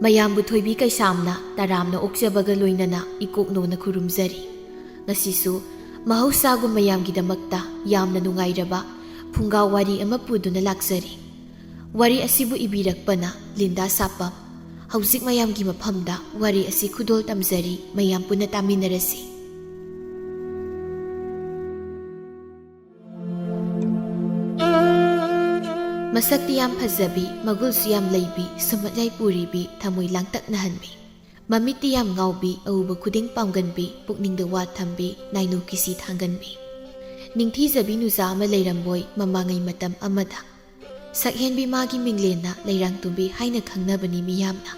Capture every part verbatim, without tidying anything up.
ꯃꯌꯥꯝꯕꯨ ꯊꯣꯏꯕꯤ ꯀꯩꯁꯥꯝꯅ ꯇꯔꯥꯝꯅ ꯑꯣꯛꯆꯕꯒ ꯂꯣꯏꯅꯅ ꯏꯀꯣꯛꯅꯧꯅ ꯈꯨꯔꯨꯝꯖꯔꯤ꯫ ꯉꯁꯤꯁꯨ ꯃꯍꯧꯁꯥꯒꯨꯝ ꯃꯌꯥꯝꯒꯤꯗꯃꯛꯇ ꯌꯥꯝꯅ ꯅꯨꯡꯉꯥꯏꯔꯕ ꯐꯨꯡꯒꯥ ꯋꯥꯔꯤ ꯑꯃ ꯄꯨꯗꯨꯅ ꯂꯥꯛꯆꯔꯤ꯫ ꯋꯥꯔꯤ ꯑꯁꯤꯕꯨ ꯏꯕꯤꯔꯛꯄꯅ ꯂꯤꯟꯗꯥ ꯁꯥꯄꯝ꯫ ꯍꯧꯖꯤꯛ ꯃꯌꯥꯝꯒꯤ ꯃꯐꯝꯗ ꯋꯥꯔꯤ ꯑꯁꯤ ꯈꯨꯗꯣꯜ ꯇꯝꯖꯔꯤ, ꯃꯌꯥꯝ ꯄꯨꯟꯅ ꯇꯥꯃꯤꯟꯅꯔꯁꯤ꯫ ꯃꯁꯛꯇꯤ ꯌꯥꯝ ꯐꯖꯕꯤ, ꯃꯒꯨꯜꯁꯨ ꯌꯥꯝ ꯂꯩꯕꯤ, ꯁꯨꯝꯍꯠ ꯌꯥꯏꯄꯨꯔꯤꯕꯤ, ꯊꯃꯣꯏ ꯂꯥꯡꯇꯛꯅꯍꯟꯕꯤ꯫ ꯃꯃꯤꯠꯇꯤ ꯌꯥꯝ ꯉꯥꯎꯕꯤ, ꯑꯎꯕ ꯈꯨꯗꯤꯡ ꯄꯥꯝꯒꯟꯕꯤ, ꯄꯨꯛꯅꯤꯡꯗ ꯋꯥ ꯊꯝꯕꯤ, ꯅꯥꯏꯅꯣ ꯀꯤꯁꯤ ꯊꯥꯡꯒꯟꯕꯤ꯫ ꯅꯤꯡꯊꯤꯖꯕꯤ ꯅꯨꯆꯥ ꯑꯃ ꯂꯩꯔꯝꯕꯣꯏ ꯃꯃꯥꯡꯉꯩ ꯃꯇꯝ ꯑꯃꯗ꯫ ꯁꯛꯍꯦꯟꯕꯤ ꯃꯥꯒꯤ ꯃꯤꯡꯂꯦꯟꯅ ꯂꯩꯔꯥꯡꯇꯣꯝꯕꯤ ꯍꯥꯏꯅ ꯈꯪꯅꯕꯅꯤ ꯃꯤꯌꯥꯝꯅ꯫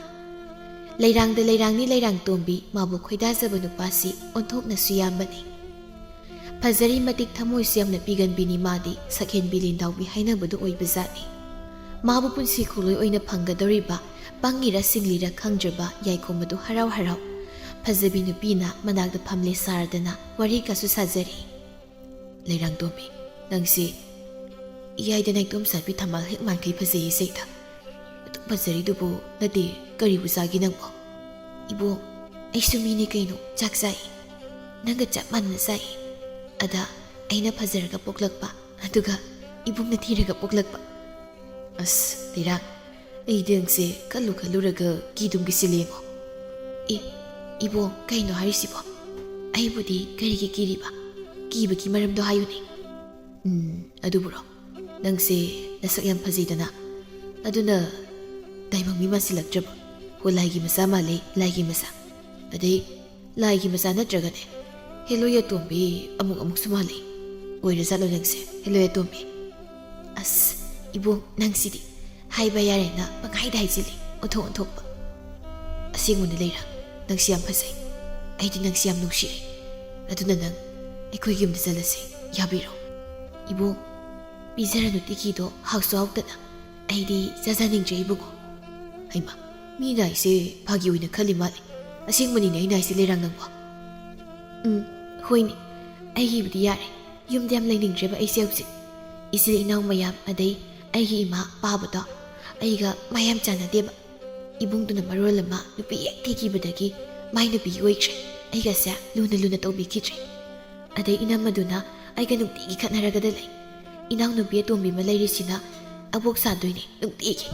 ꯂꯩꯔꯥꯡꯗ ꯂꯩꯔꯥꯡꯅꯤ ꯂꯩꯔꯥꯡꯇꯣꯝꯕꯤ, ꯃꯥꯕꯨ ꯈꯣꯏꯗꯥꯖꯕ ꯅꯨꯄꯥꯁꯤ ꯑꯣꯟꯊꯣꯛꯅꯁꯨ ꯌꯥꯝꯕꯅꯤ꯫ ꯐꯖꯔꯤ ꯃꯇꯤꯛ ꯊꯃꯣꯏꯁꯨ ꯌꯥꯝꯅ ꯄꯤꯒꯟꯕꯤꯅꯤ ꯃꯥꯗꯤ, ꯁꯛꯍꯦꯟꯕꯤ ꯂꯤꯟꯗꯥꯎꯕꯤ ꯍꯥꯏꯅꯕꯗꯨ ꯑꯣꯏꯕꯖꯥꯠꯅꯤ꯫ ꯃꯥꯕꯨ ꯄꯨꯟꯁꯤ ꯈꯣꯡꯂꯣꯏ ꯑꯣꯏꯅ ꯐꯪꯒꯗꯧꯔꯤꯕ ꯄꯪꯉꯤꯔ ꯁꯤꯡꯂꯤꯔ ꯈꯪꯗ꯭ꯔꯕ ꯌꯥꯏꯈꯣꯝ ꯑꯗꯨ ꯍꯔꯥꯎ ꯍꯔꯥꯎ ꯐꯖꯕꯤ ꯅꯨꯄꯤꯅ ꯃꯅꯥꯛꯇ ꯐꯝꯂꯦ ꯁꯥꯔꯗꯅ ꯋꯥꯔꯤꯒꯁꯨ ꯁꯥꯖꯔꯤ꯫ ꯂꯩꯔꯥꯡꯇꯣꯝꯕꯤ, ꯅꯪꯁꯤ ꯏꯌꯥꯏꯗ ꯅꯥꯏꯇꯣꯝ ꯁꯥꯠꯄꯤ ꯊꯝꯕꯥꯜ ꯍꯦꯛ ꯃꯥꯟꯈꯩ ꯐꯖꯩꯌꯦ ꯁꯩꯗ꯫ ꯑꯗꯨꯛ ꯐꯖꯔꯤꯗꯨꯕꯨ ꯅꯠꯇꯦ, ꯀꯔꯤꯕꯨ ꯆꯥꯒꯦ ꯅꯪꯕꯣ? ꯏꯕꯣ, ꯑꯩꯁꯨ ꯃꯤꯅꯦ ꯀꯩꯅꯣ, ꯆꯥꯛ ꯆꯥꯏ꯫ ꯅꯪꯒ ꯆꯞ ꯃꯥꯟꯅꯅ ꯆꯥꯏ꯫ ꯑꯗ ꯑꯩꯅ ꯐꯖꯔꯒ ꯄꯣꯛꯂꯛꯄ, ꯑꯗꯨꯒ ꯏꯕꯨꯡꯅ ꯊꯤꯔꯒ ꯄꯣꯛꯂꯛꯄ꯫ ꯑꯁ, ꯂꯩꯔꯥꯡ, ꯑꯩꯗꯤ ꯅꯪꯁꯦ ꯈꯜꯂꯨ ꯈꯜꯂꯨꯔꯒ ꯀꯤꯗꯨꯝ ꯀꯤꯁꯤꯜꯂꯦꯉꯣ꯫ ꯑꯦ, ꯏꯕꯣ, ꯀꯩꯅꯣ ꯍꯥꯏꯔꯤꯁꯤꯕꯣ? ꯑꯩꯕꯨꯗꯤ ꯀꯔꯤꯒꯤ ꯀꯤꯔꯤꯕ? ꯀꯤꯕꯒꯤ ꯃꯔꯝꯗꯣ ꯍꯥꯏꯌꯨꯅꯦ꯫ ꯎꯝ, ꯑꯗꯨꯕꯨꯔꯣ? ꯅꯪꯁꯦ ꯅꯁꯛ ꯌꯥꯝ ꯐꯖꯩꯗꯅ꯫ ꯑꯗꯨꯅ ꯇꯥꯏꯕꯪ ꯃꯤ ꯃꯥꯟꯁꯤꯜꯂꯛꯇ꯭ꯔꯕ? ꯍꯣ, ꯂꯥꯏꯒꯤ ꯃꯆꯥ ꯃꯥꯜꯂꯦ, ꯂꯥꯏꯒꯤ ꯃꯆꯥ꯫ ꯑꯗꯩ ꯂꯥꯏꯒꯤ ꯃꯆꯥ ꯅꯠꯇ꯭ꯔꯒꯅꯦ, ꯍꯦꯂꯣꯏ ꯑꯇꯣꯝꯕꯤ ꯑꯃꯨꯛ ꯑꯃꯨꯛꯁꯨ ꯃꯥꯜꯂꯤ꯫ ꯑꯣꯏꯔꯖꯥꯠꯂꯣ ꯅꯪꯁꯦ, ꯍꯦꯂꯣꯏ ꯑꯇꯣꯝꯕꯤ? ꯑꯁ, ꯏꯕꯣ, ꯅꯪꯁꯤꯗꯤ ꯍꯥꯏꯕ ꯌꯥꯔꯦꯅ ꯄꯪꯍꯥꯏꯗ ꯍꯥꯏꯖꯤꯜꯂꯤ, ꯑꯣꯟꯊꯣꯛ ꯑꯣꯟꯊꯣꯛꯄ꯫ ꯑꯁꯦꯡꯕꯅꯤ ꯂꯩꯔꯥꯡ, ꯅꯪꯁꯤ ꯌꯥꯝ ꯐꯖꯩ꯫ ꯑꯩꯗꯤ ꯅꯪꯁꯤ ꯌꯥꯝ ꯅꯨꯡꯁꯤꯔꯦ꯫ ꯑꯗꯨꯅ ꯅꯪ ꯑꯩꯈꯣꯏꯒꯤ ꯌꯨꯝꯗ ꯆꯠꯂꯁꯦ, ꯌꯥꯕꯤꯔꯣ? ꯏꯕꯣ, ꯄꯤꯖꯔꯅꯨ ꯇꯤꯀꯤꯗꯣ, ꯍꯥꯎꯁꯨ ꯍꯥꯎꯇꯅ꯫ ꯑꯩꯗꯤ ꯆꯥꯖꯅꯤꯡꯗ꯭ꯔꯦ ꯏꯕꯨꯡꯉꯣ꯫ ꯍꯩꯃꯥ, ꯃꯤꯅ ꯍꯥꯏꯁꯦ ꯐꯥꯒꯤ ꯑꯣꯏꯅ ꯈꯜꯂꯤ ꯃꯥꯜꯂꯦ꯫ ꯑꯁꯦꯡꯕꯅꯤꯅꯦ ꯑꯩꯅ ꯍꯥꯏꯁꯦ ꯂꯩꯔꯥꯡ ꯅꯪꯕꯣ꯫ ꯎꯝ, ꯍꯣꯏꯅꯦ, ꯑꯩꯒꯤꯕꯨꯗꯤ ꯌꯥꯔꯦ꯫ ꯌꯨꯝꯗ ꯌꯥꯝ ꯂꯩꯅꯤꯡꯗ꯭ꯔꯦꯕ ꯑꯩꯁꯦ ꯍꯧꯖꯤꯛ꯫ ꯏꯆꯤꯜ ꯏꯅꯥꯎ ꯃꯌꯥꯝ, ꯑꯗꯩ ꯑꯩꯒꯤ ꯏꯃꯥ ꯄꯥꯕꯗꯣ ꯑꯩꯒ ꯃꯥ ꯌꯥꯝ ꯆꯥꯟꯅꯗꯦꯕ꯫ ꯏꯕꯨꯡꯗꯨꯅ ꯃꯔꯣꯜ ꯑꯃ ꯅꯨꯄꯤ ꯍꯦꯛ ꯊꯤꯈꯤꯕꯗꯒꯤ ꯃꯥꯏ ꯅꯨꯄꯤ ꯑꯣꯏꯈ꯭ꯔꯦ꯫ ꯑꯩꯒꯁꯦ ꯂꯨꯅ ꯂꯨꯅ ꯇꯧꯕꯤꯈꯤꯗ꯭ꯔꯦ꯫ ꯑꯗꯩ ꯏꯅꯝꯃꯗꯨꯅ ꯑꯩꯒ ꯅꯨꯡꯇꯤꯒꯤ ꯈꯠꯅꯔꯒꯗ ꯂꯩ꯫ ꯏꯅꯥꯎꯅꯨꯄꯤ ꯑꯇꯣꯝꯕꯤ ꯑꯃ ꯂꯩꯔꯤꯁꯤꯅ ꯑꯕꯣꯛ ꯁꯥꯗꯣꯏꯅꯦ ꯅꯨꯡꯇꯤꯒꯤ꯫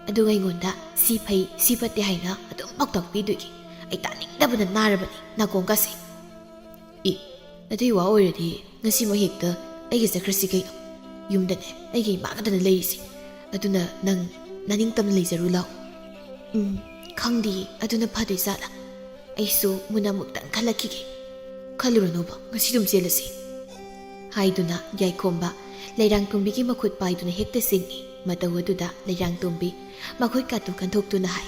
ꯑꯗꯨꯒ ꯑꯩꯉꯣꯟꯗ ꯁꯤ ꯐꯩ, ꯁꯤ ꯐꯠꯇꯦ ꯍꯥꯏꯅ ꯑꯗꯨꯝ ꯄꯥꯎꯇꯥꯛ ꯄꯤꯗꯣꯏꯒꯤ꯫ ꯑꯩ ꯇꯥꯅꯤꯡꯗꯕꯅ ꯅꯥꯔꯕꯅꯤ ꯅꯥꯀꯣꯡꯒꯁꯦ꯫ ꯏ, ꯑꯗꯨꯏ ꯋꯥ ꯑꯣꯏꯔꯗꯤ ꯉꯁꯤꯃꯛ ꯍꯦꯛꯇ ꯑꯩꯒ ꯆꯠꯈ꯭ꯔꯁꯤ ꯀꯩꯅꯣ? ꯌꯨꯝꯗꯅꯦ ꯑꯩꯒꯤ ꯏꯃꯥ ꯈꯛꯇꯅ ꯂꯩꯔꯤꯁꯦ꯫ ꯑꯗꯨꯅ ꯅꯪ ꯅꯅꯤꯡꯇꯝꯅ ꯂꯩꯖꯔꯨ ꯂꯥꯎ꯫ ꯎꯝ, ꯈꯪꯗꯤꯌꯦ, ꯑꯗꯨꯅ ꯐꯗꯣꯏ ꯖꯥꯠꯂꯥ? ꯑꯩꯁꯨ ꯃꯨꯟꯅ ꯑꯃꯨꯛꯇꯪ ꯈꯜꯂꯛꯈꯤꯒꯦ꯫ ꯈꯜꯂꯨꯔꯅꯨꯕ, ꯉꯁꯤ ꯑꯗꯨꯝ ꯆꯦꯜꯂꯁꯤ꯫ ꯍꯥꯏꯗꯨꯅ ꯌꯥꯏꯈꯣꯝꯕ ꯂꯩꯔꯥꯡꯇꯣꯝꯕꯤꯒꯤ ꯃꯈꯨꯠ ꯄꯥꯏꯗꯨꯅ ꯍꯦꯛꯇ ꯆꯤꯡꯏ꯫ ꯃꯇꯧ ꯑꯗꯨꯗ ꯂꯩꯔꯥꯡꯇꯣꯝꯕꯤ ꯃꯈꯨꯠ ꯀꯥꯇꯨ ꯀꯟꯊꯣꯛꯇꯨꯅ ꯍꯥꯏ,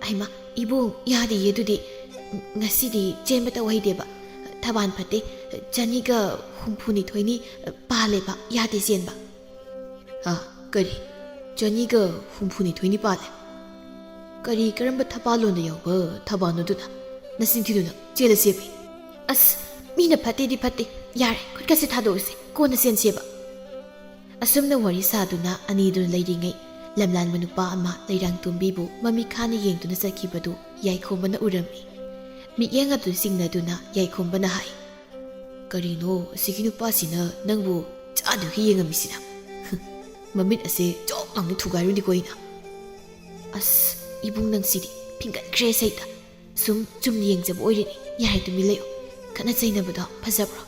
"ꯍꯩꯃꯥ, ꯏꯕꯨꯡ, ꯌꯥꯗꯤꯌꯦ ꯑꯗꯨꯗꯤ꯫ ꯉꯁꯤꯗꯤ ꯆꯦꯟꯕ ꯇꯧ ꯍꯩꯗꯦꯕ꯫ ꯊꯕꯥꯟ ꯐꯠꯇꯦ, ꯆꯅꯤꯒ ꯍꯨꯝꯐꯨꯅꯤꯊꯣꯏꯅꯤ ꯄꯥꯜꯂꯦꯕ, ꯌꯥꯗꯦ ꯆꯦꯟꯕ꯫" "ꯍꯥ? ꯀꯔꯤ? ꯆꯅꯤꯒ ꯍꯨꯝꯐꯨꯅꯤꯊꯣꯏꯅꯤ ꯄꯥꯜꯂꯦ? ꯀꯔꯤ, ꯀꯔꯝꯕ ꯊꯕꯥꯜꯂꯣꯟꯗ ꯌꯥꯎꯕ ꯊꯕꯥꯜꯅꯣ ꯑꯗꯨꯅ? ꯅꯆꯤꯟ ꯊꯤꯗꯨꯅ ꯆꯦꯜꯂꯁꯦꯃꯤ꯫" "ꯑꯁ, ꯃꯤꯅ ꯐꯠꯇꯦꯗꯤ ꯐꯠꯇꯦ꯫ ꯌꯥꯔꯦ, ꯈꯨꯠꯀꯁꯦ ꯊꯥꯗꯣꯛꯑꯁꯦ, ꯀꯣꯟꯅ ꯆꯦꯟꯁꯦꯕ꯫" ꯑꯁꯨꯝꯅ ꯋꯥꯔꯤ ꯁꯥꯗꯨꯅ ꯑꯅꯤꯗꯨꯅ ꯂꯩꯔꯤꯉꯩ, ꯂꯝꯂꯥꯟꯕ ꯅꯨꯄꯥ ꯑꯃ ꯂꯩꯔꯥꯡꯇꯣꯝꯕꯤꯕꯨ ꯃꯃꯤꯠ ꯈꯥꯅ ꯌꯦꯡꯗꯨꯅ ꯆꯠꯈꯤꯕꯗꯨ ꯌꯥꯏꯈꯣꯝꯕꯅ ꯎꯔꯝꯃꯤ꯫ ꯃꯤꯠꯌꯦꯡ ꯑꯗꯨ ꯆꯤꯡꯅꯗꯨꯅ ꯌꯥꯏꯈꯣꯝꯕꯅ ꯍꯥꯏ, "ꯀꯔꯤꯅꯣ ꯑꯁꯤꯒꯤ ꯅꯨꯄꯥꯁꯤꯅ ꯅꯪꯕꯨ ꯆꯥꯗꯨꯒꯤ ꯌꯦꯡꯉꯝꯃꯤꯁꯤꯅ? ꯃꯃꯤꯠ ꯑꯁꯦ ꯆꯣꯛ ꯂꯥꯎꯅ ꯊꯨꯒꯥꯏꯔꯨꯅꯤꯀꯣ ꯑꯩꯅ꯫" "ꯑꯁ, ꯏꯕꯨꯡ ꯅꯪꯁꯤꯗꯤ ꯐꯤꯡꯒꯠꯈ꯭ꯔꯦ ꯁꯩꯇ꯫ ꯁꯨꯝ ꯆꯨꯝꯅ ꯌꯦꯡꯖꯕ ꯑꯣꯏꯔꯤꯅꯤ꯫ ꯌꯥꯔꯦ, ꯇꯨꯃꯤꯟ ꯂꯩꯌꯨ꯫ ꯈꯠꯅ ꯆꯩꯅꯕꯗꯣ ꯐꯖꯕ꯭ꯔꯣ?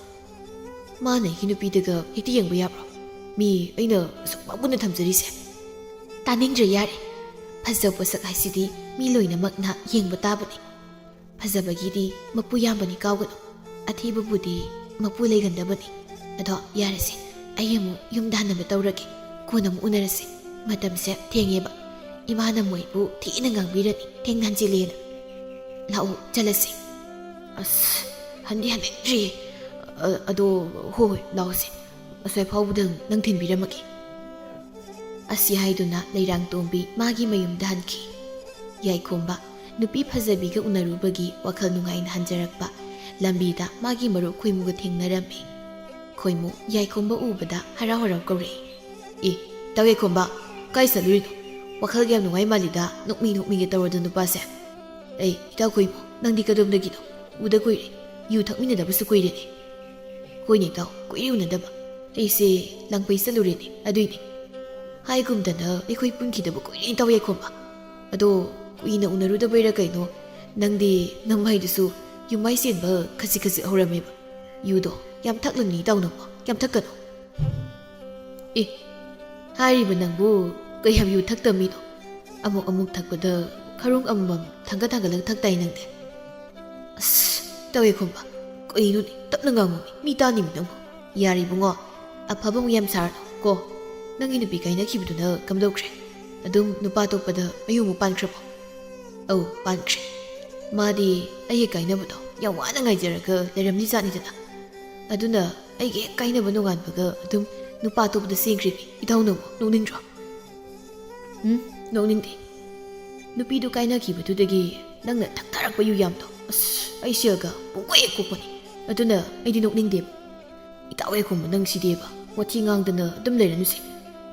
ꯃꯥꯅ ꯑꯩꯒꯤ ꯅꯨꯄꯤꯗꯒ ꯍꯦꯛꯇ ꯌꯦꯡꯕ ꯌꯥꯕ꯭ꯔꯣ? ꯃꯤ ꯑꯩꯅ ꯑꯁꯨꯛ ꯃꯒꯨꯟꯅ ꯊꯝꯖꯔꯤꯁꯦ꯫" "ꯇꯥꯅꯤꯡꯗ꯭ꯔꯦ, ꯌꯥꯔꯦ꯫ ꯐꯖꯕ ꯄꯣꯠꯁꯛ ꯍꯥꯏꯁꯤꯗꯤ ꯃꯤ ꯂꯣꯏꯅꯃꯛꯅ ꯌꯦꯡꯕ ꯇꯥꯕꯅꯤ꯫ ꯐꯖꯕꯒꯤꯗꯤ ꯃꯄꯨ ꯌꯥꯝꯕꯅꯤ ꯀꯥꯎꯒꯅꯨ꯫ ꯑꯊꯤꯕꯕꯨꯗꯤ ꯃꯄꯨ ꯂꯩꯒꯟꯗꯕꯅꯤ꯫ ꯑꯗꯣ ꯌꯥꯔꯦꯁꯦ, ꯑꯩ ꯑꯃꯨꯛ ꯌꯨꯝꯗ ꯍꯟꯅꯕ ꯇꯧꯔꯒꯦ꯫ ꯀꯣꯟꯅ ꯑꯃꯨꯛ ꯎꯅꯔꯁꯦ꯫ ꯃꯇꯝꯁꯦ ꯊꯦꯡꯉꯦꯕ꯫ ꯏꯃꯥꯅ ꯃꯣꯏꯕꯨ ꯊꯤꯅ ꯉꯥꯡꯕꯤꯔꯅꯤ, ꯊꯦꯡꯅ ꯍꯟꯖꯤꯜꯂꯦꯅ꯫ ꯂꯥꯛꯑꯣ, ꯆꯠꯂꯁꯦ꯫" "ꯑꯁ, ꯍꯟꯗꯤ ꯍꯟꯅꯤꯡꯗ꯭ꯔꯤꯌꯦ꯫ ꯑ-, ꯑꯗꯣ, ꯍꯣꯏ, ꯍꯣꯏ, ꯂꯥꯛꯑꯣꯁꯦ꯫ ꯑꯁ꯭ꯋꯥꯏ ꯐꯥꯎꯕꯗꯪ ꯅꯪ ꯊꯤꯟꯕꯤꯔꯝꯃꯒꯦ꯫" ꯑꯁꯤ ꯍꯥꯏꯗꯨꯅ ꯂꯩꯔꯥꯡꯇꯣꯝꯕꯤ ꯃꯥꯒꯤ ꯃꯌꯨꯝꯗ ꯍꯟꯈꯤ꯫ ꯌꯥꯏꯈꯣꯝꯕ ꯅꯨꯄꯤ ꯐꯖꯕꯤꯒ ꯎꯅꯔꯨꯕꯒꯤ ꯋꯥꯈꯜ ꯅꯨꯡꯉꯥꯏꯅ ꯍꯟꯖꯔꯛꯄ ꯂꯝꯕꯤꯗ ꯃꯥꯒꯤ ꯃꯔꯨꯞ ꯈꯣꯏꯃꯨꯒ ꯊꯦꯡꯅꯔꯝꯃꯤ꯫ ꯈꯣꯏꯃꯨ ꯌꯥꯏꯈꯣꯝꯕ ꯎꯕꯗ ꯍꯔꯥꯎ ꯍꯔꯥꯎ ꯀꯧꯔꯛꯏ, "ꯑꯦ, ꯇꯥꯎ ꯌꯥꯏꯈꯣꯝꯕ, ꯀꯥꯏ ꯆꯠꯂꯨꯔꯤꯅꯣ? ꯋꯥꯈꯜꯒ ꯌꯥꯝ ꯅꯨꯡꯉꯥꯏ ꯃꯥꯜꯂꯤꯗ, ꯅꯣꯛꯃꯤ ꯅꯣꯛꯃꯤꯒ ꯇꯧꯔꯗ ꯅꯨꯄꯥꯁꯦ꯫ ꯑꯩ, ꯏꯇꯥꯎ ꯈꯣꯏꯃꯨ, ꯅꯪꯗꯤ ꯀꯗꯣꯝꯗꯒꯤꯅꯣ? ꯎꯗ ꯀꯨꯏꯔꯦ꯫ ꯌꯨ ꯊꯛꯃꯤꯟꯅꯗꯕꯁꯨ ꯀꯨꯏꯔꯦꯅꯦ꯫ ꯍꯣꯏꯅꯦ ꯏꯇꯥꯎ, ꯀꯨꯏꯔꯦ ꯎꯅꯗꯕ꯫ ꯑꯩꯁꯦ ꯂꯥꯡꯐꯩ ꯆꯠꯂꯨꯔꯦꯅꯦ, ꯑꯗꯨꯏꯅꯦ꯫ ꯍꯥꯏꯒꯨꯝꯗꯅ ꯑꯩꯈꯣꯏ ꯄꯨꯟꯈꯤꯗꯕ ꯀꯨꯏꯔꯦ ꯏꯇꯥꯎ ꯌꯥꯏꯈꯣꯝꯕ꯫ ꯑꯗꯣ ꯀꯨꯏꯅ ꯎꯅꯔꯨꯗꯕꯩꯔꯥ ꯀꯩꯅꯣ, ꯅꯪꯗꯤ ꯅꯃꯥꯏꯗꯨꯁꯨ ꯌꯨꯝꯃꯥꯏ ꯆꯦꯟꯕ ꯈꯖꯤꯛ ꯈꯖꯤꯛ ꯍꯧꯔꯝꯃꯦꯕ꯫ ꯌꯨꯗꯣ ꯌꯥꯝ ꯊꯛꯂꯝꯅꯤ ꯏꯇꯥꯎ ꯅꯪꯕꯣ, ꯌꯥꯝ ꯊꯛꯀꯅꯨ꯫ ꯑꯦ, ꯍꯥꯏꯔꯤꯕ ꯅꯪꯕꯨ ꯀꯌꯥꯝ ꯌꯨ ꯊꯛꯇꯕ ꯃꯤꯅꯣ? ꯑꯃꯨꯛ ꯑꯃꯨꯛ ꯊꯛꯄꯗ ꯈꯔꯨꯡ ꯑꯃꯃꯝ ꯊꯥꯡꯒꯠ ꯊꯥꯡꯒꯠꯂꯒ ꯊꯛꯇꯥꯏ ꯅꯪꯗꯤ꯫ ꯑꯁ, ꯏꯇꯥꯎ ꯌꯥꯏꯈꯣꯝꯕ, ꯀꯩꯅꯣꯅꯦ, ꯇꯞꯅ ꯉꯥꯡꯉꯨꯅꯦ, ꯃꯤ ꯇꯥꯅꯤꯃꯤ ꯅꯪꯕꯨ꯫ ꯌꯥꯔꯦ ꯏꯕꯨꯡꯉꯣ, ꯑꯐꯕ ꯑꯃꯨꯛ ꯌꯥꯝ ꯁꯥꯔꯅꯨ ꯀꯣ꯫ ꯅꯪꯒꯤ ꯅꯨꯄꯤ ꯀꯥꯏꯅꯈꯤꯕꯗꯨꯅ ꯀꯝꯗꯧꯈ꯭ꯔꯦ? ꯑꯗꯨꯝ ꯅꯨꯄꯥ ꯑꯇꯣꯞꯄꯗ ꯃꯌꯨꯝ ꯑꯃꯨꯛ ꯄꯥꯟꯈ꯭ꯔꯕꯣ? ꯑꯧ, ꯄꯥꯟꯈ꯭ꯔꯦ꯫ ꯃꯥꯗꯤ ꯑꯩꯒꯤ ꯀꯥꯏꯅꯕꯗꯣ ꯌꯥꯝ ꯋꯥꯅ ꯉꯥꯏꯖꯔꯒ ꯂꯩꯔꯝꯂꯤ ꯖꯥꯠꯅꯤꯗꯅ꯫ ꯑꯗꯨꯅ ꯑꯩꯒꯤ ꯍꯦꯛ ꯀꯥꯏꯅꯕ ꯅꯣꯡꯉꯥꯟꯕꯒ ꯑꯗꯨꯝ ꯅꯨꯄꯥ ꯑꯇꯣꯞꯄꯗ ꯆꯦꯟꯈ꯭ꯔꯤꯅꯤ꯫ ꯏꯇꯥꯎꯅꯕꯨ ꯅꯣꯛꯅꯤꯡꯗ꯭ꯔꯣ? ꯎꯝ, ꯅꯣꯛꯅꯤꯡꯗꯦ꯫ ꯅꯨꯄꯤꯗꯨ ꯀꯥꯏꯅꯈꯤꯕꯗꯨꯗꯒꯤ ꯅꯪꯅ ꯊꯛꯊꯔꯛꯄ ꯌꯨ ꯌꯥꯝꯗꯣ, ꯑꯁ, ꯑꯩ ꯁꯦꯜꯒ ꯄꯨꯡꯀꯣꯛ ꯍꯦꯛ ꯀꯣꯛꯄꯅꯤ꯫ ꯑꯗꯨꯅ ꯑꯩꯗꯤ ꯅꯣꯛꯅꯤꯡꯗꯦꯕ꯫ ꯏꯇꯥꯎ ꯌꯥꯏꯈꯣꯝꯕ ꯅꯪ ꯁꯤꯗꯤꯕ, ꯋꯥꯊꯤ ꯉꯥꯡꯗꯅ ꯑꯗꯨꯝ ꯂꯩꯔꯅꯨꯁꯦ꯫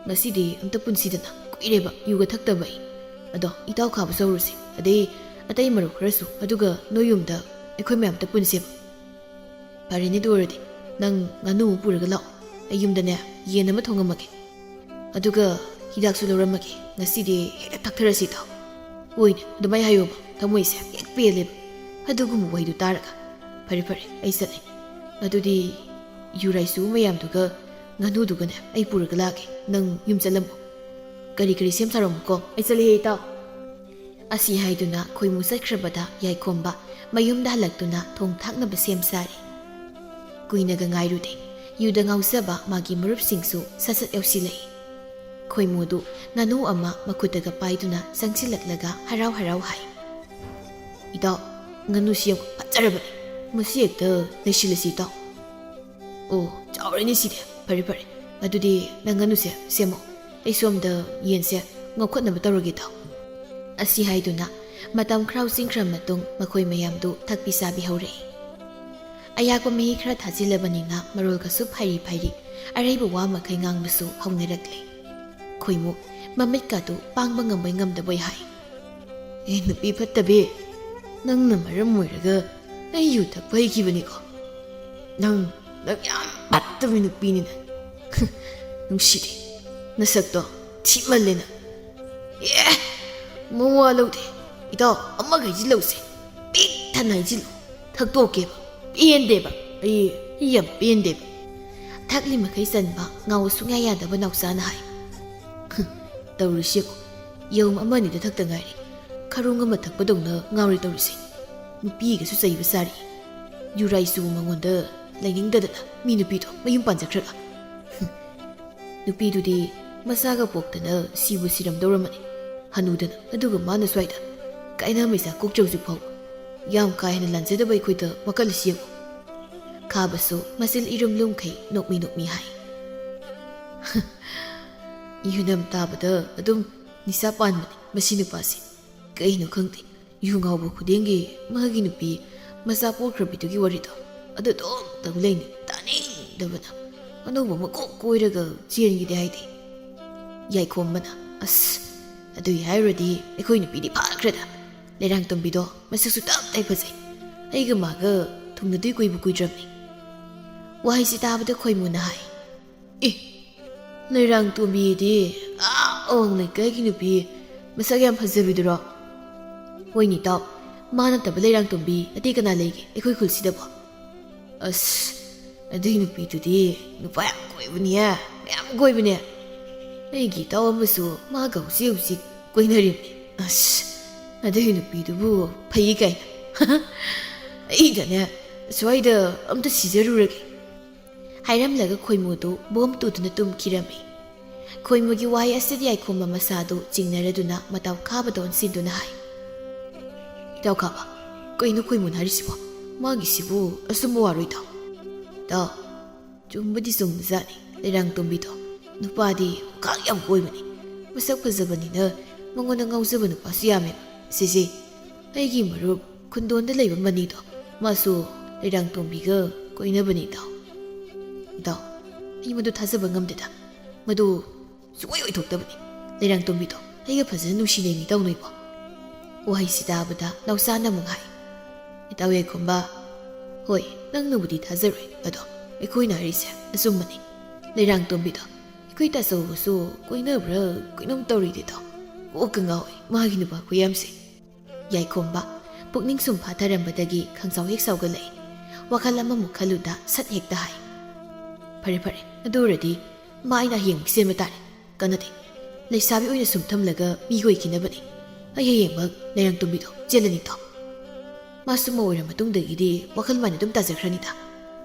ꯉꯁꯤꯗꯤ ꯑꯝꯇ ꯄꯨꯟꯁꯤꯗꯅ, ꯀꯨꯏꯔꯦꯕ ꯌꯨꯒ ꯊꯛꯇꯕ ꯑꯩ꯫ ꯑꯗꯣ ꯏꯇꯥꯎ ꯈꯥꯕ ꯆꯧꯔꯨꯁꯦ, ꯑꯗꯩ ꯑꯇꯩ ꯃꯔꯨꯞ ꯈꯔꯁꯨ, ꯑꯗꯨꯒ ꯅꯣꯏ ꯌꯨꯝꯗ ꯑꯩꯈꯣꯏ ꯃꯌꯥꯝ ꯑꯝꯇ ꯄꯨꯟꯁꯦꯕ꯫ ꯐꯔꯦꯅꯦ, ꯑꯗꯨ ꯑꯣꯏꯔꯗꯤ ꯅꯪ ꯉꯥꯅꯨ ꯑꯃ ꯄꯨꯔꯒ ꯂꯥꯛꯑꯣ, ꯑꯩ ꯌꯨꯝꯗꯅꯦ ꯌꯦꯟ ꯑꯃ ꯊꯣꯡꯉꯝꯃꯒꯦ꯫ ꯑꯗꯨꯒ ꯍꯤꯗꯥꯛꯁꯨ ꯂꯧꯔꯝꯃꯒꯦ꯫ ꯉꯁꯤꯗꯤ ꯍꯦꯛꯇ ꯊꯛꯊꯔꯁꯤ ꯏꯇꯥꯎ꯫ ꯍꯣꯏꯅꯦ, ꯑꯗꯨꯃꯥꯏ ꯍꯥꯏꯌꯣꯕ, ꯊꯃꯣꯏꯁꯦ ꯍꯦꯛ ꯄꯦꯜꯂꯦꯕ ꯑꯗꯨꯒꯨꯝꯕ ꯋꯥꯍꯩꯗꯨ ꯇꯥꯔꯒ꯫ ꯐꯔꯦ ꯐꯔꯦ, ꯑꯩ ꯆꯠꯂꯦ꯫ ꯑꯗꯨꯗꯤ ꯌꯨ ꯔꯥꯏꯁꯨ ꯃꯌꯥꯝꯗꯨꯒ ꯉꯥꯅꯨꯗꯨꯒꯅꯦ ꯑꯩ ꯄꯨꯔꯒ ꯂꯥꯛꯑꯒꯦ, ꯅꯪ ꯌꯨꯝ ꯆꯠꯂꯝꯃꯣ꯫ ꯀꯔꯤ ꯀꯔꯤ ꯁꯦꯝ ꯁꯥꯔꯝꯃꯨꯀꯣ, ꯑꯩ ꯆꯠꯂꯦꯍꯦ ꯏꯇꯥꯎ꯫ ꯑꯁꯤ ꯍꯥꯏꯗꯨꯅ ꯈꯣꯏꯃꯨ ꯆꯠꯈ꯭ꯔꯕꯗ ꯌꯥꯏꯈꯣꯝꯕ ꯃꯌꯨꯝꯗ ꯍꯜꯂꯛꯇꯨꯅ ꯊꯣꯡ ꯊꯥꯛꯅꯕ ꯁꯦꯝ ꯁꯥꯔꯤ꯫ ꯀꯨꯏꯅꯒ ꯉꯥꯏꯔꯨꯗꯦ, ꯌꯨꯗ ꯉꯥꯎꯖꯕ ꯃꯥꯒꯤ ꯃꯔꯨꯞꯁꯤꯡꯁꯨ ꯁꯠ ꯁꯠ ꯌꯧꯁꯤꯜꯂꯛꯏ꯫ ꯈꯣꯏꯃꯨꯗꯨ ꯉꯥꯅꯨ ꯑꯃ ꯃꯈꯨꯠꯇꯒ ꯄꯥꯏꯗꯨꯅ ꯆꯪꯁꯤꯜꯂꯛꯂꯒ ꯍꯔꯥꯎ ꯍꯔꯥꯎ ꯍꯥꯏ, "ꯏꯇꯥꯎ, ꯉꯥꯅꯨꯁꯤ ꯌꯥꯝ ꯐꯖꯔꯕꯅꯤ, ꯃꯁꯤ ꯍꯦꯛꯇ ꯂꯩꯁꯤꯜꯂꯁꯤ ꯏꯇꯥꯎ꯫ ꯑꯣ, ꯆꯥꯎꯔꯦꯅꯦ ꯁꯤꯗꯤ꯫ ꯐꯔꯦ ꯐꯔꯦ, ꯑꯗꯨꯗꯤ ꯅꯪ ꯉꯥꯅꯨꯁꯦ ꯁꯦꯝꯃꯣ, ꯑꯩ ꯁꯣꯝꯗ ꯌꯦꯟꯁꯦ ꯉꯧꯈꯠꯅꯕ ꯇꯧꯔꯒꯦ ꯏꯇꯥꯎ"꯫ ꯑꯁꯤ ꯍꯥꯏꯗꯨꯅ ꯃꯇꯝ ꯈꯔ ꯍꯧꯆꯤꯟꯈ꯭ꯔ ꯃꯇꯨꯡ ꯃꯈꯣꯏ ꯃꯌꯥꯝꯗꯨ ꯊꯛꯄꯤ ꯆꯥꯕꯤ ꯍꯧꯔꯛꯏ꯫ ꯑꯌꯥꯛꯄ ꯃꯍꯤ ꯈꯔ ꯊꯥꯖꯤꯜꯂꯕꯅꯤꯅ ꯃꯔꯣꯜꯒꯁꯨ ꯐꯩꯔꯤ ꯐꯩꯔꯤ ꯑꯔꯩꯕ ꯋꯥ ꯃꯈꯩ ꯉꯥꯡꯕꯁꯨ ꯍꯧꯅꯔꯛꯂꯦ꯫ ꯈꯣꯏꯃꯨ ꯃꯃꯤꯠꯀꯥꯗꯨ ꯄꯥꯡꯕ ꯉꯝꯕꯩ ꯉꯝꯗꯕꯩ ꯍꯥꯏ꯫ "ꯑꯦ, ꯅꯨꯄꯤ ꯐꯠꯇꯕꯤ, ꯅꯪꯅ ꯃꯔꯝ ꯑꯣꯏꯔꯒ ꯑꯩ ꯌꯨ ꯊꯛꯄ ꯍꯩꯈꯤꯕꯅꯤꯀꯣ꯫ ꯅꯪ, ꯅꯪ ꯌꯥꯝ ꯐꯠꯇꯕ ꯅꯨꯄꯤꯅꯤꯅ꯫ ꯅꯨꯡꯁꯤꯗꯦ, ꯅꯁꯛꯇꯣ ꯊꯤꯃꯜꯂꯦꯅ꯫ ꯑꯦ, ꯃꯋꯥ ꯂꯧꯗꯦ꯫ ꯏꯇꯥꯎ, ꯑꯃꯒ ꯍꯩꯖꯤꯜꯂꯧꯁꯦ꯫ ꯄꯤꯛ ꯊꯟꯅ ꯍꯩꯖꯤꯜꯂꯨ꯫ ꯊꯛꯇꯣꯛꯀꯦꯕ꯫ ꯄꯦꯟꯗꯦꯕ꯫ ꯑꯩ, ꯑꯩ ꯌꯥꯝ ꯄꯦꯟꯗꯦꯕ"꯫ ꯊꯛꯂꯤ ꯃꯈꯩ ꯆꯟꯕ ꯉꯥꯎ ꯁꯨꯡꯌꯥ ꯌꯥꯗꯕ ꯅꯥꯎꯆꯥꯅ ꯍꯥꯏ꯫ "ꯇꯧꯔꯤꯁꯤ ꯌꯦꯡꯉꯨ꯫ ꯌꯦꯔꯨꯝ ꯑꯃ ꯑꯅꯤꯗ ꯊꯛꯇ ꯉꯥꯏꯔꯤ꯫ ꯈꯔꯨꯡ ꯑꯃ ꯊꯛꯄꯗꯧꯅ ꯉꯥꯎꯔꯦ ꯇꯧꯔꯤꯁꯦ꯫ ꯅꯨꯄꯤꯒꯁꯨ ꯆꯩꯕ ꯁꯥꯔꯤ꯫ ꯌꯨꯔꯥꯏ ꯆꯨꯕ ꯃꯉꯣꯟꯗ ꯂꯩꯅꯤꯡꯗꯗꯅ ꯃꯤ ꯅꯨꯄꯤꯗꯣ ꯃꯌꯨꯝ ꯄꯥꯟꯖꯈ꯭ꯔꯒ꯫ ꯅꯨꯄꯤꯗꯨꯗꯤ ꯃꯆꯥꯒ ꯄꯣꯛꯇꯅ ꯁꯤꯕꯨ ꯁꯤꯔꯝꯗꯧꯔꯝꯃꯅꯤ꯫ ꯍꯅꯨꯗꯅ, ꯑꯗꯨꯒ ꯃꯥꯅ ꯁ꯭ꯋꯥꯏꯗ ꯀꯥꯏꯅ ꯃꯩꯁꯥ ꯀꯣꯛꯆꯧꯁꯨ ꯐꯥꯎ꯫ ꯌꯥꯝ ꯀꯥ ꯍꯦꯟꯅ ꯂꯥꯟꯖꯗꯕ ꯑꯩꯈꯣꯏꯗ ꯋꯥꯀꯜꯂꯁꯤ ꯌꯦꯡꯉꯨ"꯫ ꯈꯥꯕꯁꯨ ꯃꯆꯤꯜ ꯏꯔꯨꯝ ꯂꯨꯝꯈꯩ ꯅꯣꯛꯃꯤ ꯅꯣꯛꯃꯤ ꯍꯥꯏ꯫ ꯌꯨꯅꯝ ꯇꯥꯕꯗ ꯑꯗꯨꯝ ꯅꯤꯁꯥ ꯄꯥꯟꯕꯅꯤ ꯃꯁꯤ ꯅꯨꯄꯥꯁꯤ꯫ ꯀꯩꯅꯣ ꯈꯪꯗꯦ, ꯌꯨ ꯉꯥꯎꯕ ꯈꯨꯗꯤꯡꯒꯤ ꯃꯥꯒꯤ ꯅꯨꯄꯤ ꯃꯆꯥ ꯄꯣꯛꯈ꯭ꯔꯕꯤꯗꯨꯒꯤ ꯋꯥꯔꯤꯗꯣ ꯑꯗꯨ ꯑꯗꯨꯝ ꯇꯧ ꯂꯩꯅꯤ꯫ ꯇꯥꯅꯤꯡꯗꯕꯅ ꯑꯅꯧꯕ ꯑꯃ ꯀꯣꯛ ꯀꯣꯏꯔꯒ ꯆꯦꯟꯈꯤꯗꯦ ꯍꯥꯏꯗꯤ꯫ ꯌꯥꯏꯈꯣꯝꯕꯅ, "ꯑꯁ, ꯑꯗꯨꯏ ꯍꯥꯏꯔꯨꯔꯗꯤ ꯑꯩꯈꯣꯏ ꯅꯨꯄꯤꯗꯤ ꯐꯥꯈ꯭ꯔꯦꯗ꯫ ꯂꯩꯔꯥꯡ ꯇꯣꯝꯕꯤꯗꯣ ꯃꯁꯛꯁꯨ ꯇꯞ ꯇꯥꯏ ꯐꯖꯩ꯫ ꯑꯩꯒ ꯃꯥꯒ ꯊꯨꯡꯅꯗꯣꯏ ꯀꯨꯏꯕꯨ ꯀꯨꯏꯗ꯭ꯔꯕꯅꯤ"꯫ ꯋꯥꯍꯩꯁꯤ ꯇꯥꯕꯗ ꯈꯣꯏꯃꯨꯅ ꯍꯥꯏ, "ꯑꯦ, ꯂꯩꯔꯥꯡ ꯇꯣꯝꯕꯤꯗꯤ ꯑꯥ ꯑꯋꯥꯡ ꯂꯩꯀꯥꯏꯒꯤ ꯅꯨꯄꯤ ꯃꯁꯛ ꯌꯥꯝ ꯐꯖꯕꯤꯗꯨꯔꯣ?" "ꯍꯣꯏꯅꯦ ꯏꯇꯥꯎ, ꯃꯥ ꯅꯠꯇꯕ ꯂꯩꯔꯥꯡ ꯇꯣꯝꯕꯤ ꯑꯇꯩ ꯀꯅꯥ ꯂꯩꯒꯦ ꯑꯩꯈꯣꯏ ꯈꯨꯜꯁꯤꯗꯕꯣ?" "ꯑꯁ, ꯑꯗꯨꯏ ꯅꯨꯄꯤꯗꯨꯗꯤ ꯅꯨꯄꯥ ꯌꯥꯝ ꯀꯣꯏꯕꯅꯤꯍꯦ, ꯃꯌꯥꯝ ꯀꯣꯏꯕꯅꯦ꯫ ꯑꯩꯒꯤ ꯏꯇꯥꯎ ꯑꯃꯁꯨ ꯃꯥꯒ ꯍꯧꯖꯤꯛ ꯍꯧꯖꯤꯛ ꯀꯣꯏꯅꯔꯤꯕꯅꯤ꯫ ꯑꯁ, ꯑꯗꯨꯏ ꯅꯨꯄꯤꯗꯨꯕꯨ ꯐꯩ ꯀꯥꯏꯅ꯫ ꯑꯩꯗꯅꯦ, ꯁ꯭ꯋꯥꯏꯗ ꯑꯝꯇ ꯁꯤꯖꯔꯨꯔꯒꯦ"꯫ ꯍꯥꯏꯔꯝꯂꯒ ꯈꯣꯏꯃꯨꯗꯨ ꯕꯣꯝ ꯇꯨꯗꯨꯅ ꯇꯨꯝꯈꯤꯔꯝꯃꯤ꯫ ꯈꯣꯏꯃꯨꯒꯤ ꯋꯥꯍꯩ ꯑꯁꯤꯗ ꯌꯥꯏꯈꯣꯝꯕ ꯃꯁꯥꯗꯨ ꯆꯤꯡꯅꯔꯗꯨꯅ ꯃꯇꯥꯎ ꯈꯥꯕꯗ ꯑꯣꯟꯁꯤꯟꯗꯨꯅ ꯍꯥꯏ, "ꯏꯇꯥꯎ ꯈꯥꯕ, ꯀꯩꯅꯣ ꯈꯣꯏꯃꯨꯅ ꯍꯥꯏꯔꯤꯁꯤꯕꯣ? ꯃꯥꯒꯤꯁꯤꯕꯨ ꯑꯆꯨꯝꯕ ꯋꯥꯔꯣꯏꯗꯣ?" "ꯏꯇꯥꯎ, ꯆꯨꯝꯕꯗꯤ ꯆꯨꯝꯕꯖꯥꯠꯅꯤ꯫ ꯂꯩꯔꯥꯡ ꯇꯣꯝꯕꯤꯗꯣ ꯅꯨꯄꯥꯗꯤ ꯈꯨꯈꯥꯛ ꯌꯥꯝ ꯀꯣꯏꯕꯅꯤ꯫ ꯃꯁꯛ ꯐꯖꯕꯅꯤꯅ ꯃꯉꯣꯟꯗ ꯉꯥꯎꯖꯕ ꯅꯨꯄꯥꯁꯨ ꯌꯥꯝꯃꯦꯕ꯫ ꯁꯤꯁꯦ, ꯑꯩꯒꯤ ꯃꯔꯨꯞ ꯈꯨꯟꯗꯣꯟꯗ ꯂꯩꯕ ꯃꯅꯤꯗꯣ, ꯃꯥꯁꯨ ꯂꯩꯔꯥꯡ ꯇꯣꯝꯕꯤꯒ ꯀꯣꯏꯅꯕꯅꯤ ꯏꯇꯥꯎ꯫ ꯏꯇꯥꯎ, ꯑꯩ ꯃꯗꯨ ꯊꯥꯖꯕ ꯉꯝꯗꯦꯗ꯫ ꯃꯗꯨ ꯁꯨꯡꯑꯣꯏ ꯑꯣꯏꯊꯣꯛꯇꯕꯅꯤ꯫ ꯂꯩꯔꯥꯡꯇꯣꯝꯕꯤꯗꯣ ꯑꯩꯒ ꯐꯖꯅ ꯅꯨꯡꯁꯤꯅꯩꯅꯤ ꯇꯧꯅꯩꯕꯣ?" ꯋꯥꯍꯩꯁꯤ ꯇꯥꯕꯗ ꯅꯥꯎꯆꯥꯅ ꯑꯃꯨꯛ ꯍꯥꯏ, "ꯏꯇꯥꯎ ꯌꯥꯏꯈꯣꯝꯕ, ꯍꯣꯏ, ꯅꯪꯅꯕꯨꯗꯤ ꯊꯥꯖꯔꯣꯏ, ꯑꯗꯣ ꯑꯩꯈꯣꯏꯅ ꯍꯥꯏꯔꯤꯁꯦ ꯑꯆꯨꯝꯕꯅꯤ꯫ ꯂꯩꯔꯥꯡꯇꯣꯝꯕꯤꯗꯣ ꯑꯩꯈꯣꯏ ꯇꯥꯆꯧꯕꯁꯨ ꯀꯣꯏꯅꯕ꯭ꯔꯥ ꯀꯩꯅꯣꯝ ꯇꯧꯔꯤꯗꯤꯗꯣ, ꯀꯣꯛꯀ ꯉꯥꯎꯏ ꯃꯥꯒꯤ ꯅꯨꯄꯥ ꯈꯨꯌꯥꯝꯁꯦ꯫" ꯌꯥꯏꯈꯣꯝꯕ ꯄꯨꯛꯅꯤꯡ ꯁꯨꯝ ꯐꯥꯊꯔꯝꯕꯗꯒꯤ ꯈꯪꯁꯥꯎ ꯍꯦꯛ ꯁꯥꯎꯒꯠꯂꯛꯏ꯫ ꯋꯥꯈꯜ ꯑꯃꯃꯨꯛ ꯈꯜꯂꯨꯗ ꯁꯠ ꯍꯦꯛꯇ ꯍꯥꯏ, "ꯐꯔꯦ ꯐꯔꯦ, ꯑꯗꯨ ꯑꯣꯏꯔꯗꯤ ꯃꯥ ꯑꯩꯅ ꯍꯌꯦꯡ ꯁꯦꯝꯕ ꯇꯥꯔꯦ꯫ ꯀꯥꯟꯅꯗꯦ, ꯂꯩꯁꯥꯕꯤ ꯑꯣꯏꯅ ꯁꯨꯝ ꯊꯝꯂꯒ ꯃꯤ ꯑꯣꯏꯈꯤꯅꯕꯅꯤ꯫ ꯑꯩ ꯍꯌꯦꯡꯃꯛ ꯂꯩꯔꯥꯡꯇꯣꯝꯕꯤꯗꯣ ꯆꯦꯜꯂꯅꯤꯗꯣ꯫ ꯃꯥꯁꯨ ꯃꯧ ꯑꯣꯏꯔ ꯃꯇꯨꯡꯗꯒꯤꯗꯤ ꯋꯥꯈꯜ ꯃꯥꯏꯅ ꯑꯗꯨꯝ ꯇꯥꯖꯈ꯭ꯔꯅꯤꯗ꯫"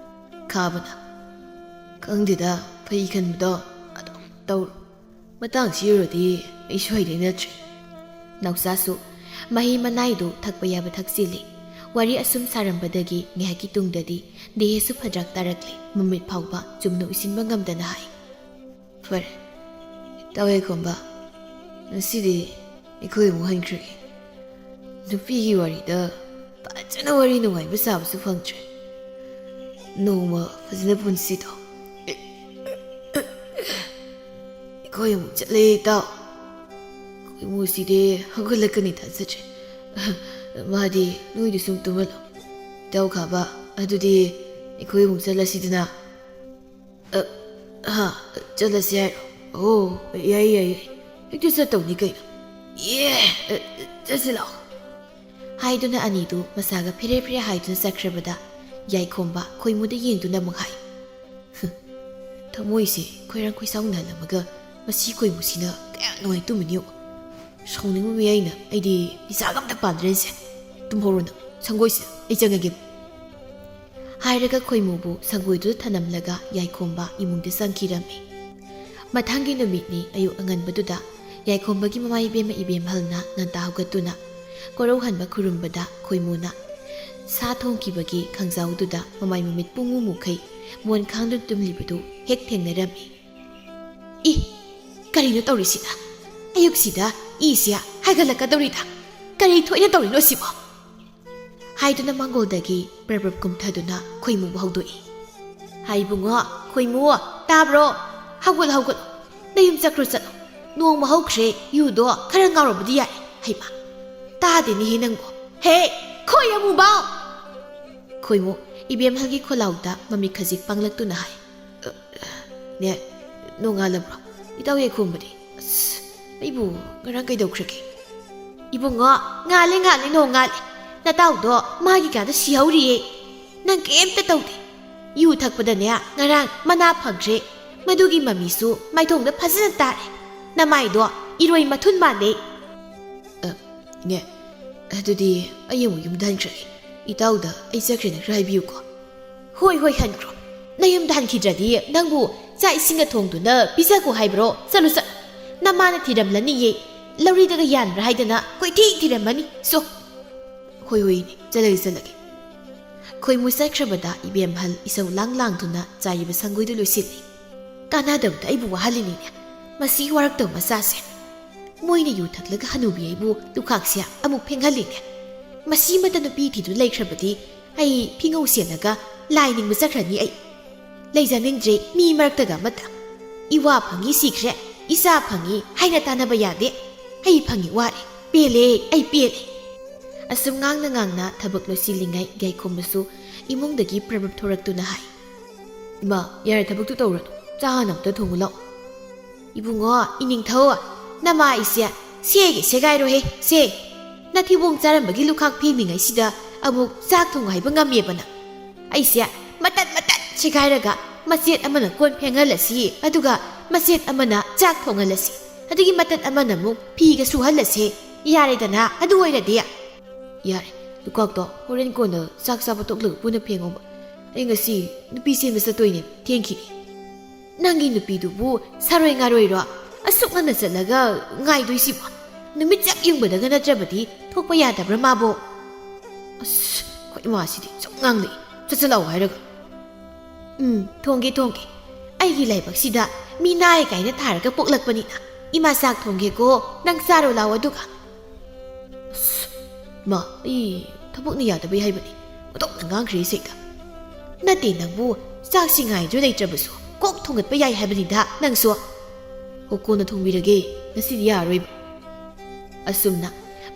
ꯈꯥꯕꯅ, "ꯈꯪꯗꯦꯗ, ꯐꯩ ꯈꯟꯕꯗꯣ ꯑꯗꯨꯝ ꯇꯧꯔꯣ꯫ ꯃꯇꯥꯡꯁꯤ ꯌꯧꯔꯗꯤ ꯑꯩꯁꯨ ꯍꯩꯗꯤ ꯅꯠꯇ꯭ꯔꯦ꯫" ꯅꯥꯎꯆꯥꯁꯨ ꯃꯍꯤ ꯃꯅꯥꯏꯗꯨ ꯊꯛꯄ ꯌꯥꯕ ꯊꯛꯆꯤꯜꯂꯤ꯫ ꯋꯥꯔꯤ ꯑꯁꯨꯝ ꯁꯥꯔꯝꯕꯗꯒꯤ ꯉꯥꯏꯍꯥꯛꯀꯤ ꯇꯨꯡꯗꯗꯤ ꯗꯦꯍꯦꯁꯨ ꯐꯗ꯭ꯔꯥꯛ ꯇꯥꯔꯛꯂꯦ꯫ ꯃꯃꯤꯠ ꯐꯥꯎꯕ ꯆꯨꯝꯅ ꯎꯏꯁꯤꯟꯕ ꯉꯝꯗꯅ ꯍꯥꯏ, "ꯐꯔꯦ, ꯏꯇꯥꯎ ꯌꯥꯏꯈꯣꯝꯕ, ꯉꯁꯤꯗꯤ ꯑꯩꯈꯣꯏ ꯑꯃꯨꯛ ꯍꯟꯈ꯭ꯔꯒꯦ꯫ ꯅꯨꯄꯤꯒꯤ ꯋꯥꯔꯤꯗ ꯐꯖꯅ ꯋꯥꯔꯤ ꯅꯨꯡꯉꯥꯏꯕ ꯁꯥꯕꯁꯨ ꯐꯪꯗ꯭ꯔꯦ꯫ ꯅꯣꯡꯃ ꯐꯖꯅ ꯄꯨꯟꯁꯤꯗꯣ꯫" "ꯑꯩꯈꯣꯏ ꯑꯃꯨꯛ ꯆꯠꯂꯦ, ꯏꯇꯥꯎ꯫ ꯈꯣꯏꯃꯨꯁꯤꯗꯤ ꯍꯧꯒꯠꯂꯛꯀꯅꯤ ꯊꯥꯖꯗ꯭ꯔꯦ꯫ ꯃꯥꯗꯤ ꯅꯣꯏꯗ ꯁꯨꯝ ꯇꯨꯝꯍꯜꯂꯣ꯫ ꯏꯇꯥꯎ ꯈꯥꯕ, ꯑꯗꯨꯗꯤ ꯑꯩꯈꯣꯏ ꯑꯃꯨꯛ ꯆꯠꯂꯁꯤꯗꯅ꯫" "ꯑ, ꯍꯥ, ꯆꯠꯂꯁꯤ ꯍꯥꯏꯔꯣ? ꯑꯣ, ꯌꯥꯏ, ꯌꯥꯏ, ꯌꯥꯏ꯫ ꯍꯦꯛꯇ ꯆꯠꯇꯧꯅꯤ ꯀꯩꯅꯣ꯫ ꯑꯦ, ꯑ, ꯆꯠꯁꯤ ꯂꯥꯛꯑꯣ꯫" ꯍꯥꯏꯗꯨꯅ ꯑꯅꯤꯗꯨ ꯃꯁꯥꯒ ꯐꯦꯔꯦ ꯐꯦꯔꯦ ꯍꯥꯏꯗꯨꯅ ꯆꯠꯈ꯭ꯔꯕꯗ ꯌꯥꯏꯈꯣꯝꯕ ꯈꯣꯏꯃꯨꯗ ꯌꯦꯡꯗꯨꯅ ꯑꯃꯨꯛ ꯍꯥꯏ, "ꯊꯃꯣꯏꯁꯦ ꯈꯣꯏꯔꯥꯡ ꯈꯣꯏꯁꯥꯎꯅꯍꯜꯂꯝꯃꯒ ꯃꯁꯤ ꯈꯣꯏꯃꯨꯁꯤꯅ ꯀꯌꯥ ꯅꯨꯡꯉꯥꯏ ꯇꯨꯝꯃꯤꯅꯤ ꯌꯦꯡꯉꯣ꯫ ꯁꯥꯎꯅꯤꯡꯕ ꯃꯌꯥꯏꯅ ꯑꯩꯗꯤ ꯃꯤꯆꯥꯛ ꯑꯝꯇ ꯄꯥꯟꯗ꯭ꯔꯦꯅꯦ ꯁꯦ꯫ ꯇꯨꯝꯍꯧꯔꯣ ꯅꯪ, ꯁꯪꯒꯣꯏꯁꯤꯗ ꯑꯩ ꯆꯪꯉꯒꯦ꯫" ꯍꯥꯏꯔꯒ ꯈꯣꯏꯃꯨꯕꯨ ꯁꯪꯒꯣꯏꯗꯨꯗ ꯊꯅꯝꯂꯒ ꯌꯥꯏꯈꯣꯝꯕ ꯏꯃꯨꯡꯗ ꯆꯪꯈꯤꯔꯝꯃꯤ꯫ ꯃꯊꯪꯒꯤ ꯅꯨꯃꯤꯠꯅꯤ꯫ ꯑꯌꯨꯛ ꯑꯉꯟꯕꯗꯨꯗ ꯌꯥꯏꯈꯣꯝꯕꯒꯤ ꯃꯃꯥ ꯏꯕꯦꯝꯃ ꯏꯕꯦꯝꯍꯜꯅ ꯉꯟꯇꯥ ꯍꯧꯒꯠꯇꯨꯅ ꯀꯣꯔꯧꯍꯟꯕ ꯈꯨꯔꯨꯝꯕꯗ ꯈꯣꯏꯃꯨꯅ ꯁꯥ ꯊꯣꯡꯈꯤꯕꯒꯤ ꯈꯥꯡꯖꯥꯎꯗꯨꯗ ꯃꯃꯥꯏ ꯃꯃꯤꯠ ꯄꯨꯡꯃꯨ ꯃꯨꯈꯩ ꯃꯣꯟ ꯈꯥꯡꯗꯨꯅ ꯇꯨꯝꯂꯤꯕꯗꯨ ꯍꯦꯛ ꯊꯦꯡꯅꯔꯝꯃꯤ꯫ "ꯏ, ꯀꯔꯤꯅꯣ ꯇꯧꯔꯤꯁꯤꯅ? ꯑꯌꯨꯛꯁꯤꯗ ꯏꯁꯤ ꯍꯥꯏꯒꯠꯂꯛꯀꯗꯧꯔꯤꯗ꯫ ꯀꯔꯤ ꯊꯣꯛꯏꯅ ꯇꯧꯔꯤꯅꯣ ꯁꯤꯕꯣ?" ꯍꯥꯏꯗꯨꯅ ꯃꯥꯡꯒꯣꯜꯗꯒꯤ ꯄ꯭ꯔꯞ ꯄ꯭ꯔꯞ ꯀꯨꯝꯊꯗꯨꯅ ꯈꯣꯏꯃꯨꯕꯨ ꯍꯧꯗꯣꯛꯏ꯫ "ꯍꯥꯏ ꯏꯕꯨꯡꯉꯣ, ꯈꯣꯏꯃꯨ, ꯇꯥꯕ꯭ꯔꯣ? ꯍꯧꯒꯠꯂꯣ, ꯍꯧꯒꯠꯂꯣ꯫ ꯅꯌꯨꯝ ꯆꯠꯈ꯭ꯔꯣ, ꯆꯠꯂꯣ꯫ ꯅꯣꯡꯃ ꯍꯧꯈ꯭ꯔꯦ, ꯌꯨꯗꯣ ꯈꯔ ꯉꯥꯎꯔꯕꯗꯤ ꯌꯥꯏ꯫ ꯍꯩꯃꯥ, ꯇꯥꯗꯦꯅꯦꯍꯦ ꯅꯪꯕꯣ꯫ ꯍꯦ, ꯈꯣꯏ ꯑꯃꯨꯕꯥꯎ! ꯈꯣꯏꯃꯨ ꯏꯕꯦꯝꯍꯜꯒꯤ ꯈꯣꯜꯂꯥꯎꯗ ꯃꯃꯤꯠ ꯈꯖꯤꯛ ꯄꯥꯡꯂꯛꯇꯨꯅ ꯍꯥꯏ, "ꯑ, ꯅꯦ, ꯅꯣꯡꯉꯥꯜꯂꯕ꯭ꯔꯣ? ꯏꯇꯥꯎ ꯌꯥꯏꯈꯣꯝꯕꯗꯤ? ꯑꯁ, ꯑꯩꯕꯨ ꯉꯔꯥꯡ ꯀꯩꯗꯧꯈ꯭ꯔꯒꯦ?" "ꯏꯕꯨꯡꯉꯣ, ꯉꯥꯜꯂꯦ, ꯉꯥꯜꯂꯦ, ꯅꯣꯡ ꯉꯥꯜꯂꯦ꯫ ꯅꯇꯥꯎꯗꯣ ꯃꯥꯒꯤ ꯀꯥꯗ ꯁꯤꯍꯧꯔꯤꯌꯦ꯫ ꯅꯪ ꯀꯩꯝꯇ ꯇꯧꯗꯦ꯫ ꯌꯨ ꯊꯛꯄꯗꯅꯦ, ꯉꯔꯥꯡ ꯃꯅꯥ ꯐꯪꯈ꯭ꯔꯦ꯫ ꯃꯗꯨꯒꯤ ꯃꯃꯤꯁꯨ ꯃꯥꯏꯊꯣꯡꯗ ꯐꯖꯅ ꯇꯥꯔꯦ꯫ ꯅꯃꯥꯏꯗꯣ ꯏꯔꯣꯏ ꯃꯊꯨꯟ ꯃꯥꯜꯂꯦ꯫" "ꯑ, ꯏꯅꯦ, ꯑꯗꯨꯗꯤ ꯑꯩ ꯑꯃꯨꯛ ꯌꯨꯝꯗ ꯍꯟꯈ꯭ꯔꯒꯦ꯫ ꯏꯇꯥꯎꯗ ꯑꯩ ꯆꯠꯈ꯭ꯔꯦꯅ ꯈꯔ ꯍꯥꯏꯕꯤꯌꯨꯀꯣ꯫" "ꯍꯣꯏ, ꯍꯣꯏ, ꯍꯟꯈ꯭ꯔꯣ꯫ ꯅꯌꯨꯝꯗ ꯍꯟꯈꯤꯗ꯭ꯔꯗꯤ ꯅꯪꯕꯨ ꯆꯥꯛ ꯏꯁꯤꯡꯒ ꯊꯣꯡꯗꯨꯅ ꯄꯤꯖꯈꯣ ꯍꯥꯏꯕ꯭ꯔꯣ? ꯆꯠꯂꯨ, ꯆꯠꯂꯨ꯫ ꯅꯃꯥꯅ ꯊꯤꯔꯝꯂꯅꯤꯌꯦ꯫ ꯂꯧꯔꯤꯗꯒ ꯌꯥꯟꯕ꯭ꯔꯥ ꯍꯥꯏꯗꯅ ꯀꯣꯏꯊꯤ ꯊꯤꯔꯝꯃꯅꯤ꯫ ꯁꯣ꯫" "ꯍꯣꯏ, ꯍꯣꯏ, ꯏꯅꯦ, ꯆꯠꯂꯒꯦ, ꯆꯠꯂꯒꯦ꯫" ꯈꯣꯏꯃꯨ ꯆꯠꯈ꯭ꯔꯕꯗ ꯏꯕꯦꯝꯍꯜ ꯏꯁꯧ ꯂꯥꯡ ꯂꯥꯡꯗꯨꯅ ꯆꯥꯏꯔꯤꯕ ꯁꯪꯒꯣꯏꯗꯨ ꯂꯣꯏꯁꯤꯜꯂꯤ꯫ "ꯀꯥꯟꯅꯗꯕꯗ ꯑꯩꯕꯨ ꯋꯥꯍꯜꯂꯤꯅꯤꯅꯦ, ꯃꯁꯤ ꯋꯥꯔꯛꯇꯕ ꯃꯆꯥꯁꯦ꯫ ꯃꯣꯏꯅ ꯌꯨ ꯊꯛꯂꯒ ꯍꯅꯨꯕꯤ ꯑꯩꯕꯨ ꯂꯨꯈꯥꯛꯁꯦ ꯑꯃꯨꯛ ꯐꯦꯡꯍꯜꯂꯤꯅꯦ꯫ ꯃꯁꯤꯃꯇ ꯅꯨꯄꯤ ꯊꯤꯗꯨꯅ ꯂꯩꯈ꯭ꯔꯕꯗꯤ ꯑꯩ ꯐꯤꯉꯧ ꯁꯦꯠꯂꯒ ꯂꯥꯏ ꯅꯤꯡꯕ ꯆꯠꯈ꯭ꯔꯅꯤ ꯑꯩ꯫ ꯂꯩꯖꯅꯤꯡꯗ꯭ꯔꯦ ꯃꯤ ꯃꯔꯛꯇꯒ ꯑꯃꯠꯇ꯫ ꯏꯋꯥ ꯐꯪꯉꯤ ꯁꯤꯈ꯭ꯔꯦ, ꯏꯆꯥ ꯐꯪꯉꯤ ꯍꯥꯏꯅ ꯇꯥꯟꯅꯕ ꯌꯥꯗꯦ꯫ ꯑꯩ ꯐꯪꯉꯤ ꯋꯥꯔꯦ, ꯄꯦꯜꯂꯦ, ꯑꯩ ꯄꯦꯜꯂꯦ꯫" ꯑꯁꯨꯝ ꯉꯥꯡꯅ ꯉꯥꯡꯅ ꯊꯕꯛ ꯂꯣꯏꯁꯤꯜꯂꯤꯉꯩ ꯌꯥꯏꯈꯣꯝꯕꯁꯨ ꯏꯃꯨꯡꯗꯒꯤ ꯄ꯭ꯔꯕꯞ ꯊꯣꯔꯛꯇꯨꯅ ꯍꯥꯏ, "ꯏꯃꯥ, ꯌꯥꯔꯦ, ꯊꯕꯛꯇꯨ ꯇꯧꯔꯅꯨ, ꯆꯥ ꯍꯥꯟꯅ ꯑꯝꯇ ꯊꯣꯡꯉꯨ ꯂꯥꯛꯑꯣ꯫" "ꯏꯕꯨꯡꯉꯣ, ꯏꯅꯤꯡꯊꯧ, ꯅꯃꯥ ꯑꯩꯁꯦ ꯁꯦꯒꯦ ꯁꯦꯒꯥꯏꯔꯣꯍꯦ, ꯁꯦ꯫ ꯅꯊꯤꯕꯣꯡ ꯆꯥꯔꯝꯕꯒꯤ ꯂꯨꯈꯥꯛ ꯐꯦꯡꯂꯤꯉꯩꯁꯤꯗ ꯑꯃꯨꯛ ꯆꯥꯛ ꯊꯣꯡꯉꯨ ꯍꯥꯏꯕ ꯉꯝꯃꯦꯕ ꯅꯪ꯫ ꯑꯩꯁꯦ ꯃꯇꯠ ꯃꯇꯠ ꯁꯦꯒꯥꯏꯔꯒ ꯃꯆꯦꯠ ꯑꯃꯅ ꯀꯣꯟ ꯐꯦꯡꯍꯜꯂꯁꯤ, ꯑꯗꯨꯒ ꯃꯆꯦꯠ ꯑꯃꯅ ꯆꯥꯛ ꯊꯣꯡꯍꯜꯂꯁꯤ, ꯑꯗꯨꯒꯤ ꯃꯇꯠ ꯑꯃꯅ ꯑꯃꯨꯛ ꯐꯤꯒ ꯁꯨꯍꯜꯂꯁꯦ꯫ ꯌꯥꯔꯦꯗꯅ ꯑꯗꯨ ꯑꯣꯏꯔꯗꯤ?" "ꯌꯥꯔꯦ, ꯂꯨꯈꯥꯛꯇꯣ ꯍꯣꯔꯦꯟ ꯀꯣꯟꯅ ꯆꯥꯛ ꯆꯥꯕ ꯇꯣꯛꯂꯒ ꯄꯨꯟꯅ ꯐꯦꯡꯉꯣꯕ꯫ ꯑꯩ ꯉꯁꯤ ꯅꯨꯄꯤ ꯆꯦꯟꯕ ꯆꯠꯇꯣꯏꯅꯦ, ꯊꯦꯡꯈꯤꯅꯤ꯫" "ꯅꯪꯒꯤ ꯅꯨꯄꯤꯗꯨꯕꯨ ꯁꯥꯔꯣꯏ ꯉꯥꯔꯣꯏꯔꯣ? ꯑꯁꯨꯛ ꯉꯟꯅ ꯆꯠꯂꯒ ꯉꯥꯏꯗꯣꯏꯁꯤꯕꯣ? ꯅꯨꯃꯤꯠ ꯆꯞ ꯌꯨꯡꯕꯗꯒ ꯅꯠꯇ꯭ꯔꯕꯗꯤ ꯊꯣꯛꯄ ꯌꯥꯗꯕ꯭ꯔꯥ ꯃꯥꯕꯣ?" "ꯑꯁ, ꯑꯩꯈꯣꯏ ꯏꯃꯥꯁꯤꯗꯤ ꯁꯨꯝ ꯉꯥꯡꯂꯛꯏ꯫ ꯆꯠꯁꯤꯜꯂꯛꯑꯣ ꯍꯥꯏꯔꯒ꯫" "ꯎꯝ, ꯊꯣꯡꯒꯦ, ꯊꯣꯡꯒꯦ꯫ ꯑꯩꯒꯤ ꯂꯥꯏꯕꯛꯁꯤꯗ ꯃꯤꯅꯥꯏ ꯀꯥꯏꯅ ꯊꯥꯔꯒ ꯄꯣꯛꯂꯛꯄꯅꯤꯅ꯫ ꯏꯃꯥ ꯆꯥꯛ ꯊꯣꯡꯒꯦꯀꯣ, ꯅꯪ ꯆꯥꯔꯣ ꯂꯥꯛꯑꯣ ꯑꯗꯨꯒ꯫" "ꯑꯁ, ꯃꯥ, ꯑꯩ ꯊꯕꯛꯅ ꯌꯥꯗꯕꯩ ꯍꯥꯏꯕꯅꯤ꯫ ꯑꯣꯟꯊꯣꯛꯅ ꯉꯥꯡꯈ꯭ꯔꯦ ꯏꯁꯩꯗ꯫" "ꯅꯠꯇꯦ ꯅꯪꯕꯨ, ꯆꯥꯛꯁꯤ ꯉꯥꯏꯗ꯭ꯔ ꯂꯩꯇ꯭ꯔꯕꯁꯨ ꯀꯣꯛ ꯊꯣꯡꯒꯠꯄ ꯌꯥꯏ ꯍꯥꯏꯕꯅꯤꯗ ꯅꯪꯁꯨ꯫" "ꯑꯣ, ꯀꯣꯟꯅ ꯊꯣꯡꯕꯤꯔꯒꯦ, ꯉꯁꯤꯗꯤ ꯌꯥꯔꯔꯣꯏꯕ"꯫ ꯑꯁꯨꯝꯅ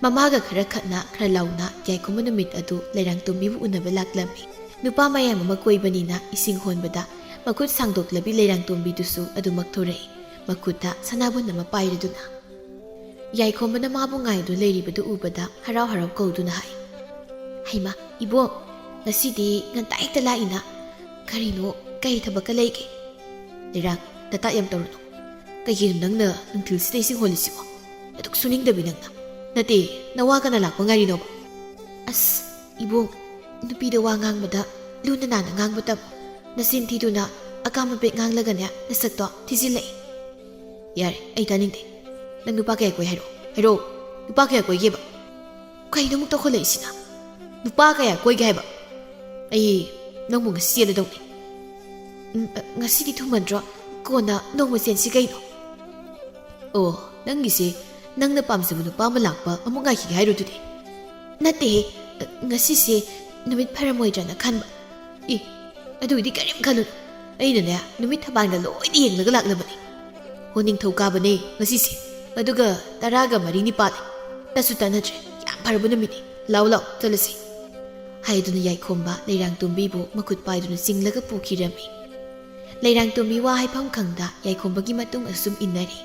ꯃꯃꯥꯒ ꯈꯔ ꯈꯠꯅ ꯈꯔ ꯂꯥꯎꯅ ꯌꯥꯏꯈꯣꯝꯕ ꯅꯨꯃꯤꯠ ꯑꯗꯨ ꯂꯩꯔꯥꯡꯇꯣꯝꯕꯤꯕꯨ ꯎꯅꯕ ꯂꯥꯛꯂꯝꯃꯤ꯫ ꯅꯨꯄꯥ ꯃꯌꯥꯝ ꯑꯃ ꯀꯣꯏꯕꯅꯤꯅ ꯏꯁꯤꯡ ꯍꯣꯟꯕꯗ ꯃꯈꯨꯠ ꯁꯥꯡꯗꯣꯛꯂꯕꯤ ꯂꯩꯔꯥꯡꯇꯣꯝꯕꯤꯗꯨꯁꯨ ꯑꯗꯨꯃꯛ ꯊꯣꯔꯛꯏ, ꯃꯈꯨꯠꯇ ꯁꯅꯥꯕꯨꯟ ꯑꯃ ꯄꯥꯏꯔꯗꯨꯅ꯫ ꯌꯥꯏꯈꯣꯝꯕꯅ ꯃꯥꯕꯨ ꯉꯥꯏꯗꯨꯅ ꯂꯩꯔꯤꯕꯗꯨ ꯎꯕꯗ ꯍꯔꯥꯎ ꯍꯔꯥꯎ ꯀꯧꯗꯨꯅ ꯍꯥꯏ, "ꯍꯩꯃꯥ, ꯏꯕꯣꯛ, ꯉꯁꯤꯗꯤ ꯉꯟꯇꯥ ꯍꯦꯛꯇ ꯂꯥꯛꯏꯅ꯫ ꯀꯔꯤꯅꯣ, ꯀꯔꯤ ꯊꯕꯛꯀ ꯂꯩꯒꯦ?" "ꯂꯩꯔꯥꯡ, ꯅꯇꯥ ꯌꯥꯝ ꯇꯧꯔꯨꯅꯨ꯫ ꯀꯩꯒꯤꯅꯣ ꯅꯪꯅ ꯅꯨꯡꯊꯤꯜꯁꯤꯗ ꯏꯁꯤꯡ ꯍꯣꯜꯂꯤꯁꯤꯕꯣ? ꯅꯗꯨꯛ ꯁꯨꯅꯤꯡꯗꯕꯤ ꯅꯪꯅ꯫ ꯅꯠꯇꯦ, ꯅꯋꯥ ꯀꯅꯥ ꯂꯥꯛꯄ ꯉꯥꯏꯔꯤꯅꯣꯕ?" "ꯑꯁ, ꯏꯕꯣꯛ, ꯅꯨꯄꯤꯗ ꯋꯥ ꯉꯥꯡꯕꯗ ꯂꯨꯅ ꯅꯥꯟꯅ ꯉꯥꯡꯕ ꯇꯝꯃꯨ꯫ ꯅꯆꯤꯟ ꯊꯤꯗꯨꯅ ꯑꯀꯥꯝ ꯑꯄꯦꯛ ꯉꯥꯡꯂꯒꯅꯦ ꯅꯁꯛꯇꯣ ꯊꯤꯖꯤꯜꯂꯛꯏ꯫" "ꯌꯥꯔꯦ, ꯑꯩ ꯇꯥꯅꯤꯡꯗꯦ꯫ ꯅꯪ ꯅꯨꯄꯥ ꯀꯌꯥ ꯀꯣꯏ ꯍꯥꯏꯔꯣ? ꯍꯥꯏꯔꯣ, ꯅꯨꯄꯥ ꯀꯌꯥ ꯀꯣꯏꯒꯦꯕ?" "ꯀꯩꯅꯣ ꯑꯃꯨꯛ ꯇꯧꯈꯠꯂꯛꯏꯁꯤꯅ? ꯅꯨꯄꯥ ꯀꯌꯥ ꯀꯣꯏꯒꯦ ꯍꯥꯏꯕ? ꯑꯩ ꯅꯪꯕꯨ ꯉꯁꯤ ꯆꯦꯜꯂꯗꯧꯅꯤ꯫" "ꯎꯝ, ꯑ, ꯉꯁꯤꯗꯤ ꯊꯨꯃꯟꯗ꯭ꯔꯣ? ꯀꯣꯟꯅ ꯅꯣꯡꯃ ꯆꯦꯟꯁꯤ ꯀꯩꯅꯣ?" "ꯑꯣ, ꯅꯪꯒꯤꯁꯦ ꯅꯪꯅ ꯄꯥꯝꯖꯕ ꯅꯨꯄꯥ ꯑꯃ ꯂꯥꯛꯄ ꯑꯃꯨꯛ ꯉꯥꯏꯈꯤꯒꯦ ꯍꯥꯏꯔꯣ ꯑꯗꯨꯗꯤ?" "ꯅꯠꯇꯦꯍꯦ, ꯑ, ꯉꯁꯤꯁꯦ ꯅꯨꯃꯤꯠ ꯐꯔꯝꯃꯣꯏꯗ꯭ꯔꯅ ꯈꯟꯕ꯫" "ꯑꯦ, ꯑꯗꯨꯒꯤꯗꯤ ꯀꯔꯤꯝ ꯈꯜꯂꯨꯅꯨ꯫ ꯑꯩꯅꯅꯦ, ꯅꯨꯃꯤꯠ ꯊꯕꯥꯟꯒ ꯂꯣꯏꯅ ꯌꯦꯡꯂꯒ ꯂꯥꯛꯂꯕꯅꯤ꯫ ꯍꯣ, ꯅꯤꯡꯊꯧꯀꯥꯕꯅꯦ ꯉꯁꯤꯁꯦ, ꯑꯗꯨꯒ ꯇꯔꯥꯒ ꯃꯔꯤ ꯅꯤꯄꯥꯜ꯫ ꯇꯠꯁꯨ ꯇꯠꯅꯗ꯭ꯔꯦ꯫ ꯌꯥꯝ ꯐꯔꯕ ꯅꯨꯃꯤꯠꯅꯤ꯫ ꯂꯥꯎ, ꯂꯥꯎ, ꯆꯠꯂꯁꯤ꯫" ꯍꯥꯏꯗꯨꯅ ꯌꯥꯏꯈꯣꯝꯕ ꯂꯩꯔꯥꯡꯇꯣꯝꯕꯤꯕꯨ ꯃꯈꯨꯠ ꯄꯥꯏꯗꯨꯅ ꯆꯤꯡꯂꯒ ꯄꯨꯈꯤꯔꯝꯃꯤ꯫ ꯂꯩꯔꯥꯡꯇꯣꯝꯕꯤ ꯋꯥ ꯍꯥꯏꯐꯝ ꯈꯪꯗ ꯌꯥꯏꯈꯣꯝꯕꯒꯤ ꯃꯇꯨꯡ ꯑꯁꯨꯝ ꯏꯟꯅꯔꯤ꯫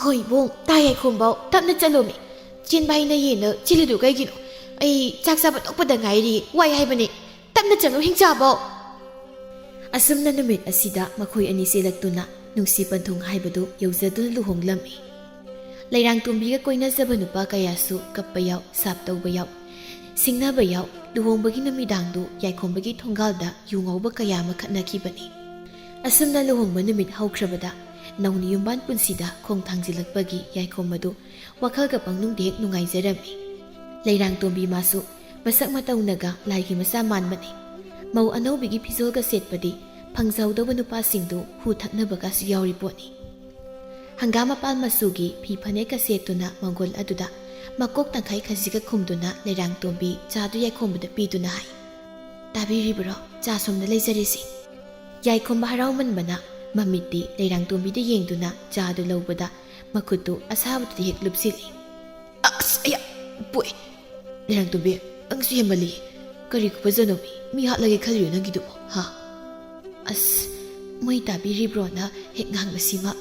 "ꯍꯣꯏ ꯏꯕꯨꯡ, ꯇꯥ ꯌꯥꯏꯈꯣꯝꯕꯧ, ꯇꯞꯅ ꯆꯠꯂꯣꯃꯤ꯫ ꯆꯦꯟꯕ ꯍꯥꯏꯅ ꯌꯦꯟꯅ ꯆꯦꯜꯂꯤꯗꯨ ꯀꯩꯒꯤꯅꯣ? ꯑꯩ ꯆꯥꯛ ꯆꯥꯕ ꯇꯣꯛꯄꯗ ꯉꯥꯏꯔꯤ, ꯋꯥꯏ ꯍꯥꯏꯕꯅꯤ꯫ ꯇꯞꯅ ꯆꯠꯂꯨ ꯍꯤꯡꯆꯥꯕꯧ꯫" ꯑꯁꯨꯝꯅ ꯅꯨꯃꯤꯠ ꯑꯁꯤꯗ ꯃꯈꯣꯏ ꯑꯅꯤ ꯆꯦꯜꯂꯛꯇꯨꯅ ꯅꯨꯡꯁꯤ ꯄꯟꯊꯨꯡ ꯍꯥꯏꯕꯗꯨ ꯌꯧꯖꯗꯨꯅ ꯂꯨꯍꯣꯡꯂꯝꯃꯤ꯫ ꯂꯩꯔꯥꯡꯇꯣꯝꯕꯤꯒ ꯀꯣꯏꯅꯖꯕ ꯅꯨꯄꯥ ꯀꯌꯥꯁꯨ ꯀꯞꯄ ꯌꯥꯎ, ꯁꯥꯞ ꯇꯧꯕ ꯌꯥꯎ, ꯁꯤꯡꯅꯕ ꯌꯥꯎ, ꯂꯨꯍꯣꯡꯕꯒꯤ ꯅꯨꯃꯤꯗꯥꯡꯗꯨ ꯌꯥꯏꯈꯣꯝꯕꯒꯤ ꯊꯣꯡꯒꯥꯜꯗ ꯌꯨ ꯉꯧꯕ ꯀꯌꯥ ꯑꯃ ꯈꯠꯅꯈꯤꯕꯅꯤ꯫ ꯑꯁꯨꯝꯅ ꯂꯨꯍꯣꯡꯕ ꯅꯨꯃꯤꯠ ꯍꯧꯈ꯭ꯔꯕꯗ ꯅꯧꯅ ꯌꯨꯝꯕꯥꯟ ꯄꯨꯟꯁꯤꯗ ꯈꯣꯡ ꯊꯥꯡꯖꯤꯜꯂꯛꯄꯒꯤ ꯌꯥꯏꯈꯣꯝꯕꯗꯨ ꯋꯥꯈꯜꯒ ꯄꯪꯅꯨꯡꯗ ꯍꯦꯛ ꯅꯨꯡꯉꯥꯏꯖꯔꯝꯃꯤ꯫ ꯂꯩꯔꯥꯡꯇꯣꯝꯕꯤ ꯃꯥꯁꯨ ꯃꯁꯛ ꯃꯇꯧꯅꯒ ꯂꯥꯏꯒꯤ ꯃꯆꯥ ꯃꯥꯟꯕꯅꯤ꯫ ꯃꯧ ꯑꯅꯧꯕꯤꯒꯤ ꯐꯤꯖꯣꯜꯒ ꯁꯦꯠꯄꯗꯤ ꯐꯪꯖꯍꯧꯗꯕ ꯅꯨꯄꯥꯁꯤꯡꯗꯨ ꯍꯨ ꯊꯛꯅꯕꯒꯁꯨ ꯌꯥꯎꯔꯤ ꯄꯣꯠꯅꯤ꯫ ꯍꯪꯒꯥꯝ ꯃꯄꯥꯜ ꯃꯆꯨꯒꯤ ꯐꯤ ꯐꯅꯦꯛꯀ ꯁꯦꯠꯇꯨꯅ ꯃꯪꯒꯣꯜ ꯑꯗꯨꯗ ꯃꯀꯣꯛ ꯇꯪꯈꯥꯏ ꯈꯖꯤꯛꯀ ꯈꯨꯝꯗꯨꯅ ꯂꯩꯔꯥꯡꯇꯣꯝꯕꯤ ꯆꯥꯗꯨ ꯌꯥꯏꯈꯣꯝꯕꯗ ꯄꯤꯗꯨꯅ ꯍꯥꯏ, "ꯇꯥꯕꯤꯔꯤꯕ꯭ꯔꯣ? ꯆꯥ ꯁꯣꯝꯗ ꯂꯩꯖꯔꯤꯁꯤ꯫" ꯌꯥꯏꯈꯣꯝꯕ ꯍꯔꯥꯎꯃꯟꯕꯅ ꯃꯃꯤꯠꯇꯤ ꯂꯩꯔꯥꯡꯇꯣꯝꯕꯤꯗ ꯌꯦꯡꯗꯨꯅ ꯆꯥꯗꯨ ꯂꯧꯕꯗ ꯃꯈꯨꯠꯇꯨ ꯑꯁꯥꯕꯗꯨꯗ ꯍꯦꯛ ꯂꯨꯞꯁꯤꯜꯂꯤ꯫ ꯑꯁ! ꯑꯌꯥ! ꯄꯣꯛꯑꯦ! ꯂꯩꯔꯥꯡꯇꯣꯝꯕꯤ, ꯅꯪꯁꯨ ꯍꯦꯟꯃꯜꯂꯤ꯫ ꯀꯔꯤ ꯈꯨꯐꯖꯅꯣꯃꯤ? ꯃꯤ ꯍꯥꯠꯂꯒꯦ ꯈꯜꯂꯤꯔꯣ ꯅꯪꯒꯤꯗꯨꯕꯣ? ꯍꯥ? ꯑꯁ, ꯃꯣꯏ ꯇꯥꯕꯤꯔꯤꯕ꯭ꯔꯣꯅ ꯍꯦꯛ ꯉꯥꯡꯕꯁꯤꯃ꯫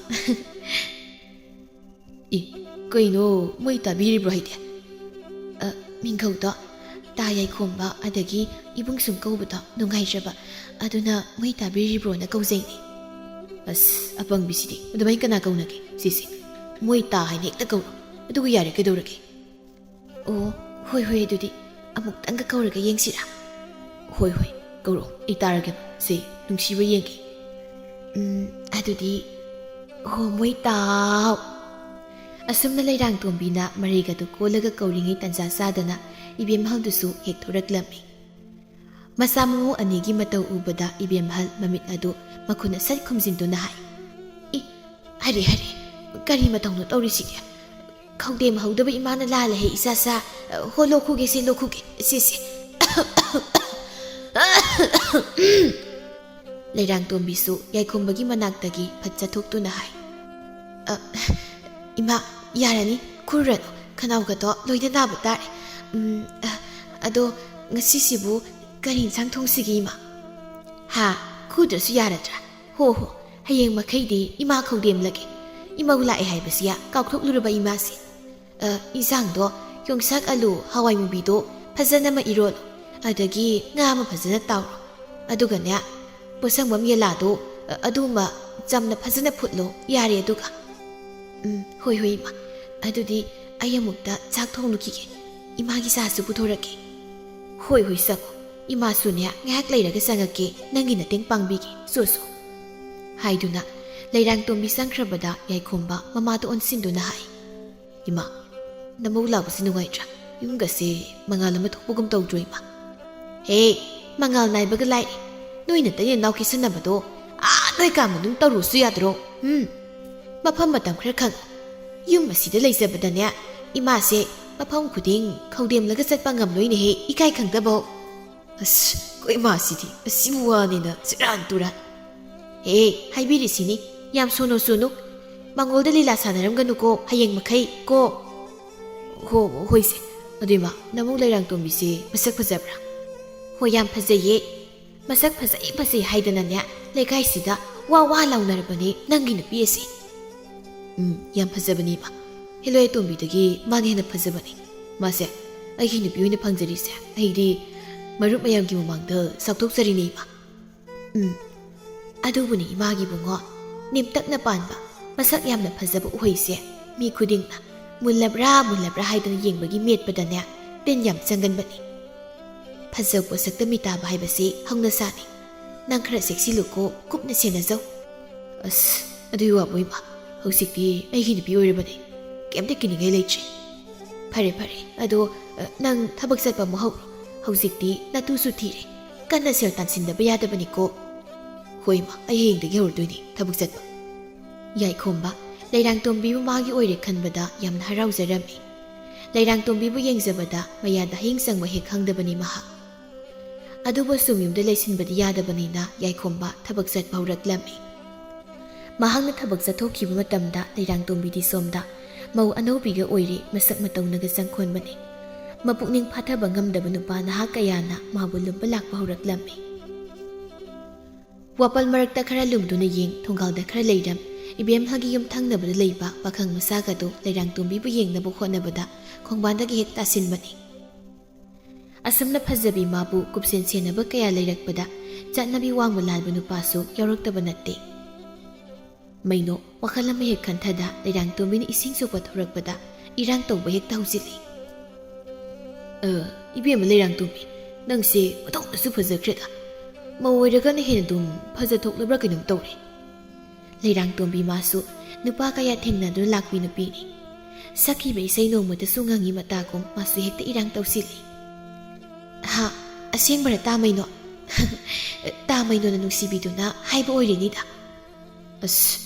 ꯏ, ꯀꯩꯅꯣ ꯃꯣꯏ ꯇꯥꯕꯤꯔꯤꯕ꯭ꯔꯣ ꯍꯥꯏꯗꯤ? ꯑ, ꯃꯤꯡꯒꯧꯗꯣ ꯇꯥ ꯌꯥꯏꯈꯣꯝꯕ ꯑꯗꯒꯤ ꯏꯕꯨꯡ ꯁꯨꯝ ꯀꯧꯕꯗꯣ ꯅꯨꯡꯉꯥꯏꯖꯕ, ꯑꯗꯨꯅ ꯃꯣꯏ ꯇꯥꯕꯤꯔꯤꯕ꯭ꯔꯣꯅ ꯀꯧꯖꯩꯅꯦ꯫ ꯑꯁ, ꯑꯄꯪꯕꯤꯁꯤꯗꯤ, ꯑꯗꯨꯃꯥꯏꯅ ꯀꯅꯥ ꯀꯧꯅꯒꯦ? ꯁꯤꯁꯦ, ꯃꯣꯏ ꯇꯥ ꯍꯥꯏꯅ ꯍꯦꯛꯇ ꯀꯧꯔꯣ, ꯑꯗꯨꯒ ꯌꯥꯔꯦ, ꯀꯩꯗꯧꯔꯒꯦ? ꯑꯣ, ꯍꯣꯏ ꯍꯣꯏ, ꯑꯗꯨꯗꯤ ꯑꯃꯨꯛꯇꯪꯒ ꯀꯧꯔꯒ ꯌꯦꯡꯁꯤꯔꯥ? ꯍꯣꯏ ꯍꯣꯏ, ꯀꯧꯔꯛꯑꯣ, ꯑꯩ ꯇꯥꯔꯒꯦ꯫ ꯁꯦ, ꯅꯨꯡꯁꯤꯕ꯭ꯔꯥ ꯌꯦꯡꯒꯦ꯫ ꯎꯝ, ꯑꯗꯨꯗꯤ, ꯍꯣ ꯃꯣꯏ ꯇꯥꯎ꯫ ꯑꯁꯨꯝꯅ ꯂꯩꯔꯥꯡꯇꯣꯝꯕꯤꯅ ꯃꯔꯩꯒꯗꯨ ꯀꯣꯜꯂꯒ ꯀꯧꯔꯤꯉꯩ ꯇꯟꯖꯥ ꯆꯥꯗꯅ ꯏꯕꯦꯝꯍꯜꯗꯨꯁꯨ ꯍꯦꯛ ꯊꯣꯔꯛꯂꯝꯃꯤ꯫ ꯃꯆꯥ ꯃꯎ ꯑꯅꯤꯒꯤ ꯃꯇꯧ ꯎꯕꯗ ꯏꯕꯦꯝꯍꯜ ꯃꯃꯤꯠ ꯑꯗꯨ ꯃꯈꯨꯠꯅ ꯁꯠ ꯈꯨꯝꯖꯤꯟꯗꯨꯅ ꯍꯥꯏ, "ꯏ, ꯍꯔꯦ ꯍꯔꯦ, ꯀꯔꯤ ꯃꯇꯧꯅꯣ ꯇꯧꯔꯤꯁꯤꯗꯤ? ꯈꯧꯗꯦꯝ ꯍꯧꯗꯕ ꯏꯃꯥꯅ ꯂꯥꯜꯂꯦ ꯍꯦ ꯏꯆꯥ ꯁꯥ꯫ ꯍꯣ, ꯂꯣꯛ ꯈꯨꯒꯦ ꯁꯦ, ꯂꯣꯛ ꯈꯨꯒꯦ꯫ ꯁꯦ, ꯁꯦ꯫ ꯂꯩꯔꯥꯡꯇꯣꯝꯕꯤꯁꯨ ꯌꯥꯏꯈꯣꯝꯕꯒꯤ ꯃꯅꯥꯛꯇꯒꯤ ꯐꯠ ꯆꯠꯊꯣꯛꯇꯨꯅ ꯍꯥꯏ, "ꯑ, ꯏꯃꯥ, ꯌꯥꯔꯅꯤ, ꯈꯨꯔꯨꯔꯅꯨ, ꯈꯅꯥꯎꯒꯗꯣ ꯂꯣꯏꯅ ꯅꯥꯕ ꯇꯥꯔꯦ꯫ ꯎꯝ, ꯑ, ꯑꯗꯣ ꯉꯁꯤꯁꯤꯕꯨ ꯀꯔꯤ ꯏꯟꯁꯥꯡ ꯊꯣꯡꯁꯤꯒꯦ, ꯏꯃꯥ?" "ꯍꯥ? ꯈꯨꯗ꯭ꯔꯁꯨ ꯌꯥꯔꯗ꯭ꯔꯥ? ꯍꯣ ꯍꯣ, ꯍꯌꯦꯡ ꯃꯈꯩꯗꯤ ꯏꯃꯥ ꯈꯧꯗꯦꯝꯂꯒꯦ꯫ ꯏꯃꯧ ꯂꯥꯛꯑꯦ ꯍꯥꯏꯕꯁꯤ ꯀꯥꯎꯊꯣꯛꯂꯨꯔꯕ ꯏꯃꯥꯁꯦ꯫ ꯑ, ꯏꯟꯁꯥꯡꯗꯣ ꯌꯣꯡꯆꯥꯛ, ꯑꯂꯨ, ꯍꯋꯥꯏ ꯃꯨꯕꯤꯗꯣ ꯐꯖꯅ ꯑꯃ ꯏꯔꯣꯜꯂꯣ꯫ ꯑꯗꯒꯤ ꯉꯥ ꯑꯃ ꯐꯖꯅ ꯇꯥꯎꯔꯣ꯫ ꯑꯗꯨꯒꯅꯦ, ꯄꯣꯠꯁꯪꯕꯝ ꯌꯦꯂꯥꯗꯣ, ꯑ, ꯑꯗꯨꯃ ꯆꯝꯅ ꯐꯖꯅ ꯐꯨꯠꯂꯣ꯫ ꯌꯥꯔꯦ ꯑꯗꯨꯒ꯫" "ꯎꯝ, ꯍꯣꯏ ꯍꯣꯏ ꯏꯃꯥ꯫ ꯑꯗꯨꯗꯤ ꯑꯩ ꯑꯃꯨꯛꯇ ꯆꯥꯛ ꯊꯣꯡꯂꯨꯈꯤꯒꯦ꯫ ꯏꯃꯥꯒꯤ ꯆꯥꯁꯨ ꯄꯨꯊꯣꯔꯛꯀꯦ꯫" "ꯍꯣꯏ ꯍꯣꯏ, ꯆꯪꯉꯣ꯫ ꯏꯃꯥꯁꯨꯅꯦ ꯉꯥꯏꯍꯥꯛ ꯂꯩꯔꯒ ꯆꯪꯉꯛꯀꯦ, ꯅꯪꯒꯤ ꯃꯇꯦꯡ ꯄꯥꯡꯕꯤꯒꯦ꯫ ꯁꯣ ꯁꯣ꯫" ꯍꯥꯏꯗꯨꯅ ꯂꯩꯔꯥꯡꯇꯣꯝꯕꯤ ꯆꯪꯈ꯭ꯔꯕꯗ ꯌꯥꯏꯈꯣꯝꯕ ꯃꯃꯥꯗ ꯑꯣꯟꯁꯤꯟꯗꯨꯅ ꯍꯥꯏ, "ꯏꯃꯥ, ꯅꯃꯧ ꯂꯥꯛꯄꯁꯤ ꯅꯨꯡꯉꯥꯏꯇ꯭ꯔꯥ? ꯌꯨꯝꯒꯁꯦ ꯃꯉꯥꯜ ꯑꯃ ꯊꯣꯛꯄꯒꯨꯝ ꯇꯧꯗ꯭ꯔꯣ ꯏꯃꯥ?" "ꯍꯦ, ꯃꯉꯥꯜ ꯅꯥꯏꯕꯒ ꯂꯥꯏꯔꯤ꯫ ꯅꯣꯏ ꯅꯇꯩ ꯅꯅꯥꯎ ꯀꯦꯁꯟꯅꯕꯗꯣ ꯑꯥ ꯅꯣꯏ ꯀꯥ ꯃꯅꯨꯡ ꯇꯧꯔꯨꯁꯨ ꯌꯥꯗ꯭ꯔꯣ? ꯎꯝ, ꯃꯐꯝ ꯃꯇꯝ ꯈꯔ ꯈꯪꯉꯨ꯫ ꯌꯨꯝ ꯑꯁꯤꯗ ꯂꯩꯖꯕꯗꯅꯦ, ꯏꯃꯥꯁꯦ ꯃꯐꯝ ꯈꯨꯗꯤꯡ ꯈꯧꯗꯦꯝꯂꯒ ꯆꯠꯄ ꯉꯝꯂꯣꯏꯅꯦꯍꯦ, ꯏꯀꯥꯏ ꯈꯪꯗꯕꯧ꯫" ꯑꯁ, ꯑꯩꯈꯣꯏ ꯏꯃꯥꯁꯤꯗꯤ ꯑꯁꯤꯕꯨ ꯋꯥꯅꯦꯅ ꯁꯦꯔꯥꯟ ꯇꯨꯔꯥꯟ꯫ ꯍꯦ, ꯍꯥꯏꯕꯤꯔꯤꯁꯤꯅꯤ, ꯌꯥꯝ ꯁꯣꯟꯅꯣ ꯁꯣꯟꯅꯨ꯫ ꯃꯉꯣꯜꯗ ꯂꯤꯂꯥ ꯁꯥꯟꯅꯔꯝꯒꯅꯨꯀꯣ, ꯍꯌꯦꯡ ꯃꯈꯩ ꯀꯣ꯫ ꯍꯣ, ꯍꯣꯏꯁꯦ꯫ ꯑꯗꯨ ꯏꯃꯥ, ꯅꯃꯧ ꯂꯩꯔꯥꯡꯇꯣꯝꯕꯤꯁꯦ ꯃꯁꯛ ꯐꯖꯕ꯭ꯔꯥ? ꯍꯣꯏ, ꯌꯥꯝ ꯐꯖꯩꯌꯦ꯫ ꯃꯁꯛ ꯐꯖꯩ ꯐꯖꯩ ꯍꯥꯏꯗꯅꯅꯦ, ꯂꯩꯀꯥꯏꯁꯤꯗ ꯋꯥ ꯋꯥ ꯂꯥꯎꯅꯔꯕꯅꯦ ꯅꯪꯒꯤ ꯅꯨꯄꯤ ꯑꯁꯤ꯫ ꯎꯝ, ꯌꯥꯝ ꯐꯖꯕꯅꯤ ꯏꯃꯥ꯫ ꯍꯦꯂꯣꯏ ꯑꯇꯣꯝꯕꯤꯗꯒꯤ ꯃꯥꯅ ꯍꯦꯟꯅ ꯐꯖꯕꯅꯤ꯫ ꯃꯥꯁꯦ ꯑꯩꯒꯤ ꯅꯨꯄꯤ ꯑꯣꯏꯅ ꯐꯪꯖꯔꯤꯁꯦ, ꯑꯩꯗꯤ ꯃꯔꯨꯞ ꯃꯌꯥꯝꯒꯤ ꯃꯃꯥꯡꯗ ꯆꯥꯎꯊꯣꯛꯆꯔꯤꯅꯦ ꯏꯃꯥ꯫ ꯎꯝ, ꯑꯗꯨꯕꯨꯅꯤ ꯏꯃꯥꯒꯤ ꯏꯕꯨꯡꯉꯣ, ꯅꯦꯝꯇꯛꯅ ꯄꯥꯟꯕ, ꯃꯁꯛ ꯌꯥꯝꯅ ꯐꯖꯕ ꯎꯍꯩꯁꯦ ꯃꯤ ꯈꯨꯗꯤꯡꯅ ꯃꯨꯜꯂꯕ꯭ꯔꯥ ꯃꯨꯜꯂꯕ꯭ꯔꯥ ꯍꯥꯏꯗꯨꯅ ꯌꯦꯡꯕꯒꯤ ꯃꯦꯠꯄꯗꯅꯦ ꯇꯤꯟ ꯌꯥꯝ ꯆꯪꯒꯟꯕꯅꯤ꯫ ꯐꯖꯕ ꯄꯣꯠꯁꯛꯇ ꯃꯤꯇꯥꯕ ꯍꯥꯏꯕꯁꯤ ꯍꯧꯅꯁꯥꯅꯤ꯫ ꯅꯪ ꯈꯔ ꯆꯦꯛꯁꯤꯜꯂꯨꯀꯣ, ꯀꯨꯞꯅ ꯁꯦꯟꯅꯖꯧ꯫ ꯑꯁ, ꯑꯗꯨꯒꯤ ꯋꯥꯕꯨ ꯏꯃꯥ, ꯍꯧꯖꯤꯛꯇꯤ ꯑꯩꯒꯤ ꯅꯨꯄꯤ ꯑꯣꯏꯔꯕꯅꯤ, ꯀꯩꯝꯇ ꯀꯤꯅꯤꯡꯉꯥꯏ ꯂꯩꯇ꯭ꯔꯦ꯫ ꯐꯔꯦ ꯐꯔꯦ, ꯑꯗꯣ, ꯑ, ꯅꯪ ꯊꯕꯛ ꯆꯠꯄ ꯑꯃꯨꯛ ꯍꯧꯔꯣ꯫ ꯍꯧꯖꯤꯛꯇꯤ ꯅꯇꯨꯁꯨ ꯊꯤꯔꯦ, ꯀꯟꯅ ꯁꯦꯜ ꯇꯥꯟꯁꯤꯟꯗꯕ ꯌꯥꯗꯕꯅꯤꯀꯣ꯫ ꯍꯣꯏ ꯏꯃꯥ, ꯑꯩ ꯍꯌꯦꯡꯗꯒꯤ ꯍꯧꯔꯗꯣꯏꯅꯤ ꯊꯕꯛ ꯆꯠꯄ꯫ ꯌꯥꯏꯈꯣꯝꯕ ꯂꯩꯔꯥꯡꯇꯣꯝꯕꯤꯕꯨ ꯃꯥꯒꯤ ꯑꯣꯏꯔꯦ ꯈꯟꯕꯗ ꯌꯥꯝꯅ ꯍꯔꯥꯎꯖꯔꯝꯃꯤ꯫ ꯂꯩꯔꯥꯡꯇꯣꯝꯕꯤꯕꯨ ꯌꯦꯡꯖꯕꯗ ꯃꯌꯥꯗ ꯍꯌꯤꯡ ꯆꯪꯕ ꯍꯦꯛ ꯈꯪꯗꯕꯅꯤ ꯃꯍꯥꯛ꯫ ꯑꯗꯨꯕꯨ ꯁꯨꯝ ꯌꯨꯝꯗ ꯂꯩꯁꯤꯟꯕꯗꯤ ꯌꯥꯗꯕꯅꯤꯅ ꯌꯥꯏꯈꯣꯝꯕ ꯊꯕꯛ ꯆꯠꯄ ꯍꯧꯔꯛꯂꯝꯃꯤ꯫ ꯃꯍꯥꯛꯅ ꯊꯕꯛ ꯆꯠꯊꯣꯛꯈꯤꯕ ꯃꯇꯝꯗ ꯂꯩꯔꯥꯡꯇꯣꯝꯕꯤꯗꯤ ꯁꯣꯝꯗ ꯃꯧ ꯑꯅꯧꯕꯤꯒ ꯑꯣꯏꯔꯦ, ꯃꯁꯛ ꯃꯇꯧꯅꯒ ꯆꯪꯈꯣꯟꯕꯅꯤ꯫ ꯃꯄꯨꯛꯅꯤꯡ ꯐꯥꯊꯕ ꯉꯝꯗꯕ ꯅꯨꯄꯥ ꯅꯍꯥ ꯀꯌꯥꯅ ꯃꯥꯕꯨ ꯂꯨꯝꯕ ꯂꯥꯛꯄ ꯍꯧꯔꯛꯂꯝꯃꯤ꯫ ꯋꯥꯄꯜ ꯃꯔꯛꯇ ꯈꯔ ꯂꯨꯝꯗꯨꯅ ꯌꯦꯡ, ꯊꯣꯡꯒꯥꯜꯗ ꯈꯔ ꯂꯩꯔꯝ, ꯏꯕꯦꯝꯍꯜꯒꯤ ꯌꯨꯝ ꯊꯪꯅꯕꯗ ꯂꯩꯕ ꯄꯥꯈꯪ ꯃꯆꯥꯒꯗꯨ ꯂꯩꯔꯥꯡꯇꯣꯝꯕꯤꯕꯨ ꯌꯦꯡꯅꯕ ꯍꯣꯠꯅꯕꯗ ꯈꯣꯡꯕꯥꯟꯗꯒꯤ ꯍꯦꯛ ꯇꯥꯁꯤꯟꯕꯅꯤ꯫ ꯑꯁꯨꯝꯅ ꯐꯖꯕꯤ ꯃꯥꯕꯨ ꯀꯨꯞꯁꯦꯟ ꯁꯦꯟꯅꯕ ꯀꯌꯥ ꯂꯩꯔꯛꯄꯗ ꯆꯠꯅꯕꯤ ꯋꯥꯡꯃ ꯂꯥꯟꯕ ꯅꯨꯄꯥꯁꯨ ꯌꯥꯎꯔꯛꯇꯕ ꯅꯠꯇꯦ꯫ ꯃꯩꯅꯣ ꯋꯥꯈꯜ ꯑꯃ ꯍꯦꯛ ꯈꯟꯊꯗ ꯂꯩꯔꯥꯡꯇꯣꯝꯕꯤꯅ ꯏꯁꯤꯡ ꯁꯣꯛꯄ ꯊꯣꯔꯛꯄꯗ ꯏꯔꯥꯡ ꯇꯧꯕ ꯍꯦꯛꯇ ꯍꯧꯖꯤꯜꯂꯤ꯫ "ꯑ, ꯏꯕꯦꯝꯃ ꯂꯩꯔꯥꯡꯇꯣꯝꯕꯤ, ꯅꯪꯁꯦ ꯑꯣꯟꯊꯣꯛꯅꯁꯨ ꯐꯖꯈ꯭ꯔꯦꯗ꯫ ꯃꯧ ꯑꯣꯏꯔꯒꯅ ꯍꯦꯟꯅ ꯑꯗꯨꯝ ꯐꯖꯊꯣꯛꯂꯕ꯭ꯔꯥ ꯀꯩꯅꯣꯝ ꯇꯧꯔꯦ꯫" ꯂꯩꯔꯥꯡꯇꯣꯝꯕꯤ ꯃꯥꯁꯨ ꯅꯨꯄꯥ ꯀꯌꯥ ꯊꯦꯡꯅꯗꯨꯅ ꯂꯥꯛꯄꯤ ꯅꯨꯄꯤꯅꯤ꯫ ꯁꯛꯈꯤꯕ ꯏꯁꯩ ꯅꯣꯡꯃꯇꯁꯨ ꯉꯪꯉꯤ ꯃꯇꯥꯒꯨꯝ ꯃꯥꯁꯨ ꯍꯦꯛꯇ ꯏꯔꯥꯡ ꯇꯧꯁꯤꯜꯂꯤ꯫ "ꯍꯥ, ꯑꯁꯦꯡꯕꯔ ꯇꯥꯃꯩꯅꯣ?" "ꯇꯥꯃꯩꯅꯣꯅ ꯅꯨꯡꯁꯤꯕꯤꯗꯨꯅ ꯍꯥꯏꯕ ꯑꯣꯏꯔꯤꯅꯤꯗ꯫" "ꯑꯁ,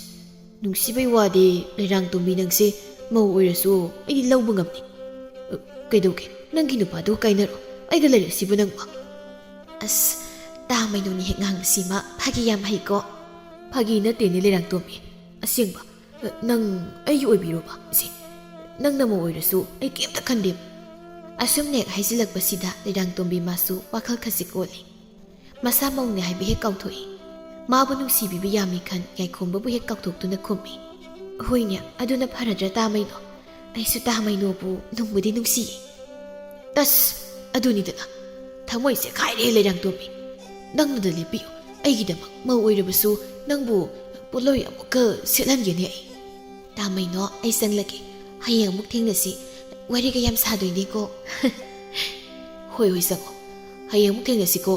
ꯅꯨꯡꯁꯤꯕꯩ ꯋꯥꯗꯤ ꯂꯩꯔꯥꯡꯇꯣꯝꯕꯤ ꯅꯪꯁꯦ ꯃꯧ ꯑꯣꯏꯔꯁꯨ ꯑꯩꯗꯤ ꯂꯧꯕ ꯉꯝꯗꯦ꯫ ꯑ, ꯀꯩꯗꯧꯒꯦ? ꯅꯪꯒꯤ ꯅꯨꯄꯥꯗꯨ ꯀꯥꯏꯅꯔꯣ꯫ ꯑꯩꯒ ꯂꯩꯔꯁꯤꯕꯨ ꯅꯪꯕꯣ?" "ꯑꯁ, ꯇꯥꯃꯩꯅꯣꯅ ꯍꯦꯛ ꯉꯥꯡꯕꯁꯤꯃ ꯐꯥꯒꯤ ꯌꯥꯝ ꯍꯩꯀꯣ꯫" "ꯐꯥꯒꯤ ꯅꯠꯇꯦꯅꯦ, ꯂꯩꯔꯥꯡꯇꯣꯝꯕꯤ꯫ ꯑꯁꯦꯡꯕ, ꯅꯪ ꯑꯩꯒꯤ ꯑꯣꯏꯕꯤꯔꯣꯕ꯫ ꯁꯤ, ꯅꯪꯅ ꯃꯧ ꯑꯣꯏꯔꯁꯨ ꯑꯩ ꯀꯩꯝꯇ ꯈꯟꯗꯦ"꯫ ꯑꯁꯨꯝꯅ ꯍꯦꯛ ꯍꯥꯏꯖꯤꯜꯂꯛꯄꯁꯤꯗ ꯂꯩꯔꯥꯡꯇꯣꯝꯕꯤ ꯃꯥꯁꯨ ꯋꯥꯈꯜ ꯈꯖꯤꯛ ꯑꯣꯜꯂꯤ꯫ ꯃꯁꯥ ꯃꯧꯅꯦ ꯍꯥꯏꯕ ꯍꯦꯛ ꯀꯥꯎꯊꯣꯛꯏ꯫ ꯃꯥꯕꯨ ꯅꯨꯡꯁꯤꯕꯤꯕ ꯌꯥꯝꯃꯤ ꯈꯟ ꯌꯥꯏꯈꯣꯝꯕꯕꯨ ꯍꯦꯛ ꯀꯥꯎꯊꯣꯛꯇꯨꯅ ꯈꯨꯝꯃꯤ꯫ "ꯍꯣꯏꯅꯦ, ꯑꯗꯨꯅ ꯐꯔꯗ꯭ꯔꯥ ꯇꯥꯃꯩꯅꯣ? ꯑꯩꯁꯨ ꯇꯥꯃꯩꯅꯣꯕꯨ ꯅꯨꯡꯕꯨꯗꯤ ꯅꯨꯡꯁꯤꯌꯦ"꯫ "ꯇꯁ! ꯑꯗꯨꯅꯤꯗꯅ꯫ ꯊꯃꯣꯏꯁꯦ ꯈꯥꯏꯔꯦ, ꯂꯩꯔꯥꯡꯇꯣꯝꯕꯤ꯫ ꯅꯪꯅꯗ ꯂꯦꯞꯄꯤꯌꯨ꯫ ꯑꯩꯒꯤꯗꯃꯛ ꯃꯧ ꯑꯣꯏꯔꯕꯁꯨ ꯅꯪꯕꯨ ꯄꯣꯠꯂꯣꯏ ꯑꯃꯨꯛꯀ ꯁꯦꯠꯍꯟꯒꯦꯅꯦ ꯑꯩ"꯫ "ꯇꯥꯃꯩꯅꯣ, ꯑꯩ ꯆꯪꯂꯒꯦ꯫ ꯍꯌꯦꯡ ꯑꯃꯨꯛ ꯊꯦꯡꯅꯁꯤ꯫ ꯋꯥꯔꯤꯒ ꯌꯥꯝ ꯁꯥꯗꯣꯏꯅꯦꯀꯣ"꯫ "ꯍꯣꯏ, ꯍꯣꯏ, ꯆꯪꯉꯣ꯫ ꯍꯌꯦꯡ ꯑꯃꯨꯛ ꯊꯦꯡꯅꯁꯤꯀꯣ"꯫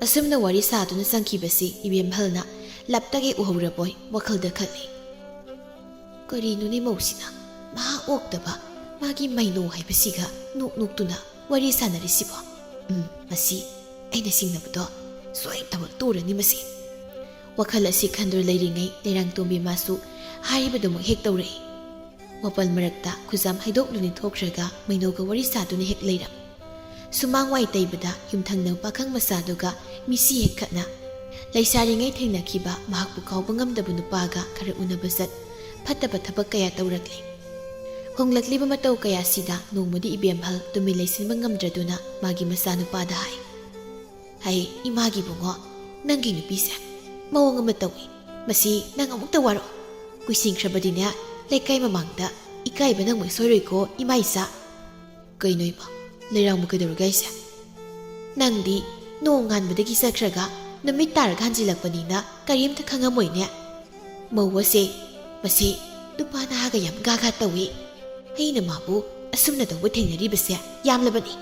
ꯑꯁꯨꯝꯅ ꯋꯥꯔꯤ ꯁꯥꯗꯨꯅ ꯆꯪꯈꯤꯕꯁꯤ ꯏꯕꯦꯝꯍꯜꯅ ꯂꯞꯇꯒꯤ ꯎꯍꯧꯔꯕꯣꯏ ꯋꯥꯈꯜꯗ ꯈꯜꯂꯤ꯫ "ꯀꯔꯤꯅꯣꯅꯦ ꯃꯧꯁꯤꯅ? ꯃꯍꯥ ꯑꯣꯛꯇꯕ ꯃꯥꯒꯤ ꯃꯩꯅꯣ ꯍꯥꯏꯕꯁꯤꯒ ꯅꯣꯛ ꯅꯣꯛꯇꯨꯅ ꯋꯥꯔꯤ ꯁꯥꯟꯅꯔꯤꯁꯤꯕꯣ? ꯎꯝ, ꯃꯁꯤ ꯑꯩꯅ ꯁꯤꯡꯅꯕꯗꯣ ꯁꯣꯏ ꯇꯧꯔꯛꯇꯣꯔꯅꯤ ꯃꯁꯤ"꯫ ꯋꯥꯈꯜ ꯑꯁꯤ ꯈꯟꯗꯨꯅ ꯂꯩꯔꯤꯉꯩ ꯂꯩꯔꯥꯡꯇꯣꯝꯕꯤ ꯃꯥꯁꯨ ꯍꯥꯏꯔꯤꯕꯗꯨꯃꯛ ꯍꯦꯛ ꯇꯧꯔꯛꯏ꯫ ꯃꯄꯜ ꯃꯔꯛꯇ ꯈꯨꯖꯥꯝ ꯍꯩꯗꯣꯛꯂꯨꯅꯤ ꯊꯣꯛꯈ꯭ꯔꯒ ꯃꯩꯅꯧꯒ ꯋꯥꯔꯤ ꯁꯥꯗꯨꯅ ꯍꯦꯛ ꯂꯩꯔꯝ꯫ ꯁꯨꯃꯥꯡ ꯋꯥꯏ ꯇꯩꯕꯗ ꯌꯨꯝꯊꯪꯅꯕ ꯄꯥꯈꯪ ꯃꯆꯥꯗꯨꯒ ꯃꯤꯁꯤ ꯍꯦꯛ ꯈꯠꯅ꯫ ꯂꯩꯁꯥꯔꯤꯉꯩ ꯊꯦꯡꯅꯈꯤꯕ ꯃꯍꯥꯛꯄꯨ ꯀꯥꯎꯕ ꯉꯝꯗꯕ ꯅꯨꯄꯥꯒ ꯈꯔ ꯎꯅꯕ ꯆꯠ, ꯐꯠꯇꯕ ꯊꯕꯛ ꯀꯌꯥ ꯇꯧꯔꯛꯂꯤ꯫ ꯍꯣꯡꯂꯛꯂꯤꯕ ꯃꯇꯧ ꯀꯌꯥꯁꯤꯗ ꯅꯣꯡꯃꯗꯤ ꯏꯕꯦꯝꯍꯜ ꯇꯨꯃꯤꯟ ꯂꯩꯁꯤꯟꯕ ꯉꯝꯗ꯭ꯔꯗꯨꯅ ꯃꯥꯒꯤ ꯃꯆꯥꯅꯨꯄꯥꯗ ꯍꯥꯏ, "ꯍꯩ, ꯏꯃꯥꯒꯤ ꯏꯕꯨꯡꯉꯣ, ꯅꯪꯒꯤ ꯅꯨꯄꯤꯁꯦ ꯃꯑꯣꯡ ꯑꯃ ꯇꯧꯏ꯫ ꯃꯁꯤ ꯅꯪ ꯑꯃꯨꯛꯇ ꯋꯥꯔꯣ꯫ ꯀꯨꯏꯁꯤꯟꯈ꯭ꯔꯕꯗꯤꯅꯦ, ꯂꯩꯀꯥꯏ ꯃꯃꯥꯡꯗ ꯏꯀꯥꯏꯕ ꯅꯪꯃꯛ ꯁꯣꯏꯔꯣꯏꯀꯣ, ꯏꯃꯥ ꯏꯆꯥ"꯫ "ꯀꯩꯅꯣ ꯏꯃꯥ, ꯂꯩꯔꯥꯡꯕ ꯀꯩꯗꯧꯔꯒꯦ ꯍꯥꯏꯁꯦ?" "ꯅꯪꯗꯤ ꯅꯣꯡ ꯉꯥꯟꯕꯗꯒꯤ ꯆꯠꯈ꯭ꯔꯒ ꯅꯨꯃꯤꯠ ꯇꯥꯔꯒ ꯍꯟꯖꯤꯜꯂꯛꯄꯅꯤꯅ ꯀꯔꯤꯝꯇ ꯈꯪꯉꯝꯃꯣꯏꯅꯦ꯫ ꯃꯧ ꯑꯁꯦ, ꯃꯁꯤ ꯅꯨꯄꯥ ꯅꯍꯥꯒ ꯌꯥꯝ ꯒꯥꯒꯥ ꯇꯧꯏ꯫ ꯑꯩꯅ ꯃꯥꯕꯨ ꯑꯁꯨꯝꯅ ꯇꯧꯕ ꯊꯦꯡꯅꯔꯤꯕꯁꯦ ꯌꯥꯝꯂꯕꯅꯤ꯫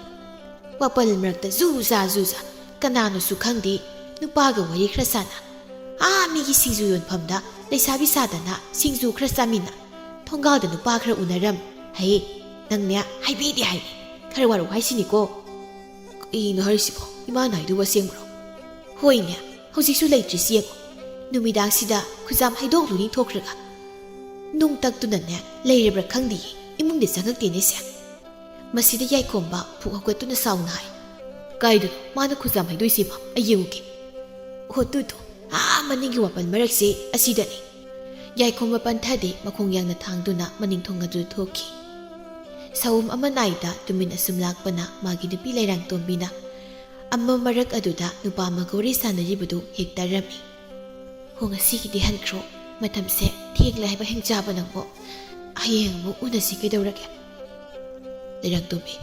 ꯋꯥꯄꯜ ꯃꯔꯛꯇ ꯖꯨ ꯖꯥ ꯖꯨ ꯖꯥ, ꯀꯅꯥꯅꯣꯁꯨ ꯈꯪꯗꯦ, ꯅꯨꯄꯥꯒ ꯋꯥꯔꯤ ꯈꯔ ꯁꯥꯟꯅ, ꯑꯥ ꯃꯤꯒꯤ ꯁꯤꯡꯖꯨ ꯌꯣꯟꯐꯝꯗ ꯂꯩꯁꯥꯕꯤ ꯁꯥꯗꯅ ꯁꯤꯡꯖꯨ ꯈꯔ ꯆꯥꯃꯤꯟꯅ, ꯊꯣꯡꯒꯥꯜꯗ ꯅꯨꯄꯥ ꯈꯔ ꯎꯅꯔꯝ꯫ ꯍꯩ, ꯅꯪꯅꯦ ꯍꯥꯏꯕꯤꯗꯦ ꯍꯥꯏꯅꯤ, ꯈꯔ ꯋꯥꯔꯧ ꯍꯥꯏꯁꯤꯅꯤꯀꯣ"꯫ "ꯀꯩꯅꯣ ꯍꯥꯏꯔꯤꯁꯤꯕꯣ? ꯏꯃꯥꯅ ꯍꯥꯏꯗꯨꯕꯨ ꯑꯁꯦꯡꯕ꯭ꯔꯣ?" "ꯍꯣꯏꯅꯦ, ꯍꯧꯖꯤꯛꯁꯨ ꯂꯩꯇ꯭ꯔꯤꯁꯤ ꯌꯦꯡꯉꯣ꯫ ꯅꯨꯃꯤꯗꯥꯡꯁꯤꯗ ꯈꯨꯖꯥꯝ ꯍꯩꯗꯣꯛꯂꯨꯅꯤ ꯊꯣꯛꯈ꯭ꯔꯒ ꯅꯨꯡ ꯇꯛꯇꯨꯅꯅꯦ ꯂꯩꯔꯕ꯭ꯔꯥ ꯈꯪꯗꯦꯌꯦ, ꯏꯃꯨꯡꯗ ꯆꯪꯉꯛꯇꯦꯅꯦ ꯁꯦ"꯫ ꯃꯁꯤꯗ ꯌꯥꯏꯈꯣꯝꯕ ꯐꯨꯛ ꯍꯧꯒꯠꯇꯨꯅ ꯁꯥꯎꯅ ꯍꯥꯏ, "ꯀꯥꯏꯗꯅꯣ ꯃꯥꯅ ꯈꯨꯖꯥꯝ ꯍꯩꯗꯣꯏꯁꯤꯕꯣ? ꯑꯩ ꯌꯦꯡꯉꯨꯒꯦ"꯫ "ꯍꯣ, ꯇꯨ ꯇꯨ, ꯑꯥ ꯃꯅꯤꯡꯒꯤ ꯋꯥꯄꯜ ꯃꯔꯛꯁꯤ ꯑꯁꯤꯗꯅꯤ꯫ ꯌꯥꯏꯈꯣꯝꯕ ꯄꯟꯊꯗꯦ, ꯃꯈꯣꯡ ꯌꯥꯡꯅ ꯊꯥꯡꯗꯨꯅ ꯃꯅꯤꯡ ꯊꯣꯡ ꯑꯗꯨꯗ ꯊꯣꯛꯈꯤ꯫ ꯁꯑꯣꯝ ꯑꯃ ꯅꯥꯏꯗ ꯇꯨꯃꯤꯟ ꯑꯁꯨꯝ ꯂꯥꯛꯄꯅ ꯃꯥꯒꯤ ꯅꯨꯄꯤ ꯂꯩꯔꯥꯡꯇꯣꯝꯕꯤꯅ ꯑꯃ ꯃꯔꯛ ꯑꯗꯨꯗ ꯅꯨꯄꯥ ꯑꯃꯒ ꯋꯥꯔꯤ ꯁꯥꯟꯅꯔꯤꯕꯗꯨ ꯍꯦꯛ ꯇꯥꯔꯝꯃꯤ꯫ "ꯍꯣ, ꯉꯁꯤꯒꯤꯗꯤ ꯍꯟꯈ꯭ꯔꯣ, ꯃꯇꯝꯁꯦ ꯊꯦꯡꯂꯦ ꯍꯥꯏꯕ ꯍꯦꯡꯆꯥꯕ ꯅꯪꯕꯣ꯫ ꯍꯌꯦꯡ ꯑꯃꯨꯛ ꯎꯅꯁꯤ ꯀꯩꯗꯧꯔꯒꯦ?" "ꯂꯩꯔꯥꯡꯇꯣꯝꯕꯤ,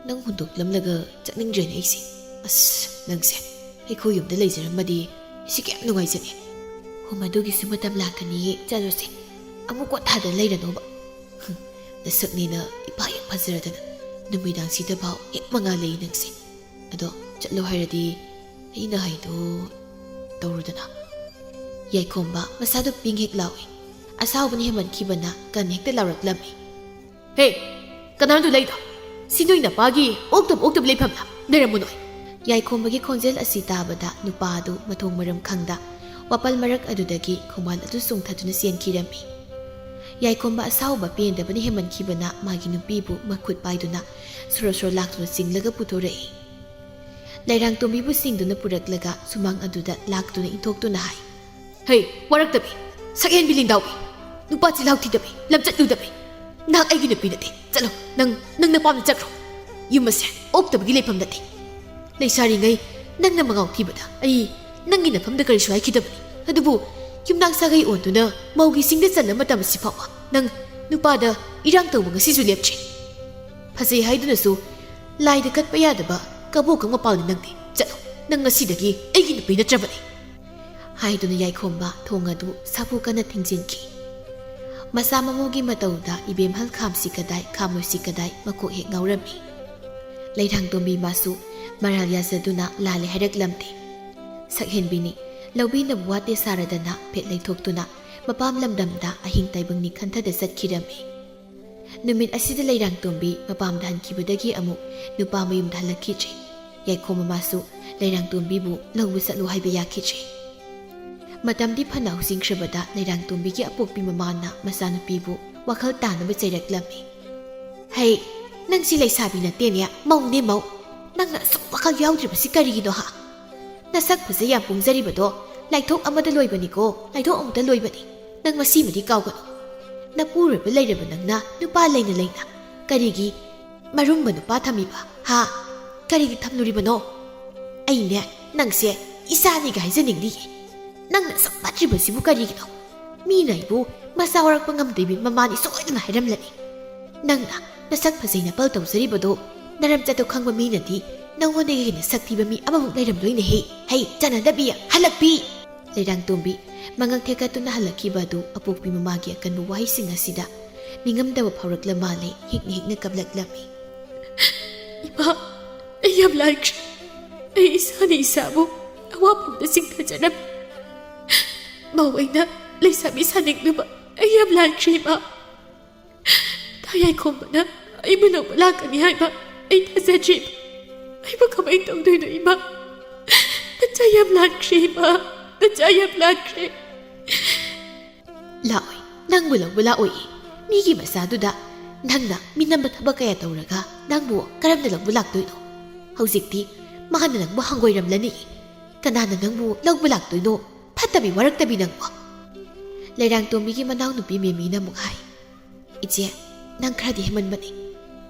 ꯅꯪ ꯍꯨꯟꯗꯣꯛꯂꯝꯂꯒ ꯆꯠꯅꯤꯡꯗ꯭ꯔꯦꯅꯦ ꯑꯩꯁꯦ꯫ ꯑꯁ, ꯅꯪꯁꯦ ꯑꯩꯈꯣꯏ ꯌꯨꯝꯗ ꯂꯩꯖꯔꯝꯃꯗꯤ ꯑꯩꯁꯦ ꯀꯌꯥꯝ ꯅꯨꯡꯉꯥꯏꯖꯅꯤ꯫" "ꯍꯣ, ꯃꯗꯨꯒꯤꯁꯨ ꯃꯇꯝ ꯂꯥꯛꯀꯅꯤꯌꯦ, ꯆꯠꯂꯨꯁꯦ꯫ ꯑꯃꯨꯛ ꯀꯣꯟꯊꯥꯗ ꯂꯩꯔꯅꯣꯕ꯫ ꯍꯨꯝ, ꯅꯁꯛꯅꯦꯅ ꯏꯄꯥ ꯍꯦꯛ ꯐꯖꯔꯗꯅ ꯅꯨꯃꯤꯗꯥꯡꯁꯤꯗꯐꯥꯎ ꯍꯦꯛ ꯃꯉꯥꯜ ꯂꯩ ꯅꯪꯁꯦ꯫ ꯑꯗꯣ ꯆꯠꯂꯣ ꯍꯥꯏꯔꯗꯤ ꯑꯩꯅ ꯍꯥꯏꯗꯣ ꯇꯧꯔꯨꯗꯅ꯫" ꯌꯥꯏꯈꯣꯝꯕ ꯃꯁꯥꯗꯨ ꯄꯤꯡ ꯍꯦꯛ ꯂꯥꯎꯏ꯫ ꯑꯁꯥꯎꯕꯅ ꯍꯦꯟꯃꯟꯈꯤꯕꯅ ꯀꯟ ꯍꯦꯛꯇ ꯂꯥꯎꯔꯛꯂꯝꯃꯤ꯫ "ꯍꯦ, ꯀꯅꯥꯅꯣ ꯂꯩꯗꯣ? ꯁꯤ ꯅꯣꯏ ꯅꯄꯥꯒꯤ ꯑꯣꯛꯇꯕ ꯑꯣꯛꯇꯕ ꯂꯩꯐꯝꯂ? ꯂꯩꯔꯝꯃꯨ ꯅꯣꯏ!" ꯌꯥꯏꯈꯣꯝꯕꯒꯤ ꯈꯣꯟꯖꯦꯜ ꯑꯁꯤ ꯇꯥꯕꯗ ꯅꯨꯄꯥ ꯑꯗꯨ ꯃꯊꯣꯡ ꯃꯔꯝ ꯈꯪꯗ ꯋꯥꯄꯜ ꯃꯔꯛ ꯑꯗꯨꯗꯒꯤ ꯈꯣꯡꯕꯥꯜ ꯑꯗꯨ ꯆꯣꯡꯊꯗꯨꯅ ꯆꯦꯟꯈꯤꯔꯝꯃꯤ꯫ ꯌꯥꯏꯈꯣꯝꯕ ꯑꯁꯥꯎꯕ ꯄꯦꯟꯗꯕꯅ ꯍꯦꯟꯃꯟꯈꯤꯕꯅ ꯃꯥꯒꯤ ꯅꯨꯄꯤꯕꯨ ꯃꯈꯨꯠ ꯄꯥꯏꯗꯨꯅ ꯁꯣꯔꯣ ꯁꯣꯔꯣ ꯂꯥꯛꯇꯨꯅ ꯆꯤꯡꯂꯒ ꯄꯨꯊꯣꯔꯛꯏ꯫ ꯂꯩꯔꯥꯡꯇꯣꯝꯕꯤꯕꯨ ꯆꯤꯡꯗꯨꯅ ꯄꯨꯔꯛꯂꯒ ꯁꯨꯃꯥꯡ ꯑꯗꯨꯗ ꯂꯥꯛꯇꯨꯅ ꯏꯟꯊꯣꯛꯇꯨꯅ ꯍꯥꯏ꯫ "ꯍꯦ, ꯋꯥꯔꯛꯇꯕꯤ, ꯁꯛꯍꯦꯟꯕꯤ ꯂꯤꯟꯗꯥꯎꯕꯤ, ꯅꯨꯄꯥ ꯆꯤꯜꯍꯥꯎ ꯊꯤꯗꯕꯤ, ꯂꯝꯆꯠ ꯂꯨꯗꯕꯤ, ꯅꯍꯥꯛ ꯑꯩꯒꯤ ꯅꯨꯄꯤ ꯅꯠꯇꯦ꯫ ꯆꯠꯂꯣ, ꯅꯪ, ꯅꯪ ꯅꯄꯥꯝꯗ ꯆꯠꯈ꯭ꯔꯣ꯫ ꯌꯨꯝ ꯑꯁꯦ ꯑꯣꯛꯇꯕꯒꯤ ꯂꯩꯐꯝ ꯅꯠꯇꯦ꯫ ꯂꯩꯁꯥꯔꯤꯉꯩ ꯅꯪꯅ ꯃꯉꯥꯎ ꯊꯤꯕꯗ ꯑꯩ ꯅꯪꯒꯤ ꯅꯐꯝꯗ ꯀꯔꯤꯁꯨ ꯍꯥꯏꯈꯤꯗꯕꯅꯤ꯫ ꯑꯗꯨꯕꯨ ꯌꯨꯝꯅꯥꯛ ꯁꯥꯒꯩ ꯑꯣꯟꯗꯨꯅ ꯃꯧꯒꯤ ꯆꯤꯡꯗ ꯆꯟꯅ ꯃꯇꯝ ꯑꯁꯤ ꯐꯥꯎꯕ ꯅꯪ ꯅꯨꯄꯥꯗ ꯏꯔꯥꯡ ꯇꯧꯕ ꯉꯁꯤꯁꯨ ꯂꯦꯞꯇ꯭ꯔꯤ꯫ ꯐꯖꯩ ꯍꯥꯏꯗꯨꯅꯁꯨ ꯂꯥꯏꯗ ꯀꯠꯄ ꯌꯥꯗꯕ ꯀꯕꯣꯛꯀꯪ ꯃꯄꯥꯜꯅꯤ ꯅꯪꯗꯤ꯫ ꯆꯠꯂꯣ, ꯅꯪ ꯉꯁꯤꯗꯒꯤ ꯑꯩꯒꯤ ꯅꯨꯄꯤ ꯅꯠꯇ꯭ꯔꯕꯅꯤ꯫" ꯍꯥꯏꯗꯨꯅ ꯌꯥꯏꯈꯣꯝꯕ ꯊꯣꯡ ꯑꯗꯨ ꯁꯥꯐꯨ ꯀꯟꯅ ꯊꯤꯡꯖꯤꯟꯈꯤ꯫ ꯃꯆꯥ ꯃꯃꯧꯒꯤ ꯃꯇꯧꯗ ꯏꯕꯦꯝꯍꯜ ꯈꯥꯝꯁꯤ ꯀꯗꯥꯏ, ꯈꯥꯝꯃꯣꯏꯁꯤ ꯀꯗꯥꯏ ꯃꯀꯣꯛ ꯍꯦꯛ ꯉꯥꯎꯔꯝꯃꯤ꯫ ꯂꯩꯔꯥꯡꯇꯣꯝꯕꯤ ꯃꯥꯁꯨ ꯃꯔꯥꯜ ꯌꯥꯖꯗꯨꯅ ꯂꯥꯜꯂꯦ ꯍꯥꯏꯔꯛꯂꯝꯗꯦ꯫ ꯁꯛꯍꯦꯟꯕꯤꯅꯤ, ꯂꯧꯕꯤꯅꯕ ꯋꯥꯠꯇꯦ ꯁꯥꯔꯗꯅ ꯐꯦꯠ ꯂꯩꯊꯣꯛꯇꯨꯅ ꯃꯄꯥꯝ ꯂꯝꯗꯝꯗ ꯑꯍꯤꯡ ꯇꯥꯏꯕꯪ ꯅꯤꯡꯈꯟꯊꯗ ꯆꯠꯈꯤꯔꯝꯃꯤ꯫ ꯅꯨꯃꯤꯠ ꯑꯁꯤꯗ ꯂꯩꯔꯥꯡꯇꯣꯝꯕꯤ ꯃꯄꯥꯝꯗ ꯍꯟꯈꯤꯕꯗꯒꯤ ꯑꯃꯨꯛ ꯅꯨꯄꯥ ꯃꯌꯨꯝꯗ ꯍꯜꯂꯛꯈꯤꯗ꯭ꯔꯦ꯫ ꯌꯥꯏꯈꯣꯝꯕ ꯃꯥꯁꯨ ꯂꯩꯔꯥꯡꯇꯣꯝꯕꯤꯕꯨ ꯂꯧꯕ ꯆꯠꯂꯨ ꯍꯥꯏꯕ ꯌꯥꯈꯤꯗ꯭ꯔꯦ꯫ ꯃꯇꯝꯗꯤ ꯐꯅ ꯍꯧꯖꯤꯟꯈ꯭ꯔꯕꯗ ꯂꯩꯔꯥꯡꯇꯣꯝꯕꯤꯒꯤ ꯑꯄꯣꯛꯄꯤ ꯃꯃꯥꯅ ꯃꯆꯥꯅꯨꯄꯤꯕꯨ ꯋꯥꯈꯜ ꯇꯥꯅꯕ ꯆꯩꯔꯛꯂꯝꯃꯤ꯫ "ꯍꯩ, ꯅꯪꯁꯤ ꯂꯩꯁꯥꯕꯤ ꯅꯠꯇꯦꯅꯦ, ꯃꯧꯅꯦ ꯃꯧ꯫ ꯅꯪꯅ ꯑꯁꯨꯛ ꯋꯥꯈꯜ ꯌꯥꯎꯗ꯭ꯔꯤꯕꯁꯤ ꯀꯔꯤꯒꯤꯅꯣ ꯍꯥ? ꯅꯁꯛ ꯐꯖ ꯌꯥꯝ ꯄꯣꯡꯖꯔꯤꯕꯗꯣ ꯂꯥꯏꯊꯣꯛ ꯑꯃꯗ ꯂꯣꯏꯕꯅꯤꯀꯣ, ꯂꯥꯏꯊꯣꯛ ꯑꯃꯗ ꯂꯣꯏꯕꯅꯤ꯫ ꯅꯪ ꯃꯁꯤꯃꯗꯤ ꯀꯥꯎꯒꯅꯨ꯫ ꯅꯄꯨꯔꯣꯏꯕ ꯂꯩꯔꯕ ꯅꯪꯅ ꯅꯨꯄꯥ ꯂꯩꯅ ꯂꯩꯅ ꯀꯔꯤꯒꯤ ꯃꯔꯨꯝꯕ ꯅꯨꯄꯥ ꯊꯝꯃꯤꯕ, ꯍꯥ? ꯀꯔꯤꯒꯤ ꯊꯝꯂꯨꯔꯤꯕꯅꯣ? ꯑꯩꯅꯦ, ꯅꯪꯁꯦ ꯏꯆꯥꯅꯤꯒ ꯍꯥꯏꯖꯅꯤꯡꯗꯤꯌꯦ꯫ ꯅꯪꯅ ꯑꯁꯨꯛ ꯐꯠꯇ꯭ꯔꯤꯕꯁꯤꯕꯨ ꯀꯔꯤꯒꯤꯅꯣ? ꯃꯤꯅ ꯑꯩꯕꯨ ꯃꯆꯥ ꯋꯥꯔꯛꯄ ꯉꯝꯗꯦꯕꯤ ꯃꯃꯥꯅꯤ ꯁꯣꯏꯗꯅ ꯍꯥꯏꯔꯝꯂꯅꯤ꯫ ꯅꯪꯅ ꯅꯁꯛ ꯐꯖꯩ ꯅꯄꯜ ꯇꯧꯖꯔꯤꯕꯗꯣ ꯅꯔꯝꯆꯠꯇꯣ ꯈꯪꯕ ꯃꯤꯅꯗꯤ ꯅꯉꯣꯟꯗꯒꯤ ꯍꯦꯟꯅ ꯁꯛ ꯊꯤꯕ ꯃꯤ ꯑꯃꯃꯨꯛ ꯂꯩꯔꯝꯂꯣꯏꯅꯦꯍꯦ꯫ ꯍꯩ, ꯆꯥꯟꯅꯗꯕꯤ, ꯍꯜꯂꯛꯄꯤ! ꯂꯩꯔꯥꯡꯇꯣꯝꯕꯤ ꯃꯉꯛ ꯊꯦꯛꯀꯠꯇꯨꯅ ꯍꯜꯂꯛꯈꯤꯕ ꯑꯗꯨ ꯑꯄꯣꯛꯄꯤ ꯃꯃꯥꯒꯤ ꯑꯀꯟꯕ ꯋꯥꯍꯩꯁꯤꯡ ꯑꯁꯤꯗ ꯅꯤꯡꯉꯝꯗꯕ ꯐꯥꯎꯔꯛꯂ ꯃꯥꯜꯂꯦ, ꯍꯤꯛꯅ ꯍꯤꯛꯅ ꯀꯞꯂꯛꯂꯝꯃꯤ꯫ "ꯏꯃꯥ, ꯑꯩ ꯌꯥꯝ ꯂꯥꯟꯈ꯭ꯔꯦ꯫ ꯑꯩ ꯏꯁꯥꯅ ꯏꯁꯥꯕꯨ ꯑꯋꯥꯐꯝꯗ ꯆꯤꯡꯊꯖꯔꯝꯃꯤ꯫ ꯃꯧ ꯑꯩꯅ ꯂꯩꯁꯥꯕꯤ ꯁꯥꯅꯤꯡꯂꯨꯕ ꯑꯩ ꯌꯥꯝ ꯂꯥꯟꯈ꯭ꯔꯦ, ꯏꯃꯥ꯫ ꯊꯥꯌꯥꯏꯈꯣꯝꯕꯅ ꯑꯩꯕꯨ ꯂꯧꯕ ꯂꯥꯛꯀꯅꯤ ꯍꯥꯏꯕ ꯑꯩ ꯊꯥꯖꯗ꯭ꯔꯦ꯫ ꯑꯩꯕꯨ ꯀꯃꯥꯏꯅ ꯇꯧꯗꯣꯏꯅꯣ, ꯏꯃꯥ? ꯅꯆꯥ ꯌꯥꯝ ꯂꯥꯟꯈ꯭ꯔꯦ, ꯏꯃꯥ꯫ ꯅꯆꯥ ꯌꯥꯝ ꯂꯥꯟꯈ꯭ꯔꯦ꯫" "ꯂꯥꯛꯑꯣꯏ, ꯅꯪꯕꯨ ꯂꯧꯕ ꯂꯥꯛꯑꯣꯏꯌꯦ꯫ ꯃꯤꯒꯤ ꯃꯆꯥꯗꯨꯗ ꯅꯪꯅ ꯃꯤꯅꯝꯕ ꯊꯕꯛ ꯀꯌꯥ ꯇꯧꯔꯒ ꯅꯪꯕꯨ ꯀꯔꯝꯅ ꯂꯧꯕ ꯂꯥꯛꯇꯣꯏꯅꯣ? ꯍꯧꯖꯤꯛꯇꯤ ꯃꯥꯅ ꯅꯪꯕꯨ ꯍꯪꯒꯣꯏꯔꯝꯂꯅꯤ꯫ ꯀꯅꯥꯅ ꯅꯪꯕꯨ ꯂꯧꯕ ꯂꯥꯛꯇꯣꯏꯅꯣ? ꯐꯠꯇꯕꯤ ꯋꯥꯔꯛꯇꯕꯤ ꯅꯪꯕꯨ!" ꯂꯩꯔꯥꯡꯇꯣꯝꯕꯤꯒꯤ ꯃꯅꯥꯎꯅꯨꯄꯤ ꯃꯦꯃꯤꯅ ꯑꯃꯨꯛ ꯍꯥꯏ, "ꯏꯆꯦ, ꯅꯪ ꯈꯔꯗꯤ ꯍꯦꯟꯃꯟꯕꯅꯤ꯫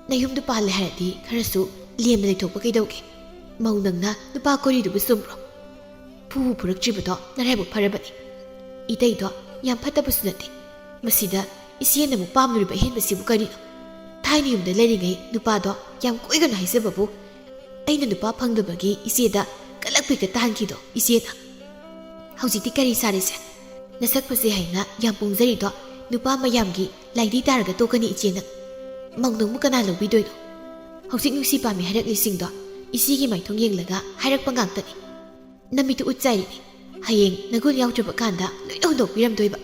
ꯅꯌꯨꯝꯗ ꯄꯥꯜꯂꯦ ꯍꯥꯏꯔꯗꯤ ꯈꯔꯁꯨ ꯂꯦꯝꯅ ꯂꯩꯊꯣꯛꯄ ꯀꯩꯗꯧꯒꯦ? ꯃꯧ ꯅꯪꯅ ꯅꯨꯄꯥ ꯀꯣꯏꯔꯤꯗꯨꯕꯨ ꯆꯨꯝꯕ꯭ꯔꯣ? ꯐꯨꯕꯨ ꯐꯨꯔꯛꯇ꯭ꯔꯤꯕꯗꯣ ꯅꯔꯥꯏꯕꯛ ꯐꯔꯕꯅꯤ꯫ ꯏꯇꯩꯗꯣ ꯌꯥꯝ ꯐꯠꯇꯕꯁꯨ ꯅꯠꯇꯦ꯫ ꯃꯁꯤꯗ ꯏꯆꯦꯅ ꯑꯃꯨꯛ ꯄꯥꯝꯂꯨꯔꯤꯕ ꯑꯍꯦꯟꯕꯁꯤꯕꯨ ꯀꯔꯤꯅꯣ? ꯊꯥꯏꯅ ꯌꯨꯝꯗ ꯂꯩꯔꯤꯉꯩ ꯅꯨꯄꯥꯗꯣ ꯌꯥꯝ ꯀꯣꯏꯒꯅꯨ ꯍꯥꯏꯖꯕꯕꯨ ꯑꯩꯅ ꯅꯨꯄꯥ ꯐꯪꯗꯕꯒꯤ ꯏꯆꯦꯗ ꯀꯂꯛ ꯄꯤꯛꯇ ꯇꯥꯍꯟꯈꯤꯗꯣ ꯏꯆꯦꯅ꯫ ꯍꯧꯖꯤꯛꯇꯤ ꯀꯔꯤ ꯁꯥꯔꯤꯁꯦ? ꯅꯁꯛ ꯐꯖꯩ ꯍꯥꯏꯅ ꯌꯥꯝ ꯄꯣꯡꯖꯔꯤꯗꯣ ꯅꯨꯄꯥ ꯃꯌꯥꯝꯒꯤ ꯂꯥꯏꯗꯤ ꯇꯥꯔꯒ ꯇꯣꯛꯀꯅꯤ ꯏꯆꯦ ꯅꯪ꯫ ꯃꯧ ꯅꯪꯕꯨ ꯀꯅꯥ ꯂꯧꯕꯤꯗꯣꯏꯅꯣ? ꯍꯧꯖꯤꯛ ꯅꯨꯡꯁꯤ ꯄꯥꯝꯃꯤ ꯍꯥꯏꯔꯛꯂꯤꯁꯤꯡꯗꯣ ꯏꯆꯦꯒꯤ ꯃꯥꯏꯊꯣꯡ ꯌꯦꯡꯂꯒ ꯍꯥꯏꯔꯛꯄ ꯉꯥꯛꯇꯅꯤ꯫ ꯅꯃꯤꯠꯇꯨ ꯎꯠ ꯆꯥꯏꯔꯤꯅꯤ꯫ ꯍꯌꯦꯡ ꯅꯒꯨꯟ ꯌꯥꯎꯗ꯭ꯔꯕ ꯀꯥꯟꯗ ꯂꯣꯏꯅ ꯍꯨꯟꯗꯣꯛꯄꯤꯔꯝꯗꯣꯏꯕ꯫"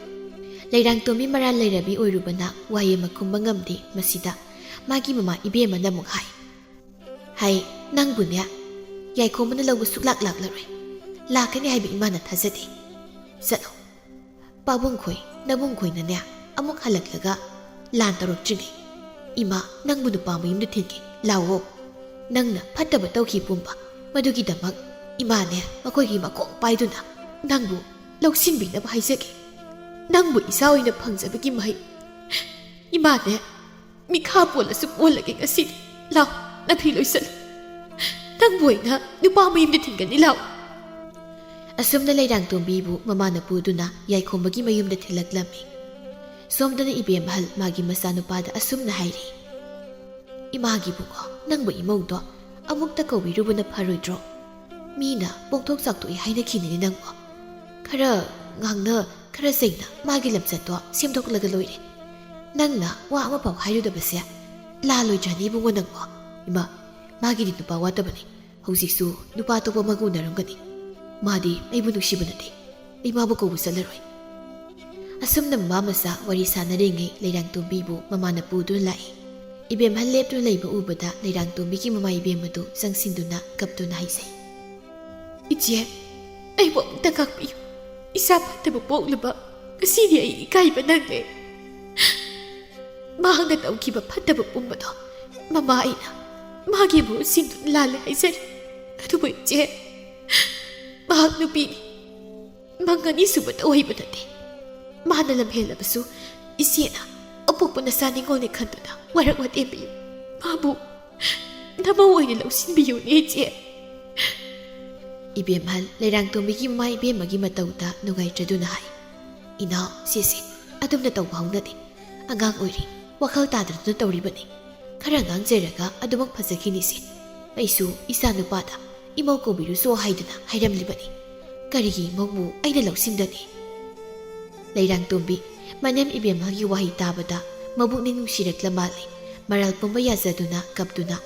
ꯂꯩꯔꯥꯡꯇꯣꯝꯕꯤ ꯃꯔꯥꯜ ꯂꯩꯔꯕꯤ ꯑꯣꯏꯔꯨꯕꯅ ꯋꯥꯍꯩ ꯑꯃ ꯈꯨꯝꯕ ꯉꯝꯗꯦ꯫ ꯃꯁꯤꯗ ꯃꯥꯒꯤ ꯃꯃꯥ ꯏꯕꯦꯝꯃꯅ ꯑꯃꯨꯛ ꯍꯥꯏ, "ꯍꯩ, ꯅꯪꯕꯨꯅꯦ ꯌꯥꯏꯈꯣꯝꯕꯅ ꯂꯧꯕ ꯁꯨꯛꯂꯥꯛ ꯂꯥꯛꯂꯔꯣꯏ꯫ ꯂꯥꯛꯀꯅꯤ ꯍꯥꯏꯕ ꯏꯃꯥꯅ ꯊꯥꯖꯗꯦ꯫ ꯆꯠꯂꯣ꯫ ꯄꯥꯕꯨꯡꯈꯣꯏ, ꯅꯕꯨꯡꯈꯣꯏꯅꯅꯦ ꯑꯃꯨꯛ ꯍꯜꯂꯛꯂꯒ ꯂꯥꯟ ꯇꯧꯔꯛꯇ꯭ꯔꯤꯉꯩ ꯏꯃꯥ ꯅꯪꯕꯨ ꯅꯨꯄꯥ ꯃꯌꯨꯝꯗ ꯊꯤꯟꯒꯦ꯫ ꯂꯥꯛꯑꯣ꯫ ꯅꯪꯅ ꯐꯠꯇꯕ ꯇꯧꯈꯤ ꯄꯨꯝꯕ ꯃꯗꯨꯒꯤꯗꯃꯛ ꯏꯃꯥꯅꯦ ꯃꯈꯣꯏꯒꯤ ꯃꯈꯣꯡ ꯄꯥꯏꯗꯨꯅ ꯅꯪꯕꯨ ꯂꯧꯁꯤꯟꯕꯤꯅꯕ ꯍꯥꯏꯖꯒꯦ꯫ ꯅꯪꯕꯨ ꯏꯆꯥ ꯑꯣꯏꯅ ꯐꯪꯖꯕꯒꯤ ꯃꯍꯩ꯫ ꯏꯃꯥꯅꯦ, ꯃꯤꯈꯥ ꯄꯣꯜꯂꯁꯨ ꯄꯣꯜꯂꯒꯦ ꯉꯁꯤꯗꯤ꯫ ꯂꯥꯎ, ꯅꯐꯤ ꯂꯣꯏꯁꯜꯂꯨ꯫ ꯅꯪꯕꯨ ꯑꯣꯏꯅ ꯅꯨꯄꯥ ꯃꯌꯨꯝꯗ ꯊꯤꯟꯒꯅꯤ, ꯂꯥꯎ꯫ ꯑꯁꯨꯝꯅ ꯂꯩꯔꯥꯡꯇꯣꯝꯕꯤꯕꯨ ꯃꯃꯥꯅ ꯄꯨꯗꯨꯅ ꯌꯥꯏꯈꯣꯝꯕꯒꯤ ꯃꯌꯨꯝꯗ ꯊꯤꯜꯂꯛꯂꯝꯃꯤ꯫ ꯁꯣꯝꯗꯅ ꯏꯕꯦꯝꯍꯜ ꯃꯥꯒꯤ ꯃꯆꯥꯅꯨꯄꯥꯗ ꯑꯁꯨꯝꯅ ꯍꯥꯏꯔꯤ, "ꯏꯃꯥꯒꯤ ꯏꯕꯨꯡꯉꯣ, ꯅꯪꯕꯨ ꯏꯃꯧꯗꯣ ꯑꯃꯨꯛꯇ ꯀꯧꯕꯤꯔꯨꯕꯅ ꯐꯔꯣꯏꯗ꯭ꯔꯣ? ꯃꯤꯅ ꯄꯣꯡꯊꯣꯛ ꯆꯥꯎꯊꯣꯛꯏ ꯍꯥꯏꯅꯈꯤꯅꯤꯅꯦ ꯅꯪꯕꯨ꯫ ꯈꯔ ꯉꯥꯡꯅ, ꯈꯔ ꯆꯩꯅ ꯃꯥꯒꯤ ꯂꯝꯆꯠꯇꯣ ꯁꯦꯝꯗꯣꯛꯂꯒ ꯂꯣꯏꯔꯦ꯫ ꯅꯪꯅ ꯋꯥ ꯑꯃꯐꯥꯎ ꯍꯥꯏꯔꯨꯗꯕꯁꯦ ꯂꯥꯜꯂꯣꯏꯗ꯭ꯔꯅꯤ ꯏꯕꯨꯡꯉꯣ ꯅꯪꯕꯨ?" ꯏꯃꯥ, ꯃꯥꯒꯤꯗꯤ ꯅꯨꯄꯥ ꯋꯥꯠꯇꯕꯅꯤ꯫ ꯍꯧꯖꯤꯛꯁꯨ ꯅꯨꯄꯥ ꯑꯇꯣꯞꯄ ꯑꯃꯒ ꯎꯅꯔꯝꯒꯅꯤ꯫ ꯃꯥꯗꯤ ꯑꯩꯕꯨ ꯅꯨꯡꯁꯤꯕ ꯅꯠꯇꯦ꯫ ꯑꯩ ꯃꯥꯕꯨ ꯀꯧꯕ ꯆꯠꯂꯔꯣꯏ꯫ ꯑꯁꯨꯝꯅ ꯃꯃꯥ ꯃꯆꯥ ꯋꯥꯔꯤ ꯁꯥꯟꯅꯔꯤꯉꯩ ꯂꯩꯔꯥꯡꯇꯣꯝꯕꯤꯕꯨ ꯃꯃꯥꯅ ꯄꯨꯗꯨꯅ ꯂꯥꯛꯏ꯫ ꯏꯕꯦꯝꯍꯜ ꯂꯦꯞꯇꯨꯅ ꯂꯩꯕ ꯎꯕꯗ ꯂꯩꯔꯥꯡꯇꯣꯝꯕꯤꯒꯤ ꯃꯃꯥ ꯏꯕꯦꯝ ꯑꯗꯨ ꯆꯪꯁꯤꯟꯗꯨꯅ ꯀꯞꯇꯨꯅ ꯍꯥꯏꯖꯩ, "ꯏꯆꯦ, ꯑꯩꯕꯨ ꯑꯃꯨꯛꯇ ꯉꯥꯛꯄꯤꯌꯨ꯫ ꯏꯆꯥ ꯐꯠꯇꯕ ꯄꯣꯛꯂꯨꯕ ꯉꯁꯤꯗꯤ ꯑꯩ ꯏꯀꯥꯏꯕ ꯅꯪꯂꯦ꯫ ꯃꯍꯥꯛꯅ ꯇꯧꯈꯤꯕ ꯐꯠꯇꯕ ꯄꯨꯝꯕꯗꯣ ꯃꯃꯥ ꯑꯩꯅ ꯃꯥꯒꯤ ꯃꯍꯨꯠ ꯁꯤꯟꯗꯨꯅ ꯂꯥꯜꯂꯦ ꯍꯥꯏꯖꯔꯤ꯫ ꯑꯗꯨꯕꯨ ꯏꯆꯦ, ꯃꯍꯥꯛ ꯅꯨꯄꯤꯅꯤ꯫ ꯃꯪ ꯑꯅꯤꯁꯨꯕ ꯇꯧꯍꯩꯕ ꯅꯠꯇꯦ꯫ ꯃꯥꯅ ꯂꯝꯍꯦꯜꯂꯕꯁꯨ ꯏꯆꯦꯅ ꯑꯄꯣꯛꯄ ꯅꯆꯥ ꯅꯤꯉꯣꯜꯅꯦ ꯈꯟꯗꯨꯅ ꯋꯥꯔꯛ ꯋꯥꯇꯦꯝꯕꯤꯌꯨ꯫ ꯃꯥꯕꯨ ꯅꯃꯧ ꯑꯣꯏꯅ ꯂꯧꯁꯤꯟꯕꯤꯌꯨꯅꯦ ꯏꯆꯦ꯫" ꯏꯕꯦꯝꯍꯜ ꯂꯩꯔꯥꯡꯇꯣꯝꯕꯤꯒꯤ ꯃꯃꯥ ꯏꯕꯦꯝꯃꯒꯤ ꯃꯇꯧꯗ ꯅꯨꯡꯉꯥꯏꯇ꯭ꯔꯗꯨꯅ ꯍꯥꯏ, "ꯏꯅꯥꯎ, ꯁꯤꯁꯦ ꯑꯗꯨꯝꯅ ꯇꯧꯕ ꯍꯧꯅꯗꯦ꯫ ꯑꯉꯥꯡ ꯑꯣꯏꯔꯤ, ꯋꯥꯈꯜ ꯇꯥꯗ꯭ꯔꯗꯨꯅ ꯇꯧꯔꯤꯕꯅꯤ꯫ ꯈꯔ ꯉꯥꯡꯖꯔꯒ ꯑꯗꯨꯃꯛ ꯐꯖꯈꯤꯅꯤꯁꯦ꯫ ꯑꯩꯁꯨ ꯏꯆꯥ ꯅꯨꯄꯥꯗ ꯏꯃꯧ ꯀꯧꯕꯤꯔꯨꯁꯣ ꯍꯥꯏꯗꯨꯅ ꯍꯥꯏꯔꯝꯂꯤꯕꯅꯤ꯫ ꯀꯔꯤꯒꯤ ꯏꯃꯧꯕꯨ ꯑꯩꯅ ꯂꯧꯁꯤꯟꯒꯅꯤ?" ꯂꯩꯔꯥꯡꯇꯣꯝꯕꯤ ꯃꯅꯦꯝ ꯏꯕꯦꯝꯍꯜꯒꯤ ꯋꯥꯍꯩ ꯇꯥꯕꯗ ꯃꯕꯨꯛꯅꯤꯡ ꯅꯨꯡꯁꯤꯔꯛꯂ ꯃꯥꯜꯂꯦ꯫ ꯃꯔꯥꯜ ꯄꯨꯝꯕ ꯌꯥꯖꯗꯨꯅ ꯀꯞꯇꯨꯅ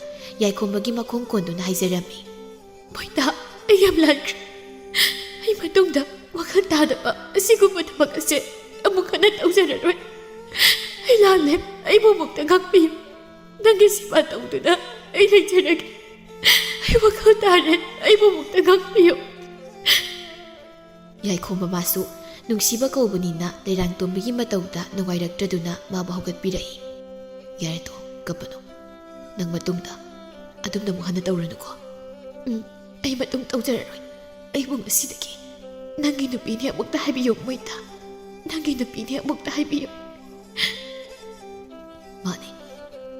ꯌꯥꯏꯈꯣꯝꯕꯒꯤ ꯃꯈꯣꯡ ꯀꯣꯟꯗꯨꯅ ꯍꯥꯏꯖꯔꯝꯃꯤ, "ꯃꯣꯏꯗ, ꯑꯩ ꯌꯥꯝ ꯂꯥꯟꯈ꯭ꯔꯦ꯫ ꯑꯩ ꯃꯇꯨꯡꯗ ꯋꯥꯈꯜ ꯇꯥꯗꯕ ꯑꯁꯤꯒꯨꯝꯕ ꯊꯕꯛ ꯑꯁꯦ ꯑꯃꯨꯛ ꯍꯟꯅ ꯇꯧꯖꯔꯔꯣꯏ꯫ ꯑꯩ ꯂꯥꯜꯂꯦ, ꯑꯩꯕꯨ ꯑꯃꯨꯛꯇ ꯉꯥꯛꯄꯤꯌꯨ꯫ ꯅꯪꯒꯤ ꯁꯦꯕꯥ ꯇꯧꯗꯨꯅ ꯑꯩ ꯂꯩꯖꯔꯒꯦ꯫ ꯑꯩ ꯋꯥꯈꯜ ꯇꯥꯔꯦ, ꯑꯩꯕꯨ ꯑꯃꯨꯛꯇ ꯉꯥꯛꯄꯤꯌꯨ꯫" ꯌꯥꯏꯈꯣꯝꯕ ꯃꯥꯁꯨ ꯅꯨꯡꯁꯤꯕ ꯀꯧꯕꯅꯤꯅ ꯂꯩꯔꯥꯡꯇꯣꯝꯕꯤꯒꯤ ꯃꯇꯧꯗ ꯅꯨꯡꯉꯥꯏꯔꯛꯇ꯭ꯔꯗꯨꯅ ꯃꯥꯕꯨ ꯍꯧꯒꯠꯄꯤꯔꯛꯏ꯫ "ꯌꯥꯔꯦ ꯇꯣ, ꯀꯞꯄꯅꯨ꯫ ꯅꯪ ꯃꯇꯨꯡꯗ ꯑꯗꯨꯝꯅ ꯑꯃꯨꯛ ꯍꯟꯅ ꯇꯧꯔꯅꯨꯀꯣ꯫" "ꯎꯝ, ꯑꯩ ꯃꯇꯨꯡ ꯇꯧꯖꯔꯔꯣꯏ꯫ ꯑꯩꯕꯨ ꯉꯁꯤꯗꯒꯤ ꯅꯪꯒꯤ ꯅꯨꯄꯤꯅꯦ ꯑꯃꯨꯛꯇ ꯍꯥꯏꯕꯤꯌꯨ, ꯃꯣꯏꯇꯥ꯫ ꯅꯪꯒꯤ ꯅꯨꯄꯤꯅꯦ ꯑꯃꯨꯛꯇ ꯍꯥꯏꯕꯤꯌꯨ꯫ ꯃꯥꯅꯤ,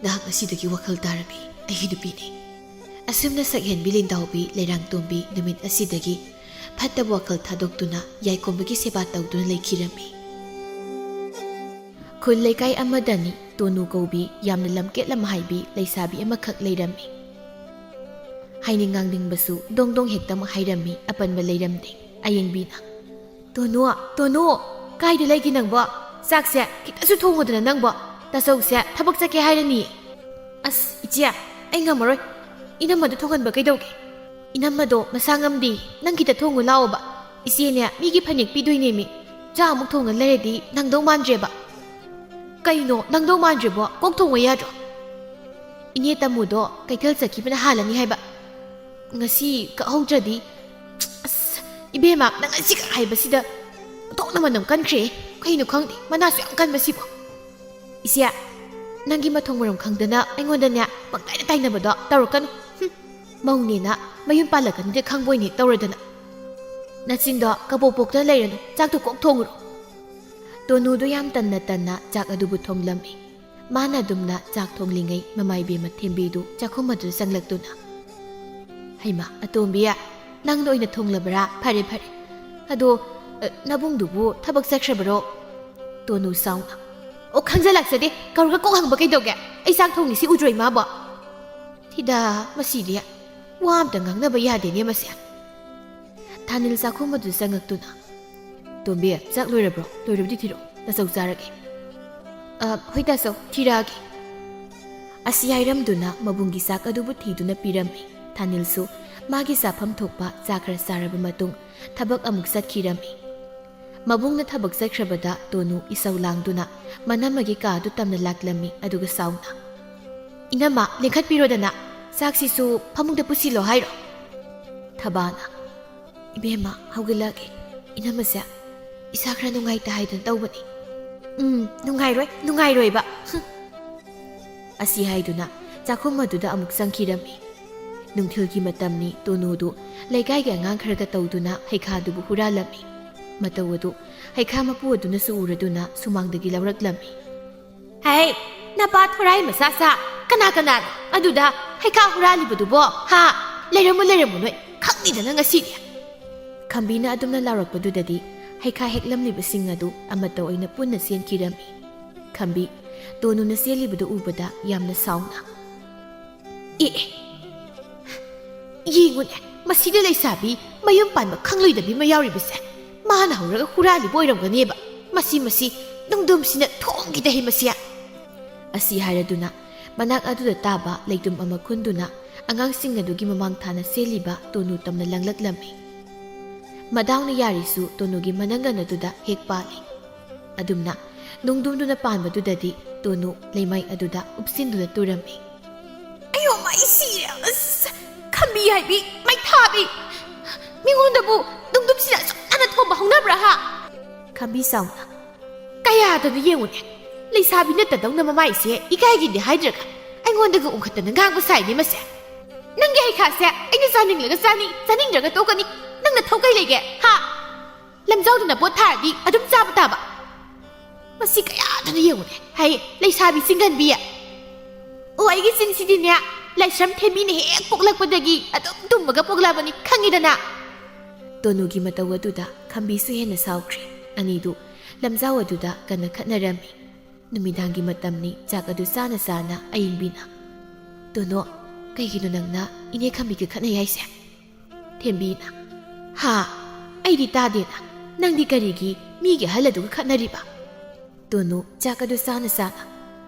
ꯅꯍꯥꯛ ꯉꯁꯤꯗꯒꯤ ꯋꯥꯈꯜ ꯇꯥꯔꯕꯤ ꯑꯩꯒꯤ ꯅꯨꯄꯤꯅꯤ꯫ ꯑꯁꯨꯝꯅ ꯁꯛꯍꯦꯟꯕꯤ ꯂꯤꯟꯗꯥꯎꯕꯤ ꯂꯩꯔꯥꯡꯇꯣꯝꯕꯤ ꯅꯨꯃꯤꯠ ꯑꯁꯤꯗꯒꯤ ꯐꯠꯇꯕ ꯋꯥꯈꯜ ꯊꯥꯗꯣꯛꯇꯨꯅ ꯌꯥꯏꯈꯣꯝꯕꯒꯤ ꯁꯦꯕꯥ ꯇꯧꯗꯨꯅ ꯂꯩꯈꯤꯔꯝꯃꯤ꯫ ꯈꯨꯜ ꯂꯩꯀꯥꯏ ꯑꯃꯗꯅꯤ ꯇꯣꯅꯨ ꯀꯧꯕꯤ ꯌꯥꯝꯅ ꯂꯝꯀꯦꯠ ꯂꯝꯍꯥꯏꯕꯤ ꯂꯩꯁꯥꯕꯤ ꯑꯃꯈꯛ ꯂꯩꯔꯝꯃꯤ꯫ ꯍꯥꯏꯅꯤꯡ ꯉꯥꯡꯅꯤꯡꯕꯁꯨ ꯗꯣꯡ ꯗꯣꯡ ꯍꯦꯛꯇꯃꯛ ꯍꯥꯏꯔꯝꯃꯤ ꯑꯄꯟꯕ ꯂꯩꯔꯝꯗꯦ ꯑꯌꯦꯡꯕꯤꯅ꯫ "ꯇꯣꯅꯨ, ꯇꯣꯅꯨ, ꯀꯥꯏꯗ ꯂꯩꯒꯦ ꯅꯪꯕꯣ? ꯆꯥꯛꯁꯦ ꯈꯤꯇꯁꯨ ꯊꯣꯡꯉꯨꯗꯅ ꯅꯪꯕꯣ꯫ ꯇꯥꯆꯧꯁꯦ ꯊꯕꯛ ꯆꯠꯀꯦ ꯍꯥꯏꯔꯅꯤ꯫" "ꯑꯁ, ꯏꯆꯦ, ꯑꯩ ꯉꯝꯃꯔꯣꯏ꯫ ꯏꯅꯝꯃꯗ ꯊꯣꯡꯍꯟꯕ ꯀꯩꯗꯧꯒꯦ? ꯏꯅꯝꯃꯗꯣ ꯃꯁꯥ ꯉꯝꯗꯦ, ꯅꯪ ꯈꯤꯇ ꯊꯣꯡꯉꯨ ꯂꯥꯛꯑꯣꯕ꯫ ꯏꯆꯦꯅꯦ ꯃꯤꯒꯤ ꯐꯅꯦꯛ ꯄꯤꯗꯣꯏꯅꯦꯃꯤ꯫ ꯆꯥꯛ ꯑꯃꯨꯛ ꯊꯣꯡꯉ ꯂꯩꯔꯗꯤ ꯅꯪꯗꯧ ꯃꯥꯟꯗ꯭ꯔꯦꯕ꯫" "ꯀꯩꯅꯣ ꯅꯪꯗꯧ ꯃꯥꯟꯗ꯭ꯔꯤꯕꯣ? ꯀꯣꯛ ꯊꯣꯡꯉꯨ ꯌꯥꯗ꯭ꯔꯣ?" "ꯏꯅꯦ ꯇꯥꯃꯣꯗꯣ ꯀꯩꯊꯦꯜ ꯆꯠꯈꯤꯕꯅ ꯍꯥꯜꯂꯅꯤ ꯍꯥꯏꯕ꯫ ꯉꯁꯤ ꯀꯛꯍꯧꯗ꯭ꯔꯗꯤ꯫" "ꯑꯁ, ꯏꯕꯦꯝꯃ, ꯅꯪ ꯉꯁꯤ ꯈꯛ ꯍꯥꯏꯕꯁꯤꯗ ꯑꯣꯟꯊꯣꯛꯅ ꯃꯅꯝ ꯀꯟꯈ꯭ꯔꯦ꯫ ꯀꯩꯅꯣ ꯈꯪꯗꯦ, ꯃꯅꯥꯁꯨ ꯌꯥꯝ ꯀꯟꯕꯁꯤꯕꯣ꯫" "ꯏꯆꯦ, ꯅꯪꯒꯤ ꯃꯊꯣꯡ ꯃꯔꯝ ꯈꯪꯗꯅ ꯑꯩꯉꯣꯟꯗꯅꯦ ꯄꯪꯇꯥꯏꯗ ꯇꯥꯏꯅꯕꯗꯣ ꯇꯧꯔꯛꯀꯅꯨ꯫ ꯍꯨꯝ, ꯃꯧꯅꯦꯅ ꯃꯌꯨꯝ ꯄꯥꯜꯂꯛꯀꯅꯤꯗꯤ ꯈꯪꯕꯣꯏꯅꯦ ꯇꯧꯔꯗꯅ꯫ ꯅꯆꯤꯟꯗꯣ ꯀꯕꯣꯛ ꯄꯣꯛꯇꯅ ꯂꯩꯔꯅꯨ, ꯆꯥꯛꯇꯣ ꯀꯣꯛ ꯊꯣꯡꯉꯨꯔꯣ꯫" ꯇꯣꯅꯨꯗꯣ ꯌꯥꯝ ꯇꯟꯅ ꯇꯟꯅ ꯆꯥꯛ ꯑꯗꯨꯕꯨ ꯊꯣꯡꯂꯝꯃꯤ꯫ ꯃꯥꯅ ꯑꯗꯨꯝꯅ ꯆꯥꯛ ꯊꯣꯡꯂꯤꯉꯩ ꯃꯃꯥ ꯏꯕꯦꯝꯃ ꯊꯦꯝꯕꯤꯗꯨ ꯆꯥꯛꯈꯨꯝ ꯑꯗꯨꯗ ꯆꯪꯂꯛꯇꯨꯅ, "ꯍꯩꯃꯥ, ꯑꯇꯣꯝꯕꯤ, ꯅꯪꯅ ꯑꯣꯏꯅ ꯊꯣꯡꯂꯕ꯭ꯔꯥ? ꯐꯔꯦ, ꯐꯔꯦ꯫ ꯑꯗꯣ, ꯑ, ꯅꯕꯨꯡꯗꯨꯕꯨ ꯊꯕꯛ ꯆꯠꯈ꯭ꯔꯕꯔꯣ?" ꯇꯣꯅꯨ ꯁꯥꯎꯅ, "ꯑꯣ, ꯈꯪꯖꯜꯂꯛꯆꯗꯦ꯫ ꯀꯧꯔꯒ ꯀꯣꯛ ꯍꯪꯕ ꯀꯩꯗꯧꯒꯦ? ꯑꯩ ꯆꯥꯛ ꯊꯣꯡꯉꯤꯁꯤ ꯎꯗ꯭ꯔꯣ, ꯏꯃꯥꯕꯣ?" ꯊꯤꯗꯥ, ꯃꯁꯤꯗꯤ ꯋꯥ ꯑꯝꯇ ꯉꯥꯡꯅꯕ ꯌꯥꯗꯦꯅꯦ ꯃꯁꯦ꯫ ꯊꯥꯅꯤꯜ ꯆꯥꯛꯈꯨꯝ ꯑꯗꯨ ꯆꯪꯉꯛꯇꯨꯅ, "ꯇꯣꯝꯕꯤ, ꯆꯥꯛ ꯂꯣꯏꯔꯕ꯭ꯔꯣ? ꯂꯣꯏꯔꯕꯗꯤ ꯊꯤꯔꯛꯑꯣ, ꯇꯥꯆꯧ ꯆꯥꯔꯒꯦ꯫" "ꯑ, ꯍꯣꯏ ꯇꯥꯆꯧ, ꯊꯤꯔꯛꯑꯒꯦ꯫" ꯑꯁꯤ ꯍꯥꯏꯔꯝꯗꯨꯅ ꯃꯕꯨꯡꯒꯤ ꯆꯥꯛ ꯑꯗꯨꯕꯨ ꯊꯤꯗꯨꯅ ꯄꯤꯔꯝꯃꯤ꯫ ꯊꯥꯅꯤꯜꯁꯨ ꯃꯥꯒꯤ ꯆꯥꯐꯝ ꯊꯣꯛꯄ ꯆꯥ ꯈꯔ ꯆꯥꯔꯕ ꯃꯇꯨꯡ ꯊꯕꯛ ꯑꯃꯨꯛ ꯆꯠꯈꯤꯔꯝꯃꯤ꯫ ꯃꯕꯨꯡꯅ ꯊꯕꯛ ꯆꯠꯈ꯭ꯔꯕꯗ ꯇꯣꯅꯨ ꯏꯁꯧ ꯂꯥꯡꯗꯨꯅ ꯃꯅꯝꯃꯒꯤ ꯀꯥꯗꯨ ꯇꯝꯅ ꯂꯥꯛꯂꯝꯃꯤ, ꯑꯗꯨꯒ ꯁꯥꯎꯅ, "ꯏꯅꯝꯃ, ꯂꯦꯡꯈꯠꯄꯤꯔꯣꯗꯅ, ꯆꯥꯛꯁꯤꯁꯨ ꯐꯃꯨꯡꯗ ꯄꯨꯁꯤꯜꯂꯣ ꯍꯥꯏꯔꯣ?" ꯊꯕꯥꯅ, "ꯏꯕꯦꯝꯃ, ꯍꯧꯒꯠꯂꯛꯑꯒꯦ꯫ ꯏꯅꯝꯃꯁꯦ ꯏꯁꯥ ꯈꯔ ꯅꯨꯡꯉꯥꯏꯇꯦ ꯍꯥꯏꯗꯨꯅ ꯇꯧꯕꯅꯤ꯫" "ꯎꯝ, ꯅꯨꯡꯉꯥꯏꯔꯣꯏ, ꯅꯨꯡꯉꯥꯏꯔꯣꯏꯕ꯫ ꯍꯨꯝ꯫" ꯑꯁꯤ ꯍꯥꯏꯗꯨꯅ ꯆꯥꯛꯈꯨꯝ ꯑꯗꯨꯗ ꯑꯃꯨꯛ ꯆꯪꯈꯤꯔꯝꯃꯤ꯫ ꯅꯨꯡꯊꯤꯜꯒꯤ ꯃꯇꯝꯅꯤ꯫ ꯇꯣꯅꯨꯗꯨ ꯂꯩꯀꯥꯏꯒꯤ ꯑꯉꯥꯡ ꯈꯔꯒ ꯇꯧꯗꯨꯅ ꯍꯩꯈꯥꯗꯨꯕꯨ ꯍꯨꯔꯥꯜꯂꯝꯃꯤ꯫ ꯃꯇꯧ ꯑꯗꯨ ꯍꯩꯈꯥ ꯃꯄꯨ ꯑꯗꯨꯅꯁꯨ ꯎꯔꯗꯨꯅ ꯁꯨꯃꯥꯡꯗꯒꯤ ꯂꯧꯔꯛꯂꯝꯃꯤ꯫ "ꯍꯩ, ꯅꯄꯥ ꯊꯣꯔꯥꯏ ꯃꯆꯥ ꯁꯥ, ꯀꯅꯥ ꯀꯅꯥꯅꯣ ꯑꯗꯨꯗ ꯍꯩꯈꯥ ꯍꯨꯔꯥꯜꯂꯤꯕꯗꯨꯕꯣ? ꯍꯥ? ꯂꯩꯔꯝꯃꯨ, ꯂꯩꯔꯝꯃꯨ ꯅꯣꯏ, ꯈꯪꯅꯤꯗꯅ ꯉꯁꯤꯗꯤ!" ꯈꯝꯕꯤꯅ ꯑꯗꯨꯝꯅ ꯂꯥꯎꯔꯛꯄꯗꯨꯗꯗꯤ ꯍꯩꯈꯥ ꯍꯦꯛꯂꯝꯂꯤꯕꯁꯤꯡ ꯑꯗꯨ ꯑꯃꯠꯇ ꯑꯣꯏꯅ ꯄꯨꯟꯅ ꯆꯦꯟꯈꯤꯔꯝꯃꯤ꯫ ꯈꯝꯕꯤ, ꯇꯣꯅꯨꯅ ꯆꯦꯜꯂꯤꯕꯗꯨ ꯎꯕꯗ ꯌꯥꯝꯅ ꯁꯥꯎꯅ, "ꯑꯦ, ꯑꯦ, ꯌꯦꯡꯉꯨꯅꯦ, ꯃꯁꯤꯗ ꯂꯩꯁꯥꯕꯤ ꯃꯌꯨꯝ ꯄꯥꯟꯕ ꯈꯪꯂꯣꯏꯗꯕꯤ ꯑꯃ ꯌꯥꯎꯔꯤꯕꯁꯦ꯫ ꯃꯥꯅ ꯍꯧꯔꯒ ꯍꯨꯔꯥꯜꯂꯤꯕ ꯑꯣꯏꯔꯝꯒꯅꯦꯕ꯫ ꯃꯁꯤ, ꯃꯁꯤ, ꯅꯨꯡꯗꯨꯝꯁꯤꯅ ꯊꯣꯡꯈꯤꯗ ꯍꯩ ꯃꯁꯤ!" ꯑꯁꯤ ꯍꯥꯏꯔꯗꯨꯅ ꯃꯅꯥꯛ ꯑꯗꯨꯗ ꯇꯥꯕ ꯂꯩꯇꯨꯝ ꯑꯃ ꯈꯨꯟꯗꯨꯅ ꯑꯉꯥꯡꯁꯤꯡ ꯑꯗꯨꯒꯤ ꯃꯃꯥꯡ ꯊꯥꯅ ꯆꯦꯜꯂꯤꯕ ꯇꯣꯅꯨ ꯇꯝꯅ ꯂꯪꯂꯛꯂꯝꯃꯤ꯫ ꯃꯗꯥꯎꯅ ꯌꯥꯔꯤꯁꯨ ꯇꯣꯅꯨꯒꯤ ꯃꯅꯪꯒꯟ ꯑꯗꯨꯗ ꯍꯦꯛ ꯄꯥꯜꯂꯤ꯫ ꯑꯗꯨꯝꯅ ꯅꯨꯡꯗꯨꯝꯗꯨꯅ ꯄꯥꯟꯕꯗꯨꯗꯗꯤ ꯇꯣꯅꯨ ꯂꯩꯃꯥꯏ ꯑꯗꯨꯗ ꯎꯞꯁꯤꯟꯗꯨꯅ ꯇꯨꯔꯝꯃꯤ꯫ "ꯑꯌꯣ ꯃꯥ, ꯑꯩ ꯁꯤꯔꯦ! ꯑꯁ, ꯈꯝꯕꯤ ꯍꯥꯏꯕꯤ, ꯃꯩꯊꯥꯕꯤ! ꯃꯤꯉꯣꯟꯗꯕꯨ ꯅꯨꯡꯗꯨꯝꯁꯤꯅ ꯑꯁꯨꯛ ꯅꯥꯟꯅ ꯊꯣꯝꯕ ꯍꯧꯅꯕ꯭ꯔꯥ, ꯍꯥ?" ꯈꯝꯕꯤ ꯁꯥꯎꯅ, "ꯀꯌꯥꯗꯅꯣ ꯌꯦꯡꯉꯨꯅꯦ, ꯂꯩꯁꯥꯕꯤ ꯅꯠꯇꯗꯧꯅ ꯃꯃꯥꯏꯁꯦ ꯏꯀꯥꯏꯒꯤꯗꯦ ꯍꯥꯏꯗ꯭ꯔꯒ ꯑꯩꯉꯣꯟꯗꯒ ꯎꯡꯈꯠꯇꯅ ꯉꯥꯡꯕ ꯁꯥꯏꯅꯦ ꯃꯁꯦ꯫ ꯅꯪꯒꯤ ꯍꯩꯈꯥꯁꯦ ꯑꯩꯅ ꯆꯥꯅꯤꯡꯂꯒ ꯆꯥꯅꯤ, ꯆꯥꯅꯤꯡꯗ꯭ꯔꯒ ꯇꯣꯛꯀꯅꯤ꯫ ꯅꯪ ꯅꯊꯧ ꯀꯩ ꯂꯩꯒꯦ, ꯍꯥ? ꯂꯝꯖꯥꯎꯗꯅ ꯄꯣꯠ ꯊꯥꯔꯗꯤ ꯑꯗꯨꯝ ꯆꯥꯕ ꯇꯥꯕ꯫ ꯃꯁꯤ ꯀꯌꯥꯗꯅꯣ ꯌꯦꯡꯉꯨꯅꯦ, ꯍꯩ, ꯂꯩꯁꯥꯕꯤ ꯆꯤꯡꯒꯟꯕꯤ꯫ ꯑꯣ, ꯑꯩꯒꯤ ꯆꯤꯟꯁꯤꯗꯤꯅꯦ, ꯂꯥꯏꯁ꯭ꯔꯝ ꯊꯦꯝꯕꯤꯅ ꯍꯦꯛ ꯄꯣꯛꯂꯛꯄꯗꯒꯤ ꯑꯗꯨꯝ ꯇꯨꯝꯃꯒ ꯄꯣꯛꯂꯛꯑꯕꯅꯤ, ꯈꯪꯉꯤꯗꯅ!" ꯇꯣꯅꯨꯒꯤ ꯃꯇꯧ ꯑꯗꯨꯗ ꯈꯝꯕꯤꯁꯨ ꯍꯦꯟꯅ ꯁꯥꯎꯈ꯭ꯔꯦ꯫ ꯑꯅꯤꯗꯨ ꯂꯝꯖꯥꯎ ꯑꯗꯨꯗ ꯀꯟꯅ ꯈꯠꯅꯔꯝꯃꯤ꯫ ꯅꯨꯃꯤꯗꯥꯡꯒꯤ ꯃꯇꯝꯅꯤ꯫ ꯆꯥꯛ ꯑꯗꯨ ꯆꯥꯅ ꯆꯥꯅ ꯑꯌꯤꯡꯕꯤꯅ, "ꯇꯣꯅꯣ, ꯀꯩꯒꯤꯅꯣ ꯅꯪꯅ ꯏꯅꯦ ꯈꯝꯕꯤꯒ ꯈꯠꯅꯩ ꯍꯥꯏꯁꯦ?" ꯊꯦꯝꯕꯤꯅ, "ꯍꯥ? ꯑꯩꯗꯤ ꯇꯥꯗꯦꯅ꯫ ꯅꯪꯗꯤ ꯀꯔꯤꯒꯤ ꯃꯤꯒꯤ ꯑꯍꯜ ꯑꯗꯨꯒ ꯈꯠꯅꯔꯤꯕ?" ꯇꯣꯅꯨ ꯆꯥꯛ ꯑꯗꯨ ꯆꯥꯅ ꯆꯥꯅ,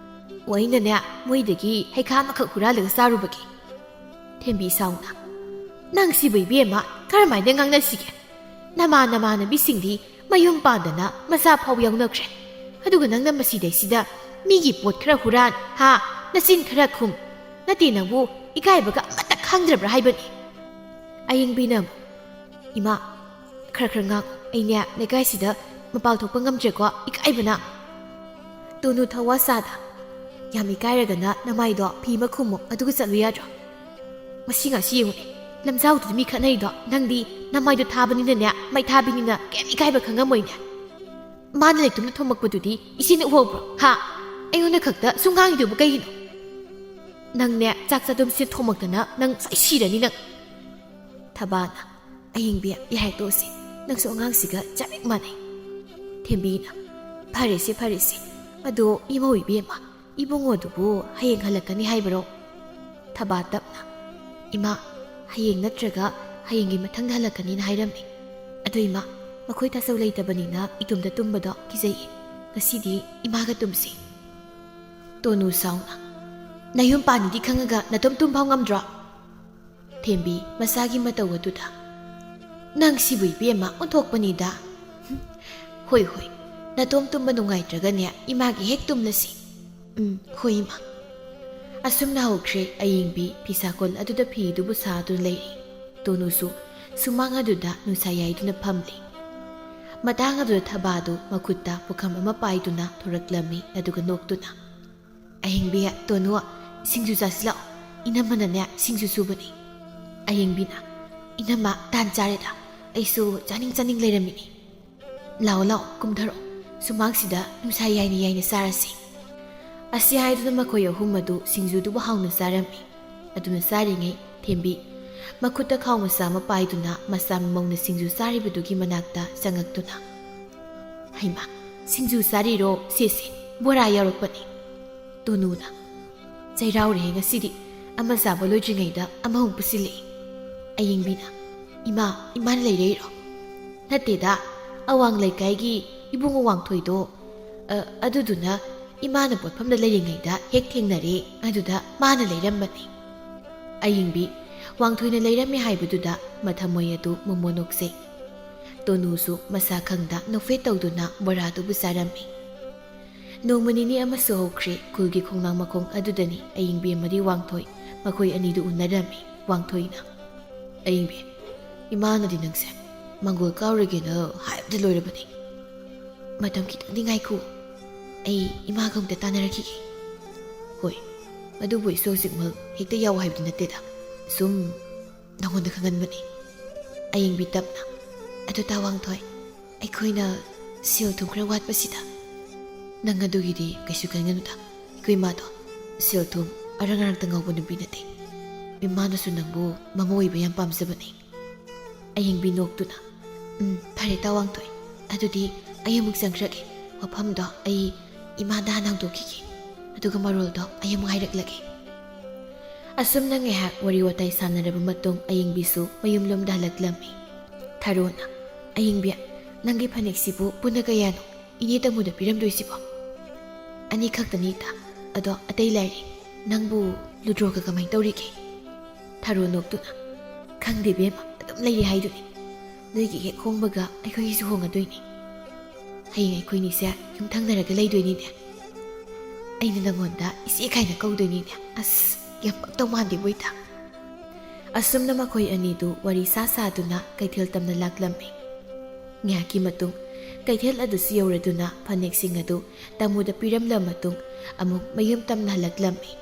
"ꯑꯣ, ꯑꯩꯅꯅꯦ, ꯃꯣꯏꯗꯒꯤ ꯍꯩꯈꯥ ꯑꯃꯈꯛ ꯍꯨꯔꯥꯜꯂꯒ ꯆꯥꯔꯨꯕꯒꯤ꯫" ꯊꯦꯝꯕꯤ ꯁꯥꯎꯅ, "ꯅꯪ ꯁꯤꯕꯨ ꯏꯕꯦꯝꯃ ꯀꯔꯝꯍꯥꯏꯅ ꯉꯥꯡꯅꯁꯤꯒꯦ? ꯅꯃꯥ ꯅꯃꯥꯟꯅꯕꯤꯁꯤꯡꯗꯤ ꯃꯌꯨꯝ ꯄꯥꯟꯗꯅ ꯃꯆꯥ ꯐꯥꯎ ꯌꯥꯎꯅꯈ꯭ꯔꯦ꯫ ꯑꯗꯨꯒ ꯅꯪꯅ ꯃꯁꯤꯗꯩꯁꯤꯗ ꯃꯤꯒꯤ ꯄꯣꯠ ꯈꯔ ꯍꯨꯔꯥꯟ, ꯍꯥ, ꯅꯆꯤꯟ ꯈꯔ ꯈꯨꯝ꯫ ꯅꯠꯇꯦ, ꯅꯪꯕꯨ ꯏꯀꯥꯏꯕꯒ ꯑꯃꯠꯇ ꯈꯪꯗ꯭ꯔꯕ꯭ꯔꯥ ꯍꯥꯏꯕꯅꯤ?" ꯑꯌꯤꯡꯕꯤꯅ ꯑꯃꯨꯛ, "ꯏꯃꯥ, ꯈꯔ ꯈꯔ ꯉꯥꯡꯉꯨ꯫ ꯑꯩꯅꯦ ꯂꯩꯀꯥꯏꯁꯤꯗ ꯃꯄꯥꯜ ꯊꯣꯛꯄ ꯉꯝꯗ꯭ꯔꯦꯀꯣ, ꯏꯀꯥꯏꯕꯅ꯫" ꯇꯣꯅꯨ ꯊꯋꯥ ꯁꯥꯗ, "ꯌꯥꯝ ꯏꯀꯥꯏꯔꯒꯅ ꯅꯃꯥꯏꯗꯣ ꯐꯤ ꯑꯃ ꯈꯨꯝꯃꯨ, ꯑꯗꯨꯒ ꯆꯠꯂꯨ ꯌꯥꯗ꯭ꯔꯣ?" ꯃꯁꯤ ꯉꯁꯤ ꯌꯦꯡꯉꯨꯅꯦ, ꯂꯝꯖꯥꯎꯗꯨꯗ ꯃꯤ ꯈꯠꯅꯩꯗꯣ, ꯅꯪꯗꯤ ꯅꯃꯥꯏꯗꯣ ꯊꯥꯕꯅꯤꯅꯅꯦ, ꯃꯩ ꯊꯥꯕꯤꯅꯤꯅ ꯀꯩꯝ ꯏꯀꯥꯏꯕ ꯈꯪꯉꯝꯃꯣꯏꯅꯦ꯫ ꯃꯥꯅ ꯂꯩꯇꯨꯝꯗ ꯊꯣꯝꯃꯛꯄꯗꯨꯗꯤ ꯏꯆꯦꯅ ꯎꯍꯧꯕ꯭ꯔꯣ? ꯍꯥ? ꯑꯩꯉꯣꯟꯗ ꯈꯛꯇ ꯁꯨꯝ ꯉꯥꯡꯉꯤꯗꯨꯕꯨ ꯀꯩꯒꯤꯅꯣ? ꯅꯪꯅꯦ, ꯆꯥꯛ ꯆꯥꯗꯨꯝꯁꯦ ꯊꯣꯝꯃꯛꯇꯅ ꯅꯪ ꯁꯣꯏ ꯁꯤꯔꯅꯤ ꯅꯪ꯫ ꯊꯕꯥꯅ, "ꯑꯍꯤꯡꯕꯤ, ꯌꯥꯔꯦ ꯇꯣꯛꯑꯁꯤ꯫ ꯅꯪꯁꯨ ꯑꯉꯥꯡꯁꯤꯒ ꯆꯞ ꯍꯦꯛ ꯃꯥꯟꯅꯩ꯫" ꯊꯦꯝꯕꯤꯅ, "ꯐꯔꯦꯁꯦ, ꯐꯔꯦꯁꯦ꯫ ꯑꯗꯣ ꯏꯃꯧ ꯏꯕꯦꯝꯃ, ꯏꯕꯨꯡꯉꯣꯗꯨꯕꯨ ꯍꯌꯦꯡ ꯍꯜꯂꯛꯀꯅꯤ ꯍꯥꯏꯕꯔꯣ?" ꯊꯕꯥ ꯇꯞꯅ, "ꯏꯃꯥ, ꯍꯌꯦꯡ ꯅꯠꯇ꯭ꯔꯒ ꯍꯌꯦꯡꯒꯤ ꯃꯊꯪꯗ ꯍꯜꯂꯛꯀꯅꯤꯅ ꯍꯥꯏꯔꯝꯃꯤ꯫ ꯑꯗꯣ ꯏꯃꯥ, ꯃꯈꯣꯏ ꯇꯥꯆꯧ ꯂꯩꯇꯕꯅꯤꯅ ꯏꯇꯣꯝꯇ ꯇꯨꯝꯕꯗꯣ ꯀꯤꯖꯩꯌꯦ꯫ ꯉꯁꯤꯗꯤ ꯏꯃꯥꯒ ꯇꯨꯝꯁꯤ꯫" ꯇꯣꯅꯨ ꯁꯥꯎꯅ, "ꯅꯌꯨꯝ ꯄꯥꯟꯅꯤꯗꯤ ꯈꯪꯉꯒ ꯅꯇꯣꯝ ꯇꯨꯝꯐꯥꯎ ꯉꯝꯗ꯭ꯔꯣ?" ꯊꯦꯝꯕꯤ ꯃꯁꯥꯒꯤ ꯃꯇꯧ ꯑꯗꯨꯗ, "ꯅꯪ ꯁꯤꯕꯨ ꯏꯕꯦꯝꯃ ꯑꯣꯟꯊꯣꯛꯄꯅꯤꯗ꯫" "ꯍꯣꯏ, ꯍꯣꯏ, ꯅꯇꯣꯝ ꯇꯨꯝꯕ ꯅꯨꯡꯉꯥꯏꯇ꯭ꯔꯒꯅꯦ, ꯏꯃꯥꯒꯤ ꯍꯦꯛ ꯇꯨꯝꯂꯁꯤ꯫" "ꯎꯝ, ꯍꯣꯏ ꯏꯃꯥ꯫" ꯑꯁꯨꯝꯅ ꯍꯧꯈ꯭ꯔꯦ ꯑꯌꯤꯡꯕꯤ ꯐꯤꯁꯥꯀꯣꯜ ꯑꯗꯨꯗ ꯐꯤꯗꯨꯕꯨ ꯁꯥꯗꯨꯅ ꯂꯩꯔꯤ꯫ ꯇꯣꯅꯨꯁꯨ ꯁꯨꯃꯥꯡ ꯑꯗꯨꯗ ꯅꯨꯡꯁꯥ ꯌꯥꯏꯗꯨꯅ ꯐꯝꯂꯤ꯫ ꯃꯇꯥꯡ ꯑꯗꯨꯗ ꯊꯕꯥꯗꯨ ꯃꯈꯨꯠꯇ ꯄꯨꯈꯝ ꯑꯃ ꯄꯥꯏꯗꯨꯅ ꯊꯣꯔꯛꯂꯝꯃꯤ, ꯑꯗꯨꯒ ꯅꯣꯛꯇꯨꯅ, "ꯑꯍꯤꯡꯕꯤ, ꯇꯣꯅꯨ, ꯁꯤꯡꯖꯨ ꯆꯥꯁꯤꯜꯂꯛꯑꯣ꯫ ꯏꯅꯝꯃꯅꯅꯦ ꯁꯤꯡꯖꯨ ꯁꯨꯕꯅꯤ꯫" ꯑꯍꯤꯡꯕꯤꯅ, "ꯏꯅꯝꯃ, ꯇꯥꯟ ꯆꯥꯔꯦꯗ꯫ ꯑꯩꯁꯨ ꯆꯥꯅꯤꯡ ꯆꯥꯅꯤꯡ ꯂꯩꯔꯝꯃꯤꯅꯤ꯫ ꯂꯥꯛꯑꯣ, ꯂꯥꯛꯑꯣ, ꯀꯨꯝꯊꯔꯛꯑꯣ꯫ ꯁꯨꯃꯥꯡꯁꯤꯗ ꯅꯨꯡꯁꯥ ꯌꯥꯏꯅ ꯌꯥꯏꯅ ꯆꯥꯔꯁꯤ꯫" ꯑꯁꯤ ꯍꯥꯏꯗꯨꯅ ꯃꯈꯣꯏ ꯑꯍꯨꯝ ꯑꯗꯨ ꯁꯤꯡꯖꯨꯗꯨꯕꯨ ꯍꯥꯎꯅ ꯆꯥꯔꯝꯃꯤ꯫ ꯑꯗꯨꯅ ꯆꯥꯔꯤꯉꯩ ꯊꯦꯝꯕꯤ ꯃꯈꯨꯠꯇ ꯈꯥꯎ ꯃꯆꯥ ꯑꯃ ꯄꯥꯏꯗꯨꯅ ꯃꯆꯥ ꯃꯃꯧꯅ ꯁꯤꯡꯖꯨ ꯆꯥꯔꯤꯕꯗꯨꯒꯤ ꯃꯅꯥꯛꯇ ꯆꯪꯉꯛꯇꯨꯅ, "ꯍꯩꯃꯥ, ꯁꯤꯡꯖꯨ ꯆꯥꯔꯤꯔꯣ? ꯁꯦ, ꯁꯦ, ꯕꯣꯔꯥ ꯌꯥꯎꯔꯛꯄꯅꯤ꯫" ꯇꯣꯅꯨꯅ, "ꯆꯩꯔꯥꯎꯔꯦꯍꯦ ꯉꯁꯤꯗꯤ, ꯑꯃ ꯆꯥꯕ ꯂꯣꯏꯗ꯭ꯔꯤꯉꯩꯗ ꯑꯃꯃꯨꯛ ꯄꯨꯁꯤꯜꯂꯛꯏ꯫" ꯑꯌꯤꯡꯕꯤꯅ, "ꯏꯃꯥ, ꯏꯃꯥꯅ ꯂꯩꯔꯛꯏꯔꯣ?" "ꯅꯠꯇꯦꯗ, ꯑꯋꯥꯡ ꯂꯩꯀꯥꯏꯒꯤ ꯏꯕꯨꯡꯉꯣ ꯋꯥꯡꯊꯣꯏꯗꯣ, ꯑ, ꯑꯗꯨꯗꯨꯅ ꯏꯃꯥꯅ ꯄꯣꯠꯐꯝꯗ ꯂꯩꯔꯤꯉꯩꯗ ꯍꯦꯛ ꯊꯦꯡꯅꯔꯦ, ꯑꯗꯨꯗ ꯃꯥꯅ ꯂꯩꯔꯝꯕꯅꯤ꯫" ꯑꯌꯤꯡꯕꯤ ꯋꯥꯡꯊꯣꯏꯅ ꯂꯩꯔꯝꯃꯦ ꯍꯥꯏꯕꯗꯨꯗ ꯃꯊꯃꯣꯏ ꯑꯗꯨ ꯃꯣꯃꯣ ꯅꯣꯛꯆꯩ꯫ ꯇꯣꯅꯨꯁꯨ ꯃꯁꯥ ꯈꯪꯗ ꯅꯣꯛꯐꯦꯠ ꯇꯧꯗꯨꯅ ꯕꯣꯔꯥꯗꯨꯕꯨ ꯆꯥꯔꯝꯃꯤ꯫ ꯅꯣꯡꯃ ꯅꯤꯅꯤ ꯑꯃꯁꯨ ꯍꯧꯈ꯭ꯔꯦ꯫ ꯈꯨꯜꯒꯤ ꯈꯣꯡꯅꯥꯡ ꯃꯈꯣꯡ ꯑꯗꯨꯗꯅꯤ ꯑꯌꯤꯡꯕꯤ ꯑꯃꯗꯤ ꯋꯥꯡꯊꯣꯏ, ꯃꯈꯣꯏ ꯑꯅꯤꯗꯨ ꯎꯅꯔꯝꯃꯤ꯫ ꯋꯥꯡꯊꯣꯏꯅ, "ꯑꯌꯤꯡꯕꯤ, ꯏꯃꯥꯅꯗꯤ ꯅꯪꯁꯦ ꯃꯪꯒꯣꯜ ꯀꯥꯎꯔꯒꯦꯅ ꯍꯥꯏꯕꯗ ꯂꯣꯏꯔꯕꯅꯤ꯫ ꯃꯇꯝ ꯈꯤꯇꯪꯗꯤ ꯉꯥꯏꯈꯣ, ꯑꯩ ꯏꯃꯥꯒ ꯑꯝꯇ ꯇꯥꯟꯅꯔꯛꯈꯤꯒꯦ꯫" "ꯍꯣꯏ, ꯑꯗꯨꯕꯨ ꯑꯩꯁꯨ ꯍꯧꯖꯤꯛꯃꯛ ꯍꯦꯛꯇ ꯌꯥꯎ ꯍꯥꯏꯕꯗꯤ ꯅꯠꯇꯦꯗ꯫ ꯁꯨꯝ ꯅꯉꯣꯟꯗ ꯈꯪꯍꯟꯕꯅꯤ꯫ ꯑꯌꯤꯡꯕꯤ ꯇꯞꯅ, "ꯑꯗꯨ ꯇꯥ ꯋꯥꯡꯊꯣꯏ, ꯑꯩꯈꯣꯏꯅ ꯁꯦꯜ ꯊꯨꯝ ꯈꯔ ꯋꯥꯠꯄꯁꯤꯗ ꯅꯪ ꯑꯗꯨꯒꯤꯗꯤ ꯀꯩꯁꯨ ꯈꯟꯒꯅꯨꯗ꯫ ꯑꯩꯈꯣꯏ ꯏꯃꯥꯗꯣ ꯁꯦꯜ ꯊꯨꯝ ꯑꯔꯪ ꯑꯔꯛꯇ ꯉꯥꯎꯕ ꯅꯨꯄꯤ ꯅꯠꯇꯦ꯫ ꯏꯃꯥꯅꯁꯨ ꯅꯪꯕꯨ ꯃꯃꯧ ꯑꯣꯏꯕ ꯌꯥꯝ ꯄꯥꯝꯖꯕꯅꯤ꯫" ꯑꯌꯤꯡꯕꯤ ꯅꯣꯛꯇꯨꯅ, "ꯎꯝ, ꯐꯔꯦ ꯇꯥ ꯋꯥꯡꯊꯣꯏ, ꯑꯗꯨꯗꯤ ꯑꯩ ꯑꯃꯨꯛ ꯆꯪꯈ꯭ꯔꯒꯦ꯫ ꯋꯥꯐꯝꯗꯣ ꯑꯩ ꯏꯃꯥꯗ ꯍꯥꯟꯅ ꯍꯧꯗꯣꯛꯈꯤꯒꯦ, ꯑꯗꯨꯒ ꯃꯔꯣꯜꯗꯣ ꯑꯩ ꯑꯃꯨꯛ ꯍꯥꯏꯔꯛꯂꯒꯦ꯫" ꯑꯁꯨꯝꯅ ꯉꯥꯏꯍꯥꯛ ꯋꯥꯔꯤ ꯋꯥꯇꯥꯏ ꯁꯥꯟꯅꯔꯕ ꯃꯇꯨꯡ ꯑꯌꯤꯡꯕꯤꯁꯨ ꯃꯌꯨꯝꯂꯣꯝꯗ ꯍꯜꯂꯛꯂꯝꯃꯤ꯫ ꯊꯔꯣꯅ, "ꯑꯌꯤꯡꯕꯤ, ꯅꯪꯒꯤ ꯐꯅꯦꯛꯁꯤꯕꯨ ꯄꯨꯟꯅ ꯀꯌꯥꯅꯣ ꯏꯅꯦ ꯇꯥꯃꯣꯗ ꯄꯤꯔꯝꯗꯣꯏꯁꯤꯕꯣ?" "ꯑꯅꯤꯈꯛꯇꯅꯤ ꯏꯇꯥ, ꯑꯗꯣ ꯑꯇꯩ ꯂꯥꯏꯔꯤ꯫ ꯅꯪꯕꯨ ꯂꯨꯗ꯭ꯔꯣꯒ ꯀꯃꯥꯏꯅ ꯇꯧꯔꯤꯒꯦ?" ꯊꯔꯣ ꯅꯣꯛꯇꯨꯅ, "ꯈꯪꯗꯦ ꯕꯦꯝꯃ, ꯑꯗꯨꯝ ꯂꯩꯔꯤ ꯍꯥꯏꯗꯨꯅꯤ꯫ ꯅꯣꯏꯒꯤ ꯍꯦꯛ ꯍꯣꯡꯕꯒ ꯑꯩꯈꯣꯏꯒꯤꯁꯨ ꯍꯣꯡꯉꯗꯣꯏꯅꯤ꯫ ꯍꯌꯦꯡ ꯑꯩꯈꯣꯏꯅꯤꯁꯦ ꯌꯨꯝꯊꯪꯅꯔꯒ ꯂꯩꯗꯣꯏꯅꯤꯅꯦ꯫ ꯑꯩꯅ ꯅꯪꯉꯣꯟꯗ ꯏꯆꯦ ꯀꯥꯏꯅ ꯀꯧꯗꯣꯏꯅꯤꯅꯦ꯫ ꯑꯁ, ꯌꯥꯝ ꯄꯛꯇꯧ ꯃꯥꯟꯗꯦꯕꯣ ꯏꯇꯥ꯫" ꯑꯁꯨꯝꯅ ꯃꯈꯣꯏ ꯑꯅꯤꯗꯨ ꯋꯥꯔꯤ ꯁꯥ ꯁꯥꯗꯨꯅ ꯀꯩꯊꯦꯜ ꯇꯝꯅ ꯂꯥꯛꯂꯝꯃꯤ꯫ ꯉꯥꯏꯍꯥꯛꯀꯤ ꯃꯇꯨꯡ ꯀꯩꯊꯦꯜ ꯑꯗꯨꯁꯨ ꯌꯧꯔꯗꯨꯅ ꯐꯅꯦꯛꯁꯤꯡ ꯑꯗꯨ ꯇꯥꯃꯣꯗ ꯄꯤꯔꯝꯂ ꯃꯇꯨꯡ ꯑꯃꯨꯛ ꯃꯌꯨꯝ ꯇꯝꯅ ꯍꯜꯂꯛꯂꯝꯃꯤ꯫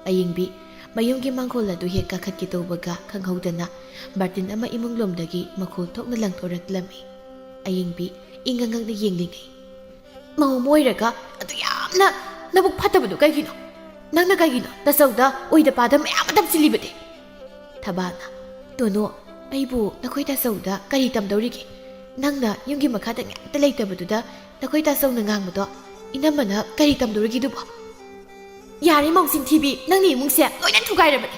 ꯑꯌꯤꯡꯕꯤ ꯃꯌꯨꯝꯒꯤ ꯃꯥꯡꯒꯣꯜ ꯑꯗꯨ ꯍꯦꯛ ꯀꯥꯈꯠꯀꯦ ꯇꯧꯕꯒ ꯈꯪꯍꯧꯗꯅ ꯕꯥꯔꯇꯤꯟ ꯑꯃ ꯏꯃꯨꯡꯂꯣꯝꯗꯒꯤ ꯃꯈꯣꯜ ꯊꯣꯛꯅ ꯂꯪꯊꯣꯔꯛꯂꯝꯃꯤ꯫ ꯑꯌꯤꯡꯕꯤ ꯏꯪꯉꯪꯉꯛꯅ ꯌꯦꯡꯂꯤꯉꯩ, "ꯃꯧ ꯑꯃ ꯑꯣꯏꯔꯒ ꯑꯗꯨ ꯌꯥꯝꯅ ꯅꯕꯨꯛ ꯐꯠꯇꯕꯗꯨ ꯀꯩꯒꯤꯅꯣ? ꯅꯪꯅ ꯀꯩꯒꯤꯅꯣ ꯇꯥꯆꯧꯗ ꯑꯣꯏꯗ ꯄꯥꯗ ꯃꯌꯥꯝ ꯑꯃ ꯇꯝꯁꯤꯜꯂꯤꯕꯗꯤ?" ꯊꯕꯥꯅ, "ꯇꯣꯅꯣ, ꯑꯩꯕꯨ ꯅꯈꯣꯏ ꯇꯥꯆꯧꯗ ꯀꯔꯤ ꯇꯝꯗꯧꯔꯤꯒꯦ? ꯅꯪꯅ ꯌꯨꯝꯒꯤ ꯃꯈꯥꯗ ꯉꯥꯛꯇ ꯂꯩꯇꯕꯗꯨꯗ ꯅꯈꯣꯏ ꯇꯥꯆꯧꯅ ꯉꯥꯡꯕꯗꯣ ꯏꯅꯝꯃꯅ ꯀꯔꯤ ꯇꯝꯗꯧꯔꯤꯒꯦꯗꯨꯕꯣ? ꯌꯥꯔꯦ ꯃꯧꯁꯤꯡ ꯊꯤꯕꯤ, ꯅꯪꯅ ꯏꯃꯨꯡꯁꯦ ꯂꯣꯏꯅ ꯊꯨꯒꯥꯏꯔꯕꯅꯦ꯫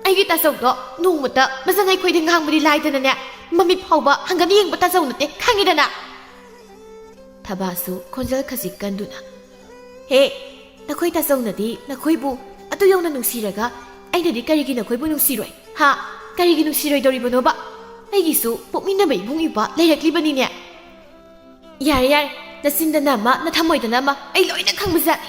ꯑꯩꯒꯤ ꯇꯥꯆꯧꯗꯣ ꯅꯣꯡꯃꯇ ꯃꯆꯟ ꯑꯩꯈꯣꯏꯗ ꯉꯥꯡꯕꯗꯤ ꯂꯥꯏꯗꯅꯅꯦ, ꯃꯃꯤꯠ ꯐꯥꯎꯕ ꯍꯪꯒꯟ ꯌꯦꯡꯕ ꯇꯥꯆꯧ ꯅꯠꯇꯦ, ꯈꯪꯉꯤꯗꯅ?" ꯊꯕꯥꯁꯨ ꯈꯣꯟꯖꯦꯜ ꯈꯖꯤꯛ ꯀꯟꯗꯨꯅ, "ꯍꯦ, ꯅꯈꯣꯏ ꯇꯥꯆꯧꯅꯗꯤ ꯅꯈꯣꯏꯕꯨ ꯑꯗꯨ ꯌꯧꯅ ꯅꯨꯡꯁꯤꯔꯒ ꯑꯩꯅꯗꯤ ꯀꯔꯤꯒꯤ ꯅꯈꯣꯏꯕꯨ ꯅꯨꯡꯁꯤꯔꯣꯏ? ꯍꯥ? ꯀꯔꯤꯒꯤ ꯅꯨꯡꯁꯤꯔꯣꯏꯗꯧꯔꯤꯕꯅꯣꯕ? ꯑꯩꯒꯤꯁꯨ ꯄꯣꯛꯃꯤꯟꯅꯕ ꯏꯕꯨꯡ ꯏꯄ꯭ꯋꯥ ꯂꯩꯔꯛꯂꯤꯕꯅꯤꯅꯦ꯫ ꯌꯥꯔꯦ, ꯌꯥꯔꯦ, ꯅꯆꯤꯟꯗꯅ ꯑꯃ, ꯅꯊꯃꯣꯏꯗꯅ ꯑꯃ, ꯑꯩ ꯂꯣꯏꯅ ꯈꯪꯕꯖꯥꯠꯅꯤ꯫"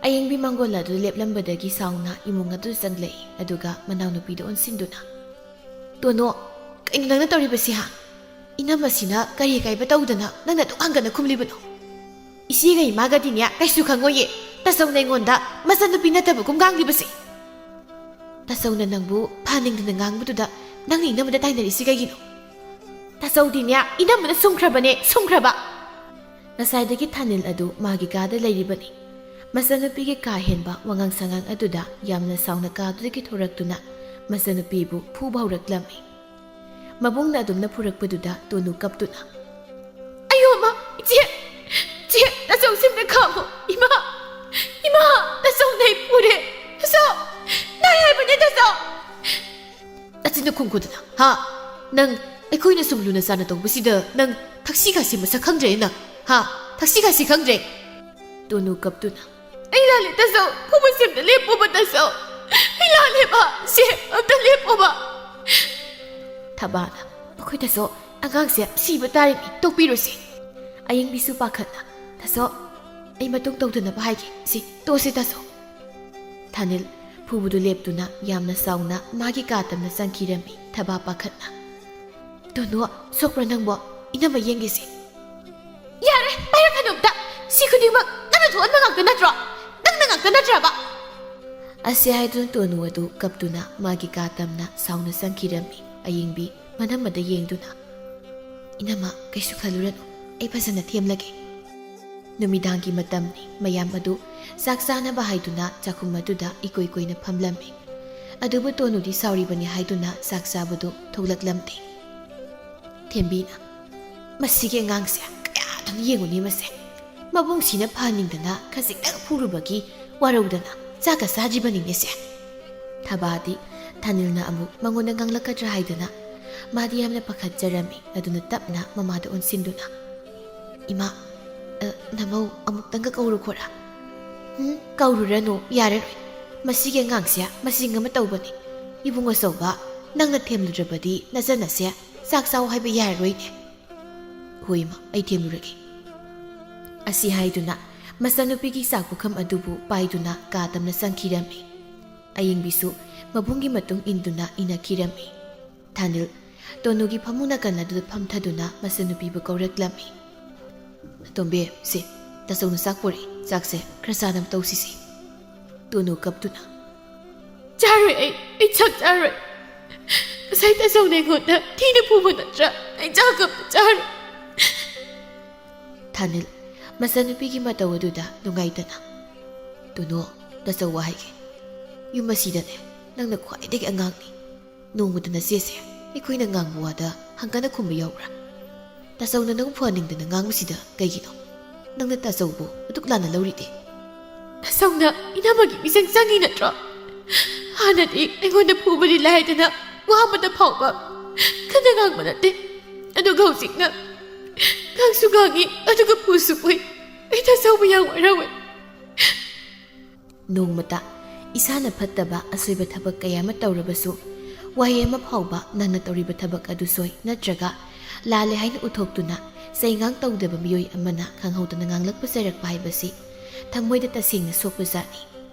ꯑꯌꯤꯡꯕꯤ ꯃꯥꯡꯒꯣꯜ ꯑꯗꯨ ꯂꯦꯞꯂꯝꯕꯗꯒꯤ ꯁꯥꯎꯅ ꯏꯃꯨꯡ ꯑꯗꯨ ꯆꯪꯂꯛꯏ, ꯑꯗꯨꯒ ꯃꯅꯥꯎꯅꯨꯄꯤꯗ ꯑꯣꯟꯁꯤꯟꯗꯨꯅ, "ꯇꯣꯅꯣ, ꯀꯩꯅꯣ ꯅꯪꯅ ꯇꯧꯔꯤꯕꯁꯤ, ꯍꯥ? ꯏꯅꯝꯃꯁꯤꯅ ꯀꯔꯤ ꯑꯀꯥꯏꯕ ꯇꯧꯗꯅ ꯅꯪꯅ ꯑꯗꯨꯛ ꯍꯪꯒꯅ ꯈꯨꯝꯂꯤꯕꯅꯣ? ꯏꯆꯦꯒ ꯏꯃꯥꯒꯗꯤꯅꯦ ꯀꯩꯁꯨ ꯈꯪꯉꯣꯏꯌꯦ, ꯇꯥꯆꯧꯅ ꯑꯩꯉꯣꯟꯗ ꯃꯆꯟꯅꯨꯄꯤ ꯅꯠꯇꯕꯒꯨꯝ ꯉꯥꯡꯂꯤꯕꯁꯦ꯫" "ꯇꯥꯆꯧꯅ ꯅꯪꯕꯨ ꯐꯍꯟꯅꯤꯡꯗꯅ ꯉꯥꯡꯕꯗꯨꯗ ꯅꯪꯅ ꯏꯅꯝꯃꯗ ꯇꯥꯏꯅꯔꯤꯁꯤ ꯀꯩꯒꯤꯅꯣ?" "ꯇꯥꯆꯧꯗꯤꯅꯦ, ꯏꯅꯝꯃꯅ ꯁꯨꯝꯈ꯭ꯔꯕꯅꯦ, ꯁꯨꯝꯈ꯭ꯔꯕ!" ꯉꯁꯥꯏꯗꯒꯤ ꯊꯥꯅꯤꯜ ꯑꯗꯨ ꯃꯥꯒꯤ ꯀꯥꯗ ꯂꯩꯔꯤꯕꯅꯤ꯫ ꯃꯆꯟꯅꯨꯄꯤꯒꯤ ꯀꯥ ꯍꯦꯟꯕ ꯋꯥꯉꯥꯡ ꯁꯉꯥꯡ ꯑꯗꯨꯗ ꯌꯥꯝꯅ ꯁꯥꯎꯅ ꯀꯥꯗꯨꯗꯒꯤ ꯊꯣꯔꯛꯇꯨꯅ ꯃꯆꯟꯅꯨꯄꯤꯕꯨ ꯐꯨꯕ ꯍꯧꯔꯛꯂꯝꯃꯤ꯫ ꯃꯕꯨꯡꯅ ꯑꯗꯨꯝꯅ ꯐꯨꯔꯛꯄꯗꯨꯗ ꯇꯣꯅꯨ ꯀꯞꯇꯨꯅ, "ꯑꯌꯣ ꯃꯥ, ꯏꯆꯦ, ꯏꯆꯦ, ꯇꯥꯆꯧꯁꯤꯝꯅ ꯈꯥꯝꯃꯣ, ꯏꯃꯥ, ꯏꯃꯥ, ꯇꯥꯆꯧꯅ ꯑꯩ ꯐꯨꯔꯦ, ꯇꯥꯆꯧ, ꯅꯥꯏ ꯍꯥꯏꯕꯅꯦ ꯇꯥꯆꯧ!" "ꯅꯆꯤꯟꯗꯣ ꯈꯨꯝꯈꯣꯗꯅ, ꯍꯥ? ꯅꯪ ꯑꯩꯈꯣꯏꯅ ꯁꯨꯝ ꯂꯨꯅ ꯆꯥꯟꯅ ꯇꯧꯕꯁꯤꯗ ꯅꯪ ꯊꯛꯁꯤ ꯈꯥꯁꯤ ꯃꯁꯛ ꯈꯪꯗ꯭ꯔꯦ ꯅꯪ, ꯍꯥ? ꯊꯛꯁꯤ ꯈꯥꯁꯤ ꯈꯪꯗ꯭ꯔꯦ?" ꯇꯣꯅꯨ ꯀꯞꯇꯨꯅ, "ꯑꯩ ꯂꯥꯜꯂꯦ ꯇꯥꯆꯧ, ꯐꯨꯕꯁꯦ ꯑꯝꯇ ꯂꯦꯞꯄꯣꯕ ꯇꯥꯆꯧ, ꯑꯩ ꯂꯥꯜꯂꯦꯕ, ꯁꯦ ꯑꯝꯇ ꯂꯦꯞꯄꯣꯕ!" ꯊꯕꯥꯅ, "ꯃꯈꯣꯏꯗꯁꯨ ꯑꯉꯥꯡꯁꯦ ꯁꯤꯕ ꯇꯥꯔꯤꯅꯤ, ꯇꯣꯛꯄꯤꯔꯣꯁꯦ!" ꯑꯌꯤꯡꯕꯤꯁꯨ ꯄꯥꯈꯠꯅ, "ꯇꯥꯆꯧ, ꯑꯩ ꯃꯇꯨꯡ ꯇꯧꯗꯅꯕ ꯍꯥꯏꯒꯦ, ꯁꯤ ꯇꯣꯛꯑꯁꯤ ꯇꯥꯆꯧ!" ꯊꯥꯅꯤꯜ ꯐꯨꯕꯗꯨ ꯂꯦꯞꯇꯨꯅ ꯌꯥꯝꯅ ꯁꯥꯎꯅ ꯃꯥꯒꯤ ꯀꯥ ꯇꯝꯅ ꯆꯪꯈꯤꯔꯝꯃꯤ ꯊꯕꯥ ꯄꯥꯈꯠꯅ꯫ "ꯇꯣꯅꯨ, ꯁꯣꯛꯄ꯭ꯔꯥ ꯅꯪꯕꯣ? ꯏꯅꯝꯃ ꯌꯦꯡꯒꯦꯁꯦ!" "ꯌꯥꯔꯦ, ꯄꯥꯏꯔꯛꯀꯅꯨ ꯑꯝꯇ! ꯁꯤ ꯈꯨꯗꯤꯡꯃꯛ ꯅꯪꯅ ꯊꯣꯛꯍꯟꯕ ꯉꯥꯛꯇ ꯅꯠꯇ꯭ꯔꯣ? ꯅꯪꯅ ꯉꯥꯛꯇ ꯅꯠꯇ꯭ꯔꯕ?" ꯑꯁꯤ ꯍꯥꯏꯗꯨꯅ ꯇꯣꯅꯨ ꯑꯗꯨ ꯀꯞꯇꯨꯅ ꯃꯥꯒꯤ ꯀꯥ ꯇꯝꯅ ꯁꯥꯎꯅ ꯆꯪꯈꯤꯔꯝꯃꯤ꯫ ꯑꯌꯤꯡꯕꯤ ꯃꯅꯝ ꯑꯗ ꯌꯦꯡꯗꯨꯅ, "ꯏꯅꯝꯃ, ꯀꯩꯁꯨ ꯈꯜꯂꯨꯔꯅꯨ, ꯑꯩ ꯐꯖꯅ ꯊꯦꯝꯂꯒꯦ꯫" ꯅꯨꯃꯤꯗꯥꯡꯒꯤ ꯃꯇꯝꯅꯤ꯫ ꯃꯌꯥꯝ ꯑꯗꯨ ꯆꯥꯛ ꯆꯥꯅꯕ ꯍꯥꯏꯗꯨꯅ ꯆꯥꯛꯈꯨꯝ ꯑꯗꯨꯗ ꯏꯀꯣꯏ ꯀꯣꯏꯅ ꯐꯝꯂꯝꯃꯤ꯫ ꯑꯗꯨꯕꯨ ꯇꯣꯅꯨꯗꯤ ꯁꯥꯎꯔꯤꯕꯅꯤ ꯍꯥꯏꯗꯨꯅ ꯆꯥꯛ ꯆꯥꯕꯗꯨ ꯊꯣꯛꯂꯛꯂꯝꯗꯦ꯫ ꯊꯦꯝꯕꯤꯅ, "ꯃꯁꯤꯒꯤ ꯑꯉꯥꯡꯁꯦ ꯀꯌꯥꯗꯪ ꯌꯦꯡꯉꯨꯅꯤ ꯃꯁꯦ꯫ ꯃꯕꯨꯡꯁꯤꯅ ꯐꯍꯟꯅꯤꯡꯗꯅ ꯈꯖꯤꯛꯇꯪ ꯐꯨꯔꯨꯕꯒꯤ ꯋꯥꯔꯧꯗꯅ ꯆꯥꯛꯀ ꯆꯥꯗ꯭ꯔꯤꯕꯅꯤꯅꯦ ꯁꯦ꯫" ꯊꯕꯥꯗꯤ ꯊꯥꯅꯤꯜꯅ ꯑꯃꯨꯛ ꯃꯉꯣꯟꯗ ꯉꯥꯡꯂꯛꯀꯗ꯭ꯔꯥ ꯍꯥꯏꯗꯅ ꯃꯥꯗꯤ ꯌꯥꯝꯅ ꯄꯥꯈꯠꯆꯔꯝꯃꯤ꯫ ꯑꯗꯨꯅ ꯇꯞꯅ ꯃꯃꯥꯗ ꯑꯣꯟꯁꯤꯟꯗꯨꯅ, "ꯏꯃꯥ, ꯑ, ꯅꯃꯧ ꯑꯃꯨꯛꯇꯪꯒ ꯀꯧꯔꯨꯈꯣꯔꯥ?" "ꯎꯝ, ꯀꯧꯔꯨꯔꯅꯨ, ꯌꯥꯔꯔꯣꯏ꯫ ꯃꯁꯤꯒꯤ ꯑꯉꯥꯡꯁꯦ ꯃꯆꯤꯡ ꯑꯃ ꯇꯧꯕꯅꯤ꯫ ꯏꯕꯨꯡ ꯑꯆꯧꯕ, ꯅꯪꯅ ꯊꯦꯝꯂꯨꯗ꯭ꯔꯕꯗꯤ ꯅꯆꯟ ꯑꯁꯦ ꯆꯥꯛ ꯆꯥꯎ ꯍꯥꯏꯕ ꯌꯥꯔꯔꯣꯏꯅꯦ꯫" "ꯍꯣꯏ ꯏꯃꯥ, ꯑꯩ ꯊꯦꯝꯂꯨꯔꯒꯦ꯫" ꯑꯁꯤ ꯍꯥꯏꯗꯨꯅ ꯃꯆꯟꯅꯨꯄꯤꯒꯤ ꯆꯥꯛ ꯄꯨꯈꯝ ꯑꯗꯨꯕꯨ ꯄꯥꯏꯗꯨꯅ ꯀꯥ ꯇꯝꯅ ꯆꯪꯈꯤꯔꯝꯃꯤ꯫ ꯑꯌꯤꯡꯕꯤꯁꯨ ꯃꯕꯨꯡꯒꯤ ꯃꯇꯨꯡ ꯏꯟꯗꯨꯅ ꯏꯟꯅꯈꯤꯔꯝꯃꯤ꯫ ꯊꯥꯅꯤꯜ ꯇꯣꯅꯨꯒꯤ ꯐꯃꯨꯡ ꯅꯥꯀꯟ ꯑꯗꯨꯗ ꯐꯝꯊꯗꯨꯅ ꯃꯆꯟꯅꯨꯄꯤꯕꯨ ꯀꯧꯔꯛꯂꯝꯃꯤ꯫ "ꯇꯣꯝꯕꯤ, ꯁꯦ, ꯇꯥꯆꯧꯅ ꯆꯥꯛ ꯄꯨꯔꯛꯏ, ꯆꯥꯛꯁꯦ ꯈꯔ ꯆꯥꯅꯕ ꯇꯧꯁꯤꯁꯦ꯫" ꯇꯣꯅꯨ ꯀꯞꯇꯨꯅ, ꯆꯥꯔꯣꯏ ꯑꯩ, ꯑꯩ ꯆꯥꯛ ꯆꯥꯔꯣꯏ꯫ ꯉꯁꯥꯏ ꯇꯥꯆꯧꯅ ꯑꯩꯉꯣꯟꯗ ꯊꯤꯅ ꯐꯨꯕ ꯅꯠꯇ꯭ꯔꯥ? ꯑꯩ ꯆꯥꯛ ꯑꯝꯇ ꯆꯥꯔꯣꯏ꯫ ꯊꯥꯅꯤꯜ, ꯃꯆꯥꯅꯨꯄꯤꯒꯤ ꯃꯇꯧ ꯑꯗꯨꯗ ꯅꯨꯡꯉꯥꯏꯇꯅ, "ꯇꯨꯅꯨ, ꯇꯥꯆꯧ ꯋꯥ ꯍꯥꯏꯒꯦ꯫ ꯌꯨꯝ ꯑꯁꯤꯗꯅꯦ ꯅꯪꯅ ꯈ꯭ꯋꯥꯏꯗꯒꯤ ꯑꯉꯥꯡꯅꯤ꯫ ꯅꯣꯡꯃꯇ ꯅꯆꯦꯁꯦ ꯑꯩꯈꯣꯏꯅ ꯉꯥꯡꯕ ꯋꯥꯗ ꯍꯪꯒꯅ ꯈꯨꯝꯕ ꯌꯥꯎꯕ꯭ꯔꯥ? ꯇꯥꯆꯧꯅ ꯅꯪ ꯐꯍꯟꯅꯤꯡꯗꯅ ꯉꯥꯡꯕꯁꯤꯗ ꯀꯩꯒꯤꯅꯣ? ꯅꯪꯅ ꯇꯥꯆꯧꯕꯨ ꯑꯗꯨꯛ ꯂꯥꯟꯅ ꯂꯧꯔꯤꯗꯤ?" ꯇꯥꯆꯧꯅ ꯏꯅꯝꯃꯒꯤ ꯃꯤꯆꯪ ꯆꯪꯉꯤ ꯅꯠꯇ꯭ꯔꯣ? ꯍꯥꯟꯅꯗꯤ ꯑꯩꯉꯣꯟꯗ ꯐꯨꯕꯗꯤ ꯂꯥꯏꯗꯅ ꯋꯥ ꯑꯃꯗ ꯐꯥꯎꯕ ꯀꯟꯅ ꯉꯥꯡꯕ ꯅꯠꯇꯦ꯫ ꯑꯗꯨꯒ ꯍꯧꯖꯤꯛꯅ ꯉꯥꯡꯁꯨ ꯉꯥꯡꯉꯤ, ꯑꯗꯨꯒ ꯐꯨꯁꯨ ꯐꯨꯏ꯫ ꯑꯩ ꯇꯥꯆꯧꯕꯨ ꯌꯥꯝ ꯋꯥꯔꯧꯋꯦ꯫ ꯅꯣꯡꯃꯇ ꯏꯁꯥꯅ ꯐꯠꯇꯕ ꯑꯁꯣꯏꯕ ꯊꯕꯛ ꯀꯌꯥ ꯑꯃ ꯇꯧꯔꯕꯁꯨ, ꯋꯥꯍꯩ ꯑꯃ ꯐꯥꯎꯕ ꯅꯪꯅ ꯇꯧꯔꯤꯕ ꯊꯕꯛ ꯑꯗꯨ ꯁꯣꯏ ꯅꯠꯇ꯭ꯔꯒ ꯂꯥꯜꯂꯦ ꯍꯥꯏꯅ ꯎꯠꯊꯣꯛꯇꯨꯅ ꯆꯩꯉꯥꯡ ꯇꯧꯗꯕ ꯃꯤꯑꯣꯏ ꯑꯃꯅ ꯈꯪꯍꯧꯗꯅ ꯉꯥꯡꯂꯛꯄ ꯆꯩꯔꯛꯄ ꯍꯥꯏꯕꯁꯤ ꯊꯃꯣꯏꯗ ꯇꯁꯦꯡꯅ ꯁꯣꯛꯄ ꯖꯥꯠꯅꯤ꯫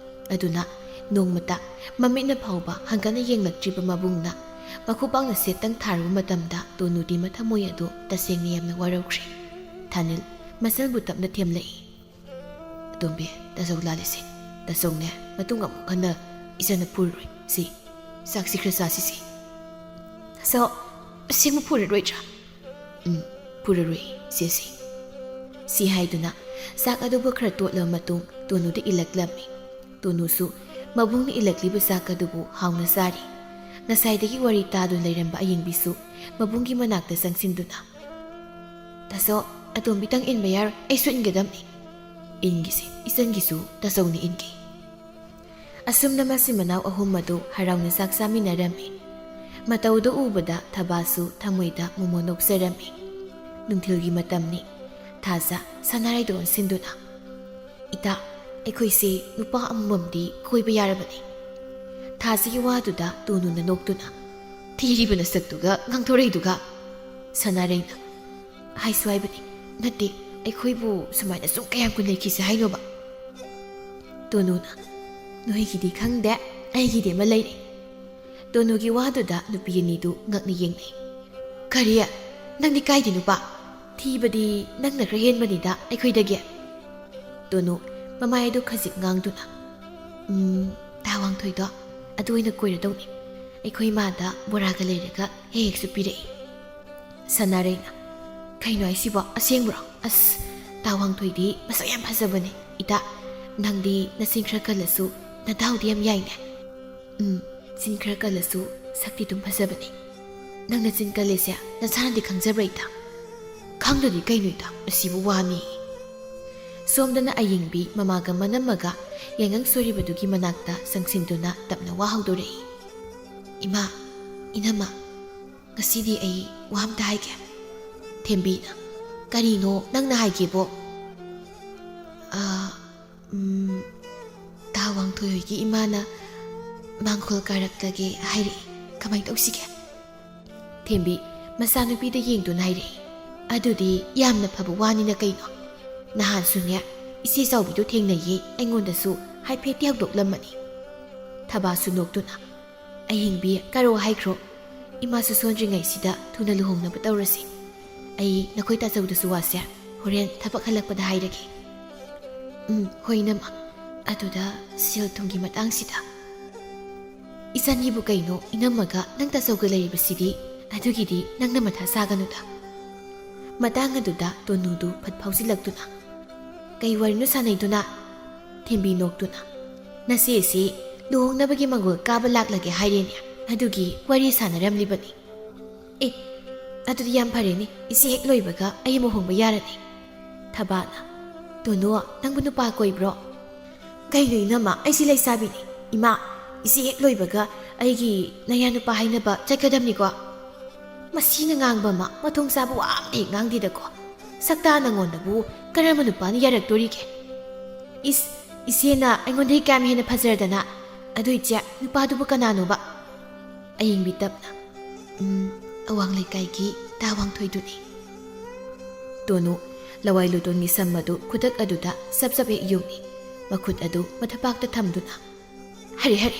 ꯑꯗꯨꯅ ꯅꯣꯡꯃꯇ ꯃꯃꯤꯠꯅ ꯐꯥꯎꯕ ꯍꯪꯒꯠꯅ ꯌꯦꯡꯂꯛꯇ꯭ꯔꯤꯕ ꯃꯕꯨꯡꯅ ꯃꯈꯨꯄꯥꯛꯅ ꯁꯦꯠꯇꯪ ꯊꯥꯔꯨꯕ ꯃꯇꯝꯗ ꯇꯣꯅꯨꯗꯤ ꯃꯊꯃꯣꯏ ꯑꯗꯨ ꯇꯁꯦꯡꯅ ꯌꯥꯝꯅ ꯋꯥꯔꯧꯈ꯭ꯔꯦ꯫ ꯊꯥꯅꯤꯜ ꯃꯆꯜꯕꯨ ꯇꯞꯅ ꯊꯦꯝꯂꯛꯏ꯫ "ꯑꯇꯣꯝꯕꯤ, ꯇꯥꯆꯧ ꯂꯥꯜꯂꯤꯁꯦ꯫ ꯇꯥꯆꯧꯅꯦ, ꯃꯇꯨꯡ ꯑꯃꯨꯛ ꯍꯟꯅ ꯏꯆꯟꯅ ꯐꯨꯔꯔꯣꯏ꯫ ꯁꯤ, ꯆꯥꯛꯁꯤ ꯈꯔ ꯆꯥꯁꯤꯁꯦ꯫" "ꯇꯥꯆꯧ, ꯑꯁꯦꯡꯕ ꯐꯨꯔꯔꯣꯏꯗ꯭ꯔꯥ?" "ꯎꯝ, ꯐꯨꯔꯔꯣꯏ, ꯆꯦꯁꯤ꯫" ꯁꯤ ꯍꯥꯏꯗꯨꯅ ꯆꯥꯛ ꯑꯗꯨꯕꯨ ꯈꯔ ꯇꯣꯠꯂꯕ ꯃꯇꯨꯡ ꯇꯣꯅꯨꯗ ꯏꯜꯂꯛꯂꯝꯃꯤ꯫ ꯇꯣꯅꯨꯁꯨ ꯃꯕꯨꯡꯅ ꯏꯜꯂꯛꯂꯤꯕ ꯆꯥꯛ ꯑꯗꯨꯕꯨ ꯍꯥꯎꯅ ꯆꯥꯔꯤ꯫ ꯉꯁꯥꯏꯗꯒꯤ ꯋꯥꯔꯤ ꯇꯥꯗꯨꯅ ꯂꯩꯔꯝꯕ ꯑꯌꯦꯡꯕꯤꯁꯨ ꯃꯕꯨꯡꯒꯤ ꯃꯅꯥꯛꯇ ꯆꯪꯁꯤꯟꯗꯨꯅ, "ꯇꯥꯆꯧ, ꯑꯇꯣꯝꯕꯤꯇꯪ ꯏꯟꯕ ꯌꯥꯔꯣꯏ, ꯑꯩꯁꯨ ꯏꯟꯒꯗꯝꯅꯤ꯫" "ꯏꯟꯒꯤꯁꯦ, ꯏꯆꯟꯒꯤꯁꯨ ꯇꯥꯆꯧꯅ ꯏꯟꯒꯦ꯫" ꯑꯁꯨꯝꯅ ꯃꯆꯤꯟ ꯃꯅꯥꯎ ꯑꯍꯨꯝ ꯑꯗꯨ ꯍꯔꯥꯎꯅ ꯆꯥꯛ ꯆꯥꯃꯤꯟꯅꯔꯝꯃꯤ꯫ ꯃꯇꯧꯗꯨ ꯎꯕꯗ ꯊꯕꯥꯁꯨ ꯊꯃꯣꯏꯗ ꯃꯣꯃꯣꯟ ꯅꯣꯛꯆꯔꯝꯃꯤ꯫ ꯅꯨꯡꯊꯤꯜꯒꯤ ꯃꯇꯝꯅꯤ꯫ ꯊꯥꯖ ꯁꯅꯥꯔꯩꯗ ꯑꯣꯟꯁꯤꯟꯗꯨꯅ, "ꯏꯇꯥ, ꯑꯩꯈꯣꯏꯁꯦ ꯅꯨꯄꯥ ꯑꯃꯃꯝꯗꯤ ꯀꯣꯏꯕ ꯌꯥꯔꯕꯅꯤ꯫" ꯊꯥꯖꯒꯤ ꯋꯥꯗꯨꯗ ꯇꯣꯅꯨꯅ ꯅꯣꯛꯇꯨꯅ, "ꯊꯤꯔꯤꯕ ꯅꯁꯛꯇꯨꯒ ꯉꯥꯡꯊꯣꯔꯛꯏꯗꯨꯒ!" ꯁꯅꯥꯔꯩꯅ, "ꯍꯥꯏꯁꯨ ꯍꯥꯏꯕꯅꯤ, ꯅꯠꯇꯦ, ꯑꯩꯈꯣꯏꯕꯨ ꯁꯨꯃꯥꯏꯅ ꯁꯨꯝ ꯀꯌꯥꯝ ꯀꯨꯏꯅ ꯂꯩꯈꯤꯁꯦ ꯍꯥꯏꯅꯣꯕ?" ꯇꯣꯅꯨꯅ, "ꯅꯣꯏꯒꯤꯗꯤ ꯈꯪꯗꯦ, ꯑꯩꯒꯤꯗꯤ ꯑꯃ ꯂꯩꯔꯦ꯫" ꯇꯣꯅꯨꯒꯤ ꯋꯥꯗꯨꯗ ꯅꯨꯄꯤ ꯑꯅꯤꯗꯨ ꯉꯛꯅ ꯌꯦꯡꯅꯩ꯫ "ꯀꯔꯤ? ꯅꯪꯗꯤ ꯀꯥꯏꯗꯤ ꯅꯨꯄꯥ? ꯊꯤꯕꯗꯤ ꯅꯪꯅ ꯈꯔ ꯍꯦꯟꯕꯅꯤꯗ ꯑꯩꯈꯣꯏꯗꯒꯤ꯫" ꯇꯣꯅꯨ ꯃꯃꯥꯏ ꯑꯗꯨ ꯈꯖꯤꯛ ꯉꯥꯡꯗꯨꯅ, "ꯎꯝ, ꯇꯥ ꯋꯥꯡꯊꯣꯏꯗꯣ, ꯑꯗꯨ ꯑꯣꯏꯅ ꯀꯣꯏꯔꯗꯧꯅꯤ꯫ ꯑꯩꯈꯣꯏ ꯏꯃꯥꯗ ꯕꯣꯔꯥꯒ ꯂꯩꯔꯒ ꯍꯦꯛ ꯍꯦꯛꯁꯨ ꯄꯤꯔꯛꯏ꯫ ꯁꯅꯥꯔꯩꯅ, "ꯀꯩꯅꯣ ꯍꯥꯏꯁꯤꯕꯣ? ꯑꯁꯦꯡꯕ꯭ꯔꯣ? ꯑꯁ, ꯇꯥ ꯋꯥꯡꯊꯣꯏꯗꯤ ꯃꯁꯛ ꯌꯥꯝ ꯐꯖꯕꯅꯦ꯫ ꯏꯇꯥ, ꯅꯪꯗꯤ ꯅꯆꯤꯟ ꯈꯔ ꯀꯜꯂꯁꯨ ꯅꯗꯥꯎꯗꯤ ꯌꯥꯝ ꯌꯥꯏꯅꯦ꯫" "ꯎꯝ, ꯆꯤꯟ ꯈꯔ ꯀꯜꯂꯁꯨ ꯁꯛꯇꯤ ꯑꯗꯨꯝ ꯐꯖꯕꯅꯦ꯫ ꯅꯪꯅ ꯆꯤꯟ ꯀꯜꯂꯤꯁꯦ ꯅꯁꯥꯅꯗꯤ ꯈꯪꯖꯕ꯭ꯔꯥ ꯏꯇꯥ?" "ꯈꯪꯗꯗꯤ ꯀꯩꯅꯣ ꯏꯇꯥ, ꯑꯁꯤꯕꯨ ꯋꯥꯅꯤ꯫" ꯁꯣꯝꯗꯅ ꯑꯌꯤꯡꯕꯤ ꯃꯃꯥꯒ ꯃꯅꯝꯃꯒ ꯌꯥꯏꯉꯪ ꯁꯣꯏꯔꯤꯕꯗꯨꯒꯤ ꯃꯅꯥꯛꯇ ꯆꯪꯁꯤꯟꯗꯨꯅ ꯇꯞꯅ ꯋꯥ ꯍꯧꯗꯣꯔꯛꯏ꯫ "ꯏꯃꯥ, ꯏꯅꯝꯃ, ꯉꯁꯤꯗꯤ ꯑꯩ ꯋꯥ ꯑꯝꯇ ꯍꯥꯏꯒꯦ꯫" ꯊꯦꯝꯕꯤꯅ, "ꯀꯔꯤꯅꯣ ꯅꯪꯅ ꯍꯥꯏꯒꯦꯕꯣ?" "ꯑꯥ, ꯎꯝ, ꯇꯥ ꯋꯥꯡꯊꯣꯏ ꯍꯣꯏꯒꯤ ꯏꯃꯥꯅ ꯃꯥꯡꯈꯣꯜ ꯀꯥꯔꯛꯂꯒꯦ ꯍꯥꯏꯔꯛꯏ꯫ ꯀꯃꯥꯏꯅ ꯇꯧꯁꯤꯒꯦ?" ꯊꯦꯝꯕꯤ, ꯃꯆꯥꯅꯨꯄꯤꯗ ꯌꯦꯡꯗꯨꯅ ꯍꯥꯏꯔꯛꯏ꯫ "ꯑꯗꯨꯗꯤ ꯌꯥꯝꯅ ꯐꯕ ꯋꯥꯅꯤꯅ ꯀꯩꯅꯣ? ꯅꯍꯥꯟꯁꯨꯅꯦ, ꯏꯆꯦ ꯆꯥꯎꯕꯤꯗꯣ ꯊꯦꯡꯅꯩꯌꯦ, ꯑꯩꯉꯣꯟꯗꯁꯨ ꯍꯥꯏꯐꯦꯠꯇꯤ ꯍꯧꯗꯣꯛꯂꯝꯃꯅꯤ꯫" ꯊꯕꯥꯁꯨ ꯅꯣꯛꯇꯨꯅ, "ꯑꯍꯤꯡꯕꯤ, ꯀꯥꯔꯣ ꯍꯥꯏꯈ꯭ꯔꯣ꯫ ꯏꯃꯥꯁꯨ ꯁꯣꯟꯗ꯭ꯔꯤꯉꯩꯁꯤꯗ ꯊꯨꯅ ꯂꯨꯍꯣꯡꯅꯕ ꯇꯧꯔꯁꯤ꯫ ꯑꯩ ꯅꯈꯣꯏ ꯇꯥꯆꯧꯗꯁꯨ ꯋꯥꯁꯦ ꯍꯣꯔꯦꯟ ꯊꯕꯛ ꯍꯜꯂꯛꯄꯗ ꯍꯥꯏꯔꯒꯦ꯫" "ꯎꯝ, ꯍꯣꯏ ꯏꯅꯝꯃ꯫ ꯑꯗꯨꯗ ꯁꯦꯜ ꯊꯨꯝꯒꯤ ꯃꯇꯥꯡꯁꯤꯗ꯫" "ꯏꯆꯟꯒꯤꯕꯨ ꯀꯩꯅꯣ, ꯏꯅꯝꯃꯒ ꯅꯪ ꯇꯥꯆꯧꯒ ꯂꯩꯔꯤꯕꯁꯤꯗꯤ? ꯑꯗꯨꯒꯤꯗꯤ ꯅꯪꯅ ꯃꯊꯥ ꯁꯥꯒꯅꯨꯗ꯫" ꯃꯇꯥꯡ ꯑꯗꯨꯗ ꯇꯣꯅꯨꯗꯨ ꯐꯠ ꯐꯥꯎꯖꯤꯜꯂꯛꯇꯨꯅ, "ꯀꯩ ꯋꯥꯔꯤꯅꯣ ꯁꯥꯟꯅꯩꯗꯨꯅ?" ꯊꯦꯝꯕꯤ ꯅꯣꯛꯇꯨꯅ, "ꯅꯆꯦꯁꯤ ꯂꯨꯍꯣꯡꯅꯕꯒꯤ ꯃꯪꯒꯣꯜ ꯀꯥꯕ ꯂꯥꯛꯂꯒꯦ ꯍꯥꯏꯔꯦꯅꯦ, ꯑꯗꯨꯒꯤ ꯋꯥꯔꯤ ꯁꯥꯟꯅꯔꯝꯂꯤꯕꯅꯤ꯫" "ꯑꯦ, ꯑꯗꯨꯗꯤ ꯌꯥꯝ ꯐꯔꯦꯅꯦ, ꯏꯆꯦ ꯍꯦꯛ ꯂꯣꯏꯕꯒ ꯑꯩ ꯑꯃꯨꯛ ꯍꯣꯡꯕ ꯌꯥꯔꯅꯤ꯫" ꯊꯕꯥꯅ, "ꯇꯣꯅꯨ, ꯅꯪꯕꯨ ꯅꯨꯄꯥ ꯀꯣꯏꯕ꯭ꯔꯣ?" "ꯀꯩꯅꯣ ꯏꯅꯝꯃ, ꯑꯩꯁꯤ ꯂꯩꯁꯥꯕꯤꯅꯤ꯫ ꯏꯃꯥ, ꯏꯆꯦ ꯍꯦꯛ ꯂꯣꯏꯕꯒ ꯑꯩꯒꯤ ꯅꯌꯥ ꯅꯨꯄꯥ ꯍꯥꯏꯅꯕ ꯆꯠꯀꯗꯕꯅꯤꯀꯣ꯫" ꯃꯁꯤꯅ ꯉꯥꯡꯕ ꯑꯃ ꯃꯊꯣꯡ ꯆꯥꯕ ꯋꯥ ꯑꯝꯇ ꯍꯦꯛ ꯉꯥꯡꯗꯦꯗꯀꯣ꯫ ꯁꯛꯇꯥ ꯅꯉꯣꯟꯗꯕꯨ ꯀꯔꯝꯕ ꯅꯨꯄꯥꯅ ꯌꯥꯔꯛꯇꯣꯔꯤꯒꯦ? ꯏꯁ, ꯏꯆꯦꯅ ꯑꯩꯉꯣꯟꯗꯒꯤ ꯀꯌꯥꯝ ꯍꯦꯟꯅ ꯐꯖꯔꯗꯅ? ꯑꯗꯨ ꯏꯆꯦ, ꯅꯨꯄꯥꯗꯨꯕꯨ ꯀꯅꯥꯅꯣꯕ? ꯑꯌꯤꯡꯕꯤ ꯇꯞꯅ, "ꯎꯝ, ꯑꯋꯥꯡ ꯂꯩꯀꯥꯏꯒꯤ ꯇꯥ ꯋꯥꯡꯊꯣꯏꯗꯨꯅꯤ꯫" ꯇꯣꯅꯨ, ꯂꯋꯥꯏ ꯂꯨꯇꯣꯟꯒꯤ ꯁꯝ ꯑꯗꯨ ꯈꯨꯗꯛ ꯑꯗꯨꯗ ꯁꯞ ꯁꯞ ꯍꯦꯛ ꯌꯨꯡꯏ, ꯃꯈꯨꯠ ꯑꯗꯨ ꯃꯊꯕꯥꯛꯇ ꯊꯝꯗꯨꯅ, "ꯍꯔꯦ, ꯍꯔꯦ,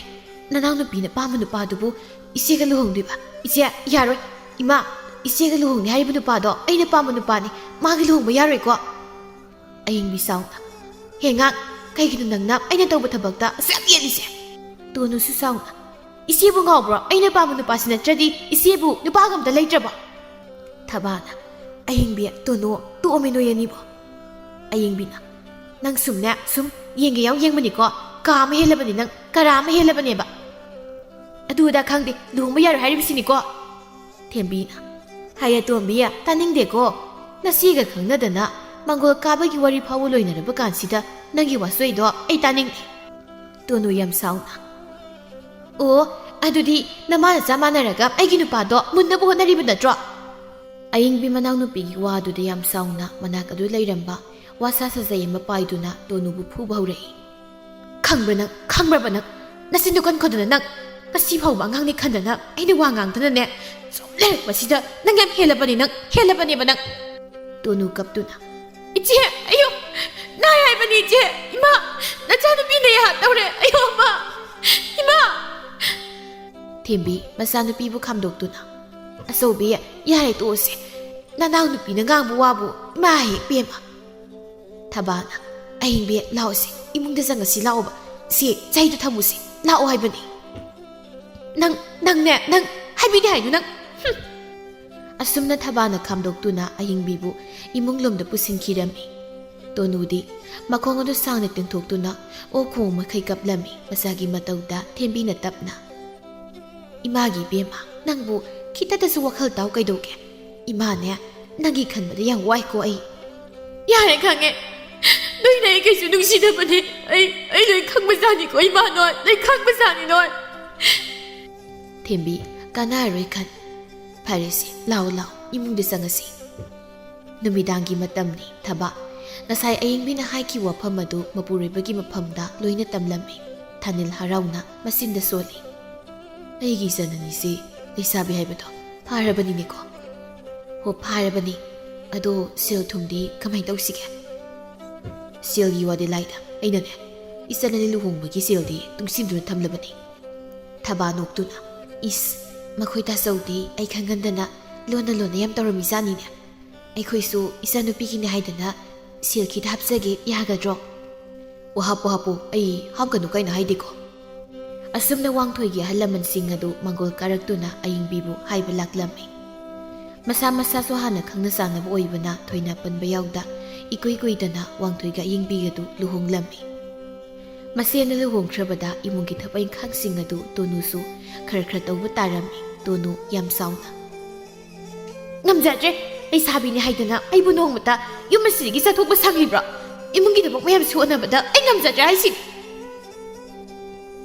ꯅꯅꯥꯎꯅꯨꯄꯤꯅ ꯄꯥꯝꯕ ꯅꯨꯄꯥꯗꯨꯕꯨ ꯏꯆꯦꯒ ꯂꯨꯍꯣꯡꯗꯣꯏꯕ? ꯏꯆꯦ, ꯌꯥꯔꯣꯏ꯫ ꯏꯃꯥ, ꯏꯆꯦꯒ ꯂꯨꯍꯣꯡꯅꯤ ꯍꯥꯏꯔꯤꯕ ꯅꯨꯄꯥꯗꯣ ꯑꯩꯅ ꯄꯥꯝꯕ ꯅꯨꯄꯥꯅꯤ꯫ ꯃꯥꯒ ꯂꯨꯍꯣꯡꯕ ꯌꯥꯔꯣꯏꯀꯣ꯫" ꯑꯌꯤꯡꯕꯤ ꯁꯥꯎꯅ, "ꯍꯦ ꯉꯥꯡ, ꯀꯩꯒꯤꯅꯣ ꯅꯪꯅ ꯑꯩꯅ ꯇꯧꯕ ꯊꯕꯛꯇ ꯑꯁꯨꯛ ꯌꯥꯝ ꯌꯦꯠꯂꯤꯁꯦ?" ꯇꯣꯅꯨꯁꯨ ꯁꯥꯎꯅ, "ꯏꯆꯦꯕꯨ ꯉꯥꯎꯕ꯭ꯔꯣ? ꯑꯩꯅ ꯄꯥꯝꯕ ꯅꯨꯄꯥꯁꯤ ꯅꯠꯇ꯭ꯔꯗꯤ ꯏꯆꯦꯕꯨ ꯅꯨꯄꯥꯒ ꯑꯝꯇ ꯂꯩꯇ꯭ꯔꯕꯣ?" ꯊꯕꯥꯅ, "ꯑꯍꯤꯡꯕꯤ, ꯇꯣꯅꯨ, ꯇꯣꯛꯑꯃꯤ ꯅꯣꯏ ꯑꯅꯤꯕꯣ?" ꯑꯍꯤꯡꯕꯤꯅ, "ꯅꯪ ꯁꯨꯝꯅꯦ, ꯁꯨꯝ ꯌꯦꯡꯒꯦ ꯌꯥꯎ ꯌꯦꯡꯕꯅꯤꯀꯣ, ꯀꯥ ꯑꯃ ꯍꯦꯜꯂꯕꯅꯤ ꯅꯪ, ꯀꯔꯥ ꯑꯃ ꯍꯦꯜꯂꯕꯅꯦꯕ꯫ ꯑꯗꯨ ꯑꯗꯥ ꯈꯪꯗꯦ, ꯂꯨꯍꯣꯡꯕ ꯌꯥꯔꯣꯏ ꯍꯥꯏꯔꯤꯕꯁꯤꯅꯤꯀꯣ?" ꯊꯦꯝꯕꯤꯅ, "ꯍꯩ ꯑꯇꯣꯝꯕꯤ, ꯇꯥꯅꯤꯡꯗꯦꯀꯣ꯫ ꯅꯆꯦꯒ ꯈꯪꯅꯗꯅ ꯃꯪꯒꯣꯜ ꯀꯥꯕꯒꯤ ꯋꯥꯔꯤ ꯐꯥꯎꯕ ꯂꯣꯏꯅꯔꯕ ꯀꯥꯟꯁꯤꯗ ꯅꯪꯒꯤ ꯋꯥꯆꯣꯏꯗꯣ ꯑꯩ ꯇꯥꯅꯤꯡꯗꯦ꯫" ꯇꯣꯅꯨ ꯌꯥꯝ ꯁꯥꯎꯅ, "ꯑꯣ, ꯑꯗꯨꯗꯤ ꯅꯃꯥ ꯅꯆꯥ ꯃꯥꯟꯅꯔꯒ ꯑꯩꯒꯤ ꯅꯨꯄꯥꯗꯣ ꯃꯨꯟꯅꯕ ꯍꯣꯠꯅꯔꯤꯕ ꯅꯠꯇ꯭ꯔꯣ?" ꯑꯌꯤꯡꯕꯤ ꯃꯅꯥꯎꯅꯨꯄꯤꯒꯤ ꯋꯥꯗꯨꯗ ꯌꯥꯝ ꯁꯥꯎꯅ ꯃꯅꯥꯛ ꯑꯗꯨ ꯂꯩꯔꯝꯕ ꯋꯥꯁꯥ ꯁꯥꯖꯩ ꯑꯃ ꯄꯥꯏꯗꯨꯅ ꯇꯣꯅꯨꯕꯨ ꯐꯨꯕ ꯍꯧꯔꯛꯏ꯫ "ꯈꯪꯕ꯭ꯔꯥ ꯅꯪ? ꯈꯪꯕ꯭ꯔꯕ ꯅꯪ? ꯅꯆꯤꯟꯗꯨ ꯀꯟ ꯈꯣꯗꯅ ꯅꯪ ꯉꯁꯤ ꯐꯥꯎꯕ ꯑꯉꯥꯡꯅꯤ ꯈꯟꯗꯅ ꯑꯩꯅ ꯋꯥ ꯉꯥꯡꯗꯅꯅꯦ, ꯁꯨꯝ ꯂꯩꯔꯛꯄꯁꯤꯗ ꯅꯪ ꯌꯥꯝ ꯍꯦꯜꯂꯕꯅꯤ, ꯅꯪ ꯍꯦꯜꯂꯕꯅꯦꯕ ꯅꯪ꯫" ꯇꯣꯅꯨ ꯀꯞꯇꯨꯅ, "ꯏꯆꯦ, ꯑꯌꯣ, ꯅꯥꯏ ꯍꯥꯏꯕꯅꯤ ꯏꯆꯦ, ꯏꯃꯥ, ꯅꯆꯥꯅꯨꯄꯤ ꯅꯌꯥ ꯇꯧꯔꯦ, ꯑꯌꯣ ꯑꯃ, ꯏꯃꯥ!" ꯊꯦꯝꯕꯤ ꯃꯆꯥꯅꯨꯄꯤꯕꯨ ꯈꯥꯝꯗꯣꯛꯇꯨꯅ, "ꯑꯆꯧꯕꯤ, ꯌꯥꯔꯦ ꯇꯣꯛꯑꯁꯦ, ꯅꯅꯥꯎ ꯅꯨꯄꯤꯅ ꯉꯥꯡꯕ ꯋꯥꯕꯨ, ꯏꯃꯥ ꯍꯦꯛ ꯄꯦꯝꯃ꯫" ꯊꯕꯥꯅ, "ꯑꯍꯤꯡꯕꯤ, ꯂꯥꯛꯑꯣꯁꯦ, ꯏꯃꯨꯡꯗ ꯆꯪꯉꯁꯤ, ꯂꯥꯛꯑꯣꯕ, ꯁꯤ ꯆꯩꯗꯨ ꯊꯝꯃꯨꯁꯤ, ꯂꯥꯛꯑꯣ ꯍꯥꯏꯕꯅꯤ꯫" "ꯅꯪ, ꯅꯪꯅꯦ, ꯅꯪ ꯍꯥꯏꯕꯤꯗꯦ ꯍꯥꯏꯗꯨ ꯅꯪ, ꯍꯨꯝ!" ꯑꯁꯨꯝꯅ ꯊꯕꯥꯅ ꯈꯥꯝꯗꯣꯛꯇꯨꯅ ꯑꯍꯤꯡꯕꯤꯕꯨ ꯏꯃꯨꯡꯂꯣꯝꯗ ꯄꯨꯁꯤꯟꯈꯤꯔꯝꯃꯤ꯫ ꯇꯣꯅꯨꯗꯤ ꯃꯈꯣꯡ ꯑꯗꯨ ꯁꯥꯡꯅ ꯇꯤꯡꯊꯣꯛꯇꯨꯅ ꯑꯣꯛ ꯈꯣꯡ ꯃꯈꯩ ꯀꯞꯂꯝꯃꯤ꯫ ꯃꯆꯥꯒꯤ ꯃꯇꯧꯗ ꯊꯦꯝꯕꯤꯅ ꯇꯞꯅ, "ꯏꯃꯥꯒꯤ ꯏꯕꯦꯝꯃ, ꯅꯪꯕꯨ ꯈꯤꯇꯗꯁꯨ ꯋꯥꯈꯜ ꯇꯥꯎ ꯀꯩꯗꯧꯒꯦ? ꯏꯃꯥꯅꯦ, ꯅꯪꯒꯤ ꯈꯟꯕꯗ ꯌꯥꯝ ꯋꯥꯏꯀꯣ ꯑꯩ꯫" "ꯌꯥꯔꯦ, ꯈꯪꯉꯦ꯫ ꯅꯣꯏꯅ ꯑꯩ ꯀꯩꯁꯨ ꯅꯨꯡꯁꯤꯗꯕꯅꯦ꯫ ꯑꯩ, ꯑꯩ ꯂꯣꯏ ꯈꯪꯕꯖꯥꯠꯅꯤꯀꯣ, ꯏꯃꯥ ꯅꯣꯏ꯫ ꯂꯣꯏ ꯈꯪꯕꯖꯥꯠꯅꯤ ꯅꯣꯏ꯫" ꯊꯦꯝꯕꯤ, ꯀꯥꯟꯅꯔꯣꯏ ꯈꯟ꯫ "ꯐꯔꯦꯁꯦ, ꯂꯥꯛꯑꯣ, ꯂꯥꯛꯑꯣ, ꯏꯃꯨꯡꯗ ꯆꯪꯉꯁꯤ꯫" ꯅꯨꯃꯤꯗꯥꯡꯒꯤ ꯃꯇꯝꯅꯤ꯫ ꯊꯕꯥ ꯉꯁꯥꯏ ꯑꯌꯤꯡꯕꯤꯅ ꯍꯥꯏꯈꯤꯕ ꯋꯥꯐꯝ ꯑꯗꯨ ꯃꯄꯨꯔꯣꯏꯕꯒꯤ ꯃꯐꯝꯗ ꯂꯣꯏꯅ ꯇꯝꯂꯝꯃꯤ꯫ ꯊꯥꯅꯤꯜ ꯍꯔꯥꯎꯅ ꯃꯆꯤꯟꯗ ꯁꯣꯜꯂꯤ꯫ "ꯑꯩꯒꯤ ꯏꯆꯟ ꯑꯅꯤꯁꯤ ꯂꯩꯁꯥꯕꯤ ꯍꯥꯏꯕꯗꯣ ꯐꯥꯔꯕꯅꯤꯅꯦꯀꯣ?" "ꯍꯣ, ꯐꯥꯔꯕꯅꯤ꯫ ꯑꯗꯣ ꯁꯦꯜ ꯊꯨꯝꯗꯤ ꯀꯃꯥꯏꯅ ꯇꯧꯁꯤꯒꯦ?" "ꯁꯦꯜꯒꯤ ꯋꯥꯗꯤ ꯂꯥꯏꯗ꯫ ꯑꯩꯅꯅꯦ, ꯏꯆꯟ ꯑꯅꯤ ꯂꯨꯍꯣꯡꯕꯒꯤ ꯁꯦꯜꯗꯤ ꯇꯨꯡꯁꯤꯟꯗꯨꯅ ꯊꯝꯂꯕꯅꯤ꯫" ꯊꯕꯥ ꯅꯣꯛꯇꯨꯅ, "ꯏꯁ, ꯃꯈꯣꯏ ꯇꯥꯆꯧꯗꯤ ꯑꯩ ꯈꯪꯍꯟꯗꯅ ꯂꯣꯟꯅ ꯂꯣꯟꯅ ꯌꯥꯝ ꯇꯧꯔꯝꯃꯤꯖꯥꯠꯅꯤꯅꯦ꯫ ꯑꯩꯈꯣꯏꯁꯨ ꯏꯆꯥꯅꯨꯄꯤꯒꯤꯅꯦ ꯍꯥꯏꯗꯅ ꯁꯦꯜ ꯈꯤꯇ ꯍꯥꯞꯆꯒꯦ, ꯌꯥꯒꯗ꯭ꯔꯣ?" "ꯑꯣ, ꯍꯥꯞꯄꯣ, ꯍꯥꯞꯄꯣ, ꯑꯩ ꯍꯥꯞꯀꯅꯨ ꯀꯥꯏꯅ ꯍꯥꯏꯗꯦꯀꯣ꯫" ꯑꯁꯨꯝꯅ ꯋꯥꯡꯊꯣꯏꯒꯤ ꯑꯍꯜ ꯂꯃꯟꯁꯤꯡ ꯑꯗꯨ ꯃꯪꯒꯣꯜ ꯀꯥꯔꯛꯇꯨꯅ ꯑꯌꯤꯡꯕꯤꯕꯨ ꯍꯥꯏꯕ ꯂꯥꯛꯂꯝꯃꯤ꯫ ꯃꯁꯥ ꯃꯁꯥꯁꯨ ꯍꯥꯟꯅ ꯈꯪꯅ ꯆꯥꯟꯅꯕ ꯑꯣꯏꯕꯅ ꯊꯣꯏꯅ ꯄꯟꯕ ꯌꯥꯎꯗ ꯏꯀꯨꯏ ꯀꯨꯏꯗꯅ ꯋꯥꯡꯊꯣꯏꯒ ꯑꯌꯤꯡꯕꯤꯒꯗꯨ ꯂꯨꯍꯣꯡꯂꯝꯃꯤ꯫ ꯃꯁꯦꯅ ꯂꯨꯍꯣꯡꯈ꯭ꯔꯕꯗ ꯏꯃꯨꯡꯒꯤ ꯊꯕꯛ ꯏꯪꯈꯥꯡꯁꯤꯡ ꯑꯗꯨ ꯇꯣꯅꯨꯁꯨ ꯈꯔ ꯈꯔ ꯇꯧꯕ ꯇꯥꯔꯝꯃꯤ꯫ ꯇꯣꯅꯨ ꯌꯥꯝ ꯆꯥꯎꯅ, "ꯉꯝꯖꯗ꯭ꯔꯦ, ꯂꯩꯁꯥꯕꯤꯅꯤ ꯍꯥꯏꯗꯅ ꯑꯩꯕꯨ ꯅꯣꯡꯃꯇ ꯌꯨꯝ ꯑꯁꯤꯗꯒꯤ ꯆꯠꯊꯣꯛꯄ ꯁꯪꯂꯤꯕ꯭ꯔꯣ? ꯏꯃꯨꯡꯒꯤ ꯊꯕꯛ ꯃꯌꯥꯝꯁꯨ ꯍꯣꯠꯅꯕꯗ ꯑꯩ ꯉꯝꯖꯗ꯭ꯔꯦ ꯍꯥꯏꯁꯤꯅꯤ꯫"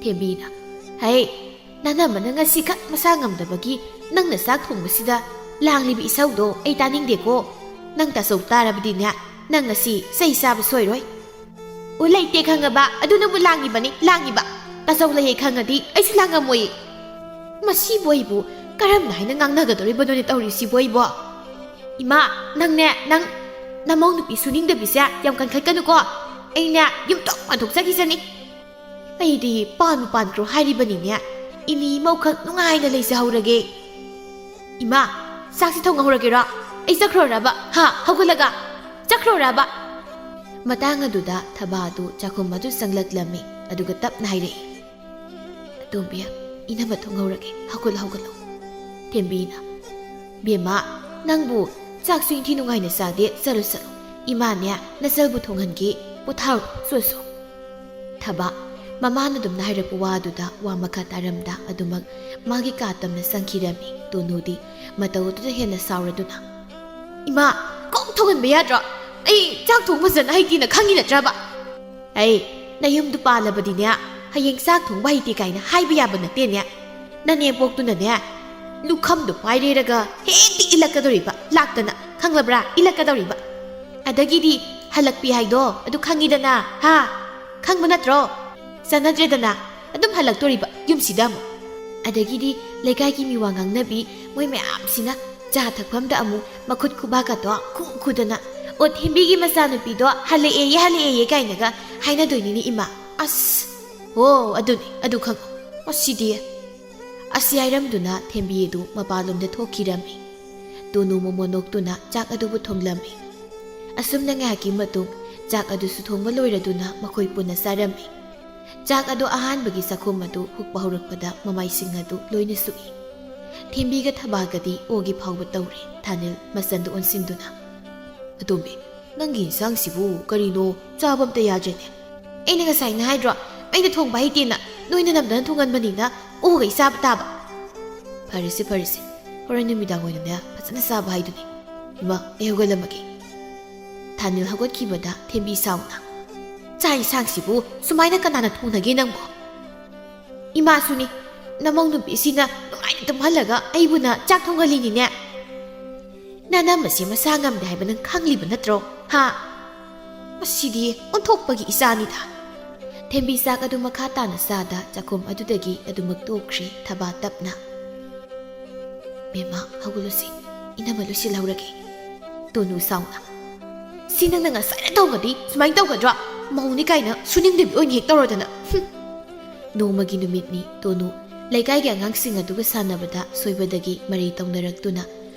ꯊꯦꯝꯕꯤꯅ, "ꯍꯩ, ꯅꯅꯝꯃꯅ ꯉꯁꯤꯈꯛ ꯃꯁꯥ ꯉꯝꯗꯕꯒꯤ ꯅꯪꯅ ꯆꯥꯛ ꯊꯣꯡꯕꯁꯤꯗ ꯂꯥꯡꯂꯤꯕ ꯏꯁꯧꯗꯣ ꯑꯩ ꯇꯥꯅꯤꯡꯗꯦꯀꯣ꯫ ꯅꯪ ꯇꯥꯆꯧ ꯇꯥꯔꯕꯗꯤꯅꯦ, ꯅꯪ ꯉꯁꯤ ꯆꯩ ꯆꯥꯕ ꯁꯣꯏꯔꯣꯏ꯫" "ꯑꯣ, ꯂꯩꯇꯦ ꯈꯪꯉꯕ, ꯑꯗꯨꯅꯕꯨ ꯂꯥꯡꯉꯤꯕꯅꯤ, ꯂꯥꯡꯉꯤꯕ꯫ ꯇꯥꯆꯧ ꯂꯩꯌꯦ ꯈꯪꯉꯗꯤ ꯑꯩꯁꯨ ꯂꯥꯡꯉꯝꯃꯣꯏꯌꯦ꯫" ꯃꯁꯤꯕꯨ ꯑꯩꯕꯨ ꯀꯔꯝꯅ ꯍꯥꯏꯅ ꯉꯥꯡꯅꯒꯗꯧꯔꯤꯕꯅꯣꯅꯦ ꯇꯧꯔꯤꯁꯤꯕꯨ ꯑꯩꯕꯣ? "ꯏꯃꯥ, ꯅꯪꯅꯦ, ꯅꯪ ꯅꯃꯧ ꯅꯨꯄꯤ ꯁꯨꯅꯤꯡꯗꯕꯤꯁꯦ ꯌꯥꯝ ꯀꯟꯈꯠꯀꯅꯨꯀꯣ꯫ ꯑꯩꯅꯦ ꯌꯨꯝꯊꯣꯡ ꯄꯥꯟꯊꯣꯛꯆꯈꯤꯁꯅꯤ꯫" "ꯑꯩꯗꯤ ꯄꯥꯟꯕꯨ ꯄꯥꯟꯈ꯭ꯔꯣ ꯍꯥꯏꯔꯤꯕꯅꯤꯅꯦ꯫ ꯏꯅꯤ ꯏꯃꯧꯈꯛ ꯅꯨꯡꯉꯥꯏꯅ ꯂꯩꯖꯍꯧꯔꯒꯦ꯫" "ꯏꯃꯥ, ꯆꯥꯛꯁꯤ ꯊꯣꯡꯍꯧꯔꯒꯦꯔꯣ? ꯑꯩ ꯆꯠꯈ꯭ꯔꯣꯔꯕ? ꯍꯥ? ꯍꯧꯒꯠꯂꯒ ꯆꯠꯈ꯭ꯔꯣꯔꯕ?" ꯃꯇꯥꯡ ꯑꯗꯨꯗ ꯊꯕꯥꯗꯨ ꯆꯥꯛꯈꯨꯝ ꯑꯗꯨ ꯆꯪꯂꯛꯂꯝꯃꯤ, ꯑꯗꯨꯒ ꯇꯞꯅ ꯍꯥꯏꯔꯛꯏ, "ꯑꯇꯣꯝꯕꯤ, ꯏꯅꯝꯃ ꯊꯣꯡꯍꯧꯔꯒꯦ, ꯍꯧꯒꯠꯂꯣ, ꯍꯧꯒꯠꯂꯣ꯫" ꯊꯦꯝꯕꯤꯅ, "ꯕꯦꯝꯃ, ꯅꯪꯕꯨ ꯆꯥꯛꯁꯨ ꯏꯟꯊꯤ ꯅꯨꯡꯉꯥꯏꯅ ꯆꯥꯗꯦ, ꯆꯠꯂꯣ, ꯆꯠꯂꯣ꯫ ꯏꯃꯥꯅꯦ ꯅꯆꯜꯕꯨ ꯊꯣꯡꯍꯟꯒꯦ, ꯄꯣꯊꯥꯔꯣ, ꯆꯣ, ꯆꯣ꯫" ꯊꯕꯥ, ꯃꯃꯥꯅ ꯑꯗꯨꯝꯅ ꯍꯥꯏꯔꯛꯄ ꯋꯥꯗꯨꯗ ꯋꯥ ꯃꯈꯥ ꯇꯥꯔꯝꯗ ꯑꯗꯨꯃꯛ ꯃꯥꯒꯤ ꯀꯥ ꯇꯝꯅ ꯆꯪꯈꯤꯔꯝꯃꯤ꯫ ꯇꯣꯅꯨꯗꯤ ꯃꯇꯧ ꯑꯗꯨꯗ ꯍꯦꯟꯅ ꯁꯥꯎꯔꯗꯨꯅ, "ꯏꯃꯥ, ꯀꯣꯛ ꯊꯣꯡꯍꯟꯕ ꯌꯥꯗ꯭ꯔꯣ? ꯑꯩ ꯆꯥꯛ ꯊꯣꯡꯕ ꯐꯖꯅ ꯍꯩꯇꯦꯅ ꯈꯪꯉꯤ ꯅꯠꯇ꯭ꯔꯕ? ꯑꯩ ꯅꯌꯨꯝꯗꯨ ꯄꯥꯜꯂꯕꯗꯤꯅꯦ, ꯍꯌꯦꯡ ꯆꯥꯛ ꯊꯣꯡꯕ ꯍꯩꯇꯦ ꯀꯥꯏꯅ ꯍꯥꯏꯕ ꯌꯥꯕ ꯅꯠꯇꯦꯅꯦ꯫ ꯅꯅꯦꯝꯄꯣꯛꯇꯨꯅꯅꯦ, ꯂꯨꯈꯝꯗꯣ ꯄꯥꯏꯔꯦꯔꯒ ꯍꯦꯛꯇ ꯏꯜꯂꯛꯀꯗꯧꯔꯤꯕ, ꯂꯥꯛꯇꯅ, ꯈꯪꯂꯕ꯭ꯔꯥ? ꯏꯜꯂꯛꯀꯗꯧꯔꯤꯕ꯫ ꯑꯗꯒꯤꯗꯤ ꯍꯜꯂꯛꯄꯤ ꯍꯥꯏꯗꯣ ꯑꯗꯨ ꯈꯪꯉꯤꯗꯅ, ꯍꯥ? ꯈꯪꯕ ꯅꯠꯇ꯭ꯔꯣ? ꯆꯠꯅꯗ꯭ꯔꯦꯗꯅ, ꯑꯗꯨꯝ ꯍꯜꯂꯛꯇꯣꯔꯤꯕ ꯌꯨꯝꯁꯤꯗ ꯑꯃꯨꯛ꯫ ꯑꯗꯒꯤꯗꯤ ꯂꯩꯀꯥꯏꯒꯤ ꯃꯤꯋꯥ ꯉꯥꯡꯅꯕꯤ ꯃꯣꯏ ꯃꯌꯥꯝꯁꯤꯅ ꯆꯥ ꯊꯛꯐꯝꯗ ꯑꯃꯨꯛ ꯃꯈꯨꯠ ꯈꯨꯕꯥꯛꯀꯗꯣ ꯈꯨ ꯈꯨꯗꯅ, 'ꯑꯣ, ꯊꯦꯝꯕꯤꯒꯤ ꯃꯆꯥꯅꯨꯄꯤꯗꯣ ꯍꯜꯂꯛꯑꯦꯌꯦ, ꯍꯜꯂꯛꯑꯦꯌꯦ' ꯀꯥꯏꯅꯒ ꯍꯥꯏꯅꯗꯣꯏꯅꯤꯅꯦ ꯏꯃꯥ꯫ ꯑꯁ, ꯑꯣ, ꯑꯗꯨꯅꯤ, ꯑꯗꯨ ꯈꯪꯉꯣ꯫ ꯃꯁꯤꯗꯤ꯫ ꯑꯁꯤ ꯍꯥꯏꯔꯝꯗꯨꯅ ꯊꯦꯝꯕꯤ ꯑꯗꯨ ꯃꯄꯥꯟꯂꯣꯝꯗ ꯊꯣꯛꯈꯤꯔꯝꯃꯤ꯫ ꯇꯣꯅꯨ ꯃꯣꯃꯣꯟ ꯅꯣꯛꯇꯨꯅ ꯆꯥꯛ ꯑꯗꯨꯕꯨ ꯊꯣꯡꯂꯝꯃꯤ꯫ ꯑꯁꯨꯝꯅ ꯉꯥꯏꯍꯥꯛꯀꯤ ꯃꯇꯨꯡ ꯆꯥꯛ ꯑꯗꯨꯁꯨ ꯊꯣꯡꯕ ꯂꯣꯏꯔꯗꯨꯅ ꯃꯈꯣꯏ ꯄꯨꯟꯅ ꯆꯥꯔꯝꯃꯤ꯫ ꯆꯥꯛ ꯑꯗꯨ ꯑꯍꯥꯟꯕꯒꯤ ꯆꯥꯛꯈꯨꯝ ꯑꯗꯨ ꯍꯨꯛꯄ ꯍꯧꯔꯛꯄꯗ ꯃꯃꯥꯏꯁꯤꯡ ꯑꯗꯨ ꯂꯣꯏꯅ ꯁꯨꯛꯏ꯫ ꯊꯦꯝꯕꯤꯒ ꯊꯕꯥꯒꯗꯤ ꯑꯣꯒꯤ ꯐꯥꯎꯕ ꯇꯧꯔꯦ꯫ ꯊꯥꯅꯤꯜ ꯃꯆꯟꯗꯨ ꯑꯣꯟꯁꯤꯟꯗꯨꯅ, "ꯑꯇꯣꯝꯕꯤ, ꯅꯪꯒꯤ ꯏꯟꯁꯥꯡꯁꯤꯕꯨ ꯀꯔꯤꯅꯣ? ꯆꯥꯕ ꯑꯝꯇ ꯌꯥꯗ꯭ꯔꯦꯅꯦ꯫ ꯑꯩꯅ ꯉꯁꯥꯏꯅ ꯍꯥꯏꯗ꯭ꯔꯣ, ꯑꯩꯅ ꯊꯣꯡꯕ ꯍꯩꯇꯦꯅ? ꯅꯣꯏꯅ ꯅꯝꯗꯅ ꯊꯣꯡꯍꯟꯕꯅꯤꯅ ꯑꯣꯒ ꯑꯩ ꯆꯥꯕ ꯇꯥꯕ꯫ ꯐꯔꯦꯁꯦ, ꯐꯔꯦꯁꯦ, ꯍꯣꯔꯦꯟ ꯅꯨꯃꯤꯗꯥꯡ ꯑꯣꯏꯅꯅꯦ ꯐꯖꯅ ꯆꯥꯕ ꯍꯥꯏꯗꯨꯅꯤ꯫ ꯏꯃꯥ, ꯑꯩ ꯍꯧꯒꯠꯂꯝꯃꯒꯦ꯫" ꯊꯥꯅꯤꯜ ꯍꯧꯒꯠꯈꯤꯕꯗ ꯊꯦꯝꯕꯤ ꯁꯥꯎꯅ, "ꯆꯥꯛ ꯏꯟꯁꯥꯡꯁꯤꯕꯨ ꯁꯨꯃꯥꯏꯅ ꯀꯅꯥꯅ ꯊꯣꯡꯅꯒꯦ ꯅꯪꯕꯣ?" "ꯏꯃꯥꯁꯨꯅꯤ, ꯅꯃꯧ ꯅꯨꯄꯤꯁꯤꯅ ꯅꯨꯡꯉꯥꯏꯅ ꯇꯨꯝꯍꯜꯂꯒ ꯑꯩꯕꯨꯅ ꯆꯥꯛ ꯊꯣꯡꯍꯜꯂꯤꯅꯤꯅꯦ꯫ ꯅꯅꯝꯃꯁꯤ ꯃꯁꯥ ꯉꯝꯗꯦ ꯍꯥꯏꯕ ꯅꯪ ꯈꯪꯂꯤꯕ ꯅꯠꯇ꯭ꯔꯣ? ꯍꯥ? ꯃꯁꯤꯗꯤ ꯑꯣꯟꯊꯣꯛꯄꯒꯤ ꯏꯆꯥꯅꯤꯗ꯫" ꯊꯦꯝꯕꯤ ꯆꯥꯛ ꯑꯗꯨ ꯃꯈꯥ ꯇꯥꯅ ꯆꯥꯗ ꯆꯥꯛꯈꯨꯝ ꯑꯗꯨꯗꯒꯤ ꯑꯗꯨꯃꯛ ꯇꯣꯛꯈ꯭ꯔꯦ ꯊꯕꯥ ꯇꯞꯅ꯫ "ꯕꯦꯝꯃ, ꯍꯧꯒꯠꯂꯨꯁꯤ, ꯏꯅꯝꯃ ꯂꯣꯏꯁꯤꯜꯍꯧꯔꯒꯦ꯫" ꯇꯣꯅꯨ ꯁꯥꯎꯅ, "ꯁꯤ ꯅꯪꯅ ꯉꯁꯥꯏꯅ ꯇꯧꯒꯗꯤ ꯁꯨꯃꯥꯏꯅ ꯇꯧꯒꯗ꯭ꯔꯣ? ꯃꯧꯅꯤ ꯀꯥꯏꯅ ꯁꯨꯅꯤꯡꯗꯕꯤ ꯑꯣꯏꯅ ꯍꯦꯛ ꯇꯧꯔꯗꯅ꯫ ꯍꯨꯝ!" ꯅꯣꯡꯃꯒꯤ ꯅꯨꯃꯤꯠꯅꯤ꯫ ꯇꯣꯅꯨ ꯂꯩꯀꯥꯏꯒꯤ ꯑꯉꯥꯡꯁꯤꯡ ꯑꯗꯨꯒ ꯁꯥꯟꯅꯕꯗ ꯁꯣꯏꯕꯗꯒꯤ ꯃꯔꯩ ꯇꯧꯅꯔꯛꯇꯨꯅ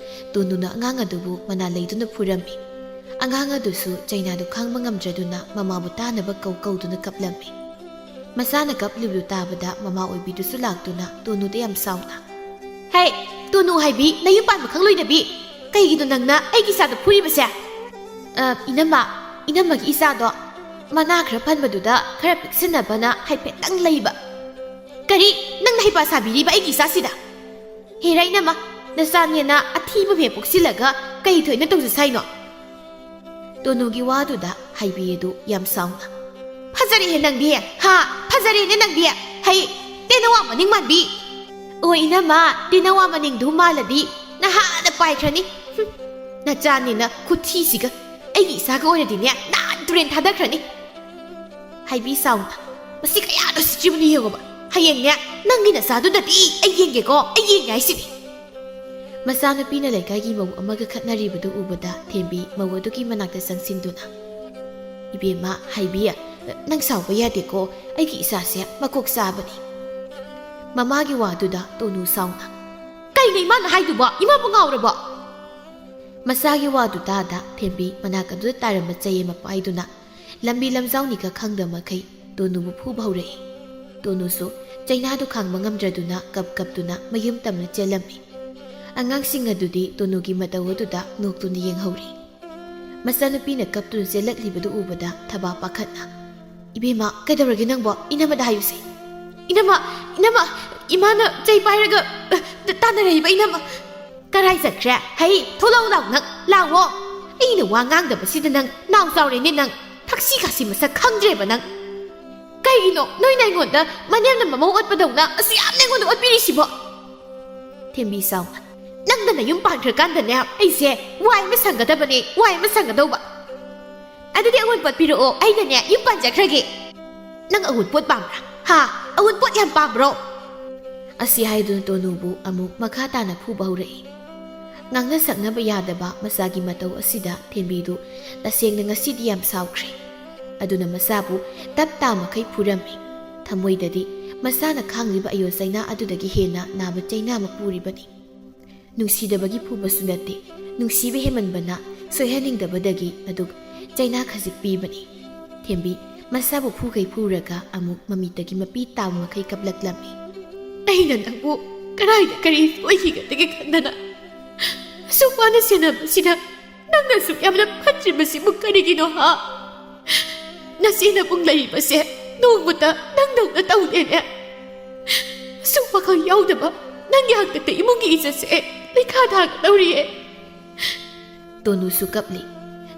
ꯇꯣꯅꯨꯅ ꯑꯉꯥꯡ ꯑꯗꯨꯕꯨ ꯃꯅꯥ ꯂꯩꯗꯨꯅ ꯐꯨꯔꯝꯃꯤ꯫ ꯑꯉꯥꯡ ꯑꯗꯨꯁꯨ ꯆꯩꯅꯥꯗꯨ ꯈꯥꯡꯕ ꯉꯝꯗ꯭ꯔꯗꯨꯅ ꯃꯃꯥꯕꯨ ꯇꯥꯅꯕ ꯀꯧ ꯀꯧꯗꯨꯅ ꯀꯞꯂꯝꯃꯤ꯫ ꯃꯆꯥꯅ ꯀꯞꯂꯤꯕꯗꯨ ꯇꯥꯕꯗ ꯃꯃꯥ ꯑꯣꯏꯕꯤꯗꯨꯁꯨ ꯂꯥꯛꯇꯨꯅ ꯇꯣꯅꯨꯗ ꯌꯥꯝ ꯁꯥꯎꯅ, "ꯍꯦ, ꯇꯣꯅꯨ ꯍꯥꯏꯕꯤ, ꯅꯌꯨꯝ ꯄꯥꯟꯕ ꯈꯪꯂꯣꯏꯗꯕꯤ, ꯀꯩꯒꯤꯅꯣ ꯅꯪꯅ ꯑꯩꯒꯤ ꯏꯆꯥꯗ ꯐꯨꯔꯤꯕꯁꯦ?" "ꯑ, ꯏꯅꯝꯃ, ꯏꯅꯝꯃꯒꯤ ꯏꯆꯥꯗꯣ ꯃꯅꯥ ꯈꯔ ꯐꯟꯕꯗꯨꯗ ꯈꯔ ꯄꯤꯛꯁꯤꯟꯅꯕꯅ ꯍꯥꯏꯐꯦꯠꯇꯪ ꯂꯩꯕ꯫" "ꯀꯔꯤ? ꯅꯪꯅ ꯍꯩꯄꯥ ꯁꯥꯕꯤꯔꯤꯕ ꯑꯩꯒꯤ ꯏꯆꯥꯁꯤꯗ? ꯍꯦꯔꯥ ꯏꯅꯝꯃ, ꯅꯆꯥꯅꯦꯅ ꯑꯊꯤꯕ ꯃꯍꯦꯛ ꯄꯣꯛꯁꯤꯜꯂꯒ ꯀꯩ ꯊꯣꯏꯅ ꯇꯧꯖꯁꯦ ꯍꯥꯏꯅꯣ?" ꯇꯣꯅꯨꯒꯤ ꯋꯥꯗꯨꯗ ꯍꯥꯏꯕꯤ ꯑꯗꯨ ꯌꯥꯝ ꯁꯥꯎꯅ, "ꯐꯖꯔꯦꯍꯦ ꯅꯪꯗꯤ, ꯍꯥ? ꯐꯖꯔꯦꯅꯦ ꯅꯪꯗꯤ, ꯍꯩ, ꯇꯦꯅꯋꯥ ꯃꯅꯤꯡ ꯃꯥꯟꯕꯤ!" "ꯑꯣ ꯏꯅꯝꯃ, ꯇꯦꯅꯋꯥ ꯃꯅꯤꯡꯗꯨ ꯃꯥꯜꯂꯗꯤ ꯅꯍꯥꯟꯅ ꯄꯥꯏꯈ꯭ꯔꯅꯤ꯫ ꯍꯨꯝ, ꯅꯆꯥꯅꯦꯅ ꯈꯨꯊꯤꯁꯤꯒ꯫ ꯑꯩꯒꯤ ꯏꯆꯥꯒ ꯑꯣꯏꯔꯗꯤꯅꯦ ꯅꯍꯥꯟ ꯇꯨꯔꯦꯟ ꯊꯥꯗꯈ꯭ꯔꯅꯤ꯫" ꯍꯥꯏꯕꯤ ꯁꯥꯎꯅ, "ꯃꯁꯤ ꯀꯌꯥꯗ ꯁꯤꯠꯇ꯭ꯔꯤꯕꯅꯣ ꯌꯦꯡꯉꯣꯕ꯫ ꯍꯌꯦꯡꯅꯦ ꯅꯪꯒꯤ ꯅꯆꯥꯗꯨꯗꯗꯤ ꯑꯩ ꯌꯦꯡꯒꯦꯀꯣ, ꯑꯩ ꯌꯦꯡꯒꯦ ꯍꯥꯏꯁꯤꯅꯤ꯫" ꯃꯆꯥꯅꯨꯄꯤꯅ ꯂꯩꯀꯥꯏꯒꯤ ꯃꯧ ꯑꯃꯒ ꯈꯠꯅꯔꯤꯕꯗꯨ ꯎꯕꯗ ꯊꯦꯝꯕꯤ ꯃꯧ ꯑꯗꯨꯒꯤ ꯃꯅꯥꯛꯇ ꯆꯪꯁꯤꯟꯗꯨꯅ, "ꯏꯕꯦꯝꯃ, ꯍꯥꯏꯕꯤ, ꯅꯪ ꯁꯥꯎꯕ ꯌꯥꯗꯦꯀꯣ, ꯑꯩꯒꯤ ꯏꯆꯥꯁꯦ ꯃꯀꯣꯛ ꯆꯥꯕꯅꯤ꯫" ꯃꯃꯥꯒꯤ ꯋꯥꯗꯨꯗ ꯇꯣꯅꯨ ꯁꯥꯎꯅ, "ꯀꯩꯅꯣ ꯏꯃꯥꯅ ꯍꯥꯏꯗꯨꯕꯣ? ꯏꯃꯥꯕꯨ ꯉꯥꯎꯔꯕꯣ?" ꯃꯆꯥꯒꯤ ꯋꯥꯗꯨ ꯇꯥꯗ ꯊꯦꯝꯕꯤ ꯃꯅꯥꯛ ꯑꯗꯨꯗ ꯇꯥꯔꯝꯕ ꯆꯩ ꯑꯃ ꯄꯥꯏꯗꯨꯅ ꯂꯝꯕꯤ ꯂꯝꯖꯥꯎꯅꯤꯒ ꯈꯪꯗ ꯃꯈꯩ ꯇꯣꯅꯨꯕꯨ ꯐꯨꯕ ꯍꯧꯔꯛꯏ꯫ ꯇꯣꯅꯨꯁꯨ ꯆꯩꯅꯥꯗꯨ ꯈꯥꯡꯕ ꯉꯝꯗ꯭ꯔꯗꯨꯅ ꯀꯞ ꯀꯞꯇꯨꯅ ꯃꯌꯨꯝ ꯇꯝꯅ ꯆꯦꯜꯂꯝꯃꯤ꯫ ꯑꯉꯥꯡꯁꯤꯡ ꯑꯗꯨꯗꯤ ꯇꯣꯅꯨꯒꯤ ꯃꯇꯧ ꯑꯗꯨꯗ ꯅꯣꯛꯇꯨꯅ ꯌꯦꯡꯍꯧꯔꯤ꯫ ꯃꯆꯥꯅꯨꯄꯤꯅ ꯀꯞꯇꯨꯅ ꯆꯦꯜꯂꯛꯂꯤꯕꯗꯨ ꯎꯕꯗ ꯊꯕꯥ ꯄꯥꯈꯠꯅ, "ꯏꯕꯦꯝꯃ, ꯀꯩꯗꯧꯔꯒꯦ ꯅꯪꯕꯣ? ꯏꯅꯝꯃꯗ ꯍꯥꯏꯌꯨꯁꯦ꯫ ꯏꯅꯝꯃ, ꯏꯅꯝꯃ, ꯏꯃꯥꯅ ꯆꯩ ꯄꯥꯏꯔꯒ, ꯑ, ꯇꯥꯟꯅꯔꯛꯏꯕ ꯏꯅꯝꯃ꯫" "ꯀꯔꯥꯏ ꯆꯠꯈ꯭ꯔꯦ? ꯍꯩ, ꯊꯣꯛꯂꯛꯎ ꯂꯥꯎ ꯅꯪ, ꯂꯥꯛꯑꯣ꯫ ꯑꯩꯅ ꯋꯥ ꯉꯥꯡꯗꯕꯁꯤꯗ ꯅꯪ ꯅꯥꯎ ꯆꯥꯎꯔꯦꯅꯦ ꯅꯪ꯫ ꯊꯛꯁꯤ ꯈꯥꯁꯤ ꯃꯁꯛ ꯈꯪꯗ꯭ꯔꯦꯕ ꯅꯪ꯫ ꯀꯩꯒꯤꯅꯣ ꯅꯣꯏꯅ ꯑꯩꯉꯣꯟꯗ ꯃꯅꯦꯝꯅ ꯃꯃꯧ ꯑꯣꯠꯄꯗꯧꯅ ꯑꯁꯨ ꯌꯥꯝꯅ ꯑꯩꯉꯣꯟꯗ ꯑꯣꯠꯄꯤꯔꯤꯁꯤꯕꯣ?" ꯊꯦꯝꯕꯤ ꯁꯥꯎꯅ, "ꯅꯪꯅ ꯅꯌꯨꯝ ꯄꯥꯟꯈ꯭ꯔꯀꯥꯟꯗꯅꯦ ꯑꯩꯁꯦ ꯋꯥꯏ ꯑꯃ ꯁꯪꯒꯗꯕꯅꯦ, ꯋꯥꯏ ꯑꯃ ꯁꯪꯒꯗꯧꯕ꯫ ꯑꯗꯨꯗꯤ ꯑꯋꯨꯟꯄꯣꯠ ꯄꯤꯔꯛꯑꯣ, ꯑꯩꯅꯅꯦ ꯌꯨꯝ ꯄꯥꯟꯖꯈ꯭ꯔꯒꯦ꯫ ꯅꯪ ꯑꯋꯨꯟꯄꯣꯠ ꯄꯥꯝꯕ꯭ꯔꯥ? ꯍꯥ? ꯑꯋꯨꯟꯄꯣꯠ ꯌꯥꯝ ꯄꯥꯝꯕ꯭ꯔꯣ?" ꯑꯁꯤ ꯍꯥꯏꯗꯨꯅ ꯇꯣꯅꯨꯕꯨ ꯑꯃꯨꯛ ꯃꯈꯥ ꯇꯥꯅ ꯐꯨꯕ ꯍꯧꯔꯛꯏ꯫ ꯉꯥꯡꯅ ꯁꯛꯅꯕ ꯌꯥꯗꯕ ꯃꯆꯥꯒꯤ ꯃꯇꯧ ꯑꯁꯤꯗ ꯊꯦꯝꯕꯤꯗꯨ ꯇꯁꯦꯡꯅ ꯉꯁꯤꯗꯤ ꯌꯥꯝ ꯁꯥꯎꯈ꯭ꯔꯦ꯫ ꯑꯗꯨꯅ ꯃꯆꯥꯕꯨ ꯇꯞ ꯇꯥ ꯃꯈꯩ ꯐꯨꯔꯝꯃꯤ꯫ ꯊꯃꯣꯏꯗꯗꯤ ꯃꯆꯥꯅ ꯈꯥꯡꯂꯤꯕ ꯑꯌꯣ ꯆꯩꯅꯥ ꯑꯗꯨꯗꯒꯤ ꯍꯦꯟꯅ ꯅꯥꯕ ꯆꯩꯅꯥ ꯑꯃ ꯄꯨꯔꯤꯕꯅꯤ꯫ ꯅꯨꯡꯁꯤꯗꯕꯒꯤ ꯐꯨꯕꯁꯨ ꯅꯠꯇꯦ, ꯅꯨꯡꯁꯤꯕ ꯍꯦꯟꯃꯟꯕꯅ ꯁꯣꯏꯍꯟꯅꯤꯡꯗꯕꯗꯒꯤ ꯑꯗꯨꯛ ꯆꯩꯅꯥ ꯈꯖꯤꯛ ꯄꯤꯕꯅꯤ꯫ ꯊꯦꯝꯕꯤ ꯃꯁꯥꯕꯨ ꯐꯨꯈꯩ ꯐꯨꯔꯒ ꯑꯃꯨꯛ ꯃꯃꯤꯠꯇꯒꯤ ꯃꯄꯤ ꯇꯥꯕ ꯃꯈꯩ ꯀꯞꯂꯛꯂꯝꯃꯤ꯫ "ꯑꯩꯅ ꯅꯪꯕꯨ ꯀꯗꯥꯏꯗ ꯀꯔꯤ ꯁꯣꯏꯈꯤꯒꯗꯒꯦ ꯈꯟꯗꯅ ꯑꯁꯨꯛ ꯋꯥꯅ ꯁꯦꯟꯅꯕꯁꯤꯗ ꯅꯪꯅ ꯑꯁꯨꯛ ꯌꯥꯝꯅ ꯐꯠꯇ꯭ꯔꯤꯕꯁꯤꯕꯨ ꯀꯔꯤꯒꯤꯅꯣ ꯍꯥ? ꯅꯆꯦ ꯅꯕꯨꯡ ꯂꯩꯔꯤꯕꯁꯦ ꯅꯣꯡꯃꯇ ꯅꯪꯗꯧꯅ ꯇꯧꯗꯦꯅꯦ꯫ ꯑꯁꯨꯛ ꯋꯥꯈꯜ ꯌꯥꯎꯗꯕ ꯅꯪꯒꯤ ꯍꯥꯛꯇꯛꯇ ꯏꯃꯨꯡꯒꯤ ꯏꯖꯠꯁꯦ ꯂꯩꯈꯥ ꯊꯥꯒꯗꯧꯔꯤꯌꯦ꯫" ꯇꯣꯅꯨꯁꯨ ꯀꯞꯂꯤ꯫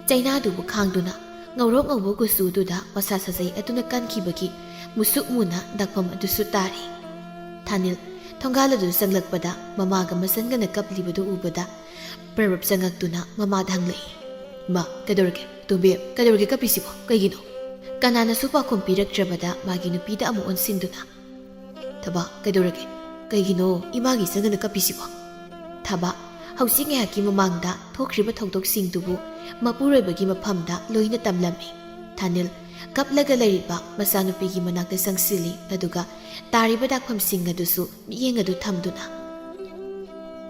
ꯆꯩꯅꯥꯗꯨꯕꯨ ꯈꯥꯡꯗꯨꯅ ꯉꯧꯔꯣꯛ ꯉꯧꯕ ꯀꯨꯆꯨꯗꯨꯗ ꯃꯁꯥ ꯁꯥꯖꯩ ꯑꯗꯨꯅ ꯀꯟꯈꯤꯕꯒꯤ ꯃꯨꯁꯨꯛ ꯃꯨꯅ ꯗꯥꯛꯐꯝ ꯑꯗꯨꯁꯨ ꯇꯥꯔꯤ꯫ ꯊꯥꯅꯤꯜ ꯊꯣꯡꯒꯥꯜ ꯑꯗꯨ ꯆꯪꯂꯛꯄꯗ ꯃꯃꯥꯒ ꯃꯆꯟꯒꯅ ꯀꯞꯂꯤꯕꯗꯨ ꯎꯕꯗ ꯄ꯭ꯔꯕꯞ ꯆꯪꯉꯛꯇꯨꯅ ꯃꯃꯥꯗ ꯍꯪꯂꯛꯏ, "ꯃꯥ, ꯀꯩꯗꯧꯔꯒꯦ? ꯇꯣꯝꯕꯤ, ꯀꯩꯗꯧꯔꯒꯦ ꯀꯞꯄꯤꯁꯤꯕꯣ? ꯀꯩꯒꯤꯅꯣ?" ꯀꯅꯥꯅꯁꯨ ꯄꯥꯎꯈꯨꯝ ꯄꯤꯔꯛꯇ꯭ꯔꯕꯗ ꯃꯥꯒꯤ ꯅꯨꯄꯤꯗ ꯑꯃꯨꯛ ꯑꯣꯟꯁꯤꯟꯗꯨꯅ, "ꯊꯕꯥ, ꯀꯩꯗꯧꯔꯒꯦ? ꯀꯩꯒꯤꯅꯣ ꯏꯃꯥꯒꯤ ꯆꯪꯒꯅ ꯀꯞꯄꯤꯁꯤꯕꯣ?" ꯊꯕꯥ ꯍꯧꯖꯤꯛ ꯉꯥꯏꯍꯥꯛꯀꯤ ꯃꯃꯥꯡꯗ ꯊꯣꯛꯈ꯭ꯔꯤꯕ ꯊꯧꯗꯣꯛꯁꯤꯡꯗꯨꯕꯨ ꯃꯄꯨꯔꯣꯏꯕꯒꯤ ꯃꯐꯝꯗ ꯂꯣꯏꯅ ꯇꯝꯂꯝꯃꯤ꯫ ꯊꯥꯅꯤꯜ ꯀꯞꯂꯒ ꯂꯩꯔꯤꯕ ꯃꯆꯥꯅꯨꯄꯤꯒꯤ ꯃꯅꯥꯛꯇ ꯆꯪꯁꯤꯜꯂꯤ, ꯑꯗꯨꯒ ꯇꯥꯔꯤꯕ ꯗꯥꯛꯐꯝꯁꯤꯡ ꯑꯗꯨꯁꯨ ꯃꯤꯠꯌꯦꯡ ꯑꯗꯨ ꯊꯝꯗꯨꯅ,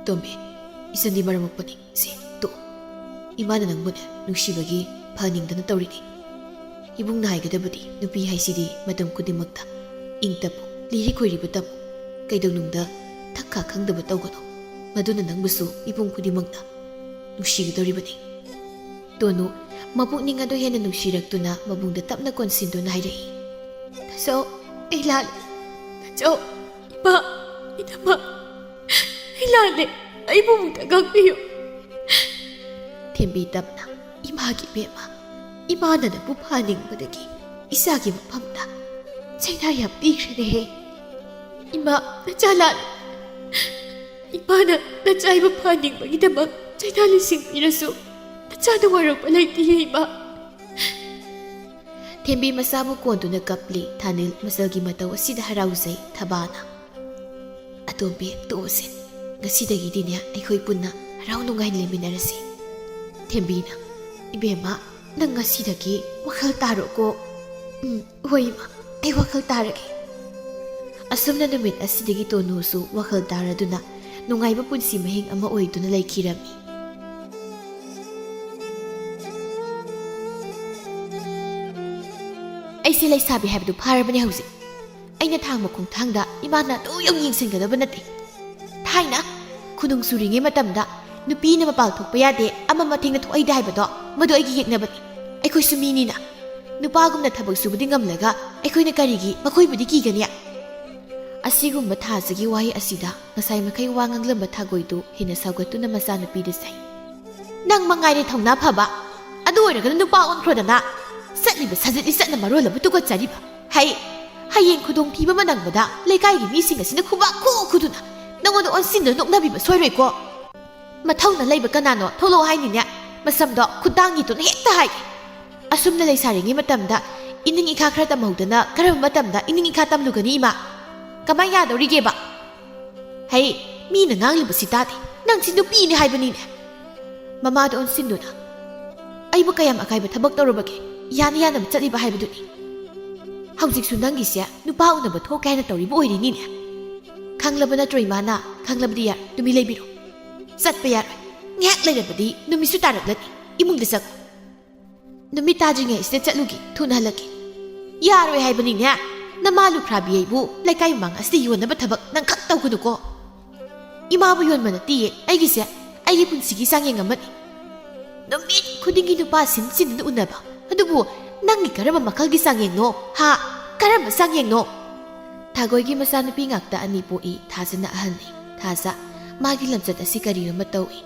"ꯇꯣꯝꯕꯤ, ꯏꯆꯟꯗꯤ ꯃꯔꯝ ꯃꯣꯛꯄꯅꯤ꯫ ꯁꯤ, ꯇꯣꯛꯑꯣ꯫ ꯏꯃꯥꯅ ꯅꯪꯕꯨꯅꯦ ꯅꯨꯡꯁꯤꯕꯒꯤ ꯐꯍꯟꯅꯤꯡꯗꯅ ꯇꯧꯔꯤꯅꯤ꯫ ꯏꯕꯨꯡꯅ ꯍꯥꯏꯒꯗꯕꯗꯤ, ꯅꯨꯄꯤ ꯍꯥꯏꯁꯤꯗꯤ ꯃꯇꯝ ꯈꯨꯗꯤꯡꯃꯛꯇ ꯏꯪ ꯇꯞꯄꯨ, ꯂꯤꯔꯤ ꯈꯣꯏꯔꯤꯕ ꯇꯝꯃꯨ, ꯀꯩꯗꯧꯅꯨꯡꯗ ꯊꯛ ꯈꯥ ꯈꯪꯗꯕ ꯇꯧꯒꯅꯨ꯫ ꯃꯗꯨꯅ ꯅꯪꯕꯨꯁꯨ ꯃꯤꯄꯨꯝ ꯈꯨꯗꯤꯡꯃꯛꯅ ꯅꯨꯡꯁꯤꯒꯗꯧꯔꯤꯕꯅꯤ꯫ ꯇꯣꯅꯨ ꯃꯄꯨꯛꯅꯤꯡ ꯑꯗꯨ ꯍꯦꯟꯅ ꯅꯨꯡꯁꯤꯔꯛꯇꯨꯅ ꯃꯕꯨꯡꯗ ꯇꯞꯅ ꯀꯣꯟꯁꯤꯟꯗꯨꯅ ꯍꯥꯏꯔꯛꯏ, "ꯇꯥꯆꯧ, ꯑꯩ ꯂꯥꯜꯂꯦ꯫ ꯇꯥꯆꯧ, ꯏꯄꯥ, ꯏꯅꯝꯃ, ꯑꯩ ꯂꯥꯜꯂꯦ꯫ ꯑꯩꯕꯨ ꯑꯃꯨꯛꯇ ꯉꯥꯛꯄꯤꯌꯨ꯫" ꯊꯦꯝꯕꯤ ꯇꯞꯅ, "ꯏꯃꯥꯒꯤ ꯏꯕꯦꯝꯃ, ꯏꯃꯥꯅ ꯅꯪꯕꯨ ꯐꯍꯟꯅꯤꯡꯕꯗꯒꯤ ꯏꯆꯥꯒꯤ ꯃꯐꯝꯗ ꯆꯩꯅꯥ ꯌꯥꯝ ꯄꯤꯈ꯭ꯔꯦꯅꯦꯍꯦ꯫ ꯏꯃꯥ, ꯅꯆꯥ ꯂꯥꯜꯂꯦ꯫ ꯏꯃꯥꯅ ꯅꯆꯥ ꯏꯕꯨ ꯐꯍꯟꯅꯤꯡꯕꯒꯤꯗꯃꯛ ꯆꯩꯅꯥ ꯂꯤꯁꯤꯡ ꯄꯤꯔꯁꯨ ꯅꯆꯥ ꯅꯨꯡꯉꯥꯏꯔꯛꯄ ꯂꯩꯇꯦꯍꯦ ꯏꯃꯥ꯫" ꯊꯦꯝꯕꯤ ꯃꯆꯥꯕꯨ ꯀꯣꯟꯗꯨꯅ ꯀꯞꯂꯤ꯫ ꯊꯥꯅꯤꯜ ꯃꯆꯜꯒꯤ ꯃꯇꯧ ꯑꯁꯤꯗ ꯍꯔꯥꯎꯖꯩ꯫ ꯊꯕꯥꯅ, "ꯑꯇꯣꯝꯕꯤ, ꯇꯣꯛꯑꯁꯦ꯫ ꯉꯁꯤꯗꯒꯤꯗꯤꯅꯦ ꯑꯩꯈꯣꯏ ꯄꯨꯟꯅ ꯍꯔꯥꯎ ꯅꯨꯡꯉꯥꯏꯅ ꯂꯩꯃꯤꯟꯅꯔꯁꯤ꯫" ꯊꯦꯝꯕꯤꯅ, "ꯏꯕꯦꯝꯃ, ꯅꯪ ꯉꯁꯤꯗꯒꯤ ꯋꯥꯈꯜ ꯇꯥꯔꯣꯀꯣ꯫" "ꯎꯝ, ꯍꯣꯏ ꯏꯃꯥ, ꯑꯩ ꯋꯥꯈꯜ ꯇꯥꯔꯒꯦ꯫" ꯑꯁꯨꯝꯅ ꯅꯨꯃꯤꯠ ꯑꯁꯤꯗꯒꯤ ꯇꯣꯅꯨꯁꯨ ꯋꯥꯈꯜ ꯇꯥꯔꯗꯨꯅ ꯅꯨꯡꯉꯥꯏꯕ ꯄꯨꯟꯁꯤ ꯃꯍꯤꯡ ꯑꯃ ꯑꯣꯏꯗꯨꯅ ꯂꯩꯈꯤꯔꯝꯃꯤ꯫ ꯑꯩꯁꯦ ꯂꯩꯁꯥꯕꯤ ꯍꯥꯏꯕꯗꯨ ꯐꯥꯔꯕꯅꯦ ꯍꯧꯖꯤꯛ꯫ ꯑꯩꯅ ꯊꯥꯡꯕ ꯈꯣꯡꯊꯥꯡꯗ ꯏꯃꯥꯅ ꯑꯗꯨ ꯌꯧ ꯌꯦꯡꯁꯤꯟꯒꯗꯕ ꯅꯠꯇꯦ꯫ ꯊꯥꯏꯅ ꯈꯨꯅꯨꯡ ꯆꯨꯔꯤꯉꯩ ꯃꯇꯝꯗ ꯅꯨꯄꯤꯅ ꯃꯄꯥꯜ ꯊꯣꯛꯄ ꯌꯥꯗꯦ, ꯑꯃ ꯃꯊꯦꯡꯅ ꯊꯣꯛꯍꯩꯗꯦ ꯍꯥꯏꯕꯗꯣ, ꯃꯗꯨ ꯑꯩꯒꯤ ꯌꯦꯛꯅꯕꯅꯤ꯫ ꯑꯩꯈꯣꯏꯁꯨ ꯃꯤꯅꯤꯅ꯫ ꯅꯨꯄꯥꯒꯨꯝꯅ ꯊꯕꯛ ꯁꯨꯕꯗꯤ ꯉꯝꯂꯒ ꯑꯩꯈꯣꯏꯅ ꯀꯔꯤꯒꯤ ꯃꯈꯣꯏꯕꯨꯗꯤ ꯀꯤꯒꯅꯤ? ꯑꯁꯤꯒꯨꯝꯕ ꯊꯥꯖꯒꯤ ꯋꯥꯍꯩ ꯑꯁꯤꯗ ꯉꯁꯥꯏ ꯃꯈꯩ ꯋꯥ ꯉꯥꯡꯂꯝꯕ ꯊꯥꯒꯣꯏꯗꯨ ꯍꯦꯟꯅ ꯁꯥꯎꯒꯠꯇꯨꯅ ꯃꯆꯥꯅꯨꯄꯤꯗ ꯆꯩ꯫ "ꯅꯪ ꯃꯉꯥꯏꯔꯦ ꯊꯧꯅꯥ ꯐꯕ꯫ ꯑꯗꯨ ꯑꯣꯏꯔꯒꯅ ꯅꯨꯄꯥ ꯑꯣꯟꯈ꯭ꯔꯣꯗꯅ꯫ ꯆꯠꯂꯤꯕ ꯁꯥꯖꯠ ꯂꯤꯆꯠꯅ ꯃꯔꯣꯜ ꯑꯃ ꯇꯨꯀꯠꯆꯔꯤꯕ꯫ ꯍꯩ, ꯍꯌꯦꯡ ꯈꯨꯗꯣꯡꯊꯤꯕ ꯑꯃ ꯅꯪꯕꯗ ꯂꯩꯀꯥꯏꯒꯤ ꯃꯤꯁꯤꯡ ꯑꯁꯤꯅ ꯈꯨꯕꯥꯛ ꯈꯨ ꯈꯨꯗꯨꯅ ꯅꯪꯉꯣꯟꯗ ꯑꯣꯟꯁꯤꯟꯗꯨꯅ ꯅꯣꯛꯅꯕꯤꯕ ꯁꯣꯏꯔꯣꯏꯀꯣ꯫ ꯃꯊꯧꯅ ꯂꯩꯕ ꯀꯅꯥꯅꯣ ꯊꯣꯛꯂꯛꯑꯣ ꯍꯥꯏꯅꯤꯅꯦ꯫ ꯃꯁꯝꯗꯣ ꯈꯨꯗꯥꯡꯒꯤꯗꯨꯅ ꯍꯦꯛꯇ ꯍꯥꯏꯒꯦ꯫ ꯑꯁꯨꯝꯅ ꯂꯩꯁꯥꯔꯤꯉꯩ ꯃꯇꯝꯗ ꯏꯅꯤꯡ ꯏꯈꯥ ꯈꯔ ꯇꯝꯍꯧꯗꯅ ꯀꯔꯝꯕ ꯃꯇꯝꯗ ꯏꯅꯤꯡ ꯏꯈꯥ ꯇꯝꯂꯨꯒꯅꯤ ꯏꯃꯥ? ꯀꯃꯥꯏ ꯌꯥꯗꯧꯔꯤꯒꯦꯕ? ꯍꯩ, ꯃꯤꯅ ꯉꯥꯡꯂꯤꯕꯁꯤ ꯇꯥꯗꯦ꯫ ꯅꯪꯁꯤ ꯅꯨꯄꯤꯅꯤ ꯍꯥꯏꯕꯅꯤꯅꯦ꯫ ꯃꯃꯥꯗ ꯑꯣꯟꯁꯤꯟꯗꯨꯅ, ꯑꯩꯕꯨ ꯀꯌꯥꯝ ꯑꯀꯥꯏꯕ ꯊꯕꯛ ꯇꯧꯔꯕꯒꯦ? ꯌꯥꯅ ꯌꯥꯅꯕ ꯆꯠꯂꯤꯕ ꯍꯥꯏꯕꯗꯨꯅꯤ꯫ ꯍꯧꯖꯤꯛꯁꯨ ꯅꯪꯒꯤꯁꯦ ꯅꯨꯄꯥ ꯎꯅꯕ ꯊꯣꯛꯀꯦ ꯍꯥꯏꯅ ꯇꯧꯔꯤꯕ ꯑꯣꯏꯔꯤꯅꯤꯅꯦ꯫ ꯈꯪꯂꯕ ꯅꯠꯇ꯭ꯔꯣ ꯏꯃꯥꯅ? ꯈꯪꯂꯕꯗꯤ ꯌꯥꯔꯣꯏ, ꯇꯨꯃꯤꯟ ꯂꯩꯕꯤꯔꯣ꯫ ꯆꯠꯄ ꯌꯥꯔꯣꯏ꯫ ꯉꯥꯏꯍꯥꯛ ꯂꯩꯔꯕꯗꯤ ꯅꯨꯃꯤꯠꯁꯨ ꯇꯥꯔꯛꯂꯅꯤ꯫ ꯏꯃꯨꯡꯗ ꯆꯪꯉꯨ꯫ "ꯅꯨꯃꯤꯠ ꯇꯥꯗ꯭ꯔꯤꯉꯩ ꯑꯁꯤꯗ ꯆꯠꯂꯨꯒꯦ, ꯊꯨꯅ ꯍꯜꯂꯛꯀꯦ"꯫ "ꯌꯥꯔꯣꯏ ꯍꯥꯏꯕꯅꯤꯅꯦ, ꯅꯃꯥ ꯂꯨꯈ꯭ꯔꯥꯕꯤ ꯑꯩꯕꯨ ꯂꯩꯀꯥꯏ ꯃꯃꯥꯡ ꯑꯁꯤꯗ ꯌꯣꯟꯅꯕ ꯊꯕꯛ ꯅꯪ ꯈꯛ ꯇꯧꯒꯅꯨꯀꯣ꯫ ꯏꯃꯥꯕꯨ ꯌꯣꯟꯕ ꯅꯠꯇꯤꯌꯦ ꯑꯩꯒꯤꯁꯦ, ꯑꯩꯒꯤ ꯄꯨꯟꯁꯤꯒꯤ ꯆꯥꯡꯌꯦꯡ ꯑꯃꯅꯤ꯫ ꯅꯨꯃꯤꯠ ꯈꯨꯗꯤꯡꯒꯤ ꯅꯨꯄꯥ ꯁꯤꯟ ꯁꯤꯟꯗꯨꯅ ꯎꯅꯕ, ꯑꯗꯨꯕꯨ ꯅꯪꯒꯤ ꯀꯔꯝꯕ ꯃꯈꯜꯒꯤ ꯆꯥꯡꯌꯦꯡꯅꯣ? ꯍꯥ? ꯀꯔꯝꯕ ꯆꯥꯡꯌꯦꯡꯅꯣ?" ꯊꯥꯒꯣꯏꯒꯤ ꯃꯆꯥꯅꯨꯄꯤ ꯉꯥꯛꯇ ꯑꯅꯤ ꯄꯣꯛꯏ꯫ ꯊꯥꯖꯅ ꯑꯍꯟꯅꯤ꯫ ꯊꯥꯖ, ꯃꯥꯒꯤ ꯂꯝꯆꯠ ꯑꯁꯤ ꯀꯔꯤꯅꯣꯃ ꯇꯧꯏ꯫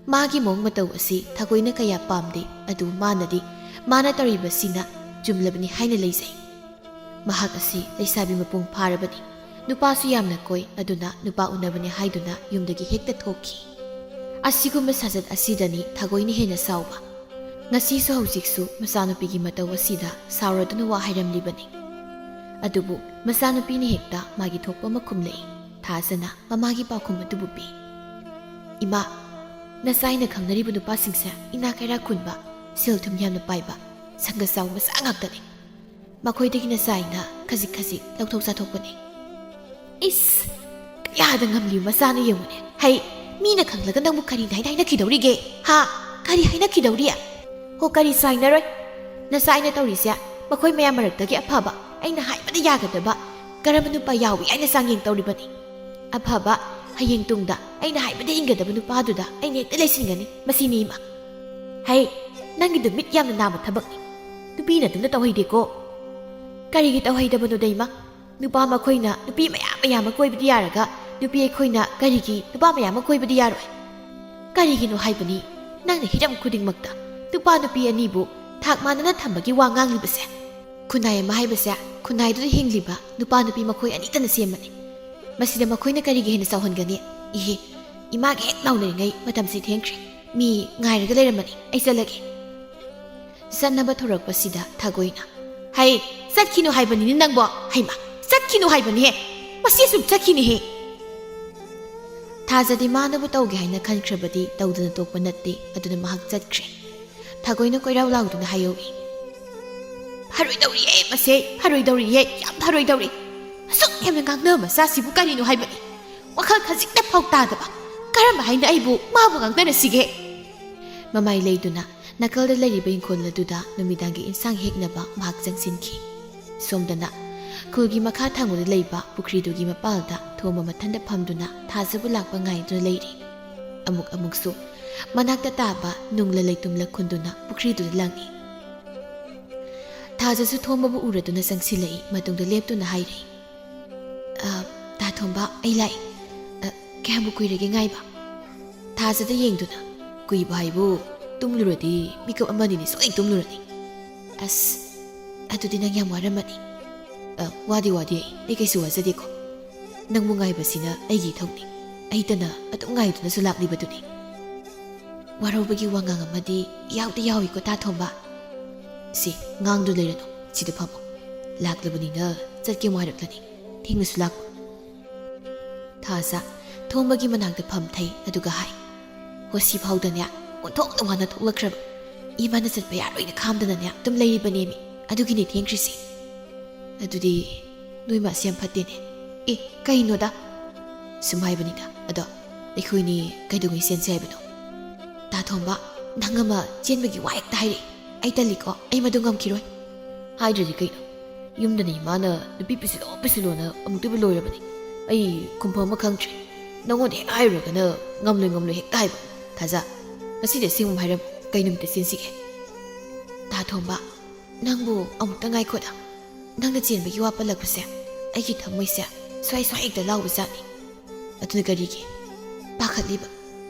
ꯃꯥꯒꯤ ꯃꯑꯣꯡ ꯃꯇꯧ ꯑꯁꯤ ꯊꯥꯒꯣꯏꯅ ꯀꯌꯥ ꯄꯥꯝꯗꯦ, ꯑꯗꯨ ꯃꯥꯅꯗꯤ ꯃꯥꯅ ꯇꯧꯔꯤꯕꯁꯤꯅ ꯆꯨꯝꯂꯕꯅꯤ ꯍꯥꯏꯅ ꯂꯩꯖꯩ꯫ ꯃꯍꯥꯛ ꯑꯁꯤ ꯂꯩꯁꯥꯕꯤ ꯃꯄꯨꯡ ꯐꯥꯔꯕꯅꯤ꯫ ꯅꯨꯄꯥꯁꯨ ꯌꯥꯝꯅ ꯀꯣꯏ, ꯑꯗꯨꯅ ꯅꯨꯄꯥ ꯎꯅꯕꯅꯤ ꯍꯥꯏꯗꯨꯅ ꯌꯨꯝꯗꯒꯤ ꯍꯦꯛꯇ ꯊꯣꯛꯈꯤ꯫ ꯑꯁꯤꯒꯨꯝꯕ ꯁꯥꯖꯠ ꯑꯁꯤꯗꯅꯤ ꯊꯥꯒꯣꯏꯅ ꯍꯦꯟꯅ ꯁꯥꯎꯕ꯫ ꯉꯁꯤꯁꯨ ꯍꯧꯖꯤꯛꯁꯨ ꯃꯆꯥꯅꯨꯄꯤꯒꯤ ꯃꯇꯧ ꯑꯁꯤꯗ ꯁꯥꯎꯔꯗꯨꯅ ꯋꯥ ꯍꯥꯏꯔꯝꯂꯤꯕꯅꯤ꯫ ꯑꯗꯨꯕꯨ ꯃꯆꯥꯅꯨꯄꯤꯅ ꯍꯦꯛꯇ ꯃꯥꯒꯤ ꯊꯣꯛꯄ ꯑꯃ ꯈꯨꯝꯂꯛꯏ꯫ ꯊꯥꯖꯅ ꯃꯃꯥꯒꯤ ꯄꯥꯎꯈꯨꯝ ꯑꯗꯨꯕꯨ ꯄꯤ꯫ "ꯏꯃꯥ, ꯅꯆꯥ ꯑꯩꯅ ꯈꯪꯅꯔꯤꯕ ꯅꯨꯄꯥꯁꯤꯡꯁꯦ ꯏꯅꯥ ꯀꯩꯔꯥ ꯈꯨꯟꯕ, ꯁꯦꯜ ꯊꯨꯝ ꯌꯥꯝꯅ ꯄꯥꯏꯕ, ꯁꯪꯒ ꯆꯥꯎ ꯃꯆꯥ ꯉꯥꯛꯇꯅꯤ꯫ ꯃꯈꯣꯏꯗꯒꯤ ꯅꯆꯥ ꯑꯩꯅ ꯈꯖꯤꯛ ꯈꯖꯤꯛ ꯂꯧꯊꯣꯛ ꯆꯥꯊꯣꯛꯄꯅꯤ"꯫ ꯏꯁ! ꯀꯌꯥꯗ ꯉꯝꯂꯤꯕ ꯃꯆꯥꯅꯣ ꯌꯦꯡꯉꯨꯅꯦ꯫ ꯍꯩ, ꯃꯤꯅ ꯈꯪꯂꯒ ꯅꯪꯕꯨ ꯀꯔꯤ ꯍꯥꯏꯅ ꯍꯥꯏꯅꯈꯤꯗꯧꯔꯤꯒꯦ? ꯍꯥ? ꯀꯔꯤ ꯍꯥꯏꯅꯈꯤꯗꯧꯔꯤ? ꯍꯣ, ꯀꯔꯤꯁꯨ ꯍꯥꯏꯅꯔꯣꯏ꯫ ꯅꯆꯥ ꯑꯩꯅ ꯇꯧꯔꯤꯁꯦ ꯃꯈꯣꯏ ꯃꯌꯥꯝ ꯃꯔꯛꯇꯒꯤ ꯑꯐꯕ, ꯑꯩꯅ ꯍꯥꯏꯕꯗ ꯌꯥꯒꯗꯕ, ꯀꯔꯝꯕ ꯅꯨꯄꯥ ꯌꯥꯎꯏ ꯍꯥꯏꯅ ꯆꯥꯡꯌꯦꯡ ꯇꯧꯔꯤꯕꯅꯤ꯫ ꯑꯐꯕ, ꯍꯌꯦꯡ ꯇꯨꯡꯗ ꯑꯩꯅ ꯍꯥꯏꯕꯗ ꯏꯟꯒꯗꯕ ꯅꯨꯄꯥꯗꯨꯗ ꯑꯩꯅ ꯍꯦꯛꯇ ꯂꯩꯁꯤꯟꯒꯅꯤ꯫ ꯃꯁꯤꯅꯤ ꯏꯃꯥ꯫ ꯍꯩ, ꯅꯪꯒꯤꯗꯨ ꯃꯤꯠ ꯌꯥꯝꯅ ꯅꯥꯕ ꯊꯕꯛꯅꯤ꯫ ꯅꯨꯄꯤꯅ ꯑꯗꯨꯝꯅ ꯇꯧꯍꯩꯗꯦꯀꯣ꯫ ꯀꯔꯤꯒꯤ ꯇꯧꯍꯩꯗꯕꯅꯣꯗ ꯏꯃꯥ? ꯅꯨꯄꯥ ꯃꯈꯣꯏꯅ ꯅꯨꯄꯤ ꯃꯌꯥꯝ ꯃꯌꯥꯝ ꯑꯃ ꯀꯣꯏꯕꯗꯤ ꯌꯥꯔꯒ, ꯅꯨꯄꯤ ꯑꯩꯈꯣꯏꯅ ꯀꯔꯤꯒꯤ ꯅꯨꯄꯥ ꯃꯌꯥꯝ ꯑꯃ ꯀꯣꯏꯕꯗꯤ ꯌꯥꯔꯣꯏ? ꯀꯔꯤꯒꯤꯅꯣ ꯍꯥꯏꯕꯅꯤ, ꯅꯪꯅ ꯍꯤꯔꯝ ꯈꯨꯗꯤꯡꯃꯛꯇ ꯅꯨꯄꯥ ꯅꯨꯄꯤ ꯑꯅꯤꯕꯨ ꯊꯥꯛ ꯃꯥꯟꯅꯅ ꯊꯝꯕꯒꯤ ꯋꯥ ꯉꯥꯡꯂꯤꯕꯁꯦ? ꯈꯨꯟꯅꯥꯏ ꯑꯃ ꯍꯥꯏꯕꯁꯦ ꯈꯨꯟꯅꯥꯏꯗꯨꯗ ꯍꯤꯡꯂꯤꯕ ꯅꯨꯄꯥ ꯅꯨꯄꯤ ꯃꯈꯣꯏ ꯑꯅꯤꯇꯅ ꯁꯦꯝꯕꯅꯤ꯫ ꯃꯁꯤꯗ ꯃꯈꯣꯏꯅ ꯀꯔꯤꯒꯤ ꯍꯦꯟꯅ ꯆꯥꯎꯍꯟꯒꯅꯤ? ꯏꯍꯦ, ꯏꯃꯥꯒ ꯍꯦꯛ ꯂꯥꯎꯅꯔꯤꯉꯩ ꯃꯇꯝꯁꯤ ꯊꯦꯡꯈ꯭ꯔꯦ꯫ ꯃꯤ ꯉꯥꯏꯔꯒ ꯂꯩꯔꯝꯃꯅꯤ꯫ ꯑꯩ ꯆꯠꯂꯒꯦ꯫ ꯆꯠꯅꯕ ꯊꯧꯔꯛꯄꯁꯤꯗ ꯊꯥꯒꯣꯏꯅ, "ꯍꯩ, ꯆꯠꯈꯤꯅꯨ ꯍꯥꯏꯕꯅꯤꯅꯦ ꯅꯪꯕꯣ! ꯍꯩꯃꯥ, ꯆꯠꯈꯤꯅꯨ ꯍꯥꯏꯕꯅꯤꯍꯦ! ꯃꯁꯤ ꯑꯁꯨꯝ ꯆꯠꯈꯤꯅꯤꯍꯦ!" ꯊꯥꯖꯗꯤ ꯃꯥꯅꯕꯨ ꯇꯧꯒꯦ ꯍꯥꯏꯅ ꯈꯟꯈ꯭ꯔꯕꯗꯤ ꯇꯧꯗꯅ ꯇꯣꯛꯄ ꯅꯠꯇꯦ꯫ ꯑꯗꯨꯅ ꯃꯍꯥꯛ ꯆꯠꯈ꯭ꯔꯦ꯫ ꯊꯥꯒꯣꯏꯅ ꯀꯣꯏꯔꯥꯎ ꯂꯥꯎꯗꯨꯅ ꯍꯥꯏꯍꯧꯏ, "ꯐꯔꯣꯏꯗꯧꯔꯤꯌꯦ ꯃꯁꯦ, ꯐꯔꯣꯏꯗꯧꯔꯤꯌꯦ, ꯌꯥꯝ ꯐꯔꯣꯏꯗꯧꯔꯤ꯫ ꯑꯁꯨꯛ ꯌꯥꯝꯅ ꯉꯥꯡꯅꯕ ꯃꯆꯥꯁꯤꯕꯨ ꯀꯔꯤꯅꯣ ꯍꯥꯏꯕꯅꯤ? ꯋꯥꯈꯜ ꯈꯖꯤꯛꯇ ꯐꯥꯎ ꯇꯥꯗꯕ꯫ ꯀꯔꯝ ꯍꯥꯏꯅ ꯑꯩꯕꯨ ꯃꯥꯕꯨ ꯉꯥꯡꯅꯔꯁꯤꯒꯦ?" ꯃꯃꯥꯏ ꯂꯩꯗꯨꯅ ꯅꯥꯀꯜꯗ ꯂꯩꯔꯤꯕ ꯏꯪꯈꯣꯜ ꯑꯗꯨꯗ ꯅꯨꯃꯤꯗꯥꯡꯒꯤ ꯏꯟꯁꯥꯡ ꯍꯦꯛꯅꯕ ꯃꯍꯥꯛ ꯆꯪꯁꯤꯟꯈꯤ꯫ ꯁꯣꯝꯗꯅ ꯈꯨꯜꯒꯤ ꯃꯈꯥ ꯊꯪꯕꯗ ꯂꯩꯕ ꯄꯨꯈ꯭ꯔꯤꯗꯨꯒꯤ ꯃꯄꯥꯜꯗ ꯊꯣꯝꯕ ꯃꯊꯟꯇ ꯐꯝꯗꯨꯅ ꯊꯥꯖꯕ ꯂꯥꯛꯄ ꯉꯥꯏꯗꯨꯅ ꯂꯩꯔꯤ꯫ ꯑꯃꯨꯛ ꯑꯃꯨꯛꯁꯨ ꯃꯅꯥꯛꯇ ꯇꯥꯕ ꯅꯨꯡꯂ ꯂꯩꯇꯨꯝꯂ ꯈꯨꯟꯗꯨꯅ ꯄꯨꯈ꯭ꯔꯤꯗꯨꯗ ꯂꯪꯏ꯫ ꯊꯥꯖꯁꯨ ꯊꯣꯝꯕꯕꯨ ꯎꯔꯗꯨꯅ ꯆꯪꯁꯤꯜꯂꯛꯏ꯫ ꯃꯇꯨꯡꯗ ꯂꯦꯞꯇꯨꯅ ꯍꯥꯏꯔꯛꯏ, "ꯑ, ꯇꯥ ꯊꯣꯝꯕ, ꯑꯩ ꯂꯥꯛꯏ꯫ ꯑ, ꯀꯌꯥꯝꯕꯨ ꯀꯨꯏꯔꯒꯦ ꯉꯥꯏꯕ?" ꯊꯥꯖꯗ ꯌꯦꯡꯗꯨꯅ, "ꯀꯨꯏꯕ ꯍꯥꯏꯕꯨ ꯇꯨꯝꯂꯨꯔꯗꯤ ꯃꯤꯀꯞ ꯑꯃꯅꯤꯅꯤ ꯁꯣꯏ ꯇꯨꯝꯂꯨꯔꯅꯤ꯫ ꯑꯁ, ꯑꯗꯨꯗꯤ ꯅꯪ ꯌꯥꯝ ꯋꯥꯔꯝꯃꯅꯤ꯫" "ꯑ, ꯋꯥꯗꯦ, ꯋꯥꯗꯦ, ꯑꯩ ꯀꯩꯁꯨ ꯋꯥꯖꯗꯦꯀꯣ꯫ ꯅꯪꯕꯨ ꯉꯥꯏꯕꯁꯤꯅ ꯑꯩꯒꯤ ꯏꯊꯧꯅꯤ꯫ ꯑꯩꯇꯅ ꯑꯗꯨꯝ ꯉꯥꯏꯗꯨꯅꯁꯨ ꯂꯥꯛꯂꯤꯕꯗꯨꯅꯤ꯫" ꯋꯥꯔꯧꯕꯒꯤ ꯋꯥꯉꯥꯡ ꯑꯃꯗꯤ ꯌꯥꯎꯗꯤ ꯌꯥꯎꯏꯀꯣ, ꯇꯥ ꯊꯣꯝꯕ꯫ "ꯁꯤ, ꯉꯥꯡꯗꯨ ꯂꯩꯔꯅꯨ, ꯁꯤꯗ ꯐꯝꯃꯣ꯫ ꯂꯥꯛꯂꯕꯅꯤꯅ ꯆꯠꯀꯦ ꯑꯃꯨꯛ ꯍꯥꯏꯔꯛꯂꯅꯤ, ꯊꯦꯡꯅꯁꯨ ꯂꯥꯛꯄ꯫" ꯊꯥꯖ ꯊꯣꯝꯕꯒꯤ ꯃꯅꯥꯛꯇ ꯐꯝꯊꯩ, ꯑꯗꯨꯒ ꯍꯥꯏ, "ꯍꯣ, ꯁꯤ ꯐꯥꯎꯗꯅꯦ ꯑꯣꯟꯊꯣꯛꯅ ꯋꯥꯅ ꯊꯣꯛꯂꯛꯈ꯭ꯔꯕ꯫ ꯏꯃꯥꯅ ꯆꯠꯄ ꯌꯥꯔꯣꯏꯅ ꯈꯥꯝꯗꯅꯅꯦ ꯑꯗꯨꯝ ꯂꯩꯔꯤꯕꯅꯦꯃꯤ, ꯑꯗꯨꯒꯤꯅꯦ ꯊꯦꯡꯈ꯭ꯔꯤꯁꯦ꯫" "ꯑꯗꯨꯗꯤ ꯅꯣꯏ ꯃꯥꯁꯦ ꯌꯥꯝ ꯐꯠꯇꯦꯅꯦ꯫" "ꯑꯦ, ꯀꯩꯅꯣꯗ?" "ꯁꯨꯝ ꯍꯥꯏꯕꯅꯤꯗ꯫ ꯑꯗꯣ ꯑꯩꯈꯣꯏꯅꯤ ꯀꯩꯗꯧꯉꯩ ꯆꯦꯟꯁꯦ ꯍꯥꯏꯕꯅꯣ?" "ꯇꯥ ꯊꯣꯝꯕ, ꯅꯪ ꯑꯃ ꯆꯦꯟꯕꯒꯤ ꯋꯥ ꯍꯦꯛꯇ ꯍꯥꯏꯔꯛꯏ꯫ ꯑꯩ ꯇꯜꯂꯤꯀꯣ, ꯑꯩ ꯃꯗꯨ ꯉꯝꯈꯤꯔꯣꯏ꯫" "ꯍꯥꯏꯗ꯭ꯔꯗꯤ ꯀꯩꯅꯣ? ꯌꯨꯝꯗꯅ ꯏꯃꯥꯅ ꯅꯨꯄꯤ ꯄꯨꯁꯤꯜꯂꯣ, ꯄꯨꯁꯤꯜꯂꯣꯅ ꯑꯃꯨꯛꯇꯣꯏꯕ ꯂꯣꯏꯔꯕꯅꯤ꯫ ꯑꯩ ꯈꯨꯝꯐꯝ ꯑꯃ ꯈꯪꯗ꯭ꯔꯦ꯫ ꯅꯪꯉꯣꯟꯗ ꯍꯦꯛ ꯍꯥꯏꯔꯨꯔꯒꯅ ꯉꯝꯂꯣꯏ, ꯉꯝꯂꯣꯏ ꯍꯦꯛꯇ ꯍꯥꯏꯕ꯫ ꯊꯥꯖ, ꯉꯁꯤꯗꯤ ꯑꯁꯦꯡꯕ ꯑꯃ ꯍꯥꯏꯔꯝꯃꯨ, ꯀꯩ ꯅꯨꯃꯤꯠꯇ ꯆꯦꯟꯁꯤꯒꯦ?" "ꯇꯥ ꯊꯣꯝꯕ, ꯅꯪꯕꯨ ꯑꯃꯨꯛꯇ ꯉꯥꯏꯈꯣꯗ꯫ ꯅꯪꯅ ꯆꯦꯟꯕꯒꯤ ꯋꯥ ꯄꯜꯂꯛꯄꯁꯦ ꯑꯩꯒꯤ ꯊꯃꯣꯏꯁꯦ ꯁ꯭ꯋꯥꯏ ꯁ꯭ꯋꯥꯏ ꯍꯦꯛꯇ ꯂꯥꯎꯕ ꯖꯥꯠꯅꯤ꯫ ꯑꯗꯨꯅ ꯀꯔꯤꯒꯤ ꯄꯥꯈꯠꯂꯤꯕ?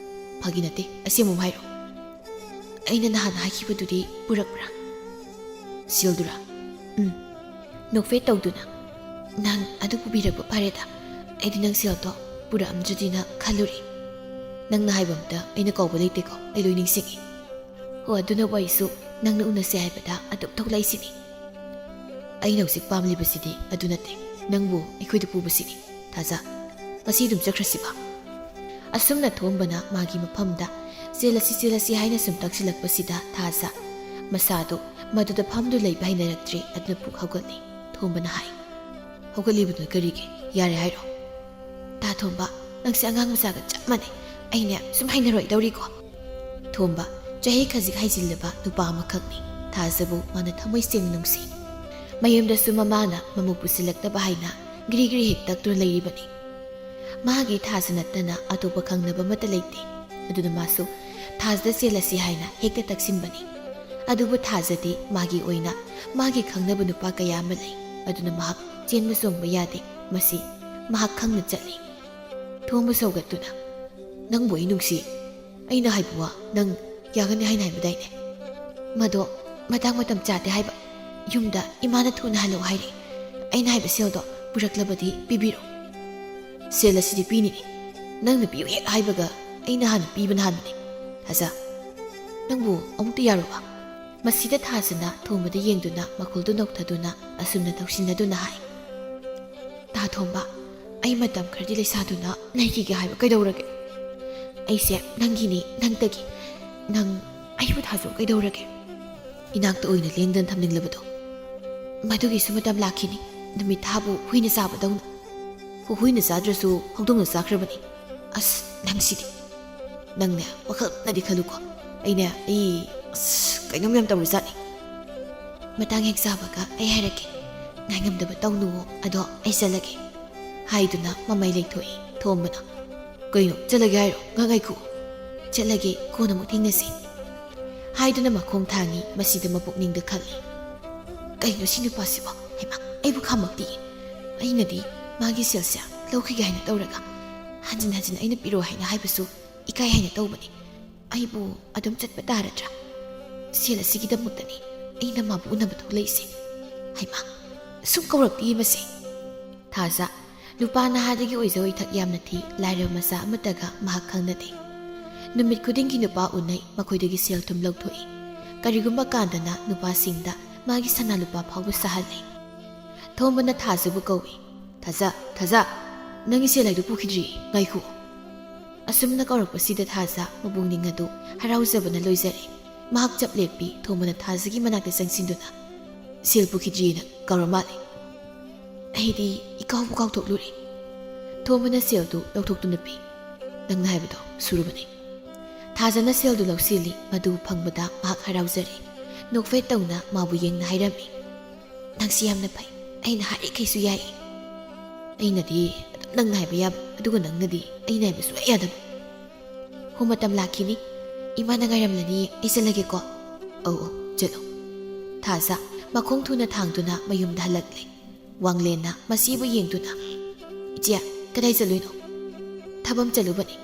ꯐꯥꯒꯤ ꯅꯠꯇꯦ, ꯑꯁꯦꯡꯕ ꯑꯃ ꯍꯥꯏꯔꯣ꯫ ꯑꯩꯅ ꯅꯍꯥꯟ ꯍꯥꯏꯈꯤꯕꯗꯨꯗꯤ ꯄꯨꯔꯛꯄ꯭ꯔꯥ? ꯁꯤꯜꯗꯨꯔꯥ?" "ꯎꯝ꯫" ꯅꯣꯛꯐꯦꯠ ꯇꯧꯗꯨꯅ, "ꯅꯪ ꯑꯗꯨ ꯄꯨꯕꯤꯔꯛꯄ ꯐꯔꯦꯗ꯫ ꯑꯩꯗꯤ ꯅꯪ ꯁꯤꯜꯗꯣ ꯄꯨꯔꯛꯑꯝꯗ꯭ꯔꯗꯤꯅ ꯈꯜꯂꯨꯔꯦ꯫ ꯅꯪꯅ ꯍꯥꯏꯕ ꯑꯝꯇ ꯑꯩꯅ ꯀꯥꯎꯕ ꯂꯩꯇꯦꯀꯣ, ꯑꯩ ꯂꯣꯏ ꯅꯤꯡꯁꯤꯡꯉꯤ꯫ ꯍꯣ, ꯑꯗꯨꯅꯕꯨ ꯑꯩꯁꯨ ꯅꯪꯅ ꯎꯅꯁꯦ ꯍꯥꯏꯕꯗ ꯑꯗꯨꯝ ꯊꯣꯛꯂꯛꯏꯁꯤꯅꯤ꯫ ꯑꯩꯅ ꯍꯧꯖꯤꯛ ꯄꯥꯝꯂꯤꯕꯁꯤꯗꯤ ꯑꯗꯨ ꯅꯠꯇꯦ, ꯅꯪꯕꯨ ꯑꯩꯈꯣꯏꯗ ꯄꯨꯕꯁꯤꯅꯤ꯫ ꯊꯥꯖ, ꯉꯁꯤ ꯑꯗꯨꯝ ꯆꯠꯈ꯭ꯔꯁꯤꯕ?" ꯑꯁꯨꯝꯅ ꯊꯣꯝꯕꯅ ꯃꯥꯒꯤ ꯃꯐꯝꯗ "ꯆꯦꯜꯂꯁꯤ, ꯆꯦꯜꯂꯁꯤ" ꯍꯥꯏꯅ ꯁꯨꯝ ꯇꯛꯁꯤꯜꯂꯛꯄꯁꯤꯗ ꯊꯥꯖ ꯃꯁꯥꯗꯨ ꯃꯗꯨꯗ ꯐꯝꯗꯨ ꯂꯩꯕ ꯍꯩꯅꯔꯛꯇ꯭ꯔꯦ꯫ ꯑꯗꯨꯅ ꯄꯨꯛ ꯍꯧꯒꯠꯂꯤ꯫ ꯊꯣꯝꯕꯅ ꯍꯥꯏ, "ꯍꯧꯒꯠꯂꯤꯕꯗꯨꯅ ꯀꯔꯤꯒꯤ? ꯌꯥꯔꯦ ꯍꯥꯏꯔꯣ?" "ꯇꯥ ꯊꯣꯝꯕ, ꯅꯪꯁꯦ ꯑꯉꯥꯡ ꯃꯆꯥꯒ ꯆꯞ ꯃꯥꯟꯅꯩ꯫ ꯑꯩꯅꯦ ꯁꯨꯝ ꯍꯩꯅꯔꯣꯏꯗꯧꯔꯤꯀꯣ꯫" ꯊꯣꯝꯕ, ꯆꯍꯤ ꯈꯖꯤꯛ ꯍꯩꯖꯤꯜꯂꯕ ꯅꯨꯄꯥ ꯑꯃꯈꯛꯅꯤ꯫ ꯊꯥꯖꯕꯨ ꯃꯥꯅ ꯊꯃꯣꯏ ꯁꯦꯡꯅ ꯅꯨꯡꯁꯤ꯫ ꯃꯌꯨꯝꯗꯁꯨ ꯃꯃꯥꯅ ꯃꯃꯧ ꯄꯨꯁꯤꯜꯂꯛꯇꯕ ꯍꯥꯏꯅ ꯒ꯭ꯔꯤ ꯒ꯭ꯔꯤ ꯍꯦꯛ ꯇꯛꯇꯨꯅ ꯂꯩꯔꯤꯕꯅꯤ꯫ ꯃꯍꯥꯛꯀꯤ ꯊꯥꯖ ꯅꯠꯇꯅ ꯑꯇꯣꯞꯄ ꯈꯪꯅꯕ ꯑꯃꯠꯇ ꯂꯩꯇꯦ꯫ ꯑꯗꯨꯅ ꯃꯥꯁꯨ ꯊꯥꯖꯗ ꯆꯦꯜꯂꯁꯤ ꯍꯥꯏꯅ ꯍꯦꯛꯇ ꯇꯛꯁꯤꯟꯕꯅꯤ꯫ ꯑꯗꯨꯕꯨ ꯊꯥꯖꯗꯤ ꯃꯥꯒꯤ ꯑꯣꯏꯅ ꯃꯥꯒꯤ ꯈꯪꯅꯕ ꯅꯨꯄꯥ ꯀꯌꯥ ꯑꯃ ꯂꯩ꯫ ꯑꯗꯨꯅ ꯃꯍꯥꯛ ꯆꯦꯟꯕ ꯆꯣꯡꯕ ꯌꯥꯗꯦ꯫ ꯃꯁꯤ ꯃꯍꯥꯛ ꯈꯪꯅ ꯆꯠꯂꯤ꯫ ꯊꯣꯝꯕ ꯁꯧꯒꯠꯇꯨꯅ, "ꯅꯪꯕꯨ ꯑꯩ ꯅꯨꯡꯁꯤ꯫ ꯑꯩꯅ ꯍꯥꯏꯕ ꯋꯥ ꯅꯪ ꯌꯥꯒꯅꯤ ꯍꯥꯏꯅ ꯍꯥꯏꯕꯗꯥꯏꯅꯦ?" "ꯃꯗꯣ ꯃꯇꯥꯡ ꯃꯇꯝ ꯆꯥꯗꯦ ꯍꯥꯏꯕ꯫ ꯌꯨꯝꯗ ꯏꯃꯥꯅ ꯊꯨꯅ ꯍꯜꯂꯛꯎ ꯍꯥꯏꯔꯤ꯫ ꯑꯩꯅ ꯍꯥꯏꯕ ꯁꯦꯜꯗꯣ ꯄꯨꯔꯛꯂꯕꯗꯤ ꯄꯤꯕꯤꯔꯣ꯫" "ꯁꯦꯜ ꯑꯁꯤꯗꯤ ꯄꯤꯅꯤꯅꯦ꯫ ꯅꯪꯅ ꯄꯤꯌꯨ ꯍꯦꯛ ꯍꯥꯏꯕꯒ ꯑꯩꯅ ꯍꯥꯟꯅ ꯄꯤꯕꯅ ꯍꯥꯟꯕꯅꯦ꯫ ꯊꯥꯖ, ꯅꯪꯕꯨ ꯑꯃꯨꯛꯇ ꯌꯥꯔꯣꯕ?" ꯃꯁꯤꯗ ꯊꯥꯖꯅ ꯊꯣꯝꯕꯗ ꯌꯦꯡꯗꯨꯅ ꯃꯈꯨꯜꯗꯨ ꯅꯣꯛꯊꯗꯨꯅ ꯑꯁꯨꯝꯅ ꯇꯧꯁꯤꯟꯅꯗꯨꯅ ꯍꯥꯏ, "ꯇꯥ ꯊꯣꯝꯕ, ꯑꯩ ꯃꯇꯝ ꯈꯔꯗꯤ ꯂꯩꯁꯥꯗꯨꯅ ꯂꯩꯈꯤꯒꯦ ꯍꯥꯏꯕ ꯀꯩꯗꯧꯔꯒꯦ? ꯑꯩꯁꯦ ꯅꯪꯒꯤꯅꯤ, ꯅꯪꯇꯒꯤ꯫ ꯅꯪ ꯑꯩꯕꯨ ꯊꯥꯖꯧ ꯀꯩꯗꯧꯔꯒꯦ?" ꯏꯅꯥꯛꯇ ꯑꯣꯏꯅ ꯂꯦꯡꯗꯅ ꯊꯝꯅꯤꯡꯂꯕꯗꯣ꯫ ꯃꯗꯨꯒꯤꯁꯨ ꯃꯇꯝ ꯂꯥꯛꯈꯤꯅꯤ, ꯅꯨꯃꯤꯠ ꯊꯥꯕꯨ ꯍꯨꯏꯅ ꯆꯥꯕꯗꯧꯅ꯫ ꯍꯨ-, ꯍꯨꯏꯅ ꯆꯥꯗ꯭ꯔꯁꯨ ꯍꯧꯗꯣꯡꯅ ꯆꯥꯈ꯭ꯔꯕꯅꯤ꯫ ꯑꯁ, ꯅꯪꯁꯤꯗꯤ꯫ ꯅꯪꯅꯦ, ꯋꯥꯈꯜꯅꯗꯤ ꯈꯜꯂꯨꯀꯣ꯫ ꯑꯩꯅꯦ, ꯑꯩ, ꯑꯁ, ꯀꯩꯅꯣꯝ ꯌꯥꯝ ꯇꯧꯔꯤꯖꯥꯠꯅꯤ꯫ ꯃꯇꯥꯡ ꯍꯦꯛ ꯆꯥꯕꯒ ꯑꯩ ꯍꯥꯏꯔꯛꯀꯦ꯫ ꯉꯥꯏꯉꯝꯗꯕ ꯇꯧꯅꯨꯋꯣ, ꯑꯗꯣ ꯑꯩ ꯆꯠꯂꯒꯦ꯫ ꯍꯥꯏꯗꯨꯅ ꯃꯃꯩ ꯂꯩꯊꯣꯛꯏ ꯊꯣꯝꯕꯅ꯫ "ꯀꯩꯅꯣ, ꯆꯠꯂꯒꯦ ꯍꯥꯏꯔꯣ? ꯉꯥꯏ ꯉꯥꯏꯈꯣ꯫" "ꯆꯠꯂꯒꯦ, ꯀꯣꯟꯅ ꯑꯃꯨꯛ ꯊꯦꯡꯅꯁꯤ꯫" ꯍꯥꯏꯗꯨꯅ ꯃꯈꯣꯡ ꯊꯥꯡꯉꯤ꯫ ꯃꯁꯤꯗ ꯃꯄꯨꯛꯅꯤꯡꯗ ꯈꯜꯂꯤ, "ꯀꯩꯅꯣ ꯁꯤ ꯅꯨꯄꯥꯁꯤꯕꯣ? ꯍꯩꯃꯥ, ꯑꯩꯕꯨ ꯈꯥꯝꯃꯛꯇꯤꯌꯦ꯫ ꯑꯩꯅꯗꯤ ꯃꯥꯒꯤ ꯁꯦꯜꯁꯦ ꯂꯧꯈꯤꯒꯦ ꯍꯥꯏꯅ ꯇꯧꯔꯒ, ꯍꯟꯖꯤꯟ ꯍꯟꯖꯤꯟ ꯑꯩꯅ ꯄꯤꯔꯣ ꯍꯥꯏꯅ ꯍꯥꯏꯕꯁꯨ ꯏꯀꯥꯏ ꯍꯥꯏꯅ ꯇꯧꯕꯅꯤ꯫ ꯑꯩꯕꯨ ꯑꯗꯨꯝ ꯆꯠꯄ ꯇꯥꯔꯗ꯭ꯔꯥ? ꯁꯦꯜ ꯑꯁꯤꯒꯤꯗꯃꯛꯇꯅꯤ ꯑꯩꯅ ꯃꯥꯕꯨ ꯎꯅꯕ ꯊꯣꯛꯂꯛꯏꯁꯦ꯫ ꯍꯩꯃꯥ, ꯁꯨꯝ ꯀꯧꯔꯛꯇꯤꯌꯦ ꯃꯁꯦ꯫" ꯊꯥꯖ, ꯅꯨꯄꯥ ꯅꯍꯥꯗꯒꯤ ꯑꯣꯏꯖ ꯑꯣꯏꯊꯛ ꯌꯥꯝꯅ ꯊꯤ, ꯂꯥꯏꯔꯕ ꯃꯆꯥ ꯑꯃꯠꯇꯒ ꯃꯍꯥꯛ ꯈꯪꯅꯗꯦ꯫ ꯅꯨꯃꯤꯠ ꯈꯨꯗꯤꯡꯒꯤ ꯅꯨꯄꯥ ꯎꯅꯩ, ꯃꯈꯣꯏꯗꯒꯤ ꯁꯦꯜ ꯊꯨꯝ ꯂꯧꯊꯣꯛꯏ꯫ ꯀꯔꯤꯒꯨꯝꯕ ꯀꯥꯟꯗꯅ ꯅꯨꯄꯥꯁꯤꯡꯗ ꯃꯥꯒꯤ ꯁꯅꯥ ꯂꯨꯄꯥ ꯐꯥꯎꯕ ꯁꯥꯍꯜꯂꯤ꯫ ꯊꯣꯝꯕꯅ ꯊꯥꯖꯕꯨ ꯀꯧꯏ꯫ "ꯊꯥꯖ, ꯊꯥꯖ, ꯅꯪꯒꯤ ꯁꯦꯜ ꯍꯥꯏꯗꯨ ꯄꯨꯈꯤꯗ꯭ꯔꯤ, ꯉꯥꯏꯈꯣ꯫" ꯑꯁꯨꯝꯅ ꯀꯧꯔꯛꯄꯁꯤꯗ ꯊꯥꯖ ꯃꯄꯨꯛꯅꯤꯡ ꯑꯗꯨ ꯍꯔꯥꯎꯖꯕꯅ ꯂꯣꯏꯖꯔꯦ꯫ ꯃꯍꯥꯛ ꯆꯞ ꯂꯦꯞꯄꯤ꯫ ꯊꯣꯝꯕꯅ ꯊꯥꯖꯒꯤ ꯃꯅꯥꯛꯇ ꯆꯪꯁꯤꯟꯗꯨꯅ, "ꯁꯦꯜ ꯄꯨꯈꯤꯗ꯭ꯔꯤꯅ ꯀꯧꯔ ꯃꯥꯜꯂꯦ꯫ ꯑꯩꯗꯤ ꯏꯀꯥꯎꯕꯨ ꯀꯥꯎꯊꯣꯛꯂꯨꯔꯦ꯫" ꯊꯣꯝꯕꯅ ꯁꯦꯜꯗꯨ ꯂꯧꯊꯣꯛꯇꯨꯅ ꯄꯤ꯫ "ꯅꯪꯅ ꯍꯥꯏꯕꯗꯣ ꯁꯨꯔꯕꯅꯤ꯫" ꯊꯥꯖꯅ ꯁꯦꯜꯗꯨ ꯂꯧꯁꯤꯜꯂꯤ꯫ ꯃꯗꯨ ꯐꯪꯕꯗ ꯃꯍꯥꯛ ꯍꯔꯥꯎꯖꯔꯦ꯫ ꯅꯣꯛꯐꯦꯠ ꯇꯧꯅ ꯃꯥꯕꯨ ꯌꯦꯡꯅ ꯍꯥꯏꯔꯝꯃꯤ, "ꯅꯪꯁꯤ ꯌꯥꯝꯅ ꯐꯩ꯫ ꯑꯩꯅ ꯍꯥꯏꯔꯤꯈꯩꯁꯨ ꯌꯥꯏ꯫ ꯑꯩꯅꯗꯤ ꯑꯗꯨꯝ ꯅꯪꯅ ꯍꯥꯏꯕ ꯌꯥꯕ, ꯑꯗꯨꯒ ꯅꯪꯅꯗꯤ ꯑꯩꯅ ꯍꯥꯏꯕ ꯁꯨꯡꯌꯥ ꯌꯥꯗꯕ꯫ ꯍꯣ, ꯃꯇꯝ ꯂꯥꯛꯈꯤꯅꯤ꯫ ꯏꯃꯥꯅ ꯉꯥꯏꯔꯝꯂꯅꯤ꯫ ꯑꯩ ꯆꯠꯂꯒꯦꯀꯣ꯫" "ꯑꯧ, ꯑꯧ, ꯆꯠꯂꯣ꯫" ꯊꯥꯖ ꯃꯈꯣꯡ ꯊꯨꯅ ꯊꯥꯡꯗꯨꯅ ꯃꯌꯨꯝꯗ ꯍꯜꯂꯛꯂꯦ꯫ ꯋꯥꯡꯂꯦꯟꯅ ꯃꯁꯤꯕꯨ ꯌꯦꯡꯗꯨꯅ, "ꯏꯆꯦ, ꯀꯗꯥꯏ ꯆꯠꯂꯨꯏꯅꯣ?" "ꯊꯕꯛ ꯆꯠꯂꯨꯕꯅꯤ꯫"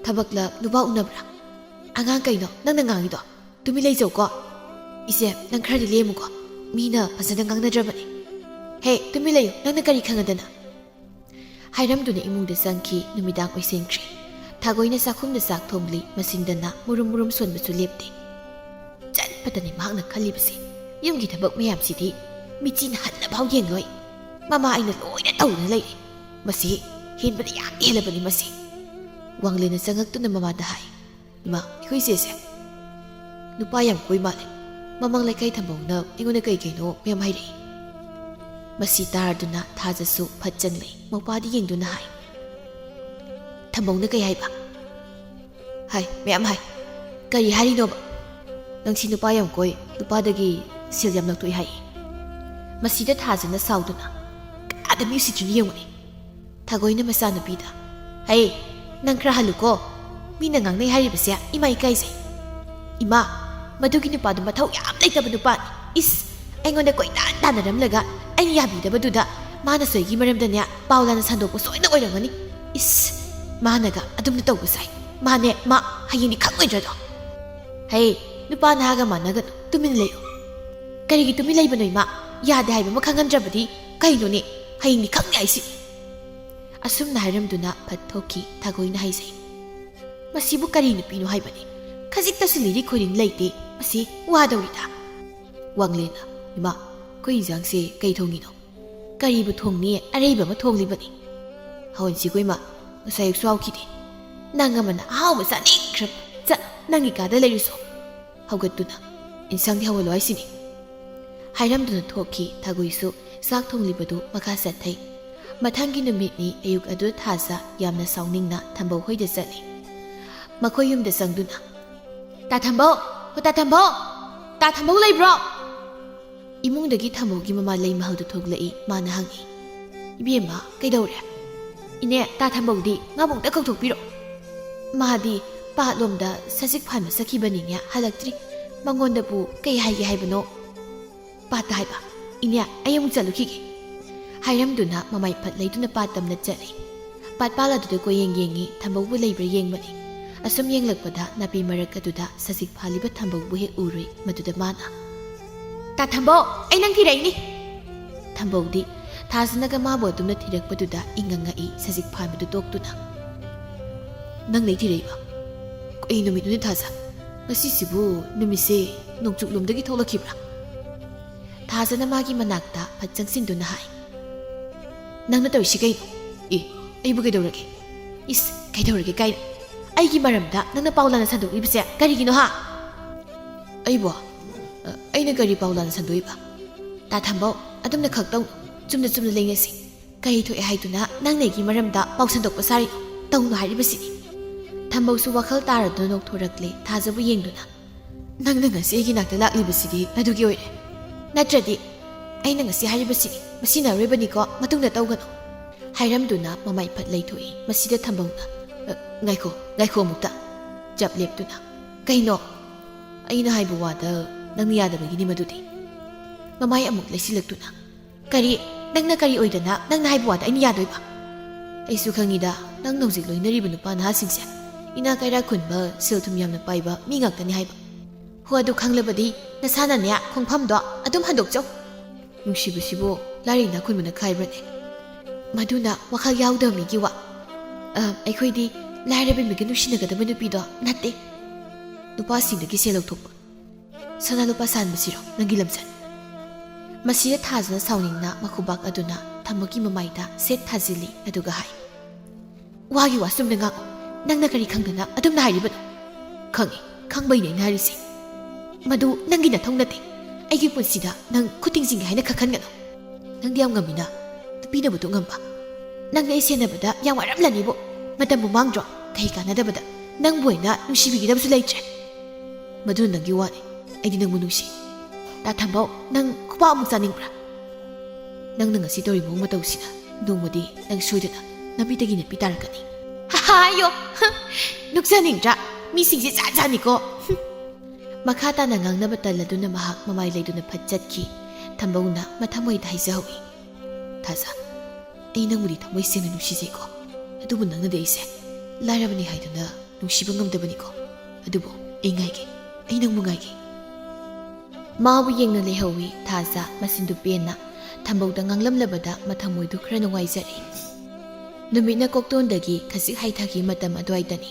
"ꯊꯕꯛꯂ ꯅꯨꯄꯥ ꯎꯅꯕ꯭ꯔꯥ?" "ꯑꯉꯥꯡ ꯀꯩꯅꯣ ꯅꯪꯅ ꯉꯥꯡꯉꯤꯗꯣ? ꯇꯨꯃꯤꯟ ꯂꯩꯖꯧꯀꯣ꯫" "ꯏꯆꯦ, ꯅꯪ ꯈꯔꯗꯤ ꯂꯦꯝꯃꯨꯀꯣ꯫ ꯃꯤꯅ ꯐꯖꯅ ꯉꯥꯡꯅꯗ꯭ꯔꯕꯅꯤ꯫" "ꯍꯦ, ꯇꯨꯃꯤꯟ ꯂꯩꯌꯨ꯫ ꯅꯪꯅ ꯀꯔꯤ ꯈꯪꯉꯗꯅ?" ꯍꯥꯏꯔꯝꯗꯨꯅ ꯏꯃꯨꯡꯗ ꯆꯪꯈꯤ꯫ ꯅꯨꯃꯤꯗꯥꯡ ꯑꯣꯏꯁꯤꯟꯈ꯭ꯔꯦ꯫ ꯊꯥꯒꯣꯏꯅ ꯆꯥꯛꯈꯨꯝꯗ ꯆꯥꯛ ꯊꯣꯡꯂꯤ꯫ ꯃꯆꯤꯟꯗꯅ ꯃꯨꯔꯨꯝ ꯃꯨꯔꯨꯝ ꯁꯣꯟꯕꯁꯨ ꯂꯦꯞꯇꯦ꯫ ꯆꯠꯄꯗꯅꯤ ꯃꯍꯥꯛꯅ ꯈꯜꯂꯤꯕꯁꯦ, "ꯌꯨꯝꯒꯤ ꯊꯕꯛ ꯃꯌꯥꯝꯁꯤꯗꯤ ꯃꯤꯆꯤꯅ ꯍꯟꯅꯐꯥꯎ ꯌꯦꯡꯂꯣꯏ꯫ ꯃꯃꯥ ꯑꯩꯅ ꯂꯣꯏꯅ ꯇꯧꯗꯨꯅ ꯂꯩꯔꯦ꯫ ꯃꯁꯤ ꯍꯦꯟꯕꯗ ꯌꯥꯝ ꯍꯦꯜꯂꯕꯅꯤ ꯃꯁꯤ꯫" ꯋꯥꯡꯂꯦꯟꯅ ꯆꯪꯉꯛꯇꯨꯅ ꯃꯃꯥꯗ ꯍꯥꯏ, "ꯏꯃꯥ, ꯑꯩꯈꯣꯏ ꯏꯆꯦꯁꯦ ꯅꯨꯄꯥ ꯌꯥꯝ ꯀꯣꯏ ꯃꯥꯜꯂꯦ꯫ ꯃꯃꯥꯡ ꯂꯩꯀꯥꯏ ꯊꯝꯕꯧꯅ ꯑꯩꯉꯣꯟꯗ ꯀꯩ ꯀꯩꯅꯣ ꯃꯌꯥꯝ ꯍꯥꯏꯔꯛꯏ꯫" ꯃꯁꯤ ꯇꯥꯔꯗꯨꯅ ꯊꯥꯖꯁꯨ ꯐꯠ ꯆꯪꯂꯛꯏ꯫ ꯃꯧꯄꯥꯗ ꯌꯦꯡꯗꯨꯅ ꯍꯥꯏ, "ꯊꯝꯕꯧꯅ ꯀꯩ ꯍꯥꯏꯕ?" "ꯍꯥꯏ, ꯃꯌꯥꯝ ꯍꯥꯏ꯫" "ꯀꯔꯤ ꯍꯥꯏꯔꯤꯅꯣꯕ?" "ꯅꯪꯁꯤ ꯅꯨꯄꯥ ꯌꯥꯝ ꯀꯣꯏ, ꯅꯨꯄꯥꯗꯒꯤ ꯁꯦꯜ ꯌꯥꯝ ꯂꯧꯊꯣꯛꯏ ꯍꯥꯏ꯫" ꯃꯁꯤꯗ ꯊꯥꯖꯅ ꯁꯥꯎꯗꯨꯅ, "ꯀꯅꯥꯗ ꯃꯤ ꯎꯁꯤꯠꯇ꯭ꯔꯤꯅꯣ ꯌꯦꯡꯉꯨꯅꯦ꯫" ꯊꯥꯒꯣꯏꯅ ꯃꯆꯥꯅꯨꯄꯤꯗ, "ꯍꯩ, ꯅꯪ ꯈꯔ ꯍꯜꯂꯨꯀꯣ꯫ ꯃꯤꯅ ꯉꯥꯡꯅꯩ ꯍꯥꯏꯔꯤꯕꯁꯦ ꯏꯃꯥ ꯏꯀꯥꯏꯖꯩ꯫" "ꯏꯃꯥ, ꯃꯗꯨꯒꯤ ꯅꯨꯄꯥꯗꯨ ꯃꯊꯧ ꯌꯥꯝ ꯂꯩꯇꯕ ꯅꯨꯄꯥꯅꯤ꯫ ꯏꯁ, ꯑꯩꯉꯣꯟꯗ ꯀꯣꯏꯇꯥꯟ ꯇꯥꯟꯅꯔꯝꯂꯒ ꯑꯩꯅ ꯌꯥꯕꯤꯗꯕꯗꯨꯗ ꯃꯥꯅꯁꯨ ꯑꯩꯒꯤ ꯃꯔꯝꯗꯅꯦ ꯄꯥꯎ ꯂꯥꯟꯅ ꯁꯟꯗꯣꯛꯄ ꯁꯣꯏꯅ ꯑꯣꯏꯔꯝꯒꯅꯤ꯫ ꯏꯁ, ꯃꯥꯅꯒ ꯑꯗꯨꯝꯅ ꯇꯧꯕ ꯁꯥꯏ꯫ ꯃꯥꯅꯦ, ꯃꯥ ꯍꯌꯦꯡꯗꯤ ꯈꯪꯉꯣꯏꯗ꯭ꯔꯗꯣ?" "ꯍꯩ, ꯅꯨꯄꯥ ꯅꯍꯥꯒ ꯃꯥꯟꯅꯒꯅꯨ, ꯇꯨꯃꯤꯟꯅ ꯂꯩꯌꯨ꯫ ꯀꯔꯤꯒꯤ ꯇꯨꯃꯤꯟ ꯂꯩꯕꯅꯣ ꯏꯃꯥ? ꯌꯥꯗꯦ ꯍꯥꯏꯕ ꯑꯃ ꯈꯪꯍꯟꯗ꯭ꯔꯕꯗꯤ ꯀꯩꯅꯣꯅꯦ? ꯍꯌꯦꯡꯗꯤ ꯈꯪꯅꯤ ꯍꯥꯏꯁꯤ꯫" ꯑꯁꯨꯝꯅ ꯍꯥꯏꯔꯝꯗꯨꯅ ꯐꯠ ꯊꯣꯛꯈꯤ꯫ ꯊꯥꯒꯣꯏꯅ ꯍꯥꯏꯖꯩ, "ꯃꯁꯤꯕꯨ ꯀꯔꯤ ꯅꯨꯄꯤꯅꯣ ꯍꯥꯏꯕꯅꯤ? ꯈꯖꯤꯛꯇꯁꯨ ꯂꯤꯔꯤ ꯈꯣꯏꯔꯤꯅ ꯂꯩꯇꯦ꯫ ꯃꯁꯤ ꯋꯥꯗꯧꯔꯤꯗ꯫" ꯋꯥꯡꯂꯦꯟꯅ, "ꯏꯃꯥ, ꯑꯩꯈꯣꯏ ꯏꯟꯖꯥꯡꯁꯦ ꯀꯩ ꯊꯣꯡꯉꯤꯅꯣ?" "ꯀꯔꯤꯕꯨ ꯊꯣꯡꯅꯤ? ꯑꯔꯩꯕ ꯑꯃ ꯊꯣꯡꯂꯤꯕꯅꯤ꯫" "ꯍꯧꯍꯟꯁꯤꯀꯣ ꯏꯃꯥ, ꯉꯁꯥꯏ ꯑꯌꯨꯛꯁꯨ ꯍꯥꯎꯈꯤꯗꯦ꯫ ꯅꯪ ꯑꯃꯅ ꯑꯍꯥꯎꯕ ꯆꯥꯅꯤꯡꯈ꯭ꯔꯕ꯫ ꯆꯠ, ꯅꯪꯒꯤ ꯀꯥꯗ ꯂꯩꯔꯨꯁꯣ꯫" ꯍꯧꯒꯠꯇꯨꯅ, "ꯏꯟꯁꯥꯡꯗꯤ ꯍꯧꯍꯜꯂꯣ ꯍꯥꯏꯁꯤꯅꯤ꯫" ꯍꯥꯏꯔꯝꯗꯨꯅ ꯊꯣꯛꯈꯤ꯫ ꯊꯥꯒꯣꯏꯁꯨ ꯆꯥꯛ ꯊꯣꯡꯂꯤꯕꯗꯨ ꯃꯈꯥ ꯆꯠꯊꯩ꯫ ꯃꯊꯪꯒꯤ ꯅꯨꯃꯤꯠꯅꯤ꯫ ꯑꯌꯨꯛ ꯑꯗꯨ ꯊꯥꯖ ꯌꯥꯝꯅ ꯁꯥꯎꯅꯤꯡꯅ ꯊꯝꯕꯧ ꯍꯣꯏꯗ ꯆꯠꯂꯤ꯫ ꯃꯈꯣꯏ ꯌꯨꯝꯗ ꯆꯪꯗꯨꯅ, "ꯇꯥ ꯊꯝꯕꯧ! ꯍꯣ ꯇꯥ ꯊꯝꯕꯧ! ꯇꯥ ꯊꯝꯕꯧ ꯂꯩꯕ꯭ꯔꯣ?" ꯏꯃꯨꯡꯗꯒꯤ ꯊꯝꯕꯧꯒꯤ ꯃꯃꯥ ꯂꯩꯃꯍꯜꯗꯨ ꯊꯣꯛꯂꯛꯏ꯫ ꯃꯥꯅ ꯍꯪꯉꯤ, "ꯏꯕꯦꯝꯃ, ꯀꯩꯗꯧꯔꯦ?" "ꯏꯅꯦ, ꯇꯥ ꯊꯝꯕꯧꯗꯤ ꯃꯥꯕꯨ ꯑꯝꯇ ꯀꯧꯊꯣꯛꯄꯤꯔꯣ꯫ ꯃꯥꯗꯤ ꯄꯥꯠꯂꯣꯝꯗ ꯁꯖꯤꯛ ꯐꯥꯟꯕ ꯆꯠꯈꯤꯕꯅꯤꯅꯦ, ꯍꯜꯂꯛꯇ꯭ꯔꯤ꯫ ꯃꯉꯣꯟꯗꯕꯨ ꯀꯩ ꯍꯥꯏꯒꯦ ꯍꯥꯏꯕꯅꯣ?" "ꯄꯥꯠꯇ ꯍꯥꯏꯕ? ꯏꯅꯦ, ꯑꯩ ꯑꯃꯨꯛ ꯆꯠꯂꯨꯈꯤꯒꯦ," ꯍꯥꯏꯔꯝꯗꯨꯅ ꯃꯃꯥꯏ ꯐꯠ ꯂꯩꯗꯨꯅ ꯄꯥꯠ ꯇꯝꯅ ꯆꯠꯂꯤ꯫ ꯄꯥꯠꯄꯥꯜ ꯑꯗꯨꯗ ꯀꯣꯏꯌꯦꯡ ꯌꯦꯡꯉꯤ, ꯊꯝꯕꯧꯕꯨ ꯂꯩꯕ꯭ꯔꯥ ꯌꯦꯡꯕꯅꯤ꯫ ꯑꯁꯨꯝ ꯌꯦꯡꯂꯛꯄꯗ ꯅꯥꯄꯤ ꯃꯔꯛ ꯑꯗꯨꯗ ꯁꯖꯤꯛ ꯐꯥꯜꯂꯤꯕ ꯊꯝꯕꯧꯕꯨ ꯍꯦꯛ ꯎꯔꯨꯏ꯫ ꯃꯗꯨꯗ ꯃꯥꯅ, "ꯇꯥ ꯊꯝꯕꯧ, ꯑꯩ ꯅꯪ ꯊꯤꯔꯛꯏꯅꯤ!" ꯊꯝꯕꯧꯗꯤ ꯊꯥꯖꯅꯒ ꯃꯥꯕꯨ ꯑꯗꯨꯝꯅ ꯊꯤꯔꯛꯄꯗꯨꯗ ꯏꯉꯛ ꯉꯛꯏ, ꯁꯖꯤꯛ ꯐꯥꯟꯕꯗꯨ ꯇꯣꯛꯇꯨꯅ꯫ "ꯅꯪ ꯂꯩ ꯊꯤꯔꯛꯏꯕ? ꯀꯩ ꯅꯨꯃꯤꯠꯅꯣꯅꯦ ꯊꯥꯖ? ꯉꯁꯤꯁꯤꯕꯨ ꯅꯨꯃꯤꯠꯁꯦ ꯅꯣꯡꯆꯨꯞꯂꯣꯝꯗꯒꯤ ꯊꯣꯛꯂꯛꯈꯤꯕ꯭ꯔꯥ?" ꯊꯥꯖꯅ ꯃꯥꯒꯤ ꯃꯅꯥꯛꯇ ꯐꯠ ꯆꯪꯁꯤꯟꯗꯨꯅ ꯍꯥꯏ, "ꯅꯪꯅ ꯇꯧꯔꯤꯁꯤ ꯀꯩꯅꯣ? ꯑꯦ, ꯑꯩꯕꯨ ꯀꯩꯗꯧꯔꯒꯦ? ꯏꯁ, ꯀꯩꯗꯧꯔꯒꯦ ꯀꯥꯏꯅ? ꯑꯩꯒꯤ ꯃꯔꯝꯗ ꯅꯪꯅ ꯄꯥꯎ ꯂꯥꯟꯅ ꯁꯟꯗꯣꯛꯂꯤꯕꯁꯦ ꯀꯔꯤꯒꯤꯅꯣ, ꯍꯥ?" "ꯑꯩꯕꯣ? ꯑ, ꯑꯩꯅ ꯀꯔꯤ ꯄꯥꯎ ꯂꯥꯟꯅ ꯁꯟꯗꯣꯛꯏꯕ?" "ꯇꯥ ꯊꯝꯕꯧ, ꯑꯗꯨꯝꯅ ꯈꯛ ꯇꯧꯅꯨ꯫ ꯆꯨꯝꯅ ꯆꯨꯝꯅ ꯂꯩꯅꯁꯤ꯫ ꯀꯔꯤ ꯊꯣꯛꯑꯦ ꯍꯥꯏꯗꯨꯅ ꯅꯪꯅ ꯑꯩꯒꯤ ꯃꯔꯝꯗ ꯄꯥꯎ ꯁꯟꯗꯣꯛꯄ ꯁꯥꯔꯤꯅꯣ? ꯇꯧꯅꯨ ꯍꯥꯏꯔꯤꯕꯁꯤꯅꯤ꯫" ꯊꯝꯕꯧꯁꯨ ꯋꯥꯈꯜ ꯇꯥꯔꯗꯨꯅ ꯅꯣꯛꯊꯣꯔꯛꯂꯦ, ꯊꯥꯖꯕꯨ ꯌꯦꯡꯗꯨꯅ꯫ "ꯅꯪꯅ ꯉꯁꯤ ꯑꯩꯒꯤ ꯅꯥꯛꯇ ꯂꯥꯛꯂꯤꯕꯁꯤꯗꯤ ꯑꯗꯨꯒꯤ ꯑꯣꯏꯔꯦ꯫ ꯅꯠꯇ꯭ꯔꯗꯤ ꯑꯩꯅ ꯉꯁꯤ ꯍꯥꯏꯔꯤꯕꯁꯤꯅꯤ, ꯃꯁꯤꯅ ꯑꯔꯣꯏꯕꯅꯤꯀꯣ, ꯃꯇꯨꯡꯗ ꯇꯧꯒꯅꯨ," ꯍꯥꯏꯔꯝꯗꯨꯅ ꯃꯃꯥꯏ ꯐꯠ ꯂꯩꯊꯣꯛꯏ꯫ ꯃꯁꯤꯗ ꯊꯝꯕꯧꯅ, "ꯑ, ꯉꯥꯏꯈꯣ, ꯉꯥꯏꯈꯣ ꯑꯃꯨꯛꯇ," ꯆꯞ ꯂꯦꯞꯇꯨꯅ꯫ "ꯀꯩꯅꯣ? ꯑꯩꯅ ꯍꯥꯏꯕ ꯋꯥꯗ ꯅꯪꯅ ꯌꯥꯗꯕꯒꯤꯅꯤ ꯃꯗꯨꯗꯤ꯫" ꯃꯃꯥꯏ ꯑꯃꯨꯛ ꯂꯩꯁꯤꯜꯂꯛꯇꯨꯅ, "ꯀꯔꯤ? ꯅꯪꯅ ꯀꯔꯤ ꯑꯣꯏꯗꯅ ꯅꯪꯅ ꯍꯥꯏꯕ ꯋꯥꯗ ꯑꯩꯅ ꯌꯥꯗꯣꯏꯕ? ꯑꯩꯁꯨ ꯈꯪꯉꯤꯗ, ꯅꯪꯅ ꯍꯧꯖꯤꯛ ꯂꯣꯏꯅꯔꯤꯕ ꯅꯨꯄꯥ ꯅꯍꯥꯁꯤꯡꯁꯦ ꯏꯅꯥ ꯀꯩꯔꯥꯛ ꯈꯨꯟꯕ, ꯁꯦꯜ ꯊꯨꯝ ꯌꯥꯝꯅ ꯄꯥꯏꯕ ꯃꯤ ꯉꯥꯛꯇꯅꯤ ꯍꯥꯏꯕ꯫ ꯍꯣ, ꯑꯗꯨ ꯈꯪꯂꯕꯗꯤ ꯅꯁꯥꯅꯅꯦ, ꯈꯣꯡꯐꯝꯗꯣ ꯑꯗꯨꯝ ꯍꯟꯗꯣꯛꯆꯧ꯫" "ꯅꯨꯡꯁꯤꯕꯁꯤꯕꯨ ꯂꯥꯏꯔ ꯏꯅꯥ ꯈꯨꯟꯕꯅ ꯈꯥꯏꯕ꯭ꯔꯅꯦ? ꯃꯗꯨꯅ ꯋꯥꯈꯜ ꯌꯥꯎꯗꯕ ꯃꯤꯒꯤ ꯋꯥ꯫ ꯑ, ꯑꯩꯈꯣꯏꯗꯤ ꯂꯥꯏꯔꯕ ꯃꯤꯒ ꯅꯨꯡꯁꯤꯅꯒꯗꯕ ꯅꯨꯄꯤꯗꯣ ꯅꯠꯇꯦ꯫ ꯅꯨꯄꯥꯁꯤꯡꯗꯒꯤ ꯁꯦꯜ ꯂꯧꯊꯣꯛꯄ, ꯁꯅꯥ ꯂꯨꯄꯥ ꯁꯥꯟꯕꯁꯤꯔꯣ ꯅꯪꯒꯤ ꯂꯝꯆꯠ?" ꯃꯁꯤꯗ ꯊꯥꯖꯅ ꯁꯥꯎꯅꯤꯡꯅ ꯃꯈꯨꯕꯥꯛ ꯑꯗꯨꯅ ꯊꯝꯕꯧꯒꯤ ꯃꯃꯥꯏꯗ ꯁꯦꯠ ꯊꯥꯖꯤꯜꯂꯤ, ꯑꯗꯨꯒ ꯍꯥꯏ, "ꯋꯥꯒꯤ ꯋꯥ ꯆꯨꯝꯅ ꯉꯥꯡꯉꯨ꯫ ꯅꯪꯅ ꯀꯔꯤ ꯈꯪꯗꯅ ꯑꯗꯨꯝꯅ ꯍꯥꯏꯔꯤꯕꯅꯣ?" "ꯈꯪꯉꯤ, ꯈꯪꯕꯩꯅꯦ ꯑꯩꯅ ꯍꯥꯏꯔꯤꯁꯦ꯫ ꯃꯗꯨ ꯅꯪꯒꯤ ꯅꯊꯧ ꯅꯠꯇꯦ꯫ ꯑꯩꯒꯤ ꯄꯨꯟꯁꯤꯗ ꯅꯪ ꯈꯨꯠ ꯊꯤꯡꯖꯤꯟꯒꯦ ꯍꯥꯏꯅ ꯈꯟꯒꯅꯨ꯫ ꯅꯪꯗꯤ ꯌꯥꯝ ꯉꯝꯃꯤꯅ, ꯅꯨꯄꯤꯅꯕꯨ ꯑꯗꯨꯛ ꯉꯝꯕ꯫ ꯅꯪꯅ ꯑꯩ ꯁꯦꯟꯅꯕꯗ ꯌꯥꯝ ꯋꯥꯔꯝꯂꯅꯤꯕꯨ꯫ ꯃꯇꯝꯕꯨ ꯃꯥꯡꯗ꯭ꯔꯣ? ꯀꯩ ꯀꯥꯟꯅꯗꯕꯗ꯫ ꯅꯪꯕꯨ ꯑꯣꯏꯅ ꯅꯨꯡꯁꯤꯕꯤꯒꯗꯕꯁꯨ ꯂꯩꯇ꯭ꯔꯦ꯫ ꯃꯗꯨꯅ ꯅꯪꯒꯤ ꯋꯥꯅꯤ꯫ ꯑꯩꯗꯤ ꯅꯪꯕꯨ ꯅꯨꯡꯁꯤ꯫ ꯇꯥ ꯊꯝꯕꯧ, ꯅꯪ ꯈꯨꯕꯥꯛ ꯑꯃꯨꯛ ꯆꯥꯅꯤꯡꯕ꯭ꯔꯥ? ꯅꯪꯅ ꯉꯁꯤ ꯇꯧꯔꯤꯕ ꯃꯑꯣꯡ ꯃꯇꯧꯁꯤꯅ ꯅꯣꯡꯃꯗꯤ ꯅꯪ ꯁꯣꯏꯗꯅ ꯅꯄꯤꯗꯒꯤ ꯅꯄꯤ ꯇꯥꯔꯛꯀꯅꯤ꯫ ꯍꯥ, ꯑꯌꯣ! ꯅꯣꯛꯆꯅꯤꯡꯗ꯭ꯔꯥ? ꯃꯤꯁꯤꯡꯁꯦ ꯖꯥꯠ ꯖꯥꯠꯅꯤꯀꯣ꯫ ꯃꯈꯥ ꯇꯥꯅ ꯉꯥꯡꯅꯕ ꯇꯜꯂꯗꯨꯅ ꯃꯍꯥꯛ ꯃꯃꯥꯏ ꯂꯩꯗꯨꯅ ꯐꯠ ꯆꯠꯈꯤ꯫ ꯊꯝꯕꯧꯅ ꯃꯊꯃꯣꯏꯗ ꯍꯥꯏꯖꯍꯧꯏ, "ꯊꯥꯖ, ꯑꯩ ꯅꯪꯕꯨꯗꯤ ꯊꯃꯣꯏ ꯁꯦꯡꯅ ꯅꯨꯡꯁꯤꯖꯩꯀꯣ꯫ ꯑꯗꯨꯕꯨ ꯅꯪꯅꯗꯤ ꯑꯩꯁꯦ ꯂꯥꯏꯔꯕꯅꯤ ꯍꯥꯏꯗꯨꯅ ꯅꯨꯡꯁꯤꯕ ꯉꯝꯗꯕꯅꯤꯀꯣ꯫ ꯑꯗꯨꯕꯨ ꯑꯩ ꯉꯥꯏꯒꯦ, ꯑꯩ ꯅꯪꯕꯨ ꯉꯥꯏꯒꯦ꯫" ꯃꯥꯕꯨ ꯌꯦꯡꯅ ꯂꯩꯍꯧꯏ ꯊꯥꯖ ꯃꯁꯤꯟꯗꯨ ꯄꯦꯟꯅ꯫ ꯊꯝꯕꯧꯗ ꯉꯥꯡꯂꯝꯂꯕꯗ ꯃꯊꯃꯣꯏꯗꯨ ꯈꯔ ꯅꯨꯡꯉꯥꯏꯖꯔꯦ꯫ ꯅꯨꯃꯤꯠꯅ ꯀꯣꯛꯇꯣꯟꯗꯒꯤ ꯈꯖꯤꯛ ꯍꯥꯏꯊꯈꯤꯕ ꯃꯇꯝ ꯑꯗꯨꯋꯥꯏꯗꯅꯤ꯫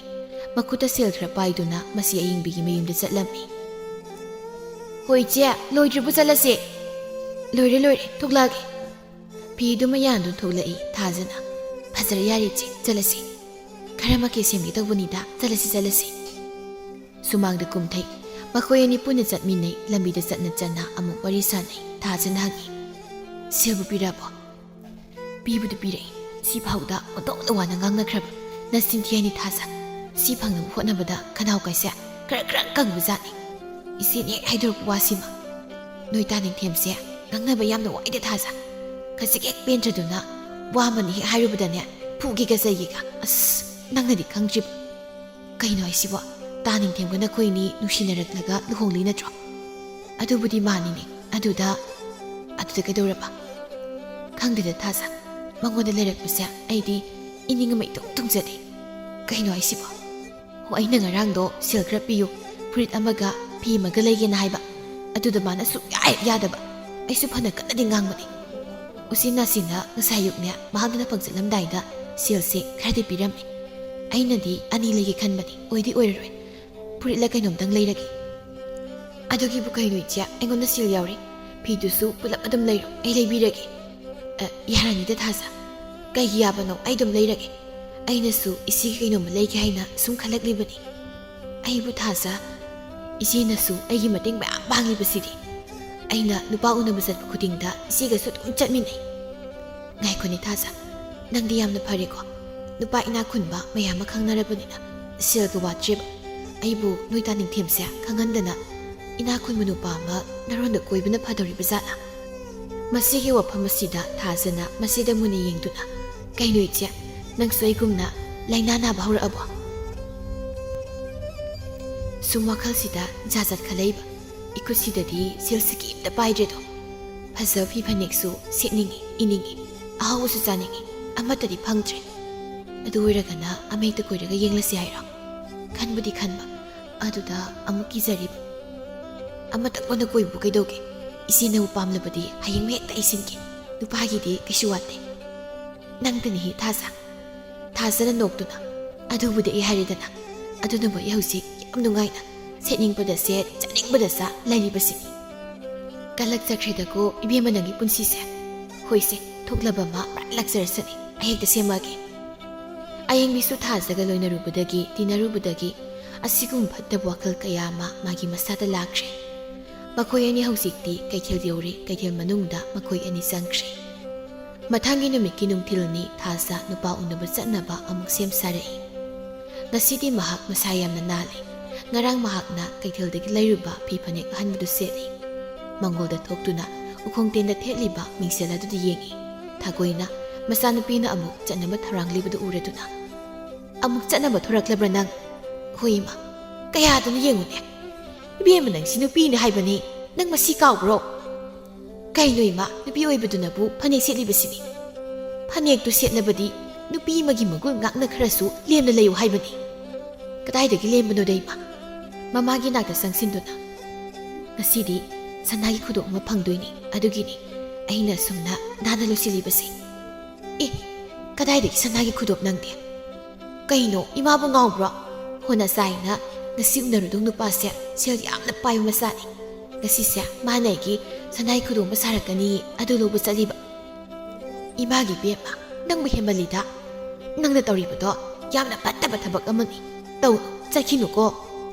ꯃꯈꯨꯠꯇ ꯁꯦꯜ ꯈꯔ ꯄꯥꯏꯗꯨꯅ ꯃꯁꯤ ꯑꯌꯤꯡꯕꯤꯒꯤ ꯃꯌꯨꯝꯗ ꯆꯠꯂꯝꯃꯤ꯫ "ꯍꯣꯏ ꯏꯆꯦ, ꯂꯣꯏꯗ꯭ꯔꯤꯕꯣ? ꯆꯠꯂꯁꯦ꯫" "ꯂꯣꯏꯔꯦ, ꯂꯣꯏꯔꯦ, ꯊꯣꯛꯂꯛꯑꯒꯦ꯫" ꯐꯤꯗꯨ ꯃꯌꯥꯟꯗꯨ ꯊꯣꯛꯂꯛꯏ ꯊꯥꯖꯅ꯫ "ꯐꯖꯔꯦ, ꯌꯥꯔꯦ ꯏꯆꯦ, ꯆꯠꯂꯁꯤ꯫ ꯈꯔ ꯃꯈꯩ ꯁꯦꯝꯒꯦ ꯇꯧꯕꯅꯤꯗ, ꯆꯠꯂꯁꯤ, ꯆꯠꯂꯁꯤ꯫" ꯁꯨꯃꯥꯡꯗ ꯀꯨꯝꯊꯩ꯫ ꯃꯈꯣꯏ ꯑꯅꯤ ꯄꯨꯟꯅ ꯆꯠꯃꯤꯟꯅꯩ꯫ ꯂꯝꯕꯤꯗ ꯆꯠꯅ ꯆꯠꯅ ꯑꯃꯨꯛ ꯋꯥꯔꯤ ꯁꯥꯟꯅꯩ꯫ ꯊꯥꯖꯅ ꯍꯪꯉꯤ, "ꯁꯦꯜꯕꯨ ꯄꯤꯔꯛꯑꯕꯣ?" "ꯄꯤꯕꯨꯗꯤ ꯄꯤꯔꯛꯏ꯫ ꯁꯤ ꯐꯥꯎꯗ ꯑꯣꯟꯊꯣꯛꯅ ꯋꯥꯅ ꯉꯥꯡꯅꯈ꯭ꯔꯕ꯫ ꯅꯆꯤꯟ ꯊꯤ ꯍꯥꯏꯅꯤ ꯊꯥꯖ꯫ ꯁꯤ ꯐꯪꯅꯕ ꯍꯣꯠꯅꯕꯗ ꯈꯅꯥꯎ ꯀꯥꯏꯁꯦ ꯈꯔ ꯈꯔ ꯀꯪꯕꯖꯥꯠꯅꯤ꯫ ꯏꯆꯦꯅ ꯍꯦꯛ ꯍꯥꯏꯗꯣꯔꯛꯄ ꯋꯥꯁꯤꯃ꯫ ꯅꯣꯏ ꯇꯥ ꯅꯤꯡꯊꯦꯝꯁꯦ ꯉꯥꯡꯅꯕ ꯌꯥꯝꯅ ꯋꯥꯏꯗ ꯊꯥꯖ꯫ ꯈꯖꯤꯛ ꯍꯦꯛ ꯄꯦꯟꯗ꯭ꯔꯗꯨꯅ ꯋꯥ ꯑꯃꯅꯤ ꯍꯦꯛ ꯍꯥꯏꯔꯨꯕꯗꯅꯦ ꯐꯨꯒꯦꯒ ꯆꯩꯒꯦꯒ꯫ ꯑꯁ, ꯅꯪꯅꯗꯤ ꯈꯪꯗ꯭ꯔꯤꯕ꯫ ꯀꯩꯅꯣ ꯍꯥꯏꯁꯤꯕꯣ? ꯇꯥ ꯅꯤꯡꯊꯦꯝꯒ ꯅꯈꯣꯏꯅꯤ ꯅꯨꯡꯁꯤꯅꯔꯛꯂꯒ ꯂꯨꯍꯣꯡꯂꯤ ꯅꯠꯇ꯭ꯔꯣ?" "ꯑꯗꯨꯕꯨꯗꯤ ꯃꯥꯅꯤꯅꯦ꯫ ꯑꯗꯨꯗ, ꯑꯗꯨꯗ ꯀꯩꯗꯧꯔꯕ?" "ꯈꯪꯗꯦꯗ ꯊꯥꯖ꯫ ꯃꯉꯣꯟꯗ ꯂꯩꯔꯛꯄꯁꯦ ꯑꯩꯗꯤ ꯏꯅꯤꯡ ꯑꯃ ꯏꯇꯨꯡ ꯇꯨꯡꯖꯗꯦ꯫" "ꯀꯩꯅꯣ ꯍꯥꯏꯁꯤꯕꯣ?" "ꯍꯣ, ꯑꯩꯅ ꯉꯔꯥꯡꯗꯣ ꯁꯦꯜ ꯈꯔ ꯄꯤꯌꯨ, ꯐꯨꯔꯤꯠ ꯑꯃꯒ ꯐꯤ ꯑꯃꯒ ꯂꯩꯒꯦꯅ ꯍꯥꯏꯕ꯫ ꯑꯗꯨꯗ ꯃꯥꯅ ꯁꯨꯛꯌꯥ ꯍꯦꯛ ꯌꯥꯗꯕ꯫ ꯑꯩꯁꯨ ꯐꯅ ꯀꯟꯅꯗꯤ ꯉꯥꯡꯕꯅꯤ꯫ ꯎꯆꯤꯟ ꯅꯥꯆꯤꯟꯅ ꯉꯁꯥꯏ ꯑꯌꯨꯛꯅꯦ ꯃꯍꯥꯛꯅ ꯊꯕꯛ ꯆꯠꯂꯝꯗꯥꯏꯗ ꯁꯦꯜꯁꯦ ꯈꯔꯗꯤ ꯄꯤꯔꯝꯃꯤ꯫ ꯑꯩꯅꯗꯤ ꯑꯅꯤ ꯂꯩꯒꯦ ꯈꯟꯕꯅꯤ, ꯑꯣꯏꯗꯤ ꯑꯣꯏꯔꯔꯣꯏ꯫ ꯐꯨꯔꯤꯠꯂ ꯀꯩꯅꯣꯝꯇꯪ ꯂꯩꯔꯒꯦ꯫" "ꯑꯗꯨꯒꯤꯕꯨ ꯀꯩꯅꯣ ꯏꯆꯦ, ꯑꯩꯉꯣꯟꯗ ꯁꯦꯜ ꯌꯥꯎꯔꯤ꯫ ꯐꯤꯗꯨꯁꯨ ꯄꯨꯂꯞ ꯑꯗꯨꯝ ꯂꯩꯔꯣ, ꯑꯩ ꯂꯩꯕꯤꯔꯒꯦ꯫" "ꯑ, ꯌꯥꯔꯅꯤꯗ ꯊꯥꯖ꯫ ꯀꯩꯒꯤ ꯌꯥꯕꯅꯣ? ꯑꯩ ꯑꯗꯨꯝ ꯂꯩꯔꯒꯦ꯫ ꯑꯩꯅꯁꯨ ꯏꯆꯦꯒꯤ ꯀꯩꯅꯣꯝꯃ ꯂꯩꯒꯦ ꯍꯥꯏꯅ ꯁꯨꯝ ꯈꯜꯂꯛꯂꯤꯕꯅꯤ꯫" "ꯑꯩꯕꯨ ꯊꯥꯖ, ꯏꯆꯦꯅꯁꯨ ꯑꯩꯒꯤ ꯃꯇꯦꯡ ꯃꯌꯥꯝ ꯄꯥꯡꯂꯤꯕꯁꯤꯗꯤ꯫ ꯑꯩꯅ ꯅꯨꯄꯥ ꯎꯅꯕ ꯆꯠꯄ ꯈꯨꯗꯤꯡꯗ ꯏꯆꯦꯒꯁꯨ ꯑꯗꯨꯝ ꯆꯠꯃꯤꯟꯅꯩ꯫" "ꯉꯥꯏꯈꯣꯅꯦ ꯊꯥꯖ, ꯅꯪꯗꯤ ꯌꯥꯝꯅ ꯐꯔꯦꯀꯣ꯫ ꯅꯨꯄꯥ ꯏꯅꯥꯛ ꯈꯨꯟꯕ ꯃꯌꯥꯝ ꯑꯃ ꯈꯪꯅꯔꯕꯅꯤꯅ ꯁꯦꯜꯒ ꯋꯥꯠꯇ꯭ꯔꯦꯕ꯫ ꯑꯩꯕꯨ ꯅꯣꯏ ꯇꯥꯅꯤꯡꯊꯦꯝꯁꯦ ꯈꯪꯍꯟꯗꯅ ꯏꯅꯥꯛ ꯈꯨꯟꯕ ꯅꯨꯄꯥ ꯑꯃ ꯅꯔꯣꯟꯗ ꯀꯣꯏꯕꯅ ꯐꯗꯧꯔꯤꯕ ꯖꯥꯠꯂꯥ? ꯃꯁꯤꯒꯤ ꯋꯥꯐꯝ ꯑꯁꯤꯗ ꯊꯥꯖꯅ ꯃꯁꯤꯗ ꯃꯨꯟꯅ ꯌꯦꯡꯗꯨꯅ, "ꯀꯩꯅꯣ ꯏꯆꯦ, ꯅꯪꯁꯨ ꯑꯩꯒꯨꯝꯅ ꯂꯥꯏꯅꯥ ꯅꯥꯕ ꯍꯧꯔꯛꯑꯕꯣ?" ꯁꯨꯝ ꯋꯥꯈꯜꯁꯤꯗ ꯖꯥꯠ ꯖꯥꯠ ꯈꯜꯂꯛꯏꯕ꯫ ꯏꯈꯨꯠꯁꯤꯗꯗꯤ ꯁꯦꯜꯁꯤ ꯀꯩꯝꯇ ꯄꯥꯏꯗ꯭ꯔꯦꯗꯣ꯫ ꯐꯖꯕ ꯐꯤ ꯐꯅꯦꯛꯁꯨ ꯁꯦꯠꯅꯤꯡꯉꯤ, ꯏꯅꯤꯡꯉꯤ, ꯑꯍꯥꯎꯕꯁꯨ ꯆꯥꯅꯤꯡꯉꯤ, ꯑꯃꯠꯇꯗꯤ ꯐꯪꯗ꯭ꯔꯦ꯫ ꯑꯗꯨ ꯑꯣꯏꯔꯒꯅ ꯑꯃ ꯍꯦꯛꯇ ꯀꯣꯏꯔꯒ ꯌꯦꯡꯂꯁꯤ ꯍꯥꯏꯔꯣ? ꯈꯟꯕꯨꯗꯤ ꯈꯟꯕ, ꯑꯗꯨꯗ ꯑꯃꯨꯛ ꯀꯤꯖꯔꯤꯕ꯫ "ꯑꯃꯇꯪ ꯑꯣꯏꯅ ꯀꯣꯏꯕꯕꯨ ꯀꯩꯗꯧꯒꯦ? ꯏꯆꯦꯅꯕꯨ ꯄꯥꯝꯂꯕꯗꯤ ꯍꯌꯦꯡ ꯍꯦꯛꯇ ꯑꯩ ꯁꯤꯟꯒꯦ꯫ ꯅꯨꯄꯥꯒꯤꯗꯤ ꯀꯩꯁꯨ ꯋꯥꯠꯇꯦ꯫ ꯅꯪꯗꯅꯤ ꯍꯤ ꯊꯥꯖ?" ꯊꯥꯖꯅ ꯅꯣꯛꯇꯨꯅ, "ꯑꯗꯨꯕꯨꯗꯤ ꯑꯩ ꯍꯥꯏꯔꯦꯗꯅ꯫ ꯑꯗꯨꯅꯕꯨ ꯑꯩ ꯍꯧꯖꯤꯛ ꯌꯥꯝ ꯅꯨꯡꯉꯥꯏꯅ ꯁꯦꯠꯅꯤꯡꯕꯗ ꯁꯦꯠ, ꯆꯥꯅꯤꯡꯕꯗ ꯆꯥ ꯂꯩꯔꯤꯕꯁꯤꯅꯤ꯫ ꯀꯜꯂꯛꯆꯈ꯭ꯔꯦꯗꯀꯣ ꯏꯕꯦꯝꯃ ꯅꯪꯒꯤ ꯄꯨꯟꯁꯤꯁꯦ꯫ ꯍꯣꯏꯁꯦ, ꯊꯣꯛꯂꯕ ꯑꯃ ꯄꯨꯔꯥ ꯂꯥꯛꯆꯔꯁꯅꯤ꯫ ꯑꯩ ꯍꯦꯛꯇ ꯁꯦꯝꯃꯛꯑꯒꯦ꯫" ꯑꯌꯦꯡꯕꯤꯁꯨ ꯊꯥꯖꯒ ꯂꯣꯏꯅꯔꯨꯕꯗꯒꯤ, ꯇꯤꯟꯅꯔꯨꯕꯗꯒꯤ ꯑꯁꯤꯒꯨꯝꯕ ꯐꯠꯇꯕ ꯋꯥꯈꯜ ꯀꯌꯥ ꯑꯃ ꯃꯥꯒꯤ ꯃꯁꯥꯗ ꯂꯥꯛꯈ꯭ꯔꯦ꯫ ꯃꯈꯣꯏ ꯑꯅꯤ ꯍꯧꯖꯤꯛꯇꯤ ꯀꯩꯊꯦꯜ ꯌꯧꯔꯦ, ꯀꯩꯊꯦꯜ ꯃꯅꯨꯡꯗ ꯃꯈꯣꯏ ꯑꯅꯤ ꯆꯪꯈ꯭ꯔꯦ꯫ ꯃꯊꯪꯒꯤ ꯅꯨꯃꯤꯠꯀꯤ ꯅꯨꯡꯊꯤꯜꯅꯤ, ꯊꯥꯖ ꯅꯨꯄꯥ ꯎꯅꯕ ꯆꯠꯅꯕ ꯑꯃꯨꯛ ꯁꯦꯝ ꯁꯥꯔꯛꯏ꯫ ꯉꯁꯤꯗꯤ ꯃꯍꯥꯛ ꯃꯁꯥ ꯌꯥꯝꯅ ꯅꯥꯜꯂꯤ꯫ ꯉꯔꯥꯡ ꯃꯍꯥꯛꯅ ꯀꯩꯊꯦꯜꯗꯒꯤ ꯂꯩꯔꯨꯕ ꯐꯤ ꯐꯅꯦꯛ ꯑꯍꯟꯕꯗꯨ ꯁꯦꯠꯂꯤ꯫ ꯃꯪꯒꯣꯜꯗ ꯊꯣꯛꯇꯨꯅ ꯎꯈꯣꯡ ꯇꯦꯟꯗ ꯊꯦꯠꯂꯤꯕ ꯃꯤꯡꯁꯦꯜ ꯑꯗꯨꯗ ꯌꯦꯡꯉꯤ꯫ ꯊꯥꯒꯣꯏꯅ ꯃꯆꯥꯅꯨꯄꯤꯅ ꯑꯃꯨꯛ ꯆꯠꯅꯕ ꯊꯧꯔꯥꯡꯂꯤꯕꯗꯨ ꯎꯔꯗꯨꯅ, "ꯑꯃꯨꯛ ꯆꯠꯅꯕ ꯊꯣꯔꯛꯂꯕ꯭ꯔꯥ ꯅꯪ?" "ꯍꯣꯏ ꯏꯃꯥ, ꯀꯌꯥꯗꯅ ꯌꯦꯡꯉꯨꯅꯦ꯫ ꯏꯕꯦꯝꯃ ꯅꯪꯁꯤ ꯅꯨꯄꯤꯅꯤ ꯍꯥꯏꯕꯅꯤ, ꯅꯪ ꯃꯁꯤ ꯀꯥꯎꯕ꯭ꯔꯣ?" "ꯀꯩꯅꯣ ꯏꯃꯥ, ꯅꯨꯄꯤ ꯑꯣꯏꯕꯗꯨꯅꯕꯨ ꯐꯅꯦꯛ ꯁꯦꯠꯂꯤꯕꯁꯤꯅꯤ꯫ ꯐꯅꯦꯛꯇꯨ ꯁꯦꯠꯂꯕꯗꯤ ꯅꯨꯄꯤ ꯑꯃꯒꯤ ꯃꯒꯨꯟ ꯉꯥꯛꯅ ꯈꯔꯁꯨ ꯂꯦꯝꯅ ꯂꯩꯌꯨ ꯍꯥꯏꯕꯅꯤ꯫ ꯀꯗꯥꯏꯗꯒꯤ ꯂꯦꯝꯕꯅꯣꯗ ꯏꯃꯥ?" ꯃꯃꯥꯒꯤ ꯅꯥꯛꯇ ꯆꯪꯁꯤꯟꯗꯨꯅ, "ꯉꯁꯤꯗꯤ ꯁꯅꯥꯒꯤ ꯈꯨꯗꯣꯞ ꯑꯃ ꯐꯪꯗꯣꯏꯅꯤ, ꯑꯗꯨꯒꯤꯅꯤ ꯑꯩꯅ ꯑꯁꯨꯝꯅ ꯅꯥꯟꯅ ꯂꯣꯏꯁꯤꯜꯂꯤꯕꯁꯦ꯫" "ꯑꯦ, ꯀꯗꯥꯏꯗꯒꯤ ꯁꯅꯥꯒꯤ ꯈꯨꯗꯣꯞ ꯅꯪꯗꯤ? ꯀꯩꯅꯣ, ꯏꯃꯥꯕꯨ ꯉꯥꯎꯕ꯭ꯔꯣ? ꯍꯣꯅ ꯆꯥꯏꯅ ꯉꯁꯤ ꯎꯅꯔꯨꯗꯧ ꯅꯨꯄꯥꯁꯦ ꯁꯦꯜ ꯌꯥꯝꯅ ꯄꯥꯏꯕ ꯃꯆꯥꯅꯤ꯫ ꯉꯁꯤꯁꯦ ꯃꯥꯅ ꯑꯩꯒꯤ ꯁꯅꯥꯒꯤ ꯈꯨꯗꯣꯞ ꯑꯃ ꯁꯥꯔꯛꯀꯅꯤ, ꯑꯗꯨ ꯂꯧꯕ ꯆꯠꯂꯤꯕ꯫" "ꯏꯃꯥꯒꯤ ꯏꯕꯦꯝꯃ, ꯅꯪꯕꯨ ꯍꯦꯟꯃꯜꯂꯤꯗ꯫ ꯅꯪꯅ ꯇꯧꯔꯤꯕꯗꯣ ꯌꯥꯝꯅ ꯐꯠꯇꯕ ꯊꯕꯛ ꯑꯃꯅꯤ꯫ ꯇꯧ, ꯆꯠꯈꯤꯅꯨꯀꯣ꯫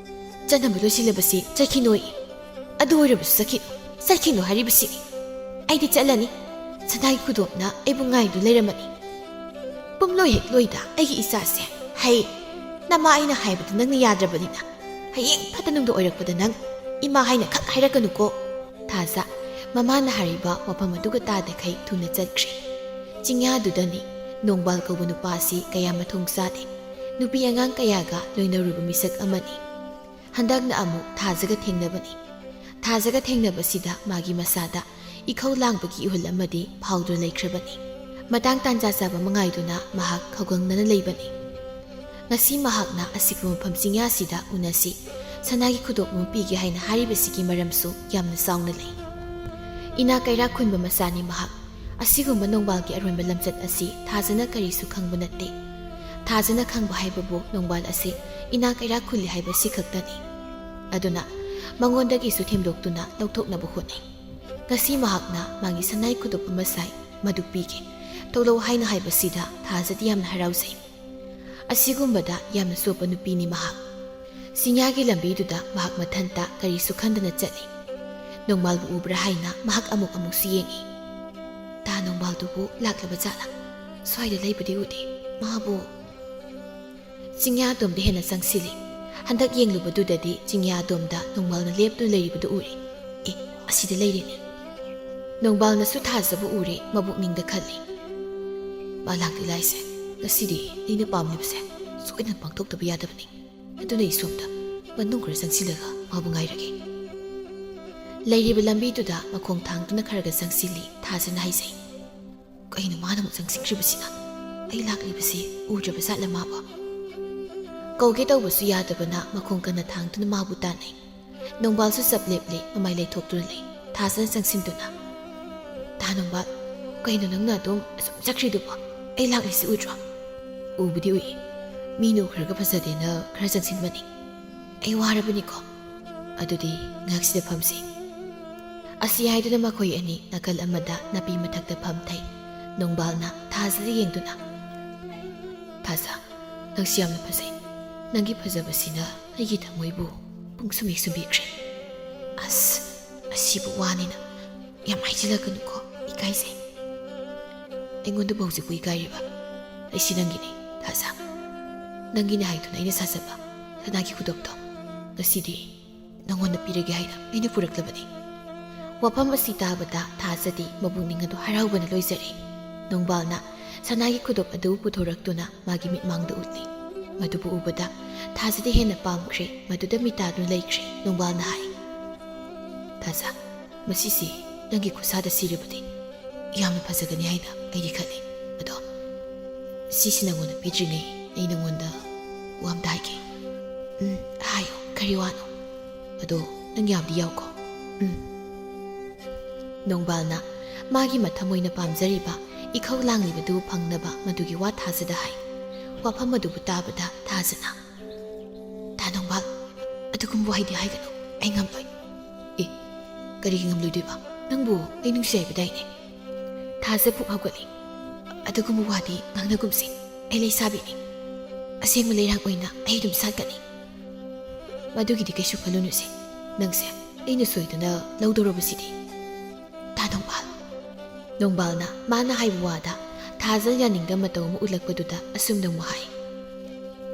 ꯆꯠꯅꯕ ꯂꯣꯏꯁꯤꯜꯂꯕꯁꯤ ꯆꯠꯈꯤꯅꯣꯏ꯫ ꯑꯗꯨ ꯑꯣꯏꯔꯕꯁꯨ ꯆꯠꯈꯤꯅꯨ, ꯆꯠꯈꯤꯅꯨ ꯍꯥꯏꯔꯤꯕꯁꯤꯅꯤ꯫ ꯑꯩꯗꯤ ꯆꯠꯂꯅꯤ꯫ ꯁꯅꯥꯒꯤ ꯈꯨꯗꯣꯞꯅ ꯑꯩꯕꯨ ꯉꯥꯏꯗꯨ ꯂꯩꯔꯝꯃꯅꯤ꯫ ꯄꯨꯝꯂꯣꯏ ꯍꯦꯛ ꯂꯣꯏꯗ ꯑꯩꯒꯤ ꯏꯆꯥꯁꯦ꯫ ꯍꯩ, ꯅꯃꯥ ꯑꯩꯅ ꯍꯥꯏꯕꯗ ꯅꯪꯅ ꯌꯥꯗ꯭ꯔꯕꯅꯤꯅ꯫ ꯍꯌꯦꯡ ꯐꯠꯇ ꯅꯨꯡꯗ ꯑꯣꯏꯔꯛꯄꯗ ꯅꯪ ꯏꯃꯥ ꯍꯥꯏꯅ ꯈꯛ ꯍꯥꯏꯔꯛꯀꯅꯨꯀꯣ꯫ ꯊꯥꯖ ꯃꯃꯥꯅ ꯍꯥꯏꯔꯤꯕ ꯋꯥꯐꯝ ꯑꯗꯨꯒ ꯇꯥꯗꯈꯩ ꯊꯨꯅ ꯆꯠꯈ꯭ꯔꯦ꯫ ꯆꯤꯡꯌꯥꯗꯨꯗꯅꯤ ꯅꯣꯡꯕꯥꯜ ꯀꯧꯕ ꯅꯨꯄꯥ ꯑꯁꯤ ꯀꯌꯥ ꯃꯊꯣꯡ ꯆꯥꯗꯦ꯫ ꯅꯨꯄꯤ ꯑꯉꯥꯡ ꯀꯌꯥꯒ ꯂꯣꯏꯅꯔꯨꯕ ꯃꯤꯁꯛ ꯑꯃꯅꯤ꯫ ꯍꯟꯗꯛꯅ ꯑꯃꯨꯛ ꯊꯥꯖꯒ ꯊꯦꯡꯅꯕꯅꯤ꯫ ꯊꯥꯖꯒ ꯊꯦꯡꯅꯕꯁꯤꯗ ꯃꯥꯒꯤ ꯃꯁꯥꯗ ꯏꯈꯧ ꯂꯥꯡꯕꯒꯤ ꯏꯍꯨꯜ ꯑꯃꯗꯤ ꯐꯥꯎꯗꯨꯅ ꯂꯩꯈ꯭ꯔꯕꯅꯤ꯫ ꯃꯇꯥꯡ ꯇꯥꯟꯖꯥ ꯆꯥꯕ ꯑꯃ ꯉꯥꯏꯗꯨꯅ ꯃꯍꯥꯛ ꯈꯧꯒꯪꯅꯅ ꯂꯩꯕꯅꯤ꯫ ꯉꯁꯤ ꯃꯍꯥꯛꯅ ꯑꯁꯤꯒꯨꯝꯕ ꯃꯐꯝ ꯆꯤꯡꯌꯥꯁꯤꯗ ꯎꯅꯁꯤ, ꯁꯅꯥꯒꯤ ꯈꯨꯗꯣꯞ ꯑꯃ ꯄꯤꯒꯦ ꯍꯥꯏꯅ ꯍꯥꯏꯔꯤꯕꯁꯤꯒꯤ ꯃꯔꯝꯁꯨ ꯌꯥꯝꯅ ꯆꯥꯎꯅ ꯂꯩ꯫ ꯏꯅꯥꯛ ꯀꯩꯔꯥꯛ ꯈꯨꯟꯕ ꯃꯆꯥꯅꯤ ꯃꯍꯥꯛ꯫ ꯑꯁꯤꯒꯨꯝꯕ ꯅꯣꯡꯕꯥꯜꯒꯤ ꯑꯔꯣꯟꯕ ꯂꯝꯆꯠ ꯑꯁꯤ ꯊꯥꯖꯅ ꯀꯔꯤꯁꯨ ꯈꯪꯕ ꯅꯠꯇꯦ꯫ ꯊꯥꯖꯅ ꯈꯪꯕ ꯍꯥꯏꯕꯕꯨ ꯅꯣꯡꯕꯥꯜ ꯑꯁꯤ ꯏꯅꯥꯛ ꯀꯩꯔꯥꯛ ꯈꯨꯜꯂꯤ ꯍꯥꯏꯕꯁꯤ ꯈꯛꯇꯅꯤ꯫ ꯑꯗꯨꯅ ꯃꯉꯣꯟꯗꯒꯤꯁꯨ ꯊꯦꯝꯗꯣꯛꯇꯨꯅ ꯂꯧꯊꯣꯛꯅꯕ ꯍꯣꯠꯅꯩ꯫ ꯉꯁꯤ ꯃꯍꯥꯛꯅ ꯃꯥꯒꯤ ꯁꯅꯥꯏ ꯈꯨꯗꯣꯞ ꯑꯃ ꯁꯥꯏ, ꯃꯗꯨ ꯄꯤꯒꯦ, ꯊꯣꯛꯂꯛꯎ ꯍꯥꯏꯅ ꯍꯥꯏꯕꯁꯤꯗ ꯊꯥꯖꯗꯤ ꯌꯥꯝꯅ ꯍꯔꯥꯎꯖꯩ꯫ ꯑꯁꯤꯒꯨꯝꯕꯗ ꯌꯥꯝꯅ ꯆꯣꯞꯄ ꯅꯨꯄꯤꯅꯤ ꯃꯍꯥꯛ꯫ ꯆꯤꯡꯌꯥꯒꯤ ꯂꯝꯕꯤꯗꯨꯗ ꯃꯍꯥꯛ ꯃꯊꯟꯇ ꯀꯔꯤꯁꯨ ꯈꯟꯗꯅ ꯆꯠꯂꯤ꯫ ꯅꯣꯡꯃꯥꯜꯕꯨ ꯎꯕ꯭ꯔꯥ ꯍꯥꯏꯅ ꯃꯍꯥꯛ ꯑꯃꯨꯛ ꯑꯃꯨꯛꯁꯨ ꯌꯦꯡꯏ꯫ ꯇꯥ ꯅꯣꯡꯃꯥꯜꯗꯨꯕꯨ ꯂꯥꯛꯂꯕ ꯖꯥꯠꯂꯥ? ꯁ꯭ꯋꯥꯏꯗ ꯂꯩꯕꯗꯤ ꯎꯗꯦ꯫ ꯃꯥꯕꯨ ꯆꯤꯡꯌꯥ ꯑꯗꯣꯝꯗ ꯍꯦꯟꯅ ꯆꯪꯁꯤꯜꯂꯤ꯫ ꯍꯟꯗꯛ ꯌꯦꯡꯂꯨꯕꯗꯨꯗꯗꯤ ꯆꯤꯡꯌꯥ ꯑꯗꯣꯝꯗ ꯅꯣꯡꯃꯥꯜꯅ ꯂꯦꯞꯇꯨꯅ ꯂꯩꯔꯤꯕꯗꯨ ꯎꯔꯦ꯫ ꯑꯦ, ꯑꯁꯤꯗ ꯂꯩꯔꯦꯅꯦ꯫ ꯅꯣꯡꯕꯥꯜꯅꯁꯨ ꯊꯥꯖꯕ ꯎꯔꯦ, ꯃꯕꯨꯛꯅꯤꯡꯗ ꯈꯜꯂꯤ꯫ ꯃꯥ ꯂꯥꯛꯇꯤ ꯂꯥꯏꯁꯦ, ꯉꯁꯤꯗꯤ ꯑꯩꯅ ꯄꯥꯝꯂꯤꯕꯁꯦ ꯁꯣꯏꯗꯅ ꯄꯥꯡꯊꯣꯛꯇꯕ ꯌꯥꯗꯕꯅꯤ꯫ ꯑꯗꯨꯅ ꯑꯩ ꯁꯣꯝꯗ ꯃꯅꯨꯡ ꯈꯔ ꯆꯪꯁꯤꯜꯂꯒ ꯃꯥꯕꯨ ꯉꯥꯏꯔꯒꯦ꯫ ꯂꯩꯔꯤꯕ ꯂꯝꯕꯤꯗꯨꯗ ꯃꯈꯣꯡ ꯊꯥꯡꯗꯨꯅ ꯈꯔꯒ ꯆꯪꯁꯤꯜꯂꯤ꯫ ꯊꯥꯖꯅ ꯍꯥꯏꯖꯩ, "ꯀꯩꯅꯣ ꯃꯥꯅ ꯑꯃꯨꯛ ꯆꯪꯁꯤꯟꯈ꯭ꯔꯤꯕꯁꯤꯅ? ꯑꯩ ꯂꯥꯛꯂꯤꯕꯁꯤ ꯎꯗ꯭ꯔꯕ ꯖꯥꯠꯂ ꯃꯥꯕꯨ?" ꯀꯧꯒꯦ ꯇꯧꯕꯁꯨ ꯌꯥꯗꯕꯅ ꯃꯈꯣꯡ ꯀꯟꯅ ꯊꯥꯡꯗꯨꯅ ꯃꯥꯕꯨ ꯇꯥꯟꯅꯩ꯫ ꯅꯣꯡꯕꯥꯜꯁꯨ ꯆꯞ ꯂꯦꯞꯂꯦ, ꯃꯃꯥꯏ ꯂꯩꯊꯣꯛꯇꯨꯅ ꯂꯩ꯫ ꯊꯥꯖꯅ ꯆꯪꯁꯤꯟꯗꯨꯅ, "ꯇꯥ ꯅꯣꯡꯕꯥꯜ, ꯀꯩꯅꯣ ꯅꯪꯅ ꯑꯗꯨꯝ ꯑꯁꯨꯝ ꯆꯠꯈ꯭ꯔꯤꯗꯨꯕꯣ? ꯑꯩ ꯂꯥꯛꯂꯤꯁꯤ ꯎꯗ꯭ꯔꯣ?" "ꯎꯕꯨꯗꯤ ꯎꯏ꯫ ꯃꯤꯅ ꯎꯈ꯭ꯔꯒ ꯐꯖꯗꯦꯅ ꯈꯔ ꯆꯪꯁꯤꯟꯕꯅꯤ꯫ ꯑꯩ ꯋꯥꯔꯕꯅꯤꯀꯣ꯫ ꯑꯗꯨꯗꯤ ꯉꯥꯏꯍꯥꯛꯁꯤꯗ ꯐꯝꯁꯤ꯫" ꯑꯁꯤ ꯍꯥꯏꯗꯨꯅ ꯃꯈꯣꯏ ꯑꯅꯤ ꯅꯥꯀꯜ ꯑꯃꯗ ꯅꯥꯄꯤ ꯃꯊꯛꯇ ꯐꯝꯊꯩ꯫ ꯅꯣꯡꯕꯥꯜꯅ ꯊꯥꯖꯗ ꯌꯦꯡꯗꯨꯅ, "ꯊꯥꯖ, ꯅꯪꯁꯤ ꯌꯥꯝꯅ ꯐꯖꯩ꯫ ꯅꯪꯒꯤ ꯐꯖꯕꯁꯤꯅ ꯑꯩꯒꯤ ꯊꯃꯣꯏꯕꯨ ꯄꯨꯡ ꯁꯨꯝꯕꯤ ꯁꯨꯝꯕꯤꯈ꯭ꯔꯦ꯫ ꯑꯁ, ꯑꯁꯤꯕꯨ ꯋꯥꯅꯤꯅ ꯌꯥꯝ ꯍꯥꯏꯖꯤꯜꯂꯛꯀꯅꯨꯀꯣ, ꯏꯀꯥꯏꯖꯩ꯫ ꯑꯩꯉꯣꯟꯗꯕꯨ ꯍꯧꯖꯤꯛꯄꯨ ꯏꯀꯥꯏꯔꯤꯕ? ꯑꯩꯁꯤ ꯅꯪꯒꯤꯅꯤ, ꯊꯥꯖ꯫" ꯅꯪꯒꯤꯅꯦ ꯍꯥꯏꯗꯨꯅ ꯑꯩꯅ ꯁꯥꯖꯕ ꯁꯅꯥꯒꯤ ꯈꯨꯗꯣꯞꯇꯣ ꯉꯁꯤꯗꯤ ꯅꯪꯉꯣꯟꯗ ꯄꯤꯔꯒꯦ ꯍꯥꯏꯅ ꯑꯩꯅ ꯄꯨꯔꯛꯂꯕꯅꯤ꯫ ꯋꯥꯐꯝ ꯑꯁꯤ ꯇꯥꯕꯗ ꯊꯥꯖꯗꯤ ꯃꯄꯨꯛꯅꯤꯡ ꯑꯗꯨ ꯍꯔꯥꯎꯕꯅ ꯂꯣꯏꯖꯔꯦ꯫ ꯅꯣꯡꯕꯥꯜꯅ ꯁꯅꯥꯒꯤ ꯈꯨꯗꯣꯞ ꯑꯗꯨ ꯄꯨꯊꯣꯔꯛꯇꯨꯅ ꯃꯥꯒꯤ ꯃꯤꯠꯃꯥꯡꯗ ꯎꯠꯂꯤ꯫ ꯃꯗꯨꯕꯨ ꯎꯕꯗ ꯊꯥꯖꯗꯤ ꯍꯦꯟꯅ ꯄꯥꯝꯈ꯭ꯔꯦ꯫ ꯃꯗꯨꯗ ꯃꯤꯇꯥꯗꯨꯅ ꯂꯩꯈ꯭ꯔꯦ꯫ ꯅꯣꯡꯕꯥꯜꯅ ꯍꯥꯏ, "ꯊꯥꯖ, ꯃꯁꯤꯁꯤ ꯅꯪꯒꯤ ꯈꯨꯠꯁꯥꯗ ꯁꯤꯔꯕꯗꯤ ꯌꯥꯝꯅ ꯐꯖꯒꯅꯤ ꯍꯥꯏꯅ ꯑꯩꯗꯤ ꯈꯜꯂꯤ꯫ ꯑꯗꯣ ꯁꯤꯁꯤ ꯅꯪꯉꯣꯟꯗ ꯄꯤꯗ꯭ꯔꯤꯉꯩ ꯑꯩ ꯅꯪꯉꯣꯟꯗ ꯋꯥ ꯑꯝꯇ ꯍꯥꯏꯒꯦ꯫" "ꯎꯝ, ꯍꯥꯏꯌꯣ, ꯀꯔꯤ ꯋꯥꯅꯣ? ꯑꯗꯣ ꯅꯪ ꯌꯥꯕꯗꯤ ꯌꯥꯎꯀꯣ꯫" "ꯎꯝ꯫" ꯅꯣꯡꯕꯥꯜꯅ ꯃꯥꯒꯤ ꯃꯊꯃꯣꯏ ꯑꯣꯏꯅ ꯄꯥꯝꯖꯔꯤꯕ ꯏꯈꯧ ꯂꯥꯡꯂꯤꯕꯗꯨ ꯐꯪꯅꯕ ꯃꯗꯨꯒꯤ ꯋꯥ ꯊꯥꯖꯗ ꯍꯥꯏ꯫ ꯋꯥꯐꯝ ꯑꯗꯨꯕꯨ ꯇꯥꯕꯗ ꯊꯥꯖꯅ, "ꯇꯥ ꯅꯣꯡꯕꯥꯜ, ꯑꯗꯨꯒꯨꯝꯕ ꯋꯥꯍꯩꯗꯤ ꯍꯥꯏꯒꯅꯨ, ꯑꯩ ꯉꯝꯂꯣꯏ꯫" "ꯑꯦ, ꯀꯔꯤꯒꯤ ꯉꯝꯂꯣꯏꯗꯣꯏꯕ? ꯅꯪꯕꯨ ꯑꯩ ꯅꯨꯡꯁꯤ ꯍꯥꯏꯕꯗꯥꯏꯅꯦ?" ꯊꯥꯖ ꯄꯨꯛ ꯍꯧꯒꯠꯂꯤ꯫ "ꯑꯗꯨꯒꯨꯝꯕ ꯋꯥꯗꯤ ꯉꯥꯡꯅꯒꯨꯝꯁꯤ, ꯑꯩ ꯂꯩꯁꯥꯕꯤꯅꯤ꯫ ꯑꯁꯦꯡꯕ ꯂꯩꯔꯥꯡ ꯑꯣꯏꯅ ꯑꯩ ꯑꯗꯨꯝ ꯁꯥꯠꯀꯅꯤ꯫ ꯃꯗꯨꯒꯤꯗꯤ ꯀꯩꯁꯨ ꯈꯜꯂꯨꯅꯨꯁꯦ, ꯅꯪꯁꯦ ꯑꯩꯅ ꯁꯣꯏꯗꯅ ꯂꯧꯗꯧꯔꯕꯁꯤꯗꯤ꯫ ꯇꯥ ꯅꯣꯡꯕꯥꯜ꯫" ꯅꯣꯡꯕꯥꯜꯅ ꯃꯥꯅ ꯍꯥꯏꯕ ꯋꯥꯗ ꯊꯥꯖ ꯌꯥꯅꯤꯡꯗꯕ ꯃꯇꯧ ꯑꯃ ꯎꯠꯂꯛꯄꯗꯨꯗ ꯑꯁꯨꯝꯅ ꯑꯃꯨꯛ ꯍꯥꯏ,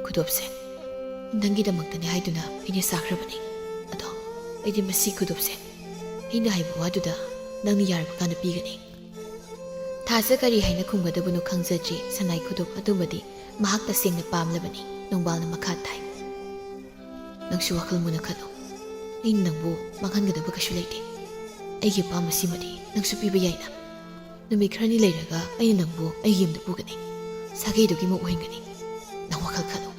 "ꯈꯨꯗꯣꯞꯁꯦ ꯅꯪꯒꯤꯗꯃꯛꯇꯅꯤ ꯍꯥꯏꯗꯨꯅ ꯑꯩꯅ ꯁꯥꯈ꯭ꯔꯕꯅꯤ꯫ ꯑꯗꯣ ꯑꯩꯗꯤ ꯃꯁꯤ ꯈꯨꯗꯣꯞꯁꯦ ꯑꯩꯅ ꯍꯥꯏꯕ ꯋꯥꯗꯨꯗ ꯅꯪꯅ ꯌꯥꯔꯕ ꯀꯥꯟꯗ ꯄꯤꯒꯅꯤ꯫" ꯊꯥꯖ ꯀꯔꯤ ꯍꯥꯏꯅ ꯈꯨꯝꯒꯗꯕꯅꯣ ꯈꯪꯖꯗ꯭ꯔꯤ꯫ ꯁꯅꯥꯏ ꯈꯨꯗꯣꯞ ꯑꯗꯨꯃꯗꯤ ꯃꯍꯥꯛ ꯇꯁꯦꯡꯅ ꯄꯥꯝꯂꯕꯅꯤ꯫ ꯅꯣꯡꯕꯥꯜꯅ ꯃꯈꯥ ꯇꯥꯏ, "ꯅꯪꯁꯨ ꯋꯥꯈꯜ ꯃꯨꯟꯅ ꯈꯜꯂꯨ꯫ ꯑꯩꯅ ꯅꯪꯕꯨ ꯃꯥꯡꯍꯟꯒꯗꯕ ꯀꯩꯁꯨ ꯂꯩꯇꯦ꯫ ꯑꯩꯒꯤ ꯑꯄꯥꯝꯕꯁꯤꯃꯗꯤ ꯅꯪꯁꯨ ꯄꯤꯕ ꯌꯥꯏꯅ꯫ ꯅꯨꯃꯤꯠ ꯈꯔꯅꯤ ꯂꯩꯔꯒ ꯑꯩꯅ ꯅꯪꯕꯨ ꯑꯩꯒꯤ ꯌꯨꯝꯗ ꯄꯨꯒꯅꯤ꯫ ꯁꯥꯒꯩꯗꯨꯒꯤ ꯃꯧ ꯑꯣꯏꯍꯟꯒꯅꯤ꯫ ꯅꯪ ꯋꯥꯈꯜ ꯈꯜꯂꯨ꯫"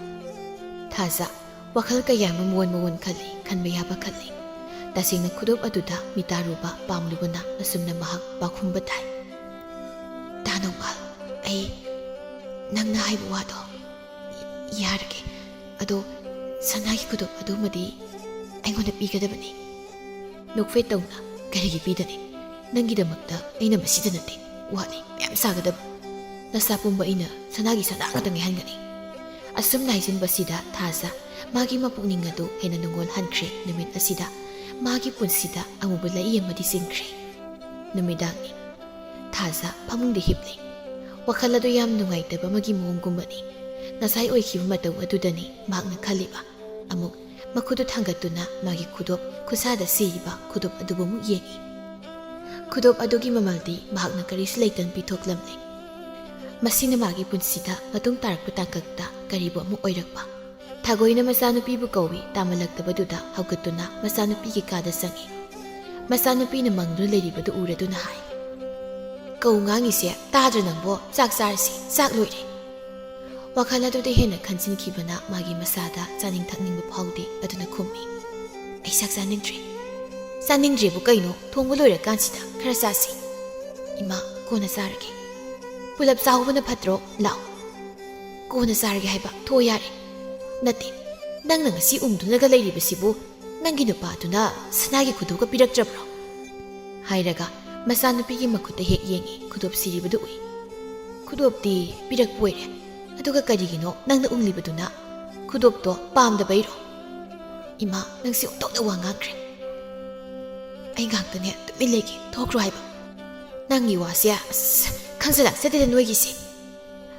ꯊꯥꯖ ꯋꯥꯈꯜ ꯀꯌꯥ ꯑꯃ ꯃꯑꯣꯟ ꯃꯑꯣꯟ ꯈꯜꯂꯤ, ꯈꯟꯕ ꯌꯥꯕ ꯈꯜꯂꯤ꯫ ꯇꯁꯦꯡꯅ ꯈꯨꯗꯣꯞ ꯑꯗꯨꯗ ꯃꯤꯇꯥꯔꯨꯕ ꯄꯥꯝꯂꯨꯕꯅ ꯑꯁꯨꯝꯅ ꯃꯍꯥꯛ ꯄꯥꯎꯈꯨꯝꯕ ꯊꯥꯏ, "ꯇꯥ ꯅꯣꯡꯕꯥꯜ, ꯑꯩ ꯅꯪꯅ ꯍꯥꯏꯕ ꯋꯥꯗꯣ ꯌꯥꯔꯒꯦ꯫ ꯑꯗꯣ ꯁꯅꯥꯒꯤ ꯈꯨꯗꯣꯞ ꯑꯗꯨꯃꯗꯤ ꯑꯩꯉꯣꯟꯗ ꯄꯤꯒꯗꯕꯅꯤ꯫" "ꯅꯣꯛꯐꯦꯠ ꯇꯧꯅ ꯀꯔꯤꯒꯤ ꯄꯤꯗꯅꯤ? ꯅꯪꯒꯤꯗꯃꯛꯇ ꯑꯩꯅ ꯃꯁꯤꯗ ꯅꯠꯇꯦ, ꯋꯥꯠꯂꯤ ꯃꯌꯥꯝ ꯁꯥꯒꯗꯕ꯫ ꯅꯁꯥ ꯄꯨꯝꯕ ꯑꯩꯅ ꯁꯅꯥꯒꯤ ꯁꯅꯥ ꯈꯛꯇ ꯉꯥꯏꯍꯟꯒꯅꯤ꯫" ꯑꯁꯨꯝꯅ ꯍꯥꯏꯖꯤꯟꯕꯁꯤꯗ ꯊꯥꯖ ꯃꯥꯒꯤ ꯃꯄꯨꯛꯅꯤꯡ ꯑꯗꯨ ꯍꯦꯟꯅ ꯅꯨꯡꯉꯣꯜ ꯍꯟꯈ꯭ꯔꯦ꯫ ꯅꯨꯃꯤꯠ ꯑꯁꯤꯗ ꯃꯥꯒꯤ ꯄꯨꯟꯁꯤꯗ ꯑꯃꯨꯕ ꯂꯩ ꯑꯃꯗꯤ ꯆꯤꯟꯈ꯭ꯔꯦ꯫ ꯅꯨꯃꯤꯗꯥꯡꯅꯤ꯫ ꯊꯥꯖ ꯐꯃꯨꯡꯗ ꯍꯤꯞꯂꯤ꯫ ꯋꯥꯈꯜ ꯑꯗꯨ ꯌꯥꯝ ꯅꯨꯡꯉꯥꯏꯇꯕ ꯑꯃꯒꯤ ꯃꯑꯣꯡꯒꯨꯝꯕꯅꯤ꯫ ꯉꯁꯥꯏ ꯑꯣꯏꯈꯤꯕ ꯃꯇꯧ ꯑꯗꯨꯗꯅꯤ ꯃꯍꯥꯛꯅ ꯈꯜꯂꯤꯕ꯫ ꯑꯃꯨꯛ ꯃꯈꯨꯠꯇꯨ ꯊꯥꯡꯒꯠꯇꯨꯅ ꯃꯥꯒꯤ ꯈꯨꯗꯣꯞ, ꯈꯨꯠꯁꯥꯗ ꯁꯤꯔꯤꯕ ꯈꯨꯗꯣꯞ ꯑꯗꯨꯕꯨ ꯑꯃꯨꯛ ꯌꯦꯡꯏ꯫ ꯈꯨꯗꯣꯞ ꯑꯗꯨꯒꯤ ꯃꯃꯜꯗꯤ ꯃꯍꯥꯛꯅ ꯀꯔꯤꯁꯨ ꯂꯩꯇꯅ ꯄꯤꯊꯣꯛꯂꯝꯂꯦ꯫ ꯃꯁꯤꯅ ꯃꯥꯒꯤ ꯄꯨꯟꯁꯤꯗ ꯃꯇꯨꯡ ꯇꯥꯔꯛꯄ ꯇꯥꯡꯀꯛꯇ ꯀꯔꯤꯕꯨ ꯑꯃꯨꯛ ꯑꯣꯏꯔꯛꯄ? ꯊꯥꯒꯣꯏꯅ ꯃꯆꯥꯅꯨꯄꯤꯕꯨ ꯀꯧꯏ꯫ ꯇꯥꯃꯜꯂꯛꯇꯕꯗꯨꯗ ꯍꯧꯒꯠꯇꯨꯅ ꯃꯆꯥꯅꯨꯄꯤꯒꯤ ꯀꯥꯗ ꯆꯪꯏ꯫ ꯃꯆꯥꯅꯨꯄꯤꯅ ꯃꯪꯗꯨꯅ ꯂꯩꯔꯤꯕꯗꯨ ꯎꯔꯗꯨꯅ ꯍꯥꯏ, "ꯀꯧ ꯉꯥꯡꯉꯤꯁꯦ ꯇꯥꯗ꯭ꯔ ꯅꯪꯕꯣ? ꯆꯥꯛ ꯆꯥꯔꯁꯤ, ꯆꯥꯛ ꯂꯣꯏꯔꯦ꯫" ꯋꯥꯈꯜ ꯑꯗꯨꯗ ꯍꯦꯟꯅ ꯈꯟꯖꯤꯟꯈꯤꯕꯅ ꯃꯥꯒꯤ ꯃꯁꯥꯗ ꯆꯥꯅꯤꯡ ꯊꯛꯅꯤꯡꯕ ꯐꯥꯎꯗꯦ꯫ ꯑꯗꯨꯅ ꯈꯨꯝꯃꯤ, "ꯑꯩ ꯆꯥꯛ ꯆꯥꯅꯤꯡꯗ꯭ꯔꯦ꯫" "ꯆꯥꯅꯤꯡꯗ꯭ꯔꯦꯕꯨ ꯀꯩꯅꯣ? ꯊꯣꯡꯕ ꯂꯣꯏꯔꯀꯥꯟꯁꯤꯗ ꯈꯔ ꯆꯥꯁꯤ꯫" "ꯏꯃꯥ, ꯀꯣꯟꯅ ꯆꯥꯔꯒꯦ꯫" "ꯄꯨꯂꯞ ꯆꯥꯍꯧꯕꯅ ꯐꯠꯇ꯭ꯔꯣ? ꯂꯥꯛꯑꯣ꯫" "ꯀꯣꯟꯅ ꯆꯥꯔꯒꯦ ꯍꯥꯏꯕ, ꯊꯣꯛꯑꯣ ꯌꯥꯔꯦ꯫" "ꯅꯠꯇꯦ, ꯅꯪꯅ ꯉꯁꯤ ꯎꯝꯗꯨꯅꯒ ꯂꯩꯔꯤꯕꯁꯤꯕꯨ ꯅꯪꯒꯤ ꯅꯨꯄꯥꯗꯨꯅ ꯁꯅꯥꯒꯤ ꯈꯨꯗꯣꯞꯀ ꯄꯤꯔꯛꯇ꯭ꯔꯕ꯭ꯔꯣ?" ꯍꯥꯏꯔꯒ ꯃꯆꯥꯅꯨꯄꯤꯒꯤ ꯃꯈꯨꯠꯇ ꯍꯦꯛ ꯌꯦꯡꯉꯤ꯫ ꯈꯨꯗꯣꯞ ꯁꯤꯔꯤꯕꯗꯨ ꯎꯏ꯫ "ꯈꯨꯗꯣꯞꯇꯤ ꯄꯤꯔꯛꯄ ꯑꯣꯏꯔꯦ, ꯑꯗꯨꯒ ꯀꯔꯤꯒꯤꯅꯣ ꯅꯪꯅ ꯎꯪꯂꯤꯕꯗꯨꯅ? ꯈꯨꯗꯣꯞꯇꯣ ꯄꯥꯝꯗꯕꯩꯔꯣ?" "ꯏꯃꯥ, ꯅꯪꯁꯤ ꯑꯣꯟꯊꯣꯛꯅ ꯋꯥ ꯉꯥꯡꯈ꯭ꯔꯦ꯫ ꯑꯩ ꯉꯥꯛꯇꯅꯦ ꯇꯨꯃꯤꯟ ꯂꯩꯒꯦ, ꯊꯣꯛꯈ꯭ꯔꯣ ꯍꯥꯏꯕ꯫ ꯅꯪꯒꯤ ꯋꯥꯁꯦ ꯑꯁ ꯈꯪꯖ ꯂꯥꯛꯆꯗꯦꯗ ꯅꯣꯏꯒꯤꯁꯦ꯫"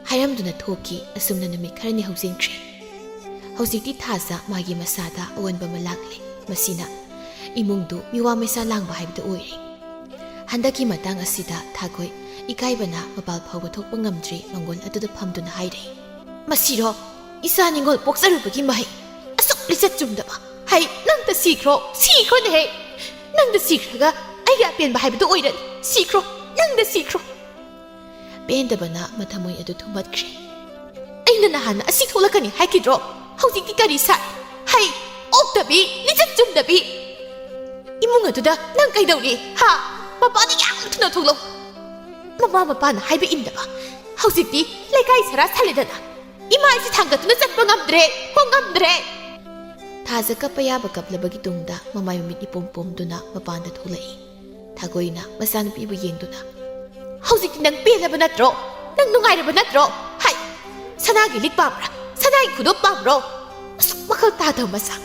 ꯍꯥꯏꯔꯝꯗꯨꯅ ꯊꯣꯛꯈꯤ꯫ ꯑꯁꯨꯝꯅ ꯅꯨꯃꯤꯠ ꯈꯔꯅꯤ ꯍꯧꯖꯤꯟꯈ꯭ꯔꯦ꯫ ꯍꯧꯖꯤꯛꯇꯤ ꯊꯥꯖ ꯃꯥꯒꯤ ꯃꯁꯥꯗ ꯑꯑꯣꯟꯕ ꯑꯃ ꯂꯥꯛꯂꯦ꯫ ꯃꯁꯤꯅ ꯏꯃꯨꯡꯗꯨ ꯃꯤꯋꯥ ꯃꯩꯁꯥ ꯂꯥꯡꯕ ꯍꯥꯏꯕꯗꯨ ꯑꯣꯏꯔꯦ꯫ ꯍꯟꯗꯛꯀꯤ ꯃꯇꯥꯡ ꯑꯁꯤꯗ ꯊꯥꯒꯣꯏ ꯏꯀꯥꯏꯕꯅ ꯃꯄꯥꯜ ꯐꯥꯎꯕ ꯊꯣꯛꯄ ꯉꯝꯗ꯭ꯔꯦ꯫ ꯃꯪꯒꯣꯜ ꯑꯗꯨꯗ ꯐꯝꯗꯨꯅ ꯍꯥꯏꯔꯛꯏ, "ꯃꯁꯤꯔꯣ ꯏꯆꯥ ꯅꯤꯡꯉꯣꯜ ꯄꯣꯛꯆꯔꯨꯕꯒꯤ ꯃꯍꯩ? ꯑꯁꯨꯛ ꯂꯤꯆꯠ ꯆꯨꯝꯗꯕ꯫ ꯍꯩ, ꯅꯪꯇ ꯁꯤꯈ꯭ꯔꯣ, ꯁꯤꯈ꯭ꯔꯣꯅꯦꯍꯦ꯫ ꯅꯪꯇ ꯁꯤꯈ꯭ꯔꯒ ꯑꯩꯒꯤ ꯑꯄꯦꯟꯕ ꯍꯥꯏꯕꯗꯨ ꯑꯣꯏꯔꯅꯤ꯫ ꯁꯤꯈ꯭ꯔꯣ, ꯅꯪꯇ ꯁꯤꯈ꯭ꯔꯣ꯫" ꯄꯦꯟꯗꯕꯅ ꯃꯊꯃꯣꯏ ꯑꯗꯨ ꯊꯨꯝꯕꯠꯈ꯭ꯔꯦ꯫ "ꯑꯩꯅ ꯅꯍꯥꯟꯅ ꯑꯁꯤ ꯊꯣꯛꯂꯛꯀꯅꯤ ꯍꯥꯏꯈꯤꯗ꯭ꯔꯣ? ꯍꯧꯖꯤꯛꯇꯤ ꯀꯔꯤ ꯁꯥꯏ? ꯍꯩ, ꯑꯣꯛꯇꯕꯤ, ꯂꯤꯆꯠ ꯆꯨꯝꯗꯕꯤ꯫ ꯏꯃꯨꯡ ꯑꯗꯨꯗ ꯅꯪ ꯀꯩꯗꯧꯔꯤ? ꯍꯥ? ꯃꯄꯥꯟꯗ ꯌꯥꯝ ꯊꯨꯅ ꯊꯣꯛꯂꯛꯎ꯫ ꯃꯃꯥ ꯃꯄꯥꯅ ꯍꯥꯏꯕ ꯏꯟꯗꯕ꯫ ꯍꯧꯖꯤꯛꯇꯤ ꯂꯩꯀꯥꯏ ꯁꯔꯥ ꯁꯜꯂꯦꯗꯅ꯫ ꯏꯃꯥ ꯑꯩꯁꯦ ꯊꯥꯡꯒꯠꯇꯨꯅ ꯆꯠꯄ ꯉꯝꯗ꯭ꯔꯦ, ꯈꯣꯡ ꯉꯝꯗ꯭ꯔꯦ꯫" ꯊꯥꯖ ꯀꯞꯄ ꯌꯥꯕ ꯀꯞꯂꯕꯒꯤ ꯇꯨꯡꯗ ꯃꯃꯥꯏ ꯃꯃꯤꯠ ꯏꯄꯣꯝ ꯄꯣꯝꯗꯨꯅ ꯃꯄꯥꯟꯗ ꯊꯣꯛꯂꯛꯏ꯫ ꯊꯥꯒꯣꯏꯅ ꯃꯆꯥꯅꯨꯄꯤꯕꯨ ꯌꯦꯡꯗꯨꯅ, "ꯍꯧꯖꯤꯛꯇꯤ ꯅꯪ ꯄꯦꯜꯂꯕ ꯅꯠꯇ꯭ꯔꯣ? ꯅꯪ ꯅꯨꯡꯉꯥꯏꯔꯕ ꯅꯠꯇ꯭ꯔꯣ? ꯍꯥꯏ, ꯁꯅꯥꯒꯤ ꯂꯤꯛ ꯄꯥꯝꯕ꯭ꯔꯥ? ꯁꯅꯥꯒꯤ ꯈꯨꯗꯣꯞ ꯄꯥꯝꯕ꯭ꯔꯣ? ꯑꯁꯨꯛ ꯋꯥꯈꯜ ꯇꯥꯗꯕ ꯃꯆꯥ꯫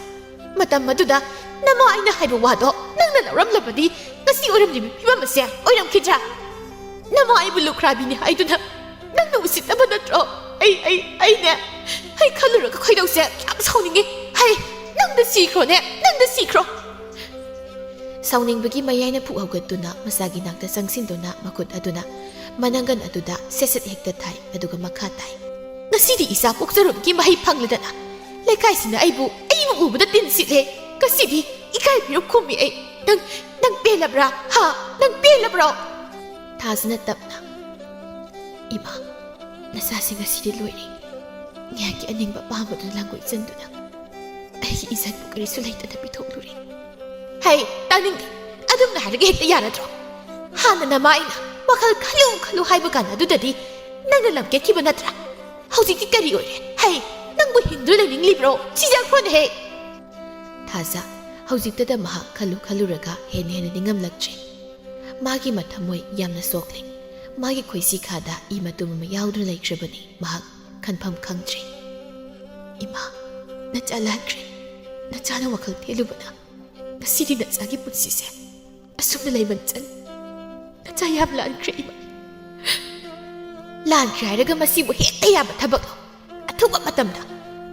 ꯃꯇꯝ ꯑꯗꯨꯗ ꯅꯃꯥ ꯑꯩꯅ ꯍꯥꯏꯕ ꯋꯥꯗꯣ ꯅꯪꯅ ꯂꯧꯔꯝꯂꯕꯗꯤ ꯉꯁꯤ ꯑꯣꯏꯔꯝꯂꯤꯕ ꯐꯤꯕꯝ ꯑꯁꯦ ꯑꯣꯏꯔꯝꯈꯤꯗ꯭ꯔꯥ? ꯅꯃꯥ ꯑꯩꯕꯨ ꯂꯨꯈ꯭ꯔꯥꯕꯤꯅꯤ ꯍꯥꯏꯗꯨꯅ ꯅꯪꯅ ꯎꯁꯤꯠꯇꯕ ꯅꯠꯇ꯭ꯔꯣ?" ꯑꯩ ꯑꯩ ꯑꯩꯅꯦ, ꯑꯩ ꯈꯜꯂꯨꯔꯒ ꯈꯣꯏꯗꯧꯁꯦ ꯌꯥꯝ ꯁꯥꯎꯅꯤꯡꯉꯦ꯫ ꯍꯩ, ꯅꯪꯗ ꯁꯤꯈ꯭ꯔꯣꯅꯦ, ꯅꯪꯗ ꯁꯤꯈ꯭ꯔꯣ꯫ ꯁꯥꯎꯅꯤꯡꯕꯒꯤ ꯃꯌꯥꯏꯅ ꯐꯨꯛ ꯍꯧꯒꯠꯇꯨꯅ ꯃꯆꯥꯒꯤ ꯅꯥꯛꯇ ꯆꯪꯁꯤꯟꯗꯨꯅ ꯃꯈꯨꯠ ꯑꯗꯨꯅ ꯃꯅꯪꯒꯟ ꯑꯗꯨꯗ ꯁꯦꯠ ꯁꯦꯠ ꯍꯦꯛꯇ ꯊꯥꯏ, ꯑꯗꯨꯒ ꯃꯈꯥ ꯇꯥꯏ꯫ ꯉꯁꯤꯗꯤ ꯏꯆꯥ ꯄꯣꯛꯆꯔꯨꯕꯒꯤ ꯃꯍꯩ ꯐꯪꯂꯗꯅ ꯂꯩꯀꯥꯏꯁꯤꯅ ꯑꯩꯕꯨ ꯑꯩꯕꯨ ꯎꯕꯗ ꯇꯤꯟ ꯁꯤꯠꯂꯦ꯫ ꯉꯁꯤꯗꯤ ꯏꯀꯥꯏꯕꯤꯔꯣ ꯈꯨꯝꯃꯤ ꯑꯩ꯫ ꯅꯪ, ꯅꯪ ꯄꯦꯜꯂꯕ꯭ꯔꯥ? ꯍꯥ? ꯅꯪ ꯄꯦꯜꯂꯕ꯭ꯔꯣ? ꯊꯥꯖꯅ ꯇꯞꯅ, "ꯏꯃꯥ, ꯅꯆꯥꯁꯤ ꯉꯁꯤꯗꯤ ꯂꯣꯏꯔꯦ꯫ ꯉꯥꯏꯍꯥꯛꯀꯤ ꯑꯅꯤꯡꯕ ꯑꯄꯥꯝꯕꯗꯨ ꯂꯥꯡꯒꯣꯏ ꯆꯟꯗꯨꯅ ꯑꯩꯒꯤ ꯏꯖꯠꯄꯨ ꯀꯔꯤꯁꯨ ꯂꯩꯇꯅ ꯄꯤꯊꯣꯛꯂꯨꯔꯦ꯫" ꯍꯩ, ꯇꯥꯅꯤꯡꯗꯦ꯫ ꯑꯗꯨꯝꯅ ꯍꯥꯏꯔꯒ ꯍꯦꯛꯇ ꯌꯥꯔꯗ꯭ꯔꯣ? ꯍꯥꯟꯅ ꯅꯃꯥ ꯑꯩꯅ ꯋꯥꯈꯜ ꯈꯜꯂꯨ ꯈꯜꯂꯨ ꯍꯥꯏꯕ ꯀꯥꯟ ꯑꯗꯨꯗꯗꯤ ꯅꯪꯅ ꯂꯝꯀꯦꯠꯈꯤꯕ ꯅꯠꯇ꯭ꯔꯥ? ꯍꯧꯖꯤꯛꯇꯤ ꯀꯔꯤ ꯑꯣꯏꯔꯦ? ꯍꯩ, ꯅꯪꯕꯨ ꯍꯤꯡꯗꯨꯅ ꯂꯩꯅꯤꯡꯂꯤꯕ꯭ꯔꯣ? ꯁꯤꯖꯈ꯭ꯔꯣꯅꯦꯍꯦ! ꯊꯥꯖ, ꯍꯧꯖꯤꯛꯇꯗ ꯃꯍꯥꯛ ꯈꯜꯂꯨ ꯈꯜꯂꯨꯔꯒ ꯍꯦꯟꯅ ꯍꯦꯟꯅ ꯅꯤꯡꯉꯝꯂꯛꯇ꯭ꯔꯦ꯫ ꯃꯥꯒꯤ ꯃꯊꯃꯣꯏ ꯌꯥꯝꯅ ꯁꯣꯛꯂꯦ꯫ ꯃꯥꯒꯤ ꯈꯣꯏꯁꯤ ꯈꯥꯗ ꯏ ꯃꯇꯨꯝ ꯑꯃ ꯌꯥꯎꯗꯨꯅ ꯂꯩꯈ꯭ꯔꯕꯅꯤ꯫ ꯃꯍꯥꯛ ꯈꯟꯐꯝ ꯈꯪꯗ꯭ꯔꯦ꯫ "ꯏꯃꯥ, ꯅꯆꯥ ꯂꯥꯟꯈ꯭ꯔꯦ꯫ ꯅꯆꯥꯅ ꯋꯥꯈꯜ ꯊꯦꯜꯂꯨꯕꯅ ꯉꯁꯤꯗꯤ ꯅꯆꯥꯒꯤ ꯄꯨꯟꯁꯤꯁꯦ ꯑꯁꯨꯝꯅ ꯂꯩꯃꯟ ꯆꯟ꯫ ꯅꯆꯥ ꯌꯥꯝ ꯂꯥꯟꯈ꯭ꯔꯦ, ꯏꯃꯥ꯫" "ꯂꯥꯟꯈ꯭ꯔꯦ ꯍꯥꯏꯔꯒ ꯃꯁꯤꯕꯨ ꯍꯦꯛꯇ ꯌꯥꯕ ꯊꯕꯛꯂꯣ? ꯑꯊꯨꯕ ꯃꯇꯝꯗ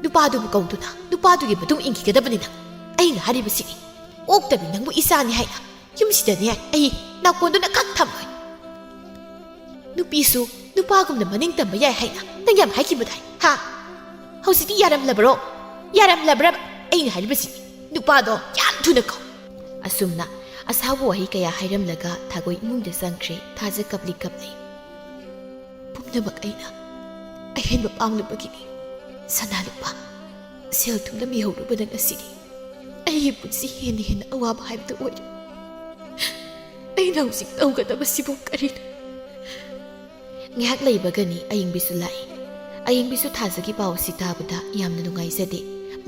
ꯅꯨꯄꯥꯗꯨꯕꯨ ꯀꯧꯗꯨꯅ ꯅꯨꯄꯥꯗꯨꯒꯤ ꯃꯇꯨꯡ ꯏꯟꯈꯤꯒꯗꯕꯅꯤ ꯅꯪ꯫ ꯑꯩꯅ ꯍꯥꯏꯔꯤꯕꯁꯤꯅꯤ, ꯑꯣꯛꯇꯕꯤ ꯅꯪꯕꯨ ꯏꯆꯥꯅꯤ ꯍꯥꯏꯅ ꯌꯨꯝꯁꯤꯗꯅꯦ ꯑꯩ ꯅꯥꯀꯣꯟꯗꯨꯅ ꯀꯛ ꯊꯝꯂꯣꯏ꯫ ꯅꯨꯄꯤꯁꯨ ꯅꯨꯄꯥꯒꯨꯝꯅ ꯃꯅꯤꯡ ꯇꯝꯕ ꯌꯥꯏ ꯍꯥꯏꯅ ꯅꯪ ꯌꯥꯝ ꯍꯥꯏꯈꯤꯕꯗꯥꯏ, ꯍꯥ? ꯍꯧꯖꯤꯛꯇꯤ ꯌꯥꯔꯝꯂꯕ꯭ꯔꯣ? ꯌꯥꯔꯝꯂꯕ꯭ꯔꯕ? ꯑꯩꯅ ꯍꯥꯏꯔꯤꯕꯁꯤ, ꯅꯨꯄꯥꯗꯣ ꯌꯥꯝ ꯊꯨꯅ ꯀꯧ꯫" ꯑꯁꯨꯝꯅ ꯑꯁꯥꯎꯕ ꯋꯥꯍꯩ ꯀꯌꯥ ꯍꯥꯏꯔꯝꯂꯒ ꯊꯥꯒꯣꯏ ꯏꯃꯨꯡꯗ ꯆꯪꯈ꯭ꯔꯦ꯫ ꯊꯥꯖ ꯀꯞꯂꯤ ꯀꯞꯂꯤ꯫ "ꯄꯨꯝꯅꯃꯛ ꯑꯩꯅ ꯑꯍꯦꯟꯕ ꯄꯥꯝꯂꯨꯕꯒꯤꯅꯤ꯫ ꯁꯅꯥ ꯂꯨꯄꯥ, ꯁꯦꯜ ꯊꯨꯝꯅ ꯃꯤꯍꯧꯔꯨꯕꯗ ꯉꯁꯤꯗꯤ ꯑꯩꯒꯤ ꯄꯨꯟꯁꯤ ꯍꯦꯟꯅ ꯍꯦꯟꯅ ꯑꯋꯥꯕ ꯍꯥꯏꯕꯗꯨ ꯑꯣꯏꯔꯦ꯫ ꯑꯩꯅ ꯍꯧꯖꯤꯛ ꯇꯧꯒꯗꯕꯁꯤꯕꯨ ꯀꯔꯤꯅꯣ?" ꯉꯥꯏꯍꯥꯛ ꯂꯩꯕꯒꯅꯤ ꯑꯌꯤꯡꯕꯤꯁꯨ ꯂꯥꯛꯏ꯫ ꯑꯌꯤꯡꯕꯤꯁꯨ ꯊꯥꯖꯒꯤ ꯄꯥꯎ ꯑꯁꯤ ꯇꯥꯕꯗ ꯌꯥꯝꯅ ꯅꯨꯡꯉꯥꯏꯖꯗꯦ꯫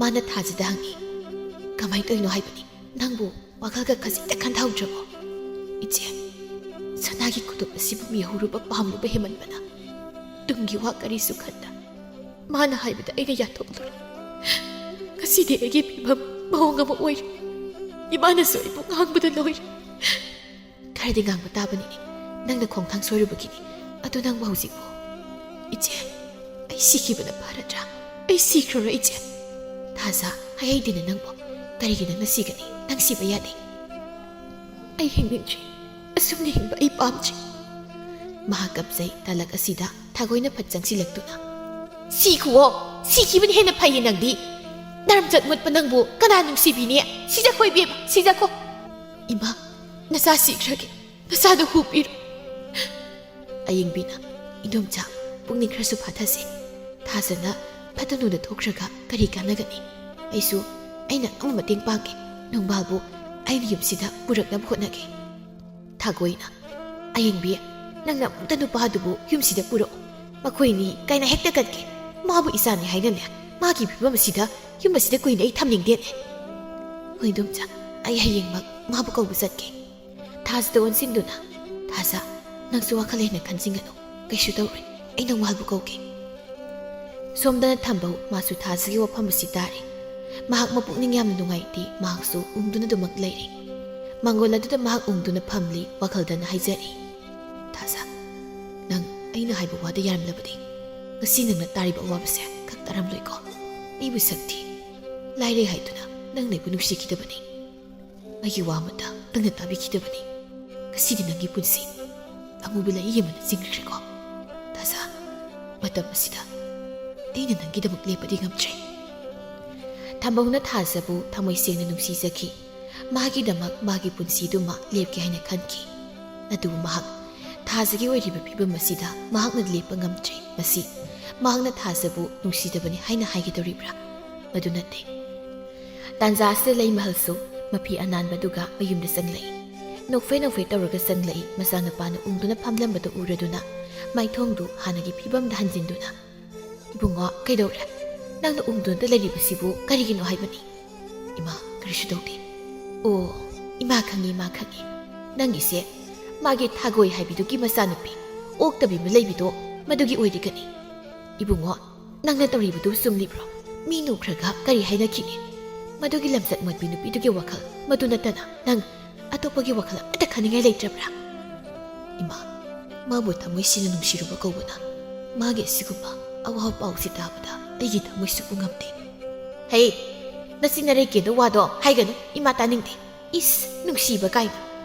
ꯃꯥꯅ ꯊꯥꯖꯗ ꯍꯪꯉꯤ, "ꯀꯃꯥꯏꯅ ꯇꯧꯔꯤꯅꯣ ꯍꯥꯏꯕꯅꯤ? ꯅꯪꯕꯨ ꯋꯥꯈꯜꯒ ꯈꯖꯤꯛꯇ ꯈꯟꯊꯍꯧꯗ꯭ꯔꯕꯣ?" "ꯏꯆꯦ, ꯁꯅꯥꯒꯤ ꯈꯨꯗꯣꯞ ꯑꯁꯤꯕꯨ ꯃꯤꯍꯧꯔꯨꯕ ꯄꯥꯝꯂꯨꯕ ꯍꯦꯟꯃꯟꯕꯅ ꯇꯨꯡꯒꯤ ꯋꯥ ꯀꯔꯤꯁꯨ ꯈꯟꯗ ꯃꯥꯅ ꯍꯥꯏꯕꯗ ꯑꯩꯅ ꯌꯥꯊꯣꯛꯂꯨꯔꯦ꯫ ꯉꯁꯤꯗꯤ ꯑꯩꯒꯤ ꯐꯤꯕꯝ ꯃꯑꯣꯡ ꯑꯃ ꯑꯣꯏꯔꯦ꯫ ꯏꯃꯥꯅꯁꯨ ꯑꯩꯕꯨ ꯉꯥꯡꯕꯗ ꯂꯣꯏꯔꯦ꯫" "ꯈꯔꯗꯤ ꯉꯥꯡꯕ ꯇꯥꯕꯅꯤꯅꯦ꯫ ꯅꯪꯅ ꯈꯣꯡꯊꯥꯡ ꯁꯣꯏꯔꯨꯕꯒꯤꯅꯤ꯫ ꯑꯗꯨ ꯅꯪꯕꯨ ꯍꯧꯖꯤꯛꯄꯨ?" "ꯏꯆꯦ, ꯑꯩ ꯁꯤꯈꯤꯕꯅ ꯐꯔꯗ꯭ꯔꯥ? ꯑꯩ ꯁꯤꯈ꯭ꯔꯔꯣꯏ, ꯏꯆꯦ꯫ ꯊꯥꯖ, ꯍꯥꯏꯍꯩꯗꯦꯅ ꯅꯪꯕꯨ꯫ ꯀꯔꯤꯒꯤ ꯅꯪꯅ ꯁꯤꯒꯅꯤ? ꯅꯪ ꯁꯤꯕ ꯌꯥꯗꯦ꯫ ꯑꯩ ꯍꯤꯡꯅꯤꯡꯗ꯭ꯔꯤ꯫ ꯑꯁꯨꯝꯅ ꯍꯤꯡꯕ ꯑꯩ ꯄꯥꯝꯗ꯭ꯔꯤ꯫ ꯃꯍꯥꯛ ꯀꯞꯆꯩ꯫ ꯇꯥꯂꯛ ꯑꯁꯤꯗ ꯊꯥꯒꯣꯏꯅ ꯐꯠ ꯆꯪꯁꯤꯜꯂꯛꯇꯨꯅ, "ꯁꯤꯈꯨꯋꯣ! ꯁꯤꯈꯤꯕꯅ ꯍꯦꯟꯅ ꯐꯩꯌꯦ ꯅꯪꯗꯤ꯫ ꯅꯔꯝꯆꯠ ꯃꯨꯠꯄ ꯅꯪꯕꯨ ꯀꯅꯥ ꯅꯨꯡꯁꯤꯕꯤꯅꯤ? ꯁꯤꯖꯈꯣ ꯏꯕꯦꯝꯃ, ꯁꯤꯖꯈꯣ!" "ꯏꯃꯥ, ꯅꯆꯥ ꯁꯤꯈ꯭ꯔꯒꯦ꯫ ꯅꯆꯥꯗꯣ ꯍꯨ ꯄꯤꯔꯣ꯫" ꯑꯌꯦꯡꯕꯤꯅ, "ꯏꯗꯣꯝꯆꯥ, ꯄꯨꯛꯅꯤꯡ ꯈꯔꯁꯨ ꯐꯥꯊꯁꯦ꯫ ꯊꯥꯖꯅ ꯐꯠꯇ ꯅꯨꯡꯗ ꯊꯣꯛꯈ꯭ꯔꯒ ꯀꯔꯤ ꯀꯥꯟꯅꯒꯅꯤ? ꯑꯩꯁꯨ ꯑꯩꯅ ꯑꯉꯝꯕ ꯃꯇꯦꯡ ꯄꯥꯡꯒꯦ꯫ ꯅꯣꯡꯕꯥꯜꯕꯨ ꯑꯩꯅ ꯌꯨꯝꯁꯤꯗ ꯄꯨꯔꯛꯅꯕ ꯍꯣꯠꯅꯒꯦ꯫" ꯊꯥꯒꯣꯏꯅ, "ꯑꯌꯦꯡꯕꯤ, ꯅꯪꯅ ꯑꯃꯨꯛꯇ ꯅꯨꯄꯥꯗꯨꯕꯨ ꯌꯨꯝꯁꯤꯗ ꯄꯨꯔꯛꯎ꯫ ꯃꯈꯣꯏꯅꯤ ꯀꯥꯏꯅ ꯍꯦꯛꯇ ꯀꯠꯀꯦ꯫ ꯃꯥꯕꯨ ꯏꯆꯥꯅꯤ ꯍꯥꯏꯅꯅꯦ, ꯃꯥꯒꯤ ꯐꯤꯕꯝ ꯑꯁꯤꯗ ꯌꯨꯝ ꯑꯁꯤꯗ ꯀꯨꯏꯅ ꯑꯩ ꯊꯝꯅꯤꯡꯗꯦꯅꯦ꯫" "ꯍꯣꯏ, ꯏꯗꯣꯝꯆꯥ, ꯑꯩ ꯍꯌꯦꯡꯃꯛ ꯃꯥꯕꯨ ꯀꯧꯕ ꯆꯠꯀꯦ꯫" ꯊꯥꯖꯗ ꯑꯣꯟꯁꯤꯟꯗꯨꯅ, "ꯊꯥꯖ, ꯅꯪꯁꯨ ꯋꯥꯈꯜ ꯍꯦꯟꯅ ꯈꯟꯖꯤꯟꯒꯅꯨ꯫ ꯀꯩꯁꯨ ꯇꯧꯔꯣꯏ꯫ ꯑꯩ ꯅꯣꯡꯕꯥꯜꯕꯨ ꯀꯧꯒꯦ꯫" ꯁꯣꯝꯗꯅ ꯊꯝꯕꯧ ꯃꯥꯁꯨ ꯊꯥꯖꯒꯤ ꯋꯥꯐꯝ ꯑꯁꯤ ꯇꯥꯔꯦ꯫ ꯃꯍꯥꯛ ꯃꯄꯨꯛꯅꯤꯡ ꯌꯥꯝꯅ ꯅꯨꯡꯉꯥꯏꯇꯦ꯫ ꯃꯍꯥꯛꯁꯨ ꯎꯪꯗꯨꯅ ꯑꯗꯨꯃꯛ ꯂꯩꯔꯦ꯫ ꯃꯥꯡꯒꯣꯜ ꯑꯗꯨꯗ ꯃꯍꯥꯛ ꯎꯪꯗꯨꯅ ꯐꯝꯂꯤ꯫ ꯋꯥꯈꯜꯗꯅ ꯍꯥꯏꯖꯔꯤ, "ꯊꯥꯖ, ꯅꯪ ꯑꯩꯅ ꯍꯥꯏꯕ ꯋꯥꯗ ꯌꯥꯔꯝꯂꯕꯗꯤ ꯉꯁꯤ ꯅꯪꯅ ꯇꯥꯔꯤꯕ ꯑꯋꯥꯕꯁꯦ ꯈꯛ ꯇꯥꯔꯝꯂꯣꯏꯀꯣ꯫ ꯑꯩꯕꯨ ꯁꯛ ꯊꯤ, ꯂꯥꯏꯔꯩ ꯍꯥꯏꯗꯨꯅ ꯅꯪꯅ ꯑꯩꯕꯨ ꯅꯨꯡꯁꯤꯈꯤꯗꯕꯅꯤ꯫ ꯑꯩꯒꯤ ꯋꯥ ꯑꯃꯠꯇ ꯅꯪꯅ ꯇꯥꯕꯤꯈꯤꯗꯕꯅꯤ꯫ ꯉꯁꯤꯗꯤ ꯅꯪꯒꯤ ꯄꯨꯟꯁꯤ ꯑꯃꯨꯕ ꯂꯩ ꯑꯃꯅ ꯆꯤꯡꯈ꯭ꯔꯦꯀꯣ꯫ ꯊꯥꯖ, ꯃꯇꯝ ꯑꯁꯤꯗ ꯑꯩꯅ ꯅꯪꯒꯤꯗꯃꯛ ꯂꯦꯞꯄꯗꯤ ꯉꯝꯗ꯭ꯔꯦ꯫" ꯊꯝꯕꯧꯅ ꯊꯥꯖꯕꯨ ꯊꯃꯣꯏ ꯁꯦꯡꯅ ꯅꯨꯡꯁꯤꯖꯈꯤ꯫ ꯃꯥꯒꯤꯗꯃꯛ ꯃꯥꯒꯤ ꯄꯨꯟꯁꯤꯗꯨꯃ ꯂꯦꯞꯀꯦ ꯍꯥꯏꯅ ꯈꯟꯈꯤ꯫ ꯑꯗꯨꯕꯨ ꯃꯍꯥꯛ ꯊꯥꯖꯒꯤ ꯑꯣꯏꯔꯤꯕ ꯐꯤꯕꯝ ꯑꯁꯤꯗ ꯃꯍꯥꯛꯅ ꯂꯦꯞꯄ ꯉꯝꯗ꯭ꯔꯦ꯫ ꯃꯁꯤ ꯃꯍꯥꯛꯅ ꯊꯥꯖꯕꯨ ꯅꯨꯡꯁꯤꯗꯕꯅꯤ ꯍꯥꯏꯅ ꯍꯥꯏꯒꯗꯧꯔꯤꯕ꯭ꯔꯥ? ꯃꯗꯨ ꯅꯠꯇꯦ꯫ ꯇꯥꯟꯖꯥ ꯑꯁꯤꯗ ꯂꯩꯃꯍꯜꯁꯨ ꯃꯐꯤ ꯑꯅꯥꯟꯕꯗꯨꯒ ꯃꯌꯨꯝꯗ ꯆꯪꯂꯛꯏ꯫ ꯅꯣꯛꯐꯦ ꯅꯣꯛꯐꯦ ꯇꯧꯔꯒ ꯆꯪꯂꯛꯏ꯫ ꯃꯆꯥꯅꯨꯄꯥꯅ ꯎꯪꯗꯨꯅ ꯐꯝꯂꯝꯕꯗꯨ ꯎꯔꯗꯨꯅ ꯃꯥꯏꯊꯣꯡꯗꯨ ꯍꯥꯟꯅꯒꯤ ꯐꯤꯕꯝꯗ ꯍꯟꯖꯤꯟꯗꯨꯅ, "ꯏꯕꯨꯡꯉꯣ, ꯀꯩꯗꯧꯔꯦ? ꯅꯪꯅ ꯎꯪꯗꯨꯅꯇ ꯂꯩꯔꯤꯕꯁꯤꯕꯨ ꯀꯔꯤꯒꯤꯅꯣ ꯍꯥꯏꯕꯅꯤ?" "ꯏꯃꯥ, ꯀꯔꯤꯁꯨ ꯇꯧꯗꯦ꯫" "ꯑꯣ, ꯏꯃꯥ ꯈꯪꯉꯤ, ꯏꯃꯥ ꯈꯪꯉꯤ꯫ ꯅꯪꯒꯤꯁꯦ ꯃꯥꯒꯤ ꯊꯥꯒꯣꯏ ꯍꯥꯏꯕꯤꯗꯨꯒꯤ ꯃꯆꯥꯅꯨꯄꯤ ꯑꯣꯛꯇꯕꯤ ꯑꯃ ꯂꯩꯕꯤꯗꯣ, ꯃꯗꯨꯒꯤ ꯑꯣꯏꯔꯤꯒꯅꯤ꯫ ꯏꯕꯨꯡꯉꯣ, ꯅꯪꯅ ꯇꯧꯔꯤꯕꯗꯨ ꯆꯨꯝꯂꯤꯕ꯭ꯔꯣ? ꯃꯤ ꯅꯨꯈ꯭ꯔꯒ ꯀꯔꯤ ꯍꯥꯏꯅꯈꯤꯅꯤ? ꯃꯗꯨꯒꯤ ꯂꯝꯆꯠ ꯃꯣꯠꯄꯤ ꯅꯨꯄꯤꯗꯨꯒꯤ ꯋꯥꯈꯜ ꯃꯗꯨ ꯅꯠꯇꯅ ꯅꯪ ꯑꯇꯣꯞꯄꯒꯤ ꯋꯥꯈꯜ ꯑꯃꯠꯇ ꯈꯟꯅꯤꯡꯉꯥꯏ ꯂꯩꯇ꯭ꯔꯕ꯭ꯔꯥ?" "ꯏꯃꯥ, ꯃꯥꯕꯨ ꯊꯃꯣꯏ ꯁꯦꯡꯅ ꯅꯨꯡꯁꯤꯔꯨꯕ ꯀꯧꯕꯅ ꯃꯥꯒꯤ ꯑꯁꯤꯒꯨꯝꯕ ꯑꯋꯥꯕ ꯄꯥꯎꯁꯤ ꯇꯥꯕꯗ ꯑꯩꯒꯤ ꯊꯃꯣꯏ ꯁꯨꯛꯄꯨ ꯉꯝꯗꯦ꯫ "ꯍꯩ, ꯅꯆꯤꯟ ꯅꯔꯩ ꯀꯦꯟꯗ ꯋꯥꯗꯣ ꯍꯥꯏꯒꯅꯨ, ꯏꯃꯥ ꯇꯥꯅꯤꯡꯗꯦ꯫ ꯏꯁ, ꯅꯨꯡꯁꯤꯕ ꯀꯥꯏꯅ꯫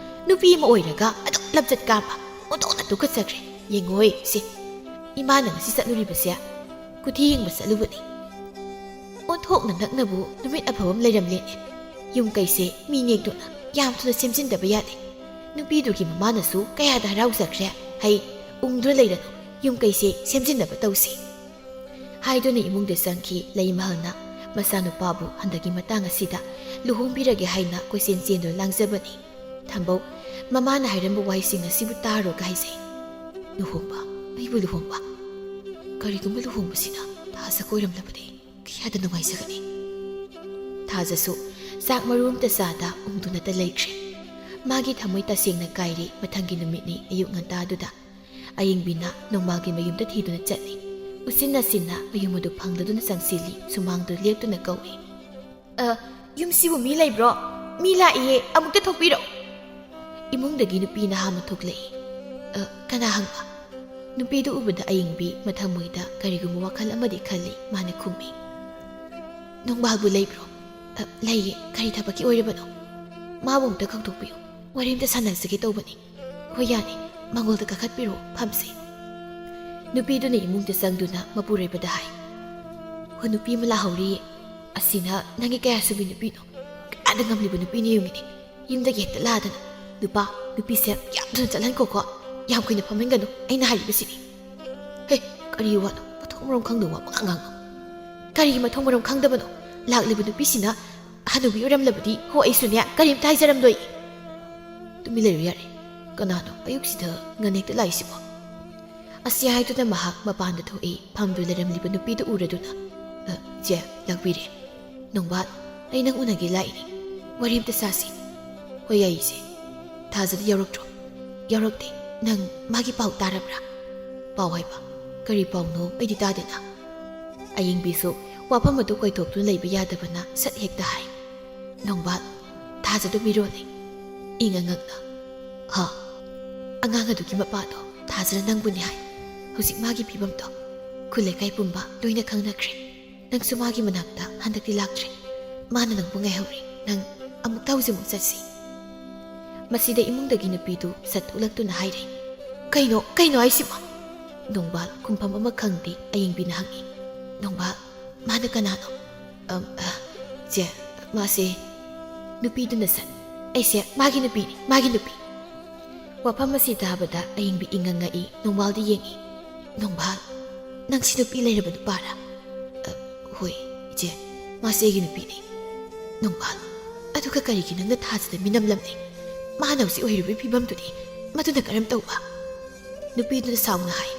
ꯅꯨꯄꯤ ꯑꯃ ꯑꯣꯏꯔꯒ ꯑꯗꯨꯛ ꯂꯝꯆꯠ ꯀꯥꯕ, ꯑꯣꯟꯊꯣꯛꯅ ꯇꯨꯀꯠꯆꯈ꯭ꯔꯦ꯫ ꯌꯦꯡꯉꯣꯏ ꯁꯤ, ꯏꯃꯥꯅ ꯉꯁꯤ ꯆꯠꯂꯨꯔꯤꯕꯁꯦ ꯀꯨꯊꯤ ꯌꯦꯡꯕ ꯆꯠꯂꯨꯕꯅꯤ꯫ ꯑꯣꯟꯊꯣꯛꯅ ꯅꯛꯅꯕꯨ ꯅꯨꯃꯤꯠ ꯑꯐꯕ ꯑꯃ ꯂꯩꯔꯝꯂꯦꯅꯦ꯫ ꯌꯨꯝ ꯀꯩꯁꯦ ꯃꯤ ꯅꯦꯛꯇꯨꯅ ꯌꯥꯝ ꯊꯨꯅ ꯁꯦꯝꯖꯤꯟꯗꯕ ꯌꯥꯗꯦ꯫ ꯅꯨꯄꯤꯗꯨꯒꯤ ꯃꯃꯥꯅꯁꯨ ꯀꯌꯥꯗ ꯍꯔꯥꯎꯖꯈ꯭ꯔꯦ꯫ ꯍꯩ, ꯎꯪꯗꯨꯅ ꯂꯩꯔꯅꯨ, ꯌꯨꯝ ꯀꯩꯁꯦ ꯁꯦꯝꯖꯤꯟꯅꯕ ꯇꯧꯁꯤ" ꯍꯥꯏꯗꯨꯅ ꯏꯃꯨꯡꯗ ꯆꯪꯈꯤ ꯂꯩꯃꯍꯜꯅ꯫ ꯃꯆꯥꯅꯨꯄꯥꯕꯨ ꯍꯟꯗꯛꯀꯤ ꯃꯇꯥꯡ ꯑꯁꯤꯗ ꯂꯨꯍꯣꯡꯕꯤꯔꯒꯦ ꯍꯥꯏꯅ ꯀꯣꯏꯆꯦꯟ ꯆꯦꯟꯗꯨꯅ ꯂꯥꯡꯖꯕꯅꯤ꯫ ꯊꯝꯕꯧ, ꯃꯃꯥꯅ ꯍꯥꯏꯔꯝꯕ ꯋꯥꯍꯩꯁꯤꯡ ꯑꯁꯤꯕꯨ ꯇꯥꯔꯨꯔꯒ ꯍꯥꯏꯖꯩ꯫ "ꯂꯨꯍꯣꯡꯕ? ꯑꯩꯕꯨ ꯂꯨꯍꯣꯡꯕ? ꯀꯔꯤꯒꯨꯝꯕ ꯂꯨꯍꯣꯡꯕꯁꯤꯅ ꯊꯥꯖ ꯀꯣꯏꯔꯝꯂꯕꯗꯤ ꯀꯌꯥꯗ ꯅꯨꯡꯉꯥꯏꯖꯒꯅꯤ!" ꯊꯥꯖꯁꯨ ꯆꯥꯛ ꯃꯔꯨ ꯑꯝꯇ ꯆꯥꯗ ꯎꯪꯗꯨꯅꯇ ꯂꯩꯈ꯭ꯔꯦ꯫ ꯃꯥꯒꯤ ꯊꯃꯣꯏ ꯇꯁꯦꯡꯅ ꯀꯥꯏꯔꯦ꯫ ꯃꯊꯪꯒꯤ ꯅꯨꯃꯤꯠꯅꯤ꯫ ꯑꯌꯨꯛ ꯉꯟꯇꯥꯗꯨꯗ ꯑꯌꯤꯡꯕꯤꯅ ꯅꯣꯡꯃꯥꯜꯒꯤ ꯃꯌꯨꯝꯗ ꯊꯤꯗꯨꯅ ꯆꯠꯂꯤ꯫ ꯎꯆꯤꯟ ꯅꯥꯆꯤꯟꯅ ꯃꯌꯨꯝ ꯑꯗꯨ ꯐꯪꯂꯗꯨꯅ ꯆꯪꯁꯤꯜꯂꯤ꯫ ꯁꯨꯃꯥꯡꯗ ꯂꯦꯞꯇꯨꯅ ꯀꯧꯏ, "ꯑ, ꯌꯨꯝꯁꯤꯕꯨ ꯃꯤ ꯂꯩꯕ꯭ꯔꯣ? ꯃꯤ ꯂꯥꯛꯏꯌꯦ, ꯑꯃꯨꯛꯇ ꯊꯣꯛꯄꯤꯔꯛꯎ!" ꯏꯃꯨꯡꯗꯒꯤ ꯅꯨꯄꯤ ꯅꯍꯥ ꯑꯃ ꯊꯣꯛꯂꯛꯏ꯫ "ꯑ, ꯀꯅꯥ?" ꯍꯪꯕ꯫ ꯅꯨꯄꯤꯗꯨ ꯎꯕꯗ ꯑꯌꯤꯡꯕꯤ ꯃꯊꯃꯣꯏꯗ ꯀꯔꯤꯒꯨꯝꯕ ꯋꯥꯈꯜ ꯑꯃꯗꯤ ꯈꯜꯂꯤ꯫ ꯃꯥꯅ ꯈꯨꯝꯃꯤ, "ꯅꯣꯡꯕꯥꯜꯕꯨ ꯂꯩꯕ꯭ꯔꯣ?" "ꯑ, ꯂꯩꯌꯦ꯫ ꯀꯔꯤ ꯊꯕꯛꯀꯤ ꯑꯣꯏꯔꯕꯅꯣ?" "ꯃꯥꯕꯨ ꯑꯃꯨꯛꯇ ꯀꯧꯊꯣꯛꯄꯤꯌꯨ, ꯋꯥꯔꯤ ꯑꯝꯇ ꯁꯥꯟꯅꯖꯒꯦ ꯇꯧꯕꯅꯤ꯫" "ꯍꯣꯏ, ꯌꯥꯅꯤ, ꯃꯥꯡꯒꯣꯜꯗ ꯀꯥꯈꯠꯄꯤꯔꯛꯑꯣ, ꯐꯝꯁꯤ꯫" ꯅꯨꯄꯤꯗꯨꯅ ꯏꯃꯨꯡꯗ ꯆꯪꯗꯨꯅ ꯃꯄꯨꯔꯣꯏꯕꯗ ꯍꯥꯏ, "ꯍꯣ, ꯅꯨꯄꯤ ꯑꯃ ꯂꯥꯛꯍꯧꯔꯤꯌꯦ꯫ ꯑꯁꯤꯅ ꯅꯪꯒꯤ ꯀꯌꯥ ꯁꯨꯕꯤ ꯅꯨꯄꯤꯅꯣ? ꯀꯌꯥꯗ ꯉꯝꯂꯤꯕ ꯅꯨꯄꯤꯅꯣ ꯌꯦꯡꯉꯤꯅꯦ꯫ ꯌꯨꯝꯗꯒꯤ ꯍꯦꯛꯇ ꯂꯥꯛꯑꯗꯅ, ꯅꯨꯄꯥ, ꯅꯨꯄꯤꯁꯦ ꯌꯥꯝ ꯊꯨꯅ ꯆꯠꯍꯟꯈꯣꯀꯣ꯫ ꯌꯥꯝ ꯀꯨꯏꯅ ꯐꯝꯍꯟꯒꯅꯨ, ꯑꯩꯅ ꯍꯥꯏꯔꯤꯕꯁꯤꯅꯤ꯫" "ꯍꯦ, ꯀꯔꯤ ꯋꯥꯅꯣ? ꯃꯊꯣꯡ ꯃꯔꯝ ꯈꯪꯗꯕ ꯋꯥ ꯄꯉꯥꯡ ꯉꯥꯡꯅꯨ꯫" "ꯀꯔꯤꯒꯤ ꯃꯊꯣꯡ ꯃꯔꯝ ꯈꯪꯗꯕꯅꯣ? ꯂꯥꯛꯂꯤꯕ ꯅꯨꯄꯤꯁꯤꯅ ꯍꯅꯨꯕꯤ ꯑꯣꯏꯔꯝꯂꯕꯗꯤ ꯍꯣ ꯑꯩꯁꯨꯅꯦ ꯀꯔꯤꯝꯇ ꯍꯥꯏꯖꯔꯝꯂꯣꯏ꯫" "ꯇꯨꯃꯤꯟ ꯂꯩꯔꯨ ꯌꯥꯔꯦ꯫ ꯀꯅꯥꯅꯣ ꯑꯌꯨꯛꯁꯤꯗ ꯉꯟꯅ ꯍꯦꯛꯇ ꯂꯥꯛꯏꯁꯤꯕꯣ?" ꯑꯁꯤ ꯍꯥꯏꯗꯨꯅ ꯃꯍꯥꯛ ꯃꯄꯥꯟꯗ ꯊꯣꯛꯏ꯫ ꯐꯝꯗꯨ ꯂꯩꯔꯝꯂꯤꯕ ꯅꯨꯄꯤꯗꯨ ꯎꯔꯗꯨꯅ, "ꯑ, ꯏꯆꯦ, ꯂꯥꯛꯄꯤꯔꯦ꯫ ꯅꯣꯡꯕꯥꯜ, ꯑꯩ ꯅꯪ ꯎꯅꯒꯦ ꯂꯥꯛꯏꯅꯤ꯫ ꯋꯥꯔꯤ ꯑꯝꯇ ꯁꯥꯁꯤ꯫" "ꯍꯣꯏ, ꯌꯥꯏ, ꯏꯆꯦ꯫" "ꯊꯥꯖꯗꯤ ꯌꯥꯎꯔꯛꯇ꯭ꯔꯣ?" "ꯌꯥꯎꯔꯛꯇꯦ꯫ ꯅꯪ ꯃꯥꯒꯤ ꯄꯥꯎ ꯇꯥꯔꯕ꯭ꯔꯥ?" "ꯄꯥꯎ ꯍꯥꯏꯕ? ꯀꯔꯤ ꯄꯥꯎꯅꯣ? ꯑꯩꯗꯤ ꯇꯥꯗꯦꯅ꯫" ꯑꯌꯤꯡꯕꯤꯁꯨ ꯋꯥꯐꯝ ꯑꯗꯨ ꯀꯣꯏꯊꯣꯛꯇꯨꯅ ꯂꯩꯕ ꯌꯥꯗꯕꯅ ꯁꯠ ꯍꯦꯛꯇ ꯍꯥꯏ, "ꯅꯣꯡꯕꯥꯜ, ꯊꯥꯖꯗꯣ ꯃꯤꯔꯣꯜꯂꯦ꯫" ꯏꯪꯉ ꯉꯛꯅ, "ꯍꯥ?" "ꯑꯉꯥꯡ ꯑꯗꯨꯒꯤ ꯃꯄꯥꯗꯣ ꯊꯥꯖꯅ ꯅꯪꯕꯨꯅꯤ ꯍꯥꯏ꯫ ꯍꯧꯖꯤꯛ ꯃꯥꯒꯤ ꯐꯤꯕꯝꯗꯣ ꯈꯨꯜ ꯂꯩꯀꯥꯏ ꯄꯨꯝꯕ ꯂꯣꯏꯅ ꯈꯪꯅꯈ꯭ꯔꯦ꯫ ꯅꯪꯁꯨ ꯃꯥꯒꯤ ꯃꯅꯥꯛꯇ ꯍꯟꯗꯛꯇꯤ ꯂꯥꯛꯇ꯭ꯔꯦ꯫ ꯃꯥꯅ ꯅꯪꯕꯨ ꯉꯥꯏꯍꯧꯔꯤ꯫ ꯅꯪ ꯑꯃꯨꯛꯇ ꯍꯧꯖꯤꯛꯃꯨꯛ ꯆꯠꯁꯤ꯫ ꯃꯁꯤꯗ ꯏꯃꯨꯡꯗꯒꯤ ꯅꯨꯄꯤꯗꯨ ꯁꯠ ꯊꯣꯛꯂꯛꯇꯨꯅ ꯍꯥꯏꯔꯦ꯫ "ꯀꯩꯅꯣ, ꯀꯩꯅꯣ ꯍꯥꯏꯁꯤꯕꯣ?" ꯅꯣꯡꯕꯥꯜ ꯈꯨꯝꯐꯝ ꯑꯃ ꯈꯪꯗꯦ ꯑꯌꯦꯡꯕꯤꯅ ꯍꯪꯉꯤ꯫ "ꯅꯣꯡꯕꯥꯜ, ꯃꯥꯅ ꯀꯅꯥꯅꯣ?" "ꯑꯝ, ꯑ, ꯆꯦ, ꯃꯥꯁꯦ ꯅꯨꯄꯤꯗꯨꯅ ꯁꯠ, ꯑꯩꯁꯦ ꯃꯥꯒꯤ ꯅꯨꯄꯤꯅꯤ, ꯃꯥꯒꯤ ꯅꯨꯄꯤ꯫" ꯋꯥꯐꯝ ꯑꯁꯤ ꯇꯥꯕꯗ ꯑꯌꯦꯡꯕꯤ ꯏꯉꯛ ꯉꯛꯏ, ꯅꯣꯡꯕꯥꯜꯗ ꯌꯦꯡꯉꯤ꯫ "ꯅꯣꯡꯕꯥꯜ, ꯅꯪꯁꯤ ꯅꯨꯄꯤ ꯂꯩꯔꯕ ꯅꯨꯄꯥꯔꯥ?" "ꯑ, ꯍꯣꯏ, ꯏꯆꯦ, ꯃꯥꯁꯦ ꯑꯩꯒꯤ ꯅꯨꯄꯤꯅꯤ꯫" "ꯅꯣꯡꯕꯥꯜ, ꯑꯗꯨꯒ ꯀꯔꯤꯒꯤ ꯅꯪꯅ ꯊꯥꯖꯗ ꯃꯤꯅꯝꯂꯝꯂꯤ? ꯃꯥꯅ ꯍꯧꯖꯤꯛ ꯑꯣꯏꯔꯤꯕ ꯐꯤꯕꯝꯗꯨꯗꯤ ꯃꯗꯨꯅ ꯀꯔꯝ ꯇꯧꯕ?" ꯅꯨꯄꯤꯗꯨꯅ ꯁꯥꯎꯅ ꯍꯥꯏ꯫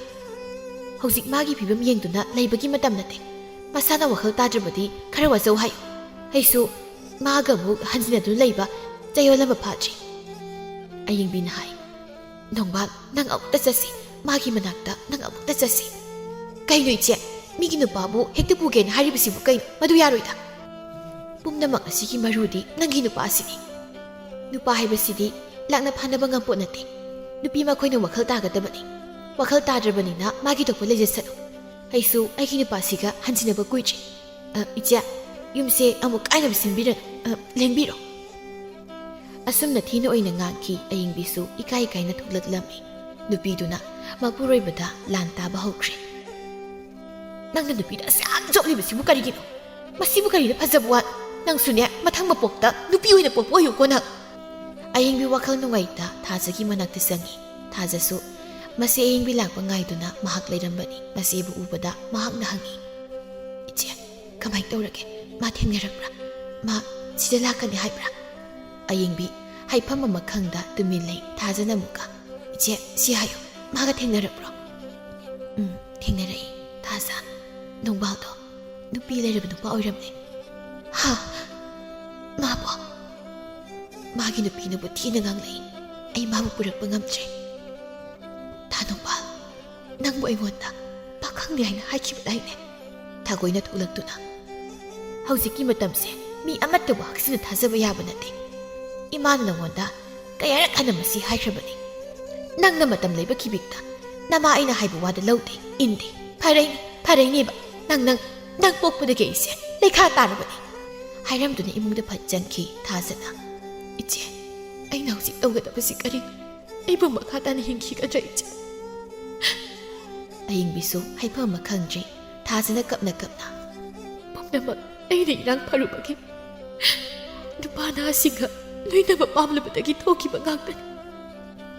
"ꯍꯧꯖꯤꯛ ꯃꯥꯒꯤ ꯐꯤꯕꯝ ꯌꯦꯡꯗꯨꯅ ꯂꯩꯕꯒꯤ ꯃꯇꯝ ꯅꯠꯇꯦ꯫ ꯃꯁꯥꯅ ꯋꯥꯈꯜ ꯇꯥꯗ꯭ꯔꯕꯗꯤ ꯈꯔ ꯋꯥꯖꯧ ꯍꯥꯏꯌꯨ꯫ ꯑꯩꯁꯨ ꯃꯥꯒ ꯑꯃꯨꯛ ꯍꯟꯖꯤꯟꯅꯗꯨꯅ ꯂꯩꯕ ꯆꯌꯣꯜ ꯑꯃ ꯐꯥꯗ꯭ꯔꯤ꯫" ꯑꯌꯦꯡꯕꯤꯅ ꯍꯥꯏ꯫ "ꯅꯣꯡꯕꯥꯜ, ꯅꯪ ꯑꯃꯨꯛꯇ ꯆꯠꯁꯤ꯫ ꯃꯥꯒꯤ ꯃꯅꯥꯛꯇ ꯅꯪ ꯑꯃꯨꯛꯇ ꯆꯠꯁꯤ꯫" "ꯀꯩꯅꯣ ꯏꯆꯦ? ꯃꯤꯒꯤ ꯅꯨꯄꯥꯕꯨ ꯍꯦꯛꯇ ꯄꯨꯒꯦꯅ ꯍꯥꯏꯔꯤꯕꯁꯤꯕꯨ ꯀꯩꯅꯣ? ꯃꯗꯨ ꯌꯥꯔꯣꯏꯗ꯫ ꯄꯨꯝꯅꯃꯛ ꯑꯁꯤꯒꯤ ꯃꯔꯨꯗꯤ ꯅꯪꯒꯤ ꯅꯨꯄꯥꯁꯤꯅꯤ꯫ ꯅꯨꯄꯥ ꯍꯥꯏꯕꯁꯤꯗꯤ ꯂꯥꯛꯅ ꯐꯥꯅꯕ ꯉꯝꯄꯣꯠ ꯅꯠꯇꯦ꯫ ꯅꯨꯄꯤ ꯃꯈꯣꯏꯅ ꯋꯥꯈꯜ ꯇꯥꯒꯗꯕꯅꯤ꯫ ꯋꯥꯈꯜ ꯇꯥꯗ꯭ꯔꯕꯅꯤꯅ ꯃꯥꯒꯤ ꯊꯣꯛꯄ ꯂꯩꯖꯁꯅꯨ꯫ ꯑꯩꯁꯨ ꯑꯩꯒꯤ ꯅꯨꯄꯥꯁꯤꯒ ꯍꯟꯖꯤꯟꯅꯕ ꯀꯨꯏꯗ꯭ꯔꯤ꯫ ꯑ, ꯏꯆꯦ, ꯌꯨꯝꯁꯦ ꯑꯃꯨꯛ ꯀꯥꯏꯅꯕ ꯁꯤꯟꯕꯤꯔꯅꯨ꯫ ꯑ, ꯂꯦꯡꯕꯤꯔꯣ꯫" ꯑꯁꯨꯝꯅ ꯊꯤꯅ ꯑꯣꯏꯅ ꯉꯥꯡꯈꯤ꯫ ꯑꯌꯦꯡꯕꯤꯁꯨ ꯏꯀꯥꯏ ꯏꯀꯥꯏꯅ ꯊꯣꯛꯂꯛꯂꯝꯃꯤ꯫ ꯅꯨꯄꯤꯗꯨꯅ ꯃꯄꯨꯔꯣꯏꯕꯗ ꯂꯥꯟ ꯇꯥꯕ ꯍꯧꯈ꯭ꯔꯦ꯫ "ꯅꯪꯅ ꯅꯨꯄꯤꯗ ꯑꯁꯨꯛ ꯌꯥꯝ ꯆꯣꯞꯂꯤꯕꯁꯤꯕꯨ ꯀꯔꯤꯒꯤꯅꯣ? ꯃꯁꯤꯕꯨ ꯀꯔꯤꯗ ꯐꯖꯕ ꯋꯥꯠ? ꯅꯪꯁꯨꯅꯦ, ꯃꯊꯪ ꯃꯄꯣꯛꯇ ꯅꯨꯄꯤ ꯑꯣꯏꯅ ꯄꯣꯛꯄ ꯑꯣꯏꯌꯨꯀꯣ ꯅꯪ꯫" ꯑꯌꯦꯡꯕꯤ ꯋꯥꯈꯜ ꯅꯨꯡꯉꯥꯏꯇ ꯊꯥꯖꯒꯤ ꯃꯅꯥꯛꯇ ꯆꯪꯉꯤ꯫ ꯊꯥꯖꯁꯨ ꯃꯁꯤ ꯑꯌꯦꯡꯕꯤ ꯂꯥꯛꯄ ꯉꯥꯏꯗꯨꯅ ꯃꯍꯥꯛ ꯂꯩꯔꯝꯕꯅꯤ꯫ ꯃꯁꯤꯕꯨ ꯎꯕꯗ ꯃꯍꯥꯛꯅ ꯍꯪꯉꯤ, "ꯏꯆꯦ, ꯀꯃꯥꯏ ꯇꯧꯔꯒꯦ? ꯃꯥ ꯊꯦꯡꯅꯔꯛꯄ꯭ꯔꯥ? ꯃꯥ ꯁꯤꯗ ꯂꯥꯛꯀꯅꯤ ꯍꯥꯏꯕ꯭ꯔꯥ?" ꯑꯌꯦꯡꯕꯤ ꯍꯥꯏꯐꯝ ꯑꯃ ꯈꯪꯗ ꯇꯨꯃꯤꯟ ꯂꯩ꯫ ꯊꯥꯖꯅ ꯑꯃꯨꯛꯀ, "ꯏꯆꯦ, ꯁꯤ ꯍꯥꯏꯌꯨ, ꯃꯥꯒ ꯊꯦꯡꯅꯔꯛꯄ꯭ꯔꯣ?" "ꯎꯝ, ꯊꯦꯡꯅꯔꯛꯏ, ꯊꯥꯖ꯫ ꯅꯣꯡꯕꯥꯜꯗꯣ ꯅꯨꯄꯤ ꯂꯩꯔꯕ ꯅꯨꯄꯥ ꯑꯣꯏꯔꯝꯃꯦ꯫" "ꯍꯥ? ꯃꯥꯕꯣ?" "ꯃꯥꯒꯤ ꯅꯨꯄꯤꯅꯕꯨ ꯊꯤꯅ ꯉꯥꯡꯂꯛꯏ꯫ ꯑꯩ ꯃꯥꯕꯨ ꯄꯨꯔꯛꯄ ꯉꯝꯗ꯭ꯔꯦ꯫" "ꯊꯥ ꯅꯣꯡꯕꯥꯜ, ꯅꯪꯕꯨ ꯑꯩꯉꯣꯟꯗ ꯄꯥꯈꯪꯅꯤ ꯍꯥꯏꯅ ꯍꯥꯏꯈꯤꯕꯗꯥꯏꯅꯦ?" ꯊꯥꯒꯣꯏꯅ ꯊꯣꯛꯂꯛꯇꯨꯅ, "ꯍꯧꯖꯤꯛꯀꯤ ꯃꯇꯝꯁꯦ ꯃꯤ ꯑꯃꯠꯇꯕꯨ ꯍꯛꯆꯤꯟꯅ ꯊꯥꯖꯕ ꯌꯥꯕ ꯅꯠꯇꯦ꯫ ꯏꯃꯥꯅ ꯅꯉꯣꯟꯗ ꯀꯌꯥꯔꯛ ꯍꯟꯅ ꯃꯁꯤ ꯍꯥꯏꯈ꯭ꯔꯕꯅꯤ꯫ ꯅꯪꯅ ꯃꯇꯝ ꯂꯩꯕ ꯈꯤꯕꯤꯛꯇ ꯅꯃꯥ ꯑꯩꯅ ꯍꯥꯏꯕ ꯋꯥꯗ ꯂꯧꯗꯦ, ꯏꯟꯗꯦ꯫ "ꯐꯔꯦꯅꯦ, ꯐꯔꯦꯅꯦꯕ, ꯅꯪ, ꯅꯪ, ꯅꯪ ꯄꯣꯛꯄꯗꯒꯤ ꯑꯩꯁꯦ ꯂꯩꯈꯥ ꯇꯥꯔꯕꯅꯦ," ꯍꯥꯏꯔꯝꯗꯨꯅ ꯏꯃꯨꯡꯗ ꯐꯠ ꯆꯪꯈꯤ ꯊꯥꯖꯅ꯫ "ꯏꯆꯦ, ꯑꯩꯅ ꯍꯧꯖꯤꯛ ꯇꯧꯒꯗꯕꯁꯤ ꯀꯔꯤꯅꯣ? ꯑꯩꯕꯨ ꯃꯈꯥ ꯇꯥꯅ ꯍꯤꯡꯈꯤꯒꯗ꯭ꯔꯥ, ꯏꯆꯦ?" ꯑꯌꯤꯡꯕꯤꯁꯨ ꯍꯥꯏꯐꯝ ꯑꯃ ꯈꯪꯗ꯭ꯔꯦ꯫ ꯊꯥꯖꯅ ꯀꯞꯅ ꯀꯞꯅ, "ꯄꯨꯝꯅꯃꯛ ꯑꯩꯅ ꯏꯔꯥꯡ ꯐꯔꯨꯕꯒꯤ, ꯅꯨꯄꯥ ꯅꯍꯥꯁꯤꯡꯒ ꯂꯣꯏꯅꯕ ꯄꯥꯝꯂꯕꯗꯒꯤ ꯊꯣꯛꯈꯤꯕ ꯉꯥꯛꯇꯅꯤ꯫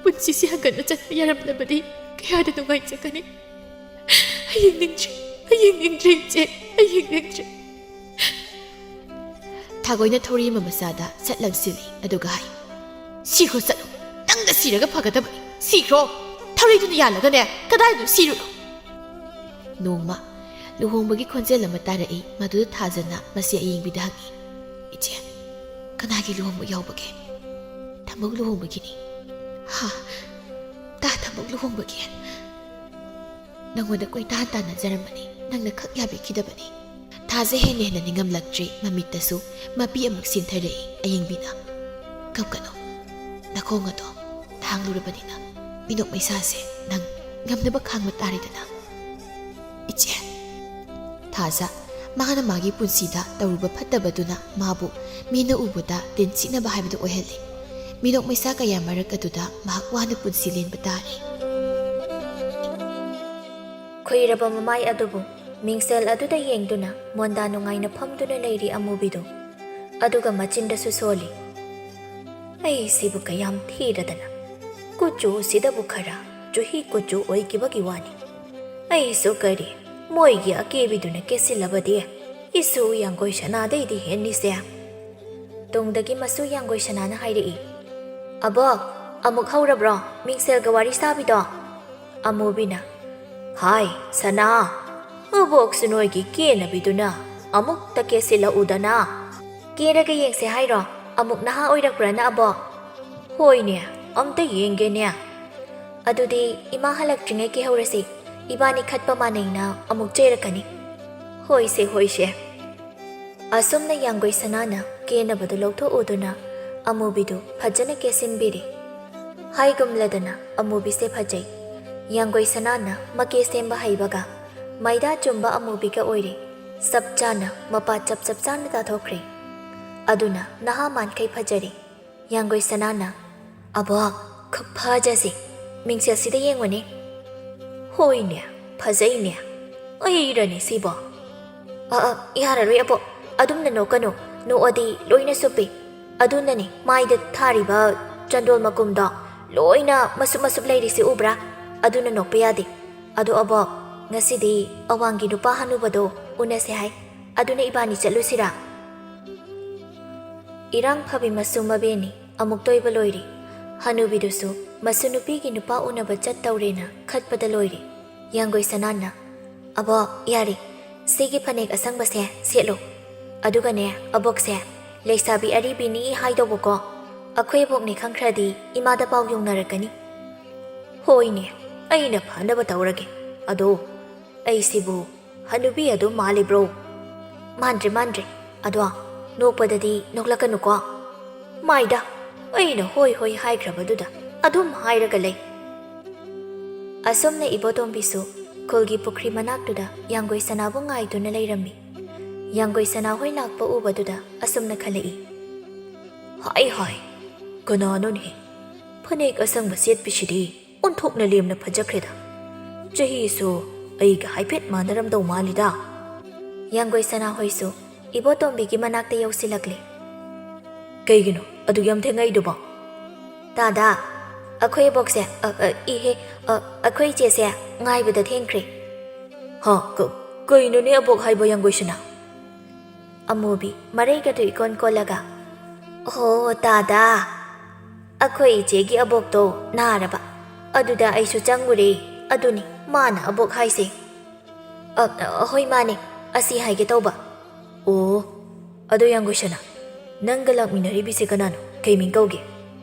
ꯄꯨꯟꯁꯤꯁꯤ ꯍꯟꯒꯠꯅ ꯆꯠꯄ ꯌꯥꯔꯝꯂꯕꯗꯤ ꯀꯌꯥꯗ ꯅꯨꯡꯉꯥꯏꯖꯒꯅꯤ꯫ ꯑꯩ ꯌꯦꯡꯅꯤꯡꯗ꯭ꯔꯦ, ꯑꯩ ꯌꯦꯡꯅꯤꯡꯗ꯭ꯔꯦ, ꯏꯆꯦ, ꯑꯩ ꯌꯦꯡꯅꯤꯡꯗ꯭ꯔꯦ꯫" ꯊꯥꯒꯣꯏꯅ ꯊꯧꯔꯤ ꯑꯃ ꯃꯆꯥꯗ ꯁꯠ ꯂꯪꯁꯤꯜꯂꯤ, ꯑꯗꯨꯒ ꯍꯥꯏ, "ꯁꯤꯈ꯭ꯔꯣ, ꯆꯠꯂꯣ꯫ ꯅꯪꯅ ꯁꯤꯔꯒ ꯐꯒꯗꯕꯅꯤ꯫ ꯁꯤꯈ꯭ꯔꯣ꯫ ꯊꯧꯔꯤꯗꯨꯅ ꯌꯥꯜꯂꯒꯅꯦ, ꯀꯗꯥꯏꯗꯅꯣ ꯁꯤꯔꯨꯔꯣ꯫" ꯅꯣꯡꯃ ꯂꯨꯍꯣꯡꯕꯒꯤ ꯈꯣꯟꯖꯦꯜ ꯑꯃ ꯇꯥꯔꯛꯏ꯫ ꯃꯗꯨꯗ ꯊꯥꯖꯅ ꯃꯁꯤ ꯑꯌꯤꯡꯕꯤꯗ ꯍꯪꯉꯤ, "ꯏꯆꯦ, ꯀꯅꯥꯒꯤ ꯂꯨꯍꯣꯡꯕ ꯌꯥꯎꯕꯒꯦ?" "ꯊꯝꯕꯧ ꯂꯨꯍꯣꯡꯕꯒꯤꯅꯤ꯫" "ꯍꯥ? ꯇꯥ ꯊꯝꯕꯧ ꯂꯨꯍꯣꯡꯕꯒꯤ? ꯅꯪꯉꯣꯟꯗ ꯀꯣꯏꯇꯥꯟ ꯇꯥꯟꯅꯖꯔꯝꯕꯅꯤ, ꯅꯪꯅ ꯈꯛ ꯌꯥꯕꯤꯈꯤꯗꯕꯅꯤ꯫" ꯊꯥꯖ ꯍꯦꯟꯅ ꯍꯦꯟꯅ ꯅꯤꯡꯉꯝꯂꯛꯇ꯭ꯔꯦ꯫ ꯃꯃꯤꯠꯇꯁꯨ ꯃꯄꯤ ꯑꯃꯨꯛ ꯁꯤꯟꯊꯔꯛꯏ꯫ ꯑꯌꯤꯡꯕꯤꯅ, "ꯀꯞꯀꯅꯨ, ꯅꯈꯣꯡ ꯑꯗꯣ ꯊꯥꯡꯂꯨꯔꯕꯅꯤꯅ, ꯃꯤꯅꯣꯛ ꯃꯩꯁꯥꯁꯦ ꯅꯪ ꯉꯝꯅꯕ ꯈꯥꯡꯕ ꯇꯥꯔꯦꯗꯅ, ꯏꯆꯦ꯫" ꯊꯥꯖ, ꯃꯥꯅ ꯃꯥꯒꯤ ꯄꯨꯟꯁꯤꯗ ꯇꯧꯔꯨꯕ ꯐꯠꯇꯕꯗꯨꯅ ꯃꯥꯕꯨ ꯃꯤꯅ ꯎꯕꯗ ꯇꯤꯟꯁꯤꯠꯅꯕ ꯍꯥꯏꯕꯗꯨ ꯑꯣꯏꯍꯜꯂꯤ꯫ ꯃꯤꯅꯣꯛ ꯃꯩꯁꯥ ꯀꯌꯥ ꯃꯔꯛ ꯑꯗꯨꯗ ꯃꯍꯥꯛ ꯋꯥꯅ ꯄꯨꯟꯁꯤ ꯂꯦꯟꯕ ꯇꯥꯔꯤ꯫ ꯈꯨꯏꯔꯕ ꯃꯃꯥꯏ ꯑꯗꯨꯕꯨ ꯃꯤꯡꯁꯦꯜ ꯑꯗꯨꯗ ꯌꯦꯡꯗꯨꯅ ꯃꯣꯟꯗꯥ ꯅꯨꯡꯉꯥꯏꯅ ꯐꯝꯗꯨꯅ ꯂꯩꯔꯤ ꯑꯃꯨꯕꯤꯗꯨ꯫ ꯑꯗꯨꯒ ꯃꯆꯤꯟꯗꯁꯨ ꯁꯣꯜꯂꯤ, "ꯑꯩꯁꯤꯕꯨ ꯀꯌꯥꯝ ꯊꯤꯔꯗꯅ, ꯀꯨꯆꯨꯁꯤꯗꯕꯨ ꯈꯔ ꯆꯨꯍꯤ ꯀꯨꯆꯨ ꯑꯣꯏꯈꯤꯕꯒꯤ ꯋꯥꯅꯤ꯫ ꯑꯩꯁꯨ ꯀꯔꯤ, ꯃꯣꯏꯒꯤ ꯑꯀꯦꯕꯤꯗꯨꯅ ꯀꯦꯁꯤꯜꯂꯕꯗꯤ ꯏꯁꯨ ꯌꯥꯡꯒꯣꯏ ꯁꯅꯥꯗꯩꯗꯤ ꯍꯦꯟꯅꯤꯁꯦ꯫" ꯇꯨꯡꯗꯒꯤ ꯃꯁꯨ ꯌꯥꯡꯒꯣꯏ ꯁꯅꯥꯅ ꯍꯥꯏꯔꯛꯏ, "ꯑꯕꯣꯛ, ꯑꯃꯨꯛ ꯍꯧꯔꯕ꯭ꯔꯣ ꯃꯤꯡꯁꯦꯜꯒ ꯋꯥꯔꯤ ꯁꯥꯕꯤꯗꯣ?" ꯑꯃꯨꯕꯤꯅ, "ꯍꯥꯏ, ꯁꯅꯥ, ꯑꯕꯣꯛꯁꯨ ꯅꯣꯏꯒꯤ ꯀꯦꯅꯕꯤꯗꯨꯅ ꯑꯃꯨꯛꯇ ꯀꯦꯁꯤꯜꯂꯛꯎꯗꯅ꯫" "ꯀꯦꯔꯒ ꯌꯦꯡꯁꯦ ꯍꯥꯏꯔꯣ? ꯑꯃꯨꯛ ꯅꯍꯥ ꯑꯣꯏꯔꯛꯄ꯭ꯔꯥꯅ, ꯑꯕꯣꯛ?" "ꯍꯣꯏꯅꯦ, ꯑꯝꯇ ꯌꯦꯡꯒꯦꯅꯦ꯫" "ꯑꯗꯨꯗꯤ ꯏꯃꯥ ꯍꯜꯂꯛꯇ꯭ꯔꯤꯉꯩ ꯀꯦꯍꯧꯔꯁꯤ, ꯏꯕꯥꯅꯤ ꯈꯠꯄ ꯃꯥꯟꯅꯩꯅ ꯑꯃꯨꯛ ꯆꯩꯔꯛꯀꯅꯤ꯫" "ꯍꯣꯏꯁꯦ, ꯍꯣꯏꯁꯦ꯫" ꯑꯁꯨꯝꯅ ꯌꯥꯡꯒꯣꯏ ꯁꯅꯥꯅ ꯀꯦꯅꯕꯗꯨ ꯂꯧꯊꯣꯛꯎꯗꯨꯅ ꯑꯃꯨꯕꯤꯗꯨ ꯐꯖꯅ ꯀꯦꯁꯤꯟꯕꯤꯔꯦ꯫ ꯍꯥꯏꯒꯨꯝꯂꯗꯅ ꯑꯃꯨꯕꯤꯁꯦ ꯐꯖꯩ꯫ ꯌꯥꯡꯒꯣꯏ ꯁꯅꯥꯅ ꯃꯀꯦ ꯁꯦꯝꯕ ꯍꯩꯕꯒ ꯃꯩꯗꯥ ꯆꯨꯝꯕ ꯑꯃꯨꯕꯤꯒ ꯑꯣꯏꯔꯦ꯫ ꯆꯞ ꯆꯥꯅ ꯃꯄꯥ ꯆꯞ ꯆꯞ ꯆꯥꯅ ꯇꯥꯊꯣꯛꯈ꯭ꯔꯦ꯫ ꯑꯗꯨꯅ ꯅꯍꯥ ꯃꯥꯟꯈꯩ ꯐꯖꯔꯦ꯫ ꯌꯥꯡꯒꯣꯏ ꯁꯅꯥꯅ, "ꯑꯕꯣꯛ, ꯈꯨꯐꯖꯁꯦ, ꯃꯤꯡꯁꯦꯜꯁꯤꯗ ꯌꯦꯡꯉꯨꯅꯦ꯫ ꯍꯣꯏꯅꯦ, ꯐꯖꯩꯅꯦ꯫ ꯑꯩꯔꯅꯦ ꯁꯤꯕꯣ?" "ꯑ, ꯑ, ꯌꯥꯔꯔꯣꯏ ꯑꯕꯣꯛ, ꯑꯗꯨꯝꯅ ꯅꯣꯛꯀꯅꯨ꯫ ꯅꯣꯛꯑꯗꯤ ꯂꯣꯏꯅ ꯁꯨꯞꯄꯤ꯫ ꯑꯗꯨꯅꯅꯦ ꯃꯥꯏꯗ ꯊꯥꯔꯤꯕ ꯆꯟꯗꯣꯜ ꯃꯀꯨꯝꯗꯣ ꯂꯣꯏꯅ ꯃꯁꯨꯞ ꯃꯁꯨꯞ ꯂꯩꯔꯤꯁꯤ ꯎꯕ꯭ꯔꯥ? ꯑꯗꯨꯅ ꯅꯣꯛꯄ ꯌꯥꯗꯦ꯫ ꯑꯗꯣ ꯑꯕꯣꯛ, ꯉꯁꯤꯗꯤ ꯑꯋꯥꯡꯒꯤ ꯅꯨꯄꯥ ꯍꯅꯨꯕꯗꯣ ꯎꯅꯁꯦ ꯍꯥꯏ꯫ ꯑꯗꯨꯅ ꯏꯕꯥꯅꯤ ꯆꯠꯂꯨꯁꯤꯔꯥ?" ꯏꯔꯥꯡ ꯐꯕꯤ ꯃꯁꯨ ꯃꯕꯦꯅꯤ ꯑꯃꯨꯛ ꯇꯣꯏꯕ ꯂꯣꯏꯔꯦ꯫ ꯍꯅꯨꯕꯤꯗꯨꯁꯨ ꯃꯁꯨ ꯅꯨꯄꯤꯒꯤ ꯅꯨꯄꯥ ꯎꯅꯕ ꯆꯠꯇꯧꯔꯦꯅ ꯈꯠꯄꯗ ꯂꯣꯏꯔꯦ꯫ ꯌꯥꯡꯒꯣꯏ ꯁꯅꯥꯅ, "ꯑꯕꯣꯛ, ꯌꯥꯔꯦ, ꯁꯤꯒꯤ ꯐꯅꯦꯛ ꯑꯁꯪꯕꯁꯦ ꯁꯦꯠꯂꯣ꯫ ꯑꯗꯨꯒꯅꯦ ꯑꯕꯣꯛꯁꯦ, ꯂꯩꯁꯥꯕꯤ ꯑꯔꯤꯕꯤꯅꯤ ꯍꯥꯏꯗꯧꯕꯀꯣ꯫ ꯑꯩꯈꯣꯏ ꯑꯕꯣꯛꯅꯦ ꯈꯪꯈ꯭ꯔꯗꯤ ꯏꯃꯥꯗ ꯄꯥꯎ ꯌꯧꯅꯔꯛꯀꯅꯤ꯫" "ꯍꯣꯏꯅꯦ, ꯑꯩꯅ ꯐꯅꯕ ꯇꯧꯔꯒꯦ꯫ ꯑꯗꯣ ꯑꯩꯁꯤꯕꯨ ꯍꯅꯨꯕꯤ ꯑꯗꯨꯝ ꯃꯥꯜꯂꯤꯕ꯭ꯔꯣ?" "ꯃꯥꯟꯗ꯭ꯔꯦ, ꯃꯥꯟꯗ꯭ꯔꯦ꯫ ꯑꯗꯣ ꯅꯣꯛꯄꯗꯗꯤ ꯅꯣꯛꯂꯛꯀꯅꯨꯀꯣ꯫" "ꯃꯥꯏꯗ, ꯑꯩꯅ ꯍꯣꯏ ꯍꯣꯏ ꯍꯥꯏꯈ꯭ꯔꯕꯗꯨꯗ ꯑꯗꯨꯝ ꯍꯥꯏꯔꯒ ꯂꯩ꯫" ꯑꯁꯨꯝꯅ ꯏꯕꯣꯇꯣꯝꯕꯤꯁꯨ ꯈꯨꯜꯒꯤ ꯄꯨꯈ꯭ꯔꯤ ꯃꯅꯥꯛꯇꯨꯗ ꯌꯥꯡꯒꯣꯏ ꯁꯅꯥꯕꯨ ꯉꯥꯏꯗꯨꯅ ꯂꯩꯔꯝꯃꯤ꯫ ꯌꯥꯡꯒꯣꯏ ꯁꯅꯥ ꯍꯣꯏ ꯂꯥꯛꯄ ꯎꯕꯗꯨꯗ ꯑꯁꯨꯝꯅ ꯈꯜꯂꯛꯏ, "ꯍꯥꯏ ꯍꯥꯏ, ꯀꯅꯥꯅꯣꯅꯦ ꯐꯅꯦꯛ ꯑꯁꯪꯕ ꯁꯦꯠꯄꯤꯁꯤꯗꯤ? ꯑꯣꯟꯊꯣꯛꯅ ꯂꯦꯝꯅ ꯐꯖꯈ꯭ꯔꯦꯗ꯫ ꯆꯍꯤꯁꯨ ꯑꯩꯒ ꯍꯥꯏꯐꯦꯠ ꯃꯥꯟꯅꯔꯝꯗꯧ ꯃꯥꯜꯂꯤꯗ꯫" ꯌꯥꯡꯒꯣꯏ ꯁꯅꯥ ꯍꯣꯏꯁꯨ ꯏꯕꯣꯇꯣꯝꯕꯤꯒꯤ ꯃꯅꯥꯛꯇ ꯌꯧꯁꯤꯜꯂꯛꯂꯦ꯫ "ꯀꯩꯒꯤꯅꯣ ꯑꯗꯨꯛ ꯌꯥꯝ ꯊꯦꯡꯉꯛꯏꯗꯨꯕꯣ?" "ꯇꯥꯗꯥ, ꯑꯩꯈꯣꯏ ꯑꯕꯣꯛꯁꯦ, ꯑ, ꯑ, ꯏꯍꯦ, ꯑ, ꯑꯩꯈꯣꯏ ꯏꯆꯦꯁꯦ ꯉꯥꯏꯕꯗ ꯊꯦꯡꯈ꯭ꯔꯦ꯫" "ꯍꯥ, ꯀ-, ꯀꯩꯅꯣꯅꯦ ꯑꯕꯣꯛ ꯍꯥꯏꯕꯣ, ꯌꯥꯡꯒꯣꯏ ꯁꯅꯥ?" ꯑꯃꯨꯕꯤ ꯃꯔꯩꯒꯗꯨ ꯏꯀꯣꯟ ꯀꯣꯜꯂꯒ, "ꯑꯣꯍꯣ, ꯇꯥꯗꯥ, ꯑꯩꯈꯣꯏ ꯏꯆꯦꯒꯤ ꯑꯕꯣꯛꯇꯣ ꯅꯥꯔꯕ, ꯑꯗꯨꯗ ꯑꯩꯁꯨ ꯆꯪꯉꯨꯔꯦ꯫ ꯑꯗꯨꯅꯤ ꯃꯥꯅ ꯑꯕꯣꯛ ꯍꯥꯏꯁꯦ꯫" "ꯑ, ꯑ, ꯍꯣꯏ, ꯃꯥꯅꯦ, ꯑꯁꯤ ꯍꯥꯏꯒꯦ ꯇꯧꯕ꯫" "ꯑꯣ, ꯑꯗꯣ ꯌꯥꯡꯒꯣꯏ ꯁꯅꯥ, ꯅꯪꯒ ꯂꯥꯛꯃꯤꯟꯅꯔꯤꯕꯤꯁꯦ ꯀꯅꯥꯅꯣ? ꯀꯩ ꯃꯤꯡ ꯀꯧꯒꯦ?"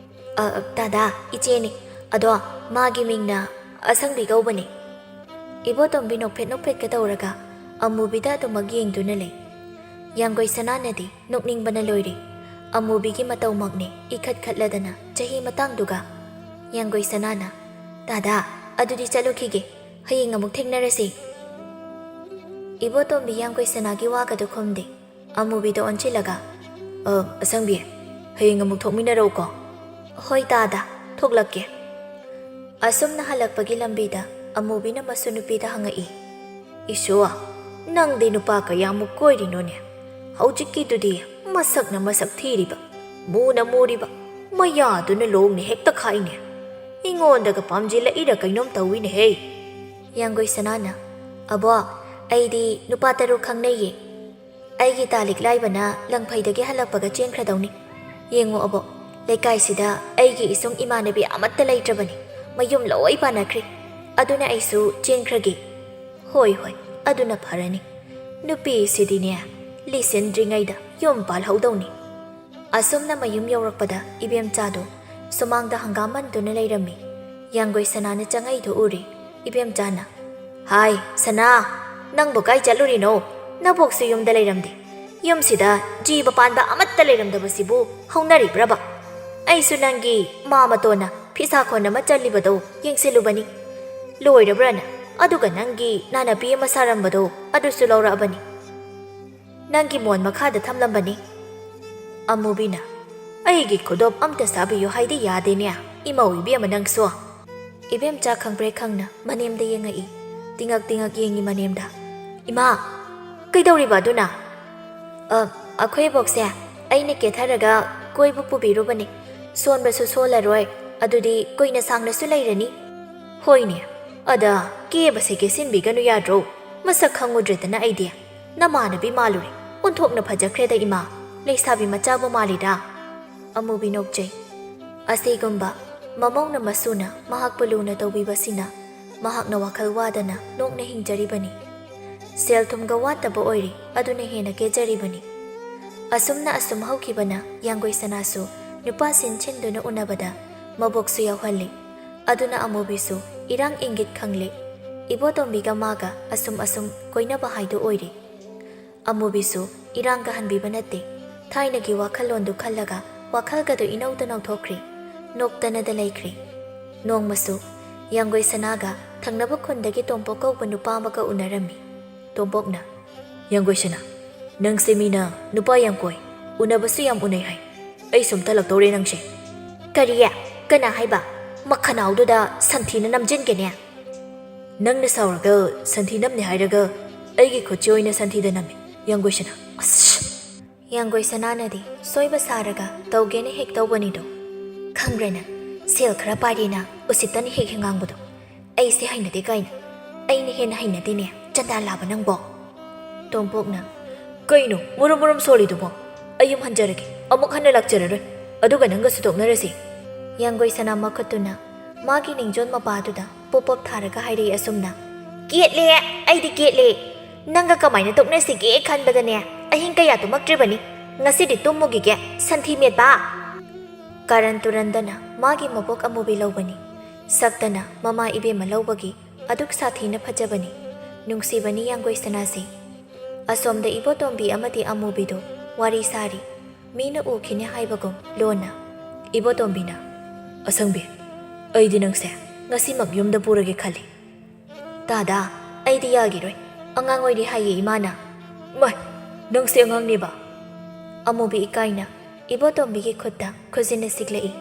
"ꯑ, ꯑ, ꯇꯥꯗꯥ, ꯏꯆꯦꯅꯤ꯫ ꯑꯗꯣ ꯃꯥꯒꯤ ꯃꯤꯡꯅ ꯑꯁꯪꯕꯤ ꯀꯧꯕꯅꯤ꯫" ꯏꯕꯣꯇꯣꯝꯕꯤ ꯅꯣꯛꯐꯦꯠ ꯅꯣꯛꯐꯦꯠꯀ ꯇꯧꯔꯒ ꯑꯃꯨꯕꯤꯗ ꯑꯗꯨꯃꯛ ꯌꯦꯡꯗꯨꯅ ꯂꯩ꯫ ꯌꯥꯡꯒꯣꯏ ꯁꯅꯥꯅꯗꯤ ꯅꯣꯛꯅꯤꯡꯕꯅ ꯂꯣꯏꯔꯦ꯫ ꯑꯃꯨꯕꯤꯒꯤ ꯃꯇꯧꯃꯛꯅꯦ ꯏꯈꯠ ꯈꯠꯂꯗꯅ ꯆꯍꯤ ꯃꯇꯥꯡꯗꯨꯒ꯫ ꯌꯥꯡꯒꯣꯏ ꯁꯅꯥꯅ, "ꯇꯥꯗꯥ, ꯑꯗꯨꯗꯤ ꯆꯠꯂꯨꯈꯤꯒꯦ꯫ ꯍꯌꯦꯡ ꯑꯃꯨꯛ ꯊꯦꯡꯅꯔꯁꯤ꯫" ꯏꯕꯣꯇꯣꯝꯕꯤ ꯌꯥꯡꯒꯣꯏ ꯁꯅꯥꯒꯤ ꯋꯥꯒꯗꯨ ꯈꯨꯝꯗꯦ꯫ ꯑꯃꯨꯕꯤꯗ ꯑꯣꯟꯁꯤꯜꯂꯒ, "ꯑ, ꯑꯁꯪꯕꯤ, ꯍꯌꯦꯡ ꯑꯃꯨꯛ ꯊꯣꯛꯃꯤꯟꯅꯔꯛꯎꯀꯣ?" "ꯍꯣꯏ ꯇꯥꯗ, ꯊꯣꯛꯂꯛꯀꯦ꯫" ꯑꯁꯨꯝꯅ ꯍꯜꯂꯛꯄꯒꯤ ꯂꯝꯕꯤꯗ ꯑꯃꯨꯕꯤꯅ ꯃꯁꯨ ꯅꯨꯄꯤꯗ ꯍꯪꯉꯛꯏ, "ꯏꯁꯨ, ꯅꯪꯗꯤ ꯅꯨꯄꯥ ꯀꯌꯥꯃꯨꯛ ꯀꯣꯏꯔꯤꯅꯣꯅꯦ? ꯍꯧꯖꯤꯛꯀꯤꯗꯨꯗꯤ ꯃꯁꯛꯅ ꯃꯁꯛ ꯊꯤꯔꯤꯕ, ꯃꯨꯅ ꯃꯨꯔꯤꯕ, ꯃꯌꯥꯗꯨꯅ ꯂꯣꯡꯅ ꯍꯦꯛꯇ ꯈꯥꯛꯏꯅꯦ꯫ ꯑꯩꯉꯣꯟꯗꯒ ꯄꯥꯝꯖꯤꯜꯂꯛꯏꯔ ꯀꯩꯅꯣꯝ ꯇꯧꯏꯅꯦꯍꯦ꯫" ꯌꯥꯡꯒꯣꯏ ꯁꯅꯥꯅ, "ꯑꯕꯣ, ꯑꯩꯗꯤ ꯅꯨꯄꯥ ꯇꯔꯨꯛ ꯈꯪꯅꯩꯌꯦ꯫ ꯑꯩꯒꯤ ꯇꯥ ꯂꯤꯛꯂꯥꯏꯕꯅ ꯂꯪꯐꯩꯗꯒꯤ ꯍꯜꯂꯛꯄꯒ ꯆꯦꯟꯈ꯭ꯔꯗꯧꯅꯤ꯫ ꯌꯦꯡꯉꯣ ꯑꯕꯣ, ꯂꯩꯀꯥꯏꯁꯤꯗ ꯑꯩꯒꯤ ꯏꯁꯨꯡ ꯏꯃꯥꯟꯅꯕꯤ ꯑꯃꯠꯇ ꯂꯩꯇ꯭ꯔꯕꯅꯤ꯫ ꯃꯌꯨꯝ ꯂꯣꯏ ꯄꯥꯟꯅꯈ꯭ꯔꯦ꯫ ꯑꯗꯨꯅ ꯑꯩꯁꯨ ꯆꯦꯟꯈ꯭ꯔꯒꯦ꯫" "ꯍꯣꯏ, ꯍꯣꯏ, ꯑꯗꯨꯅ ꯐꯔꯅꯤ꯫ ꯅꯨꯄꯤꯁꯤꯗꯤꯅꯦ, ꯂꯤꯁꯤꯟꯗ꯭ꯔꯤꯉꯩꯗ ꯌꯨꯝ ꯄꯥꯜꯍꯧꯗꯧꯅꯤ꯫" ꯑꯁꯨꯝꯅ ꯃꯌꯨꯝ ꯌꯧꯔꯛꯄꯗ ꯏꯕꯦꯝꯆꯥꯗꯨ ꯁꯨꯃꯥꯡꯗ ꯍꯪꯒꯥꯝ ꯃꯟꯗꯨꯅ ꯂꯩꯔꯝꯃꯤ꯫ ꯌꯥꯡꯒꯣꯏ ꯁꯅꯥꯅ ꯆꯪꯉꯛꯏꯗꯨ ꯎꯔꯦ꯫ ꯏꯕꯦꯝꯆꯥꯅ, "ꯍꯥꯏ, ꯁꯅꯥ, ꯅꯪꯕꯨ ꯀꯥꯏ ꯆꯠꯂꯨꯔꯤꯅꯣ? ꯅꯕꯣꯛꯁꯨ ꯌꯨꯝꯗ ꯂꯩꯔꯝꯗꯦ꯫ ꯌꯨꯝꯁꯤꯗ ꯖꯤꯕ ꯄꯥꯟꯕ ꯑꯃꯠꯇ ꯂꯩꯔꯝꯗꯕꯁꯤꯕꯨ ꯍꯧꯅꯔꯤꯕ꯭ꯔꯕ? ꯑꯩꯁꯨ ꯅꯪꯒꯤ ꯃꯥꯃꯇꯣꯟꯅ ꯐꯤꯁꯥ ꯈꯣꯟ ꯑꯃ ꯆꯜꯂꯤꯕꯗꯣ ꯌꯦꯡꯁꯤꯜꯂꯨꯕꯅꯤ꯫ ꯂꯣꯏꯔꯕ꯭ꯔꯅ? ꯑꯗꯨꯒ ꯅꯪꯒꯤ ꯅꯥꯅꯄꯤ ꯑꯃ ꯁꯥꯔꯝꯕꯗꯣ ꯑꯗꯨꯁꯨ ꯂꯧꯔꯛꯑꯕꯅꯤ꯫ ꯅꯪꯒꯤ ꯃꯣꯟ ꯃꯈꯥꯗ ꯊꯝꯂꯝꯕꯅꯤ꯫" ꯑꯃꯨꯕꯤꯅ, "ꯑꯩꯒꯤ ꯈꯨꯗꯣꯞ ꯑꯝꯇ ꯁꯥꯕꯤꯌꯨ ꯍꯥꯏꯗꯤ ꯌꯥꯗꯦꯅꯦ, ꯏꯃꯧ ꯏꯕꯦꯝꯃ ꯅꯪꯁꯨ꯫" ꯏꯕꯦꯝꯆꯥ ꯈꯪꯄ꯭ꯔꯦꯛ ꯈꯪꯅ ꯃꯅꯦꯝꯗ ꯌꯦꯡꯉꯛꯏ꯫ ꯇꯤꯉꯛ ꯇꯤꯉꯛ ꯌꯦꯡꯉꯤ ꯃꯅꯦꯝꯗ꯫ "ꯏꯃꯥ, ꯀꯩꯗꯧꯔꯤꯕ ꯑꯗꯨꯅ?" "ꯑ, ꯑꯩꯈꯣꯏ ꯏꯕꯣꯛꯁꯦ ꯑꯩꯅ ꯀꯦꯊꯔꯒ ꯀꯣꯏꯕ ꯄꯨꯕꯤꯔꯨꯕꯅꯤ꯫ ꯁꯣꯟꯕꯁꯨ ꯁꯣꯜꯂꯔꯣꯏ, ꯑꯗꯨꯗꯤ ꯀꯨꯏꯅ ꯁꯥꯡꯅꯁꯨ ꯂꯩꯔꯅꯤ꯫" "ꯍꯣꯏꯅꯦ, ꯑꯗ ꯀꯦꯕꯁꯦ ꯀꯦꯁꯤꯟꯕꯤꯒꯅꯨ ꯌꯥꯗ꯭ꯔꯣ? ꯃꯁꯛ ꯈꯪꯉꯨꯗ꯭ꯔꯦꯗꯅ ꯑꯩꯗꯤ꯫ ꯅꯃꯥꯟꯅꯕꯤ ꯃꯥꯜꯂꯨꯔꯦ꯫ ꯑꯣꯟꯊꯣꯛꯅ ꯐꯖꯈ꯭ꯔꯦꯗ ꯏꯃꯥ, ꯂꯩꯁꯥꯕꯤ ꯃꯆꯥꯕꯨ ꯃꯥꯜꯂꯤꯗ꯫" ꯑꯃꯨꯕꯤ ꯅꯣꯛꯆꯩ꯫ ꯑꯁꯤꯒꯨꯝꯕ ꯃꯃꯧꯅ ꯃꯁꯨꯅ ꯃꯍꯥꯛꯄꯨ ꯂꯨꯅ ꯇꯧꯕꯤꯕꯁꯤꯅ ꯃꯍꯥꯛꯅ ꯋꯥꯈꯜ ꯋꯥꯗꯅ ꯅꯣꯛꯅ ꯍꯤꯡꯖꯔꯤꯕꯅꯤ꯫ ꯁꯦꯜ ꯊꯨꯝꯒ ꯋꯥꯠꯇꯕ ꯑꯣꯏꯔꯤ, ꯑꯗꯨꯅ ꯍꯦꯟꯅ ꯀꯦꯖꯔꯤꯕꯅꯤ꯫ ꯑꯁꯨꯝꯅ ꯑꯁꯨꯝ ꯍꯧꯈꯤꯕꯅ ꯌꯥꯡꯒꯣꯏ ꯁꯅꯥꯁꯨ ꯅꯨꯄꯥ ꯁꯤꯟ ꯁꯤꯟꯗꯨꯅ ꯎꯅꯕꯗ ꯃꯕꯣꯛꯁꯨ ꯌꯥꯎꯍꯜꯂꯤ꯫ ꯑꯗꯨꯅ ꯑꯃꯨꯕꯤꯁꯨ ꯏꯔꯥꯡ ꯏꯪꯒꯤꯠ ꯈꯪꯂꯦ꯫ ꯏꯕꯣꯇꯣꯝꯕꯤꯒ ꯃꯥꯒ ꯑꯁꯨꯝ ꯑꯁꯨꯝ ꯀꯣꯏꯅꯕ ꯍꯥꯏꯗꯨ ꯑꯣꯏꯔꯦ꯫ ꯑꯃꯨꯕꯤꯁꯨ ꯏꯔꯥꯡꯒ ꯍꯟꯕꯤꯕ ꯅꯠꯇꯦ꯫ ꯊꯥꯏꯅꯒꯤ ꯋꯥꯈꯜꯂꯣꯟꯗꯨ ꯈꯜꯂꯒ ꯋꯥꯈꯜꯒꯗꯨ ꯏꯅꯧꯗ ꯅꯧꯊꯣꯛꯈ꯭ꯔꯦ꯫ ꯅꯣꯛꯇꯅꯗ ꯂꯩꯈ꯭ꯔꯦ꯫ ꯅꯣꯡꯃꯁꯨ ꯌꯥꯡꯒꯣꯏ ꯁꯅꯥꯒ ꯊꯪꯅꯕ ꯈꯨꯟꯗꯒꯤ ꯇꯣꯝꯄꯣꯛ ꯀꯧꯕ ꯅꯨꯄꯥ ꯑꯃꯒ ꯎꯅꯔꯝꯃꯤ꯫ ꯇꯣꯝꯄꯣꯛꯅ, "ꯌꯥꯡꯒꯣꯏꯁꯅꯥ, ꯅꯪꯁꯦ ꯃꯤꯅ ꯅꯨꯄꯥ ꯌꯥꯝ ꯀꯣꯏ, ꯎꯅꯕꯁꯨ ꯌꯥꯝ ꯎꯅꯩ ꯍꯥꯏ꯫ ꯑꯩ ꯁꯨꯝ ꯇꯜꯂꯛꯇꯧꯔꯦ ꯅꯪꯁꯦ꯫" "ꯀꯔꯤ? ꯀꯅꯥ ꯍꯥꯏꯕ? ꯃꯈꯅꯥꯎꯗꯨꯗ ꯁꯟꯊꯤꯅ ꯅꯝꯖꯤꯟꯒꯦꯅꯦ꯫" "ꯅꯪꯅ ꯁꯥꯎꯔꯒ ꯁꯟꯊꯤ ꯅꯝꯅꯤ ꯍꯥꯏꯔꯒ ꯑꯩꯒꯤ ꯈꯨꯠꯁꯦ ꯑꯣꯏꯅ ꯁꯟꯊꯤꯗ ꯅꯝꯃꯦ, ꯌꯥꯡꯒꯣꯏꯁꯅꯥ꯫" ꯑꯁ! ꯌꯥꯡꯒꯣꯏ ꯁꯅꯥꯅꯗꯤ ꯁꯣꯏꯕ ꯁꯥꯔꯒ ꯇꯧꯒꯦꯅ ꯍꯦꯛ ꯇꯧꯕꯅꯤꯗꯣ꯫ "ꯈꯪꯕ꯭ꯔꯥ ꯅꯪ, ꯁꯦꯜ ꯈꯔ ꯄꯥꯏꯔꯦꯅ ꯎꯁꯤꯠꯇꯅ ꯍꯦꯛ ꯍꯦꯛ ꯉꯥꯡꯕꯗꯣ꯫ ꯑꯩꯁꯦ ꯍꯩꯅꯗꯦ ꯀꯥꯏꯅ꯫ ꯑꯩꯅ ꯍꯦꯟꯅ ꯍꯩꯅꯗꯦꯅꯦ, ꯆꯟꯗꯥꯜ ꯂꯥꯕ ꯅꯪꯕꯣ!" ꯇꯣꯝꯄꯣꯛꯅ, "ꯀꯩꯅꯣ ꯃꯨꯔꯨꯝ ꯃꯨꯔꯨꯝ ꯁꯣꯜꯂꯤꯗꯨꯕꯣ? ꯑꯩ ꯌꯨꯝ ꯍꯟꯖꯔꯒꯦ, ꯑꯃꯨꯛ ꯍꯟꯅ ꯂꯥꯛꯆꯔꯔꯣꯏ꯫ ꯑꯗꯨꯒ ꯅꯪꯒꯁꯨ ꯇꯣꯛꯅꯔꯁꯤ꯫" ꯌꯥꯡꯒꯣꯏ ꯁꯅꯥ ꯃꯈꯨꯠꯇꯨꯅ ꯃꯥꯒꯤ ꯅꯤꯡꯖꯣꯟ ꯃꯄꯥꯗꯨꯗ ꯄꯣꯞ ꯄꯣꯞ ꯊꯥꯔꯒ ꯍꯥꯏꯔꯛꯏ ꯑꯁꯨꯝꯅ, "ꯀꯦꯠꯂꯦ, ꯑꯩꯗꯤ ꯀꯦꯠꯂꯦ꯫ ꯅꯪꯒ ꯀꯃꯥꯏꯅ ꯇꯣꯛꯅꯁꯤꯒꯦ ꯈꯟꯕꯗꯅꯦ ꯑꯍꯤꯡ ꯀꯌꯥ ꯇꯨꯝꯃꯛꯇ꯭ꯔꯤꯕꯅꯤ꯫ ꯉꯁꯤꯗꯤ ꯇꯨꯝꯃꯨꯈꯤꯒꯦ, ꯁꯟꯊꯤ ꯃꯦꯠꯄ!" ꯀꯥꯔꯟ ꯇꯨꯔꯟꯗꯅ ꯃꯥꯒꯤ ꯃꯕꯣꯛ ꯑꯃꯨꯕꯤ ꯂꯧꯕꯅꯤ꯫ ꯁꯛꯇꯅ ꯃꯃꯥ ꯏꯕꯦꯝꯃ ꯂꯧꯕꯒꯤ ꯑꯗꯨꯛ ꯁꯥꯊꯤꯅ ꯐꯖꯕꯅꯤ꯫ ꯅꯨꯡꯁꯤꯕꯅꯤ ꯌꯥꯡꯒꯣꯏ ꯁꯅꯥꯁꯦ꯫ ꯑꯁꯣꯝꯗ ꯏꯕꯣꯇꯣꯝꯕꯤ ꯑꯃꯗꯤ ꯑꯃꯨꯕꯤꯗꯨ ꯋꯥꯔꯤ ꯁꯥꯔꯤ꯫ ꯃꯤꯅ ꯎꯈꯤꯅꯤ ꯍꯥꯏꯕꯒꯨꯝ ꯂꯣꯟꯅ꯫ ꯏꯕꯣꯇꯣꯝꯕꯤꯅ, "ꯑꯁꯪꯕꯤ, ꯑꯩꯗꯤ ꯅꯪꯁꯦ ꯉꯁꯤꯃꯛ ꯌꯨꯝꯗ ꯄꯨꯔꯒꯦ ꯈꯜꯂꯤ꯫" "ꯇꯥꯗꯥ, ꯑꯩꯗꯤ ꯌꯥꯒꯤꯔꯣꯏ꯫ ꯑꯉꯥꯡ ꯑꯣꯏꯔꯤ ꯍꯥꯏꯌꯦ ꯏꯃꯥꯅ꯫" "ꯃꯥꯏ, ꯅꯪꯁꯦ ꯑꯉꯥꯡꯅꯦꯕ?" ꯑꯃꯨꯕꯤ ꯏꯀꯥꯏꯅ ꯏꯕꯣꯇꯣꯝꯕꯤꯒꯤ ꯈꯨꯠꯇ ꯈꯨꯖꯤꯟꯅ ꯁꯤꯛꯂꯛꯏ꯫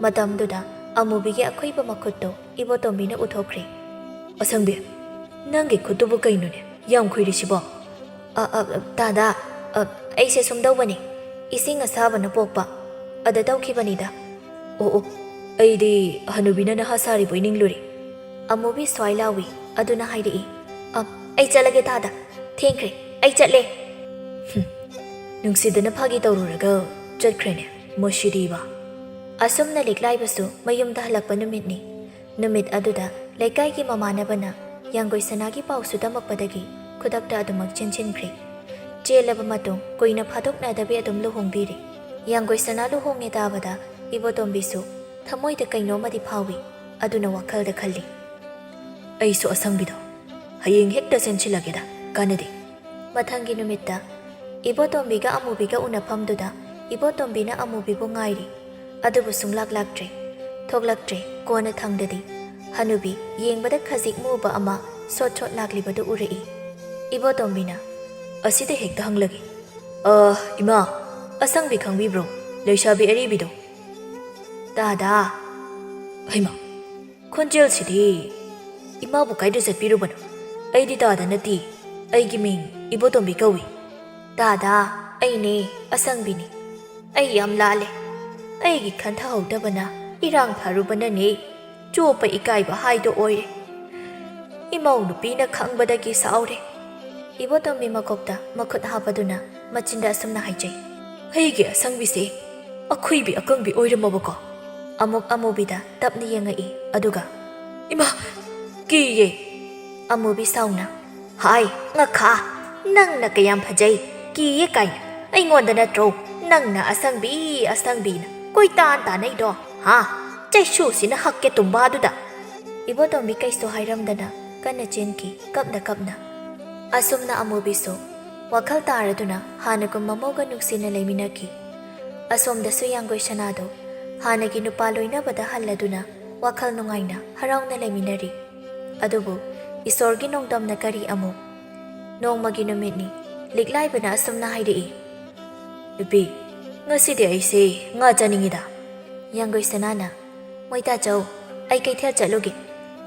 ꯃꯇꯝꯗꯨꯗ ꯑꯃꯨꯕꯤꯒꯤ ꯑꯈꯨꯏꯕ ꯃꯈꯨꯠꯇꯣ ꯏꯕꯣꯇꯣꯝꯕꯤꯅ ꯎꯊꯣꯛꯈ꯭ꯔꯦ꯫ "ꯑꯁꯪꯕꯤ, ꯅꯪꯒꯤ ꯈꯨꯠꯇꯨꯕꯨ ꯀꯩꯅꯣꯅꯦ, ꯌꯥꯝ ꯈꯨꯏꯔꯤꯁꯤꯕꯣ?" "ꯑ, ꯑ, ꯑ, ꯇꯥꯗꯥ, ꯑ, ꯑꯩꯁꯦ ꯁꯨꯝ ꯇꯧꯕꯅꯤ꯫ ꯏꯁꯤꯡ ꯑꯁꯥꯕꯅ ꯄꯣꯛꯄ, ꯑꯗ ꯇꯧꯈꯤꯕꯅꯤꯗ꯫" "ꯑꯣ, ꯑꯣ, ꯑꯩꯗꯤ ꯍꯅꯨꯕꯤꯅ ꯅꯍꯥ ꯁꯥꯔꯤꯕꯣꯏ ꯅꯤꯡꯂꯨꯔꯦ꯫" ꯑꯃꯨꯕꯤ ꯁ꯭ꯋꯥꯏ ꯂꯥꯎꯏ꯫ ꯑꯗꯨꯅ ꯍꯥꯏꯔꯛꯏ, "ꯑ, ꯑꯩ ꯆꯠꯂꯒꯦ ꯇꯥꯗꯥ, ꯊꯦꯡꯈ꯭ꯔꯦ, ꯑꯩ ꯆꯠꯂꯦ꯫" ꯍꯨꯝ, ꯅꯨꯡꯁꯤꯗꯅ ꯐꯥꯒꯤ ꯇꯧꯔꯨꯔꯒ ꯆꯠꯈ꯭ꯔꯦꯅꯦ, ꯃꯁꯤꯗꯤꯕ꯫ ꯑꯁꯨꯝꯅ ꯂꯤꯛꯂꯥꯏꯕꯁꯨ ꯃꯌꯨꯝꯗ ꯍꯜꯂꯛꯄ ꯅꯨꯃꯤꯠꯅꯤ꯫ ꯅꯨꯃꯤꯠ ꯑꯗꯨꯗ ꯂꯩꯀꯥꯏꯒꯤ ꯃꯃꯥꯟꯅꯕꯅ ꯌꯥꯡꯒꯣꯏ ꯁꯅꯥꯒꯤ ꯄꯥꯎꯁꯨ ꯇꯝꯃꯛꯄꯗꯒꯤ ꯈꯨꯗꯛꯇ ꯑꯗꯨꯃꯛ ꯆꯦꯟꯁꯤꯟꯈ꯭ꯔꯦ꯫ ꯆꯦꯜꯂꯕ ꯃꯇꯨꯡ ꯀꯨꯏꯅ ꯐꯥꯗꯣꯛꯅꯗꯕꯤ ꯑꯗꯨꯝ ꯂꯨꯍꯣꯡꯕꯤꯔꯦ꯫ ꯌꯥꯡꯒꯣꯏ ꯁꯅꯥ ꯂꯨꯍꯣꯡꯉꯦ ꯇꯥꯕꯗ ꯏꯕꯣꯇꯣꯝꯕꯤꯁꯨ ꯊꯃꯣꯏꯗ ꯀꯩꯅꯣꯝꯃꯗꯤ ꯐꯥꯎꯏ꯫ ꯑꯗꯨꯅ ꯋꯥꯈꯜꯗ ꯈꯜꯂꯤ, "ꯑꯩꯁꯨ ꯑꯁꯪꯕꯤꯗꯣ ꯍꯌꯦꯡ ꯍꯦꯛꯇ ꯆꯦꯟꯁꯤꯜꯂꯒꯦꯗ, ꯀꯥꯟꯅꯗꯦ꯫" ꯃꯊꯪꯒꯤ ꯅꯨꯃꯤꯠꯇ ꯏꯕꯣꯇꯣꯝꯕꯤꯒ ꯑꯃꯨꯕꯤꯒ ꯎꯅꯐꯝꯗꯨꯗ ꯏꯕꯣꯇꯣꯝꯕꯤꯅ ꯑꯃꯨꯕꯤꯕꯨ ꯉꯥꯏꯔꯤ꯫ ꯑꯗꯨꯕꯨ ꯁꯨꯡꯂꯥꯛ ꯂꯥꯛꯇ꯭ꯔꯦ꯫ ꯊꯣꯛꯂꯛꯇ꯭ꯔꯦ꯫ ꯀꯣꯟꯅꯊꯪꯗꯗꯤ ꯍꯅꯨꯕꯤ ꯌꯦꯡꯕꯗ ꯈꯖꯤꯛ ꯃꯨꯕ ꯑꯃ ꯁꯣꯠ ꯁꯣꯠ ꯂꯥꯛꯂꯤꯕꯗꯨ ꯎꯔꯛꯏ꯫ ꯏꯕꯣꯇꯣꯝꯕꯤꯅ, "ꯑꯁꯤꯗ ꯍꯦꯛꯇ ꯍꯪꯂꯒꯦ꯫ ꯑ, ꯏꯃꯥ, ꯑꯁꯪꯕꯤ ꯈꯪꯕꯤꯕ꯭ꯔꯣ? ꯂꯩꯁꯥꯕꯤ ꯑꯔꯤꯕꯤꯗꯣ?" "ꯇꯥꯗꯥ!" "ꯍꯩꯃꯥ, ꯈꯣꯟꯖꯦꯜꯁꯤꯗꯤ! ꯏꯃꯥꯕꯨ ꯀꯥꯏꯗ ꯆꯠꯄꯤꯔꯨꯕꯅꯣ? ꯑꯩꯗꯤ ꯇꯥꯗ ꯅꯠꯇꯦ꯫ ꯑꯩꯒꯤ ꯃꯤꯡ ꯏꯕꯣꯇꯣꯝꯕꯤ ꯀꯧꯏ꯫" "ꯇꯥꯗꯥ, ꯑꯩꯅꯦ, ꯑꯁꯪꯕꯤꯅꯤ꯫ ꯑꯩ ꯌꯥꯝ ꯂꯥꯜꯂꯦ꯫ ꯑꯩꯒꯤ ꯈꯟꯊꯍꯧꯗꯕꯅ ꯏꯔꯥꯡ ꯐꯔꯨꯕꯅꯅꯦ꯫ ꯆꯣꯞꯄ ꯏꯀꯥꯏꯕ ꯍꯥꯏꯗꯣ ꯑꯣꯏꯔꯦ꯫ ꯏꯃꯧ ꯅꯨꯄꯤꯅ ꯈꯪꯕꯗꯒꯤ ꯁꯥꯎꯔꯦ꯫" ꯏꯕꯣꯇꯣꯝꯕꯤ ꯃꯀꯣꯛꯇ ꯃꯈꯨꯠ ꯍꯥꯞꯄꯗꯨꯅ ꯃꯆꯤꯟꯗ ꯑꯁꯨꯝꯅ ꯍꯥꯏꯖꯩ, "ꯑꯩꯒꯤ ꯑꯁꯪꯕꯤꯁꯦ ꯑꯈꯨꯏꯕꯤ ꯑꯀꯪꯕꯤ ꯑꯣꯏꯔꯝꯃꯕꯀꯣ?" ꯑꯃꯨꯛ ꯑꯃꯨꯕꯤꯗ ꯇꯞꯅ ꯌꯦꯡꯉꯛꯏ, ꯑꯗꯨꯒ, "ꯏꯃꯥ, ꯀꯤꯌꯦ!" ꯑꯃꯨꯕꯤ ꯁꯥꯎꯅ, "ꯍꯥꯏ, ꯉꯥꯈꯥ, ꯅꯪꯅ ꯀꯌꯥꯝ ꯐꯖꯩ, ꯀꯤꯌꯦ ꯀꯥꯏꯅ꯫ ꯑꯩꯉꯣꯟꯗ ꯅꯠꯇ꯭ꯔꯣ ꯅꯪꯅ ꯑꯁꯪꯕꯤ, ꯑꯁꯪꯕꯤꯅ ꯀꯣꯏꯇꯥꯟ ꯇꯥꯟꯅꯩꯗꯣ, ꯍꯥ? ꯆꯩꯁꯨꯁꯤꯅ ꯍꯛꯀꯦ ꯇꯨꯝꯕꯥꯗꯨꯗ!" ꯏꯕꯣꯇꯣꯝꯕꯤ ꯀꯩꯁꯨ ꯍꯥꯏꯔꯝꯗꯅ ꯀꯟꯅ ꯆꯦꯟꯈꯤ, ꯀꯞꯅ ꯀꯞꯅ꯫ ꯑꯁꯨꯝꯅ ꯑꯃꯨꯕꯤꯁꯨ ꯋꯥꯈꯜ ꯇꯥꯔꯗꯨꯅ ꯍꯥꯟꯅꯒꯨꯝ ꯃꯃꯧꯒ ꯅꯨꯡꯁꯤꯅ ꯂꯩꯃꯤꯟꯅꯈꯤ꯫ ꯑꯁꯣꯝꯗꯁꯨ ꯌꯥꯡꯒꯣꯏ ꯁꯅꯥꯗꯣ ꯍꯥꯟꯅꯒꯤ ꯅꯨꯄꯥ ꯂꯣꯏꯅꯕꯗ ꯍꯜꯂꯗꯨꯅ ꯋꯥꯈꯜ ꯅꯨꯡꯉꯥꯏꯅ ꯍꯔꯥꯎꯅ ꯂꯩꯃꯤꯟꯅꯔꯤ꯫ ꯑꯗꯨꯕꯨ ꯏꯁꯣꯔꯒꯤ ꯅꯣꯡꯗꯝꯅ ꯀꯔꯤ ꯑꯃꯨꯛ? ꯅꯣꯡꯃꯒꯤ ꯅꯨꯃꯤꯠꯅꯤ꯫ ꯂꯤꯛꯂꯥꯏꯕꯅ ꯑꯁꯨꯝꯅ ꯍꯥꯏꯔꯛꯏ, "ꯅꯨꯄꯤ, ꯉꯁꯤꯗꯤ ꯑꯩꯁꯦ ꯉꯥ ꯆꯥꯅꯤꯡꯉꯤꯗ꯫" ꯌꯥꯡꯒꯣꯏ ꯁꯅꯥꯅ, "ꯃꯣꯏ ꯇꯥꯆꯧ, ꯑꯩ ꯀꯩꯊꯦꯜ ꯆꯠꯂꯨꯒꯦ꯫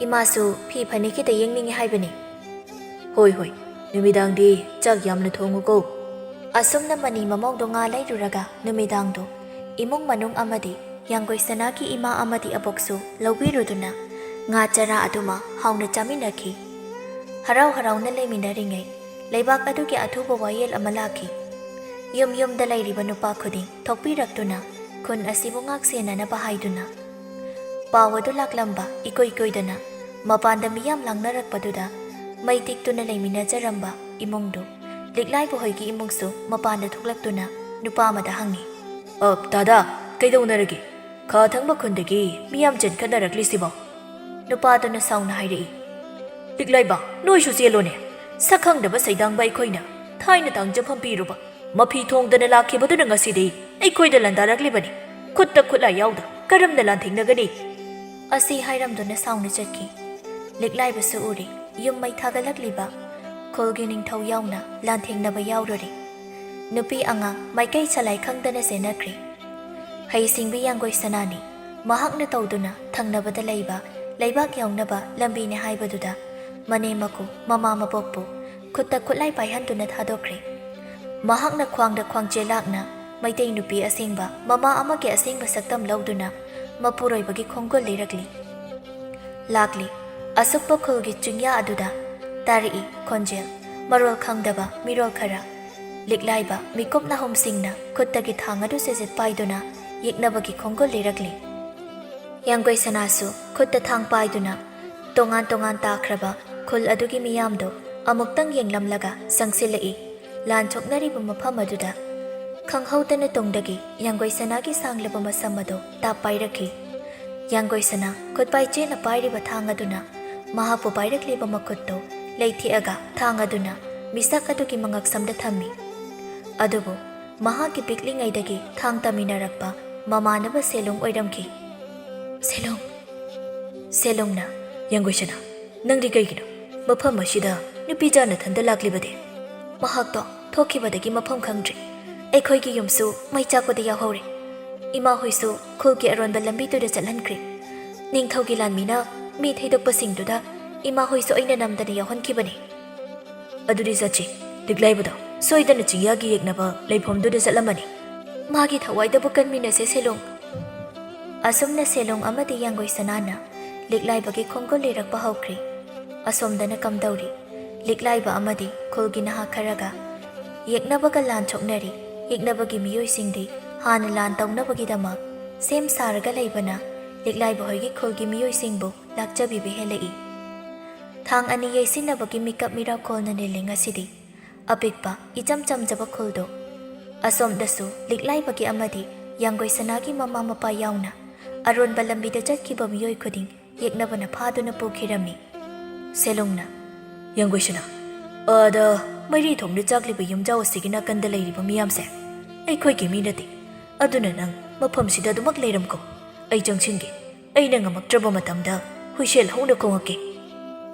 ꯏꯃꯥꯁꯨ ꯐꯤ ꯐꯅꯦꯛ ꯈꯤꯇ ꯌꯦꯡꯅꯤꯡꯉꯤ ꯍꯥꯏꯕꯅꯤ꯫" "ꯍꯣꯏ, ꯍꯣꯏ, ꯅꯨꯃꯤꯗꯥꯡꯗꯤ ꯆꯥꯛ ꯌꯥꯝꯅ ꯊꯣꯡꯉꯨꯀꯣ꯫" ꯑꯁꯨꯝꯅ ꯃꯅꯤ ꯃꯃꯧꯗꯣ ꯉꯥ ꯂꯩꯔꯨꯔꯒ ꯅꯨꯃꯤꯗꯥꯡꯗꯣ ꯏꯃꯨꯡ ꯃꯅꯨꯡ ꯑꯃꯗꯤ ꯌꯥꯡꯒꯣꯏ ꯁꯅꯥꯒꯤ ꯏꯃꯥ ꯑꯃꯗꯤ ꯑꯕꯣꯛꯁꯨ ꯂꯧꯕꯤꯔꯨꯗꯨꯅ ꯉꯥ ꯆꯔꯥ ꯑꯗꯨꯃ ꯍꯥꯎꯅ ꯆꯥꯃꯤꯟꯅꯈꯤ꯫ ꯍꯔꯥꯎ ꯍꯔꯥꯎꯅ ꯂꯩꯃꯤꯟꯅꯔꯤꯉꯩ ꯂꯩꯕꯥꯛ ꯑꯗꯨꯒꯤ ꯑꯊꯨꯕ ꯋꯥꯌꯦꯜ ꯑꯃ ꯂꯥꯛꯈꯤ꯫ ꯌꯨꯝ ꯌꯨꯝꯗ ꯂꯩꯔꯤꯕ ꯅꯨꯄꯥ ꯈꯨꯗꯤꯡ ꯊꯣꯛꯄꯤꯔꯛꯇꯨꯅ ꯈꯨꯟ ꯑꯁꯤꯕꯨ ꯉꯥꯛ ꯁꯦꯟꯅꯅꯕ ꯍꯥꯏꯗꯨꯅ꯫ ꯄꯥꯎ ꯑꯗꯨ ꯂꯥꯛꯂꯝꯕ ꯏꯀꯨꯏ ꯀꯨꯏꯗꯅ ꯃꯄꯥꯟꯗ ꯃꯤꯌꯥꯝ ꯂꯥꯡꯅꯔꯛꯄꯗꯨꯗ ꯃꯩ ꯇꯤꯛꯇꯨꯅ ꯂꯩꯃꯤꯟꯅꯖꯔꯝꯕ ꯏꯃꯨꯡꯗꯨ ꯂꯤꯛꯂꯥꯏꯕ ꯍꯣꯏꯒꯤ ꯏꯃꯨꯡꯁꯨ ꯃꯄꯥꯟꯗ ꯊꯣꯛꯂꯛꯇꯨꯅ ꯅꯨꯄꯥ ꯑꯃꯗ ꯍꯪꯉꯤ, "ꯑ, ꯗꯥꯗꯥ, ꯀꯩꯗꯧꯅꯔꯒꯦ? ꯈꯥ ꯊꯪꯕ ꯈꯨꯟꯗꯒꯤ ꯃꯤꯌꯥꯝ ꯆꯦꯟꯈꯠꯅꯔꯛꯂꯤꯁꯤꯕꯣ?" ꯅꯨꯄꯥꯗꯨꯅ ꯁꯥꯎꯅ ꯍꯥꯏꯔꯛꯏ, "ꯂꯤꯛꯂꯥꯏꯕ, ꯅꯣꯏꯁꯨ ꯆꯦꯜꯂꯣꯅꯦ꯫ ꯁꯛ ꯈꯪꯗꯕ ꯁꯩꯗꯥꯡꯕ ꯑꯩꯈꯣꯏꯅ ꯊꯥꯏꯅ ꯇꯥꯡꯖꯐꯝ ꯄꯤꯔꯨꯕ ꯃꯐꯤ ꯊꯣꯡꯗꯅ ꯂꯥꯛꯈꯤꯕꯗꯨꯅ ꯉꯁꯤꯗꯤ ꯑꯩꯈꯣꯏꯗ ꯂꯥꯟꯗꯥꯔꯛꯂꯤꯕꯅꯤ꯫ ꯈꯨꯠꯇ ꯈꯨꯠꯂꯥꯏ ꯌꯥꯎꯗ ꯀꯔꯝꯅ ꯂꯥꯟꯊꯦꯡꯅꯒꯅꯤ?" ꯑꯁꯤ ꯍꯥꯏꯔꯝꯗꯨꯅ ꯁꯥꯎꯅ ꯆꯠꯈꯤ꯫ ꯂꯤꯛꯂꯥꯏꯕꯁꯨ ꯎꯔꯦ꯫ ꯌꯨꯝ ꯃꯩ ꯊꯥꯒꯠꯂꯛꯂꯤꯕ ꯈꯨꯜꯒꯤ ꯅꯤꯡꯊꯧ ꯌꯥꯎꯅ ꯂꯥꯟꯊꯦꯡꯅꯕ ꯌꯥꯎꯔꯨꯔꯦ꯫ ꯅꯨꯄꯤ ꯑꯉꯥꯡ ꯃꯥꯏꯀꯩ ꯁꯂꯥꯏ ꯈꯪꯗꯅ ꯆꯦꯟꯅꯈ꯭ꯔꯦ꯫ ꯍꯩꯁꯤꯡꯕꯤ ꯌꯥꯡꯒꯣꯏ ꯁꯅꯥꯅꯤ ꯃꯍꯥꯛꯅ ꯇꯧꯗꯨꯅ ꯊꯪꯅꯕꯗ ꯂꯩꯕ ꯂꯩꯕꯥꯛ ꯌꯧꯅꯕ ꯂꯝꯕꯤꯅꯤ ꯍꯥꯏꯕꯗꯨꯗ ꯃꯅꯦꯝ ꯃꯀꯨ ꯃꯃꯥ ꯃꯕꯣꯛꯄꯨ ꯈꯨꯠꯇ ꯈꯨꯠꯂꯥꯏ ꯄꯥꯏꯍꯟꯗꯨꯅ ꯊꯥꯗꯣꯛꯈ꯭ꯔꯦ꯫ ꯃꯍꯥꯛꯅ ꯈ꯭ꯋꯥꯡꯗ ꯈ꯭ꯋꯥꯡꯆꯦ ꯂꯥꯛꯅ ꯃꯩꯇꯩ ꯅꯨꯄꯤ ꯑꯁꯦꯡꯕ ꯃꯃꯥ ꯑꯃꯒꯤ ꯑꯁꯦꯡꯕ ꯁꯛꯇꯝ ꯂꯧꯗꯨꯅ ꯃꯄꯨꯔꯣꯏꯕꯒꯤ ꯈꯣꯡꯒꯨꯜ ꯂꯤꯔꯛꯂꯤ꯫ ꯂꯥꯛꯂꯤ꯫ ꯑꯁꯨꯛꯄ ꯈꯨꯜꯒꯤ ꯆꯤꯡꯌꯥ ꯑꯗꯨꯗ ꯇꯥꯔꯛꯏ ꯈꯣꯟꯖꯦꯜ ꯃꯔꯣꯜ ꯈꯪꯗꯕ ꯃꯤꯔꯣꯜ ꯈꯔ꯫ ꯂꯤꯛꯂꯥꯏꯕ ꯃꯤꯀꯨꯞ ꯅꯥꯍꯨꯝꯁꯤꯡꯅ ꯈꯨꯠꯇꯒꯤ ꯊꯥꯡ ꯑꯗꯨ ꯆꯦꯖꯦꯠ ꯄꯥꯏꯗꯨꯅ ꯌꯦꯛꯅꯕꯒꯤ ꯈꯣꯡꯒꯨꯜ ꯂꯤꯔꯛꯂꯤ꯫ ꯌꯥꯡꯒꯣꯏ ꯁꯅꯥꯁꯨ ꯈꯨꯠꯇ ꯊꯥꯡ ꯄꯥꯏꯗꯨꯅ ꯇꯣꯉꯥꯟ ꯇꯣꯉꯥꯟ ꯇꯥꯈ꯭ꯔꯕ ꯈꯨꯜ ꯑꯗꯨꯒꯤ ꯃꯤꯌꯥꯝꯗꯨ ꯑꯃꯨꯛꯇꯪ ꯌꯦꯡꯂꯝꯂꯒ ꯆꯪꯁꯤꯜꯂꯛꯏ꯫ ꯂꯥꯟ ꯁꯣꯛꯅꯔꯤꯕ ꯃꯐꯝ ꯑꯗꯨꯗ ꯈꯪꯍꯧꯗꯅ ꯇꯨꯡꯗꯒꯤ ꯌꯥꯡꯒꯣꯏ ꯁꯅꯥꯒꯤ ꯁꯥꯡꯂꯕ ꯃꯁꯝ ꯑꯗꯨ ꯇꯥꯞ ꯄꯥꯏꯔꯛꯈꯤ꯫ ꯌꯥꯡꯒꯣꯏ ꯁꯅꯥ ꯈꯨꯠꯄꯥꯏ ꯆꯦꯠꯅ ꯄꯥꯏꯔꯤꯕ ꯊꯥꯡ ꯑꯗꯨꯅ ꯃꯍꯥꯛꯄꯨ ꯄꯥꯏꯔꯛꯂꯤꯕ ꯃꯈꯨꯠꯇꯨ ꯂꯩꯊꯦꯛꯑꯒ ꯊꯥꯡ ꯑꯗꯨꯅ ꯃꯤꯁꯛ ꯑꯗꯨꯒꯤ ꯃꯉꯛꯁꯝꯗ ꯊꯝꯃꯤ꯫ ꯑꯗꯨꯕꯨ ꯃꯍꯥꯛꯀꯤ ꯄꯤꯛꯂꯤꯉꯩꯗꯒꯤ ꯊꯥꯡ ꯇꯝꯃꯤꯟꯅꯔꯛꯄ ꯃꯃꯥꯟꯅꯕ ꯁꯦꯂꯨꯡ ꯑꯣꯏꯔꯝꯈꯤ꯫ ꯁꯦꯂꯨꯡ! ꯁꯦꯂꯨꯡꯅ, "ꯌꯥꯡꯒꯣꯏ ꯁꯅꯥ, ꯅꯪꯗꯤ ꯀꯩꯒꯤꯅꯣ ꯃꯐꯝ ꯑꯁꯤꯗ ꯅꯨꯄꯤ ꯆꯥ ꯅꯊꯟꯗ ꯂꯥꯛꯂꯤꯕꯗꯤ?" ꯃꯍꯥꯛꯇꯣ ꯊꯣꯛꯈꯤꯕꯗꯒꯤ ꯃꯐꯝ ꯈꯪꯗ꯭ꯔꯦ꯫ ꯑꯩꯈꯣꯏꯒꯤ ꯌꯨꯝꯁꯨ ꯃꯩ ꯆꯥꯛꯄꯗ ꯌꯥꯎꯍꯧꯔꯦ꯫ ꯏꯃꯥꯍꯣꯏꯁꯨ ꯈꯨꯜꯒꯤ ꯑꯔꯣꯟꯕ ꯂꯝꯕꯤꯗꯨꯗ ꯆꯠꯍꯟꯈ꯭ꯔꯦ꯫ ꯅꯤꯡꯊꯧꯒꯤ ꯂꯥꯟꯃꯤꯅ ꯃꯤ ꯊꯩꯗꯣꯛꯄꯁꯤꯡꯗꯨꯗ ꯏꯃꯥꯍꯣꯏꯁꯨ ꯑꯩꯅ ꯅꯝꯗꯅ ꯌꯥꯎꯍꯟꯈꯤꯕꯅꯤ꯫ ꯑꯗꯨꯗꯤ ꯆꯠꯁꯤ꯫ ꯂꯤꯛꯂꯥꯏꯕꯗꯣ ꯁꯣꯏꯗꯅ ꯆꯤꯡꯌꯥꯒꯤ ꯌꯦꯛꯅꯕ ꯂꯩꯐꯝꯗꯨꯗ ꯆꯠꯂꯝꯃꯅꯤ꯫ ꯃꯥꯒꯤ ꯊꯋꯥꯏꯗꯕꯨ ꯀꯟꯃꯤꯟꯅꯁꯦ, ꯁꯦꯂꯨꯡ꯫ ꯑꯁꯨꯝꯅ ꯁꯦꯂꯨꯡ ꯑꯃꯗꯤ ꯌꯥꯡꯒꯣꯏ ꯁꯅꯥꯅ ꯂꯤꯛꯂꯥꯏꯕꯒꯤ ꯈꯣꯡꯒꯨꯜ ꯂꯤꯔꯛꯄ ꯍꯧꯈ꯭ꯔꯦ꯫ ꯑꯁꯣꯝꯗꯅ ꯀꯝꯗꯧꯔꯤ? ꯂꯤꯛꯂꯥꯏꯕ ꯑꯃꯗꯤ ꯈꯨꯜꯒꯤ ꯅꯍꯥ ꯈꯔꯒ ꯌꯦꯛꯅꯕꯒ ꯂꯥꯟ ꯁꯣꯛꯅꯔꯤ꯫ ꯌꯦꯛꯅꯕꯒꯤ ꯃꯤꯑꯣꯏꯁꯤꯡꯗꯤ ꯍꯥꯟꯅ ꯂꯥꯟ ꯇꯧꯅꯕꯒꯤꯗꯃꯛ ꯁꯦꯝ ꯁꯥꯔꯒ ꯂꯩꯕꯅ ꯂꯤꯛꯂꯥꯏꯕ ꯍꯣꯏꯒꯤ ꯈꯨꯜꯒꯤ ꯃꯤꯑꯣꯏꯁꯤꯡꯕꯨ ꯂꯥꯛꯆꯕꯤꯕ ꯍꯦꯜꯂꯛꯏ꯫ ꯊꯥꯡ ꯑꯅꯤ ꯌꯩꯁꯤꯟꯅꯕꯒꯤ ꯃꯤꯀꯞ ꯃꯤꯔꯥꯎꯈꯣꯜꯅ ꯅꯤꯜꯂꯤ ꯉꯁꯤꯗꯤ꯫ ꯑꯄꯤꯛꯄ, ꯏꯆꯝ ꯆꯝꯖꯕ ꯈꯨꯜꯗꯨ꯫ ꯑꯁꯣꯝꯗꯁꯨ ꯂꯤꯛꯂꯥꯏꯕꯒꯤ ꯑꯃꯗꯤ ꯌꯥꯡꯒꯣꯏ ꯁꯅꯥꯒꯤ ꯃꯃꯥ ꯃꯄꯥ ꯌꯥꯎꯅ ꯑꯔꯣꯟꯕ ꯂꯝꯕꯤꯗ ꯆꯠꯈꯤꯕ ꯃꯤꯑꯣꯏ ꯈꯨꯗꯤꯡ ꯌꯦꯛꯅꯕꯅ ꯐꯥꯗꯨꯅ ꯄꯨꯈꯤꯔꯝꯃꯤ꯫ ꯁꯦꯂꯨꯡꯅ, "ꯌꯥꯡꯒꯣꯏ ꯁꯅꯥ, ꯑꯥꯗ ꯃꯩꯔꯤ ꯊꯣꯡꯗ ꯆꯥꯛꯂꯤꯕ ꯌꯨꯝꯖꯥꯎ ꯑꯁꯤꯒꯤ ꯅꯥꯀꯟꯗ ꯂꯩꯔꯤꯕ ꯃꯤꯌꯥꯝꯁꯦ ꯑꯩꯈꯣꯏꯒꯤ ꯃꯤ ꯅꯠꯇꯦ꯫ ꯑꯗꯨꯅ ꯅꯪ ꯃꯐꯝꯁꯤꯗ ꯑꯗꯨꯃꯛ ꯂꯩꯔꯝꯀꯣ꯫ ꯑꯩ ꯆꯪꯁꯤꯟꯒꯦ꯫ ꯑꯩꯅ ꯉꯝꯃꯛꯇ꯭ꯔꯕ ꯃꯇꯝꯗ ꯍꯨꯏꯁꯦꯜ ꯍꯧꯅ ꯈꯣꯡꯉꯛꯀꯦ꯫"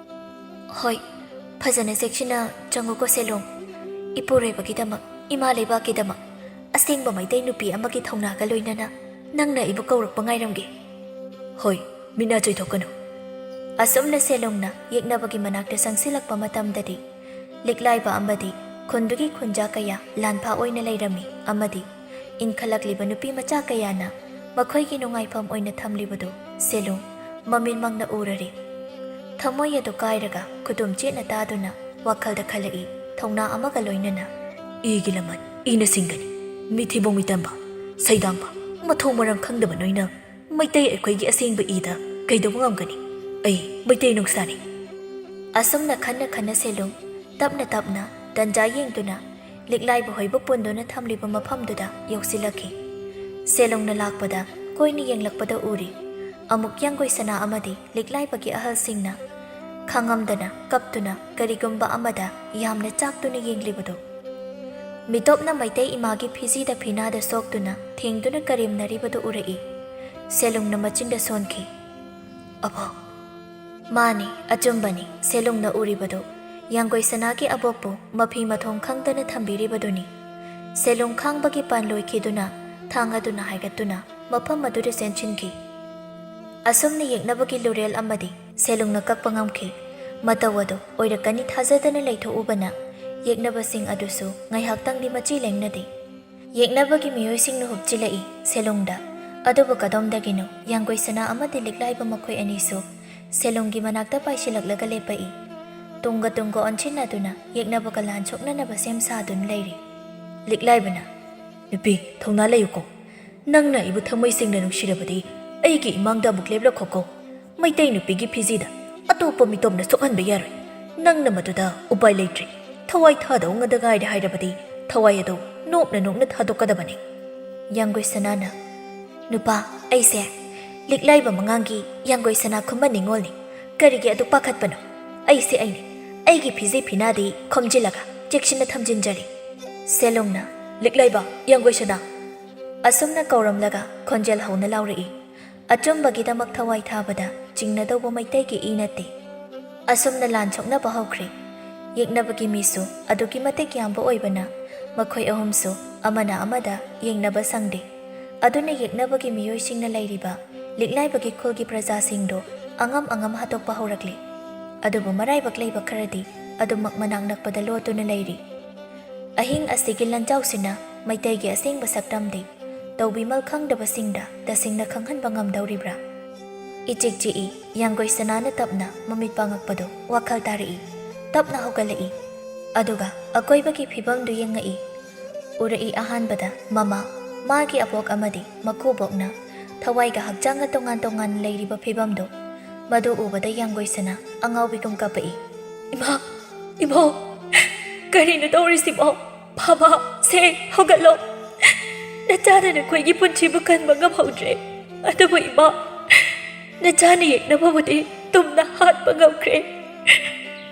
"ꯍꯣꯏ, ꯐꯖꯅ ꯆꯦꯛꯁꯤꯟꯅ ꯆꯪꯉꯨꯀꯣ ꯁꯦꯂꯣꯡ꯫ ꯏꯄꯨꯔꯣꯏꯕꯒꯤꯗꯃꯛ, ꯏꯃꯥ ꯂꯩꯕꯥꯛꯀꯤꯗꯃꯛ, ꯑꯁꯦꯡꯕ ꯃꯩꯇꯩ ꯅꯨꯄꯤ ꯑꯃꯒꯤ ꯊꯧꯅꯥꯒ ꯂꯣꯏꯅꯅ ꯅꯪꯅ ꯑꯩꯕꯨ ꯀꯧꯔꯛꯄ ꯉꯥꯏꯔꯝꯒꯦ꯫ ꯍꯣꯏ, ꯃꯤꯠꯅ ꯆꯣꯏꯊꯣꯛꯀꯅꯨ꯫ ꯑꯁꯨꯝꯅ ꯁꯦꯂꯣꯡꯅ ꯌꯦꯛꯅꯕꯒꯤ ꯃꯅꯥꯛꯇ ꯆꯪꯁꯤꯜꯂꯛꯄ ꯃꯇꯝꯗꯗꯤ, ꯂꯤꯛꯂꯥꯏꯕ ꯑꯃꯗꯤ ꯈꯨꯟꯗꯨꯒꯤ ꯈꯨꯟꯖꯥ ꯀꯌꯥ ꯂꯥꯟꯐꯥ ꯑꯣꯏꯅ ꯂꯩꯔꯝꯃꯤ ꯑꯃꯗꯤ ꯏꯟꯈꯠꯂꯛꯂꯤꯕ ꯅꯨꯄꯤ ꯃꯆꯥ ꯀꯌꯥꯅ ꯃꯈꯣꯏꯒꯤ ꯅꯨꯡꯉꯥꯏꯐꯝ ꯑꯣꯏꯅ ꯊꯝꯂꯤꯕꯗꯨ ꯁꯦꯂꯣꯡ ꯃꯃꯤꯠꯃꯛꯅ ꯎꯔꯔꯦ꯫ ꯊꯃꯣꯏ ꯑꯗꯨ ꯀꯥꯏꯔꯒ ꯈꯨꯗꯨꯝ ꯆꯦꯠꯅ ꯇꯥꯗꯨꯅ ꯋꯥꯈꯜꯗ ꯈꯜꯂꯛꯏ, ꯊꯧꯅꯥ ꯑꯃꯒ ꯂꯣꯏꯅꯅ꯫ "ꯏꯒꯤ ꯂꯃꯟ ꯏꯅ ꯁꯤꯡꯒꯅꯤ, ꯃꯤꯊꯤꯕꯣꯡ ꯃꯤꯇꯝꯕ, ꯁꯩꯗꯥꯡꯕ, ꯃꯊꯣꯡ ꯃꯔꯝ ꯈꯪꯗꯕ ꯅꯣꯏꯅ ꯃꯩꯇꯩ ꯑꯩꯈꯣꯏꯒꯤ ꯑꯁꯦꯡꯕ ꯏꯗ ꯀꯩꯗꯧꯕ ꯉꯝꯒꯅꯤ? ꯑꯩ ꯃꯩꯇꯩ ꯅꯨꯡꯁꯥꯅꯤ꯫" ꯑꯁꯨꯝꯅ ꯈꯟꯅ ꯈꯟꯅ ꯁꯦꯂꯨꯡ ꯇꯞꯅ ꯇꯞꯅ ꯇꯟꯖꯥ ꯌꯦꯡꯗꯨꯅ ꯂꯤꯛꯂꯥꯏꯕ ꯍꯣꯏꯕꯨ ꯄꯨꯟꯗꯨꯅ ꯊꯝꯂꯤꯕ ꯃꯐꯝꯗꯨꯗ ꯌꯧꯁꯤꯜꯂꯛꯈꯤ꯫ ꯁꯦꯂꯨꯡꯅ ꯂꯥꯛꯄꯗ ꯀꯣꯏꯅ ꯌꯦꯡꯂꯛꯄꯗ ꯎꯔꯤ, ꯑꯃꯨꯛ ꯌꯥꯡꯒꯣꯏ ꯁꯅꯥ ꯑꯃꯗꯤ ꯂꯤꯛꯂꯥꯏꯕꯒꯤ ꯑꯍꯜꯁꯤꯡꯅ ꯈꯥꯡꯉꯝꯗꯅ ꯀꯞꯇꯨꯅ ꯀꯔꯤꯒꯨꯝꯕ ꯑꯃꯗ ꯌꯥꯝꯅ ꯆꯥꯛꯇꯨꯅ ꯌꯦꯡꯂꯤꯕꯗꯨ꯫ ꯃꯤꯇꯣꯞꯅ ꯃꯩꯇꯩ ꯏꯃꯥꯒꯤ ꯐꯤꯖꯤꯗ ꯐꯤꯅꯥꯗ ꯁꯣꯛꯇꯨꯅ ꯊꯦꯡꯗꯨꯅ ꯀꯔꯦꯝꯅꯔꯤꯕꯗꯨ ꯎꯔꯛꯏ꯫ ꯁꯦꯂꯨꯡꯅ ꯃꯆꯤꯟꯗ ꯁꯣꯟꯈꯤ꯫ "ꯑꯕꯣꯛ!" "ꯃꯥꯅꯤ, ꯑꯆꯨꯝꯕꯅꯤ, ꯁꯦꯂꯨꯡꯅ ꯎꯔꯤꯕꯗꯨ ꯌꯥꯡꯒꯣꯏ ꯁꯅꯥꯒꯤ ꯑꯕꯣꯛꯄꯨ ꯃꯐꯤ ꯃꯊꯣꯡ ꯈꯪꯗꯅ ꯊꯝꯕꯤꯔꯤꯕꯗꯨꯅꯤ꯫" ꯁꯦꯂꯨꯡ ꯈꯥꯡꯕꯒꯤ ꯄꯥꯟ ꯂꯣꯏꯈꯤꯗꯨꯅ ꯊꯥꯡ ꯑꯗꯨꯅ ꯍꯥꯏꯒꯠꯇꯨꯅ ꯃꯐꯝ ꯑꯗꯨꯗ ꯆꯦꯟꯁꯤꯟꯈꯤ꯫ ꯑꯁꯨꯝꯅ ꯌꯦꯛꯅꯕꯒꯤ ꯂꯨꯔꯦꯜ ꯑꯃꯗꯤ ꯁꯦꯂꯨꯡꯅ ꯀꯛꯄ ꯉꯝꯈꯤ꯫ ꯃꯇꯧ ꯑꯗꯨ ꯑꯣꯏꯔꯛꯀꯅꯤ ꯊꯥꯖꯗꯅ ꯂꯩꯊꯣꯛꯎꯕꯅ ꯌꯦꯛꯅꯕꯁꯤꯡ ꯑꯗꯨꯁꯨ ꯉꯥꯏꯍꯥꯛꯇꯪꯗꯤ ꯃꯆꯤ ꯂꯦꯡꯅꯗꯦ꯫ ꯌꯦꯛꯅꯕꯒꯤ ꯃꯤꯑꯣꯏꯁꯤꯡꯅ ꯍꯨꯞꯆꯤꯜꯂꯛꯏ ꯁꯦꯂꯨꯡꯗ꯫ ꯑꯗꯨꯕꯨ ꯀꯗꯣꯝꯗꯒꯤꯅꯣ ꯌꯥꯡꯒꯣꯏ ꯁꯅꯥ ꯑꯃꯗꯤ ꯂꯤꯛꯂꯥꯏꯕ ꯃꯈꯣꯏ ꯑꯅꯤꯁꯨ ꯁꯦꯂꯨꯡꯒꯤ ꯃꯅꯥꯛꯇ ꯄꯥꯏꯁꯤꯜꯂꯛꯂꯒ ꯂꯦꯞꯄꯛꯏ꯫ ꯇꯨꯡꯒ ꯇꯨꯡꯒ ꯑꯣꯟꯁꯤꯟꯅꯗꯨꯅ ꯌꯦꯛꯅꯕꯒ ꯂꯥꯟ ꯁꯣꯛꯅꯅꯕ ꯁꯦꯝ ꯁꯥꯗꯨꯅ ꯂꯩꯔꯤ꯫ ꯂꯤꯛꯂꯥꯏꯕꯅ, "ꯅꯨꯄꯤ, ꯊꯧꯅꯥ ꯂꯩꯌꯨꯀꯣ꯫ ꯅꯪꯅ ꯑꯩꯕꯨ ꯊꯃꯣꯏ ꯁꯦꯡꯅ ꯅꯨꯡꯁꯤꯔꯕꯗꯤ ꯑꯩꯒꯤ ꯏꯃꯥꯡꯗ ꯑꯃꯨꯛ ꯂꯦꯞꯂꯛꯈꯣꯀꯣ꯫ ꯃꯩꯇꯩ ꯅꯨꯄꯤꯒꯤ ꯐꯤꯖꯤꯗ ꯑꯇꯣꯞꯄ ꯃꯤꯇꯣꯞꯅ ꯁꯣꯛꯍꯟꯕ ꯌꯥꯔꯣꯏ꯫ ꯅꯪꯅ ꯃꯗꯨꯗ ꯎꯄꯥꯏ ꯂꯩꯇ꯭ꯔꯦ꯫ ꯊꯋꯥꯏ ꯊꯥꯗꯧ ꯉꯗ ꯉꯥꯏꯔꯦ ꯍꯥꯏꯔꯕꯗꯤ ꯊꯋꯥꯏ ꯑꯗꯨ ꯅꯣꯛꯅ ꯅꯣꯛꯅ ꯊꯥꯗꯣꯛꯀꯗꯕꯅꯤ꯫" ꯌꯥꯡꯒꯣꯏ ꯁꯅꯥꯅ, "ꯅꯨꯄꯥ, ꯑꯩꯁꯦ ꯂꯤꯛꯂꯥꯏꯕ ꯃꯉꯥꯡꯒꯤ ꯌꯥꯡꯒꯣꯏ ꯁꯅꯥ ꯈꯨꯃꯟ ꯅꯤꯉꯣꯜꯅꯤ꯫ ꯀꯔꯤꯒꯤ ꯑꯗꯨꯛ ꯄꯥꯈꯠꯄꯅꯣ? ꯑꯩꯁꯦ ꯑꯩꯅꯤ꯫ ꯑꯩꯒꯤ ꯐꯤꯖꯦ ꯐꯤꯅꯥꯗꯤ ꯈꯣꯝꯖꯤꯜꯂꯒ ꯆꯦꯛꯁꯤꯟꯅ ꯊꯝꯖꯤꯟꯖꯔꯤ꯫" ꯁꯦꯂꯨꯡꯅ, "ꯂꯤꯛꯂꯥꯏꯕ, ꯌꯥꯡꯒꯣꯏ ꯁꯅꯥ!" ꯑꯁꯨꯝꯅ ꯀꯧꯔꯝꯂꯒ ꯈꯣꯟꯖꯦꯜ ꯍꯧꯅ ꯂꯥꯎꯔꯛꯏ꯫ ꯑꯆꯨꯝꯕꯒꯤꯗꯃꯛ ꯊꯋꯥꯏ ꯊꯥꯕꯗ ꯆꯤꯡꯅꯗꯧꯕ ꯃꯩꯇꯩꯒꯤ ꯏ ꯅꯠꯇꯦ꯫ ꯑꯁꯨꯝꯅ ꯂꯥꯟ ꯁꯣꯛꯅꯕ ꯍꯧꯈ꯭ꯔꯦ꯫ ꯌꯦꯛꯅꯕꯒꯤ ꯃꯤꯁꯨ ꯑꯗꯨꯛꯀꯤ ꯃꯇꯤꯛ ꯌꯥꯝꯕ ꯑꯣꯏꯕꯅ ꯃꯈꯣꯏ ꯑꯍꯨꯝꯁꯨ ꯑꯃꯅ ꯑꯃꯗ ꯌꯦꯡꯅꯕ ꯁꯪꯗꯦ꯫ ꯑꯗꯨꯅ ꯌꯦꯛꯅꯕꯒꯤ ꯃꯤꯑꯣꯏꯁꯤꯡꯅ ꯂꯩꯔꯤꯕ ꯂꯤꯛꯂꯥꯏꯕꯒꯤ ꯈꯨꯜꯒꯤ ꯄ꯭ꯔꯖꯥꯁꯤꯡꯗꯣ ꯑꯉꯝ ꯑꯉꯝ ꯍꯥꯠꯇꯣꯛꯄ ꯍꯧꯔꯛꯂꯦ꯫ ꯑꯗꯨꯕꯨ ꯃꯔꯥꯏꯕꯛ ꯂꯩꯕ ꯈꯔꯗꯤ ꯑꯗꯨꯃꯛ ꯃꯅꯥꯛ ꯅꯛꯄꯗ ꯂꯣꯠꯇꯨꯅ ꯂꯩꯔꯤ꯫ ꯑꯍꯤꯡ ꯑꯁꯤꯒꯤ ꯂꯟꯖꯥꯎꯁꯤꯅ ꯃꯩꯇꯩꯒꯤ ꯑꯁꯦꯡꯕ ꯁꯛꯇꯝꯗꯤ ꯇꯧꯕꯤꯃꯜ ꯈꯪꯗꯕꯁꯤꯡꯗ ꯇꯁꯦꯡꯅ ꯈꯪꯍꯟꯕ ꯉꯝꯗꯧꯔꯤꯕ꯭ꯔꯥ? ꯏꯆꯤꯛ ꯆꯤꯛꯏ꯫ ꯌꯥꯡꯒꯣꯏ ꯁꯅꯥꯅ ꯇꯞꯅ ꯃꯃꯤꯠ ꯄꯥꯡꯉꯛꯄꯗꯣ ꯋꯥꯈꯜ ꯇꯥꯔꯛꯏ꯫ ꯇꯞꯅ ꯍꯧꯒꯠꯂꯛꯏ꯫ ꯑꯗꯨꯒ ꯑꯀꯣꯏꯕꯒꯤ ꯐꯤꯕꯝꯗꯨ ꯌꯦꯡꯉꯛꯏ꯫ ꯎꯔꯛꯏ ꯑꯍꯥꯟꯕꯗ ꯃꯃꯥ, ꯃꯥꯒꯤ ꯑꯕꯣꯛ ꯑꯃꯗꯤ ꯃꯀꯨꯕꯣꯛꯅ ꯊꯋꯥꯏꯒ ꯍꯛꯆꯥꯡꯒ ꯇꯣꯉꯥꯟ ꯇꯣꯉꯥꯟꯅ ꯂꯩꯔꯤꯕ ꯐꯤꯕꯝꯗꯣ꯫ ꯃꯗꯨ ꯎꯕꯗ ꯌꯥꯡꯒꯣꯏ ꯁꯅꯥ ꯑꯉꯥꯎꯕꯤꯒꯨꯝ ꯀꯞꯄꯛꯏ꯫ "ꯏꯃꯥ, ꯏꯕꯣꯛ, ꯀꯔꯤꯅꯣ ꯇꯧꯔꯤꯁꯤꯕꯣ? ꯐꯕ, ꯁꯦ, ꯍꯧꯒꯠꯂꯣ꯫ ꯅꯆꯥꯅ ꯅꯈꯣꯏꯒꯤ ꯄꯨꯟꯁꯤꯕꯨ ꯀꯟꯕ ꯉꯝꯍꯧꯗ꯭ꯔꯦ꯫ ꯑꯗꯨꯕꯨ ꯏꯃꯥ, ꯅꯆꯥꯅ ꯌꯦꯛꯅꯕꯕꯨꯗꯤ ꯇꯨꯝꯅ ꯍꯥꯠꯄ ꯉꯝꯈ꯭ꯔꯦ꯫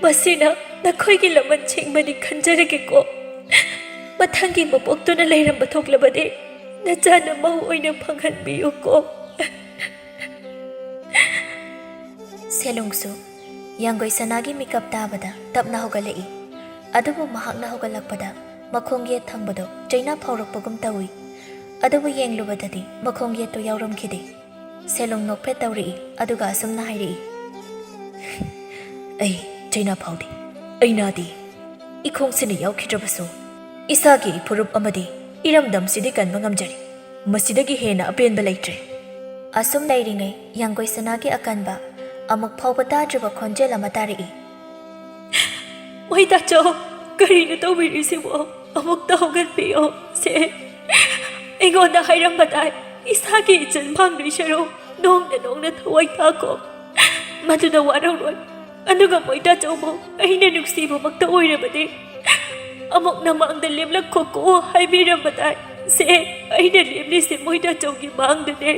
ꯃꯁꯤꯅ ꯅꯈꯣꯏꯒꯤ ꯂꯃꯟ ꯁꯤꯡꯕꯅꯤ ꯈꯟꯖꯔꯒꯦꯀꯣ꯫ ꯃꯊꯪꯒꯤ ꯃꯄꯣꯛꯇꯨꯅ ꯂꯩꯔꯝꯕ ꯊꯣꯛꯂꯕꯗꯤ ꯅꯆꯥꯅ ꯃꯧ ꯑꯣꯏꯅ ꯐꯪꯍꯟꯕꯤꯌꯨꯀꯣ꯫" ꯁꯦꯂꯨꯡꯁꯨ ꯌꯥꯡꯒꯣꯏ ꯁꯅꯥꯒꯤ ꯃꯤꯀꯞ ꯇꯥꯕꯗ ꯇꯞꯅ ꯍꯧꯒꯠꯂꯛꯏ꯫ ꯑꯗꯨꯕꯨ ꯃꯍꯥꯛꯅ ꯍꯧꯒꯠꯂꯛꯄꯗ ꯃꯈꯣꯡ ꯌꯦꯠ ꯊꯪꯕꯗꯣ ꯆꯩꯅꯥ ꯐꯥꯎꯔꯛꯄꯒꯨꯝ ꯇꯧꯏ꯫ ꯑꯗꯨꯕꯨ ꯌꯦꯡꯂꯨꯕꯗꯗꯤ ꯃꯈꯣꯡ ꯌꯦꯠꯇꯨ ꯌꯥꯎꯔꯝꯈꯤꯗꯦ꯫ ꯁꯦꯂꯨꯡ ꯅꯣꯛꯐꯦꯠ ꯇꯧꯔꯛꯏ, ꯑꯗꯨꯒ ꯑꯁꯨꯝꯅ ꯍꯥꯏꯔꯛꯏ, "ꯑꯩ ꯆꯩꯅꯥ ꯐꯥꯎꯗꯦ꯫ ꯑꯩ ꯅꯥꯗꯦ꯫ ꯏꯈꯣꯡꯁꯤꯅ ꯌꯥꯎꯈꯤꯗ꯭ꯔꯕꯁꯨ ꯏꯁꯥꯒꯤ ꯏꯐꯨꯔꯨꯞ ꯑꯃꯗꯤ ꯏꯔꯝꯗꯝꯁꯤꯗꯤ ꯀꯟꯕ ꯉꯝꯖꯔꯤ꯫ ꯃꯁꯤꯗꯒꯤ ꯍꯦꯟꯅ ꯑꯄꯦꯟꯕ ꯂꯩꯇ꯭ꯔꯦ꯫" ꯑꯁꯨꯝ ꯂꯩꯔꯤꯉꯩ ꯌꯥꯡꯒꯣꯏ ꯁꯅꯥꯒꯤ ꯑꯀꯟꯕ, ꯑꯃꯨꯛ ꯐꯥꯎꯕ ꯇꯥꯗ꯭ꯔꯤꯕ ꯈꯣꯟꯖꯦꯜ ꯑꯃ ꯇꯥꯔꯛꯏ꯫ "ꯃꯣꯏ ꯇꯥꯆꯧ, ꯀꯔꯤꯅꯣ ꯇꯧꯕꯤꯔꯤꯁꯤꯕꯣ? ꯑꯃꯨꯛꯇ ꯍꯧꯒꯠꯄꯤꯌꯣ꯫ ꯁꯦ, ꯑꯩꯉꯣꯟꯗ ꯍꯥꯏꯔꯝꯕ ꯇꯥꯏ, ꯏꯁꯥꯒꯤ ꯏꯆꯟ ꯐꯪꯗꯣꯏ ꯁꯔꯨꯛ ꯅꯣꯡꯅ ꯅꯣꯡꯅ ꯊꯋꯥꯏ ꯊꯥꯈꯣ꯫ ꯃꯗꯨꯗ ꯋꯥꯔꯧꯔꯣꯏ꯫ ꯑꯗꯨꯒ ꯃꯣꯏ ꯇꯥꯆꯧꯕꯨ ꯑꯩꯅ ꯅꯨꯡꯁꯤꯕꯃꯛꯇ ꯑꯣꯏꯔꯕꯗꯤ ꯑꯃꯨꯛ ꯅꯃꯥꯡꯗ ꯂꯦꯞꯂꯛꯈꯣꯀꯣ ꯍꯥꯏꯕꯤꯔꯝꯕ ꯇꯥꯏ꯫ ꯁꯦ, ꯑꯩꯅ ꯂꯦꯞꯂꯤꯁꯦ ꯃꯣꯏ ꯇꯥꯆꯧꯒꯤ ꯃꯥꯡꯗꯅꯦ꯫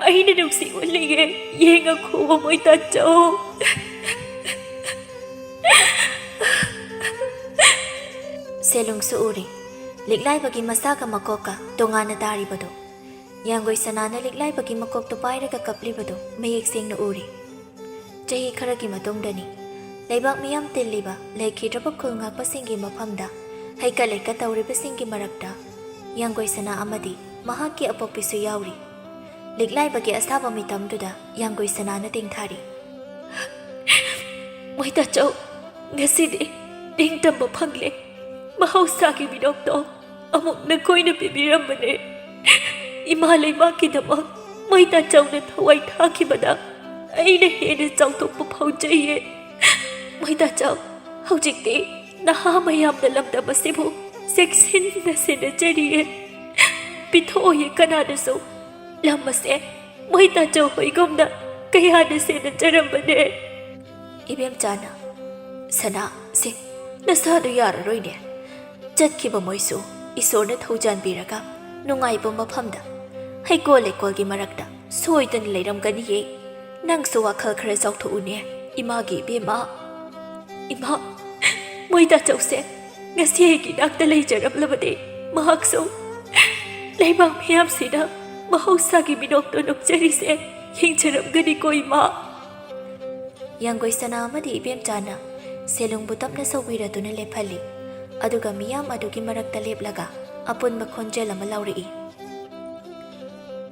ꯑꯩꯅ ꯅꯨꯡꯁꯤ ꯎꯠꯂꯤꯌꯦ, ꯌꯦꯡꯉꯈꯣ ꯃꯣꯏ ꯇꯥꯆꯧ꯫" ꯁꯦꯂꯨꯡꯁꯨ ꯎꯔꯤ꯫ ꯂꯤꯛꯂꯥꯏꯕꯒꯤ ꯃꯁꯥꯒ ꯃꯀꯣꯛꯀ ꯇꯣꯉꯥꯟꯅ ꯇꯥꯔꯤꯕꯗꯨ꯫ ꯌꯥꯡꯒꯣꯏ ꯁꯅꯥꯅ ꯂꯤꯛꯂꯥꯏꯕꯒꯤ ꯃꯀꯣꯛꯇꯨ ꯄꯥꯏꯔꯒ ꯀꯞꯂꯤꯕꯗꯨ ꯃꯌꯦꯛ ꯁꯦꯡꯅ ꯎꯔꯤ꯫ ꯆꯍꯤ ꯈꯔꯒꯤ ꯃꯇꯨꯡꯗꯅꯤ꯫ ꯂꯩꯕꯥꯛ ꯃꯤꯌꯥꯝ ꯇꯤꯜꯂꯤꯕ ꯂꯩꯈꯤꯗ꯭ꯔꯕ ꯈꯨꯜ ꯉꯥꯛꯄꯁꯤꯡꯒꯤ ꯃꯐꯝꯗ ꯍꯩꯀꯠ ꯂꯩꯀꯠ ꯇꯧꯔꯤꯕꯁꯤꯡꯒꯤ ꯃꯔꯛꯇ ꯌꯥꯡꯒꯣꯏ ꯁꯅꯥ ꯑꯃꯗꯤ ꯃꯍꯥꯛꯀꯤ ꯑꯄꯣꯛꯄꯤꯁꯨ ꯌꯥꯎꯔꯤ꯫ ꯂꯤꯛꯂꯥꯏꯕꯒꯤ ꯑꯁꯥꯕ ꯃꯤꯇꯝꯗꯨꯗ ꯌꯥꯡꯒꯣꯏ ꯁꯅꯥꯅ ꯇꯦꯡꯊꯥꯔꯤ꯫ ꯃꯣꯏꯇꯥꯆꯧ, ꯉꯁꯤꯗꯤ ꯅꯤꯡꯇꯝꯕ ꯐꯪꯂꯦ꯫ ꯃꯍꯧꯁꯥꯒꯤ ꯃꯤꯅꯣꯛꯇꯣ ꯑꯃꯨꯛ ꯅꯈꯣꯏꯅ ꯄꯤꯕꯤꯔꯝꯕꯅꯦ꯫ ꯏꯃꯥ ꯂꯩꯕꯥꯛꯀꯤꯗꯃꯛ ꯃꯣꯏꯇꯥꯆꯧꯅ ꯊꯋꯥꯏ ꯊꯥꯈꯤꯕꯗ ꯑꯩꯅ ꯍꯦꯟꯅ ꯆꯥꯎꯊꯣꯛꯄ ꯐꯥꯎꯖꯩꯌꯦ꯫ ꯃꯣꯏꯇꯥꯆꯧ, ꯍꯧꯖꯤꯛꯇꯤ ꯅꯍꯥ ꯃꯌꯥꯝꯅ ꯂꯝꯗꯝ ꯑꯁꯤꯕꯨ ꯆꯦꯛꯁꯤꯟꯅ ꯁꯦꯟꯅꯖꯔꯤꯌꯦ꯫ ꯄꯤꯊꯣꯛꯑꯣꯌꯦ ꯀꯅꯥꯅꯁꯨ꯫ ꯂꯝ ꯑꯁꯦ ꯃꯣꯏꯇꯥꯆꯧ ꯍꯣꯏꯒꯨꯝꯅ ꯀꯌꯥꯅ ꯁꯦꯟꯅꯖꯔꯝꯕꯅꯦ꯫ ꯏꯕꯦꯝꯆꯥꯅ, "ꯁꯅꯥ, ꯁꯦ, ꯅꯁꯥꯗꯣ ꯌꯥꯔꯔꯣꯏꯅꯦ꯫ ꯆꯠꯈꯤꯕ ꯃꯣꯏꯁꯨ ꯏꯁꯣꯔꯅ ꯊꯧꯖꯥꯟꯕꯤꯔꯒ ꯅꯨꯡꯉꯥꯏꯕ ꯃꯐꯝꯗ ꯍꯩꯀꯣꯜ ꯂꯩꯀꯣꯜꯒꯤ ꯃꯔꯛꯇ ꯁꯣꯏꯗꯅ ꯂꯩꯔꯝꯒꯅꯤꯌꯦ꯫ ꯅꯪꯁꯨ ꯋꯥꯈꯜ ꯈꯔ ꯆꯥꯎꯊꯣꯛꯎꯅꯦ, ꯏꯃꯥꯒꯤ ꯏꯕꯦꯝꯃ꯫" "ꯏꯃꯥ, ꯃꯣꯏꯇꯥꯆꯧꯁꯦ ꯉꯁꯤ ꯑꯩꯒꯤ ꯏꯅꯥꯛꯇ ꯂꯩꯖꯔꯝꯂꯕꯗꯤ ꯃꯍꯥꯛꯁꯨ ꯂꯩꯕꯥꯛ ꯃꯤꯌꯥꯝꯁꯤꯅ ꯃꯍꯧꯁꯥꯒꯤ ꯃꯤꯅꯣꯛꯇꯣ ꯅꯣꯛꯆꯔꯤꯁꯦ ꯌꯦꯡꯖꯔꯝꯒꯅꯤꯀꯣ, ꯏꯃꯥ꯫" ꯌꯥꯡꯒꯣꯏ ꯁꯅꯥ ꯑꯃꯗꯤ ꯏꯕꯦꯝꯆꯥꯅ ꯁꯦꯂꯨꯡꯕꯨ ꯇꯞꯅ ꯁꯧꯕꯤꯔꯗꯨꯅ ꯂꯦꯞꯍꯜꯂꯤ꯫ ꯑꯗꯨꯒ ꯃꯤꯌꯥꯝ ꯑꯗꯨꯒꯤ ꯃꯔꯛꯇ ꯂꯦꯞꯂꯒ ꯑꯄꯨꯟꯕ ꯈꯣꯟꯖꯦꯜ ꯑꯃ ꯂꯥꯎꯔꯛꯏ꯫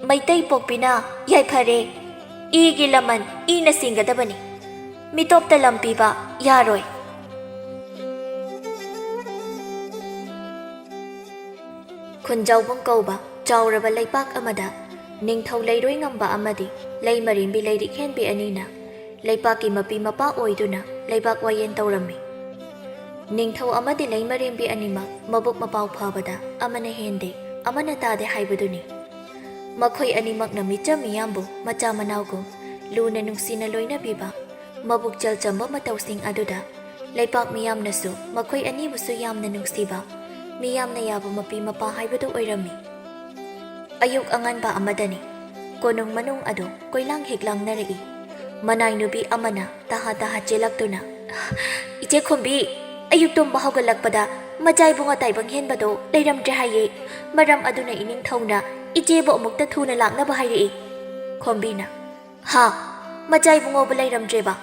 "ꯃꯩꯇꯩ ꯄꯣꯛꯄꯤꯅ ꯌꯥꯏꯐꯔꯦ꯫ ꯏꯒꯤ ꯂꯃꯟ ꯏꯅ ꯆꯤꯡꯒꯗꯕꯅꯤ꯫ ꯃꯤꯇꯣꯞꯇ ꯂꯝ ꯄꯤꯕ ꯌꯥꯔꯣꯏ꯫" ꯈꯨꯟꯖꯥꯎꯕꯨꯡ ꯀꯧꯕ ꯆꯥꯎꯔꯕ ꯂꯩꯄꯥꯛ ꯑꯃꯗ ꯅꯤꯡꯊꯧ ꯂꯩꯔꯣꯏ ꯉꯝꯕ ꯑꯃꯗꯤ ꯂꯩꯃꯔꯦꯝꯕꯤ ꯂꯩꯔꯤꯛ ꯍꯦꯟꯕꯤ ꯑꯅꯤꯅ ꯂꯩꯄꯥꯛꯀꯤ ꯃꯄꯤ ꯃꯄꯥ ꯑꯣꯏꯗꯨꯅ ꯂꯩꯕꯥꯛ ꯋꯥꯌꯦꯜ ꯇꯧꯔꯝꯃꯤ꯫ ꯅꯤꯡꯊꯧ ꯑꯃꯗꯤ ꯂꯩꯃꯔꯦꯝꯕꯤ ꯑꯅꯤꯃꯛ ꯃꯕꯨꯛ ꯃꯄꯥꯎ ꯐꯕꯗ ꯑꯃꯅ ꯍꯦꯟꯗꯦ, ꯑꯃꯅ ꯇꯥꯗꯦ ꯍꯥꯏꯕꯗꯨꯅꯤ꯫ ꯃꯈꯣꯏ ꯑꯅꯤꯃꯛꯅ ꯃꯤꯆꯝ ꯃꯤꯌꯥꯝꯕꯨ ꯃꯆꯥ ꯃꯅꯥꯎꯒꯨꯝ ꯂꯨꯅ ꯅꯨꯡꯁꯤꯅ ꯂꯣꯏꯅꯕꯤꯕ, ꯃꯕꯨꯛꯆꯦꯜ ꯆꯝꯕ ꯃꯇꯧꯁꯤꯡ ꯑꯗꯨꯗ ꯂꯩꯄꯥꯛ ꯃꯤꯌꯥꯝꯅꯁꯨ ꯃꯈꯣꯏ ꯑꯅꯤꯕꯨꯁꯨ ꯌꯥꯝꯅ ꯅꯨꯡꯁꯤꯕ, ꯃꯤꯌꯥꯝꯅ ꯌꯥꯕ ꯃꯄꯤ ꯃꯄꯥ ꯍꯥꯏꯕꯗꯨ ꯑꯣꯏꯔꯝꯃꯤ꯫ ꯑꯌꯨꯛ ꯑꯉꯟꯕ ꯑꯃꯗꯅꯤ꯫ ꯀꯣꯅꯨꯡ ꯃꯅꯨꯡ ꯑꯗꯨ ꯀꯣꯏꯂꯥꯡ ꯍꯦꯛ ꯂꯥꯡꯅꯔꯛꯏ꯫ ꯃꯅꯥꯏ ꯅꯨꯄꯤ ꯑꯃꯅ ꯇꯍꯥ ꯇꯍꯥ ꯆꯦꯜꯂꯛꯇꯨꯅ, "ꯏꯆꯦ ꯈꯣꯝꯕꯤ, ꯑꯌꯨꯛ ꯇꯨꯝꯕ ꯍꯧꯒꯠꯂꯛꯄꯗ ꯃꯆꯥ ꯏꯕꯨꯡꯉꯣ ꯇꯥꯏꯕꯪ ꯍꯦꯟꯕꯗꯣ ꯂꯩꯔꯝꯗ꯭ꯔꯦ ꯍꯥꯏꯌꯦ꯫ ꯃꯔꯝ ꯑꯗꯨꯅ ꯏꯅꯤꯡꯊꯧꯅ ꯏꯆꯦꯕꯨ ꯑꯃꯨꯛꯇ ꯊꯨꯅ ꯂꯥꯛꯅꯕ ꯍꯥꯏꯔꯛꯏ꯫" ꯈꯣꯝꯕꯤꯅ, "ꯍꯥ? ꯃꯆꯥ ꯏꯕꯨꯡꯉꯣꯕꯨ ꯂꯩꯔꯝꯗ꯭ꯔꯦꯕ?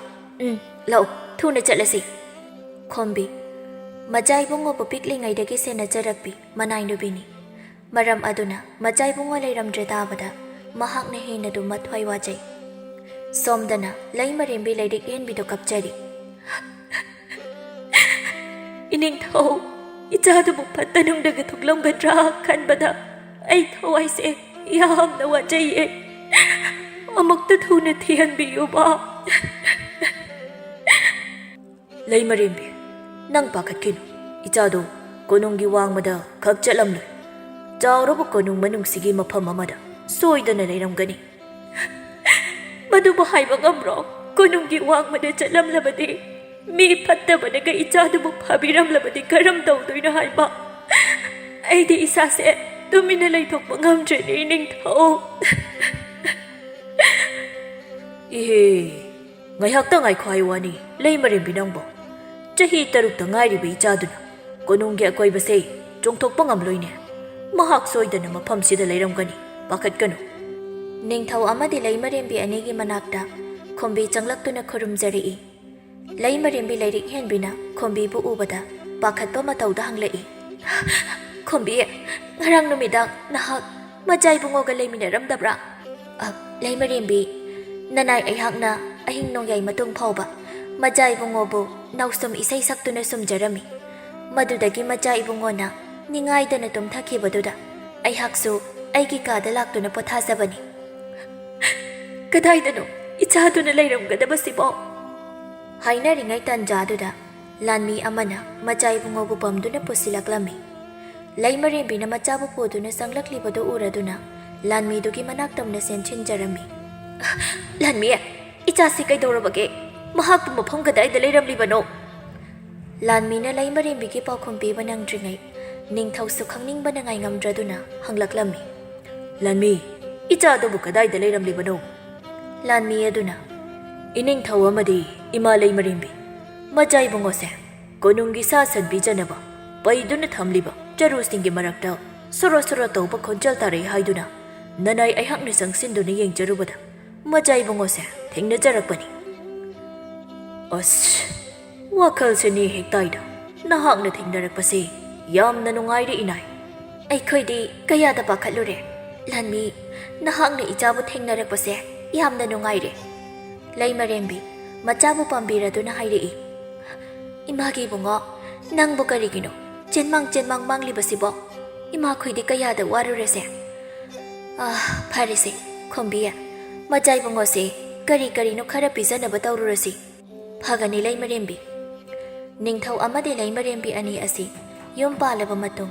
ꯎꯝ, ꯂꯥꯛꯑꯣ, ꯊꯨꯅ ꯆꯠꯂꯁꯤ꯫ ꯈꯣꯝꯕꯤ, ꯃꯆꯥ ꯏꯕꯨꯡꯉꯣꯕꯨ ꯄꯤꯛꯂꯤꯉꯩꯗꯒꯤ ꯁꯦꯟꯅꯖꯔꯛꯄꯤ ꯃꯅꯥꯏ ꯅꯨꯄꯤꯅꯤ꯫ ꯃꯔꯝ ꯑꯗꯨꯅ ꯃꯆꯥ ꯏꯕꯨꯡꯉꯣ ꯂꯩꯔꯝꯗ꯭ꯔꯦ ꯇꯥꯕꯗ ꯃꯍꯥꯛꯅ ꯍꯦꯟꯅꯗꯨ ꯃꯊ꯭ꯋꯥꯏ ꯋꯥꯖꯩ꯫ ꯁꯣꯝꯗꯅ ꯂꯩꯃꯔꯦꯝꯕꯤ ꯂꯥꯏꯔꯤꯛ ꯍꯦꯟꯕꯤꯗꯨ ꯀꯞꯆꯔꯤ꯫ "ꯏꯅꯤꯡꯊꯧ, ꯏꯆꯥꯗꯨꯕꯨ ꯐꯠꯇ ꯅꯨꯡꯗꯒ ꯊꯣꯛꯂꯝꯒꯗ꯭ꯔꯥ ꯈꯟꯕꯗ ꯑꯩ ꯊꯋꯥꯏꯁꯦ ꯌꯥꯝꯅ ꯋꯥꯖꯩꯌꯦ꯫ ꯑꯃꯨꯛꯇ ꯊꯨꯅ ꯊꯤꯍꯟꯕꯤꯌꯨꯕ꯫" "ꯂꯩꯃꯔꯦꯝꯕꯤ, ꯅꯪ ꯄꯥꯈꯠꯈꯤꯅꯨ꯫ ꯏꯆꯥꯗꯣ ꯀꯣꯅꯨꯡꯒꯤ ꯋꯥꯡꯃꯗ ꯈꯛ ꯆꯠꯂꯝꯂꯣꯏ꯫ ꯆꯥꯎꯔꯕ ꯀꯣꯅꯨꯡ ꯃꯅꯨꯡꯁꯤꯒꯤ ꯃꯐꯝ ꯑꯃꯗ ꯁꯣꯏꯗꯅ ꯂꯩꯔꯝꯒꯅꯤ꯫" "ꯃꯗꯨꯕꯨ ꯍꯥꯏꯕ ꯉꯝꯕ꯭ꯔꯣ? ꯀꯣꯅꯨꯡꯒꯤ ꯋꯥꯡꯃꯗ ꯆꯠꯂꯝꯂꯕꯗꯤ, ꯃꯤ ꯐꯠꯇꯕꯅꯒ ꯏꯆꯥꯗꯨꯕꯨ ꯐꯥꯕꯤꯔꯝꯂꯕꯗꯤ ꯀꯔꯝ ꯇꯧꯗꯣꯏꯅꯣ ꯍꯥꯏꯕ? ꯑꯩꯗꯤ ꯏꯁꯥꯁꯦ ꯇꯨꯃꯤꯟꯅ ꯂꯩꯊꯣꯛꯄ ꯉꯝꯗ꯭ꯔꯦꯅꯦ, ꯏꯅꯤꯡꯊꯧ꯫" "ꯏꯍꯦ, ꯉꯥꯏꯍꯥꯛꯇ ꯉꯥꯏꯈꯣ ꯍꯥꯏ ꯋꯥꯅꯤ, ꯂꯩꯃꯔꯦꯝꯕꯤ ꯅꯪꯕꯣ꯫ ꯆꯍꯤ ꯇꯔꯨꯛꯇ ꯉꯥꯏꯔꯤꯕ ꯏꯆꯥꯗꯨꯅ ꯀꯣꯅꯨꯡꯒꯤ ꯑꯀꯣꯏꯕꯁꯦ ꯆꯣꯡꯊꯣꯛꯄ ꯉꯝꯂꯣꯏꯅꯦ꯫ ꯃꯍꯥꯛ ꯁꯣꯏꯗꯅ ꯃꯐꯝꯁꯤꯗ ꯂꯩꯔꯝꯒꯅꯤ, ꯄꯥꯈꯠꯀꯅꯨ꯫" ꯅꯤꯡꯊꯧ ꯑꯃꯗꯤ ꯂꯩꯃꯔꯦꯝꯕꯤ ꯑꯅꯤꯒꯤ ꯃꯅꯥꯛꯇ ꯈꯣꯝꯕꯤ ꯆꯪꯂꯛꯇꯨꯅ ꯈꯨꯔꯨꯝꯖꯔꯛꯏ꯫ ꯂꯩꯃꯔꯦꯝꯕꯤ ꯂꯥꯏꯔꯤꯛ ꯍꯦꯟꯕꯤꯅ ꯈꯣꯝꯕꯤꯕꯨ ꯎꯕꯗ ꯄꯥꯈꯠꯄ ꯃꯇꯧꯗ ꯍꯪꯂꯛꯏ, "ꯈꯣꯝꯕꯤ, ꯉꯔꯥꯡ ꯅꯨꯃꯤꯗꯥꯡ ꯅꯍꯥꯛ ꯃꯆꯥ ꯏꯕꯨꯡꯉꯣꯒ ꯂꯩꯃꯤꯟꯅꯔꯝꯗꯕ꯭ꯔꯥ?" "ꯑ, ꯂꯩꯃꯔꯦꯝꯕꯤ, ꯅꯅꯥꯏ ꯑꯩꯍꯥꯛꯅ ꯑꯍꯤꯡ ꯅꯣꯡꯌꯥꯏ ꯃꯇꯨꯡ ꯐꯥꯎꯕ ꯃꯆꯥ ꯏꯕꯨꯡꯉꯣꯕꯨ ꯅꯥꯎꯁꯨꯝ ꯏꯁꯩ ꯁꯛꯇꯨꯅ ꯁꯨꯝꯖꯔꯝꯃꯤ꯫ ꯃꯗꯨꯗꯒꯤ ꯃꯆꯥ ꯏꯕꯨꯡꯉꯣꯅ ꯅꯤꯡꯉꯥꯏꯗꯅ ꯇꯨꯝꯊꯈꯤꯕꯗꯨꯗ ꯑꯩꯍꯥꯛꯁꯨ ꯑꯩꯒꯤ ꯀꯥꯗ ꯂꯥꯛꯇꯨꯅ ꯄꯣꯊꯥꯖꯕꯅꯤ꯫" "ꯀꯗꯥꯏꯗꯅꯣ ꯏꯆꯥꯗꯨꯅ ꯂꯩꯔꯝꯒꯗꯕꯁꯤꯕꯣ?" ꯍꯥꯏꯅꯔꯤꯉꯩ ꯇꯥꯟꯖꯥꯗꯨꯗ ꯂꯥꯟꯃꯤ ꯑꯃꯅ ꯃꯆꯥ ꯏꯕꯨꯡꯉꯣꯕꯨ ꯄꯝꯗꯨꯅ ꯄꯨꯁꯤꯜꯂꯛꯂꯝꯃꯤ꯫ ꯂꯩꯃꯔꯦꯝꯕꯤꯅ ꯃꯆꯥꯕꯨ ꯄꯨꯗꯨꯅ ꯆꯪꯂꯛꯂꯤꯕꯗꯨ ꯎꯔꯗꯨꯅ ꯂꯥꯟꯃꯤꯗꯨꯒꯤ ꯃꯅꯥꯛ ꯇꯝꯅ ꯆꯦꯟꯁꯤꯟꯖꯔꯝꯃꯤ꯫ "ꯂꯥꯟꯃꯤ, ꯏꯆꯥꯁꯤ ꯀꯩꯗꯧꯔꯕꯒꯦ? ꯃꯍꯥꯛꯄꯨ ꯃꯐꯝ ꯀꯗꯥꯏꯗ ꯂꯩꯔꯝꯂꯤꯕꯅꯣ?" ꯂꯥꯟꯃꯤꯅ ꯂꯩꯃꯔꯦꯝꯕꯤꯒꯤ ꯄꯥꯎꯈꯨꯝ ꯄꯤꯕ ꯅꯪꯗ꯭ꯔꯤꯉꯩ ꯅꯤꯡꯊꯧꯁꯨ ꯈꯪꯅꯤꯡꯕꯅ ꯉꯥꯏꯉꯝꯗ꯭ꯔꯗꯨꯅ ꯍꯪꯂꯛꯂꯝꯃꯤ꯫ "ꯂꯥꯟꯃꯤ, ꯏꯆꯥ ꯑꯗꯨꯕꯨ ꯀꯗꯥꯏꯗ ꯂꯩꯔꯝꯂꯤꯕꯅꯣ?" ꯂꯥꯟꯃꯤ ꯑꯗꯨꯅ, "ꯏꯅꯤꯡꯊꯧ ꯑꯃꯗꯤ ꯏꯃꯥ ꯂꯩꯃꯔꯦꯝꯕꯤ, ꯃꯆꯥ ꯏꯕꯨꯡꯉꯣꯁꯦ ꯀꯣꯅꯨꯡꯒꯤ ꯁꯥ ꯁꯟ ꯄꯤꯖꯅꯕ ꯄꯩꯗꯨꯅ ꯊꯝꯂꯤꯕ ꯆꯔꯨꯁꯤꯡꯒꯤ ꯃꯔꯛꯇ ꯁꯣꯔꯣ ꯁꯣꯔꯣ ꯇꯧꯕ ꯈꯣꯟꯖꯦꯜ ꯇꯥꯔꯛꯏ ꯍꯥꯏꯗꯨꯅ ꯅꯅꯥꯏ ꯑꯩꯍꯥꯛꯅ ꯆꯪꯁꯤꯟꯗꯨꯅ ꯌꯦꯡꯖꯔꯨꯕꯗ ꯃꯆꯥ ꯏꯕꯨꯡꯉꯣꯁꯦ ꯊꯦꯡꯅꯖꯔꯛꯄꯅꯤ꯫" ꯑꯁ, ꯋꯥꯈꯜꯁꯦ ꯅꯦꯍꯦꯛ ꯇꯥꯏꯗ꯫ ꯅꯍꯥꯛꯅ ꯊꯦꯡꯅꯔꯛꯄꯁꯦ ꯌꯥꯝꯅ ꯅꯨꯡꯉꯥꯏꯔꯦ, ꯏꯅꯥꯏ꯫ ꯑꯩꯈꯣꯏꯗꯤ ꯀꯌꯥꯗ ꯄꯥꯈꯠꯂꯨꯔꯦ꯫ ꯂꯥꯟꯃꯤ, ꯅꯍꯥꯛꯅ ꯏꯆꯥꯕꯨ ꯊꯦꯡꯅꯔꯛꯄꯁꯦ ꯌꯥꯝꯅ ꯅꯨꯡꯉꯥꯏꯔꯦ꯫ ꯂꯩꯃꯔꯦꯝꯕꯤ ꯃꯆꯥꯕꯨ ꯄꯥꯝꯕꯤꯔꯗꯨꯅ ꯍꯥꯏꯔꯛꯏ, "ꯏꯃꯥꯒꯤ ꯏꯕꯨꯡꯉꯣ, ꯅꯪꯕꯨ ꯀꯔꯤꯒꯤꯅꯣ ꯆꯦꯟꯃꯥꯡ ꯆꯦꯟꯃꯥꯡ ꯃꯥꯡꯂꯤꯕꯁꯤꯕꯣ? ꯏꯃꯥꯈꯣꯏꯗꯤ ꯀꯌꯥꯗ ꯋꯥꯔꯨꯔꯁꯦ꯫ ꯑꯥ, ꯐꯔꯦꯁꯦ, ꯈꯣꯝꯕꯤ, ꯃꯆꯥ ꯏꯕꯨꯡꯉꯣꯁꯦ ꯀꯔꯤ ꯀꯔꯤꯅꯣ ꯈꯔ ꯄꯤꯖꯅꯕ ꯇꯧꯔꯨꯔꯁꯤ꯫ ꯐꯒꯅꯤ, ꯂꯩꯃꯔꯦꯝꯕꯤ꯫" ꯅꯤꯡꯊꯧ ꯑꯃꯗꯤ ꯂꯩꯃꯔꯦꯝꯕꯤ ꯑꯅꯤ ꯑꯁꯤ ꯌꯨꯝ ꯄꯥꯜꯂꯕ ꯃꯇꯨꯡ,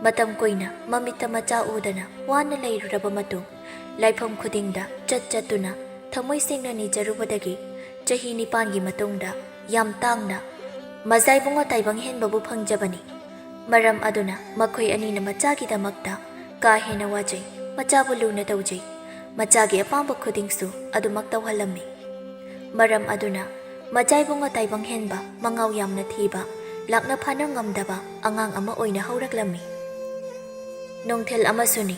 ꯃꯇꯝ ꯀꯨꯏꯅ ꯃꯃꯤꯠꯇ ꯃꯆꯥ ꯎꯗꯅ ꯋꯥꯅ ꯂꯩꯔꯨꯔꯕ ꯃꯇꯨꯡ, ꯂꯥꯏꯐꯝ ꯈꯨꯗꯤꯡꯗ ꯆꯠ ꯆꯠꯇꯨꯅ ꯊꯃꯣꯏ ꯁꯦꯡꯅ ꯅꯤꯖꯔꯨꯕꯗꯒꯤ ꯆꯍꯤ ꯅꯤꯄꯥꯟꯒꯤ ꯃꯇꯨꯡꯗ ꯌꯥꯝ ꯇꯥꯡꯅ ꯃꯆꯥ ꯏꯕꯨꯡꯉꯣ ꯇꯥꯏꯕꯪ ꯍꯦꯟꯕꯕꯨ ꯐꯪꯖꯕꯅꯤ꯫ ꯃꯔꯝ ꯑꯗꯨꯅ ꯃꯈꯣꯏ ꯑꯅꯤꯅ ꯃꯆꯥꯒꯤꯗꯃꯛꯇ ꯀꯥ ꯍꯦꯟꯅ ꯋꯥꯖꯩ, ꯃꯆꯥꯕꯨ ꯂꯨꯅ ꯇꯧꯖꯩ, ꯃꯆꯥꯒꯤ ꯑꯄꯥꯝꯕ ꯈꯨꯗꯤꯡꯁꯨ ꯑꯗꯨꯃꯛ ꯇꯧꯍꯜꯂꯝꯃꯤ꯫ ꯃꯔꯝ ꯑꯗꯨꯅ ꯃꯆꯥ ꯏꯕꯨꯡꯉꯣ ꯇꯥꯏꯕꯪ ꯍꯦꯟꯕ, ꯃꯉꯥꯎ ꯌꯥꯝꯅ ꯊꯤꯕ, ꯂꯥꯛꯅ ꯐꯥꯅ ꯉꯝꯗꯕ ꯑꯉꯥꯡ ꯑꯃ ꯑꯣꯏꯅ ꯍꯧꯔꯛꯂꯝꯃꯤ꯫ ꯅꯨꯡꯊꯤꯜ ꯑꯃꯁꯨꯅꯤ꯫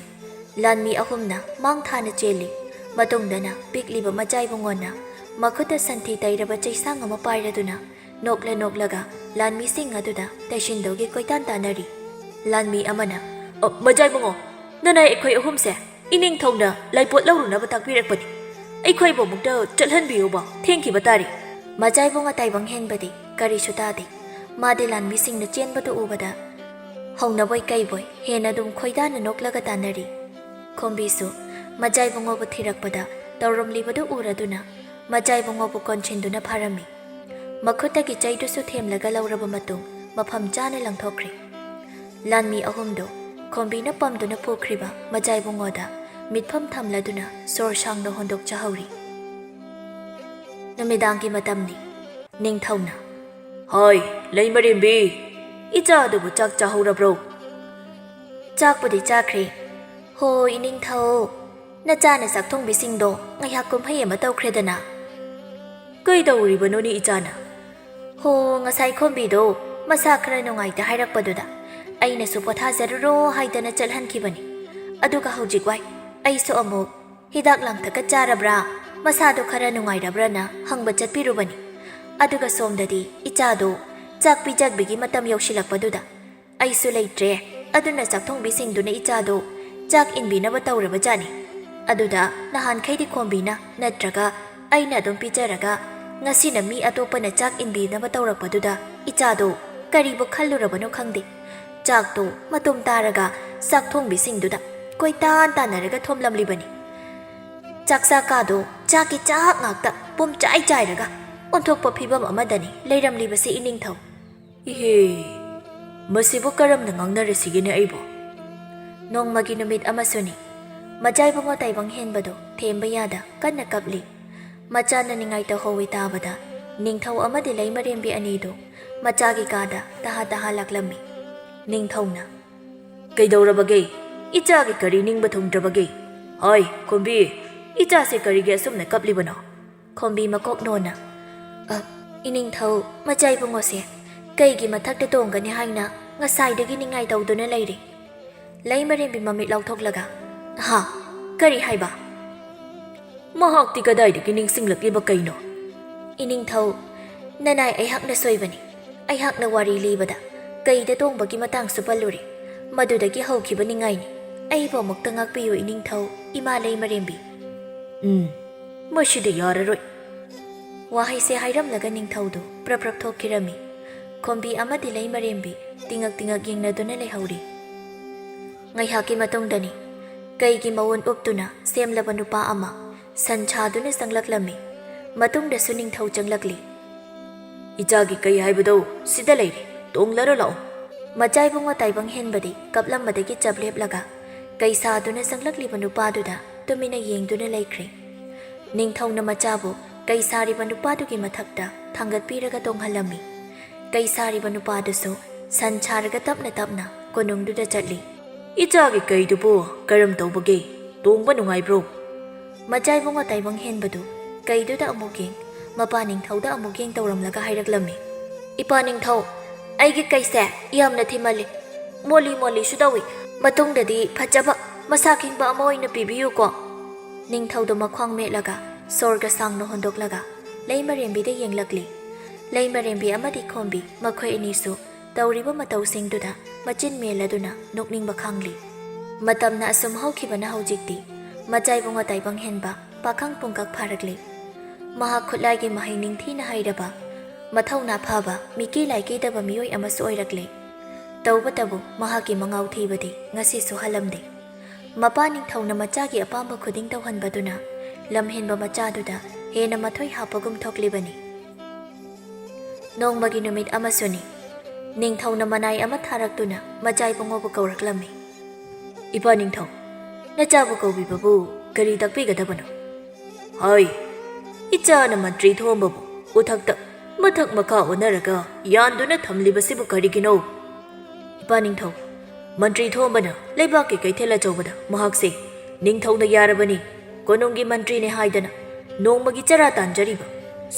ꯂꯥꯟꯃꯤ ꯑꯍꯨꯝꯅ ꯃꯥꯡ ꯊꯥꯅ ꯆꯦꯜꯂꯤ꯫ ꯃꯇꯨꯡꯗꯅ ꯄꯤꯛꯂꯤꯕ ꯃꯆꯥ ꯏꯕꯨꯡꯉꯣꯅ ꯃꯈꯨꯠꯇ ꯁꯟꯊꯤ ꯇꯩꯔꯕ ꯆꯩꯁꯥꯡ ꯑꯃ ꯄꯥꯏꯔꯗꯨꯅ ꯅꯣꯛꯂ ꯅꯣꯛꯂꯒ ꯂꯥꯟꯃꯤꯁꯤꯡ ꯑꯗꯨꯗ ꯇꯩꯁꯤꯟꯗꯧꯒꯤ ꯀꯣꯏꯇꯥꯟ ꯇꯥꯟꯅꯔꯤ꯫ ꯂꯥꯟꯃꯤ ꯑꯃꯅ, "ꯑ, ꯃꯆꯥ ꯏꯕꯨꯡꯉꯣ, ꯅꯅꯥꯏ ꯑꯩꯈꯣꯏ ꯑꯍꯨꯝꯁꯦ ꯏꯅꯤꯡꯊꯧꯅ ꯂꯥꯏꯄꯣꯠ ꯂꯧꯔꯨꯅꯕ ꯇꯥꯛꯄꯤꯔꯛꯄꯅꯤ꯫ ꯑꯩꯈꯣꯏꯕꯨ ꯑꯃꯨꯛꯇ ꯆꯠꯍꯟꯕꯤꯌꯨꯕ, ꯊꯦꯡꯈꯤꯕ ꯇꯥꯔꯦ꯫" ꯃꯆꯥ ꯏꯕꯨꯡꯉꯣ ꯇꯥꯏꯕꯪ ꯍꯦꯟꯕꯗꯤ ꯀꯔꯤꯁꯨ ꯇꯥꯗꯦ꯫ ꯃꯥꯗꯤ ꯂꯥꯟꯃꯤꯁꯤꯡꯅ ꯆꯦꯟꯕꯗꯨ ꯎꯕꯗ ꯍꯧꯅꯕꯣꯏ ꯀꯩꯕꯣꯏ ꯍꯦꯟꯅ ꯑꯗꯨꯝ ꯈꯣꯏꯗꯥꯅ ꯅꯣꯛꯂꯒ ꯇꯥꯟꯅꯔꯤ꯫ ꯈꯣꯝꯕꯤꯁꯨ ꯃꯆꯥ ꯏꯕꯨꯡꯉꯣꯕꯨ ꯊꯤꯔꯛꯄꯗ ꯇꯧꯔꯝꯂꯤꯕꯗꯨ ꯎꯔꯗꯨꯅ ꯃꯆꯥ ꯏꯕꯨꯡꯉꯣꯕꯨ ꯀꯣꯟꯁꯤꯟꯗꯨꯅ ꯐꯥꯔꯝꯃꯤ꯫ ꯃꯈꯨꯠꯇꯒꯤ ꯆꯩꯗꯨꯁꯨ ꯊꯦꯝꯂꯒ ꯂꯧꯔꯕ ꯃꯇꯨꯡ ꯃꯐꯝ ꯆꯥꯅ ꯂꯪꯊꯣꯛꯈ꯭ꯔꯦ꯫ ꯂꯥꯟꯃꯤ ꯑꯍꯨꯝꯗꯨ ꯈꯣꯝꯕꯤꯅ ꯄꯝꯗꯨꯅ ꯄꯨꯈ꯭ꯔꯤꯕ ꯃꯆꯥ ꯏꯕꯨꯡꯉꯣꯗ ꯃꯤꯠꯐꯝ ꯊꯝꯂꯗꯨꯅ ꯁꯣꯔ ꯁꯥꯡꯅ ꯍꯣꯟꯗꯣꯛꯆꯍꯧꯔꯤ꯫ ꯅꯨꯃꯤꯗꯥꯡꯒꯤ ꯃꯇꯝꯅꯤ꯫ ꯅꯤꯡꯊꯧꯅ, "ꯍꯣꯏ, ꯂꯩꯃꯔꯦꯝꯕꯤ, ꯏꯆꯥꯗꯨꯕꯨ ꯆꯥꯛ ꯆꯥꯍꯧꯔꯕ꯭ꯔꯣ?" "ꯆꯥꯛꯄꯨꯗꯤ ꯆꯥꯈ꯭ꯔꯦ꯫ ꯍꯣ, ꯏꯅꯤꯡꯊꯧ, ꯅꯆꯥꯅ ꯆꯥꯛ ꯊꯣꯡꯕꯤꯁꯤꯡꯗꯣ ꯉꯥꯏꯍꯥꯛ ꯀꯨꯝꯍꯩ ꯑꯃ ꯇꯧꯈ꯭ꯔꯦꯗꯅ꯫" "ꯀꯩꯗꯧꯔꯤꯕꯅꯣꯅꯦ ꯏꯆꯥꯅ?" "ꯍꯣ, ꯉꯁꯥꯏ ꯈꯣꯝꯕꯤꯗꯣ ꯃꯁꯥ ꯈꯔ ꯅꯨꯡꯉꯥꯏꯇꯦ ꯍꯥꯏꯔꯛꯄꯗꯨꯗ ꯑꯩꯅꯁꯨ ꯄꯣꯊꯥꯖꯔꯨꯔꯣ ꯍꯥꯏꯗꯅ ꯆꯠꯍꯟꯈꯤꯕꯅꯤ꯫ ꯑꯗꯨꯒ ꯍꯧꯖꯤꯛ ꯋꯥꯏ ꯑꯩꯁꯨ ꯑꯃꯨꯛ ꯍꯤꯗꯥꯛ ꯂꯥꯡꯊꯛꯀ ꯆꯥꯔꯕ꯭ꯔꯥ, ꯃꯁꯥꯗꯣ ꯈꯔ ꯅꯨꯡꯉꯥꯏꯔꯕ꯭ꯔꯥꯅ ꯍꯪꯕ ꯆꯠꯄꯤꯔꯨꯕꯅꯤ꯫ ꯑꯗꯨꯒ ꯁꯣꯝꯗꯗꯤ ꯏꯆꯥꯗꯣ ꯆꯥꯛ ꯄꯤꯖꯕꯤꯒꯤ ꯃꯇꯝ ꯌꯧꯁꯤꯜꯂꯛꯄꯗꯨꯗ ꯑꯩꯁꯨ ꯂꯩꯇ꯭ꯔꯦ꯫ ꯑꯗꯨꯅ ꯆꯥꯛꯊꯣꯡꯕꯤꯁꯤꯡꯗꯨꯅ ꯏꯆꯥꯗꯣ ꯆꯥꯛ ꯏꯟꯕꯤꯅꯕ ꯇꯧꯔꯕꯖꯥꯠꯅꯤ꯫ ꯑꯗꯨꯗ ꯅꯍꯥꯟꯈꯩꯗꯤ ꯈꯣꯝꯕꯤꯅ ꯅꯠꯇ꯭ꯔꯒ ꯑꯩꯅ ꯑꯗꯨꯝ ꯄꯤꯖꯔꯒ ꯉꯁꯤꯅ ꯃꯤ ꯑꯇꯣꯞꯄꯅ ꯆꯥꯛ ꯏꯟꯕꯤꯅꯕ ꯇꯧꯔꯛꯄꯗꯨꯗ ꯏꯆꯥꯗꯣ ꯀꯔꯤꯕꯨ ꯈꯜꯂꯨꯔꯕꯅꯣ ꯈꯪꯗꯦ꯫ ꯆꯥꯛꯇꯣ ꯃꯇꯨꯝ ꯇꯥꯔꯒ ꯆꯥꯛꯊꯣꯡꯕꯤꯁꯤꯡꯗꯨꯗ ꯀꯣꯏꯇꯥꯟ ꯇꯥꯟꯅꯔꯒ ꯊꯣꯝꯂꯝꯂꯤꯕꯅꯤ꯫ ꯆꯥꯛꯆꯥ ꯀꯥꯗꯣ ꯆꯥꯛꯀꯤ ꯆꯥꯛ ꯉꯥꯛꯇ ꯄꯨꯝ ꯆꯥꯏ ꯆꯥꯏꯔꯒ ꯑꯣꯟꯊꯣꯛꯄ ꯐꯤꯕꯝ ꯑꯃꯗꯅꯤ ꯂꯩꯔꯝꯂꯤꯕꯁꯤ ꯏꯅꯤꯡꯊꯧ꯫ ꯏꯍꯦ, ꯃꯁꯤꯕꯨ ꯀꯔꯝꯅ ꯉꯥꯡꯅꯔꯁꯤꯒꯦꯅꯦ ꯑꯩꯕꯨ? ꯅꯣꯡꯃꯒꯤ ꯅꯨꯃꯤꯠ ꯑꯃꯁꯨꯅꯤ꯫ ꯃꯆꯥ ꯏꯕꯨꯡꯉꯣ ꯇꯥꯏꯕꯪ ꯍꯦꯟꯕꯗꯣ ꯊꯦꯝꯕ ꯌꯥꯗ ꯀꯟꯅ ꯀꯞꯂꯤ꯫ ꯃꯆꯥꯅ ꯅꯤꯡꯉꯥꯏ ꯇꯧꯍꯧꯏ ꯇꯥꯕꯗ ꯅꯤꯡꯊꯧ ꯑꯃꯗꯤ ꯂꯩꯃꯔꯦꯝꯕꯤ ꯑꯅꯤꯗꯨ ꯃꯆꯥꯒꯤ ꯀꯥꯗ ꯇꯍꯥ ꯇꯍꯥ ꯂꯥꯛꯂꯝꯃꯤ꯫ ꯅꯤꯡꯊꯧꯅ, "ꯀꯩꯗꯧꯔꯕꯒꯦ? ꯏꯆꯥꯒꯤ ꯀꯔꯤ ꯅꯤꯡꯕ ꯊꯨꯡꯗ꯭ꯔꯕꯒꯦ? ꯍꯣꯏ, ꯈꯣꯝꯕꯤ, ꯏꯆꯥꯁꯦ ꯀꯔꯤꯒꯤ ꯑꯁꯨꯝꯅ ꯀꯞꯂꯤꯕꯅꯣ?" ꯈꯣꯝꯕꯤ ꯃꯀꯣꯛ ꯅꯣꯟꯅ, "ꯑ, ꯏꯅꯤꯡꯊꯧ, ꯃꯆꯥ ꯏꯕꯨꯡꯉꯣꯁꯦ ꯀꯩꯒꯤ ꯃꯊꯛꯇ ꯇꯣꯡꯒꯅꯤ ꯍꯥꯏꯅ ꯉꯁꯥꯏꯗꯒꯤ ꯅꯤꯡꯉꯥꯏ ꯇꯧꯗꯨꯅ ꯂꯩꯔꯤ?" ꯂꯩꯃꯔꯦꯝꯕꯤ ꯃꯃꯤꯠ ꯂꯥꯎꯊꯣꯛꯂꯒ, "ꯍꯥ? ꯀꯔꯤ ꯍꯥꯏꯕ? ꯃꯍꯥꯛꯇꯤ ꯀꯗꯥꯏꯗꯒꯤ ꯅꯤꯡꯁꯤꯡꯂꯛꯂꯤꯕ ꯀꯩꯅꯣ?" "ꯏꯅꯤꯡꯊꯧ, ꯅꯅꯥꯏ ꯑꯩꯍꯥꯛꯅ ꯁꯣꯏꯕꯅꯤ꯫ ꯑꯩꯍꯥꯛꯅ ꯋꯥꯔꯤ ꯂꯤꯕꯗ ꯀꯩꯗ ꯇꯣꯡꯕꯒꯤ ꯃꯇꯥꯡꯁꯨ ꯄꯜꯂꯨꯔꯦ꯫ ꯃꯗꯨꯗꯒꯤ ꯍꯧꯈꯤꯕ ꯅꯤꯡꯉꯥꯏꯅꯤ꯫ ꯑꯩꯕꯨ ꯑꯃꯨꯛꯇ ꯉꯥꯛꯄꯤꯌꯨ ꯏꯅꯤꯡꯊꯧ, ꯏꯃꯥ ꯂꯩꯃꯔꯦꯝꯕꯤ꯫" "ꯎꯝ, ꯃꯁꯤꯗꯤ ꯌꯥꯔꯔꯣꯏ꯫" ꯋꯥꯍꯩꯁꯦ ꯍꯥꯏꯔꯝꯂꯒ ꯅꯤꯡꯊꯧꯗꯨ ꯄ꯭ꯔꯞ ꯄ꯭ꯔꯞ ꯊꯣꯛꯈꯤꯔꯝꯃꯤ꯫ ꯈꯣꯝꯕꯤ ꯑꯃꯗꯤ ꯂꯩꯃꯔꯦꯝꯕꯤ ꯇꯤꯉꯛ ꯇꯤꯉꯛ ꯌꯦꯡꯅꯗꯨꯅ ꯂꯩꯍꯧꯔꯤ꯫ ꯉꯥꯏꯍꯥꯛꯀꯤ ꯃꯇꯨꯡꯗꯅꯤ꯫ ꯀꯩꯒꯤ ꯃꯑꯣꯟ ꯎꯞꯇꯨꯅ ꯁꯦꯝꯂꯕ ꯅꯨꯄꯥ ꯑꯃ ꯁꯟ ꯁꯥꯗꯨꯅ ꯆꯪꯂꯛꯂꯝꯃꯤ꯫ ꯃꯇꯨꯡꯗꯁꯨ ꯅꯤꯡꯊꯧ ꯆꯪꯂꯛꯂꯤ꯫ "ꯏꯆꯥꯒꯤ ꯀꯩ ꯍꯥꯏꯕꯗꯣ ꯁꯤꯗ ꯂꯩꯔꯦ, ꯇꯣꯡꯂꯔꯣ ꯂꯥꯛꯑꯣ꯫" ꯃꯆꯥ ꯏꯕꯨꯡꯉꯣ ꯇꯥꯏꯕꯪ ꯍꯦꯟꯕꯗꯤ ꯀꯞꯂꯝꯕꯗꯒꯤ ꯆꯞ ꯂꯦꯞꯂꯒ ꯀꯩ ꯁꯥꯗꯨꯅ ꯆꯪꯂꯛꯂꯤꯕ ꯅꯨꯄꯥꯗꯨꯗ ꯇꯨꯃꯤꯟꯅ ꯌꯦꯡꯗꯨꯅ ꯂꯩꯈ꯭ꯔꯦ꯫ ꯅꯤꯡꯊꯧꯅ ꯃꯆꯥꯕꯨ ꯀꯩ ꯁꯥꯔꯤꯕ ꯅꯨꯄꯥꯗꯨꯒꯤ ꯃꯊꯛꯇ ꯊꯥꯡꯒꯠꯄꯤꯔꯒ ꯇꯣꯡꯍꯜꯂꯝꯃꯤ꯫ ꯀꯩ ꯁꯥꯔꯤꯕ ꯅꯨꯄꯥꯗꯨꯁꯨ ꯁꯟ ꯁꯥꯔꯒ ꯇꯞꯅ ꯇꯞꯅ ꯀꯣꯅꯨꯡꯗꯨꯗ ꯆꯠꯂꯤ꯫ "ꯏꯆꯥꯒꯤ ꯀꯩꯗꯨꯕꯨ ꯀꯔꯝ ꯇꯧꯕꯒꯦ? ꯇꯣꯡꯕ ꯅꯨꯡꯉꯥꯏꯕ꯭ꯔꯣ?" ꯃꯆꯥ ꯏꯕꯨꯡꯉꯣ ꯇꯥꯏꯕꯪ ꯍꯦꯟꯕꯗꯨ ꯀꯩꯗꯨꯗ ꯑꯃꯨꯛ ꯌꯦꯡ, ꯃꯄꯥ ꯅꯤꯡꯊꯧꯗ ꯑꯃꯨꯛ ꯌꯦꯡ ꯇꯧꯔꯝꯂꯒ ꯍꯥꯏꯔꯛꯂꯝꯃꯤ꯫ "ꯏꯄꯥ ꯅꯤꯡꯊꯧ, ꯑꯩꯒꯤ ꯀꯩꯁꯦ ꯌꯥꯝꯅ ꯊꯤꯃꯜꯂꯤ꯫ ꯃꯣꯜꯂꯤ ꯃꯣꯜꯂꯤꯁꯨ ꯇꯧꯏ꯫ ꯃꯇꯨꯡꯗꯗꯤ ꯐꯖꯕ, ꯃꯁꯥ ꯈꯤꯡꯕ ꯑꯃ ꯑꯣꯏꯅ ꯄꯤꯕꯤꯌꯨꯀꯣ꯫" ꯅꯤꯡꯊꯧꯗꯨ ꯃꯈ꯭ꯋꯥꯡ ꯃꯦꯠꯂꯒ ꯁꯣꯔꯒ ꯁꯥꯡꯅ ꯍꯣꯟꯗꯣꯛꯂꯒ ꯂꯩꯃꯔꯦꯝꯕꯤꯗ ꯌꯦꯡꯂꯛꯂꯤ꯫ ꯂꯩꯃꯔꯦꯝꯕꯤ ꯑꯃꯗꯤ ꯈꯣꯝꯕꯤ ꯃꯈꯣꯏ ꯑꯅꯤꯁꯨ ꯇꯧꯔꯤꯕ ꯃꯇꯧꯁꯤꯡꯗꯨꯗ ꯃꯆꯤꯟ ꯃꯦꯜꯂꯗꯨꯅ ꯅꯣꯛꯅꯤꯡꯕ ꯈꯥꯡꯂꯤ꯫ ꯃꯇꯝꯅ ꯑꯁꯨꯝ ꯍꯧꯈꯤꯕꯅ ꯍꯧꯖꯤꯛꯇꯤ ꯃꯆꯥꯏꯕꯨꯡꯉꯣ ꯇꯥꯏꯕꯪ ꯍꯦꯟꯕ ꯄꯥꯈꯪ ꯄꯨꯡꯀꯛ ꯐꯥꯔꯛꯂꯤ꯫ ꯃꯍꯥꯛ ꯈꯨꯠꯂꯥꯏꯒꯤ ꯃꯍꯩ ꯅꯤꯡꯊꯤꯅ ꯍꯩꯔꯕ, ꯃꯊꯧꯅꯥ ꯐꯕ, ꯃꯤꯀꯤ ꯂꯥꯏꯀꯤꯗꯕ ꯃꯤꯑꯣꯏ ꯑꯃꯁꯨ ꯑꯣꯏꯔꯛꯂꯦ꯫ ꯇꯧꯕꯇꯕꯨ ꯃꯍꯥꯛꯀꯤ ꯃꯉꯥꯎ ꯊꯤꯕꯗꯤ ꯉꯁꯤꯁꯨ ꯍꯜꯂꯝꯗꯦ꯫ ꯃꯄꯥ ꯅꯤꯡꯊꯧꯅ ꯃꯆꯥꯒꯤ ꯑꯄꯥꯝꯕ ꯈꯨꯗꯤꯡ ꯇꯧꯍꯟꯕꯗꯨꯅ ꯂꯝꯍꯦꯟꯕ ꯃꯆꯥꯗꯨꯗ ꯍꯦꯟꯅ ꯃꯊꯣꯏ ꯍꯥꯞꯄꯒꯨꯝ ꯊꯣꯛꯂꯤꯕꯅꯤ꯫ ꯅꯣꯡꯃꯒꯤ ꯅꯨꯃꯤꯠ ꯑꯃꯁꯨꯅꯤ꯫ ꯅꯤꯡꯊꯧꯅ ꯃꯅꯥꯏ ꯑꯃ ꯊꯥꯔꯛꯇꯨꯅ ꯃꯆꯥꯏꯕꯨꯡꯉꯣꯕꯨ ꯀꯧꯔꯛꯂꯝꯃꯤ꯫ "ꯏꯄꯥ ꯅꯤꯡꯊꯧ, ꯅꯆꯥꯕꯨ ꯀꯧꯕꯤꯕꯕꯨ ꯀꯔꯤ ꯇꯥꯛꯄꯤꯒꯗꯕꯅꯣ?" "ꯍꯥꯏ, ꯏꯆꯥꯅ ꯃꯟꯇ꯭ꯔꯤ ꯊꯣꯝꯕꯕꯨ ꯎꯊꯛꯇ ꯃꯊꯛ ꯃꯈꯥ ꯑꯣꯟꯅꯔꯒ ꯌꯥꯟꯗꯨꯅ ꯊꯝꯂꯤꯕꯁꯤꯕꯨ ꯀꯔꯤꯒꯤꯅꯣ?" "ꯏꯄꯥ ꯅꯤꯡꯊꯧ, ꯃꯟꯇ꯭ꯔꯤ ꯊꯣꯝꯕꯅ ꯂꯩꯕꯥꯛꯀꯤ ꯀꯩꯊꯦꯜ ꯑꯆꯧꯕꯗ ꯃꯍꯥꯛꯁꯦ ꯅꯤꯡꯊꯧꯅ ꯌꯥꯔꯕꯅꯤ, ꯀꯣꯅꯨꯡꯒꯤ ꯃꯟꯇ꯭ꯔꯤꯅꯦ ꯍꯥꯏꯗꯅ ꯅꯣꯡꯃꯒꯤ ꯆꯔꯥ ꯇꯥꯟꯖꯔꯤꯕ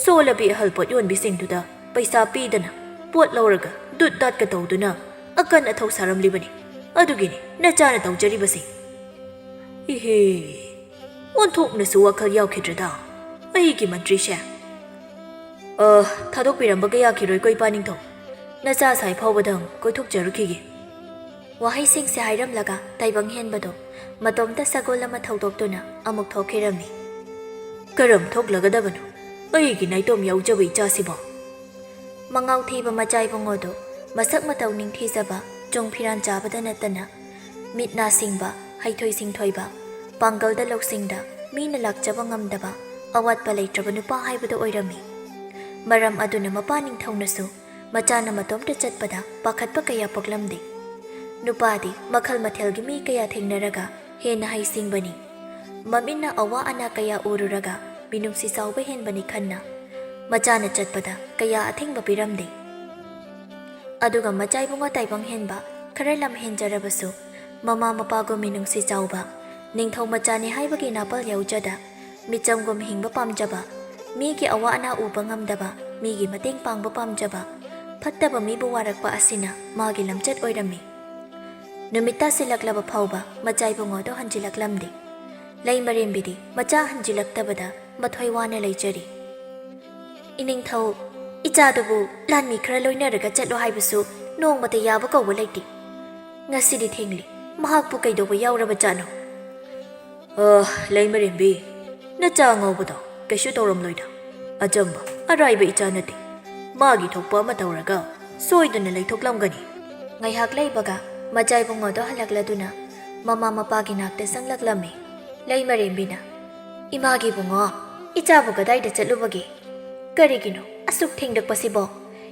ꯁꯣꯜꯂꯕꯤ ꯑꯍꯜ ꯄꯣꯠ ꯌꯣꯟꯕꯤꯁꯤꯡꯗꯨꯗ ꯄꯩꯁꯥ ꯄꯤꯗꯅ ꯄꯣꯠ ꯂꯧꯔꯒ ꯗꯨꯠ ꯗꯥꯠꯀ ꯇꯧꯗꯨꯅ ꯑꯀꯟ ꯑꯊꯧ ꯁꯥꯔꯝꯂꯤꯕꯅꯤ꯫ ꯑꯗꯨꯒꯤꯅꯤ ꯅꯆꯥꯅ ꯇꯧꯖꯔꯤꯕꯁꯤ꯫" "ꯏꯍꯦ, ꯑꯣꯟꯊꯣꯛꯅꯁꯨ ꯋꯥꯈꯜ ꯌꯥꯎꯈꯤꯗ꯭ꯔꯗ ꯑꯩꯒꯤ ꯃꯟꯇ꯭ꯔꯤꯁꯦ꯫ ꯑ, ꯊꯥꯗꯣꯛꯄꯤꯔꯝꯕꯒ ꯌꯥꯈꯤꯔꯣꯏꯀꯣ, ꯏꯄꯥ ꯅꯤꯡꯊꯧ꯫ ꯅꯆꯥ ꯁꯥꯏ ꯐꯥꯎꯕꯗꯪ ꯀꯣꯏꯊꯣꯛꯆꯔꯨꯈꯤꯒꯦ꯫" ꯋꯥꯍꯩꯁꯤꯡꯁꯦ ꯍꯥꯏꯔꯝꯂꯒ ꯇꯥꯏꯕꯪ ꯍꯦꯟꯕꯗꯣ ꯃꯇꯣꯝꯇ ꯁꯒꯣꯜ ꯑꯃ ꯊꯧꯗꯣꯛꯇꯨꯅ ꯑꯃꯨꯛ ꯊꯣꯛꯈꯤꯔꯝꯃꯤ꯫ "ꯀꯔꯝ ꯊꯣꯛꯂꯒꯗꯕꯅꯣ ꯑꯩꯒꯤ ꯅꯥꯏꯇꯣꯝ ꯌꯥꯎꯖꯕ ꯏꯆꯥꯁꯤꯕꯣ?" ꯃꯉꯥꯎ ꯊꯤꯕ ꯃꯆꯥꯏꯕꯨꯡꯉꯣꯗꯨ ꯃꯁꯛ ꯃꯇꯧ ꯅꯤꯡꯊꯤꯖꯕ, ꯆꯨꯡ ꯐꯤꯔꯥꯟ ꯆꯥꯕꯗ ꯅꯠꯇꯅ ꯃꯤꯠ ꯅꯥ ꯁꯤꯡꯕ, ꯍꯩꯊꯣꯏ ꯁꯤꯡꯊꯣꯏꯕ, ꯄꯥꯡꯒꯜꯗ ꯂꯧꯁꯤꯡꯗ ꯃꯤꯅ ꯂꯥꯛꯆꯕ ꯉꯝꯗꯕ, ꯑꯋꯥꯠꯄ ꯂꯩꯇ꯭ꯔꯕ ꯅꯨꯄꯥ ꯍꯥꯏꯕꯗꯨ ꯑꯣꯏꯔꯝꯃꯤ꯫ ꯃꯔꯝ ꯑꯗꯨꯅ ꯃꯄꯥ ꯅꯤꯡꯊꯧꯅꯁꯨ ꯃꯆꯥꯅ ꯃꯇꯣꯝꯇ ꯆꯠꯄꯗ ꯄꯥꯈꯠꯄ ꯀꯌꯥ ꯄꯣꯛꯂꯝꯗꯦ꯫ ꯅꯨꯄꯥꯗꯤ ꯃꯈꯜ ꯃꯊꯦꯜꯒꯤ ꯃꯤ ꯀꯌꯥ ꯊꯦꯡꯅꯔꯒ ꯍꯦꯟꯅ ꯍꯩꯁꯤꯡꯕꯅꯤ꯫ ꯃꯃꯤꯠꯅ ꯑꯋꯥ ꯑꯅꯥ ꯀꯌꯥ ꯎꯔꯨꯔꯒ ꯃꯤꯅꯨꯡꯁꯤ ꯆꯥꯎꯕ ꯍꯦꯟꯕꯅꯤ ꯈꯟꯅ ꯃꯆꯥꯅ ꯆꯠꯄꯗ ꯀꯌꯥ ꯑꯊꯤꯡꯕ ꯄꯤꯔꯝꯗꯦ꯫ ꯑꯗꯨꯒ ꯃꯆꯥꯏꯕꯨꯡꯉꯣ ꯇꯥꯏꯕꯪ ꯍꯦꯟꯕ, ꯈꯔ ꯂꯝ ꯍꯦꯟꯖꯔꯕꯁꯨ ꯃꯃꯥ ꯃꯄꯥꯒꯨꯝ ꯃꯤꯅꯨꯡꯁꯤ ꯆꯥꯎꯕ, ꯅꯤꯡꯊꯧ ꯃꯆꯥꯅꯤ ꯍꯥꯏꯕꯒꯤ ꯅꯥꯄꯜ ꯌꯥꯎꯖꯗ, ꯃꯤꯆꯝꯒꯨꯝ ꯍꯤꯡꯕ ꯄꯥꯝꯖꯕ, ꯃꯤꯒꯤ ꯑꯋꯥ ꯑꯅꯥ ꯎꯕ ꯉꯝꯗꯕ, ꯃꯤꯒꯤ ꯃꯇꯦꯡ ꯄꯥꯡꯕ ꯄꯥꯝꯖꯕ, ꯐꯠꯇꯕ ꯃꯤꯕꯨ ꯋꯥꯔꯛꯄ ꯑꯁꯤꯅ ꯃꯥꯒꯤ ꯂꯝꯆꯠ ꯑꯣꯏꯔꯝꯃꯤ꯫ ꯅꯨꯃꯤꯠ ꯇꯥꯁꯤꯜꯂꯛꯂꯕ ꯐꯥꯎꯕ ꯃꯆꯥꯏꯕꯨꯡꯉꯣꯗꯣ ꯍꯟꯖꯤꯜꯂꯛꯂꯝꯗꯦ꯫ ꯂꯩꯃꯔꯦꯝꯕꯤꯗꯤ ꯃꯆꯥ ꯍꯟꯖꯤꯜꯂꯛꯇꯕꯗ ꯃꯊꯣꯏ ꯋꯥꯅ ꯂꯩꯖꯔꯤ꯫ "ꯏꯅꯤꯡꯊꯧ, ꯏꯆꯥꯗꯨꯕꯨ ꯂꯥꯟꯃꯤ ꯈꯔ ꯂꯣꯏꯅꯔꯒ ꯆꯠꯂꯣ ꯍꯥꯏꯕꯁꯨ ꯅꯣꯡꯃꯇ ꯌꯥꯕ ꯀꯧꯕ ꯂꯩꯇꯦ꯫ ꯉꯁꯤꯗꯤ ꯊꯦꯡꯂꯤ꯫ ꯃꯍꯥꯛꯄꯨ ꯀꯩꯗꯧꯕ ꯌꯥꯎꯔꯕꯖꯥꯠꯅꯣ? ꯑ, ꯂꯩꯃꯔꯦꯝꯕꯤ, ꯅꯆꯥ ꯑꯉꯧꯕꯗꯣ ꯀꯩꯁꯨ ꯇꯧꯔꯝꯂꯣꯏꯗ꯫ ꯑꯆꯝꯕ, ꯑꯔꯥꯏꯕ ꯏꯆꯥ ꯅꯠꯇꯦ꯫ ꯃꯥꯒꯤ ꯊꯣꯛꯄ ꯑꯃ ꯇꯧꯔꯒ ꯁꯣꯏꯗꯅ ꯂꯩꯊꯣꯛꯂꯝꯒꯅꯤ꯫ ꯉꯥꯏꯍꯥꯛ ꯂꯩꯕꯒ ꯃꯆꯥ ꯏꯕꯨꯡꯉꯣꯗꯣ ꯍꯜꯂꯛꯂꯗꯨꯅ ꯃꯃꯥ ꯃꯄꯥꯒꯤ ꯅꯥꯛꯇ ꯆꯪꯂꯛꯂꯝꯃꯤ꯫ ꯂꯩꯃꯔꯦꯝꯕꯤꯅ, "ꯏꯃꯥꯒꯤ ꯏꯕꯨꯡꯉꯣ, ꯏꯆꯥꯕꯨ ꯀꯗꯥꯏꯗ ꯆꯠꯂꯨꯕꯒꯦ? ꯀꯔꯤꯒꯤꯅꯣ ꯑꯁꯨꯛ ꯊꯦꯡꯂꯛꯄꯁꯤꯕꯣ?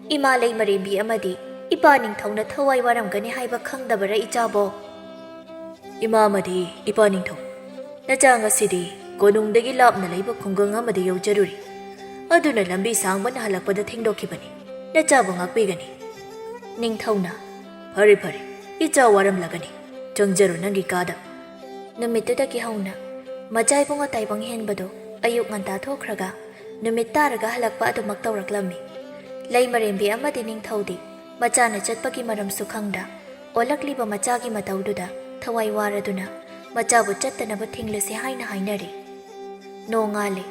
ꯏꯃꯥ ꯂꯩꯃꯔꯦꯝꯕꯤ ꯑꯃꯗꯤ ꯏꯄꯥ ꯅꯤꯡꯊꯧꯅ ꯊꯋꯥꯏ ꯋꯥꯔꯝꯒꯅꯤ ꯍꯥꯏꯕ ꯈꯪꯗꯕꯔ ꯏꯆꯥꯕꯣ?" "ꯏꯃꯥ ꯑꯃꯗꯤ ꯏꯄꯥ ꯅꯤꯡꯊꯧ, ꯅꯆꯥ ꯉꯁꯤꯗꯤ ꯀꯣꯅꯨꯡꯗꯒꯤ ꯂꯥꯞꯅ ꯂꯩꯕ ꯈꯨꯡꯒꯪ ꯑꯃꯗ ꯌꯧꯖꯔꯨꯔꯤ꯫ ꯑꯗꯨꯅ ꯂꯝꯕꯤ ꯁꯥꯡꯕꯅ ꯍꯜꯂꯛꯄꯗ ꯊꯦꯡꯗꯣꯛꯈꯤꯕꯅꯤ꯫ ꯅꯆꯥꯕꯨ ꯉꯥꯛꯄꯤꯒꯅꯤ꯫" ꯅꯤꯡꯊꯧꯅ, "ꯐꯔꯦ ꯐꯔꯦ, ꯏꯆꯥ ꯋꯥꯔꯝꯂꯒꯅꯤ꯫ ꯆꯪꯖꯔꯣ ꯅꯪꯒꯤ ꯀꯥꯗ꯫" ꯅꯨꯃꯤꯠꯇꯨꯗꯒꯤ ꯍꯧꯅ ꯃꯆꯥ ꯏꯕꯨꯡꯉꯣ ꯇꯥꯏꯕꯪ ꯍꯦꯟꯕꯗꯨ ꯑꯌꯨꯛ ꯉꯟꯇꯥ ꯊꯣꯛꯈ꯭ꯔꯒ ꯅꯨꯃꯤꯠ ꯇꯥꯔꯒ ꯍꯜꯂꯛꯄ ꯑꯗꯨꯃꯛ ꯇꯧꯔꯛꯂꯝꯃꯤ꯫ ꯂꯩꯃꯔꯦꯝꯕꯤ ꯑꯃꯗꯤ ꯅꯤꯡꯊꯧꯗꯤ ꯃꯆꯥꯅ ꯆꯠꯄꯒꯤ ꯃꯔꯝꯁꯨ ꯈꯪꯗ, ꯑꯣꯜꯂꯛꯂꯤꯕ ꯃꯆꯥꯒꯤ ꯃꯇꯧꯗꯨꯗ ꯊꯋꯥꯏ ꯋꯥꯔꯗꯨꯅ ꯃꯆꯥꯕꯨ ꯆꯠꯇꯅꯕ ꯊꯤꯡꯂꯁꯤ ꯍꯥꯏꯅ ꯍꯥꯏꯅꯔꯤ꯫ ꯅꯣꯡꯉꯥꯜꯂꯦ꯫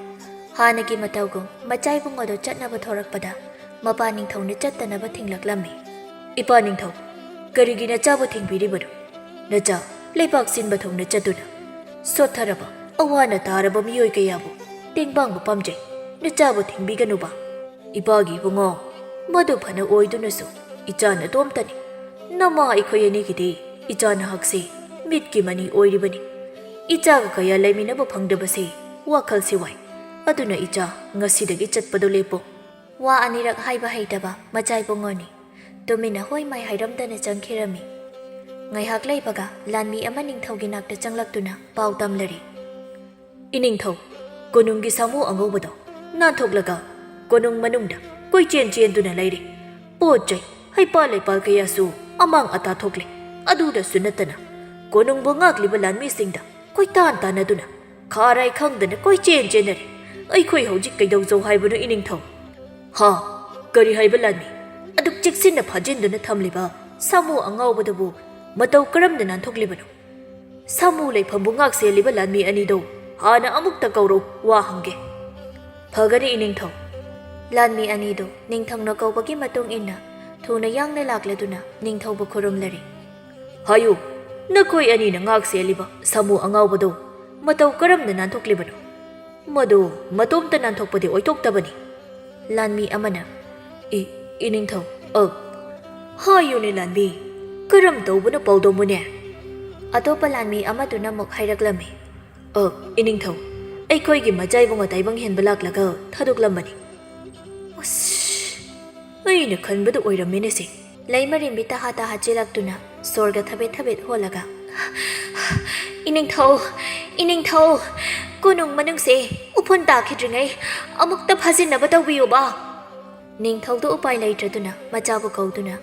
ꯍꯥꯟꯅꯒꯤ ꯃꯇꯧꯒꯨꯝ ꯃꯆꯥ ꯏꯕꯨꯡꯉꯣꯗꯨ ꯆꯠꯅꯕ ꯊꯣꯔꯛꯄꯗ ꯃꯄꯥ ꯅꯤꯡꯊꯧꯅ ꯆꯠꯇꯅꯕ ꯊꯤꯡꯂꯛꯂꯝꯃꯤ꯫ "ꯏꯄꯥ ꯅꯤꯡꯊꯧ, ꯀꯔꯤꯒꯤ ꯅꯆꯥꯕꯨ ꯊꯤꯡꯕꯤꯔꯤꯕꯅꯣ? ꯅꯆꯥ ꯂꯩꯕꯥꯛ ꯁꯤꯟꯕ ꯊꯨꯡꯅ ꯆꯠꯇꯨꯅ ꯁꯣꯠꯊꯔꯕ, ꯑꯋꯥꯅ ꯇꯥꯔꯕ ꯃꯤꯑꯣꯏ ꯀꯌꯥꯕꯨ ꯇꯦꯡꯕꯥꯡꯕ ꯄꯥꯝꯖꯩ꯫ ꯅꯆꯥꯕꯨ ꯊꯤꯡꯕꯤꯒꯅꯨꯕ꯫ ꯏꯄꯥꯒꯤ ꯏꯕꯨꯡꯉꯣ, ꯃꯗꯨ ꯐꯅ ꯑꯣꯏꯗꯨꯅꯁꯨ ꯏꯆꯥ ꯅꯇꯣꯝꯇꯅꯤ꯫ ꯅꯃꯥ ꯑꯩꯈꯣꯏ ꯑꯅꯤꯒꯤꯗꯤ ꯏꯆꯥ ꯅꯍꯥꯛꯁꯤ ꯃꯤꯠꯀꯤ ꯃꯅꯤ ꯑꯣꯏꯔꯤꯕꯅꯤ꯫ ꯏꯆꯥꯒ ꯀꯌꯥ ꯂꯩꯃꯤꯟꯅꯕ ꯐꯪꯗꯕꯁꯤ ꯋꯥꯈꯜꯁꯤ ꯋꯥꯏ꯫ ꯑꯗꯨꯅ ꯏꯆꯥ, ꯉꯁꯤꯗꯒꯤ ꯆꯠꯄꯗꯨ ꯂꯦꯞꯄꯣ꯫" ꯋꯥ ꯑꯅꯤꯔꯛ ꯍꯥꯏꯕ ꯍꯩꯇꯕ ꯃꯆꯥ ꯏꯕꯨꯡꯉꯣꯅꯤ ꯇꯨꯃꯤꯟꯅ ꯍꯣꯏ ꯃꯥꯏ ꯍꯥꯏꯔꯝꯗꯅ ꯆꯪꯈꯤꯔꯝꯃꯤ꯫ ꯉꯥꯏꯍꯥꯛ ꯂꯩꯕꯒ ꯂꯥꯟꯃꯤ ꯑꯃ ꯅꯤꯡꯊꯧꯒꯤ ꯅꯥꯛꯇ ꯆꯪꯂꯛꯇꯨꯅ ꯄꯥꯎ ꯇꯝꯂꯔꯤ꯫ "ꯏꯅꯤꯡꯊꯧ, ꯀꯣꯅꯨꯡꯒꯤ ꯁꯥꯃꯨ ꯑꯉꯧꯕꯗꯣ ꯅꯥꯟꯊꯣꯛꯂꯒ ꯀꯣꯅꯨꯡ ꯃꯅꯨꯡꯗ ꯀꯣꯏꯆꯦꯟ ꯆꯦꯟꯗꯨꯅ ꯂꯩꯔꯦ꯫ ꯄꯣꯠ ꯆꯩ, ꯍꯩꯄꯥꯜ ꯂꯩꯄꯥꯜ ꯀꯌꯥꯁꯨ ꯑꯃꯥꯡ ꯑꯇꯥ ꯊꯣꯛꯂꯦ꯫ ꯑꯗꯨꯗꯁꯨ ꯅꯠꯇꯅ ꯀꯣꯅꯨꯡꯕꯨ ꯉꯥꯛꯂꯤꯕ ꯂꯥꯟꯃꯤꯁꯤꯡꯗ ꯀꯣꯏꯇꯥꯟ ꯇꯥꯟꯅꯗꯨꯅ ꯈꯥꯔꯥꯏ ꯈꯪꯗꯅ ꯀꯣꯏꯆꯦꯟ ꯆꯦꯟꯅꯔꯦ꯫ ꯑꯩꯈꯣꯏ ꯍꯧꯖꯤꯛ ꯀꯩꯗꯧꯖꯧ ꯍꯥꯏꯕꯅꯣ ꯏꯅꯤꯡꯊꯧ?" "ꯍꯥ? ꯀꯔꯤ ꯍꯥꯏꯕ ꯂꯥꯟꯃꯤ? ꯑꯗꯨꯛ ꯆꯦꯛꯁꯤꯟꯅ ꯐꯥꯖꯤꯟꯗꯨꯅ ꯊꯝꯂꯤꯕ ꯁꯥꯃꯨ ꯑꯉꯥꯎꯕꯗꯨꯕꯨ ꯃꯇꯧ ꯀꯔꯝꯅ ꯅꯥꯟꯊꯣꯛꯂꯤꯕꯅꯣ? ꯁꯥꯃꯨ ꯂꯩꯐꯝꯕꯨ ꯉꯥꯛ ꯁꯦꯜꯂꯤꯕ ꯂꯥꯟꯃꯤ ꯑꯅꯤꯗꯣ ꯍꯥꯟꯅ ꯑꯃꯨꯛꯇ ꯀꯧꯔꯣ, ꯋꯥ ꯍꯪꯒꯦ꯫" "ꯐꯒꯅꯤ ꯏꯅꯤꯡꯊꯧ꯫" ꯂꯥꯟꯃꯤ ꯑꯅꯤꯗꯨ ꯅꯤꯡꯊꯧꯅ ꯀꯧꯕꯒꯤ ꯃꯇꯨꯡ ꯏꯟꯅ ꯊꯨꯅ ꯌꯥꯡꯅ ꯂꯥꯛꯂꯗꯨꯅ ꯅꯤꯡꯊꯧꯕꯨ ꯈꯨꯔꯨꯝꯂꯔꯦ꯫ "ꯍꯥꯏꯌꯨ, ꯅꯈꯣꯏ ꯑꯅꯤꯅ ꯉꯥꯛ ꯁꯦꯜꯂꯤꯕ ꯁꯥꯃꯨ ꯑꯉꯥꯎꯕꯗꯨ ꯃꯇꯧ ꯀꯔꯝꯅ ꯅꯥꯟꯊꯣꯛꯂꯤꯕꯅꯣ? ꯃꯗꯨ ꯃꯇꯣꯝꯇ ꯅꯥꯟꯊꯣꯛꯄꯗꯤ ꯑꯣꯏꯊꯣꯛꯇꯕꯅꯤ꯫" ꯂꯥꯟꯃꯤ ꯑꯃꯅ, "ꯏ, ꯏꯅꯤꯡꯊꯧ, ꯑ, ꯍꯥꯏꯌꯨꯅꯦ ꯂꯥꯟꯃꯤ, ꯀꯔꯝ ꯇꯧꯕꯅꯣ ꯄꯥꯎꯗꯝꯃꯨꯅꯦ?" ꯑꯇꯣꯞꯄ ꯂꯥꯟꯃꯤ ꯑꯃꯗꯨꯅ ꯑꯃꯨꯛ ꯍꯥꯏꯔꯛꯂꯝꯃꯤ, "ꯑ, ꯏꯅꯤꯡꯊꯧ, ꯑꯩꯈꯣꯏꯒꯤ ꯃꯆꯥ ꯏꯕꯨꯡꯉꯣ ꯇꯥꯏꯕꯪ ꯍꯦꯟꯕ ꯂꯥꯛꯂꯒ ꯊꯥꯗꯣꯛꯂꯝꯕꯅꯤ꯫" "ꯑꯁ, ꯑꯩꯅ ꯈꯟꯕꯗꯨ ꯑꯣꯏꯔꯝꯃꯦꯅꯦ ꯁꯦ꯫" ꯂꯩꯃꯔꯦꯝꯕꯤ ꯇꯍꯥ ꯇꯍꯥ ꯆꯦꯜꯂꯛꯇꯨꯅ ꯁꯣꯔꯒ ꯊꯕꯦꯠ ꯊꯕꯦꯠ ꯍꯣꯜꯂꯒ, "ꯏꯅꯤꯡꯊꯧ, ꯏꯅꯤꯡꯊꯧ, ꯀꯣꯅꯨꯡ ꯃꯅꯨꯡꯁꯦ ꯎꯐꯨꯟ ꯇꯥꯈꯤꯗ꯭ꯔꯤꯉꯩ ꯑꯃꯨꯛꯇ ꯐꯥꯖꯤꯟꯅꯕ ꯇꯧꯕꯤꯌꯨꯕ꯫" ꯅꯤꯡꯊꯧꯗꯨ ꯎꯄꯥꯏ ꯂꯩꯇ꯭ꯔꯗꯨꯅ ꯃꯆꯥꯕꯨ ꯀꯧꯗꯨꯅ